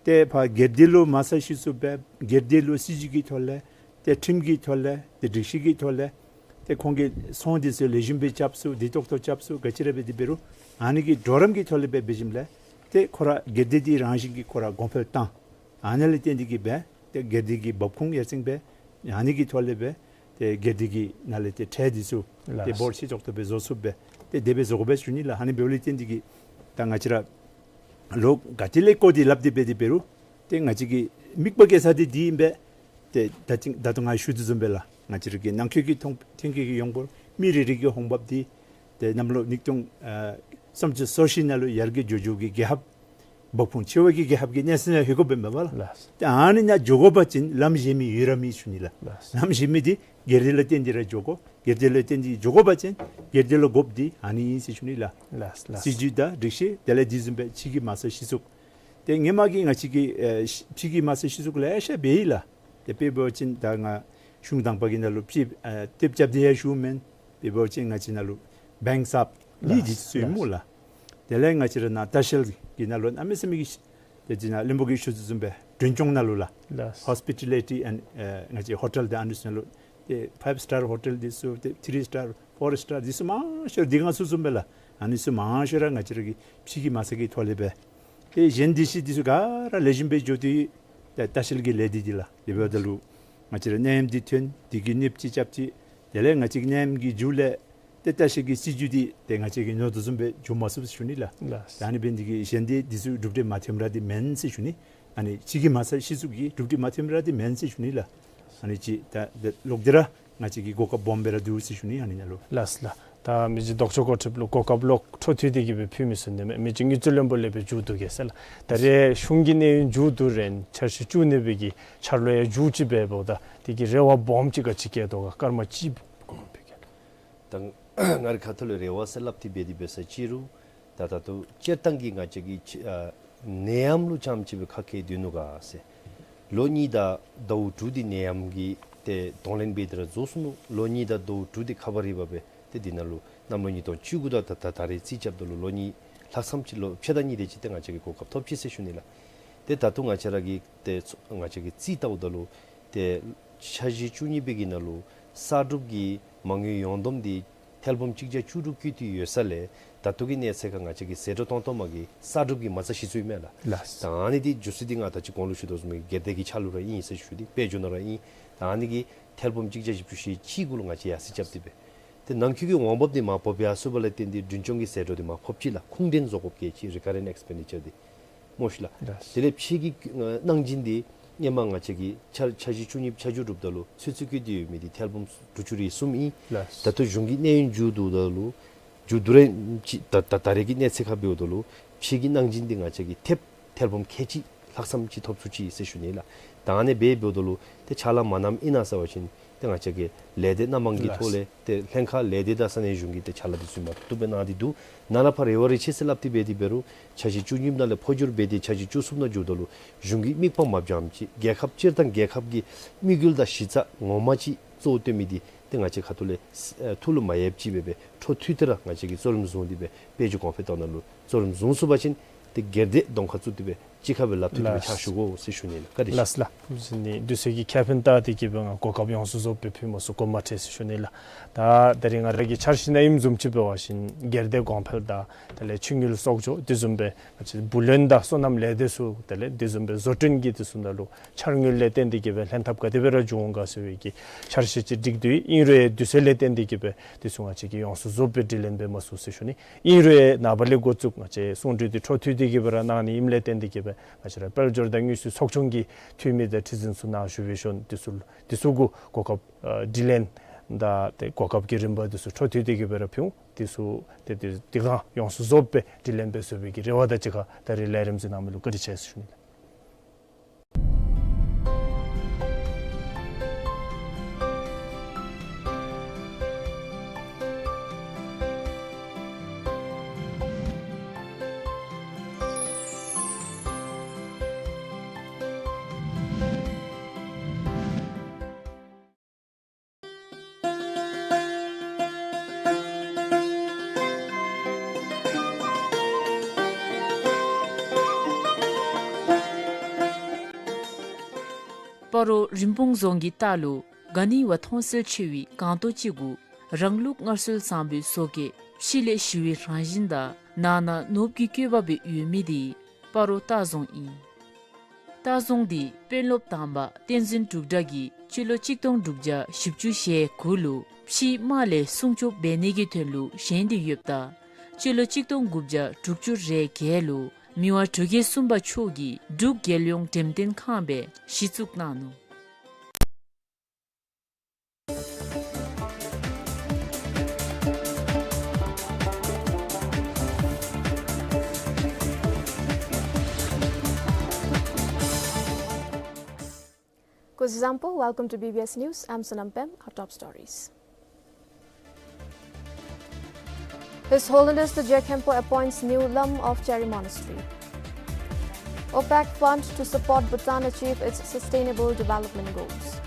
ཏེ་ཕར་སྒེར་སྡེ་ལུ་མ་ས་ཤི་སུ་སྦེ་སྒེར་སྡེ་ལུ་སྲིད་བྱུས་ཀྱི་ཐོག་ལས་ཏེ་ཁྲིམས་ཀྱི་ཐོག་ལས་ཏེ་སྒྲིག་གཞི་གི་ཐོག་ལས་ཏེ་ཁོང་གི་ཚོང་འདི་ཚུ་ལེགས་ཤོམ་སྦེ་རྐྱབ་ཚུགས་བདེ་ཏོག་ཏོ་རྐྱབ་ཚུགས་ག་ཅི་ར་སྦེ་འདི་འབད་རུང་ཨ་ནི་གི་གྲོགས་རམ་གྱི་ཐོག་ལས་སྦེ་འབད་ཞིནམ་ལས་ ཏེ་ཁོ་ར་སྒེར་སྡེ་འདི་རང་བཞིན་གྱིས་ཁོ་ར་གོང་འཕེལ་བཏང་། ཨ་ནི་ལས་བརྟེན་ཏེ་གིས་སྦེ་ཏེ་སྒེར་སྡེ་གི་འབབ་ཁུངས་ཡར་སེང་སྦེ་ཨ་ནི་གི་ཐོག་ལས་སྦེ་ཏེ་སྒེར་སྡེ་གི་ནང་ལས་ཏེ་ཁྲལ་འདི་ཚུ་ཏེ་ལགས། འབོར་ཆེ་ཏོག་ཏོ་སྦེ་བཟོ་ཚུགསཔ་སྦེ་ཏེ་དེ་སྦེ་བཟོ་དགོ་པས་ཞུ་ནི་ལགས། ཨ་ནི་འབདཝ་ལས་བརྟེན་ཏེ་གིས་ད་ང་བཅས་ར་ལོ་ག་ཏེ་ལས་བསྐོར་ཏེ་སླབ་སྟེ་འབད་དེ་འབད་རུང་ཏེ་ང་བཅས་ཀྱི་དམིགས་པ་བསྐྱེད་ས་འདི་འདི་ཨིན་པས། ཏེ་ད་ཅི་ད་ལྟོ་ང་ཞུ་དོ་བཟུམ་སྦེ་ལགས། ང་བཅས་ར་གི་ནང་འཁོད་ཀྱི་ཐོན་ཐོན་སྐྱེད་ཀྱི་ཡོང་འབོར་མི་རེ་རེ་གི་འོང་འབབ་འདི་ཏེ་གནམ་ལོ་ཉིས་སྟོང་ཨ་སུམ་ཅུ་སོ་བཞི་ནང་ལུ་ཡར་རྒྱས་འགྱོ་འགྱོཝ་གི་རྒྱལ་ཁབ་འབབ་ཁུངས་ཆེ་བའི་གི་རྒྱལ་ཁབ་ཀྱི་གནས་ཚད་ནང་ལྷོད་དགོཔ་ཨིན་པས་ལགས། ལགས། ཏེ་ཨ་ནི་ནང་འགྱོ་དགོ་པ་ཅིན་ལམ་གཞན་མི་ཡོད་ར་མེད་ཞུ་ནི་ལགས། ལགས། ལམ་གཞན་མི་འདི་སྒེར་སྡེ་ལུ་བརྟེན་ཏེ་ར་འགྱོ་དགོ། སྒེར་སྡེ་ལུ་བརྟེན་ཏེ་འགྱོ་དགོ་པ་ཅིན་སྒེར་སྡེ་ལུ་དགོཔ་འདི་ཨ་ནི་ཨིན་ཟེར་ཞུ་ནི་ལགས། ལགས་ལགས། སྲིད་བྱུས་དང་སྒྲིག་གཞི་དེ་ལས་དེ་བཟུམ་སྦེ་ཕྱི་གི་མ་རྩ་གཞི་བཙུགས། ཏེ་སྔོན་མ་གི་ང་བཅས་ཀྱི་ཨེ་ཕྱི་གི་མ་རྩ་གཞི་བཙུགས་ལེ་ཤ་འབད་ཡི་ལགས། ཏེ་དཔེ་འབད་བ་ཅིན་ད་ང་གཞུང་དང་པ་གི་ནང་ལུ་ཕྱི་ཨེ་ཏེ་རྐྱབ་སྟེ་ཡང་ཞུཝ་མེན། དཔེ་འབད་བ་ཅིན་ང་བཅས་ནང་ལུ་བེངཀ་གསརཔ་གཉིས་ལགས་འདི་ཚུ་ཡོད་སྨོ་ལགས། དེ་ལས་ང་བཅས་ར་ནཱ་ལྟ་བཤལ་གྱི་ནང་ལུ་གནམ་མེད་ས་མེད་ཀྱི་ཏེ་ཅིག་ནཱ་བློན་པོ་གིས་ཞུ་དོ་བཟུམ་སྦེ་མགྲོན་སྐྱོང་ནང་ལུ་ལགས། ལགས། ཧོསི་པི་ཊ་ལི་ཊི་ཨེནཌ་ཨེ་ང་བཅས་ཧོ་ཊེལ་དང་ཨ་ནི་ཚུ་ནང་ལུ་ཏེ་ཕའིབ་སི་ཊར་ཧོ་ཊེལ་འདི་ཚུ་ཏེ་ཐི་རི་སི་ཊར་ཕོར་སི་ཊར་འདི་ཚུ་མང་ཤོས་འདི་ང་ཚུ་བཟུམ་སྦེ་ལགས། ཨ་ནི་ཚུ་མང་ཤོས་ར་ང་བཅས་ར་གི་ཕྱི་གི་མ་རྩ་གི་ཐོག་ལས་སྦེ། ཏེ་གཞན་སྡེ་ཚན་འདི་ཚུ་ག་ར་ལེགས་ཤོམ་སྦེ་འགྱོ་དོ་ཡོད། ཏེ་ལྟ་བཤལ་གྱི་ལས་སྡེ་འདི་ལགས། དེ་འབདཝ་ད་ལུ་ང་བཅས་ར་ནད་ཡམས་འདི་ཐོན། དེ་གིས་གནོདཔ་ཅིག་རྐྱབ་ཅི། དེ་ལས་ང་བཅས་ཀྱི་ནད་ཡམས་ཀྱི་མཇུག་ལས་ཏེ་ལྟ་བཤལ་གྱི་སྲིད་བྱུས་འདི་ཏེ་ང་བཅས་ཀྱིས་མནོ་དོ་བཟུམ་སྦེ་འགྱོ་མ་ཚུགས་ཟེར་ཞུ་ནི་ལགས། ལགས། ད་ཨ་ནི་འབད་ནི་འདི་གིས་གཞན་སྡེ་འདི་ཚུ་གྲུབ་འབྲས་མ་ཐོནམ་ར་འདི་མེན་ཟེར་ཞུ་ནི། ཨ་ནི་ཕྱི་གི་མ་རྩ་གཞི་བཙུགས་ཀྱི་གྲུབ་འབྲས་མ་ཐོནམ་ར་འདི་མེན་ཟེར་ཞུ་ནི་ལགས། ཨ་ནི་ཅིག་ད་ད་ལོག་སྟེ་ར་ང་བཅས་ཀྱི་གོ་སྐབས་སྦོམ་སྦེ་ར་འདུག་ཟེར་ཞུ་ནི། ཨ་ནི་ནང་ལུ། ལགས་ལགས། ད་མི་རྗེ་ལྡོག་ཕྱོགས་གོ་ཁྲིདཔ་ལུ་གོ་སྐབས་ལོག་འཕྲོ་མཐུད་དེ་གིས་སྦེ་ཕུལ་མི་ཚུགས་ནི་མས། མི་རྗེ་དངུལ་རྩིས་བློན་པོ་ལས་སྦེ་མཇུག་བསྡུ་གེ་ཟེར་ལགས། ད་རེས་གཞུང་གི་གནས་ཡུན་མཇུག་བསྡུ་རན། འཆར་གཞི་བཅུ་གཉིས་པའི་གི་འཆར་ལོ་ཡང་མཇུག་ཅིག་འབདཝ་ད་དེ་གི་རེ་བ་སྦོམ་ཅིག་ག་ཅི་བསྐྱེད་དོ་ག་སྐར་མ་གཅིག་གོ་ཕུལ་གེ་ལགས། ད་ང་རའི་ཁ་ཐུག་ལས་རེ་བ་ཟེར་སླབ་སྟེ་འབད་དེ་འབད་ས་ཅིག་རུང་ད་ད་ལྟོ་སྤྱིར་བཏང་གི་ང་བཅས་ཀྱི་ཨ་ནད་ཡམས་ལུ་རྐྱངམ་ཅིག་སྦེ་ཁ་སྐད་སྡོད་ནུག་ག་ཟེར། ལོ་གཉིས་དང་ཟླཝ་དྲུག་འདི་ནད་ཡམས་ཀྱིས་ཏེ་གདོང་ལེན་འབད་དེ་ར་རྫོགས་སོ་ནུག། ལོ་གཉིས་དང་ཟླཝ་དྲུག་འདི་ཁ་བ་རི་བ་སྦེ་ཏེ་འདི་ནང་ལུ་གནམ་ལོ་ཉིས་སྟོང་བཅུ་དགུ་དང་ད་ད་ད་རེས་རྩིས་རྐྱབ་ད་ལུ་ལོ་གཉིས་ལྷག་ཙམ་ཅིག་ལོ་ཕྱེད་དང་གཉིས་དེ་ཅིག་ཏེ་ང་བཅས་ཀྱིས་གོ་སྐབས་ཐོབ་ཅི་ཟེར་ཞུ་ནི་ལགས། ཏེ་ད་ལྟོ་ང་བཅས་ར་གི་ཏེ་ཚོ་ང་བཅས་ཀྱིས་རྩིས་བལྟཝ་ད་ལུ་ཏེ་འཆར་གཞི་བཅུ་གཉིས་པའི་གི་ནང་ལུ་གསར་སྒྲུབ་ཀྱི་མ་དངུལ་ཡོངས་བསྡོམས་འདི་ཐེར་འབུམ་གཅིག་བརྒྱ་བཅུ་དྲུག་བཀོད་དེ་ཡོད་ས་ལས་ད་ལྟོ་གི་གནས་ཚད་ཁར་ང་བཅས་ཀྱི་ཟད་འགྲོ་བཏང་བཏངམ་གི་གསར་སྒྲུབ་ཀྱི་མ་རྩ་གཞི་བཙུགས་ཨིན་མས་ལགས། ལགས། ད་ཨ་ནི་འདི་བསྡུ་ས་འདི་ང་ད་ཅི་གོང་ལུ་ཞུ་དོ་བཟུམ་སྦེ་སྒེར་སྡེ་གི་ཆ་ལུ་ར་ཨིན་ཟེར་ཞུ་སྟེ་དཔལ་འབྱོར་ནང་ར་ཨིན། ད་ཨ་ནི་གི་ཐེར་འབུམ་གཅིག་བརྒྱ་བཞི་བཅུ་ཞེ་གཅིག་གུ་ལུ་ང་བཅས་ཡར་སེང་རྐྱབ་སྟེ་སྦེ་ཏེ་ནང་འཁོད་ཀྱི་འོང་འབབ་འདི་མར་ཕབ་ཡར་སོངམ་ལས་བརྟེན་ཏེ་མགྲོན་སྐྱོང་གི་ཟད་འགྲོ་འདི་མར་ཕབ་ཅི་ལགས། ཁུངས་ལྡན་བཟོ་དགོཔ་གལ་ཆེ། རི་ཀ་རེནཊ་ཨེགསི་པེན་ཌི་ཅར་འདི་སྨོ་ཤིག་ལགས། ལགས། དེ་ལས་ཕྱི་གི་ཨ་གནང་སྦྱིན་འདི་སྔོན་མ་ང་བཅས་ཀྱི་འཆར་འཆར་གཞི་བཅུ་གཉིས་འཆར་གཞི་གྲུབ་ད་ལུ་ཚོད་ཚོད་བཀོད་དེ་ཡོད་མི་འདི་ཐེར་འབུམ་དྲུག་ཅུ་རེ་གསུམ་ཨིན། ལགས། ད་ལྟོ་གཞུང་གི་གནས་ཡུན་མཇུག་བསྡུ་ད་ལུ་མཇུག་བསྡུ་རན་ཅིག་ད་ད་ད་རེས་ཀྱི་གནས་ཚད་ཁར་འབདཝ་ད་ལུ་ཕྱི་གི་གནང་སྦྱིན་འདི་ང་བཅས་ཀྱིས་ཐེབས་ཐེར་འབུམ་ཁལ་གཅིག་ལྷག་ཙམ་ཅིག་ཐོབ་ཚུགས་ཅི་ཟེར་ཞུ་ནི་ལགས། ད་ཨ་ནི་སྦེ་འབདཝ་ད་ལུ་ཏེ་ཕྱག་ལཱ་མ་གནངམ་ཨིན་ན་ཟེར་བ་ཅིན་ཏེ་ང་བཅས་ཀྱི་ལས་སྡེ་སྣ་མང་གི་ཐོག་ལས་ཏེ་ལྷན་ཁག་ལས་སྡེ་དང་ས་གནས་གཞུང་གིས་ཏེ་ཕྱག་ལཱ་འདི་ཚུ་མ་བཏུབ་སྦེ་གནང་སྟེ་འདུག། ནཱ་ལས་ཕར་རེ་བ་རེ་ཆེ་ཟེར་སླབ་སྟེ་འབད་དེ་འབད་རུང་འཆར་གཞི་བཅུ་གཉིས་ནང་ལས་འཕོ་འགྱུར་འབད་དེ་འཆར་གཞི་བཅུ་གསུམ་ནང་འགྱོཝ་ད་ལུ་གཞུང་གི་དམིགས་པ་མ་འབྱངམ་ཅིག་རྒྱལ་ཁབ་སྤྱིར་བཏང་རྒྱལ་ཁབ་ཀྱི་དམིགས་ཡུལ་དང་གཞི་རྩ་ངོ་མ་ཅིག་གཙོ་བོ་བཏོན་མི་འདི་ཏེ་ང་བཅས་ཁ་ཐུག་ལས་ཨ་ཐུགས་ལུ་མ་ཡོདཔ་ཅིག་སྦེ་སྦེ་འཕྲོ་མཐུད་དེ་ར་ང་བཅས་ཀྱིས་གཙོ་རིམ་བཟུང་སྟེ་སྦེ་དཔལ་འབྱོར་གོང་འཕེལ་གཏང་ནི་ལུ་གཙོ་རིམ་བཟུང་ཚུགས་པ་ཅིན་ཏེ་སྒེར་སྡེ་གདོང་ཁར་བཙུགས་ཏེ་སྦེ་གཅིག་ཁར་སྦེ་ལག་མཐུད་དེ་སྦེ་ཕྱག་ཞུ་དགོ་ཟེར་ཞུ་ནི་ལགས། བཀའ་དྲིན་ཆེ། ལགས་ལགས། ཨ་ནི་དུས་ཚོད་ཀྱི་ཁེ་ཕན་བལྟ་སྟེ་གིས་སྦེ་ང་གོ་སྐབས་ཡོངས་སུ་རྫོགསཔ་སྦེ་ཕུལ་མ་ཚུགས་དགོངསམ་མ་ཁྲེལ་ཟེར་ཞུ་ནི་ལགས། ད་ད་རིས་ང་ར་གི་འཆར་གཞི་ནང་ཨིནམ་བཟུམ་ཅིག་འབད་བ་ཅིན་སྒེར་སྡེ་གོང་འཕེལ་དང་དེ་ལས་ཕྱི་དངུལ་གསོག་འཇོག་དེ་བཟུམ་སྦེ་ང་བཅས་བུ་ལོན་དང་སོ་ནམ་ལས་སྡེ་ཚུ་དེ་ལས་དེ་བཟུམ་སྦེ་བཟོ་སྐྲུན་གྱི་དེ་ཚུ་ནང་ལུ་འཆར་དངུལ་ལས་བརྟེན་ཏེ་གིས་སྦེ་ལྷན་ཐབས་ག་དེ་སྦེ་ར་འབྱུང་འོང་ག་ཟེར་བའི་གི་འཆར་གཞི་ཅིག་སྒྲིག་སྟེ་ཨིན་རུང་དུས་ཚོད་ལས་བརྟེན་ཏེ་གིས་སྦེ་དེ་ཚུ་ང་བཅས་ཀྱིས་ཡོངས་སུ་རྫོགསཔ་སྦེ་དྲི་ལན་འབད་མ་ཚུགས་ཟེར་ཞུ་ནི། ཨིན་རུང་ནངས་པ་ལས་འགོ་བཙུགས་ང་བཅས་གསུང་གྲོས་འདི་འཕྲོ་མཐུད་དེ་གིས་སྦེ་ར་གནང་ནི་ཨིནམ་ལས་བརྟེན་ཏེ་གིས་སྦེ་ང་བཅས་ར་དཔལ་འབྱོར་དང་དངུལ་རྩིས་ཚོགས་ཆུང་གི་འཐུས་མི་དང་ཁྲི་འཛིན་ཚུ་ནཱ་བཞུགས་པའི་གཞོན་དེ་ཚུ་དེ་ཚུ་གུ་གོ་སྐབས་ཨ་དྲི་ལན་དང་ཏེ་གོ་སྐབས་ཀྱི་རིམ་པ་དེ་ཚུ་འཕྲོ་མཐུད་དེ་གིས་སྦེ་ར་ཕུལ་འོང་། དེ་ཚུ་ཏེ་དེ་དེ་སྒང་ཡོངས་སུ་རྫོགསཔ་སྦེ་དྲི་ལན་འབད་ཚུགས་པའི་གི་རེ་བ་དང་གཅིག་ཁར་ད་རིས་ལས་རིམ་གཟིགས་གནང་མི་ལུ་བཀའ་དྲིན་ཆེ་ཟེར་ཞུ་ནི་ལགས། སྤ་རོ་རིན་སྤུངས་རྫོང་གི་ལྟག་ལུ་ག་ནི་བ་མཐོང་གསལ་ཆེ་བའི་སྒང་ཏོག་ཅིག་གུ་རང་ལུགས་སྔར་སྲོལ་བཟང་པོའི་བཟོ་བཀོད་ཕྱི་ལས་ཞི་བའི་རང་བཞིན་དང་ནང་ན་ནོར་བུའི་བཀོད་པ་སྦེ་ཡོད་མི་དེ་ སྤ་རོ་ལྟ་རྫོང་ཨིན། ལྟ་རྫོང་འདི་དཔོན་སློབ་དང་པ་བསྟན་འཛིན་འབྲུག་སྒྲ་གིས་སྤྱི་ལོ་གཅིག་སྟོང་དྲུག་བརྒྱ་བཞི་བཅུ་ཞེ་དགུ་ལུ་ཕྱིའི་དམག་ལས་སྲུང་སྐྱོབ་འབད་ནི་གི་དོན་ལུ་བཞེངས་ཏེ་ཡོདཔ་ད་སྤྱི་ལོ་གཅིག་སྟོང་དགུ་བརྒྱ་དྲུག་ཅུ་རེ་བརྒྱད་ལུ་མི་དབང་འབྲུག་རྒྱལ་གསུམ་པ་མཆོག་གིས་འབྲུག་རྒྱལ་ཡོངས་འགྲེམས་སྟོན་ཁང་སྦེ་གཞི་བཙུགས་གནང་ནུག། Kuzuzangpo, welcome to B B S News. I'm Sonam Pem. Our top stories. His Holiness the Je Khenpo appoints new Lam of Cheri Monastery. OPEC fund to support Bhutan achieve its sustainable development goals.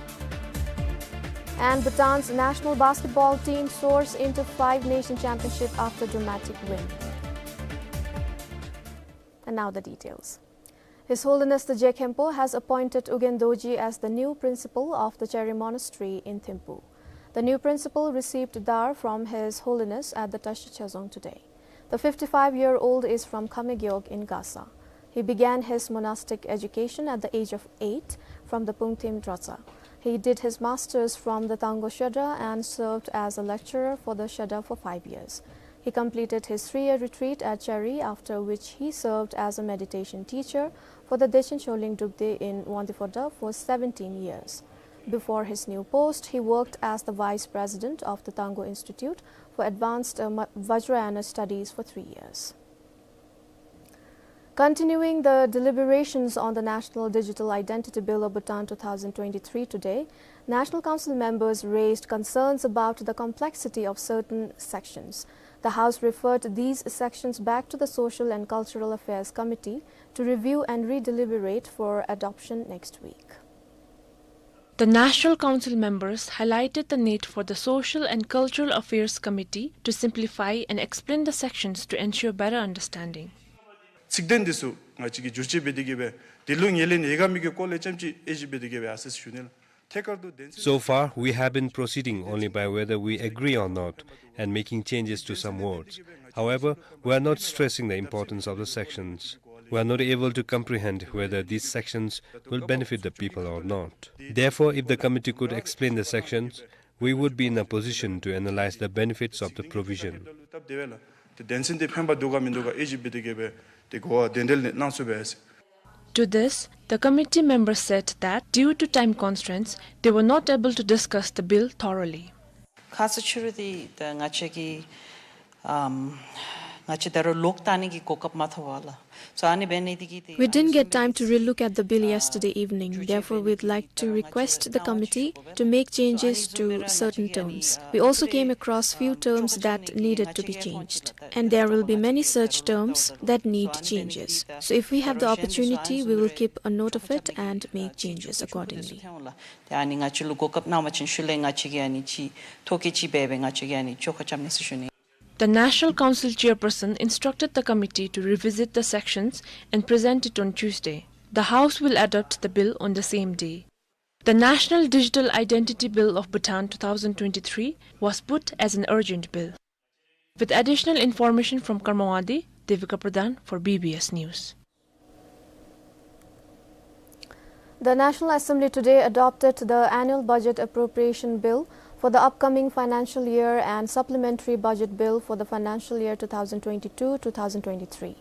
And Bhutan's national basketball team soars into Five Nation Championship after dramatic win. And now the details. His Holiness the Je Khenpo has appointed Ugyen Dorji as the new principal of the Cheri Monastery in Thimphu. The new principal received dar from His Holiness at the Tashi Chazong today. The fifty-five-year-old is from Khame Gewog in Gasa. He began his monastic education at the age of eight from the Pungtim Dratsa. He did his masters from the Tango Shödra and served as a lecturer for the Shödra for five years. He completed his three-year retreat at Cheri, after which he served as a meditation teacher for the Dechen Choling Drupde in Wangdue Phodrang for seventeen years. Before his new post, he worked as the vice president of the Tango Institute for advanced, uh, Ma-, Vajrayana studies for three years. Continuing the deliberations on the National Digital Identity Bill of Bhutan two thousand twenty-three today, National Council members raised concerns about the complexity of certain sections. The House referred these sections back to the Social and Cultural Affairs Committee to review and re-deliberate for adoption next week. The National Council members highlighted the need for the Social and Cultural Affairs Committee to simplify and explain the sections to ensure better understanding. ཚིག་དོན་འདི་ཚུ་ང་བཅས་ཀྱིས་བསྒྱུར་བཅོས་འབད་དེ་གི་སྦེ་འདི་ལུ་ངོས་ལེན་ཡོད་ག་མེད་གི་སྐོར་ལས་ཙམ་ཅིག་དབྱེ་ཞིབ་འབད་དེ་གི་སྦེ་ཨ་ཙི་ཞུ་ནི་ལགས། ཐད་ཀར་དུ་དོན་ཚན། So far, we have been proceeding only by whether we agree or not and making changes to some words. However, we are not stressing the importance of the sections. We are not able to comprehend whether these sections will benefit the people or not. Therefore, if the committee could explain the sections, we would be in a position to analyze the benefits of the provision. ཏེ་དོན་ཚན་འདི་ཕན་པ་འདུག་ག་མིན་འདུག་ག་དབྱེ་ཞིབ་འབད་དེ་གི་སྦེ་ཏེ་གོ་བ་དོན་འགྲེལ་ནི་གནང་ཚུགས་པས། To this, the committee members said that due to time constraints, they were not able to discuss the bill thoroughly. ཁ་ཙ་ཕྱི་རུ་འདི་ད་ང་བཅས་ཀྱིས་ཨམ་ང་བཅས་ད་རུང་ལོག་བལྟ་ནི་གི་གོ་སྐབས་མ་ཐོབ་པས་ལགས། སོ་ཨ་ནི་འབད་ནི་འདི་གིས་ཏེ། We didn't get time to relook at the bill yesterday evening. Therefore, we'd like to request the committee to make changes to certain terms. We also came across few terms that needed to be changed, and there will be many such terms that need changes. So if we have the opportunity, we will keep a note of it and make changes accordingly. ཏེ་ཨ་ནི་ང་བཅས་ལུ་གོ་སྐབས་གནང་བ་ཅིན་ཤུལ་ལས་ང་བཅས་ཀྱིས་ཨ་ནི་ཅིག་ཐོ་བཀོད་ཅིག་འབད་སྦེ་ང་བཅས་ཀྱིས་ཨ་ནི་བཅོ་ཁ་རྐྱབ་ནི་ཟེར་ཞུ་ནི། The National Council chairperson instructed the committee to revisit the sections and present it on Tuesday. The House will adopt the bill on the same day. The National Digital Identity Bill of Bhutan two thousand twenty-three was put as an urgent bill. With additional information from Karma Wangdi, Devika Pradhan for B B S News. The National Assembly today adopted the Annual Budget Appropriation Bill for the upcoming financial year and Supplementary Budget Bill for the financial year two thousand twenty-two two thousand twenty-three.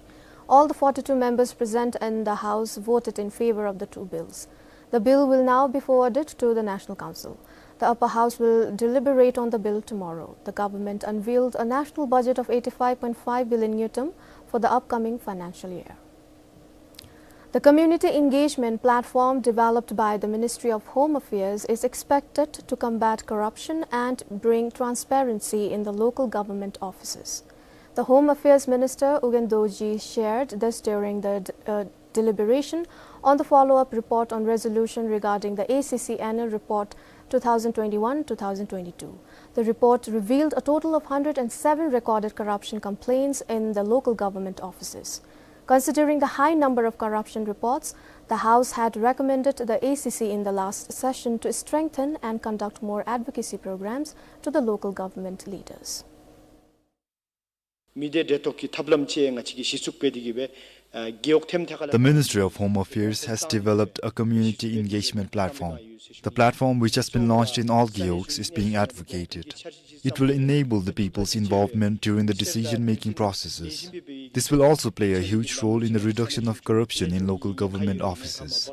All the forty-two members present in the House voted in favor of the two bills. The bill will now be forwarded to the National Council. The upper house will deliberate on the bill tomorrow. The government unveiled a national budget of eighty-five point five billion ngultrum for the upcoming financial year. The community engagement platform developed by the Ministry of Home Affairs is expected to combat corruption and bring transparency in the local government offices. The Home Affairs Minister Ugyen Dorji shared this during the d-, uh, deliberation on the follow-up report on resolution regarding the A C C Annual Report two thousand twenty-one two thousand twenty-two. The report revealed a total of hundred and seven recorded corruption complaints in the local government offices. Considering the high number of corruption reports, the House had recommended the A C C in the last session to strengthen and conduct more advocacy programs to the local government leaders. མི་སྡེ་འབྲེལ་གཏོགས་ཀྱི་ཐབས་ལམ་ཅིག་ང་བཅས་ཀྱིས་གཞི་བཙུགས་འབད་དེ་གི་སྦེ་ The Ministry of Home Affairs has developed a community engagement platform. The platform, which has been launched in all gewogs, is being advocated. It will enable the people's involvement during the decision-making processes. This will also play a huge role in the reduction of corruption in local government offices.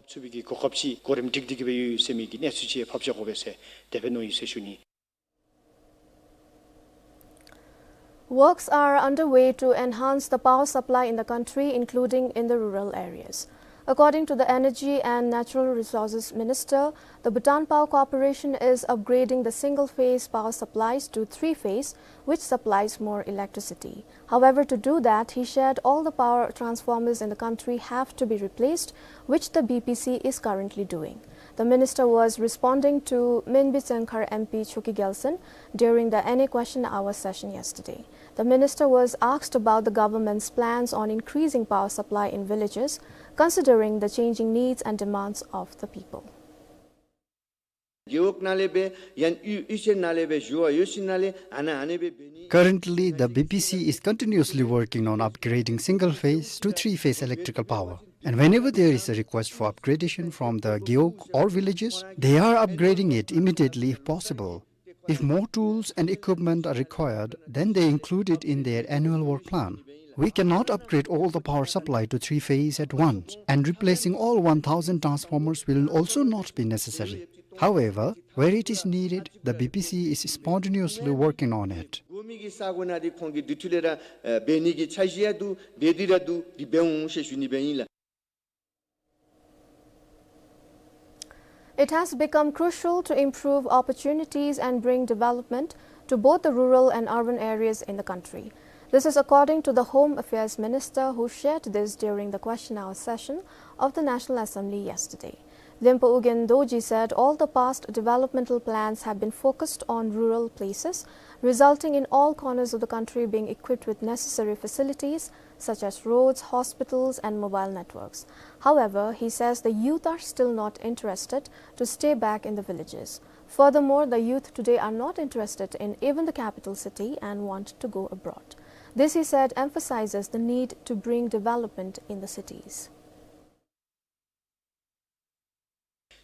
Works are underway to enhance the power supply in the country, including in the rural areas. According to the Energy and Natural Resources Minister, the Bhutan Power Corporation is upgrading the single-phase power supplies to three-phase, which supplies more electricity. However, to do that, he said all the power transformers in the country have to be replaced, which the B P C is currently doing. The minister was responding to Minbi Tsengkhar M P Chokyi Gyaltsen during the N A Question Hour session yesterday. The minister was asked about the government's plans on increasing power supply in villages, considering the changing needs and demands of the people. Gewog ནང་ལས་སྦེ་ཡང་ཡུལ་ཡུལ་ཤུལ་ནང་ལས་སྦེ་ཞུ་བ་ཡོད་ཞིནམ་ལས་ཨ་ནཱ་ཨ་ནི་སྦེ་འབད་ནི། Currently, the B P C is continuously working on upgrading single-phase to three-phase electrical power. And whenever there is a request for upgradation from the gewog or villages, they are upgrading it immediately if possible. If more tools and equipment are required, then they include it in their annual work plan. We cannot upgrade all the power supply to three-phase at once, and replacing all one thousand transformers will also not be necessary. However, where it is needed, the B P C is spontaneously working on it. གོ་མི་གི་ས་གོ་ནང་འདི་ཁོང་གིས་དེ་ཚུ་ལས་ར་འབད་ནི་གི་འཆར་གཞི་ཡང་འདུག། འབད་དེ་ར་འདུག། འདི་འབད་འོང་ཟེར་ཞུ་ནི་སྦེ་ཨིན་ལགས། It has become crucial to improve opportunities and bring development to both the rural and urban areas in the country. This is according to the Home Affairs Minister, who shared this during the question hour session of the National Assembly yesterday. Lempo Ugyen Dorji said all the past developmental plans have been focused on rural places, resulting in all corners of the country being equipped with necessary facilities such as roads, hospitals, and mobile networks. However, he says the youth are still not interested to stay back in the villages. Furthermore, the youth today are not interested in even the capital city and want to go abroad. This, he said, emphasizes the need to bring development in the cities.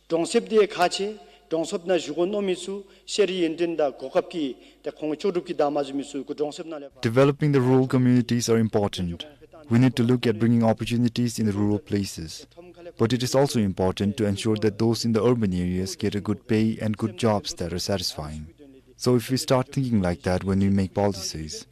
གྲོང་གསེབ་འདི་ཁག་ཆེ། གྲོང་གསེབ་ནང་བཞུགས་དགོ་མནོ་མི་ཚུ་ཤེས་རིག་ཡོན་ཏན་དང་གོ་སྐབས་ཀྱི་ཏེ་ཁོང་ལྕོགས་གྲུབ་ཀྱི་དང་མ་བཟུམ་མི་ཚུ་གུ་གྲོང་གསེབ་ནང་ལས། Developing the rural communities are important. We need to look at bringing opportunities in the rural places. But it is also important to ensure that those in the urban areas get a good pay and good jobs that are satisfying. So if we start thinking like that when we make policies,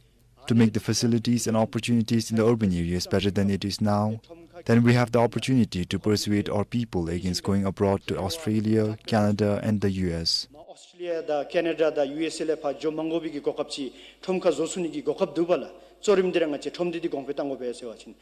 to make the facilities and opportunities in the urban areas better than it is now, then we have the opportunity to persuade our people against going abroad to Australia, Canada, and the U S. ཨོསི་ཊྲེ་ལི་ཡ་དང་ཁེ་ན་ཌ་དང་ཡུ་ཨེསི་ཨེ་ལས་ཕར་འགྱོ་མ་དགོ་པའི་གི་གོ་སྐབས་ཅིག་ཁྲོམ་ཁར་བཟོ་ཚུགས་ནི་གི་གོ་སྐབས་འདུག་པ་ལགས། གཙོ་རིམ་འདི་ར་ང་བཅས་ཁྲོམ་སྡེ་འདི་གོང་འཕེལ་གཏང་དགོ་པས་ཟེར་བ་ཅིན།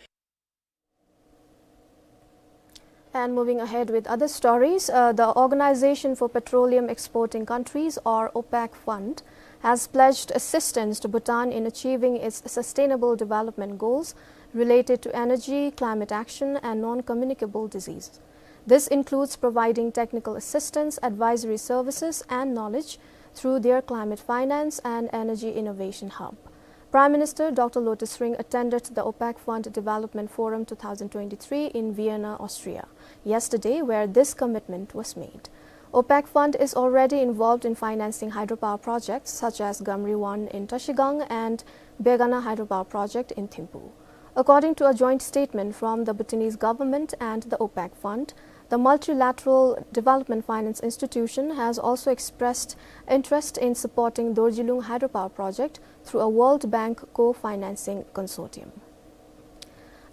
And moving ahead with other stories, uh, the Organization for Petroleum Exporting Countries, or OPEC Fund, has pledged assistance to Bhutan in achieving its sustainable development goals related to energy, climate action, and non-communicable disease. This includes providing technical assistance, advisory services, and knowledge through their Climate Finance and Energy Innovation Hub. Prime Minister Doctor Lotay Tshering attended the OPEC Fund Development Forum two thousand twenty-three in Vienna, Austria, yesterday, where this commitment was made. OPEC Fund is already involved in financing hydropower projects such as Gamri one in Trashigang and Begana hydropower project in Thimphu. According to a joint statement from the Bhutanese government and the OPEC Fund, the multilateral development finance institution has also expressed interest in supporting Dorjilung hydropower project through a World Bank co-financing consortium.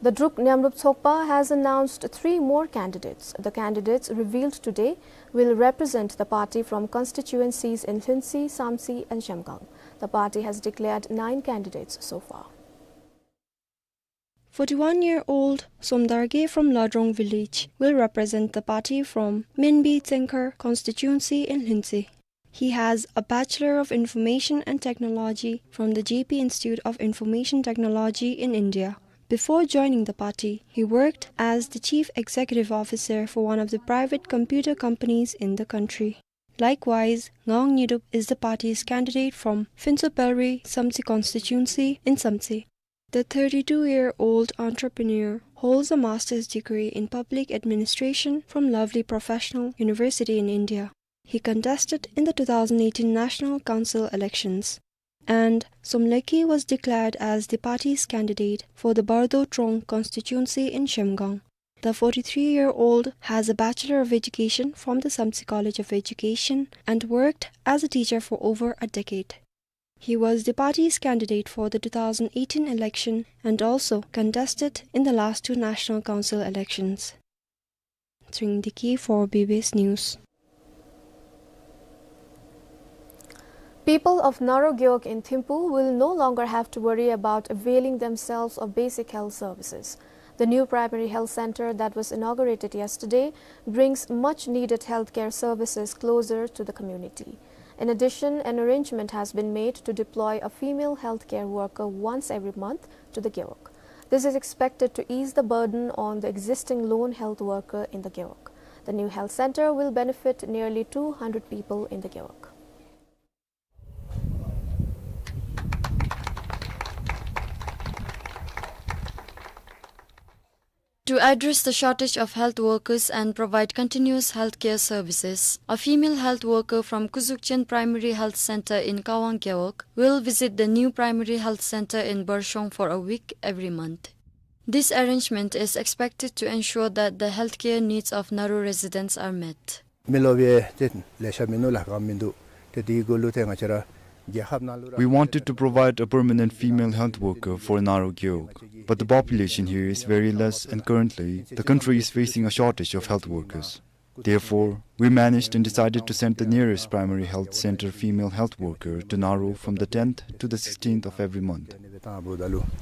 The Druk Nyamrup Tsokpa has announced three more candidates. The candidates revealed today will represent the party from constituencies in Lhuentse, Samtse and Zhemgang. The party has declared nine candidates so far. Forty-one-year-old Somdar Ge from Ladrong village will represent the party from Menbi Tsengkhar constituency in Lhuentse. He has a Bachelor of Information and Technology from the J P Institute of Information Technology in India. Before joining the party, he worked as the Chief Executive Officer for one of the private computer companies in the country. Likewise, Ngawang Nyidup is the party's candidate from Phuntsho Phalre Samtse constituency in Samtse. The thirty-two-year-old entrepreneur holds a master's degree in public administration from Lovely Professional University in India. He contested in the two thousand eighteen national council elections. And Somleki was declared as the party's candidate for the Bardo Trong constituency in Zhemgang. The forty-three-year-old has a Bachelor of Education from the Samtse College of Education and worked as a teacher for over a decade. He was the party's candidate for the two thousand eighteen election and also contested in the last two national council elections. Tring Diki for B B S News. People of Naro Gewog in Thimphu will no longer have to worry about availing themselves of basic health services. The new primary health center that was inaugurated yesterday brings much needed healthcare services closer to the community. In addition, an arrangement has been made to deploy a female healthcare worker once every month to the Gewog. This is expected to ease the burden on the existing lone health worker in the Gewog. The new health center will benefit nearly two hundred people in the Gewog. To address the shortage of health workers and provide continuous healthcare services, a female health worker from Kuzukchen Primary Health Center in Kawang Gewog will visit the new primary health center in Barshong for a week every month. This arrangement is expected to ensure that the healthcare needs of Naro residents are met. མི་ལོ་བའི་ཏེ་ལེ་ཤ་མིན་ནུག་ལགས། ག་མིན་འདུག། ཏེ་དེའི་གུ་ལུ་ཏེ་ང་བཅས་ར་རྒྱལ་ཁབ་ནང་ལུ་ར། We wanted to provide a permanent female health worker for Naro Gewog, but the population here is very less, and currently the country is facing a shortage of health workers. Therefore, we managed and decided to send the nearest primary health center female health worker to Naro from the tenth to the sixteenth of every month.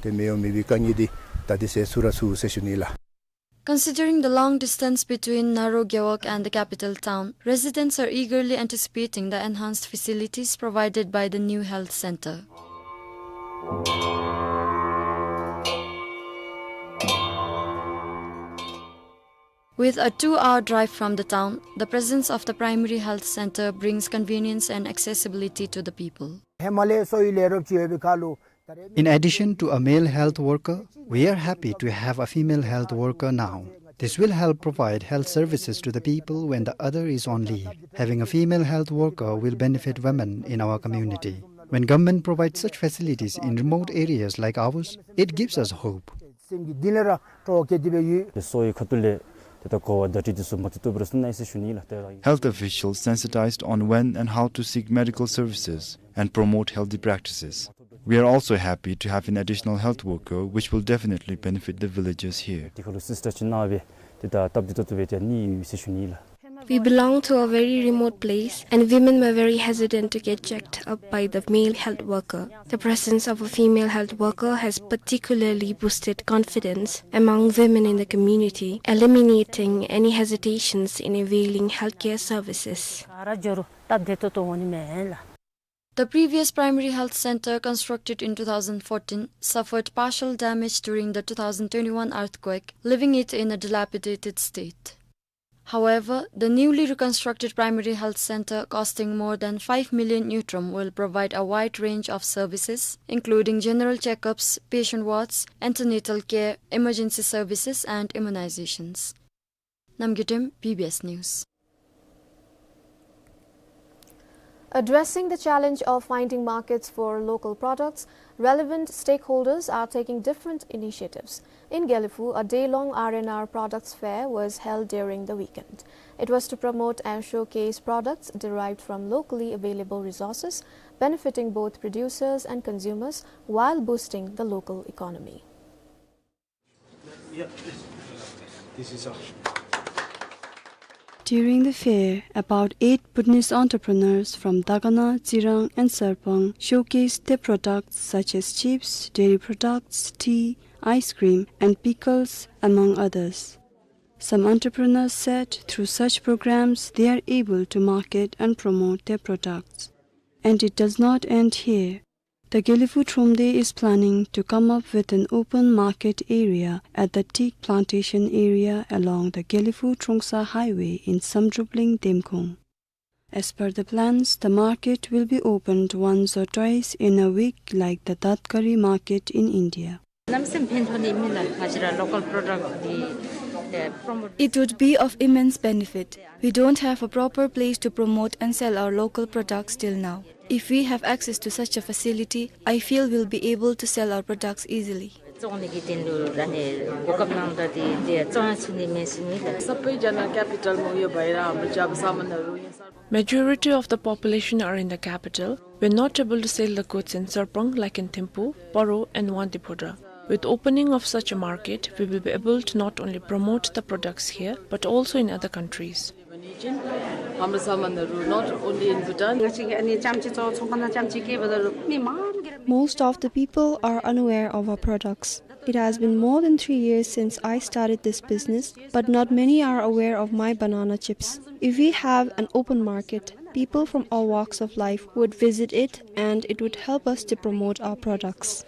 ཏེ་མི་ཡོང་མི་བའི་དཀའ་ངལ་འདི་ད་དེ་སེལ་ཚུགས་ར་ཚུགས་ཟེར་ཞུ་ནི་ལགས། Considering the long distance between Naro Gewog and the capital town, residents are eagerly anticipating the enhanced facilities provided by the new health center. With a two-hour drive from the town, the presence of the primary health center brings convenience and accessibility to the people. In addition to a male health worker, we are happy to have a female health worker now. This will help provide health services to the people when the other is on leave. Having a female health worker will benefit women in our community. When government provides such facilities in remote areas like ours, it gives us hope. Health officials sensitized on when and how to seek medical services and promote healthy practices. We are also happy to have an additional health worker, which will definitely benefit the villagers here. We belong to a very remote place, and women were very hesitant to get checked up by the male health worker. The presence of a female health worker has particularly boosted confidence among women in the community, eliminating any hesitations in availing healthcare services. The previous primary health center, constructed in two thousand fourteen, suffered partial damage during the two thousand twenty-one earthquake, leaving it in a dilapidated state. However, the newly reconstructed primary health center, costing more than five million ngultrum, will provide a wide range of services, including general checkups, patient wards, antenatal care, emergency services, and immunizations. Namgay Tem, B B S News. Addressing the challenge of finding markets for local products, relevant stakeholders are taking different initiatives. In Gelephu, a day-long R and R products fair was held during the weekend. It was to promote and showcase products derived from locally available resources, benefiting both producers and consumers while boosting the local economy. During the fair, about eight Bhutanese entrepreneurs from Dagana, Tsirang and Sarpang showcased their products such as chips, dairy products, tea, ice cream and pickles, among others. Some entrepreneurs said through such programs they are able to market and promote their products. And it does not end here. The Gelephu Thromde is planning to come up with an open market area at the teak plantation area along the Gelephu Trongsa Highway in Samdrup Ling, Demkhong. As per the plans, the market will be opened once or twice in a week like the Datkari market in India. གནམ་མེད་ས་མེད་ཕན་ཐོགས་ནི་མེད་ལགས། ང་བཅས་ར་local product འདི་ཨེ་promote It would be of immense benefit. We don't have a proper place to promote and sell our local products till now. If we have access to such a facility, I feel we'll be able to sell our products easily. བཙོང་ནི་གི་དོན་ལུ་ཨ་ནི་གོ་སྐབས་གནང་ད་འདི་འདི་བཙོང་ཚུགས་ནི་མས་ཟེར་མི་ལགས། Majority of the population are in the capital. We're not able to sell the goods in Sarpang like in Thimphu, Paro and Wangdue Phodrang. With opening of such a market, we will be able to not only promote the products here, but also in other countries. हाम्रो सामानहरू not only in Bhutan। Most of the people are unaware of our products. It has been more than three years since I started this business, but not many are aware of my banana chips. If we have an open market, people from all walks of life would visit it and it would help us to promote our products.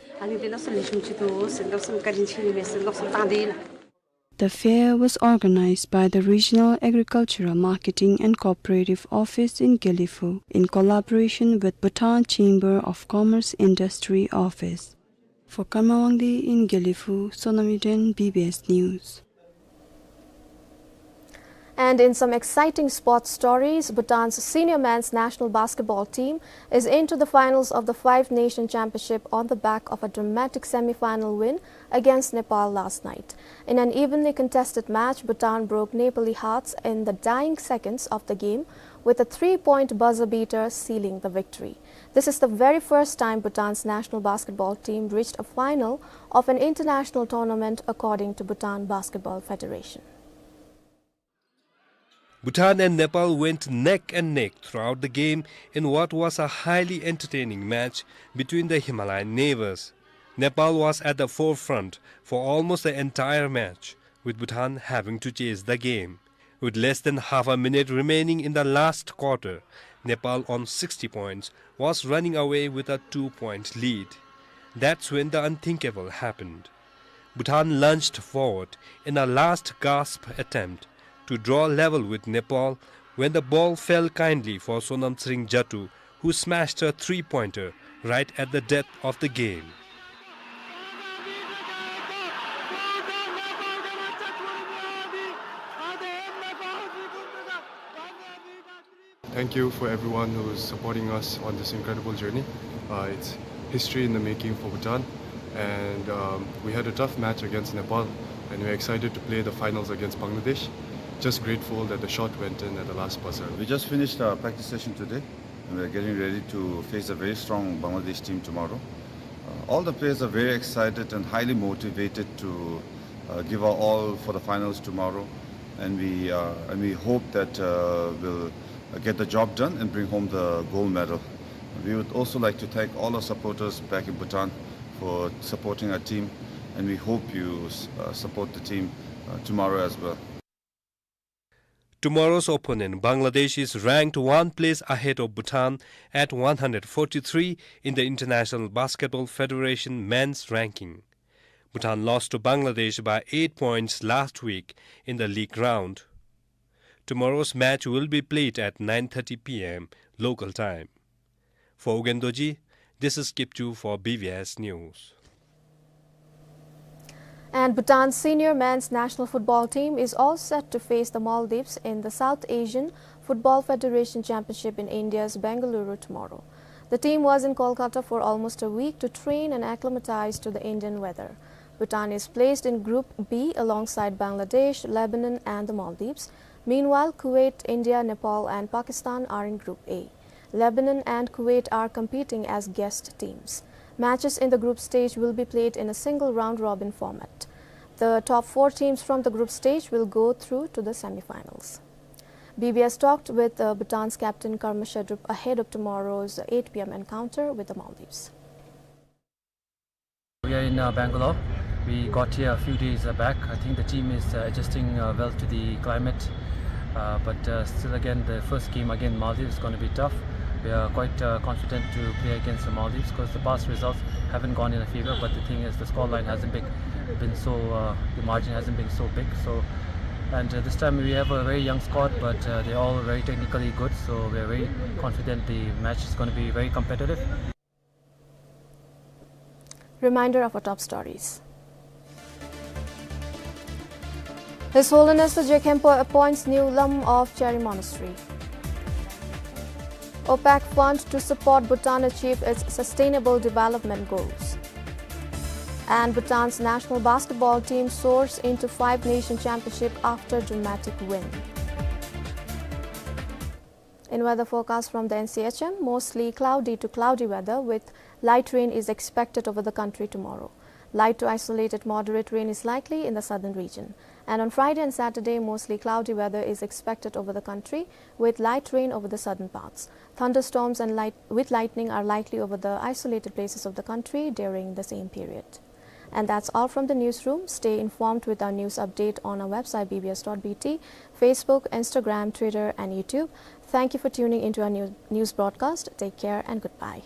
The fair was organized by the Regional Agricultural Marketing and Cooperative Office in Gelephu in collaboration with Bhutan Chamber of Commerce Industry Office. For Karma Wangdi in Gelephu, Sonam Yuden, B B S News. And in some exciting sports stories, Bhutan's senior men's national basketball team is into the finals of the Five Nation Championship on the back of a dramatic semi-final win against Nepal last night. In an evenly contested match, Bhutan broke Nepali hearts in the dying seconds of the game, with a three-point buzzer beater sealing the victory. This is the very first time Bhutan's national basketball team reached a final of an international tournament, according to Bhutan Basketball Federation. Bhutan and Nepal went neck and neck throughout the game in what was a highly entertaining match between the Himalayan neighbors. Nepal was at the forefront for almost the entire match, with Bhutan having to chase the game. With less than half a minute remaining in the last quarter, Nepal on sixty points was running away with a two-point lead. That's when the unthinkable happened. Bhutan lunged forward in a last gasp attempt to draw level with Nepal when the ball fell kindly for Sonam Tsering Jatu, who smashed a three-pointer right at the death of the game. Thank you for everyone who is supporting us on this incredible journey. Uh, it's history in the making for Bhutan, and, um, we had a tough match against Nepal, and we're excited to play the finals against Bangladesh. Just grateful that the shot went in at the last buzzer. We just finished our practice session today, and we're getting ready to face a very strong Bangladesh team tomorrow. Uh, all the players are very excited and highly motivated to, uh, give our all for the finals tomorrow, and we, uh, and we hope that, uh, we'll, uh, get the job done and bring home the gold medal. We would also like to thank all our supporters back in Bhutan for supporting our team, and we hope you, uh, support the team, uh, tomorrow as well. Tomorrow's opponent, Bangladesh, is ranked one place ahead of Bhutan at one hundred forty-three in the International Basketball Federation men's ranking. Bhutan lost to Bangladesh by eight points last week in the league round. Tomorrow's match will be played at nine thirty P M local time. For Ugyen Dorji, this is Kipchu for B B S News. And Bhutan's senior men's national football team is all set to face the Maldives in the South Asian Football Federation Championship in India's Bengaluru tomorrow. The team was in Kolkata for almost a week to train and acclimatize to the Indian weather. Bhutan is placed in Group B alongside Bangladesh, Lebanon, and the Maldives. Meanwhile, Kuwait, India, Nepal, and Pakistan are in Group A. Lebanon and Kuwait are competing as guest teams. Matches in the group stage will be played in a single round-robin format. The top four teams from the group stage will go through to the semi-finals. B B S talked with, uh, Bhutan's captain Karma Shadrup ahead of tomorrow's eight P M encounter with the Maldives. We are in, uh, Bangalore. We got here a few days, uh, back. I think the team is, uh, adjusting, uh, well to the climate. Uh, but, uh, still again, the first game again, Maldives, is gonna be tough. We are quite, uh, confident to play against the Maldives 'cause the past results haven't gone in our favor. But the thing is, the scoreline hasn't been, been so, uh, the margin hasn't been so big. So, and, uh, this time we have a very young squad, but, uh, they're all very technically good. So we are very confident the match is gonna be very competitive. Reminder of our top stories. His Holiness the Je Khenpo appoints new Lam of Chari Monastery. OPEC fund to support Bhutan achieve its sustainable development goals. And Bhutan's national basketball team soars into Five Nation Championship after dramatic win. In weather forecast from the N C H M, mostly cloudy to cloudy weather with light rain is expected over the country tomorrow. Light to isolated moderate rain is likely in the southern region. And on Friday and Saturday, mostly cloudy weather is expected over the country with light rain over the southern parts. Thunderstorms and light, with lightning are likely over the isolated places of the country during the same period. And that's all from the newsroom. Stay informed with our news update on our website B B S dot B T, Facebook, Instagram, Twitter, and YouTube. Thank you for tuning into our new, news broadcast. Take care and goodbye.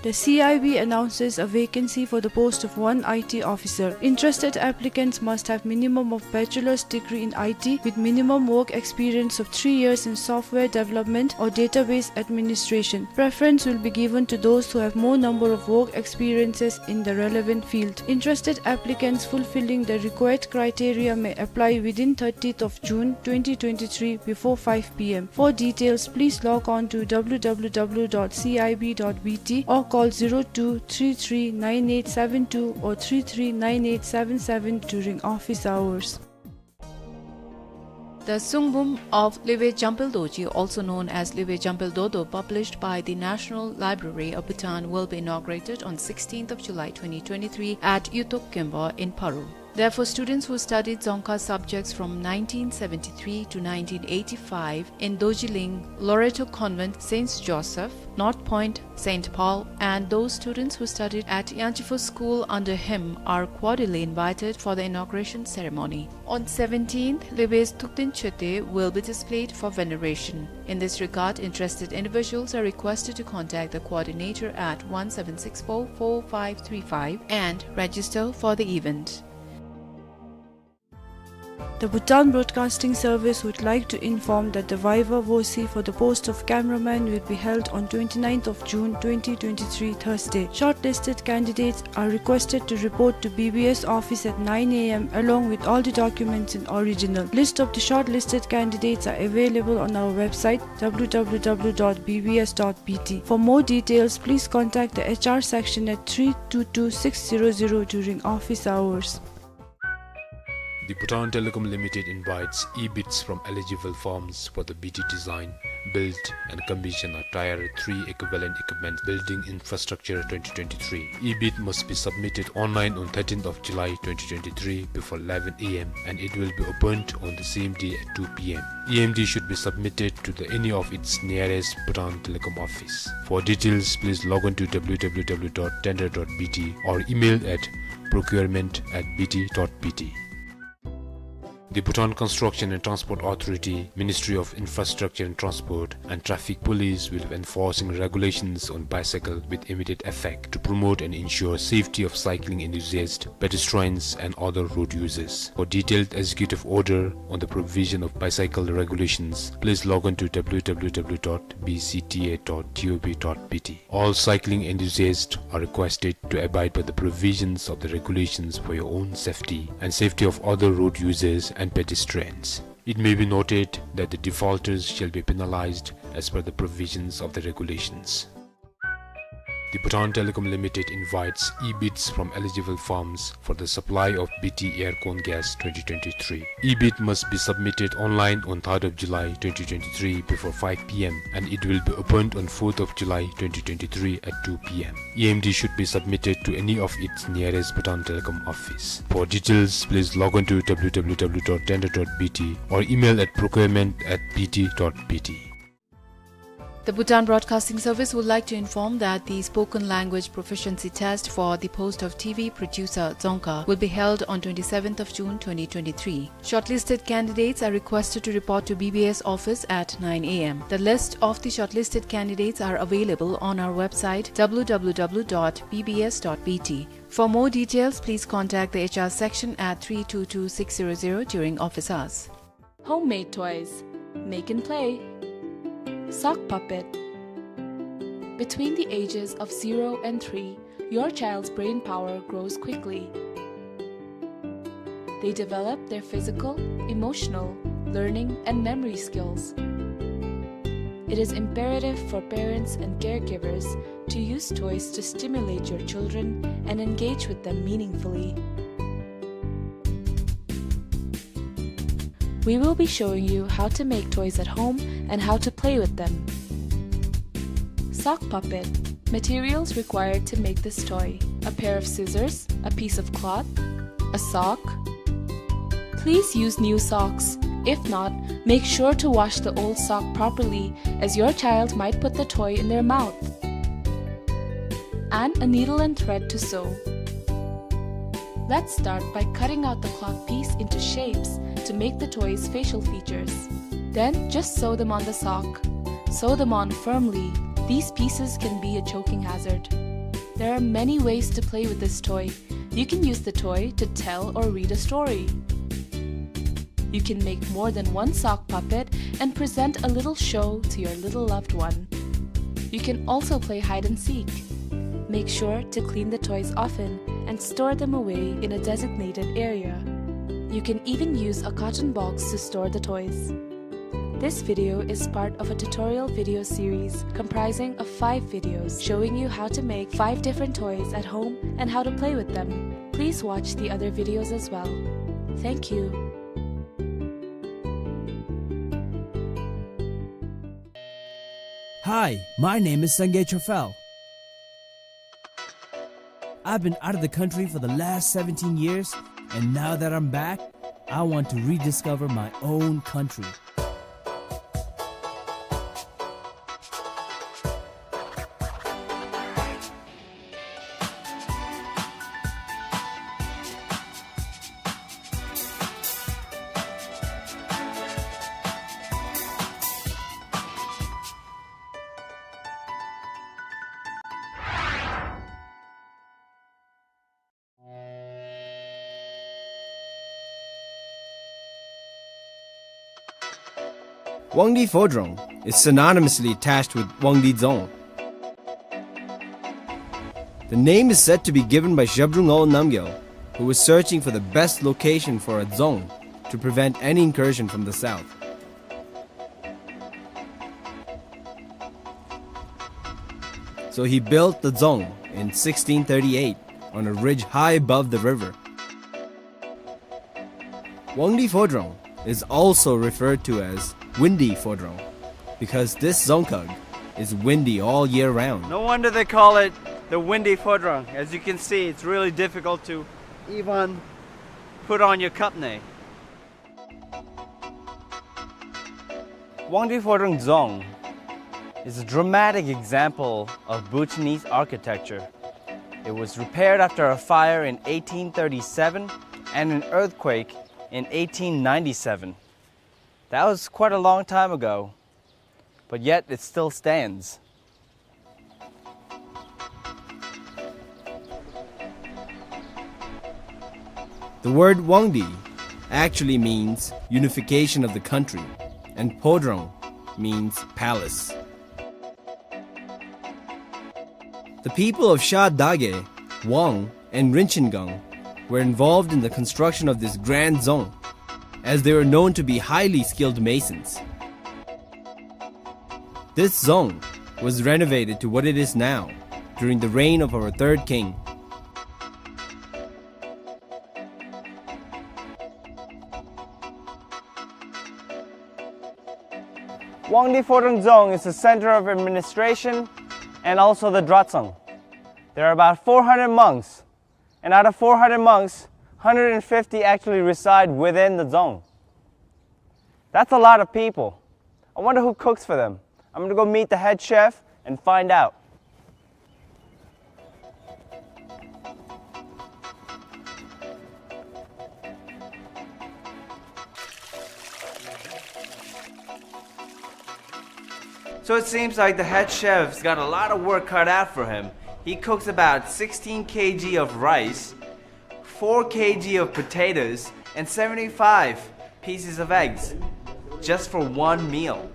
The C I B announces a vacancy for the post of one I T officer. Interested applicants must have minimum of bachelor's degree in I T with minimum work experience of three years in software development or database administration. Preference will be given to those who have more number of work experiences in the relevant field. Interested applicants fulfilling the required criteria may apply within thirtieth of June twenty twenty-three before five P M. For details, please log on to W W W dot C I B dot B T or call zero two three three nine eight seven two or three three nine eight seven seven during office hours. The Sungbum of Liwe Jampel Dorji, also known as Liwe Jampel Dodo, published by the National Library of Bhutan, will be inaugurated on sixteenth of July twenty twenty-three at Yutok Kemba in Paro. Therefore, students who studied Dzongkha subjects from nineteen seventy-three to nineteen eighty-five in Dorjiling, Loreto Convent, Saint Joseph, North Point, Saint Paul, and those students who studied at Yangchifo School under him are cordially invited for the inauguration ceremony. On seventeenth, Liwe's Thukten Chete will be displayed for veneration. In this regard, interested individuals are requested to contact the coordinator at one seven six four four five three five and register for the event. The Bhutan Broadcasting Service would like to inform that the viva voce for the post of cameraman will be held on twenty-ninth of June twenty twenty-three, Thursday. Shortlisted candidates are requested to report to B B S office at nine A M along with all the documents in original. List of the shortlisted candidates are available on our website W W W dot B B S dot B T. For more details, please contact the H R section at three two two six zero zero during office hours. The Bhutan Telecom Limited invites e-bids from eligible firms for the B T design, build and commission of Tier three equivalent equipment building infrastructure twenty twenty-three. E-bid must be submitted online on thirteenth of July twenty twenty-three before eleven A M and it will be opened on the same day at two P M. E M D should be submitted to the any of its nearest Bhutan Telecom office. For details, please log on to W W W dot tender dot B T or email at procurement at B T dot B T. The Bhutan Construction and Transport Authority, Ministry of Infrastructure and Transport, and Traffic Police will be enforcing regulations on bicycle with immediate effect to promote and ensure safety of cycling enthusiasts, pedestrians, and other road users. For detailed executive order on the provision of bicycle regulations, please log on to W W W dot B C T A dot G O V dot B T. All cycling enthusiasts are requested to abide by the provisions of the regulations for your own safety and safety of other road users and pedestrians. It may be noted that the defaulters shall be penalized as per the provisions of the regulations. The Bhutan Telecom Limited invites e-bids from eligible firms for the supply of B T aircon gas twenty twenty-three. E-bid must be submitted online on third of July twenty twenty-three before five P M and it will be opened on fourth of July twenty twenty-three at two P M. E M D should be submitted to any of its nearest Bhutan Telecom office. For details, please log on to W W W dot tender dot B T or email at procurement at B T dot B T. The Bhutan Broadcasting Service would like to inform that the spoken language proficiency test for the post of T V producer Dzongkha will be held on twenty-seventh of June twenty twenty-three. Shortlisted candidates are requested to report to B B S office at nine A M. The list of the shortlisted candidates are available on our website W W W dot B B S dot B T. For more details, please contact the H R section at three two two six zero zero during office hours. Homemade toys. Make and play. Sock puppet. Between the ages of zero and three, your child's brain power grows quickly. They develop their physical, emotional, learning, and memory skills. It is imperative for parents and caregivers to use toys to stimulate your children and engage with them meaningfully. We will be showing you how to make toys at home and how to play with them. Sock puppet. Materials required to make this toy: a pair of scissors, a piece of cloth, a sock. Please use new socks. If not, make sure to wash the old sock properly, as your child might put the toy in their mouth. And a needle and thread to sew. Let's start by cutting out the cloth piece into shapes to make the toy's facial features. Then just sew them on the sock. Sew them on firmly. These pieces can be a choking hazard. There are many ways to play with this toy. You can use the toy to tell or read a story. You can make more than one sock puppet and present a little show to your little loved one. You can also play hide and seek. Make sure to clean the toys often and store them away in a designated area. You can even use a carton box to store the toys. This video is part of a tutorial video series comprising of five videos showing you how to make five different toys at home and how to play with them. Please watch the other videos as well. Thank you. Hi, my name is Sangay Chofel. I've been out of the country for the last seventeen years, and now that I'm back, I want to rediscover my own country. Wangdi Phodrong is synonymously attached with Wangdi Dzong. The name is said to be given by Zhabdrung Ngawang Namgyal, who was searching for the best location for a dzong to prevent any incursion from the south. So he built the dzong in sixteen thirty-eight on a ridge high above the river. Wangdi Phodrong is also referred to as Windy Phodrong because this dzongkhag is windy all year round. No wonder they call it the Windy Phodrong. As you can see, it's really difficult to even put on your khapney. Wangdi Phodrong Dzong is a dramatic example of Bhutanese architecture. It was repaired after a fire in eighteen thirty-seven and an earthquake in eighteen ninety-seven. That was quite a long time ago, but yet it still stands. The word Wangdi actually means unification of the country, and Phodrong means palace. The people of Sha Dage, Wang, and Rinchen Gang were involved in the construction of this grand dzong, as they were known to be highly skilled masons. This dzong was renovated to what it is now during the reign of our third king. Wangdi Phodrong Dzong is the center of administration and also the Dratshang. There are about four hundred monks, and out of four hundred monks, hundred and fifty actually reside within the dzong. That's a lot of people. I wonder who cooks for them. I'm gonna go meet the head chef and find out. So it seems like the head chef's got a lot of work cut out for him. He cooks about sixteen K G of rice, four K G of potatoes, and seventy-five pieces of eggs, just for one meal.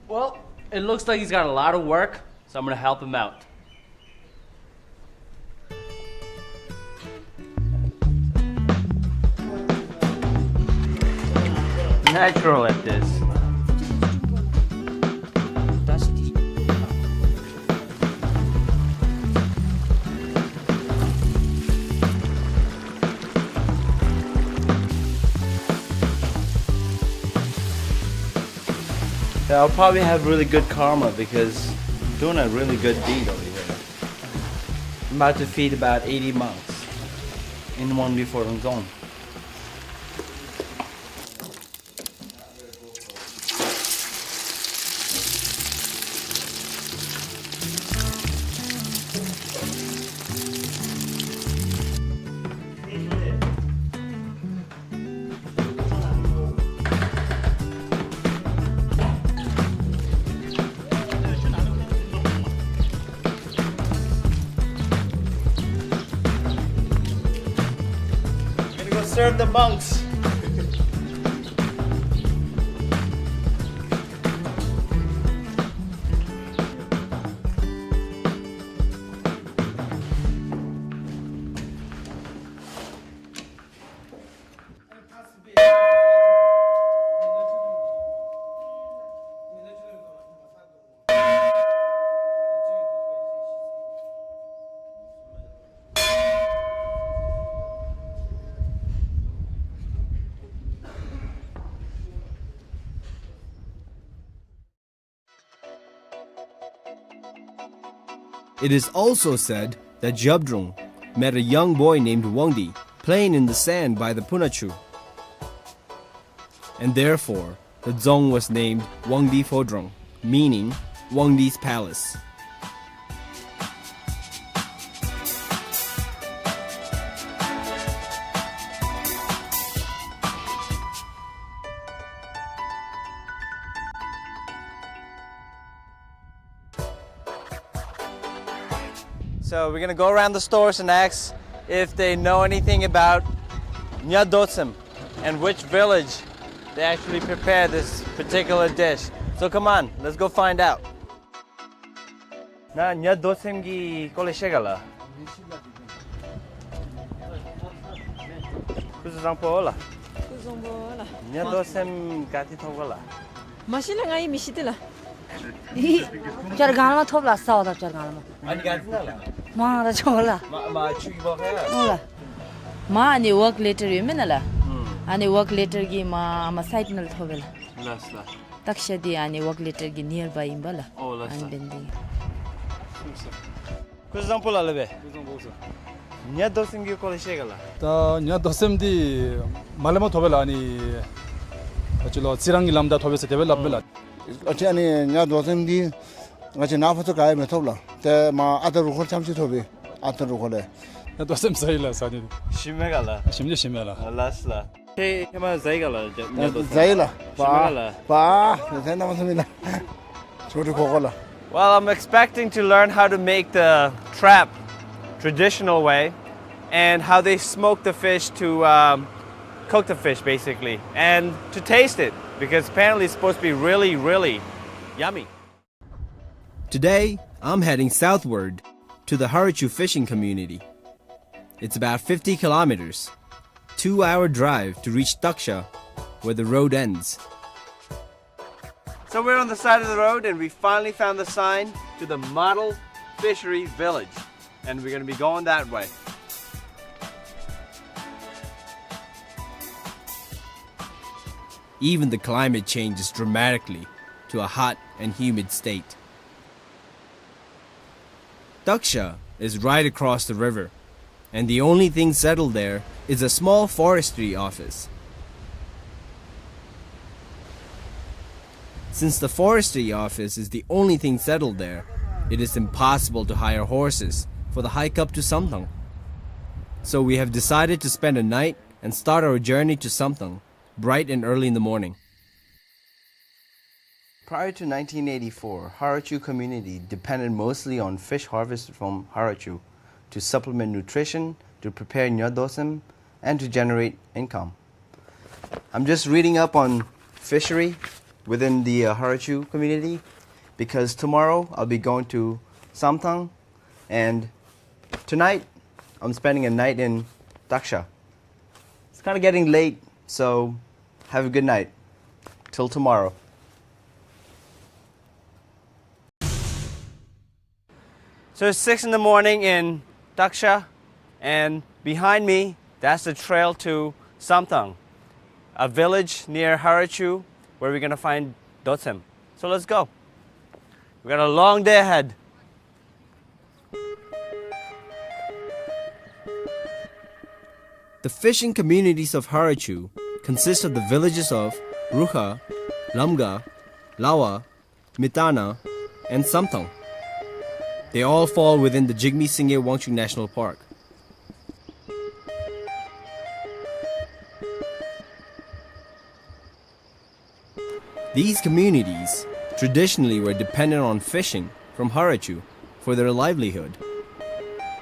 Well, it looks like he's got a lot of work, So I'm gonna help him out. Natural at this. Yeah, I'll probably have really good karma because I'm doing a really good deed over here. I'm about to feed about eighty monks in Wangdi Phodrong zone. Gonna go serve the monks. It is also said that Zhabdrung met a young boy named Wangdi playing in the sand by the Phunachu. And therefore, the dzong was named Wangdi Phodrong, meaning Wangdi's Palace. So we're gonna go around the stores and ask if they know anything about Nyadosem and which village they actually prepare this particular dish. So come on, let's go find out. ནཱ་ཉ་རྡོ་སེམས་ཀྱི་སྐོར་ལས་ཤེས་ག་ལགས། སྐུ་གཟུགས་བཟང་པོ་ལགས། སྐུ་གཟུགས་བཟང་པོ་ལགས། ཉ་རྡོ་སེམས་ག་ཏེ་ཐོབ་ག་ལགས། མ་ཤེས་ལགས། ང་ཡང་མི་ཤེས་ཏེ་ལགས། ཨི་ཅར་གང་ལ་མ་ཐོབ་ལགས། ས་འོག་དང་ཅར་གང་ལ་མ། ཨ་ནི་ག་ཏེ་ན་ལགས། མ་ར་ཆོག་ལགས། མ་མ་ཆུ་གི་བོ་ཁ་ཡ། ཨོ་ལགས། མ་ཨ་ནི་ཝརཀ་ལེ་ཊར་ཡོད་མེན་ན་ལགས། ཨུམ། ཨ་ནི་ཝརཀ་ལེ་ཊར་གྱིས་མ་ཨ་མ་སའིཊ་ནང་ལས་ཐོབ་པས་ལགས། ལགས་ལགས། ཏག་ཤ་འདི་ཨ་ནི་ཝརཀ་ལེ་ཊར་གྱི་ནིར་བའི་ཨིན་པས་ལགས། ཨོ་ལགས་ལགས། ཨ་ནི་འབདན་འདི། སྐུ་གཟུགས་བཟང་པོ་ལགས། ལེགས་པས། སྐུ་གཟུགས་བཟང་པོ་ལགས། ཉ་རྡོ་སེམས་ཀྱི་སྐོར་ལས་ཤེས་ག་ལགས། ད་ཉ་རྡོ་སེམས་འདི་མ་ལས་མ་ཐོབ་པས་ལགས། ཨ་ནི་ང་བཅས་ལུ་རྩི་རང་གི་ལམ་བདའ་ཐོབ་པས་ཟེར་དེ་སྦེ་སླབ་མས་ལགས། ཨ་ཙི་ཨ་ནི་ཉ་རྡོ་སེམས་འདི་ང་བཅས་ནཱ་ཕར་ཚུར་ག་ཡང་མི་ཐོབ་ལགས། ཏེ་མར་ཨ་སྟག་རུ་ཁོག་ལས་རྐྱངམ་ཅིག་ཐོབ་པས། ཨ་སྟག་རུ་ཁོག་ལས། ཉ་རྡོ་སེམས་ཟ་ཡི་ལགས་ཟ་ནི། ཞིམ་མས་ག་ལགས། ཞིམ་ཅི་ཞིམ་མས་ལགས། ཨ་ལགས་ལགས། ཁྱེད་ཁྱེད་མ་ཟ་ཡི་ག་ལགས། ཉ་རྡོ་སེམས་ཟ་ཡི་ལགས། ཞིམ་མས་ག་ལགས། པ་པ་ཟ་ན་མ་ཟ་མི་ལགས། ཆོ་འཕྲུལ་ཁོ་ཁོ་ལགས། Well, I'm expecting to learn how to make the trap traditional way and how they smoke the fish to, um, cook the fish, basically, and to taste it, because apparently it's supposed to be really, really yummy. Today, I'm heading southward to the Harachu fishing community. It's about fifty kilometers, two-hour drive to reach Taksha, where the road ends. So we're on the side of the road and we finally found the sign to the model fishery village. And we're gonna be going that way. Even the climate changes dramatically to a hot and humid state. Taksha is right across the river, and the only thing settled there is a small forestry office. Since the forestry office is the only thing settled there, it is impossible to hire horses for the hike up to Samtang. So we have decided to spend a night and start our journey to Samtang bright and early in the morning. Prior to nineteen eighty-four, Harachu community depended mostly on fish harvested from Harachu to supplement nutrition, to prepare nyadosem, and to generate income. I'm just reading up on fishery within the, uh, Harachu community. because tomorrow I'll be going to Samtang, and tonight I'm spending a night in Taksha. It's kinda getting late, so have a good night. Till tomorrow. So it's six in the morning in Taksha, and behind me, that's the trail to Samtang, a village near Harachu where we're gonna find Dotsem. So let's go. We got a long day ahead. The fishing communities of Harachu consist of the villages of Rukha, Lamga, Lawa, Mitana, and Samtang. They all fall within the Jigme Singye Wangchuk National Park. These communities traditionally were dependent on fishing from Harachu for their livelihood.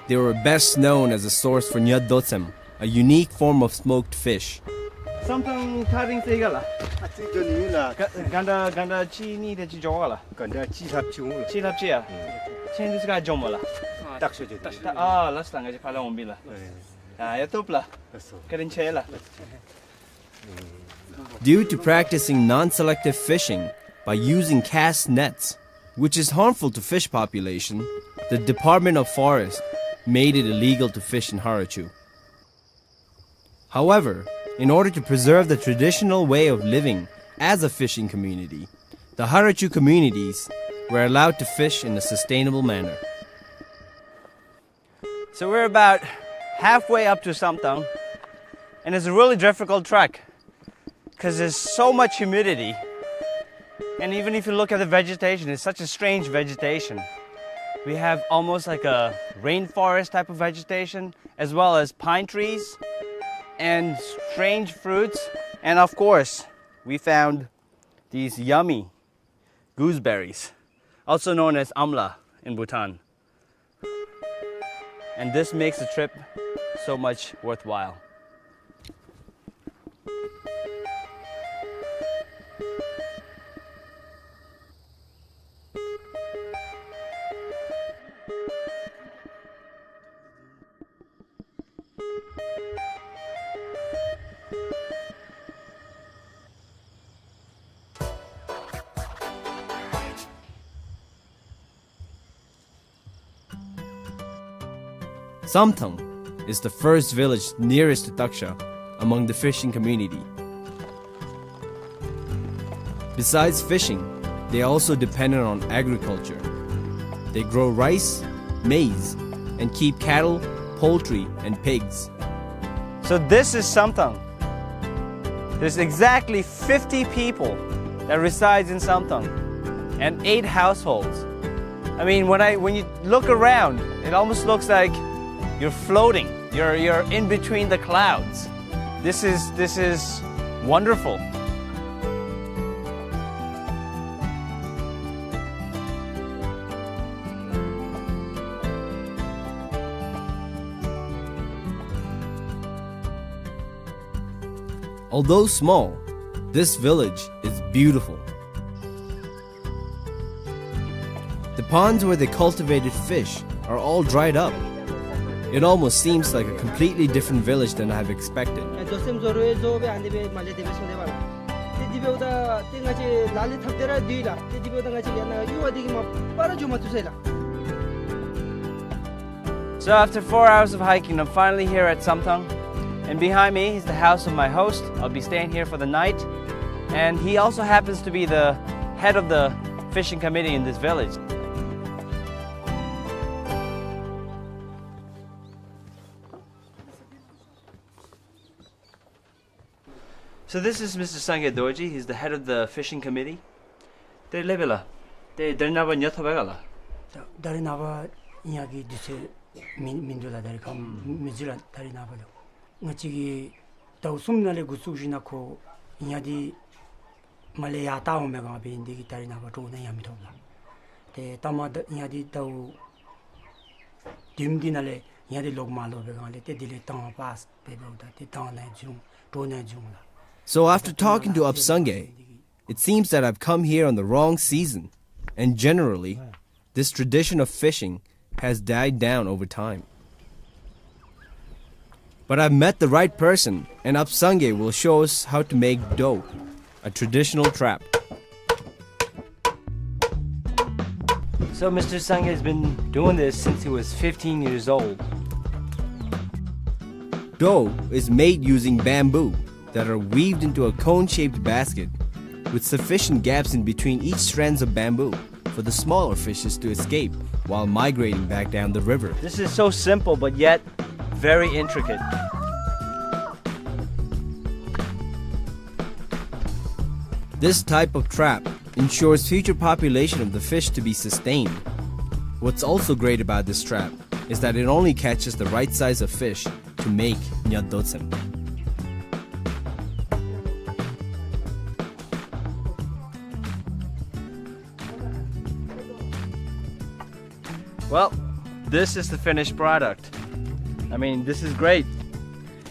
They were best known as a source for nyat dotsem, a unique form of smoked fish. Samtang ཐག་རིང་ས་ཡི་ག་ལགས། ཨ་ཙི་འགྱོ་ནི་ལགས། ག་ག་འདྲ་ག་འདྲ་གཅིག་གཉིས་དེ་ཅིག་འགྱོ་ག་ལགས། ག་འདྲ་གཅིག་ལྷགཔ་ཅིག་འོང་ལགས། གཅིག་ལྷགཔ་ཅིག་ཡ། ཨུམ། ཁྱེད་འདི་ཚུ་ག་འགྱོཝ་མས་ལགས། ཏག་ཤོ་འགྱོ་ནི། ཏག་ཤོ། ཨ་ལགས་སོ། ང་བཅས་ཕར་ལས་འོང་པས་ལགས། ཨེ། ཨ་ཡ་ཐུབ་ལགས། ལགས་སོ། བཀའ་དྲིན་ཆེ་ལགས། Due to practicing non-selective fishing by using cast nets, which is harmful to fish population, the Department of Forest made it illegal to fish in Harachu. However, in order to preserve the traditional way of living as a fishing community, the Harachu communities were allowed to fish in a sustainable manner. So we're about halfway up to Samtang, and it's a really difficult trek 'cause there's so much humidity. And even if you look at the vegetation, it's such a strange vegetation. We have almost like a rainforest type of vegetation, as well as pine trees and strange fruits. And of course, we found these yummy gooseberries, also known as amla in Bhutan. And this makes the trip so much worthwhile. Samtang is the first village nearest to Taksha among the fishing community. Besides fishing, they are also dependent on agriculture. They grow rice, maize, and keep cattle, poultry, and pigs. So this is Samtang. There's exactly fifty people that resides in Samtang and eight households. I mean, when I, when you look around, it almost looks like you're floating. You're, you're in between the clouds. This is, this is wonderful. Although small, this village is beautiful. The ponds where they cultivated fish are all dried up. It almost seems like a completely different village than I have expected. ཡ་དོ་སེམས་བཟོ་རུང་བཟོ་སྦེ་ཨ་ནི་སྦེ་མར་ལས་དེ་སྦེ་སོང་སྟེ་འབད་ལགས། ཏེ་འདི་འབདཝ་ད་ཏེ་ང་བཅས་ལ་ལས་ཐབས་དེ་ར་འདི་ལགས། ཏེ་འདི་འབདཝ་ད་ང་བཅས་ཡར་ནཱ་གཡུར་བ་འདི་གིས་མ་པ་ར་འགྱོ་མ་བཏུབ་ཟེར་ལགས། So after four hours of hiking, I'm finally here at Samtang. And behind me is the house of my host. I'll be staying here for the night. And he also happens to be the head of the fishing committee in this village. So this is Mister Sangay Dorji. He's the head of the fishing committee. ཏེ་ལེགས་པས་ལགས། ཏེ་ད་རིས་ནངས་པ་ཉ་ཐོབ་པས་ག་ལགས། ད་ད་རིས་ནངས་པ་ཉ་གི་དུས་ཚོད་མིན་མིན་འདུག་ལགས། ད་རིས་ཁམས་མི་འཛོལ་ལགས། ད་རིས་ནངས་པ་ལུ་ང་བཅས་ཀྱིས་ཟླཝ་གསུམ་ནང་ལས་འགོ་བཙུགས་ཞིནམ་ལས་ཁོ་ཉ་འདི་མར་ལས་ཡར་བལྟ་འོང་མི་གང་འབད་ནི་དེ་གིས་ད་རིས་ནངས་པ་དྲོ་ནང་ཉ་མི་ཐོབ་ལགས། ཏེ་ལྟ་མ་ད་ཉ་འདི་ཟླཝ་བདུན་འདི་ནང་ལས་ཉ་འདི་ལོག་མ་ལོག་པའི་སྒང་ལས་ཏེ་དེ་ལས་དྭངས་པ་སྦེ་འབདཝ་ད་ཏེ་དྭངས་ནང་འཛུལ་འོང་དྲོ་ནང་འཛུལ་འོང་ལགས། So after talking to Absangay, it seems that I've come here on the wrong season. And generally, this tradition of fishing has died down over time. But I've met the right person, and Apsangye will show us how to make do, a traditional trap. So Mister Sangye has been doing this since he was fifteen years old. Do is made using bamboo that are weaved into a cone-shaped basket with sufficient gaps in between each strands of bamboo for the smaller fishes to escape while migrating back down the river. This is so simple, but yet very intricate. This type of trap ensures future population of the fish to be sustained. What's also great about this trap is that it only catches the right size of fish to make nyatdotsem. Well, this is the finished product. I mean, this is great.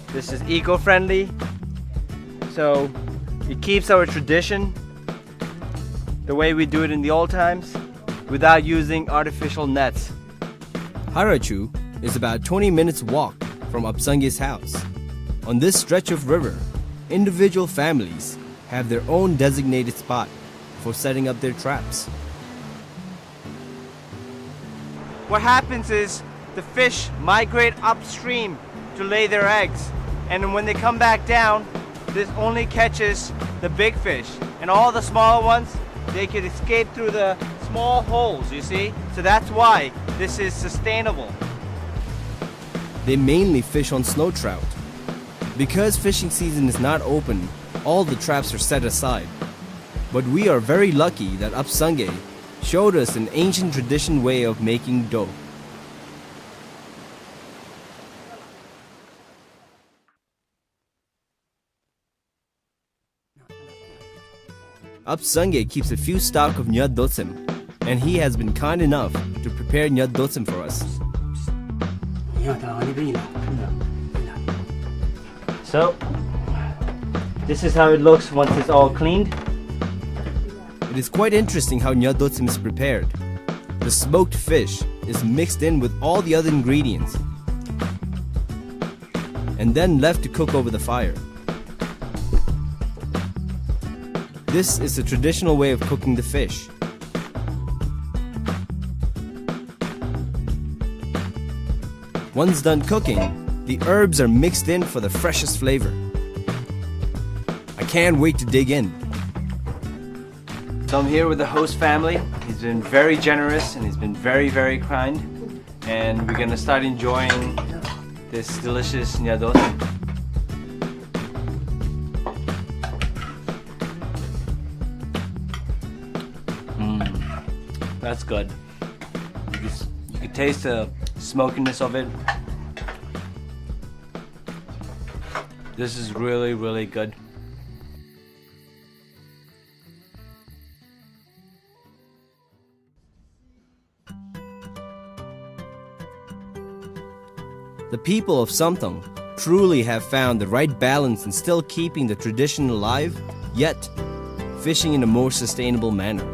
This is eco-friendly. So it keeps our tradition the way we do it in the old times without using artificial nets. Harachu is about twenty minutes walk from Apsangye's house. On this stretch of river, individual families have their own designated spot for setting up their traps. What happens is the fish migrate upstream to lay their eggs. And when they come back down, this only catches the big fish. And all the smaller ones, they could escape through the small holes, you see? So that's why this is sustainable. They mainly fish on snow trout. Because fishing season is not open, all the traps are set aside. But we are very lucky that Apsangye showed us an ancient tradition way of making do. Apsangye keeps a few stock of nyatdotsem, and he has been kind enough to prepare nyatdotsem for us. So, this is how it looks once it's all cleaned. It is quite interesting how nyatdotsem is prepared. The smoked fish is mixed in with all the other ingredients and then left to cook over the fire. This is the traditional way of cooking the fish. Once done cooking, the herbs are mixed in for the freshest flavor. I can't wait to dig in. So I'm here with the host family. He's been very generous and he's been very, very kind. And we're gonna start enjoying this delicious nyatdotsem. Mm, that's good. You can s-, you can taste the smokiness of it. This is really, really good. The people of Samtang truly have found the right balance in still keeping the tradition alive, yet fishing in a more sustainable manner.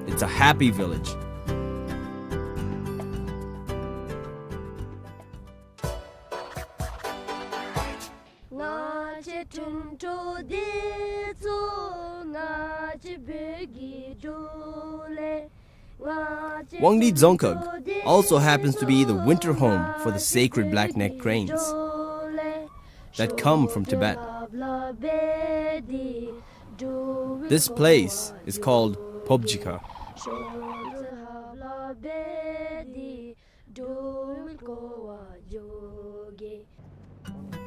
It's a happy village. Wangdi Dzongkhag also happens to be the winter home for the sacred black-necked cranes that come from Tibet. This place is called Phobjikha.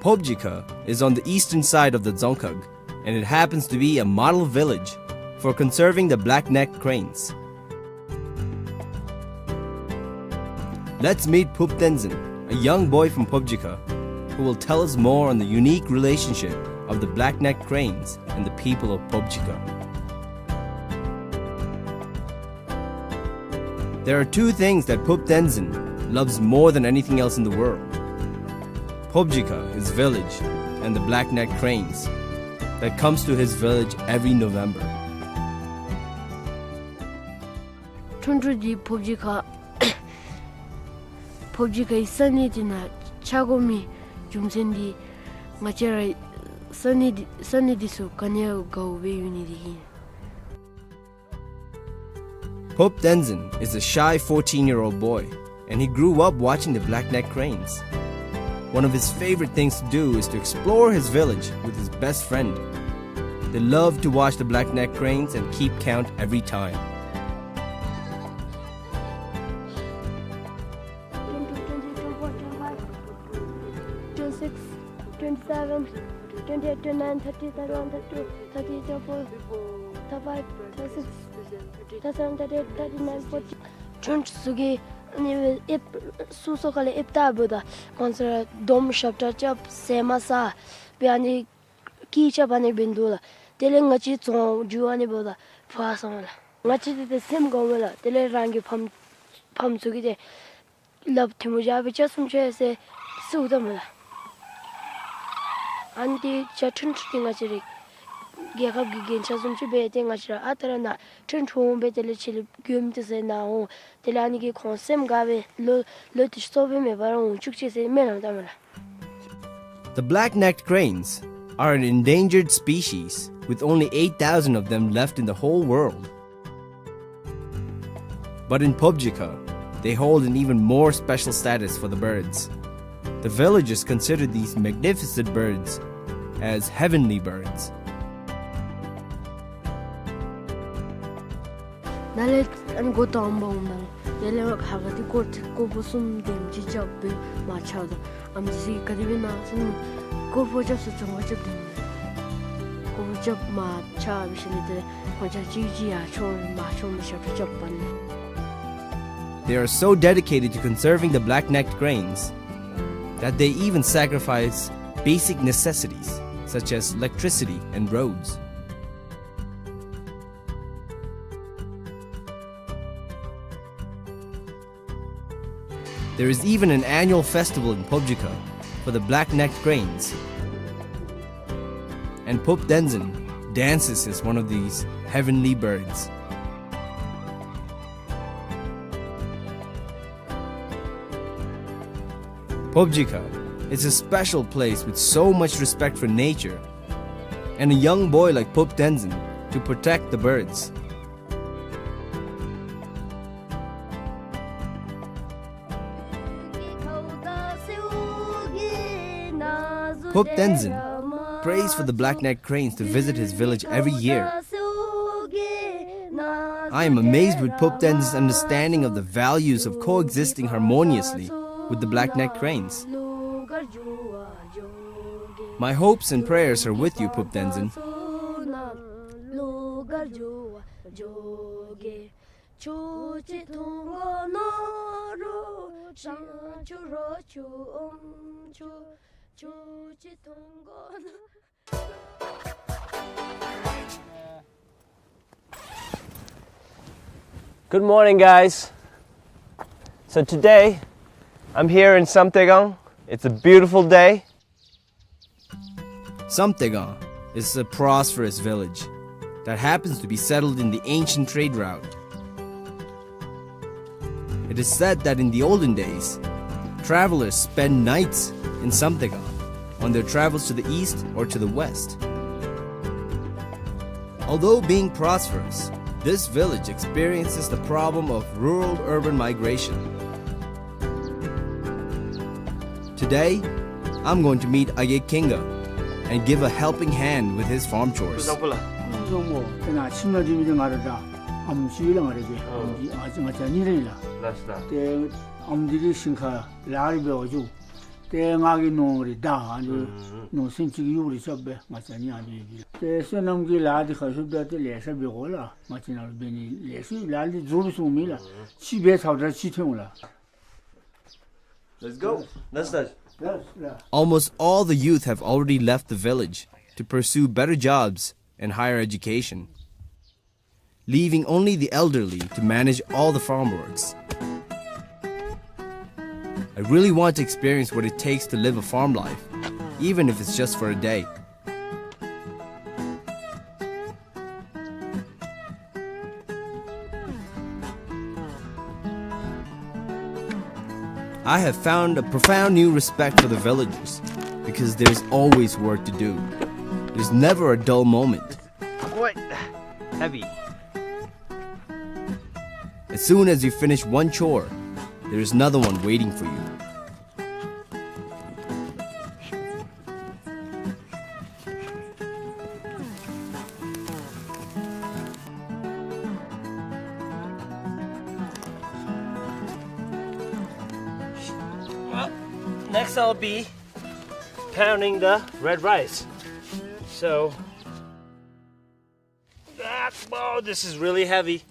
Phobjikha is on the eastern side of the Dzongkhag, and it happens to be a model village for conserving the black-necked cranes. Let's meet Phup Tenzin, a young boy from Phobjikha, who will tell us more on the unique relationship of the black-necked cranes and the people of Phobjikha. There are two things that Phup Tenzin loves more than anything else in the world. Phobjikha, his village, and the black-necked cranes that comes to his village every November. ཁྲུང་ཁྲུང་འདི་ཕོབ་སྦྱིས་ཁ་ཕོབ་སྦྱིས་ཁའི་ས་གནས་འདི་ནང་ཆགས་དགོ་མི་རྒྱུ་མཚན་འདི་ང་བཅས་རའི་ས་གནས་འདི་ས་གནས་འདི་ཚུ་ག་ནི་ཡང་དགའཝ་སྦེ་ཡོད་ནི་འདི་ཨིན། Pope Tenzin is a shy fourteen-year-old boy, and he grew up watching the black-necked cranes. One of his favorite things to do is to explore his village with his best friend. They love to watch the black-necked cranes and keep count every time. Twenty, twenty, twenty-four, twenty-five, twenty-six, twenty-seven, twenty-eight, twenty-nine, thirty, thirty-one, thirty-two, thirty-three, thirty-four, thirty-five, thirty-six, thirty-seven, thirty-eight, thirty-nine, forty. ཁྲུང་ཁྲུང་ཚུ་གིས་ཨ་ནི་ཨེབ་སོ་སོ་ཁ་ལས་ཨེབ་ལྟ་བུ་དང་གོང་ས་ར་སྡོམ་ཞབས་ཁྲ་རྐྱབ་ཟེ་མ་ས་སྦེ་ཨ་ནི་སྐད་རྐྱབ་ཨ་ནི་འབད་ནི་འདུག་ལགས། དེ་ལས་ང་བཅས་བཙོང་རྒྱུ་ཨ་ནི་འབདཝ་ད་ཕར་སོང་ལགས། ང་བཅས་དེ་དེ་སེམས་དགའཝ་མས་ལགས། དེ་ལས་རང་གི་ཕམ་ཕམ་ཚུ་གིས་དེ་སླབ་ཐལ་མོ་རྒྱབ་སྦེ་ཆ་སུམ་ཅུ་ཡོད་ཟེར་གསུངས་ད་མས་ལགས། ཨ་ནི་དེ་བྱ་ཁྲུང་ཁྲུང་དེ་ང་བཅས་རའི་རྒྱལ་ཁབ་ཀྱི་རྒྱན་ཆ་བཟུམ་ཅིག་སྦེ་ཏེ་ང་བཅས་ར་ཨ་རྟག་ར་ནཱ་ཁྲུང་ཁྲུང་འོང་སྦེ་དེ་ལས་ཕྱི་ལས་མགྱོནམ་དེ་ཟེར་ནཱ་འོང་། དེ་ལས་ཨ་ནི་གིས་ཁོང་སེམས་དགའ་སྦེ་ལོ་ལོ་དེ་ཅིག་སོ་སྦེ་མེད་པར་འོང་བཅུག་ཅི་ཟེར་སྨོན་ལམ་བཏབ་མས་ལགས། The black-necked cranes are an endangered species, with only eight thousand of them left in the whole world. But in Pobjikha, they hold an even more special status for the birds. The villagers consider these magnificent birds as heavenly birds. ནཱ་ལས་ཨ་ནི་སྒོ་དང་པ་འོངམ་ད་ལས་དེ་ལས་ཧ་ག་ཏེ་སྐོར་སྐོར་པོ་གསུམ་དེམ་ཅིག་རྐྱབ་སྦེ་མར་ཆགས་དོ། ཨམ་ཅིག་ག་དེ་སྦེ་ཨིན་ན་ཟེར་ན་སྐོར་པོ་རྐྱབ་ས་བྱང་པ་རྐྱབ་སྟེ་སྐོར་པོ་རྐྱབ་མར་ཆགས་སྦེ་ཞིནམ་ལས་དེ་ལས་ཁོང་ཆ་གཅིག་གཅིག་ཡར་མཆོང་མར་མཆོང་སྦེ་ཞབས་ཁྲ་རྐྱབ་པ་ནི། They are so dedicated to conserving the black-necked cranes that they even sacrifice basic necessities such as electricity and roads. There is even an annual festival in Pobjikha for the black-necked cranes. And Pope Tenzin dances as one of these heavenly birds. Pobjikha is a special place with so much respect for nature, and a young boy like Pope Tenzin to protect the birds. Pope Tenzin prays for the black-necked cranes to visit his village every year. I am amazed with Pope Tenzin's understanding of the values of coexisting harmoniously with the black-necked cranes. My hopes and prayers are with you, Pope Tenzin. Good morning, guys. So today, I'm here in Samtegang. It's a beautiful day. Samtegang is a prosperous village that happens to be settled in the ancient trade route. It is said that in the olden days, travelers spend nights in Samtegang on their travels to the east or to the west. Although being prosperous, this village experiences the problem of rural-urban migration. Today, I'm going to meet Age Kinga and give a helping hand with his farm chores. བཟང་པོ་ལགས། བཟང་པོ། དེ་ནང་ཁྱིམ་ནང་འདི་མི་འདི་ང་ར་དང་ཨམ་ཅིག་ལགས། ང་ར་གི་ཨོ། ཨམ་ཅིག་ང་ང་བཅས་གཉིས་ར་ཨིན་ལགས། ལགས་ལགས། ཏེ་ཨམ་འདི་གིས་ཞིང་ཁ་ལཱ་རེ་འབད་བར་འགྱོ། ཏེ་ང་གིས་ནོར་རེ་བདའ་ཨ་ནི་ཨུམ་ནོར་སེམས་ཅན་གྱི་གཡོག་རེ་རྐྱབ་སྦེ་ང་བཅས་གཉིས་ཨ་ནི་སྦེ་ཡོད། ཏེ་སོ་ནམ་གྱི་ལཱ་འདི་ཁ་ཤོརཝ་ད་ཏེ་ལེ་ཤ་འབད་དགོ་ལགས། ང་བཅས་ནང་ལུ་འབད་ནི་ལེ་ཤ་ལཱ་འདི་རྫོགས་སོང་མི་ལགས། ཨུམ་ཅིག་འབད་ཚརཝ་ད་ཅིག་ཐོན་འོང་ལགས། Let's go. Let's go. Almost all the youth have already left the village to pursue better jobs and higher education, leaving only the elderly to manage all the farm works. I really want to experience what it takes to live a farm life, even if it's just for a day. I have found a profound new respect for the villagers because there's always work to do. There's never a dull moment. Quite heavy. As soon as you finish one chore, there is another one waiting for you. Well, next I'll be pounding the red rice. So, ah, whoa, this is really heavy.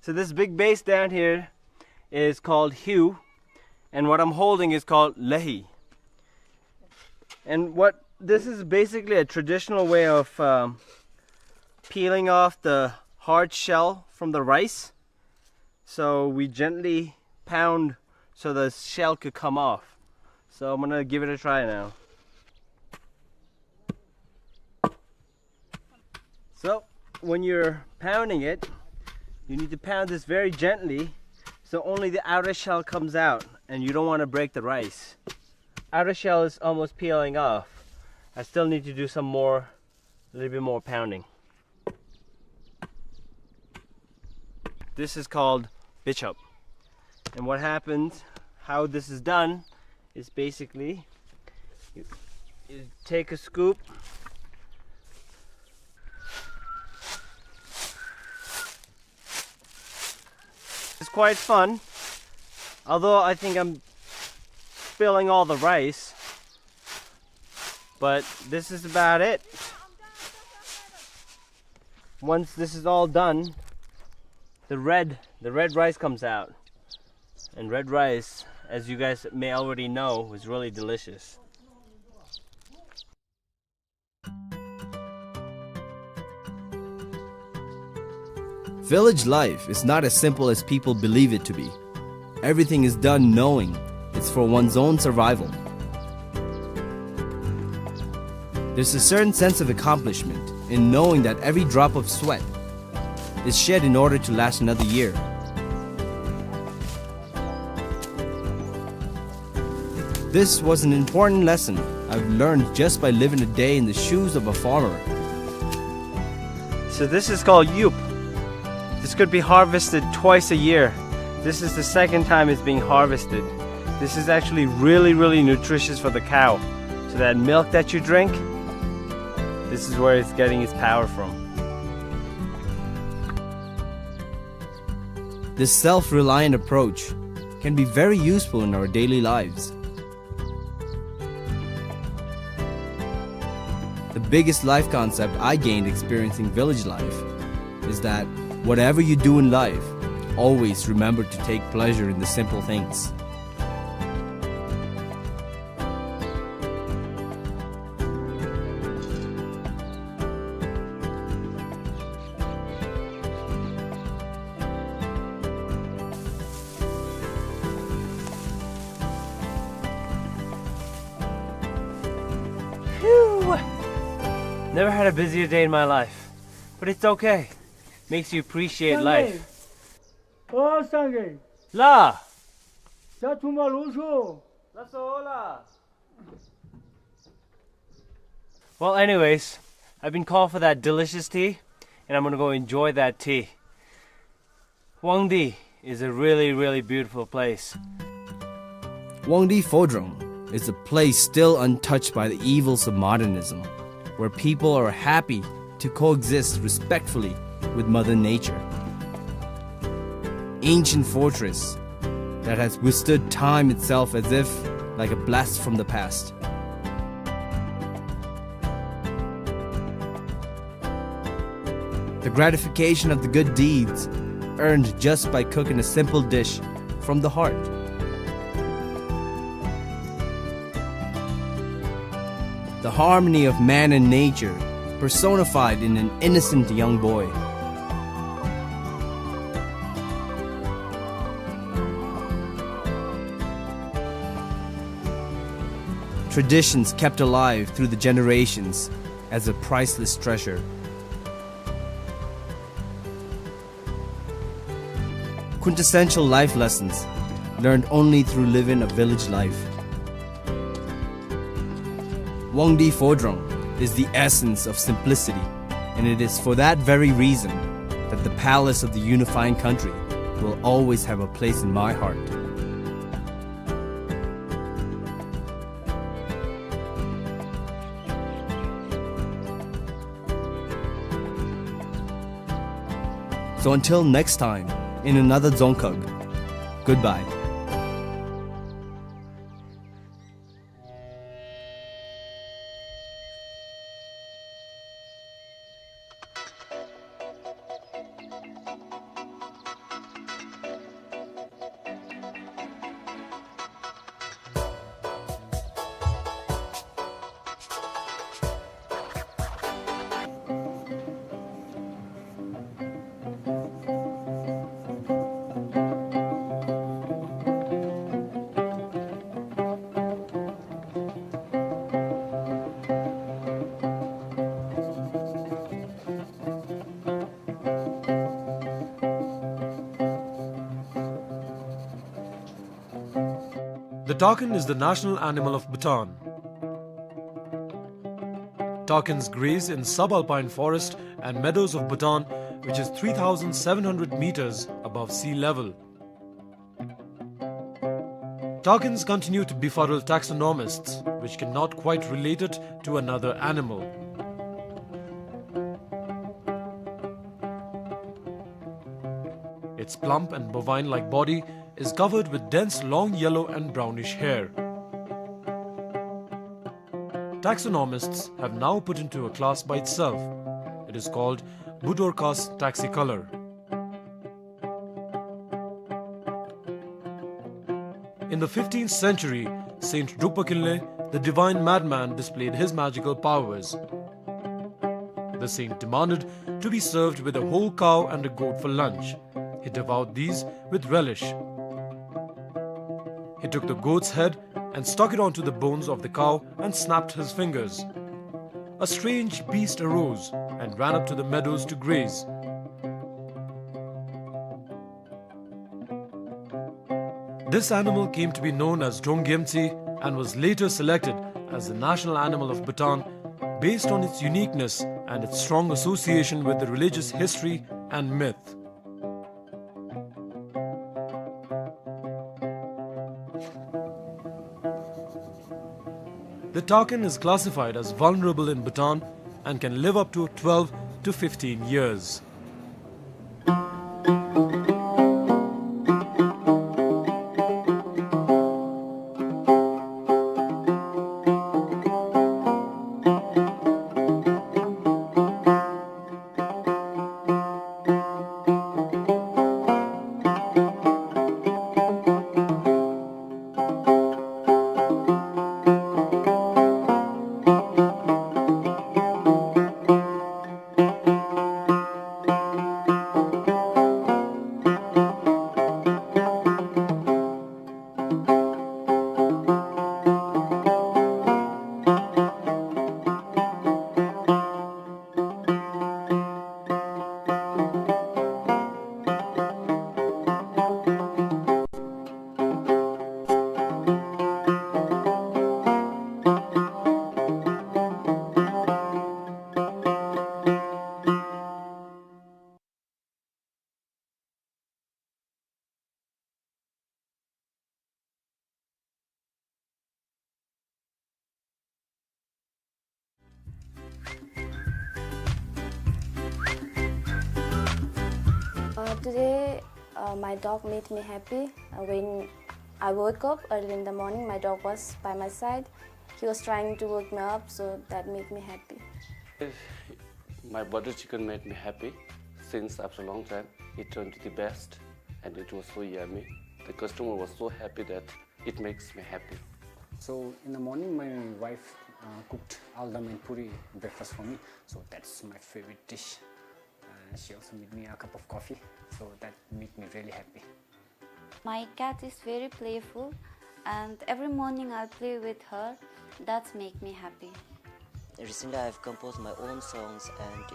So this big base down here is called hiu, and what I'm holding is called lehi. And what, this is basically a traditional way of, um, peeling off the hard shell from the rice. So we gently pound so the shell could come off. So I'm gonna give it a try now. So, when you're pounding it, you need to pound this very gently, so only the outer shell comes out, and you don't wanna break the rice. Outer shell is almost peeling off. I still need to do some more, a little bit more pounding. This is called bichop. And what happens, how this is done, is basically you, you take a scoop. It's quite fun, although I think I'm spilling all the rice, but this is about it. Once this is all done, the red, the red rice comes out. And red rice, as you guys may already know, is really delicious. Village life is not as simple as people believe it to be. Everything is done knowing it's for one's own survival. There's a certain sense of accomplishment in knowing that every drop of sweat is shed in order to last another year. This was an important lesson I've learned just by living a day in the shoes of a farmer. So this is called yup. This could be harvested twice a year. This is the second time it's being harvested. This is actually really, really nutritious for the cow. So that milk that you drink, this is where it's getting its power from. This self-reliant approach can be very useful in our daily lives. The biggest life concept I gained experiencing village life is that whatever you do in life, always remember to take pleasure in the simple things. Phew! Never had a busier day in my life, but it's okay. Makes you appreciate life. ཨོ་སངས་རྒྱས། ལགས། ཇ་འཐུང་པར་ལོག་ཤོག། ལགས་སོ་ལགས། Well, anyways, I've been called for that delicious tea, and I'm gonna go enjoy that tea. Wangdi is a really, really beautiful place. Wangdi Phodrong is a place still untouched by the evils of modernism, where people are happy to coexist respectfully with Mother Nature. Ancient fortress that has withstood time itself as if like a blast from the past. The gratification of the good deeds earned just by cooking a simple dish from the heart. The harmony of man and nature personified in an innocent young boy. Traditions kept alive through the generations as a priceless treasure. Quintessential life lessons learned only through living a village life. Wangdi Phodrang is the essence of simplicity, and it is for that very reason that the palace of the unifying country will always have a place in my heart. So until next time, in another Dzongkhag, goodbye. The takin is the national animal of Bhutan. Takins graze in subalpine forest and meadows of Bhutan, which is three thousand seven hundred meters above sea level. Takins continue to befuddle taxonomists, which cannot quite relate it to another animal. Its plump and bovine-like body is covered with dense long yellow and brownish hair. Taxonomists have now put into a class by itself. It is called Budorcas taxicolor. In the fifteenth century, Saint Drukpa Kinley, the divine madman, displayed his magical powers. The saint demanded to be served with a whole cow and a goat for lunch. He devoured these with relish. He took the goat's head and stuck it onto the bones of the cow and snapped his fingers. A strange beast arose and ran up to the meadows to graze. This animal came to be known as Drong Gyemtsi and was later selected as the national animal of Bhutan based on its uniqueness and its strong association with the religious history and myth. The takin is classified as vulnerable in Bhutan and can live up to twelve to fifteen years. Uh, today, uh, my dog made me happy. Uh, when I woke up early in the morning, my dog was by my side. He was trying to wake me up, so that made me happy. My butter chicken made me happy since after a long time. It turned to the best and it was so yummy. The customer was so happy that it makes me happy. So in the morning, my wife, uh, cooked aldam and puri breakfast for me. So that's my favorite dish. Uh, she also made me a cup of coffee. So that made me really happy. My cat is very playful, and every morning I play with her. That's make me happy. Recently, I've composed my own songs, and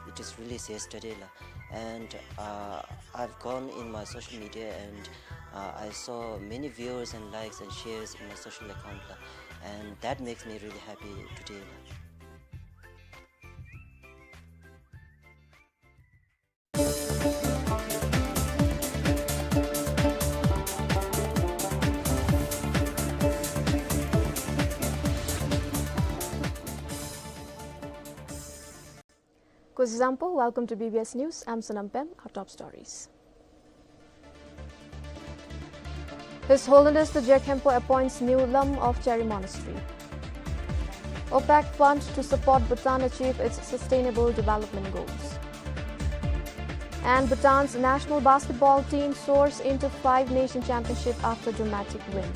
It is released yesterday la, and, uh, I've gone in my social media and, uh, I saw many viewers and likes and shares in my social account la, and that makes me really happy today la. Kuzuzangpo, welcome to B B S News. I'm Sonam Pem. Our top stories. His Holiness the Je Khenpo appoints new Lam of Chari Monastery. OPEC fund to support Bhutan achieve its sustainable development goals. And Bhutan's national basketball team soars into Five Nation Championship after dramatic win.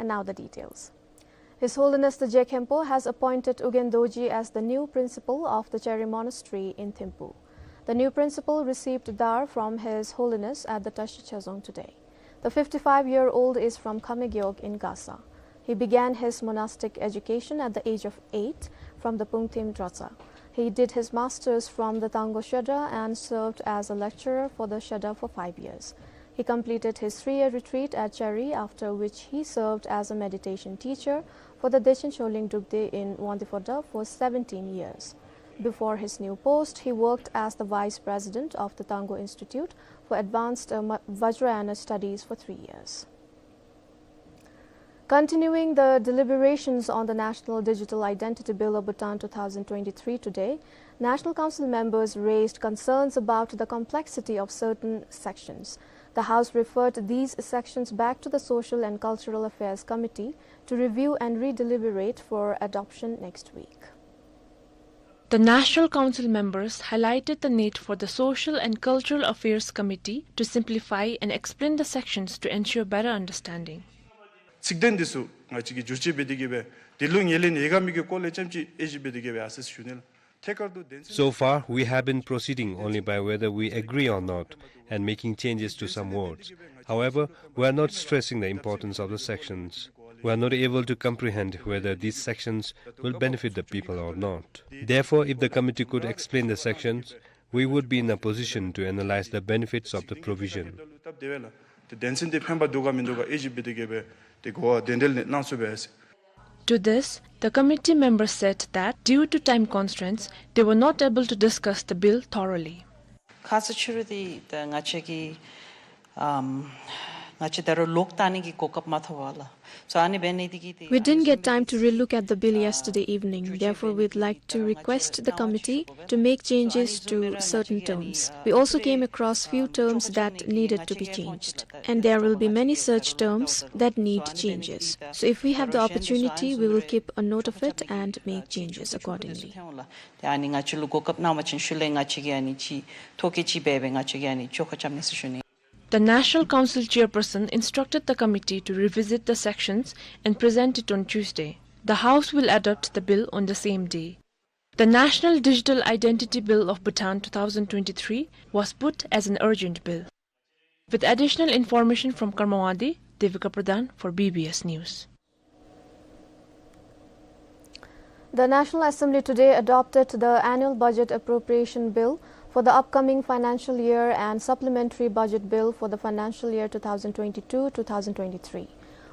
And now the details. His Holiness the Je Khenpo has appointed Ugyen Dorji as the new principal of the Chari Monastery in Thimphu. The new principal received dar from His Holiness at the Tashi Chazong today. The fifty-five-year-old is from Khame Gewog in Gasa. He began his monastic education at the age of eight from the Pungtim Dratsa. He did his masters from the Tango Shedra and served as a lecturer for the Shedra for five years. He completed his three-year retreat at Chari, after which he served as a meditation teacher for the Dechen Sholing Drupde in Wangdue Phodrang for seventeen years. Before his new post, he worked as the vice president of the Tango Institute for Advanced, uh, Ma-, Vajrayana Studies for three years. Continuing the deliberations on the National Digital Identity Bill of Bhutan two thousand twenty-three today, National Council members raised concerns about the complexity of certain sections. The House referred these sections back to the Social and Cultural Affairs Committee to review and re-deliberate for adoption next week. The National Council members highlighted the need for the Social and Cultural Affairs Committee to simplify and explain the sections to ensure better understanding. ཚིག་དོན་འདི་ཚུ་ང་བཅས་ཀྱིས་བསྒྱུར་བཅོས་འབད་དེ་གི་སྦེ་དེ་ལུ་ངོས་ལེན་ཡོད་ག་མེད་གི་སྐོར་ལས་ཙམ་ཅིག་དབྱེ་ཞིབ་འབད་དེ་གི་སྦེ་ཨ་ཙི་ཞུ་ནི་ལགས། So far, we have been proceeding only by whether we agree or not and making changes to some words. However, we are not stressing the importance of the sections. We are not able to comprehend whether these sections will benefit the people or not. Therefore, if the committee could explain the sections, we would be in a position to analyze the benefits of the provision. ཏེ་དོན་ཚན་འདི་ཕན་པ་འདུག་ག་མིན་འདུག་ག་དབྱེ་ཞིབ་འབད་དེ་གི་སྦེ་ཏེ་གོ་བ་དོན་དེ་ལས་གནང་ཚུགས་པས། To this, the committee members said that due to time constraints, they were not able to discuss the bill thoroughly. ཁ་ཙ་ཕྱི་རུ་འདི་ད་ང་བཅས་ཀྱིས་ཨམ་ང་བཅས་ད་རུང་ལོག་བལྟ་ནི་གི་གོ་སྐབས་མ་ཐོབ་པས་ལགས། So ཨ་ནི་འབད་ནི་འདི་གིས་ཏེ། We didn't get time to relook at the bill yesterday evening. Therefore, we'd like to request the committee to make changes to certain terms. We also came across few terms that needed to be changed, and there will be many such terms that need changes. So if we have the opportunity, we will keep a note of it and make changes accordingly. ཏེ་ཨ་ནི་ང་བཅས་ལུ་གོ་སྐབས་གནང་བ་ཅིན་ཤུལ་ལས་ང་བཅས་ཀྱིས་ཨ་ནི་ཅིག་ཐོ་བཀོད་ཅིག་འབད་སྦེ་ང་བཅས་ཀྱིས་ཨ་ནི་བཅོ་ཁ་རྐྱབ་ནི་ཟེར་ཞུ་ནི། The National Council chairperson instructed the committee to revisit the sections and present it on Tuesday. The House will adopt the bill on the same day. The National Digital Identity Bill of Bhutan two thousand twenty-three was put as an urgent bill. With additional information from Karmawadi, Devika Pradhan for B B S News. The National Assembly today adopted the Annual Budget Appropriation Bill for the upcoming financial year and Supplementary Budget Bill for the financial year two thousand twenty-two two thousand twenty-three.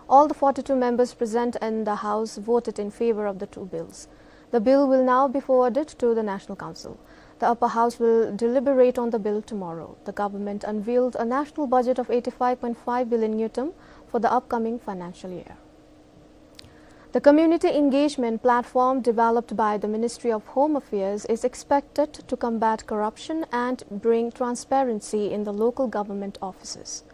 All the forty-two members present in the House voted in favor of the two bills. The bill will now be forwarded to the National Council. The Upper House will deliberate on the bill tomorrow. The government unveiled a national budget of eighty-five point five billion ngultrum for the upcoming financial year. The community engagement platform developed by the Ministry of Home Affairs is expected to combat corruption and bring transparency in the local government offices.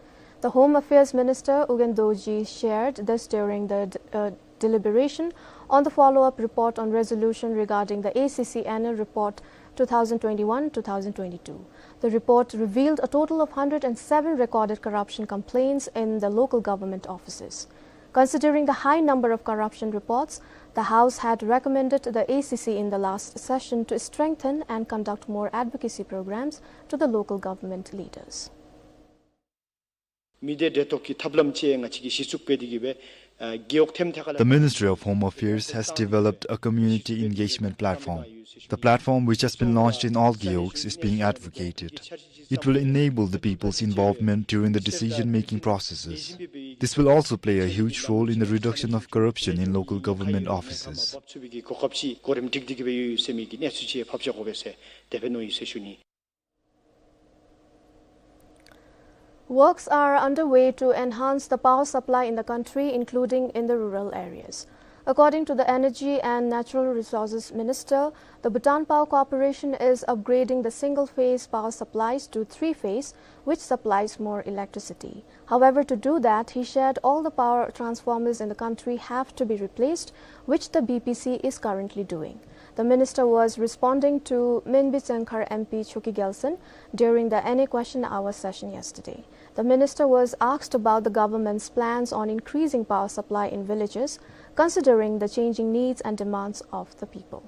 The Home Affairs Minister Ugyen Dorji shared this during the, uh, deliberation on the follow-up report on resolution regarding the A C C Annual Report two thousand twenty-one two thousand twenty-two. The report revealed a total of hundred and seven recorded corruption complaints in the local government offices. Considering the high number of corruption reports, the House had recommended the A C C in the last session to strengthen and conduct more advocacy programs to the local government leaders. མི་སྡེ་འབྲེལ་གཏོགས་ཀྱི་ཐབས་ལམ་ཅིག་ང་བཅས་ཀྱིས་གཞི་བཙུགས་འབད་དེ་གི་སྦེ་ The Ministry of Home Affairs has developed a community engagement platform. The platform, which has been launched in all gewogs, is being advocated. It will enable the people's involvement during the decision-making processes. This will also play a huge role in the reduction of corruption in local government offices. Works are underway to enhance the power supply in the country, including in the rural areas. According to the Energy and Natural Resources Minister, the Bhutan Power Corporation is upgrading the single-phase power supplies to three-phase, which supplies more electricity. However, to do that, he said all the power transformers in the country have to be replaced, which the B P C is currently doing. The minister was responding to Minbi Tsengkhar M P Choki Gyalsen during the N A Question Hour session yesterday. The minister was asked about the government's plans on increasing power supply in villages, considering the changing needs and demands of the people.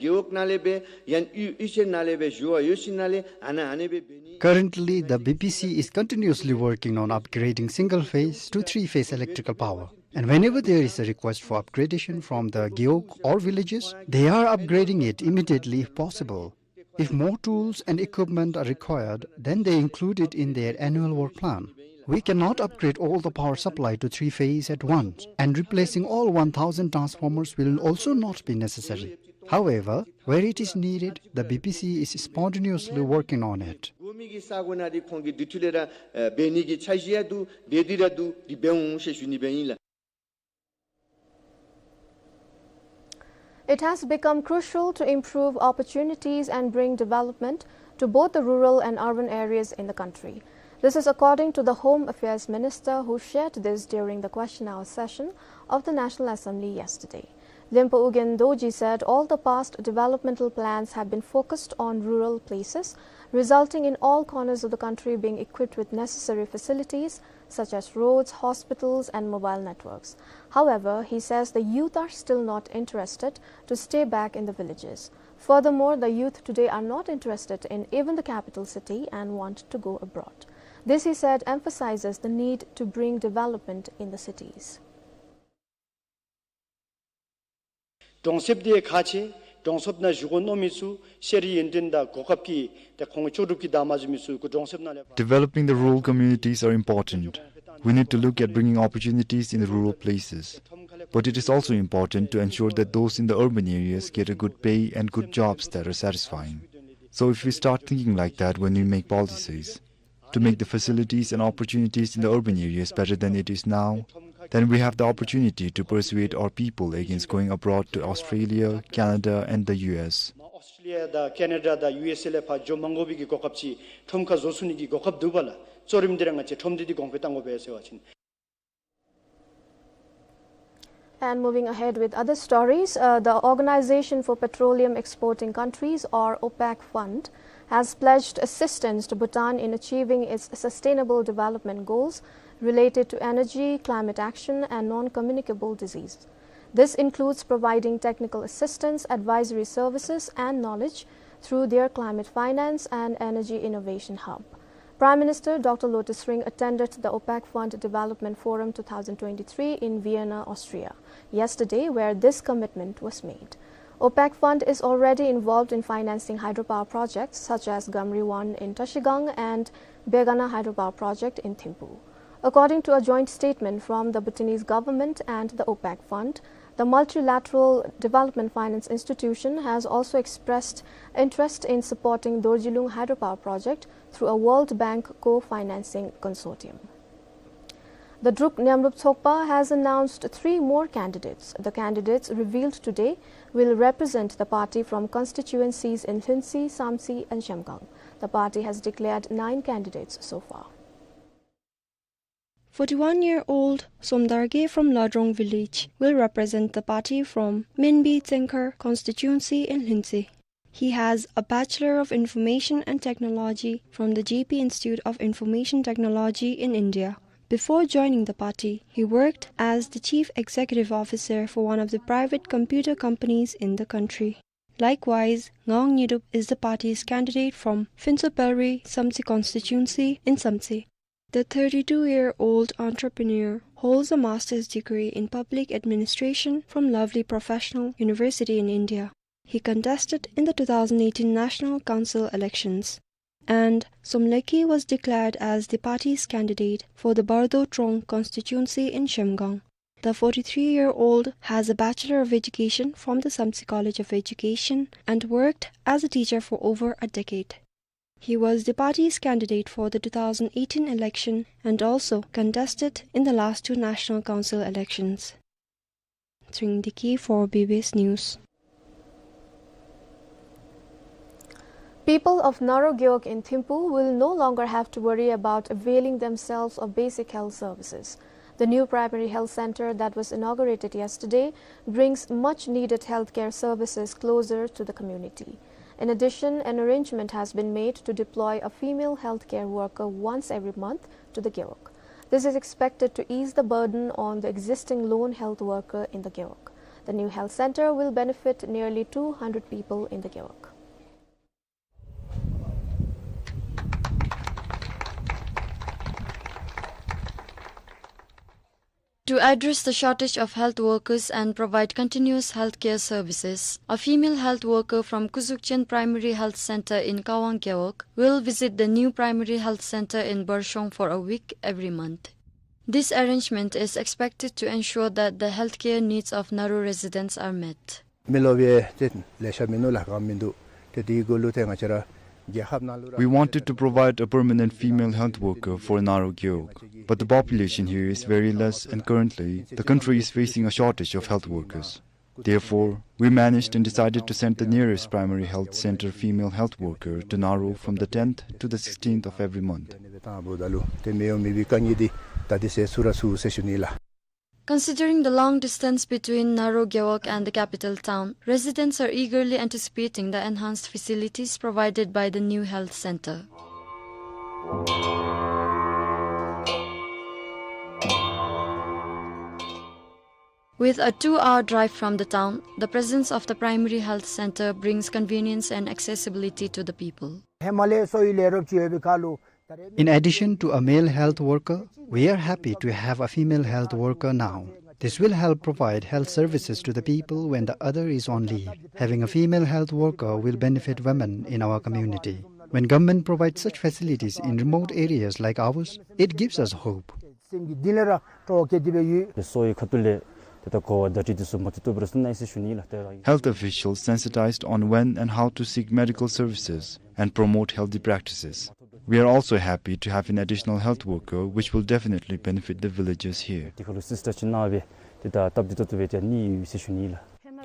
Gewog ནང་ལས་སྦེ་ཡང་ཡུལ་ཡུལ་ཤུལ་ནང་ལས་སྦེ་ཞུ་བ་ཡོད་ཞིནམ་ལས་ཨ་ནཱ་ཨ་ནི་སྦེ་འབད་ནི། Currently, the B P C is continuously working on upgrading single-phase to three-phase electrical power. And whenever there is a request for upgradation from the gewog or villages, they are upgrading it immediately if possible. If more tools and equipment are required, then they include it in their annual work plan. We cannot upgrade all the power supply to three-phase at once, and replacing all one thousand transformers will also not be necessary. However, where it is needed, the B P C is spontaneously working on it. འོང་མི་གི་ས་གོ་ནང་འདི་ཁོང་གིས་འདི་ཐོག་ལས་ར་ཨ་འབད་ནི་གི་འཆར་གཞི་ཡང་འདུག། འབད་དེ་ར་འདུག། འདི་འབད་འོང་ཟེར་ཞུ་ནི་སྦེ་ཨིན་ལགས། It has become crucial to improve opportunities and bring development to both the rural and urban areas in the country. This is according to the Home Affairs Minister, who shared this during the question hour session of the National Assembly yesterday. Lempo Ugyen Dorji said all the past developmental plans have been focused on rural places, resulting in all corners of the country being equipped with necessary facilities such as roads, hospitals, and mobile networks. However, he says the youth are still not interested to stay back in the villages. Furthermore, the youth today are not interested in even the capital city and want to go abroad. This, he said, emphasizes the need to bring development in the cities. གྲོང་གསེབ་འདི་ཁག་ཆེ། གྲོང་གསེབ་ནང་བཞུགས་དགོ་མནོ་མི་ཚུ་ཤེས་རིག་ཡོན་ཏན་དང་གོ་སྐབས་ཀྱི་ཏེ་ཁོང་ལྕོགས་གྲུབ་ཀྱིས་བདག་མ་འཛིན་མི་ཚུ་གུ་གྲོང་གསེབ་ནང་ལས། Developing the rural communities are important. We need to look at bringing opportunities in the rural places. But it is also important to ensure that those in the urban areas get a good pay and good jobs that are satisfying. So if we start thinking like that when we make policies, to make the facilities and opportunities in the urban areas better than it is now, then we have the opportunity to persuade our people against going abroad to Australia, Canada, and the U S. ཨོསི་ཊྲེ་ལི་ཡ་དང་ཁེ་ན་ཌ་དང་ཡུ་ཨེསི་ཨེ་ལས་ཕར་འགྱོ་མ་དགོ་པའི་གི་གོ་སྐབས་ཅིག་ཁྲོམ་ཁར་བཟོ་ཚུགས་ནི་གི་གོ་སྐབས་འདུག་པ་ལགས། གཙོ་རིམ་འདི་ར་ང་བཅས་ཁྲོམ་སྡེ་འདི་གོང་འཕེལ་གཏང་དགོ་པས་ཟེར་བ་ཅིན། And moving ahead with other stories, uh, the Organization for Petroleum Exporting Countries, or OPEC Fund, has pledged assistance to Bhutan in achieving its sustainable development goals related to energy, climate action, and non-communicable disease. This includes providing technical assistance, advisory services, and knowledge through their Climate Finance and Energy Innovation Hub. Prime Minister Doctor Lotay Tshering attended the OPEC Fund Development Forum two thousand twenty-three in Vienna, Austria, yesterday, where this commitment was made. OPEC Fund is already involved in financing hydropower projects such as Gamri One in Trashigang and Begana Hydropower Project in Thimphu. According to a joint statement from the Bhutanese government and the OPEC Fund, the Multilateral Development Finance Institution has also expressed interest in supporting Dorjilung Hydropower Project through a World Bank co-financing consortium. The Druk Nyamrup Tshogpa has announced three more candidates. The candidates revealed today will represent the party from constituencies in Lhuentse, Samtse and Zhemgang. The party has declared nine candidates so far. Forty-one-year-old Somdar Ge from Ladrong village will represent the party from Menbi Tsengkhar constituency in Lhuentse. He has a Bachelor of Information and Technology from the J P Institute of Information Technology in India. Before joining the party, he worked as the chief executive officer for one of the private computer companies in the country. Likewise, Ngawang Nyidup is the party's candidate from Phuntsho Phalroy Samtse constituency in Samtse. The thirty-two-year-old entrepreneur holds a master's degree in public administration from Lovely Professional University in India. He contested in the two thousand eighteen National Council elections. And Somlekhi was declared as the party's candidate for the Bardo Trong constituency in Shemgang. The forty-three-year-old has a Bachelor of Education from the Samtse College of Education and worked as a teacher for over a decade. He was the party's candidate for the two thousand eighteen election and also contested in the last two National Council elections. Tshering Deki for B B S News. People of Naro Gewog in Thimphu will no longer have to worry about availing themselves of basic health services. The new primary health center that was inaugurated yesterday brings much needed healthcare services closer to the community. In addition, an arrangement has been made to deploy a female healthcare worker once every month to the Gewog. This is expected to ease the burden on the existing lone health worker in the Gewog. The new health center will benefit nearly two hundred people in the Gewog. To address the shortage of health workers and provide continuous healthcare services, a female health worker from Kuzukchen Primary Health Center in Kawang Gewog will visit the new primary health center in Barshong for a week every month. This arrangement is expected to ensure that the healthcare needs of Naro residents are met. མི་ལོ་བའི་ཏེ་ལེ་ཤ་མིན་ནུག་ལགས། ག་མིན་འདུག། ཏེ་དེའི་གུ་ལུ་ཏེ་ང་བཅས་ར་རྒྱལ་ཁབ་ནང་ལུ་ར། We wanted to provide a permanent female health worker for Naro Gewog, but the population here is very less, and currently the country is facing a shortage of health workers. Therefore, we managed and decided to send the nearest primary health center female health worker to Naro from the tenth to the sixteenth of every month. Considering the long distance between Naro Gewog and the capital town, residents are eagerly anticipating the enhanced facilities provided by the new health center. With a two-hour drive from the town, the presence of the primary health center brings convenience and accessibility to the people. In addition to a male health worker, we are happy to have a female health worker now. This will help provide health services to the people when the other is on leave. Having a female health worker will benefit women in our community. When government provides such facilities in remote areas like ours, it gives us hope. Health officials sensitized on when and how to seek medical services and promote healthy practices. We are also happy to have an additional health worker, which will definitely benefit the villagers here.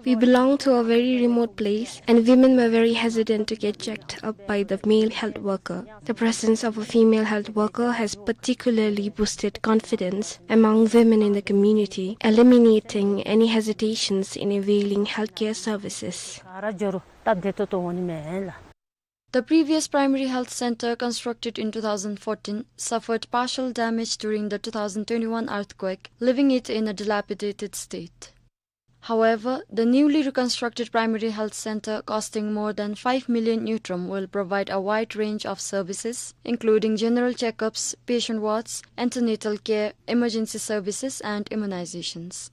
We belong to a very remote place, and women were very hesitant to get checked up by the male health worker. The presence of a female health worker has particularly boosted confidence among women in the community, eliminating any hesitations in availing healthcare services. The previous primary health center, constructed in two thousand fourteen, suffered partial damage during the two thousand twenty-one earthquake, leaving it in a dilapidated state. However, the newly reconstructed primary health center, costing more than five million ngultrum, will provide a wide range of services, including general checkups, patient wards, antenatal care, emergency services, and immunizations.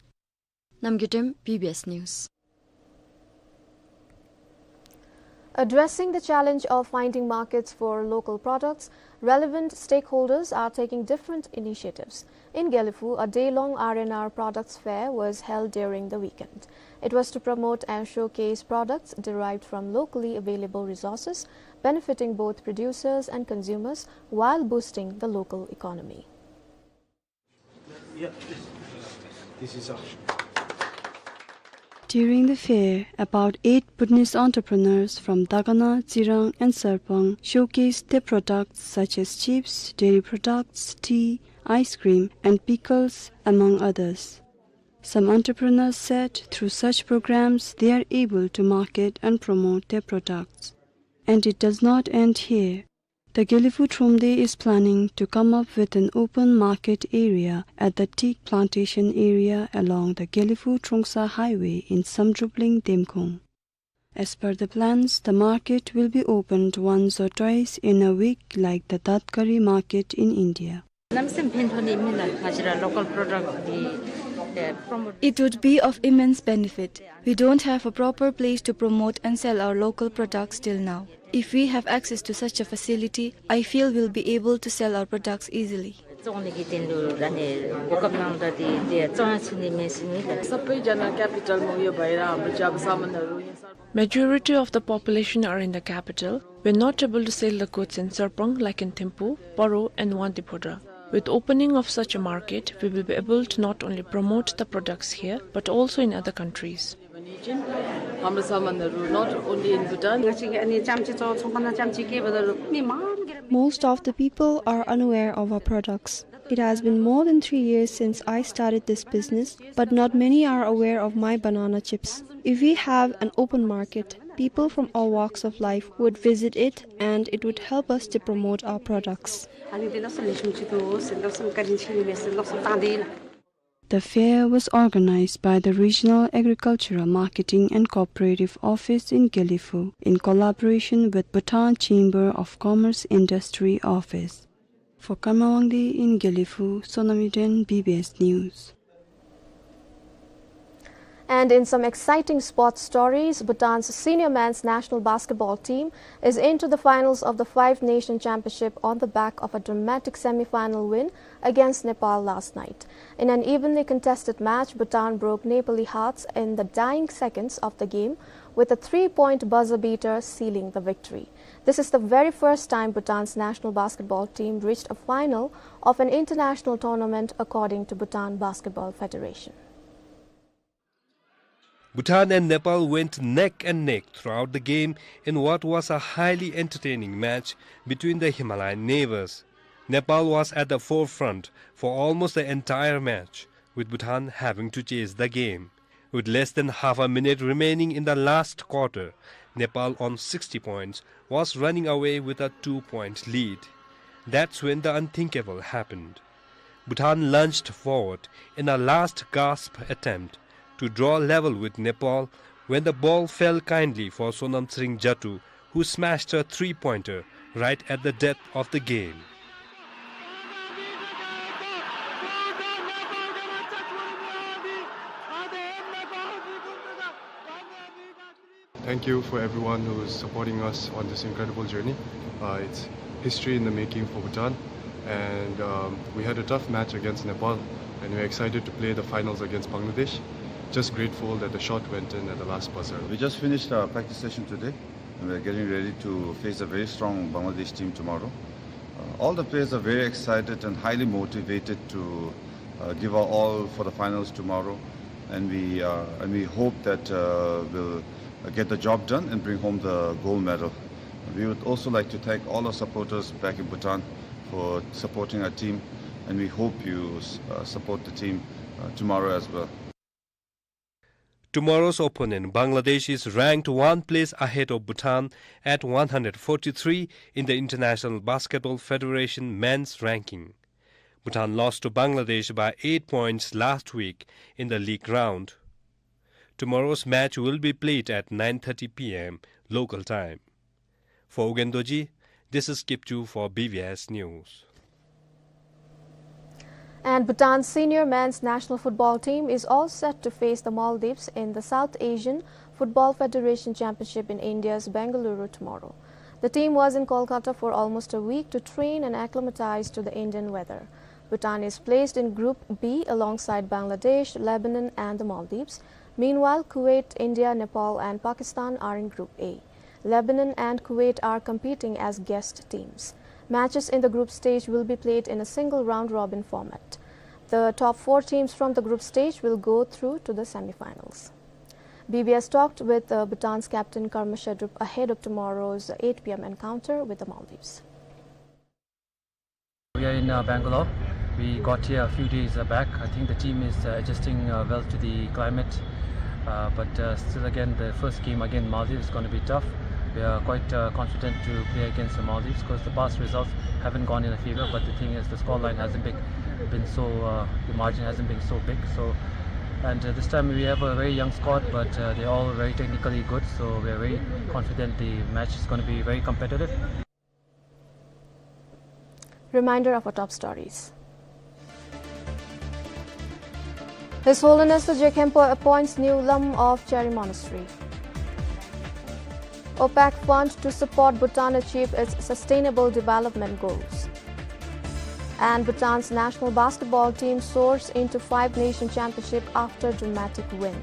Namgay Tem, B B S News. Addressing the challenge of finding markets for local products, relevant stakeholders are taking different initiatives. In Gelephu, a day-long R and R products fair was held during the weekend. It was to promote and showcase products derived from locally available resources, benefiting both producers and consumers while boosting the local economy. During the fair, about eight Bhutanese entrepreneurs from Dagana, Tsirang and Sarpang showcased their products such as chips, dairy products, tea, ice cream and pickles, among others. Some entrepreneurs said through such programs they are able to market and promote their products. And it does not end here. The Gelephu Thromde is planning to come up with an open market area at the teak plantation area along the Gelephu Trongsa highway in Samdrup Ling, Demkhong. As per the plans, the market will be opened once or twice in a week like the Datkari market in India. གནམ་མེད་ས་མེད་ཕན་ཐོགས་ནི་མེན་ན། ང་བཅས་ར་local product འདི་ཨེ་promote It would be of immense benefit. We don't have a proper place to promote and sell our local products till now. If we have access to such a facility, I feel we'll be able to sell our products easily. བཙོང་ནི་གི་དོན་ལུ་ཨ་ནི་གོ་སྐབས་གནང་ད་འདི་འདི་བཙོང་ཚུགས་ནི་མས་ཟེར་མི་ད། Majority of the population are in the capital. We're not able to sell the goods in Sarpang like in Thimphu, Paro and Wangdue Phodrang. With opening of such a market, we will be able to not only promote the products here, but also in other countries. हाम्रो सामानहरू not only in Bhutan. Most of the people are unaware of our products. It has been more than three years since I started this business, but not many are aware of my banana chips. If we have an open market, people from all walks of life would visit it and it would help us to promote our products. The fair was organized by the Regional Agricultural Marketing and Cooperative Office in Gelephu in collaboration with Bhutan Chamber of Commerce Industry Office. For Karma Wangdi in Gelephu, Sonam Yuden, B B S News. And in some exciting sports stories, Bhutan's senior men's national basketball team is into the finals of the Five Nation Championship on the back of a dramatic semi-final win against Nepal last night. In an evenly contested match, Bhutan broke Nepali hearts in the dying seconds of the game, with a three-point buzzer beater sealing the victory. This is the very first time Bhutan's national basketball team reached a final of an international tournament, according to Bhutan Basketball Federation. Bhutan and Nepal went neck and neck throughout the game in what was a highly entertaining match between the Himalayan neighbors. Nepal was at the forefront for almost the entire match, with Bhutan having to chase the game. With less than half a minute remaining in the last quarter, Nepal on sixty points was running away with a two-point lead. That's when the unthinkable happened. Bhutan lunged forward in a last gasp attempt to draw level with Nepal when the ball fell kindly for Sonam Tshering Jatu, who smashed a three-pointer right at the death of the game. Thank you for everyone who is supporting us on this incredible journey. Uh, it's history in the making for Bhutan, and, um, we had a tough match against Nepal, and we're excited to play the finals against Bangladesh. Just grateful that the shot went in at the last buzzer. We just finished our practice session today, and we're getting ready to face a very strong Bangladesh team tomorrow. Uh, all the players are very excited and highly motivated to, uh, give our all for the finals tomorrow, and we, uh, and we hope that, uh, we'll, uh, get the job done and bring home the gold medal. We would also like to thank all our supporters back in Bhutan for supporting our team, and we hope you, uh, support the team, uh, tomorrow as well. Tomorrow's opponent, Bangladesh, is ranked one place ahead of Bhutan at one hundred forty-three in the International Basketball Federation men's ranking. Bhutan lost to Bangladesh by eight points last week in the league round. Tomorrow's match will be played at nine thirty P M local time. For Ugyen Dorji, this is Kipchu for B B S News. And Bhutan's senior men's national football team is all set to face the Maldives in the South Asian Football Federation Championship in India's Bengaluru tomorrow. The team was in Kolkata for almost a week to train and acclimatize to the Indian weather. Bhutan is placed in Group B alongside Bangladesh, Lebanon, and the Maldives. Meanwhile, Kuwait, India, Nepal, and Pakistan are in Group A. Lebanon and Kuwait are competing as guest teams. Matches in the group stage will be played in a single round-robin format. The top four teams from the group stage will go through to the semi-finals. B B S talked with, uh, Bhutan's captain Karma Shadrup ahead of tomorrow's eight P M encounter with the Maldives. We are in, uh, Bangalore. We got here a few days, uh, back. I think the team is, uh, adjusting, uh, well to the climate. Uh, but, uh, still again, the first game against Maldives is gonna be tough. We are quite, uh, confident to play against the Maldives 'cause the past results haven't gone in our favor. But the thing is, the scoreline hasn't been, been so, uh, the margin hasn't been so big. So, and, uh, this time we have a very young squad, but, uh, they're all very technically good. So we are very confident the match is gonna be very competitive. Reminder of our top stories. His Holiness the Jigkhenpo appoints new Lam of Cheri Monastery. OPEC fund to support Bhutan achieve its sustainable development goals. And Bhutan's national basketball team soars into Five Nation Championship after dramatic win.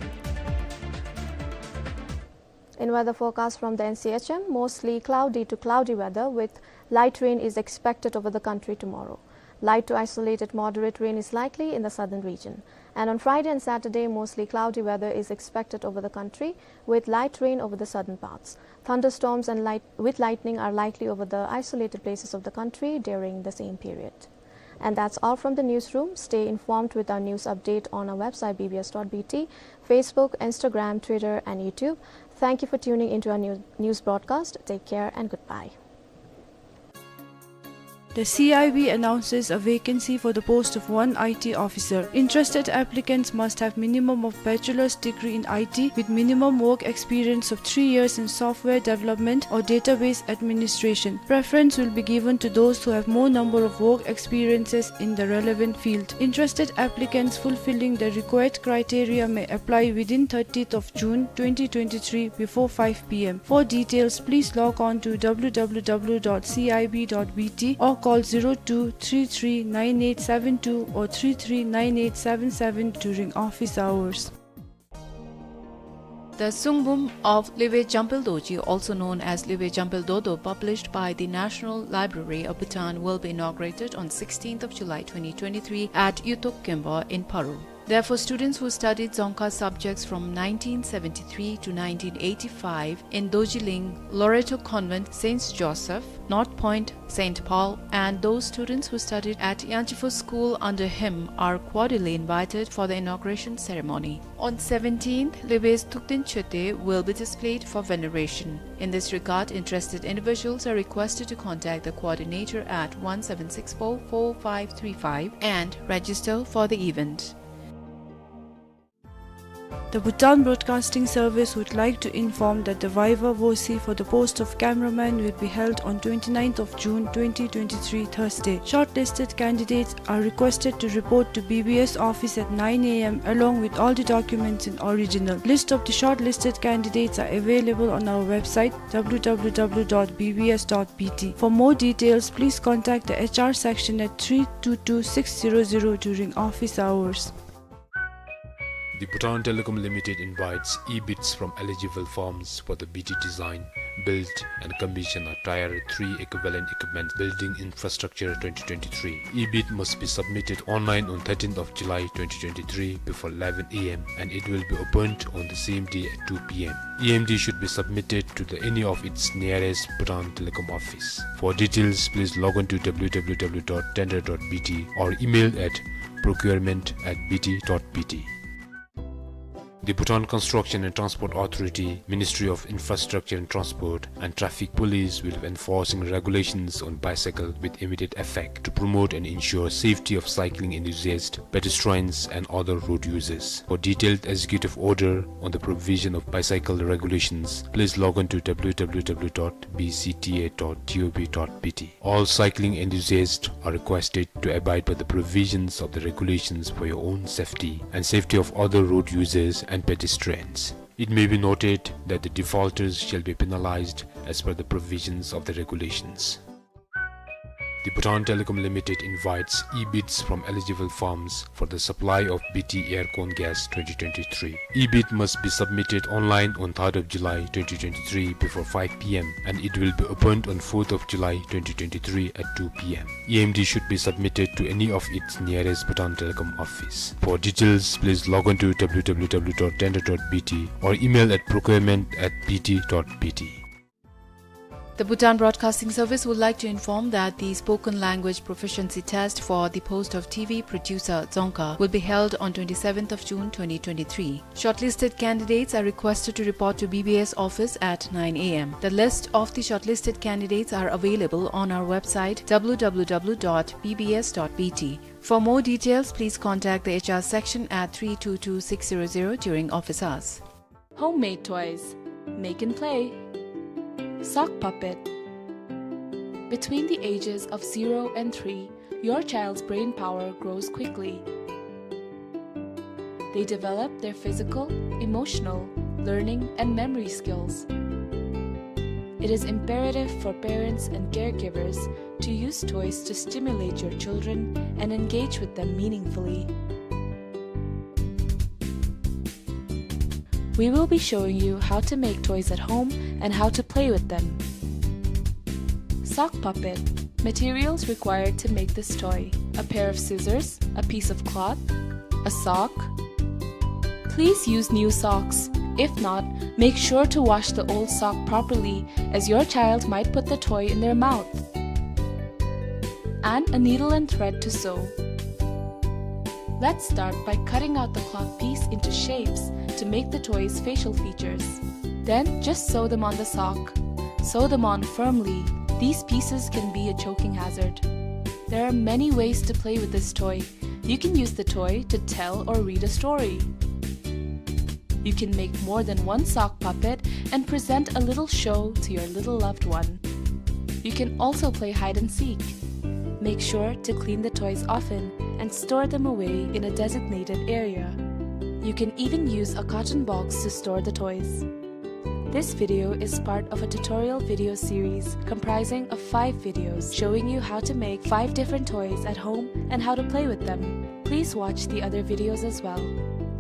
In weather forecast from the N C H M, mostly cloudy to cloudy weather with light rain is expected over the country tomorrow. Light to isolated moderate rain is likely in the southern region. And on Friday and Saturday, mostly cloudy weather is expected over the country with light rain over the southern parts. Thunderstorms and light, with lightning are likely over the isolated places of the country during the same period. And that's all from the newsroom. Stay informed with our news update on our website B B S dot B T, Facebook, Instagram, Twitter, and YouTube. Thank you for tuning into our new, news broadcast. Take care and goodbye. The C I B announces a vacancy for the post of one I T officer. Interested applicants must have minimum of bachelor's degree in I T with minimum work experience of three years in software development or database administration. Preference will be given to those who have more number of work experiences in the relevant field. Interested applicants fulfilling the required criteria may apply within thirtieth of June twenty twenty-three before five P M. For details, please log on to W W W dot C I B dot B T or call zero two three three nine eight seven two or three three nine eight seven seven during office hours. The Sungbum of Liwe Jampel Dorji, also known as Liwe Jampel Dodo, published by the National Library of Bhutan, will be inaugurated on sixteenth of July twenty twenty-three at Yutok Kemba in Paro. Therefore, students who studied Dzongkha subjects from nineteen seventy-three to nineteen eighty-five in Dorjiling Loreto Convent, Saint Joseph, North Point, Saint Paul, and those students who studied at Yangchifo School under him are cordially invited for the inauguration ceremony. On seventeenth, Liwe's Thukten Chete will be displayed for veneration. In this regard, interested individuals are requested to contact the coordinator at one seven six four four five three five and register for the event. The Bhutan Broadcasting Service would like to inform that the viva voce for the post of cameraman will be held on twenty-ninth of June twenty twenty-three, Thursday. Shortlisted candidates are requested to report to B B S office at nine A M along with all the documents in original. List of the shortlisted candidates are available on our website W W W dot B B S dot B T. For more details, please contact the H R section at three two two six zero zero during office hours. The Bhutan Telecom Limited invites e-bids from eligible firms for the B T Design, Build and Commission a Tier three Equivalent Equipment Building Infrastructure twenty twenty-three. E-bid must be submitted online on thirteenth of July twenty twenty-three before eleven A M and it will be opened on the same day at two P M. E M D should be submitted to the any of its nearest Bhutan Telecom office. For details, please log on to W W W dot tender dot B T or email at procurement at B T dot B T. The Bhutan Construction and Transport Authority, Ministry of Infrastructure and Transport, and Traffic Police will be enforcing regulations on bicycle with immediate effect to promote and ensure safety of cycling enthusiasts, pedestrians, and other road users. For detailed executive order on the provision of bicycle regulations, please log on to W W W dot B C T A dot G O V dot B T. All cycling enthusiasts are requested to abide by the provisions of the regulations for your own safety and safety of other road users and pedestrians. It may be noted that the defaulters shall be penalized as per the provisions of the regulations. The Bhutan Telecom Limited invites e-bids from eligible firms for the supply of B T aircon gas twenty twenty-three. E-bid must be submitted online on third of July twenty twenty-three before five P M and it will be opened on fourth of July twenty twenty-three at two P M. E M D should be submitted to any of its nearest Bhutan Telecom office. For details, please log on to W W W dot tender dot B T or email at procurement at B T dot B T. The Bhutan Broadcasting Service would like to inform that the spoken language proficiency test for the post of T V producer Dzongkha will be held on twenty-seventh of June twenty twenty-three. Shortlisted candidates are requested to report to B B S office at nine A M. The list of the shortlisted candidates are available on our website W W W dot B B S dot B T. For more details, please contact the H R section at three two two six zero zero during office hours. Homemade toys. Make and play. Sock puppet. Between the ages of zero and three, your child's brain power grows quickly. They develop their physical, emotional, learning, and memory skills. It is imperative for parents and caregivers to use toys to stimulate your children and engage with them meaningfully. We will be showing you how to make toys at home and how to play with them. Sock puppet. Materials required to make this toy: a pair of scissors, a piece of cloth, a sock. Please use new socks. If not, make sure to wash the old sock properly, as your child might put the toy in their mouth. And a needle and thread to sew. Let's start by cutting out the cloth piece into shapes to make the toy's facial features. Then just sew them on the sock. Sew them on firmly. These pieces can be a choking hazard. There are many ways to play with this toy. You can use the toy to tell or read a story. You can make more than one sock puppet and present a little show to your little loved one. You can also play hide and seek. Make sure to clean the toys often and store them away in a designated area. You can even use a carton box to store the toys. This video is part of a tutorial video series comprising of five videos showing you how to make five different toys at home and how to play with them. Please watch the other videos as well.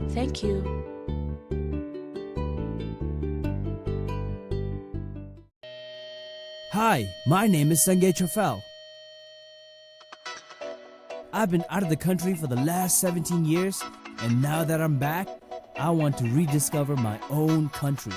Thank you. Hi, my name is Sangay Chofel. I've been out of the country for the last seventeen years, and now that I'm back, I want to rediscover my own country.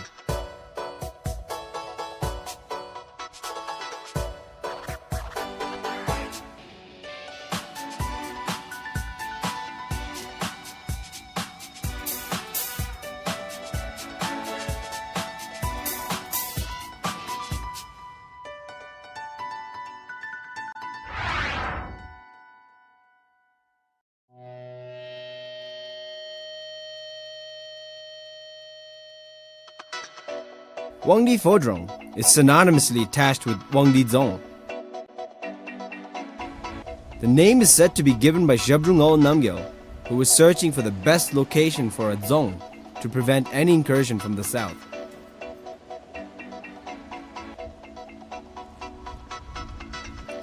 Wangdi Phodrang is synonymously attached with Wangdi Dzong. The name is said to be given by Zhabdrung Ngawang Namgyel, who was searching for the best location for a dzong to prevent any incursion from the south.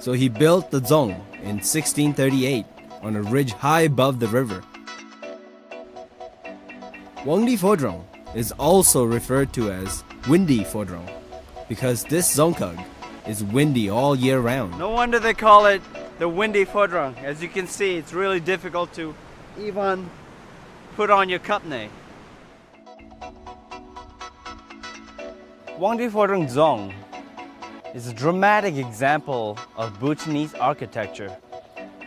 So he built the dzong in sixteen thirty-eight on a ridge high above the river. Wangdi Phodrang is also referred to as Windy Phodrang because this dzongkhag is windy all year round. No wonder they call it the Windy Phodrang. As you can see, it's really difficult to even put on your khapney. Wangdi Phodrang Dzong is a dramatic example of Bhutanese architecture.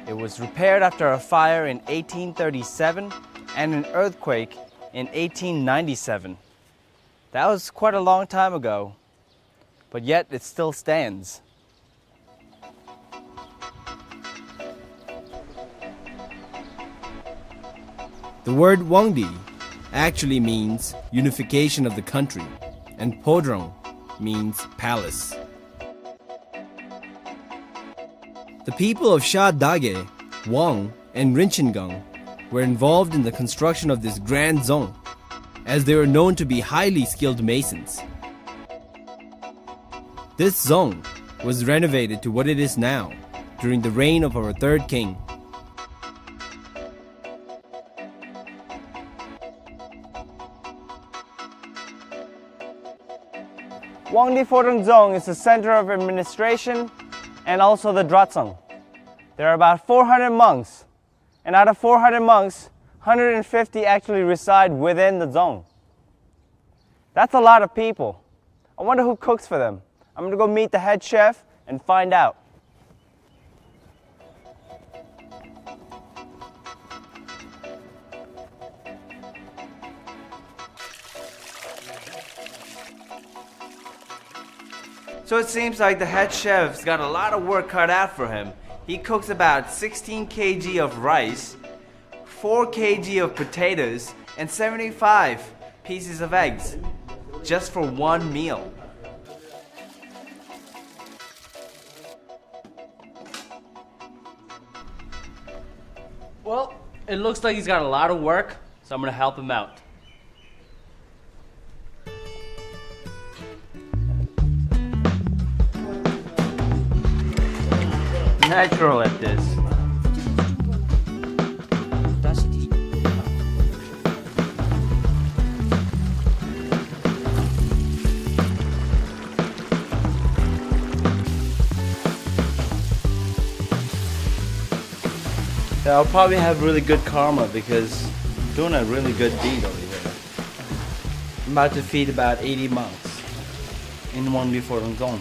It was repaired after a fire in eighteen thirty-seven and an earthquake in eighteen ninety-seven. That was quite a long time ago, but yet it still stands. The word Wangdi actually means unification of the country, and Phodrang means palace. The people of Sha Dage, Wang, and Rinchen Gang were involved in the construction of this grand dzong, as they were known to be highly skilled masons. This dzong was renovated to what it is now during the reign of our third king. Wangdi Phodrang Dzong is the center of administration and also the Dratshang. There are about four hundred monks, and out of four hundred monks, hundred and fifty actually reside within the dzong. That's a lot of people. I wonder who cooks for them. I'm gonna go meet the head chef and find out. So it seems like the head chef's got a lot of work cut out for him. He cooks about sixteen K G of rice, four K G of potatoes, and seventy-five pieces of eggs, just for one meal. Well, it looks like he's got a lot of work, So I'm gonna help him out. Natural at this. Yeah, I'll probably have really good karma because I'm doing a really good deed over here. I'm about to feed about eighty monks in Wangdue Phodrang Dzong.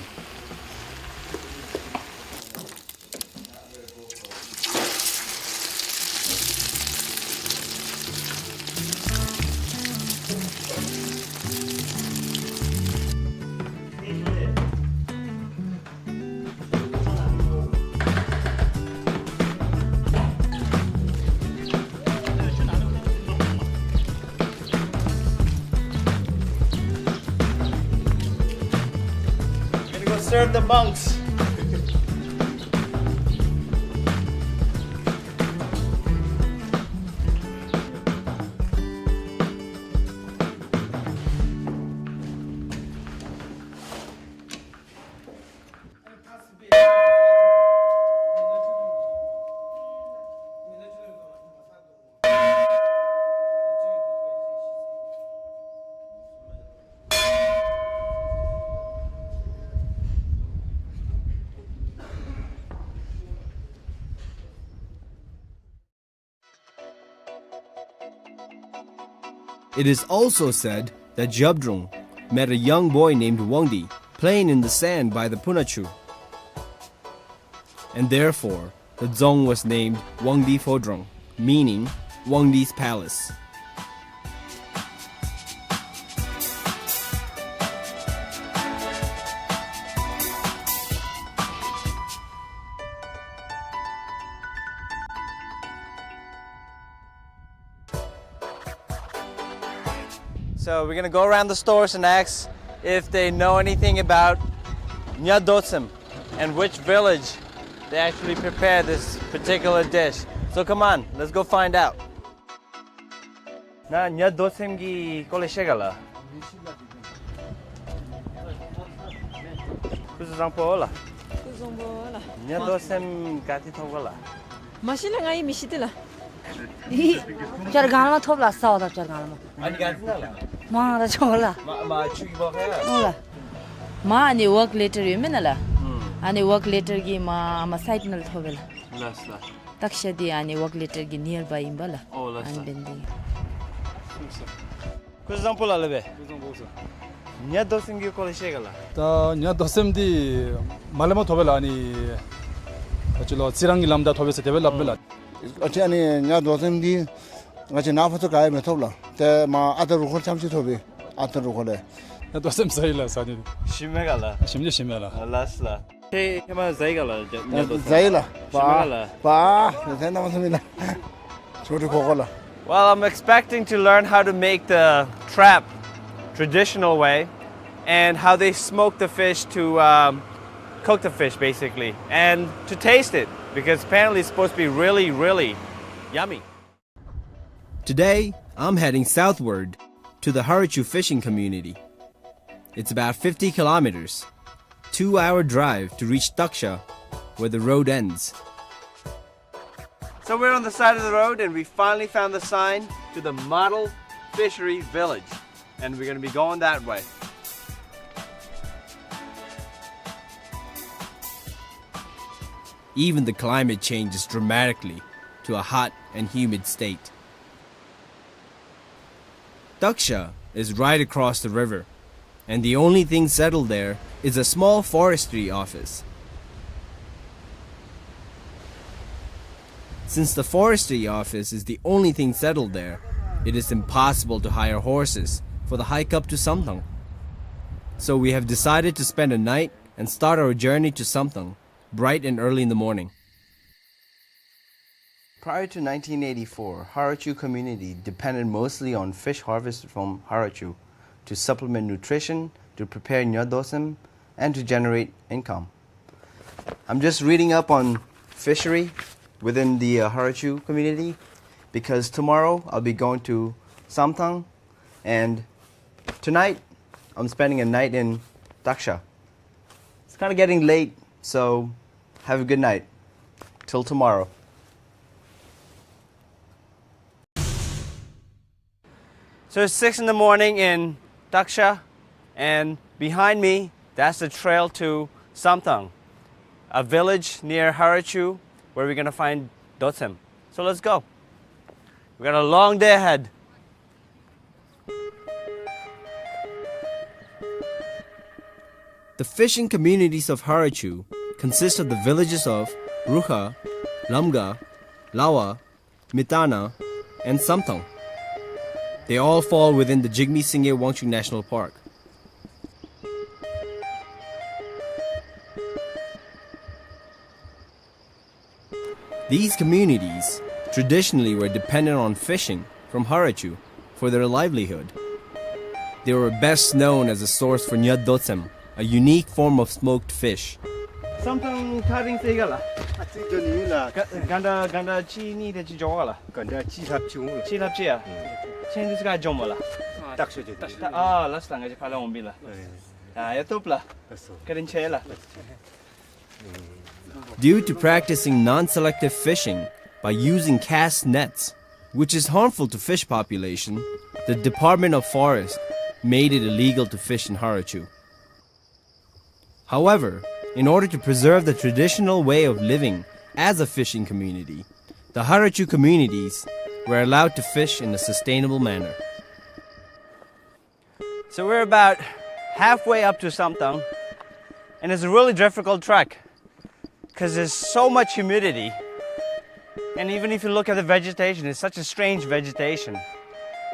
Gonna go serve the monks. It is also said that Zhabdrung met a young boy named Wangdi playing in the sand by the Phunachu. And therefore, the dzong was named Wangdue Phodrang, meaning Wangdi's Palace. So we're gonna go around the stores and ask if they know anything about Nyadosem and which village they actually prepare this particular dish. So come on, let's go find out. ནཱ་ཉ་རྡོ་སེམས་ཀྱི་སྐོར་ལས་ཤེས་ག་ལགས། སྐུ་གཟུགས་བཟང་པོ་ལགས། སྐུ་གཟུགས་བཟང་པོ་ལགས། ཉ་རྡོ་སེམས་ག་ཏེ་ཐོབ་ག་ལགས། མ་ཤེས་ལགས། ང་ཡང་མི་ཤེས་ཏེ་ལགས། ཨི་བྱ་རྒང་ལས་མར་ཐོབ་ལགས། ས་འོག་དང་བྱ་རྒང་ལས་མར། ཨ་ནི་ག་ཏེ་ན་ལགས། མར་ར་ཆོག་ལགས། མར་མར་ཆུ་གི་འབག་ཡ། འོང་ལགས། མར་ཨ་ནི་ཝརཀ་ལེ་ཊར་ཡོད་མེན་ན་ལགས། ཨུམ། ཨ་ནི་ཝརཀ་ལེ་ཊར་གྱིས་མར་མར་སའིཊ་ནང་ལས་ཐོབ་པས་ལགས། ལགས་ལགས། ཏག་ཤ་འདི་ཨ་ནི་ཝརཀ་ལེ་ཊར་གྱི་ནིར་བའི་ཨིན་པས་ལགས། ཨོ་ལགས་ལགས། ཨ་ནི་འབདན་འདི། སྐུ་གཟུགས་བཟང་པོ་ལགས། ལེགས་པས། སྐུ་གཟུགས་བཟང་པོ་ཟེར། ཉ་རྡོ་སེམས་ཀྱི་སྐོར་ལས་ཤེས་ག་ལགས། ད་ཉ་རྡོ་སེམས་འདི་མར་ལས་མར་ཐོབ་པས་ལགས། ཨ་ནི་ཨ་ཅི་ལོ་རྩི་རང་གི་ལམ་བདའ་ཐོབ་པས་ཟེར་དེ་སྦེ་སླབ་མས་ལགས། ཨ་ཅི་ཨ་ནི་ཉ་རྡོ་སེམས་འདི་ང་བཅས་ནཱ་ཕར་ཚུར་ག་ཡང་མི་ཐོབ་ལགས། ཏེ་མར་ཨ་སྟག་རུ་ཁོག་ལས་རྐྱངམ་ཅིག་ཐོབ་པས། ཨ་སྟག་རུ་ཁོག་ལས། ཉ་རྡོ་སེམས་ཟ་ཡི་ལགས། ཟ་ནི་འདི། ཞིམ་མས་ག་ལགས། ཞིམ་ཅིག་ཞིམ་མས་ལགས། ལགས་ལགས། ཏེ་ཧེ་མ་ཟ་ཡི་ག་ལགས། ཉ་རྡོ་སེམས་ཟ་ཡི་ལགས། ཞིམ་མས་ག་ལགས། པ་པ་ཟ་ན་མ་ཟ་མི་ལགས། ཆོ་འཕྲུལ་ཁོ་ཁོ་ལགས། Well, I'm expecting to learn how to make the trap traditional way and how they smoke the fish to, um, cook the fish, basically, and to taste it, because apparently it's supposed to be really, really yummy. Today, I'm heading southward to the Harachu fishing community. It's about fifty kilometers, two-hour drive to reach Taksha, where the road ends. So we're on the side of the road and we finally found the sign to the model fishery village. And we're gonna be going that way. Even the climate changes dramatically to a hot and humid state. Taksha is right across the river, and the only thing settled there is a small forestry office. Since the forestry office is the only thing settled there, it is impossible to hire horses for the hike up to Samtang. So we have decided to spend a night and start our journey to Samtang bright and early in the morning. Prior to nineteen eighty-four, Harachu community depended mostly on fish harvest from Harachu to supplement nutrition, to prepare nyadosem, and to generate income. I'm just reading up on fishery within the, uh, Harachu community, because tomorrow I'll be going to Samtang, and tonight I'm spending a night in Taksha. It's kinda getting late, so have a good night. Till tomorrow. So it's six in the morning in Taksha, and behind me, that's the trail to Samtang, a village near Harachu where we're gonna find Dotsem. So let's go. We got a long day ahead. The fishing communities of Harachu consist of the villages of Rukha, Lamga, Lawa, Mitana, and Samtang. They all fall within the Jigme Singye Wangchuk National Park. These communities traditionally were dependent on fishing from Harachu for their livelihood. They were best known as a source for nyat dotsem, a unique form of smoked fish. Samtang ཐག་རིང་ས་ག་ལགས། ཨ་ཙི་འགྱོ་ནི་ཡོད་ལགས། ག་ག་འདྲ་ག་འདྲ་ཅིག་ནི་དེ་ཅིག་འགྱོ་ག་ལགས། ག་འདྲ་ཅིག་ལྷགཔ་ཅིག་འོང་ལགས། ཅིག་ལྷགཔ་ཅིག་ཡ། ཁྱེད་འདི་ས་ག་འགྱོཝ་མས་ལགས། ཏག་ཤོ་འགྱོ། ཏག་ཤོ། ད་ཨ་ལགས་སོ་ལགས། ང་བཅས་ཕར་ལས་འོང་པས་ལགས། ཨ་ཡ་ཐུབ་ལགས། ལགས་སོ། བཀའ་དྲིན་ཆེ་ལགས། Due to practicing non-selective fishing by using cast nets, which is harmful to fish population, the Department of Forest made it illegal to fish in Harachu. However, in order to preserve the traditional way of living as a fishing community, the Harachu communities were allowed to fish in a sustainable manner. So we're about halfway up to Samtang, and it's a really difficult trek 'cause there's so much humidity. And even if you look at the vegetation, it's such a strange vegetation.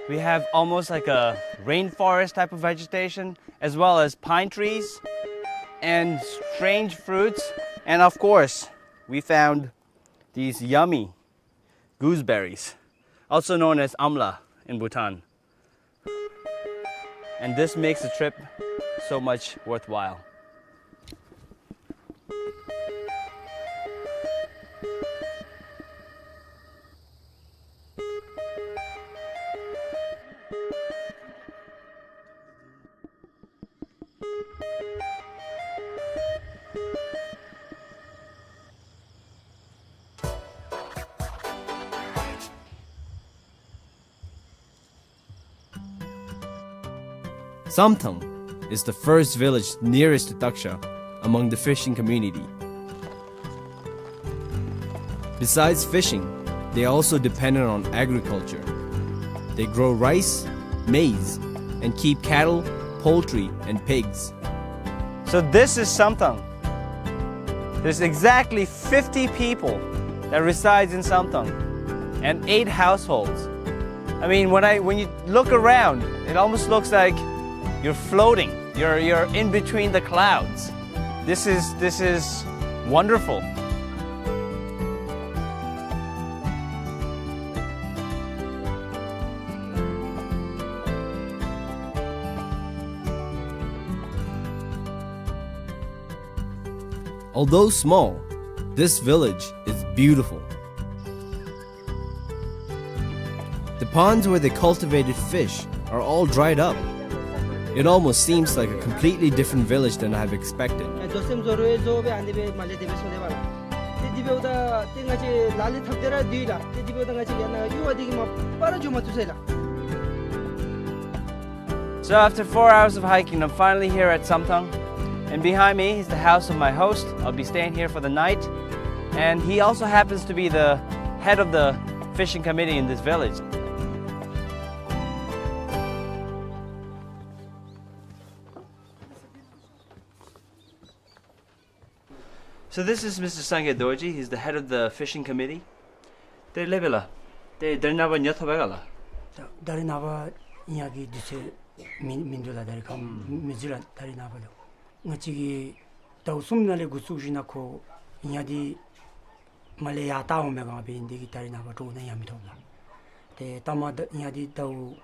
We have almost like a rainforest type of vegetation, as well as pine trees and strange fruits. And of course, we found these yummy gooseberries, also known as amla in Bhutan. And this makes the trip so much worthwhile. Samtang is the first village nearest to Taksha among the fishing community. Besides fishing, they also depended on agriculture. They grow rice, maize, and keep cattle, poultry, and pigs. So this is Samtang. There's exactly fifty people that resides in Samtang and eight households. I mean, when I, when you look around, it almost looks like you're floating. You're, you're in between the clouds. This is, this is wonderful. Although small, this village is beautiful. The ponds where they cultivated fish are all dried up. It almost seems like a completely different village than I've expected. དོ་སེམས་བཟོ་རུང་བཟོ་སྦེ་ཨ་ནི་སྦེ་མ་ལས་དེ་སྦེ་སོང་སྟེ་བ་ལགས། ཏེ་དེ་འབདཝ་ད་ཏེ་ང་བཅས་ལ་ལས་ཐབས་དེ་ར་འདི་ལགས། ཏེ་དེ་འབདཝ་ད་ང་བཅས་ཡང་ན་གཡུར་བ་འདི་གིས་མ་པ་ར་འགྱོ་མ་བཏུབ་ཟེར་ལགས། So after four hours of hiking, I'm finally here at Samtang. And behind me is the house of my host. I'll be staying here for the night. And he also happens to be the head of the fishing committee in this village. So this is Mister Sangye Dorji. He's the head of the fishing committee. ཏེ་ལེགས་པས་ལགས། ཏེ་ད་རིས་ནངས་པ་ཉལ་ཐོབ་པས་ག་ལགས། ད་ད་རིས་ནངས་པ་ཉལ་གྱི་དུས་ཚོད་མིན་མིན་འདུག་ལགས། ད་རིས་ཁམས་མི་འཛོལ་ལགས། ད་རིས་ནངས་པ་ལུ་ང་བཅས་ཀྱིས་ཟླཝ་གསུམ་ནང་ལས་འགོ་བཙུགས་ཞིནམ་ལས་ཁོ་ཉལ་འདི་མ་ལས་ཡར་བལྟ་འོང་མི་གང་འབད་ནི་དེ་གིས་ད་རིས་ནངས་པ་དྲོ་ནང་ཡང་མི་ཐོབ་ལགས། ཏེ་ལྟ་མ་ད་ཉལ་འདི་ཟླཝ་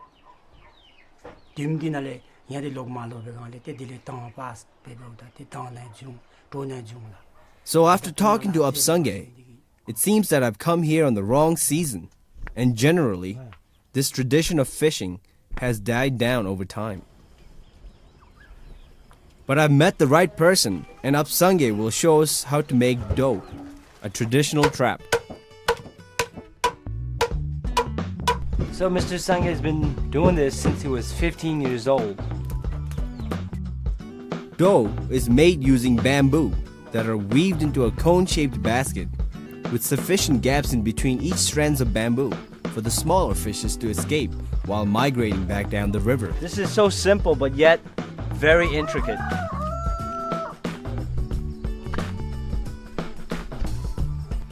བདུན་འདི་ནང་ལས་ཉལ་འདི་ལོག་མ་ལོག་པའི་སྒང་ལས་ཏེ་དེ་ལས་དང་པ་སྦེ་འབདཝ་ད་ཏེ་དང་ནང་བྱུང་དྲོ་ནང་བྱུང་ལགས། So after talking to Absangye, it seems that I've come here on the wrong season, and generally, This tradition of fishing has died down over time. But I've met the right person, and Apsangye will show us how to make do, a traditional trap. So Mister Sangye has been doing this since he was fifteen years old. Do is made using bamboo that are weaved into a cone-shaped basket with sufficient gaps in between each strands of bamboo for the smaller fishes to escape while migrating back down the river. This is so simple, but yet very intricate.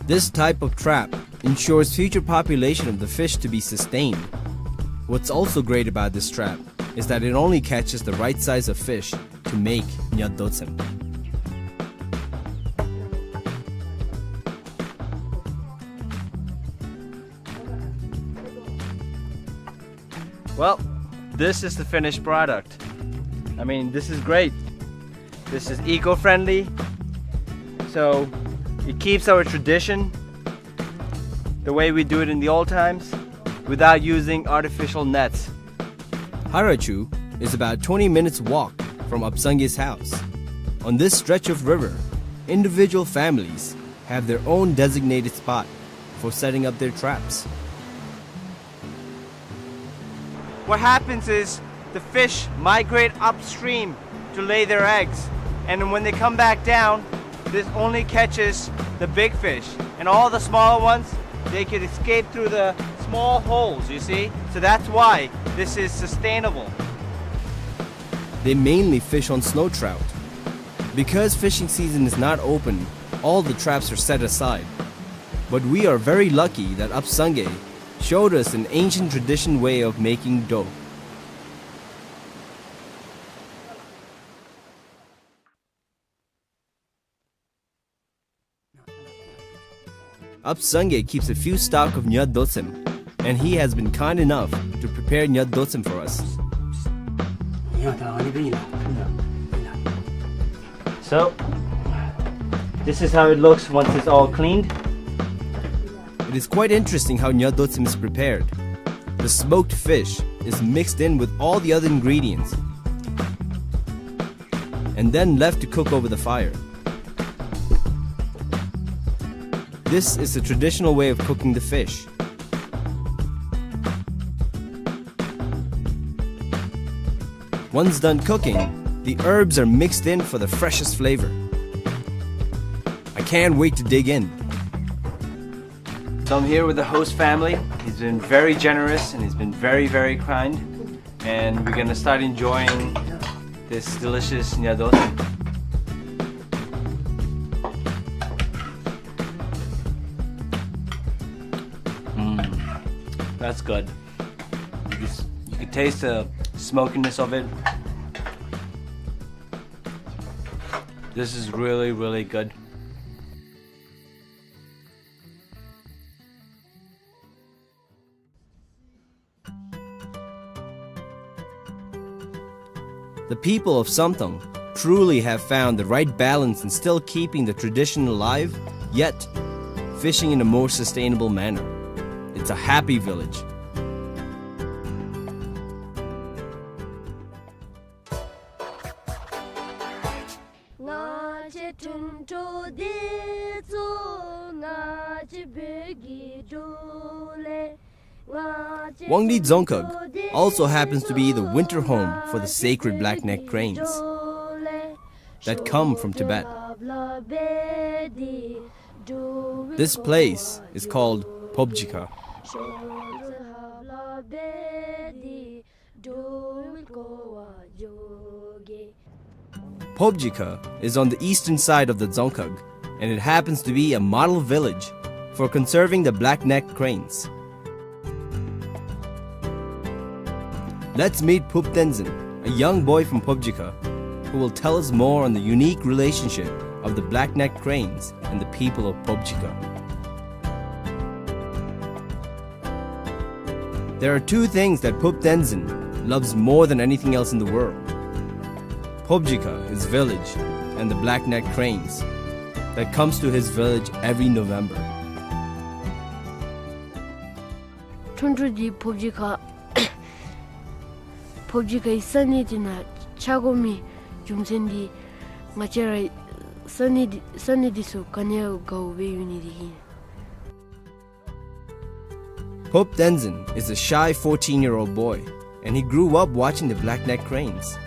This type of trap ensures future population of the fish to be sustained. What's also great about this trap is that it only catches the right size of fish to make nyatdotsem. Well, this is the finished product. I mean, this is great. This is eco-friendly. So it keeps our tradition the way we do it in the old times without using artificial nets. Harachu is about twenty minutes walk from Apsangye's house. On this stretch of river, individual families have their own designated spot for setting up their traps. What happens is the fish migrate upstream to lay their eggs, and when they come back down, this only catches the big fish, and all the smaller ones, they could escape through the small holes, you see? So that's why this is sustainable. They mainly fish on snow trout. Because fishing season is not open, all the traps are set aside. But we are very lucky that Apsangye showed us an ancient tradition way of making do. Apsangye keeps a few stock of nyatdotsem, and he has been kind enough to prepare nyatdotsem for us. So, this is how it looks once it's all cleaned. It is quite interesting how nyatdotsem is prepared. The smoked fish is mixed in with all the other ingredients and then left to cook over the fire. This is the traditional way of cooking the fish. Once done cooking, the herbs are mixed in for the freshest flavor. I can't wait to dig in. So I'm here with the host family. He's been very generous and he's been very, very kind. And we're gonna start enjoying this delicious nyatdotsem. Mm, that's good. You can s-, you can taste the smokiness of it. This is really, really good. The people of Samtang truly have found the right balance in still keeping the tradition alive, yet fishing in a more sustainable manner. It's a happy village. Wangdi Dzongkhag also happens to be the winter home for the sacred black-necked cranes that come from Tibet. This place is called Phobjikha. Phobjikha is on the eastern side of the Dzongkhag, and it happens to be a model village for conserving the black-necked cranes. Let's meet Phup Tenzin, a young boy from Phobjikha, who will tell us more on the unique relationship of the black-necked cranes and the people of Phobjikha. There are two things that Phup Tenzin loves more than anything else in the world: Phobjikha, his village, and the black-necked cranes that comes to his village every November. ཁྲུང་ཁྲུང་འདི་ཕོབ་སྦྱིས་ཁ་ཕོབ་སྦྱིས་ཁའི་ས་གནས་འདི་ནང་ཆགས་དགོ་མི་རྒྱུ་མཚན་འདི་ང་བཅས་རའི་ས་གནས་འདི་ས་གནས་འདི་ཚུ་ག་ནི་ཡང་དགའཝ་སྦེ་ཡོད་ནི་འདི་ཨིན། Pope Tenzin is a shy fourteen-year-old boy, and he grew up watching the black-necked cranes.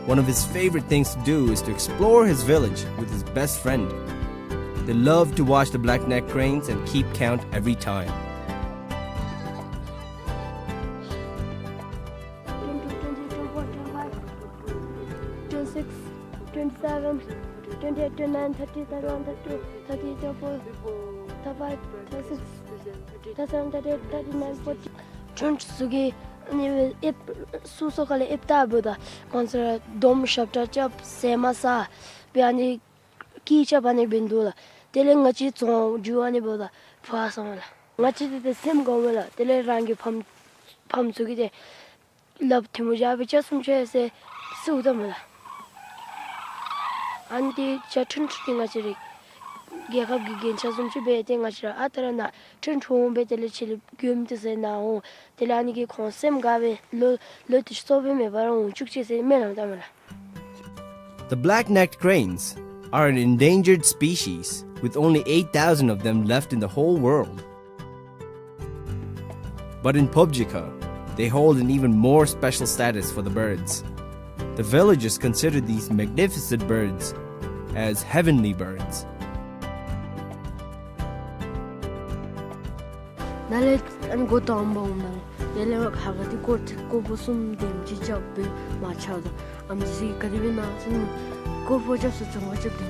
One of his favorite things to do is to explore his village with his best friend. They love to watch the black-necked cranes and keep count every time. Twenty, twenty-two, twenty-five, twenty-six, twenty-seven, twenty-eight, twenty-nine, thirty, thirty-one, thirty-two, thirty-three, thirty-four, thirty-five, thirty-six, thirty-seven, thirty-eight, thirty-nine, forty. ཁྲུང་ཁྲུང་ཚུ་གིས་ཨ་ནི་ཨེབ་སོ་སོ་ཁ་ལས་ཨེབ་ལྟ་བུ་དང་ཁོང་ཚུ་ར་སྡོམ་ཞབས་ཁྲ་རྐྱབ་ཟས་མ་ཟ་སྦེ་ཨ་ནི་སྐད་རྐྱབ་ཨ་ནི་སྦེ་འདུག་ལགས། དེ་ལས་ང་བཅས་བཙོང་རྒྱུ་ཨ་ནི་འབདཝ་ད་ཕར་སོང་ལགས། ང་བཅས་དེ་དེ་སེམས་དགའཝ་མས་ལགས། དེ་ལས་རང་གི་ཕམ་ཕམ་ཚུ་གིས་དེ་སླབ་ཐུང་མོ་བཞག་སྦེ་ཆ་གསུམ་ཆ་ཡོད་ཟེར་གསུངམ་ད་མས་ལགས། ཨ་ནི་དེ་བྱ་ཁྲུང་ཁྲུང་དེ་ང་བཅས་རའི་རྒྱལ་ཁབ་ཀྱི་རྒྱན་ཆ་བཟུམ་ཅིག་སྦེ་ཏེ་ང་བཅས་ར་ཨ་རྟག་ར་ནཱ་ཁྲུང་ཁྲུང་འོང་སྦེ་དེ་ལས་ཕྱི་ལས་མགྱོནམ་དེ་ཟེར་ནཱ་འོང་། དེ་ལས་ཨ་ནི་གིས་ཁོང་སེམས་དགའ་སྦེ་ལོ་ལོ་དེ་ཅིག་སོ་སྦེ་མེད་པར་འོང་བཅུག་ཅིག་ཟེར་སྨོན་ལམ་བཏབ་མས་ལགས། The black-necked cranes are an endangered species, with only eight thousand of them left in the whole world. But in Pobjikha, they hold an even more special status for the birds. The villagers consider these magnificent birds as heavenly birds. ནཱ་ལས་ཨ་ནི་སྒོ་དང་པ་འོངམ་ད་ལུ་དེ་ལས་ཧ་ག་ཏེ་སྐོར་སྐོར་པོ་གསུམ་དེམ་ཅིག་རྐྱབ་སྦེ་མར་ཆགས་དོ། ཨམ་སྲུ་ག་དེ་སྦེ་ཨིན་ན་ཟེར་ན་སྐོར་པོ་རྐྱབ་ས་བྱུང་བ་རྐྱབ་སྟེ་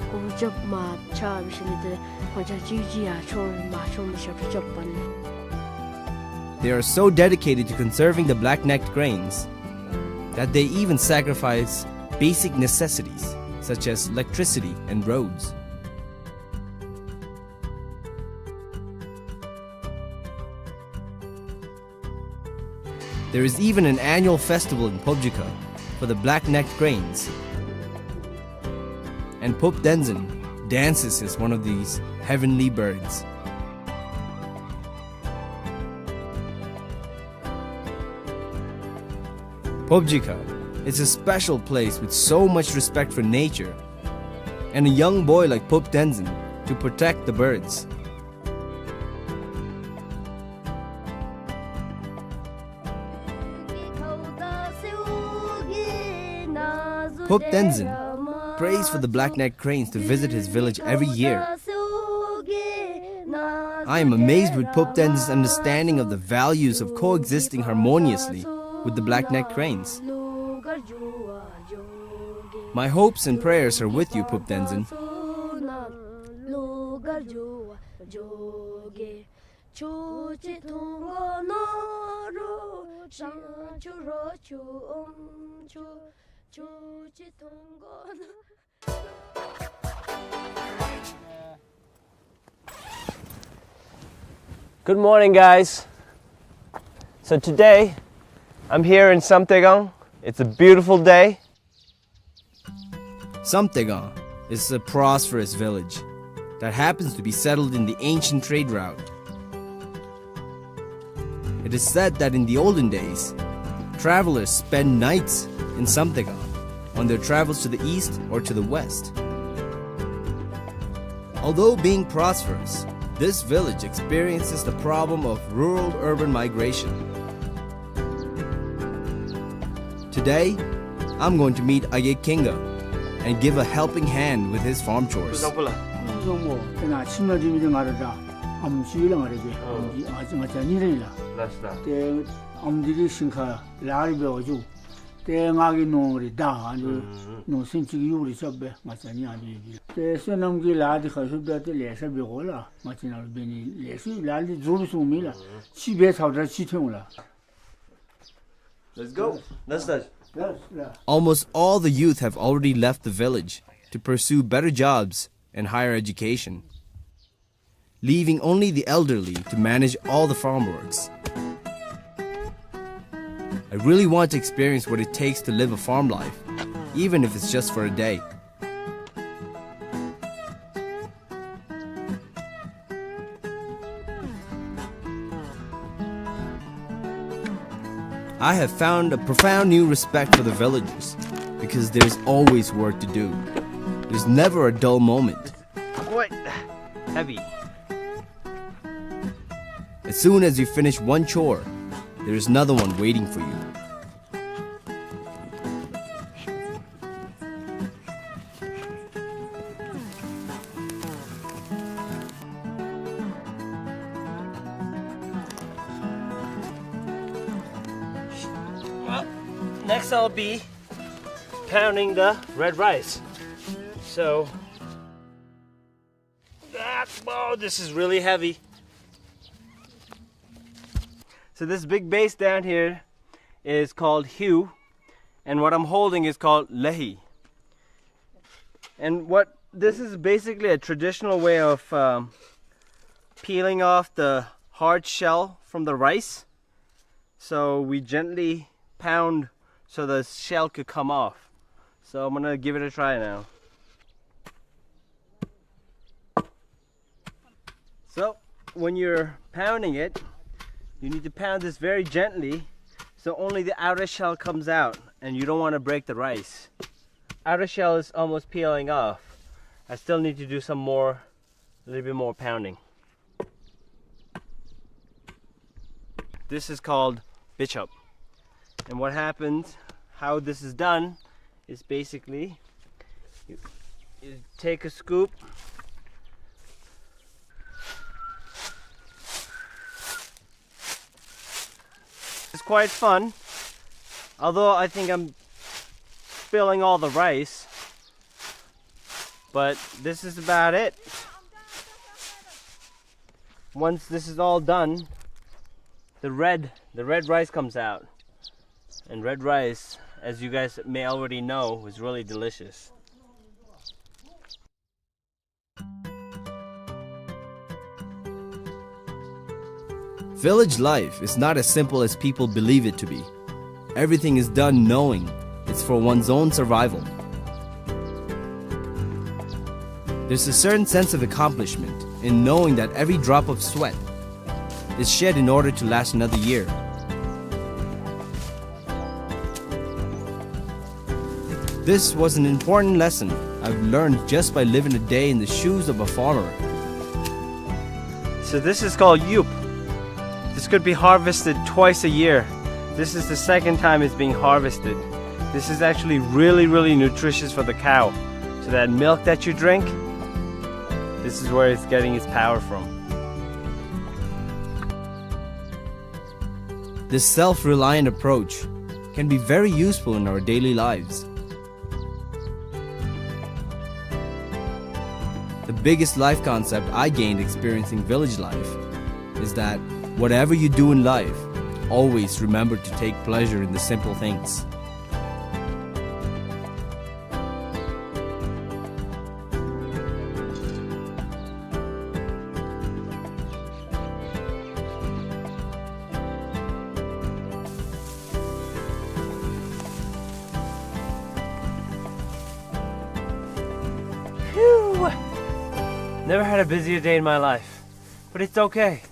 སྐོར་པོ་རྐྱབ་མར་ཆགས་སྦེ་ཞིནམ་ལས་དེ་ལས་ཁོང་ཆ་གཅིག་གཅིག་ཡར་མཆོང་མར་མཆོང་སྦེ་ཞབས་ཁྲ་རྐྱབ་པ་ལས། They are so dedicated to conserving the black-necked cranes that they even sacrifice basic necessities such as electricity and roads. There is even an annual festival in Pobjikha for the black-necked cranes. And Pope Tenzin dances as one of these heavenly birds. Pobjikha is a special place with so much respect for nature, and a young boy like Pope Tenzin to protect the birds. Pope Tenzin prays for the black-necked cranes to visit his village every year. I am amazed with Pope Tenzin's understanding of the values of coexisting harmoniously with the black-necked cranes. My hopes and prayers are with you, Pope Tenzin. Good morning, guys. So today, I'm here in Samtegang. It's a beautiful day. Samtegang is a prosperous village that happens to be settled in the ancient trade route. It is said that in the olden days, travelers spend nights in Samtegang on their travels to the east or to the west. Although being prosperous, this village experiences the problem of rural-urban migration. Today, I'm going to meet Age Kinga and give a helping hand with his farm chores. ཁོང་ཚང་ཕུ་ལགས། ཁོང་ཚང་ཕུ་ཏེ་ནཱ་ཁྱིམ་ནང་འདི་མི་འདི་ང་ར་དང་ཨམ་སྲུ་ལགས། ང་ར་གི་ཨོ་ཨམ་ང་བཅས་གཉིས་ར་ཨིན་ལགས། ལགས་ལགས། ཏེ་ཨམ་འདི་གི་ཞིང་ཁར་ལཱ་རེ་འབད་བར་འགྱོ། ཏེ་ང་གིས་ནོར་རེ་བདའ་ཨ་ནི་ཨུམ་ནོར་སེམས་ཅན་གྱི་གཡོག་རེ་རྐྱབ་སྦེ་ང་བཅས་གཉིས་ཨ་ནི་ཡོད་པས་ལགས། ཏེ་སོ་ནམ་གྱི་ལཱ་འདི་ཁར་ལྷོདཔ་ད་ཏེ་ལེ་ཤ་འབད་དགོ་ལགས། ང་བཅས་ནཱ་ལུ་འབད་ནི་ལེ་ཤ་ལཱ་འདི་རྫོགས་སོང་མེད་ལགས། ཨུམ་ཅིག་འབད་ཚརཝ་ད་ཅིག་ཐོན་འོང་ལགས། Let's go. Let's go. Almost all the youth have already left the village to pursue better jobs and higher education, leaving only the elderly to manage all the farm works. I really want to experience what it takes to live a farm life, even if it's just for a day. I have found a profound new respect for the villagers because there's always work to do. There's never a dull moment. Quite heavy. As soon as you finish one chore, there is another one waiting for you. Well, next I'll be pounding the red rice. So, that, whoa, this is really heavy. So this big base down here is called Hiu, and what I'm holding is called Lehi. And what, this is basically a traditional way of, um, peeling off the hard shell from the rice. So we gently pound so the shell could come off. So I'm gonna give it a try now. So when you're pounding it, you need to pound this very gently so only the outer shell comes out, and you don't wanna break the rice. Outer shell is almost peeling off. I still need to do some more, a little bit more pounding. This is called Bishop. And what happens, how this is done, is basically you, you take a scoop. It's quite fun, although I think I'm spilling all the rice, but this is about it. Once this is all done, the red, the red rice comes out. And red rice, as you guys may already know, is really delicious. Village life is not as simple as people believe it to be. Everything is done knowing it's for one's own survival. There's a certain sense of accomplishment in knowing that every drop of sweat is shed in order to last another year. This was an important lesson I've learned just by living a day in the shoes of a farmer. So this is called yup. This could be harvested twice a year. This is the second time it's being harvested. This is actually really, really nutritious for the cow. So that milk that you drink, this is where it's getting its power from. This self-reliant approach can be very useful in our daily lives. The biggest life concept I gained experiencing village life is that whatever you do in life, always remember to take pleasure in the simple things. Phew! Never had a busier day in my life, but it's okay.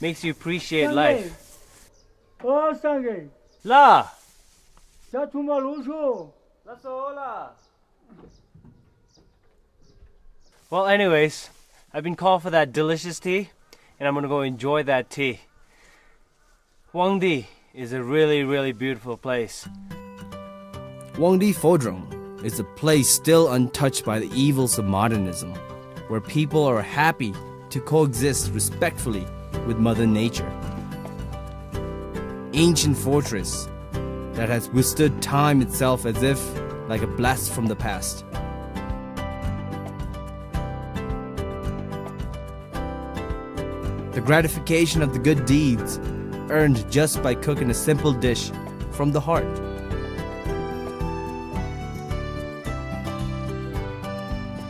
Makes you appreciate life. སངས་རྒྱས། ཨོ་སངས་རྒྱས། ལགས། ཇ་འཐུང་པར་ལོག་ཤོག། ལགས་སོ་ལགས། Well, anyways, I've been called for that delicious tea, and I'm gonna go enjoy that tea. Wangdi is a really, really beautiful place. Wangdi Phodrang is a place still untouched by the evils of modernism, where people are happy to coexist respectfully with Mother Nature. Ancient fortress that has withstood time itself as if like a blast from the past. The gratification of the good deeds earned just by cooking a simple dish from the heart.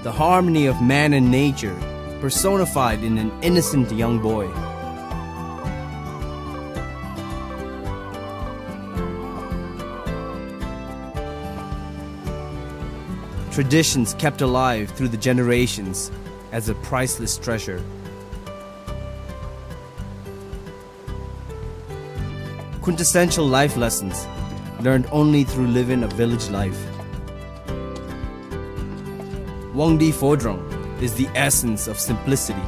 The harmony of man and nature personified in an innocent young boy. Traditions kept alive through the generations as a priceless treasure. Quintessential life lessons learned only through living a village life. Wangdi Phodrang is the essence of simplicity,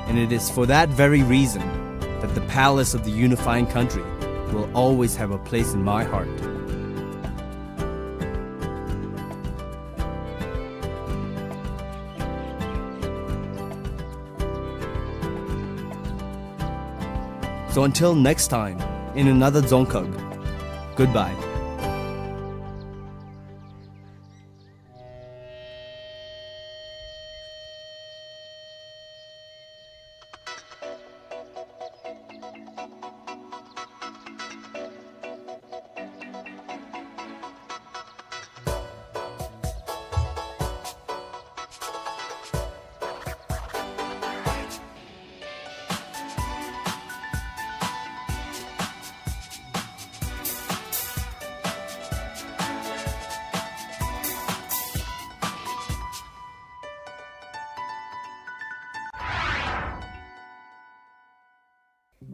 and it is for that very reason that the palace of the unifying country will always have a place in my heart. So until next time, in another Dzongkhag, goodbye.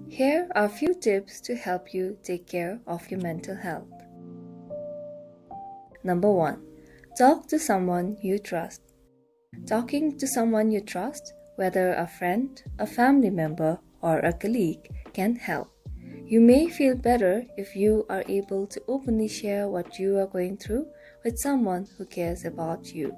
Here are few tips to help you take care of your mental health. Number one, talk to someone you trust. Talking to someone you trust, whether a friend, a family member, or a colleague, can help. You may feel better if you are able to openly share what you are going through with someone who cares about you.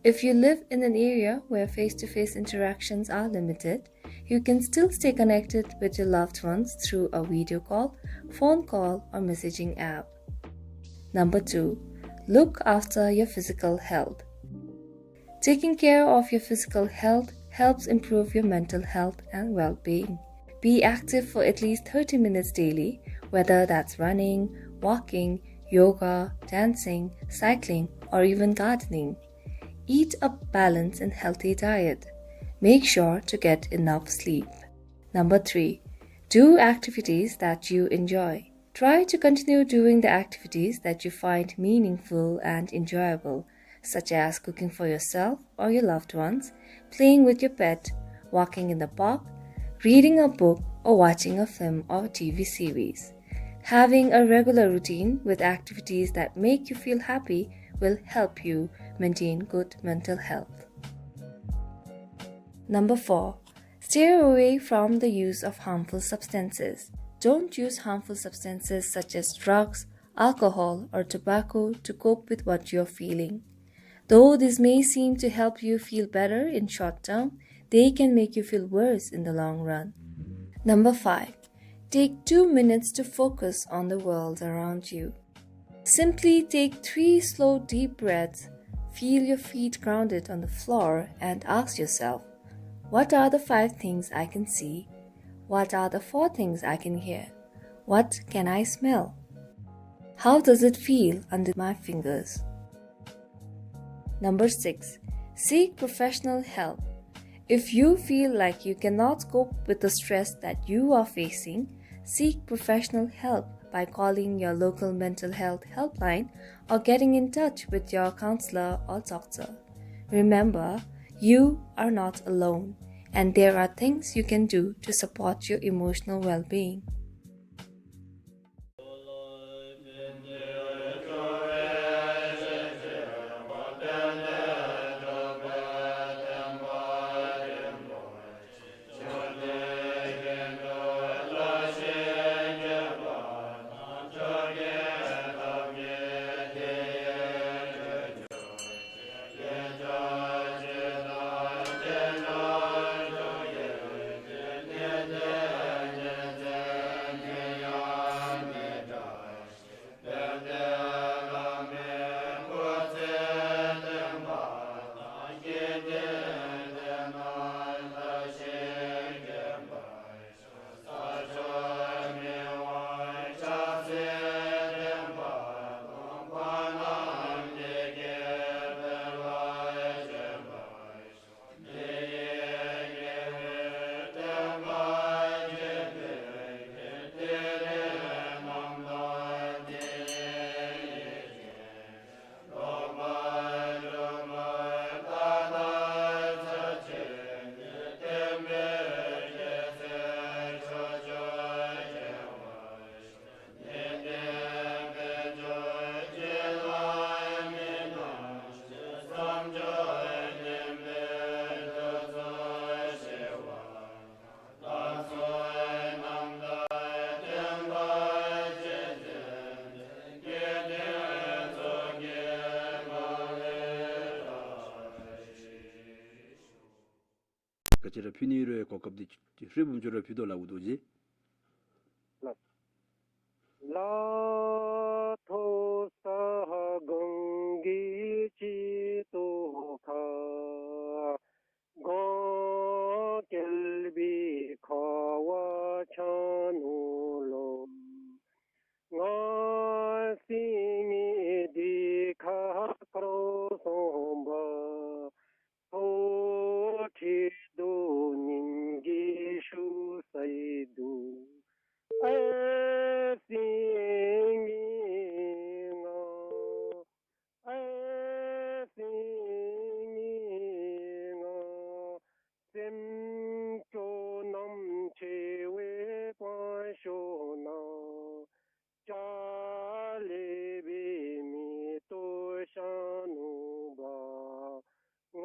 If you live in an area where face-to-face interactions are limited, you can still stay connected with your loved ones through a video call, phone call, or messaging app. Number two, look after your physical health. Taking care of your physical health helps improve your mental health and well-being. Be active for at least thirty minutes daily, whether that's running, walking, yoga, dancing, cycling, or even gardening. Eat a balanced and healthy diet. Make sure to get enough sleep. Number three, do activities that you enjoy. Try to continue doing the activities that you find meaningful and enjoyable, such as cooking for yourself or your loved ones, playing with your pet, walking in the park, reading a book, or watching a film or T V series. Having a regular routine with activities that make you feel happy will help you maintain good mental health. Number four, steer away from the use of harmful substances. Don't use harmful substances such as drugs, alcohol, or tobacco to cope with what you're feeling. Though this may seem to help you feel better in short term, they can make you feel worse in the long run. Number five, take two minutes to focus on the world around you. Simply take three slow, deep breaths, feel your feet grounded on the floor, and ask yourself, "What are the five things I can see? What are the four things I can hear? What can I smell? How does it feel under my fingers?" Number six, seek professional help. If you feel like you cannot cope with the stress that you are facing, seek professional help by calling your local mental health helpline or getting in touch with your counselor or doctor. Remember, you are not alone, and there are things you can do to support your emotional well-being. ཅིག་ར་ཕུལ་ནི་རེ་གོ་སྐབས་འདི་ཧྲིལ་བུམ་ཅིག་ར་ཕུལ་དོ་ལགས་འུ་དུ་ཇི། ལགས། ལ་ཐོ་ས་གངྒཱའི་བྱེ་ཏོག་ཁ། གོང་བཀལ་བའི་ཁ་བ་ཆགས་ནུག་ལོ། ང་སེང་གེ་འདི་ཁ་ཁར་སོང་བ། ཐོ་ཁྲི་དུ་ཉིན་གྱི་ཤུགས་སེ་འདུག། ཨེ་སེང་གེ་ང་། ཨེ་སེང་གེ་ང་། སེམས་སྐྱོ་གནམ་ཕྱེད་པའི་སྤང་ཤོག་ན། ཅ་ལེ་བའི་མེ་ཏོག་ཤར་ནུག་པ། ང་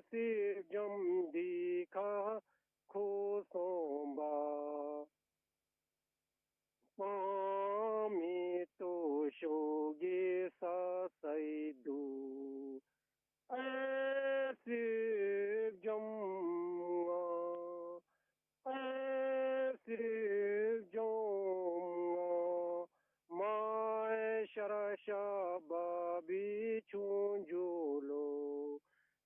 སེར་སྦྱངམ་འདི་ཁ་ཁུ་སོང་བ། སྤང་མེ་ཏོག་ཤོག་གི་ས་སེ་འདུག། ཨེ་སེར་སྦྱངམ་ང་། ཨེ་སེར་སྦྱངམ་ང་། མ་ཤར་ཤར་བབས་པའི་ཆུང་འགྱུར་ལུ།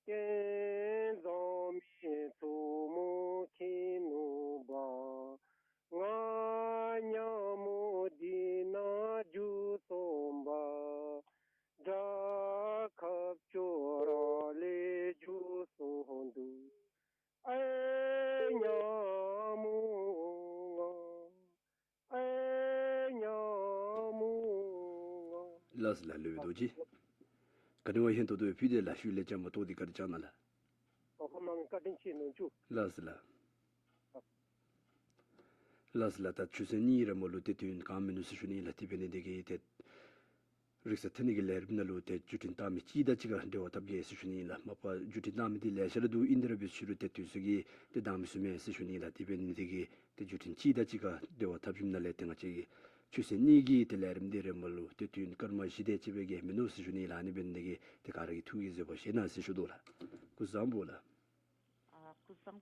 སྐལ་བཟང་མའི་མཚོ་མོ་ཁེངས་ནུག་པ། ང་ཉ་མོ་འདི་ནང་འཛུལ་སོང་བ། དགྲ་ཁབ་ཅོག་ར་ལས་འཛུལ་སོང་འདུག། ཨེ་ཉ་མོ་ང་། ཨེ་ཉ་མོ་ང་། ལགས་སོ་ལགས། ལེགས་པའི་རྡོ་རྗེ། བཀའ་དྲིན་ཧན་ཏོང་ཏོ་ཕུལ་དེས་ལགས། ཤུལ་ལས་ཅིག་མ་གཏོགས་འདི་བཀའ་དྲིན་བསྐྱང་གནང་ལགས། ཨོ་ཁོ་མང་བཀའ་དྲིན་ཆེ་ནུག་ཅུ། ལགས་སོ་ལགས། ལགས་སོ་ལགས། ད་ཆོས་སྲིད་གཉིས་རེ་མ་ལུ་ཏེ་དུས་ཡུན་གང་མིན་ནུག་ཟེར་ཞུ་ནི་ལགས། དེ་འབད་ནི་དེ་གིས་ཏེ་རིག་གསར་ཐོན་ནི་གི་ལས་རིམ་ནང་ལུ་ཏེ་བརྒྱུད་འཕྲིན་བཏང་མི་གཅིག་དང་གཅིག་ཁར་འབྲེལ་བ་འཐབ་གེ་ཟེར་ཞུ་ནི་ལགས། མ་པ་བརྒྱུད་འཕྲིན་བཏང་མི་འདི་ལེ་ཤ་ར་འདུག། ཨིན་ཏེ་ར་འབད་ཞུ་རུང་ཏེ་དུས་ཚོད་ཀྱིས་ཏེ་འདང་མི་ཟུན་མས་ཟེར་ཞུ་ནི་ལགས། དེ་འབད་ནི་དེ་གིས་ཏེ་བརྒྱུད་འཕྲིན་གཅིག་དང་གཅིག་ཁར་འབྲེལ་བ་འཐབ་ཞིནམ་ལས་ཏེ་ང་བཅས་ཀྱི་ཆོས་སྲིད་གཉིས་ཀྱི་ཏེ་ལས་རིམ་འདི་རེ་མ་ལུ་ཏེ་དུས་ཡུན་སྐར་མ་བཞི་དེ་ཅིག་སྦེ་གིས་མིན་ནུག་ཟེར་ཞུ་ནི་ལགས། ཨ་ནི་འབད་ནི་དེ་གིས་ཏེ་ག་ར་གིས་ཐུགས་ཀྱིས་བཟོད་པ་བཞེས་གནང་ཟེར་ཞུ་དོ་ལགས། སྐུ་གཟུགས་བཟང་པོ་ལགས། ཨ་སྐུ་གཟུགས་བཟང་།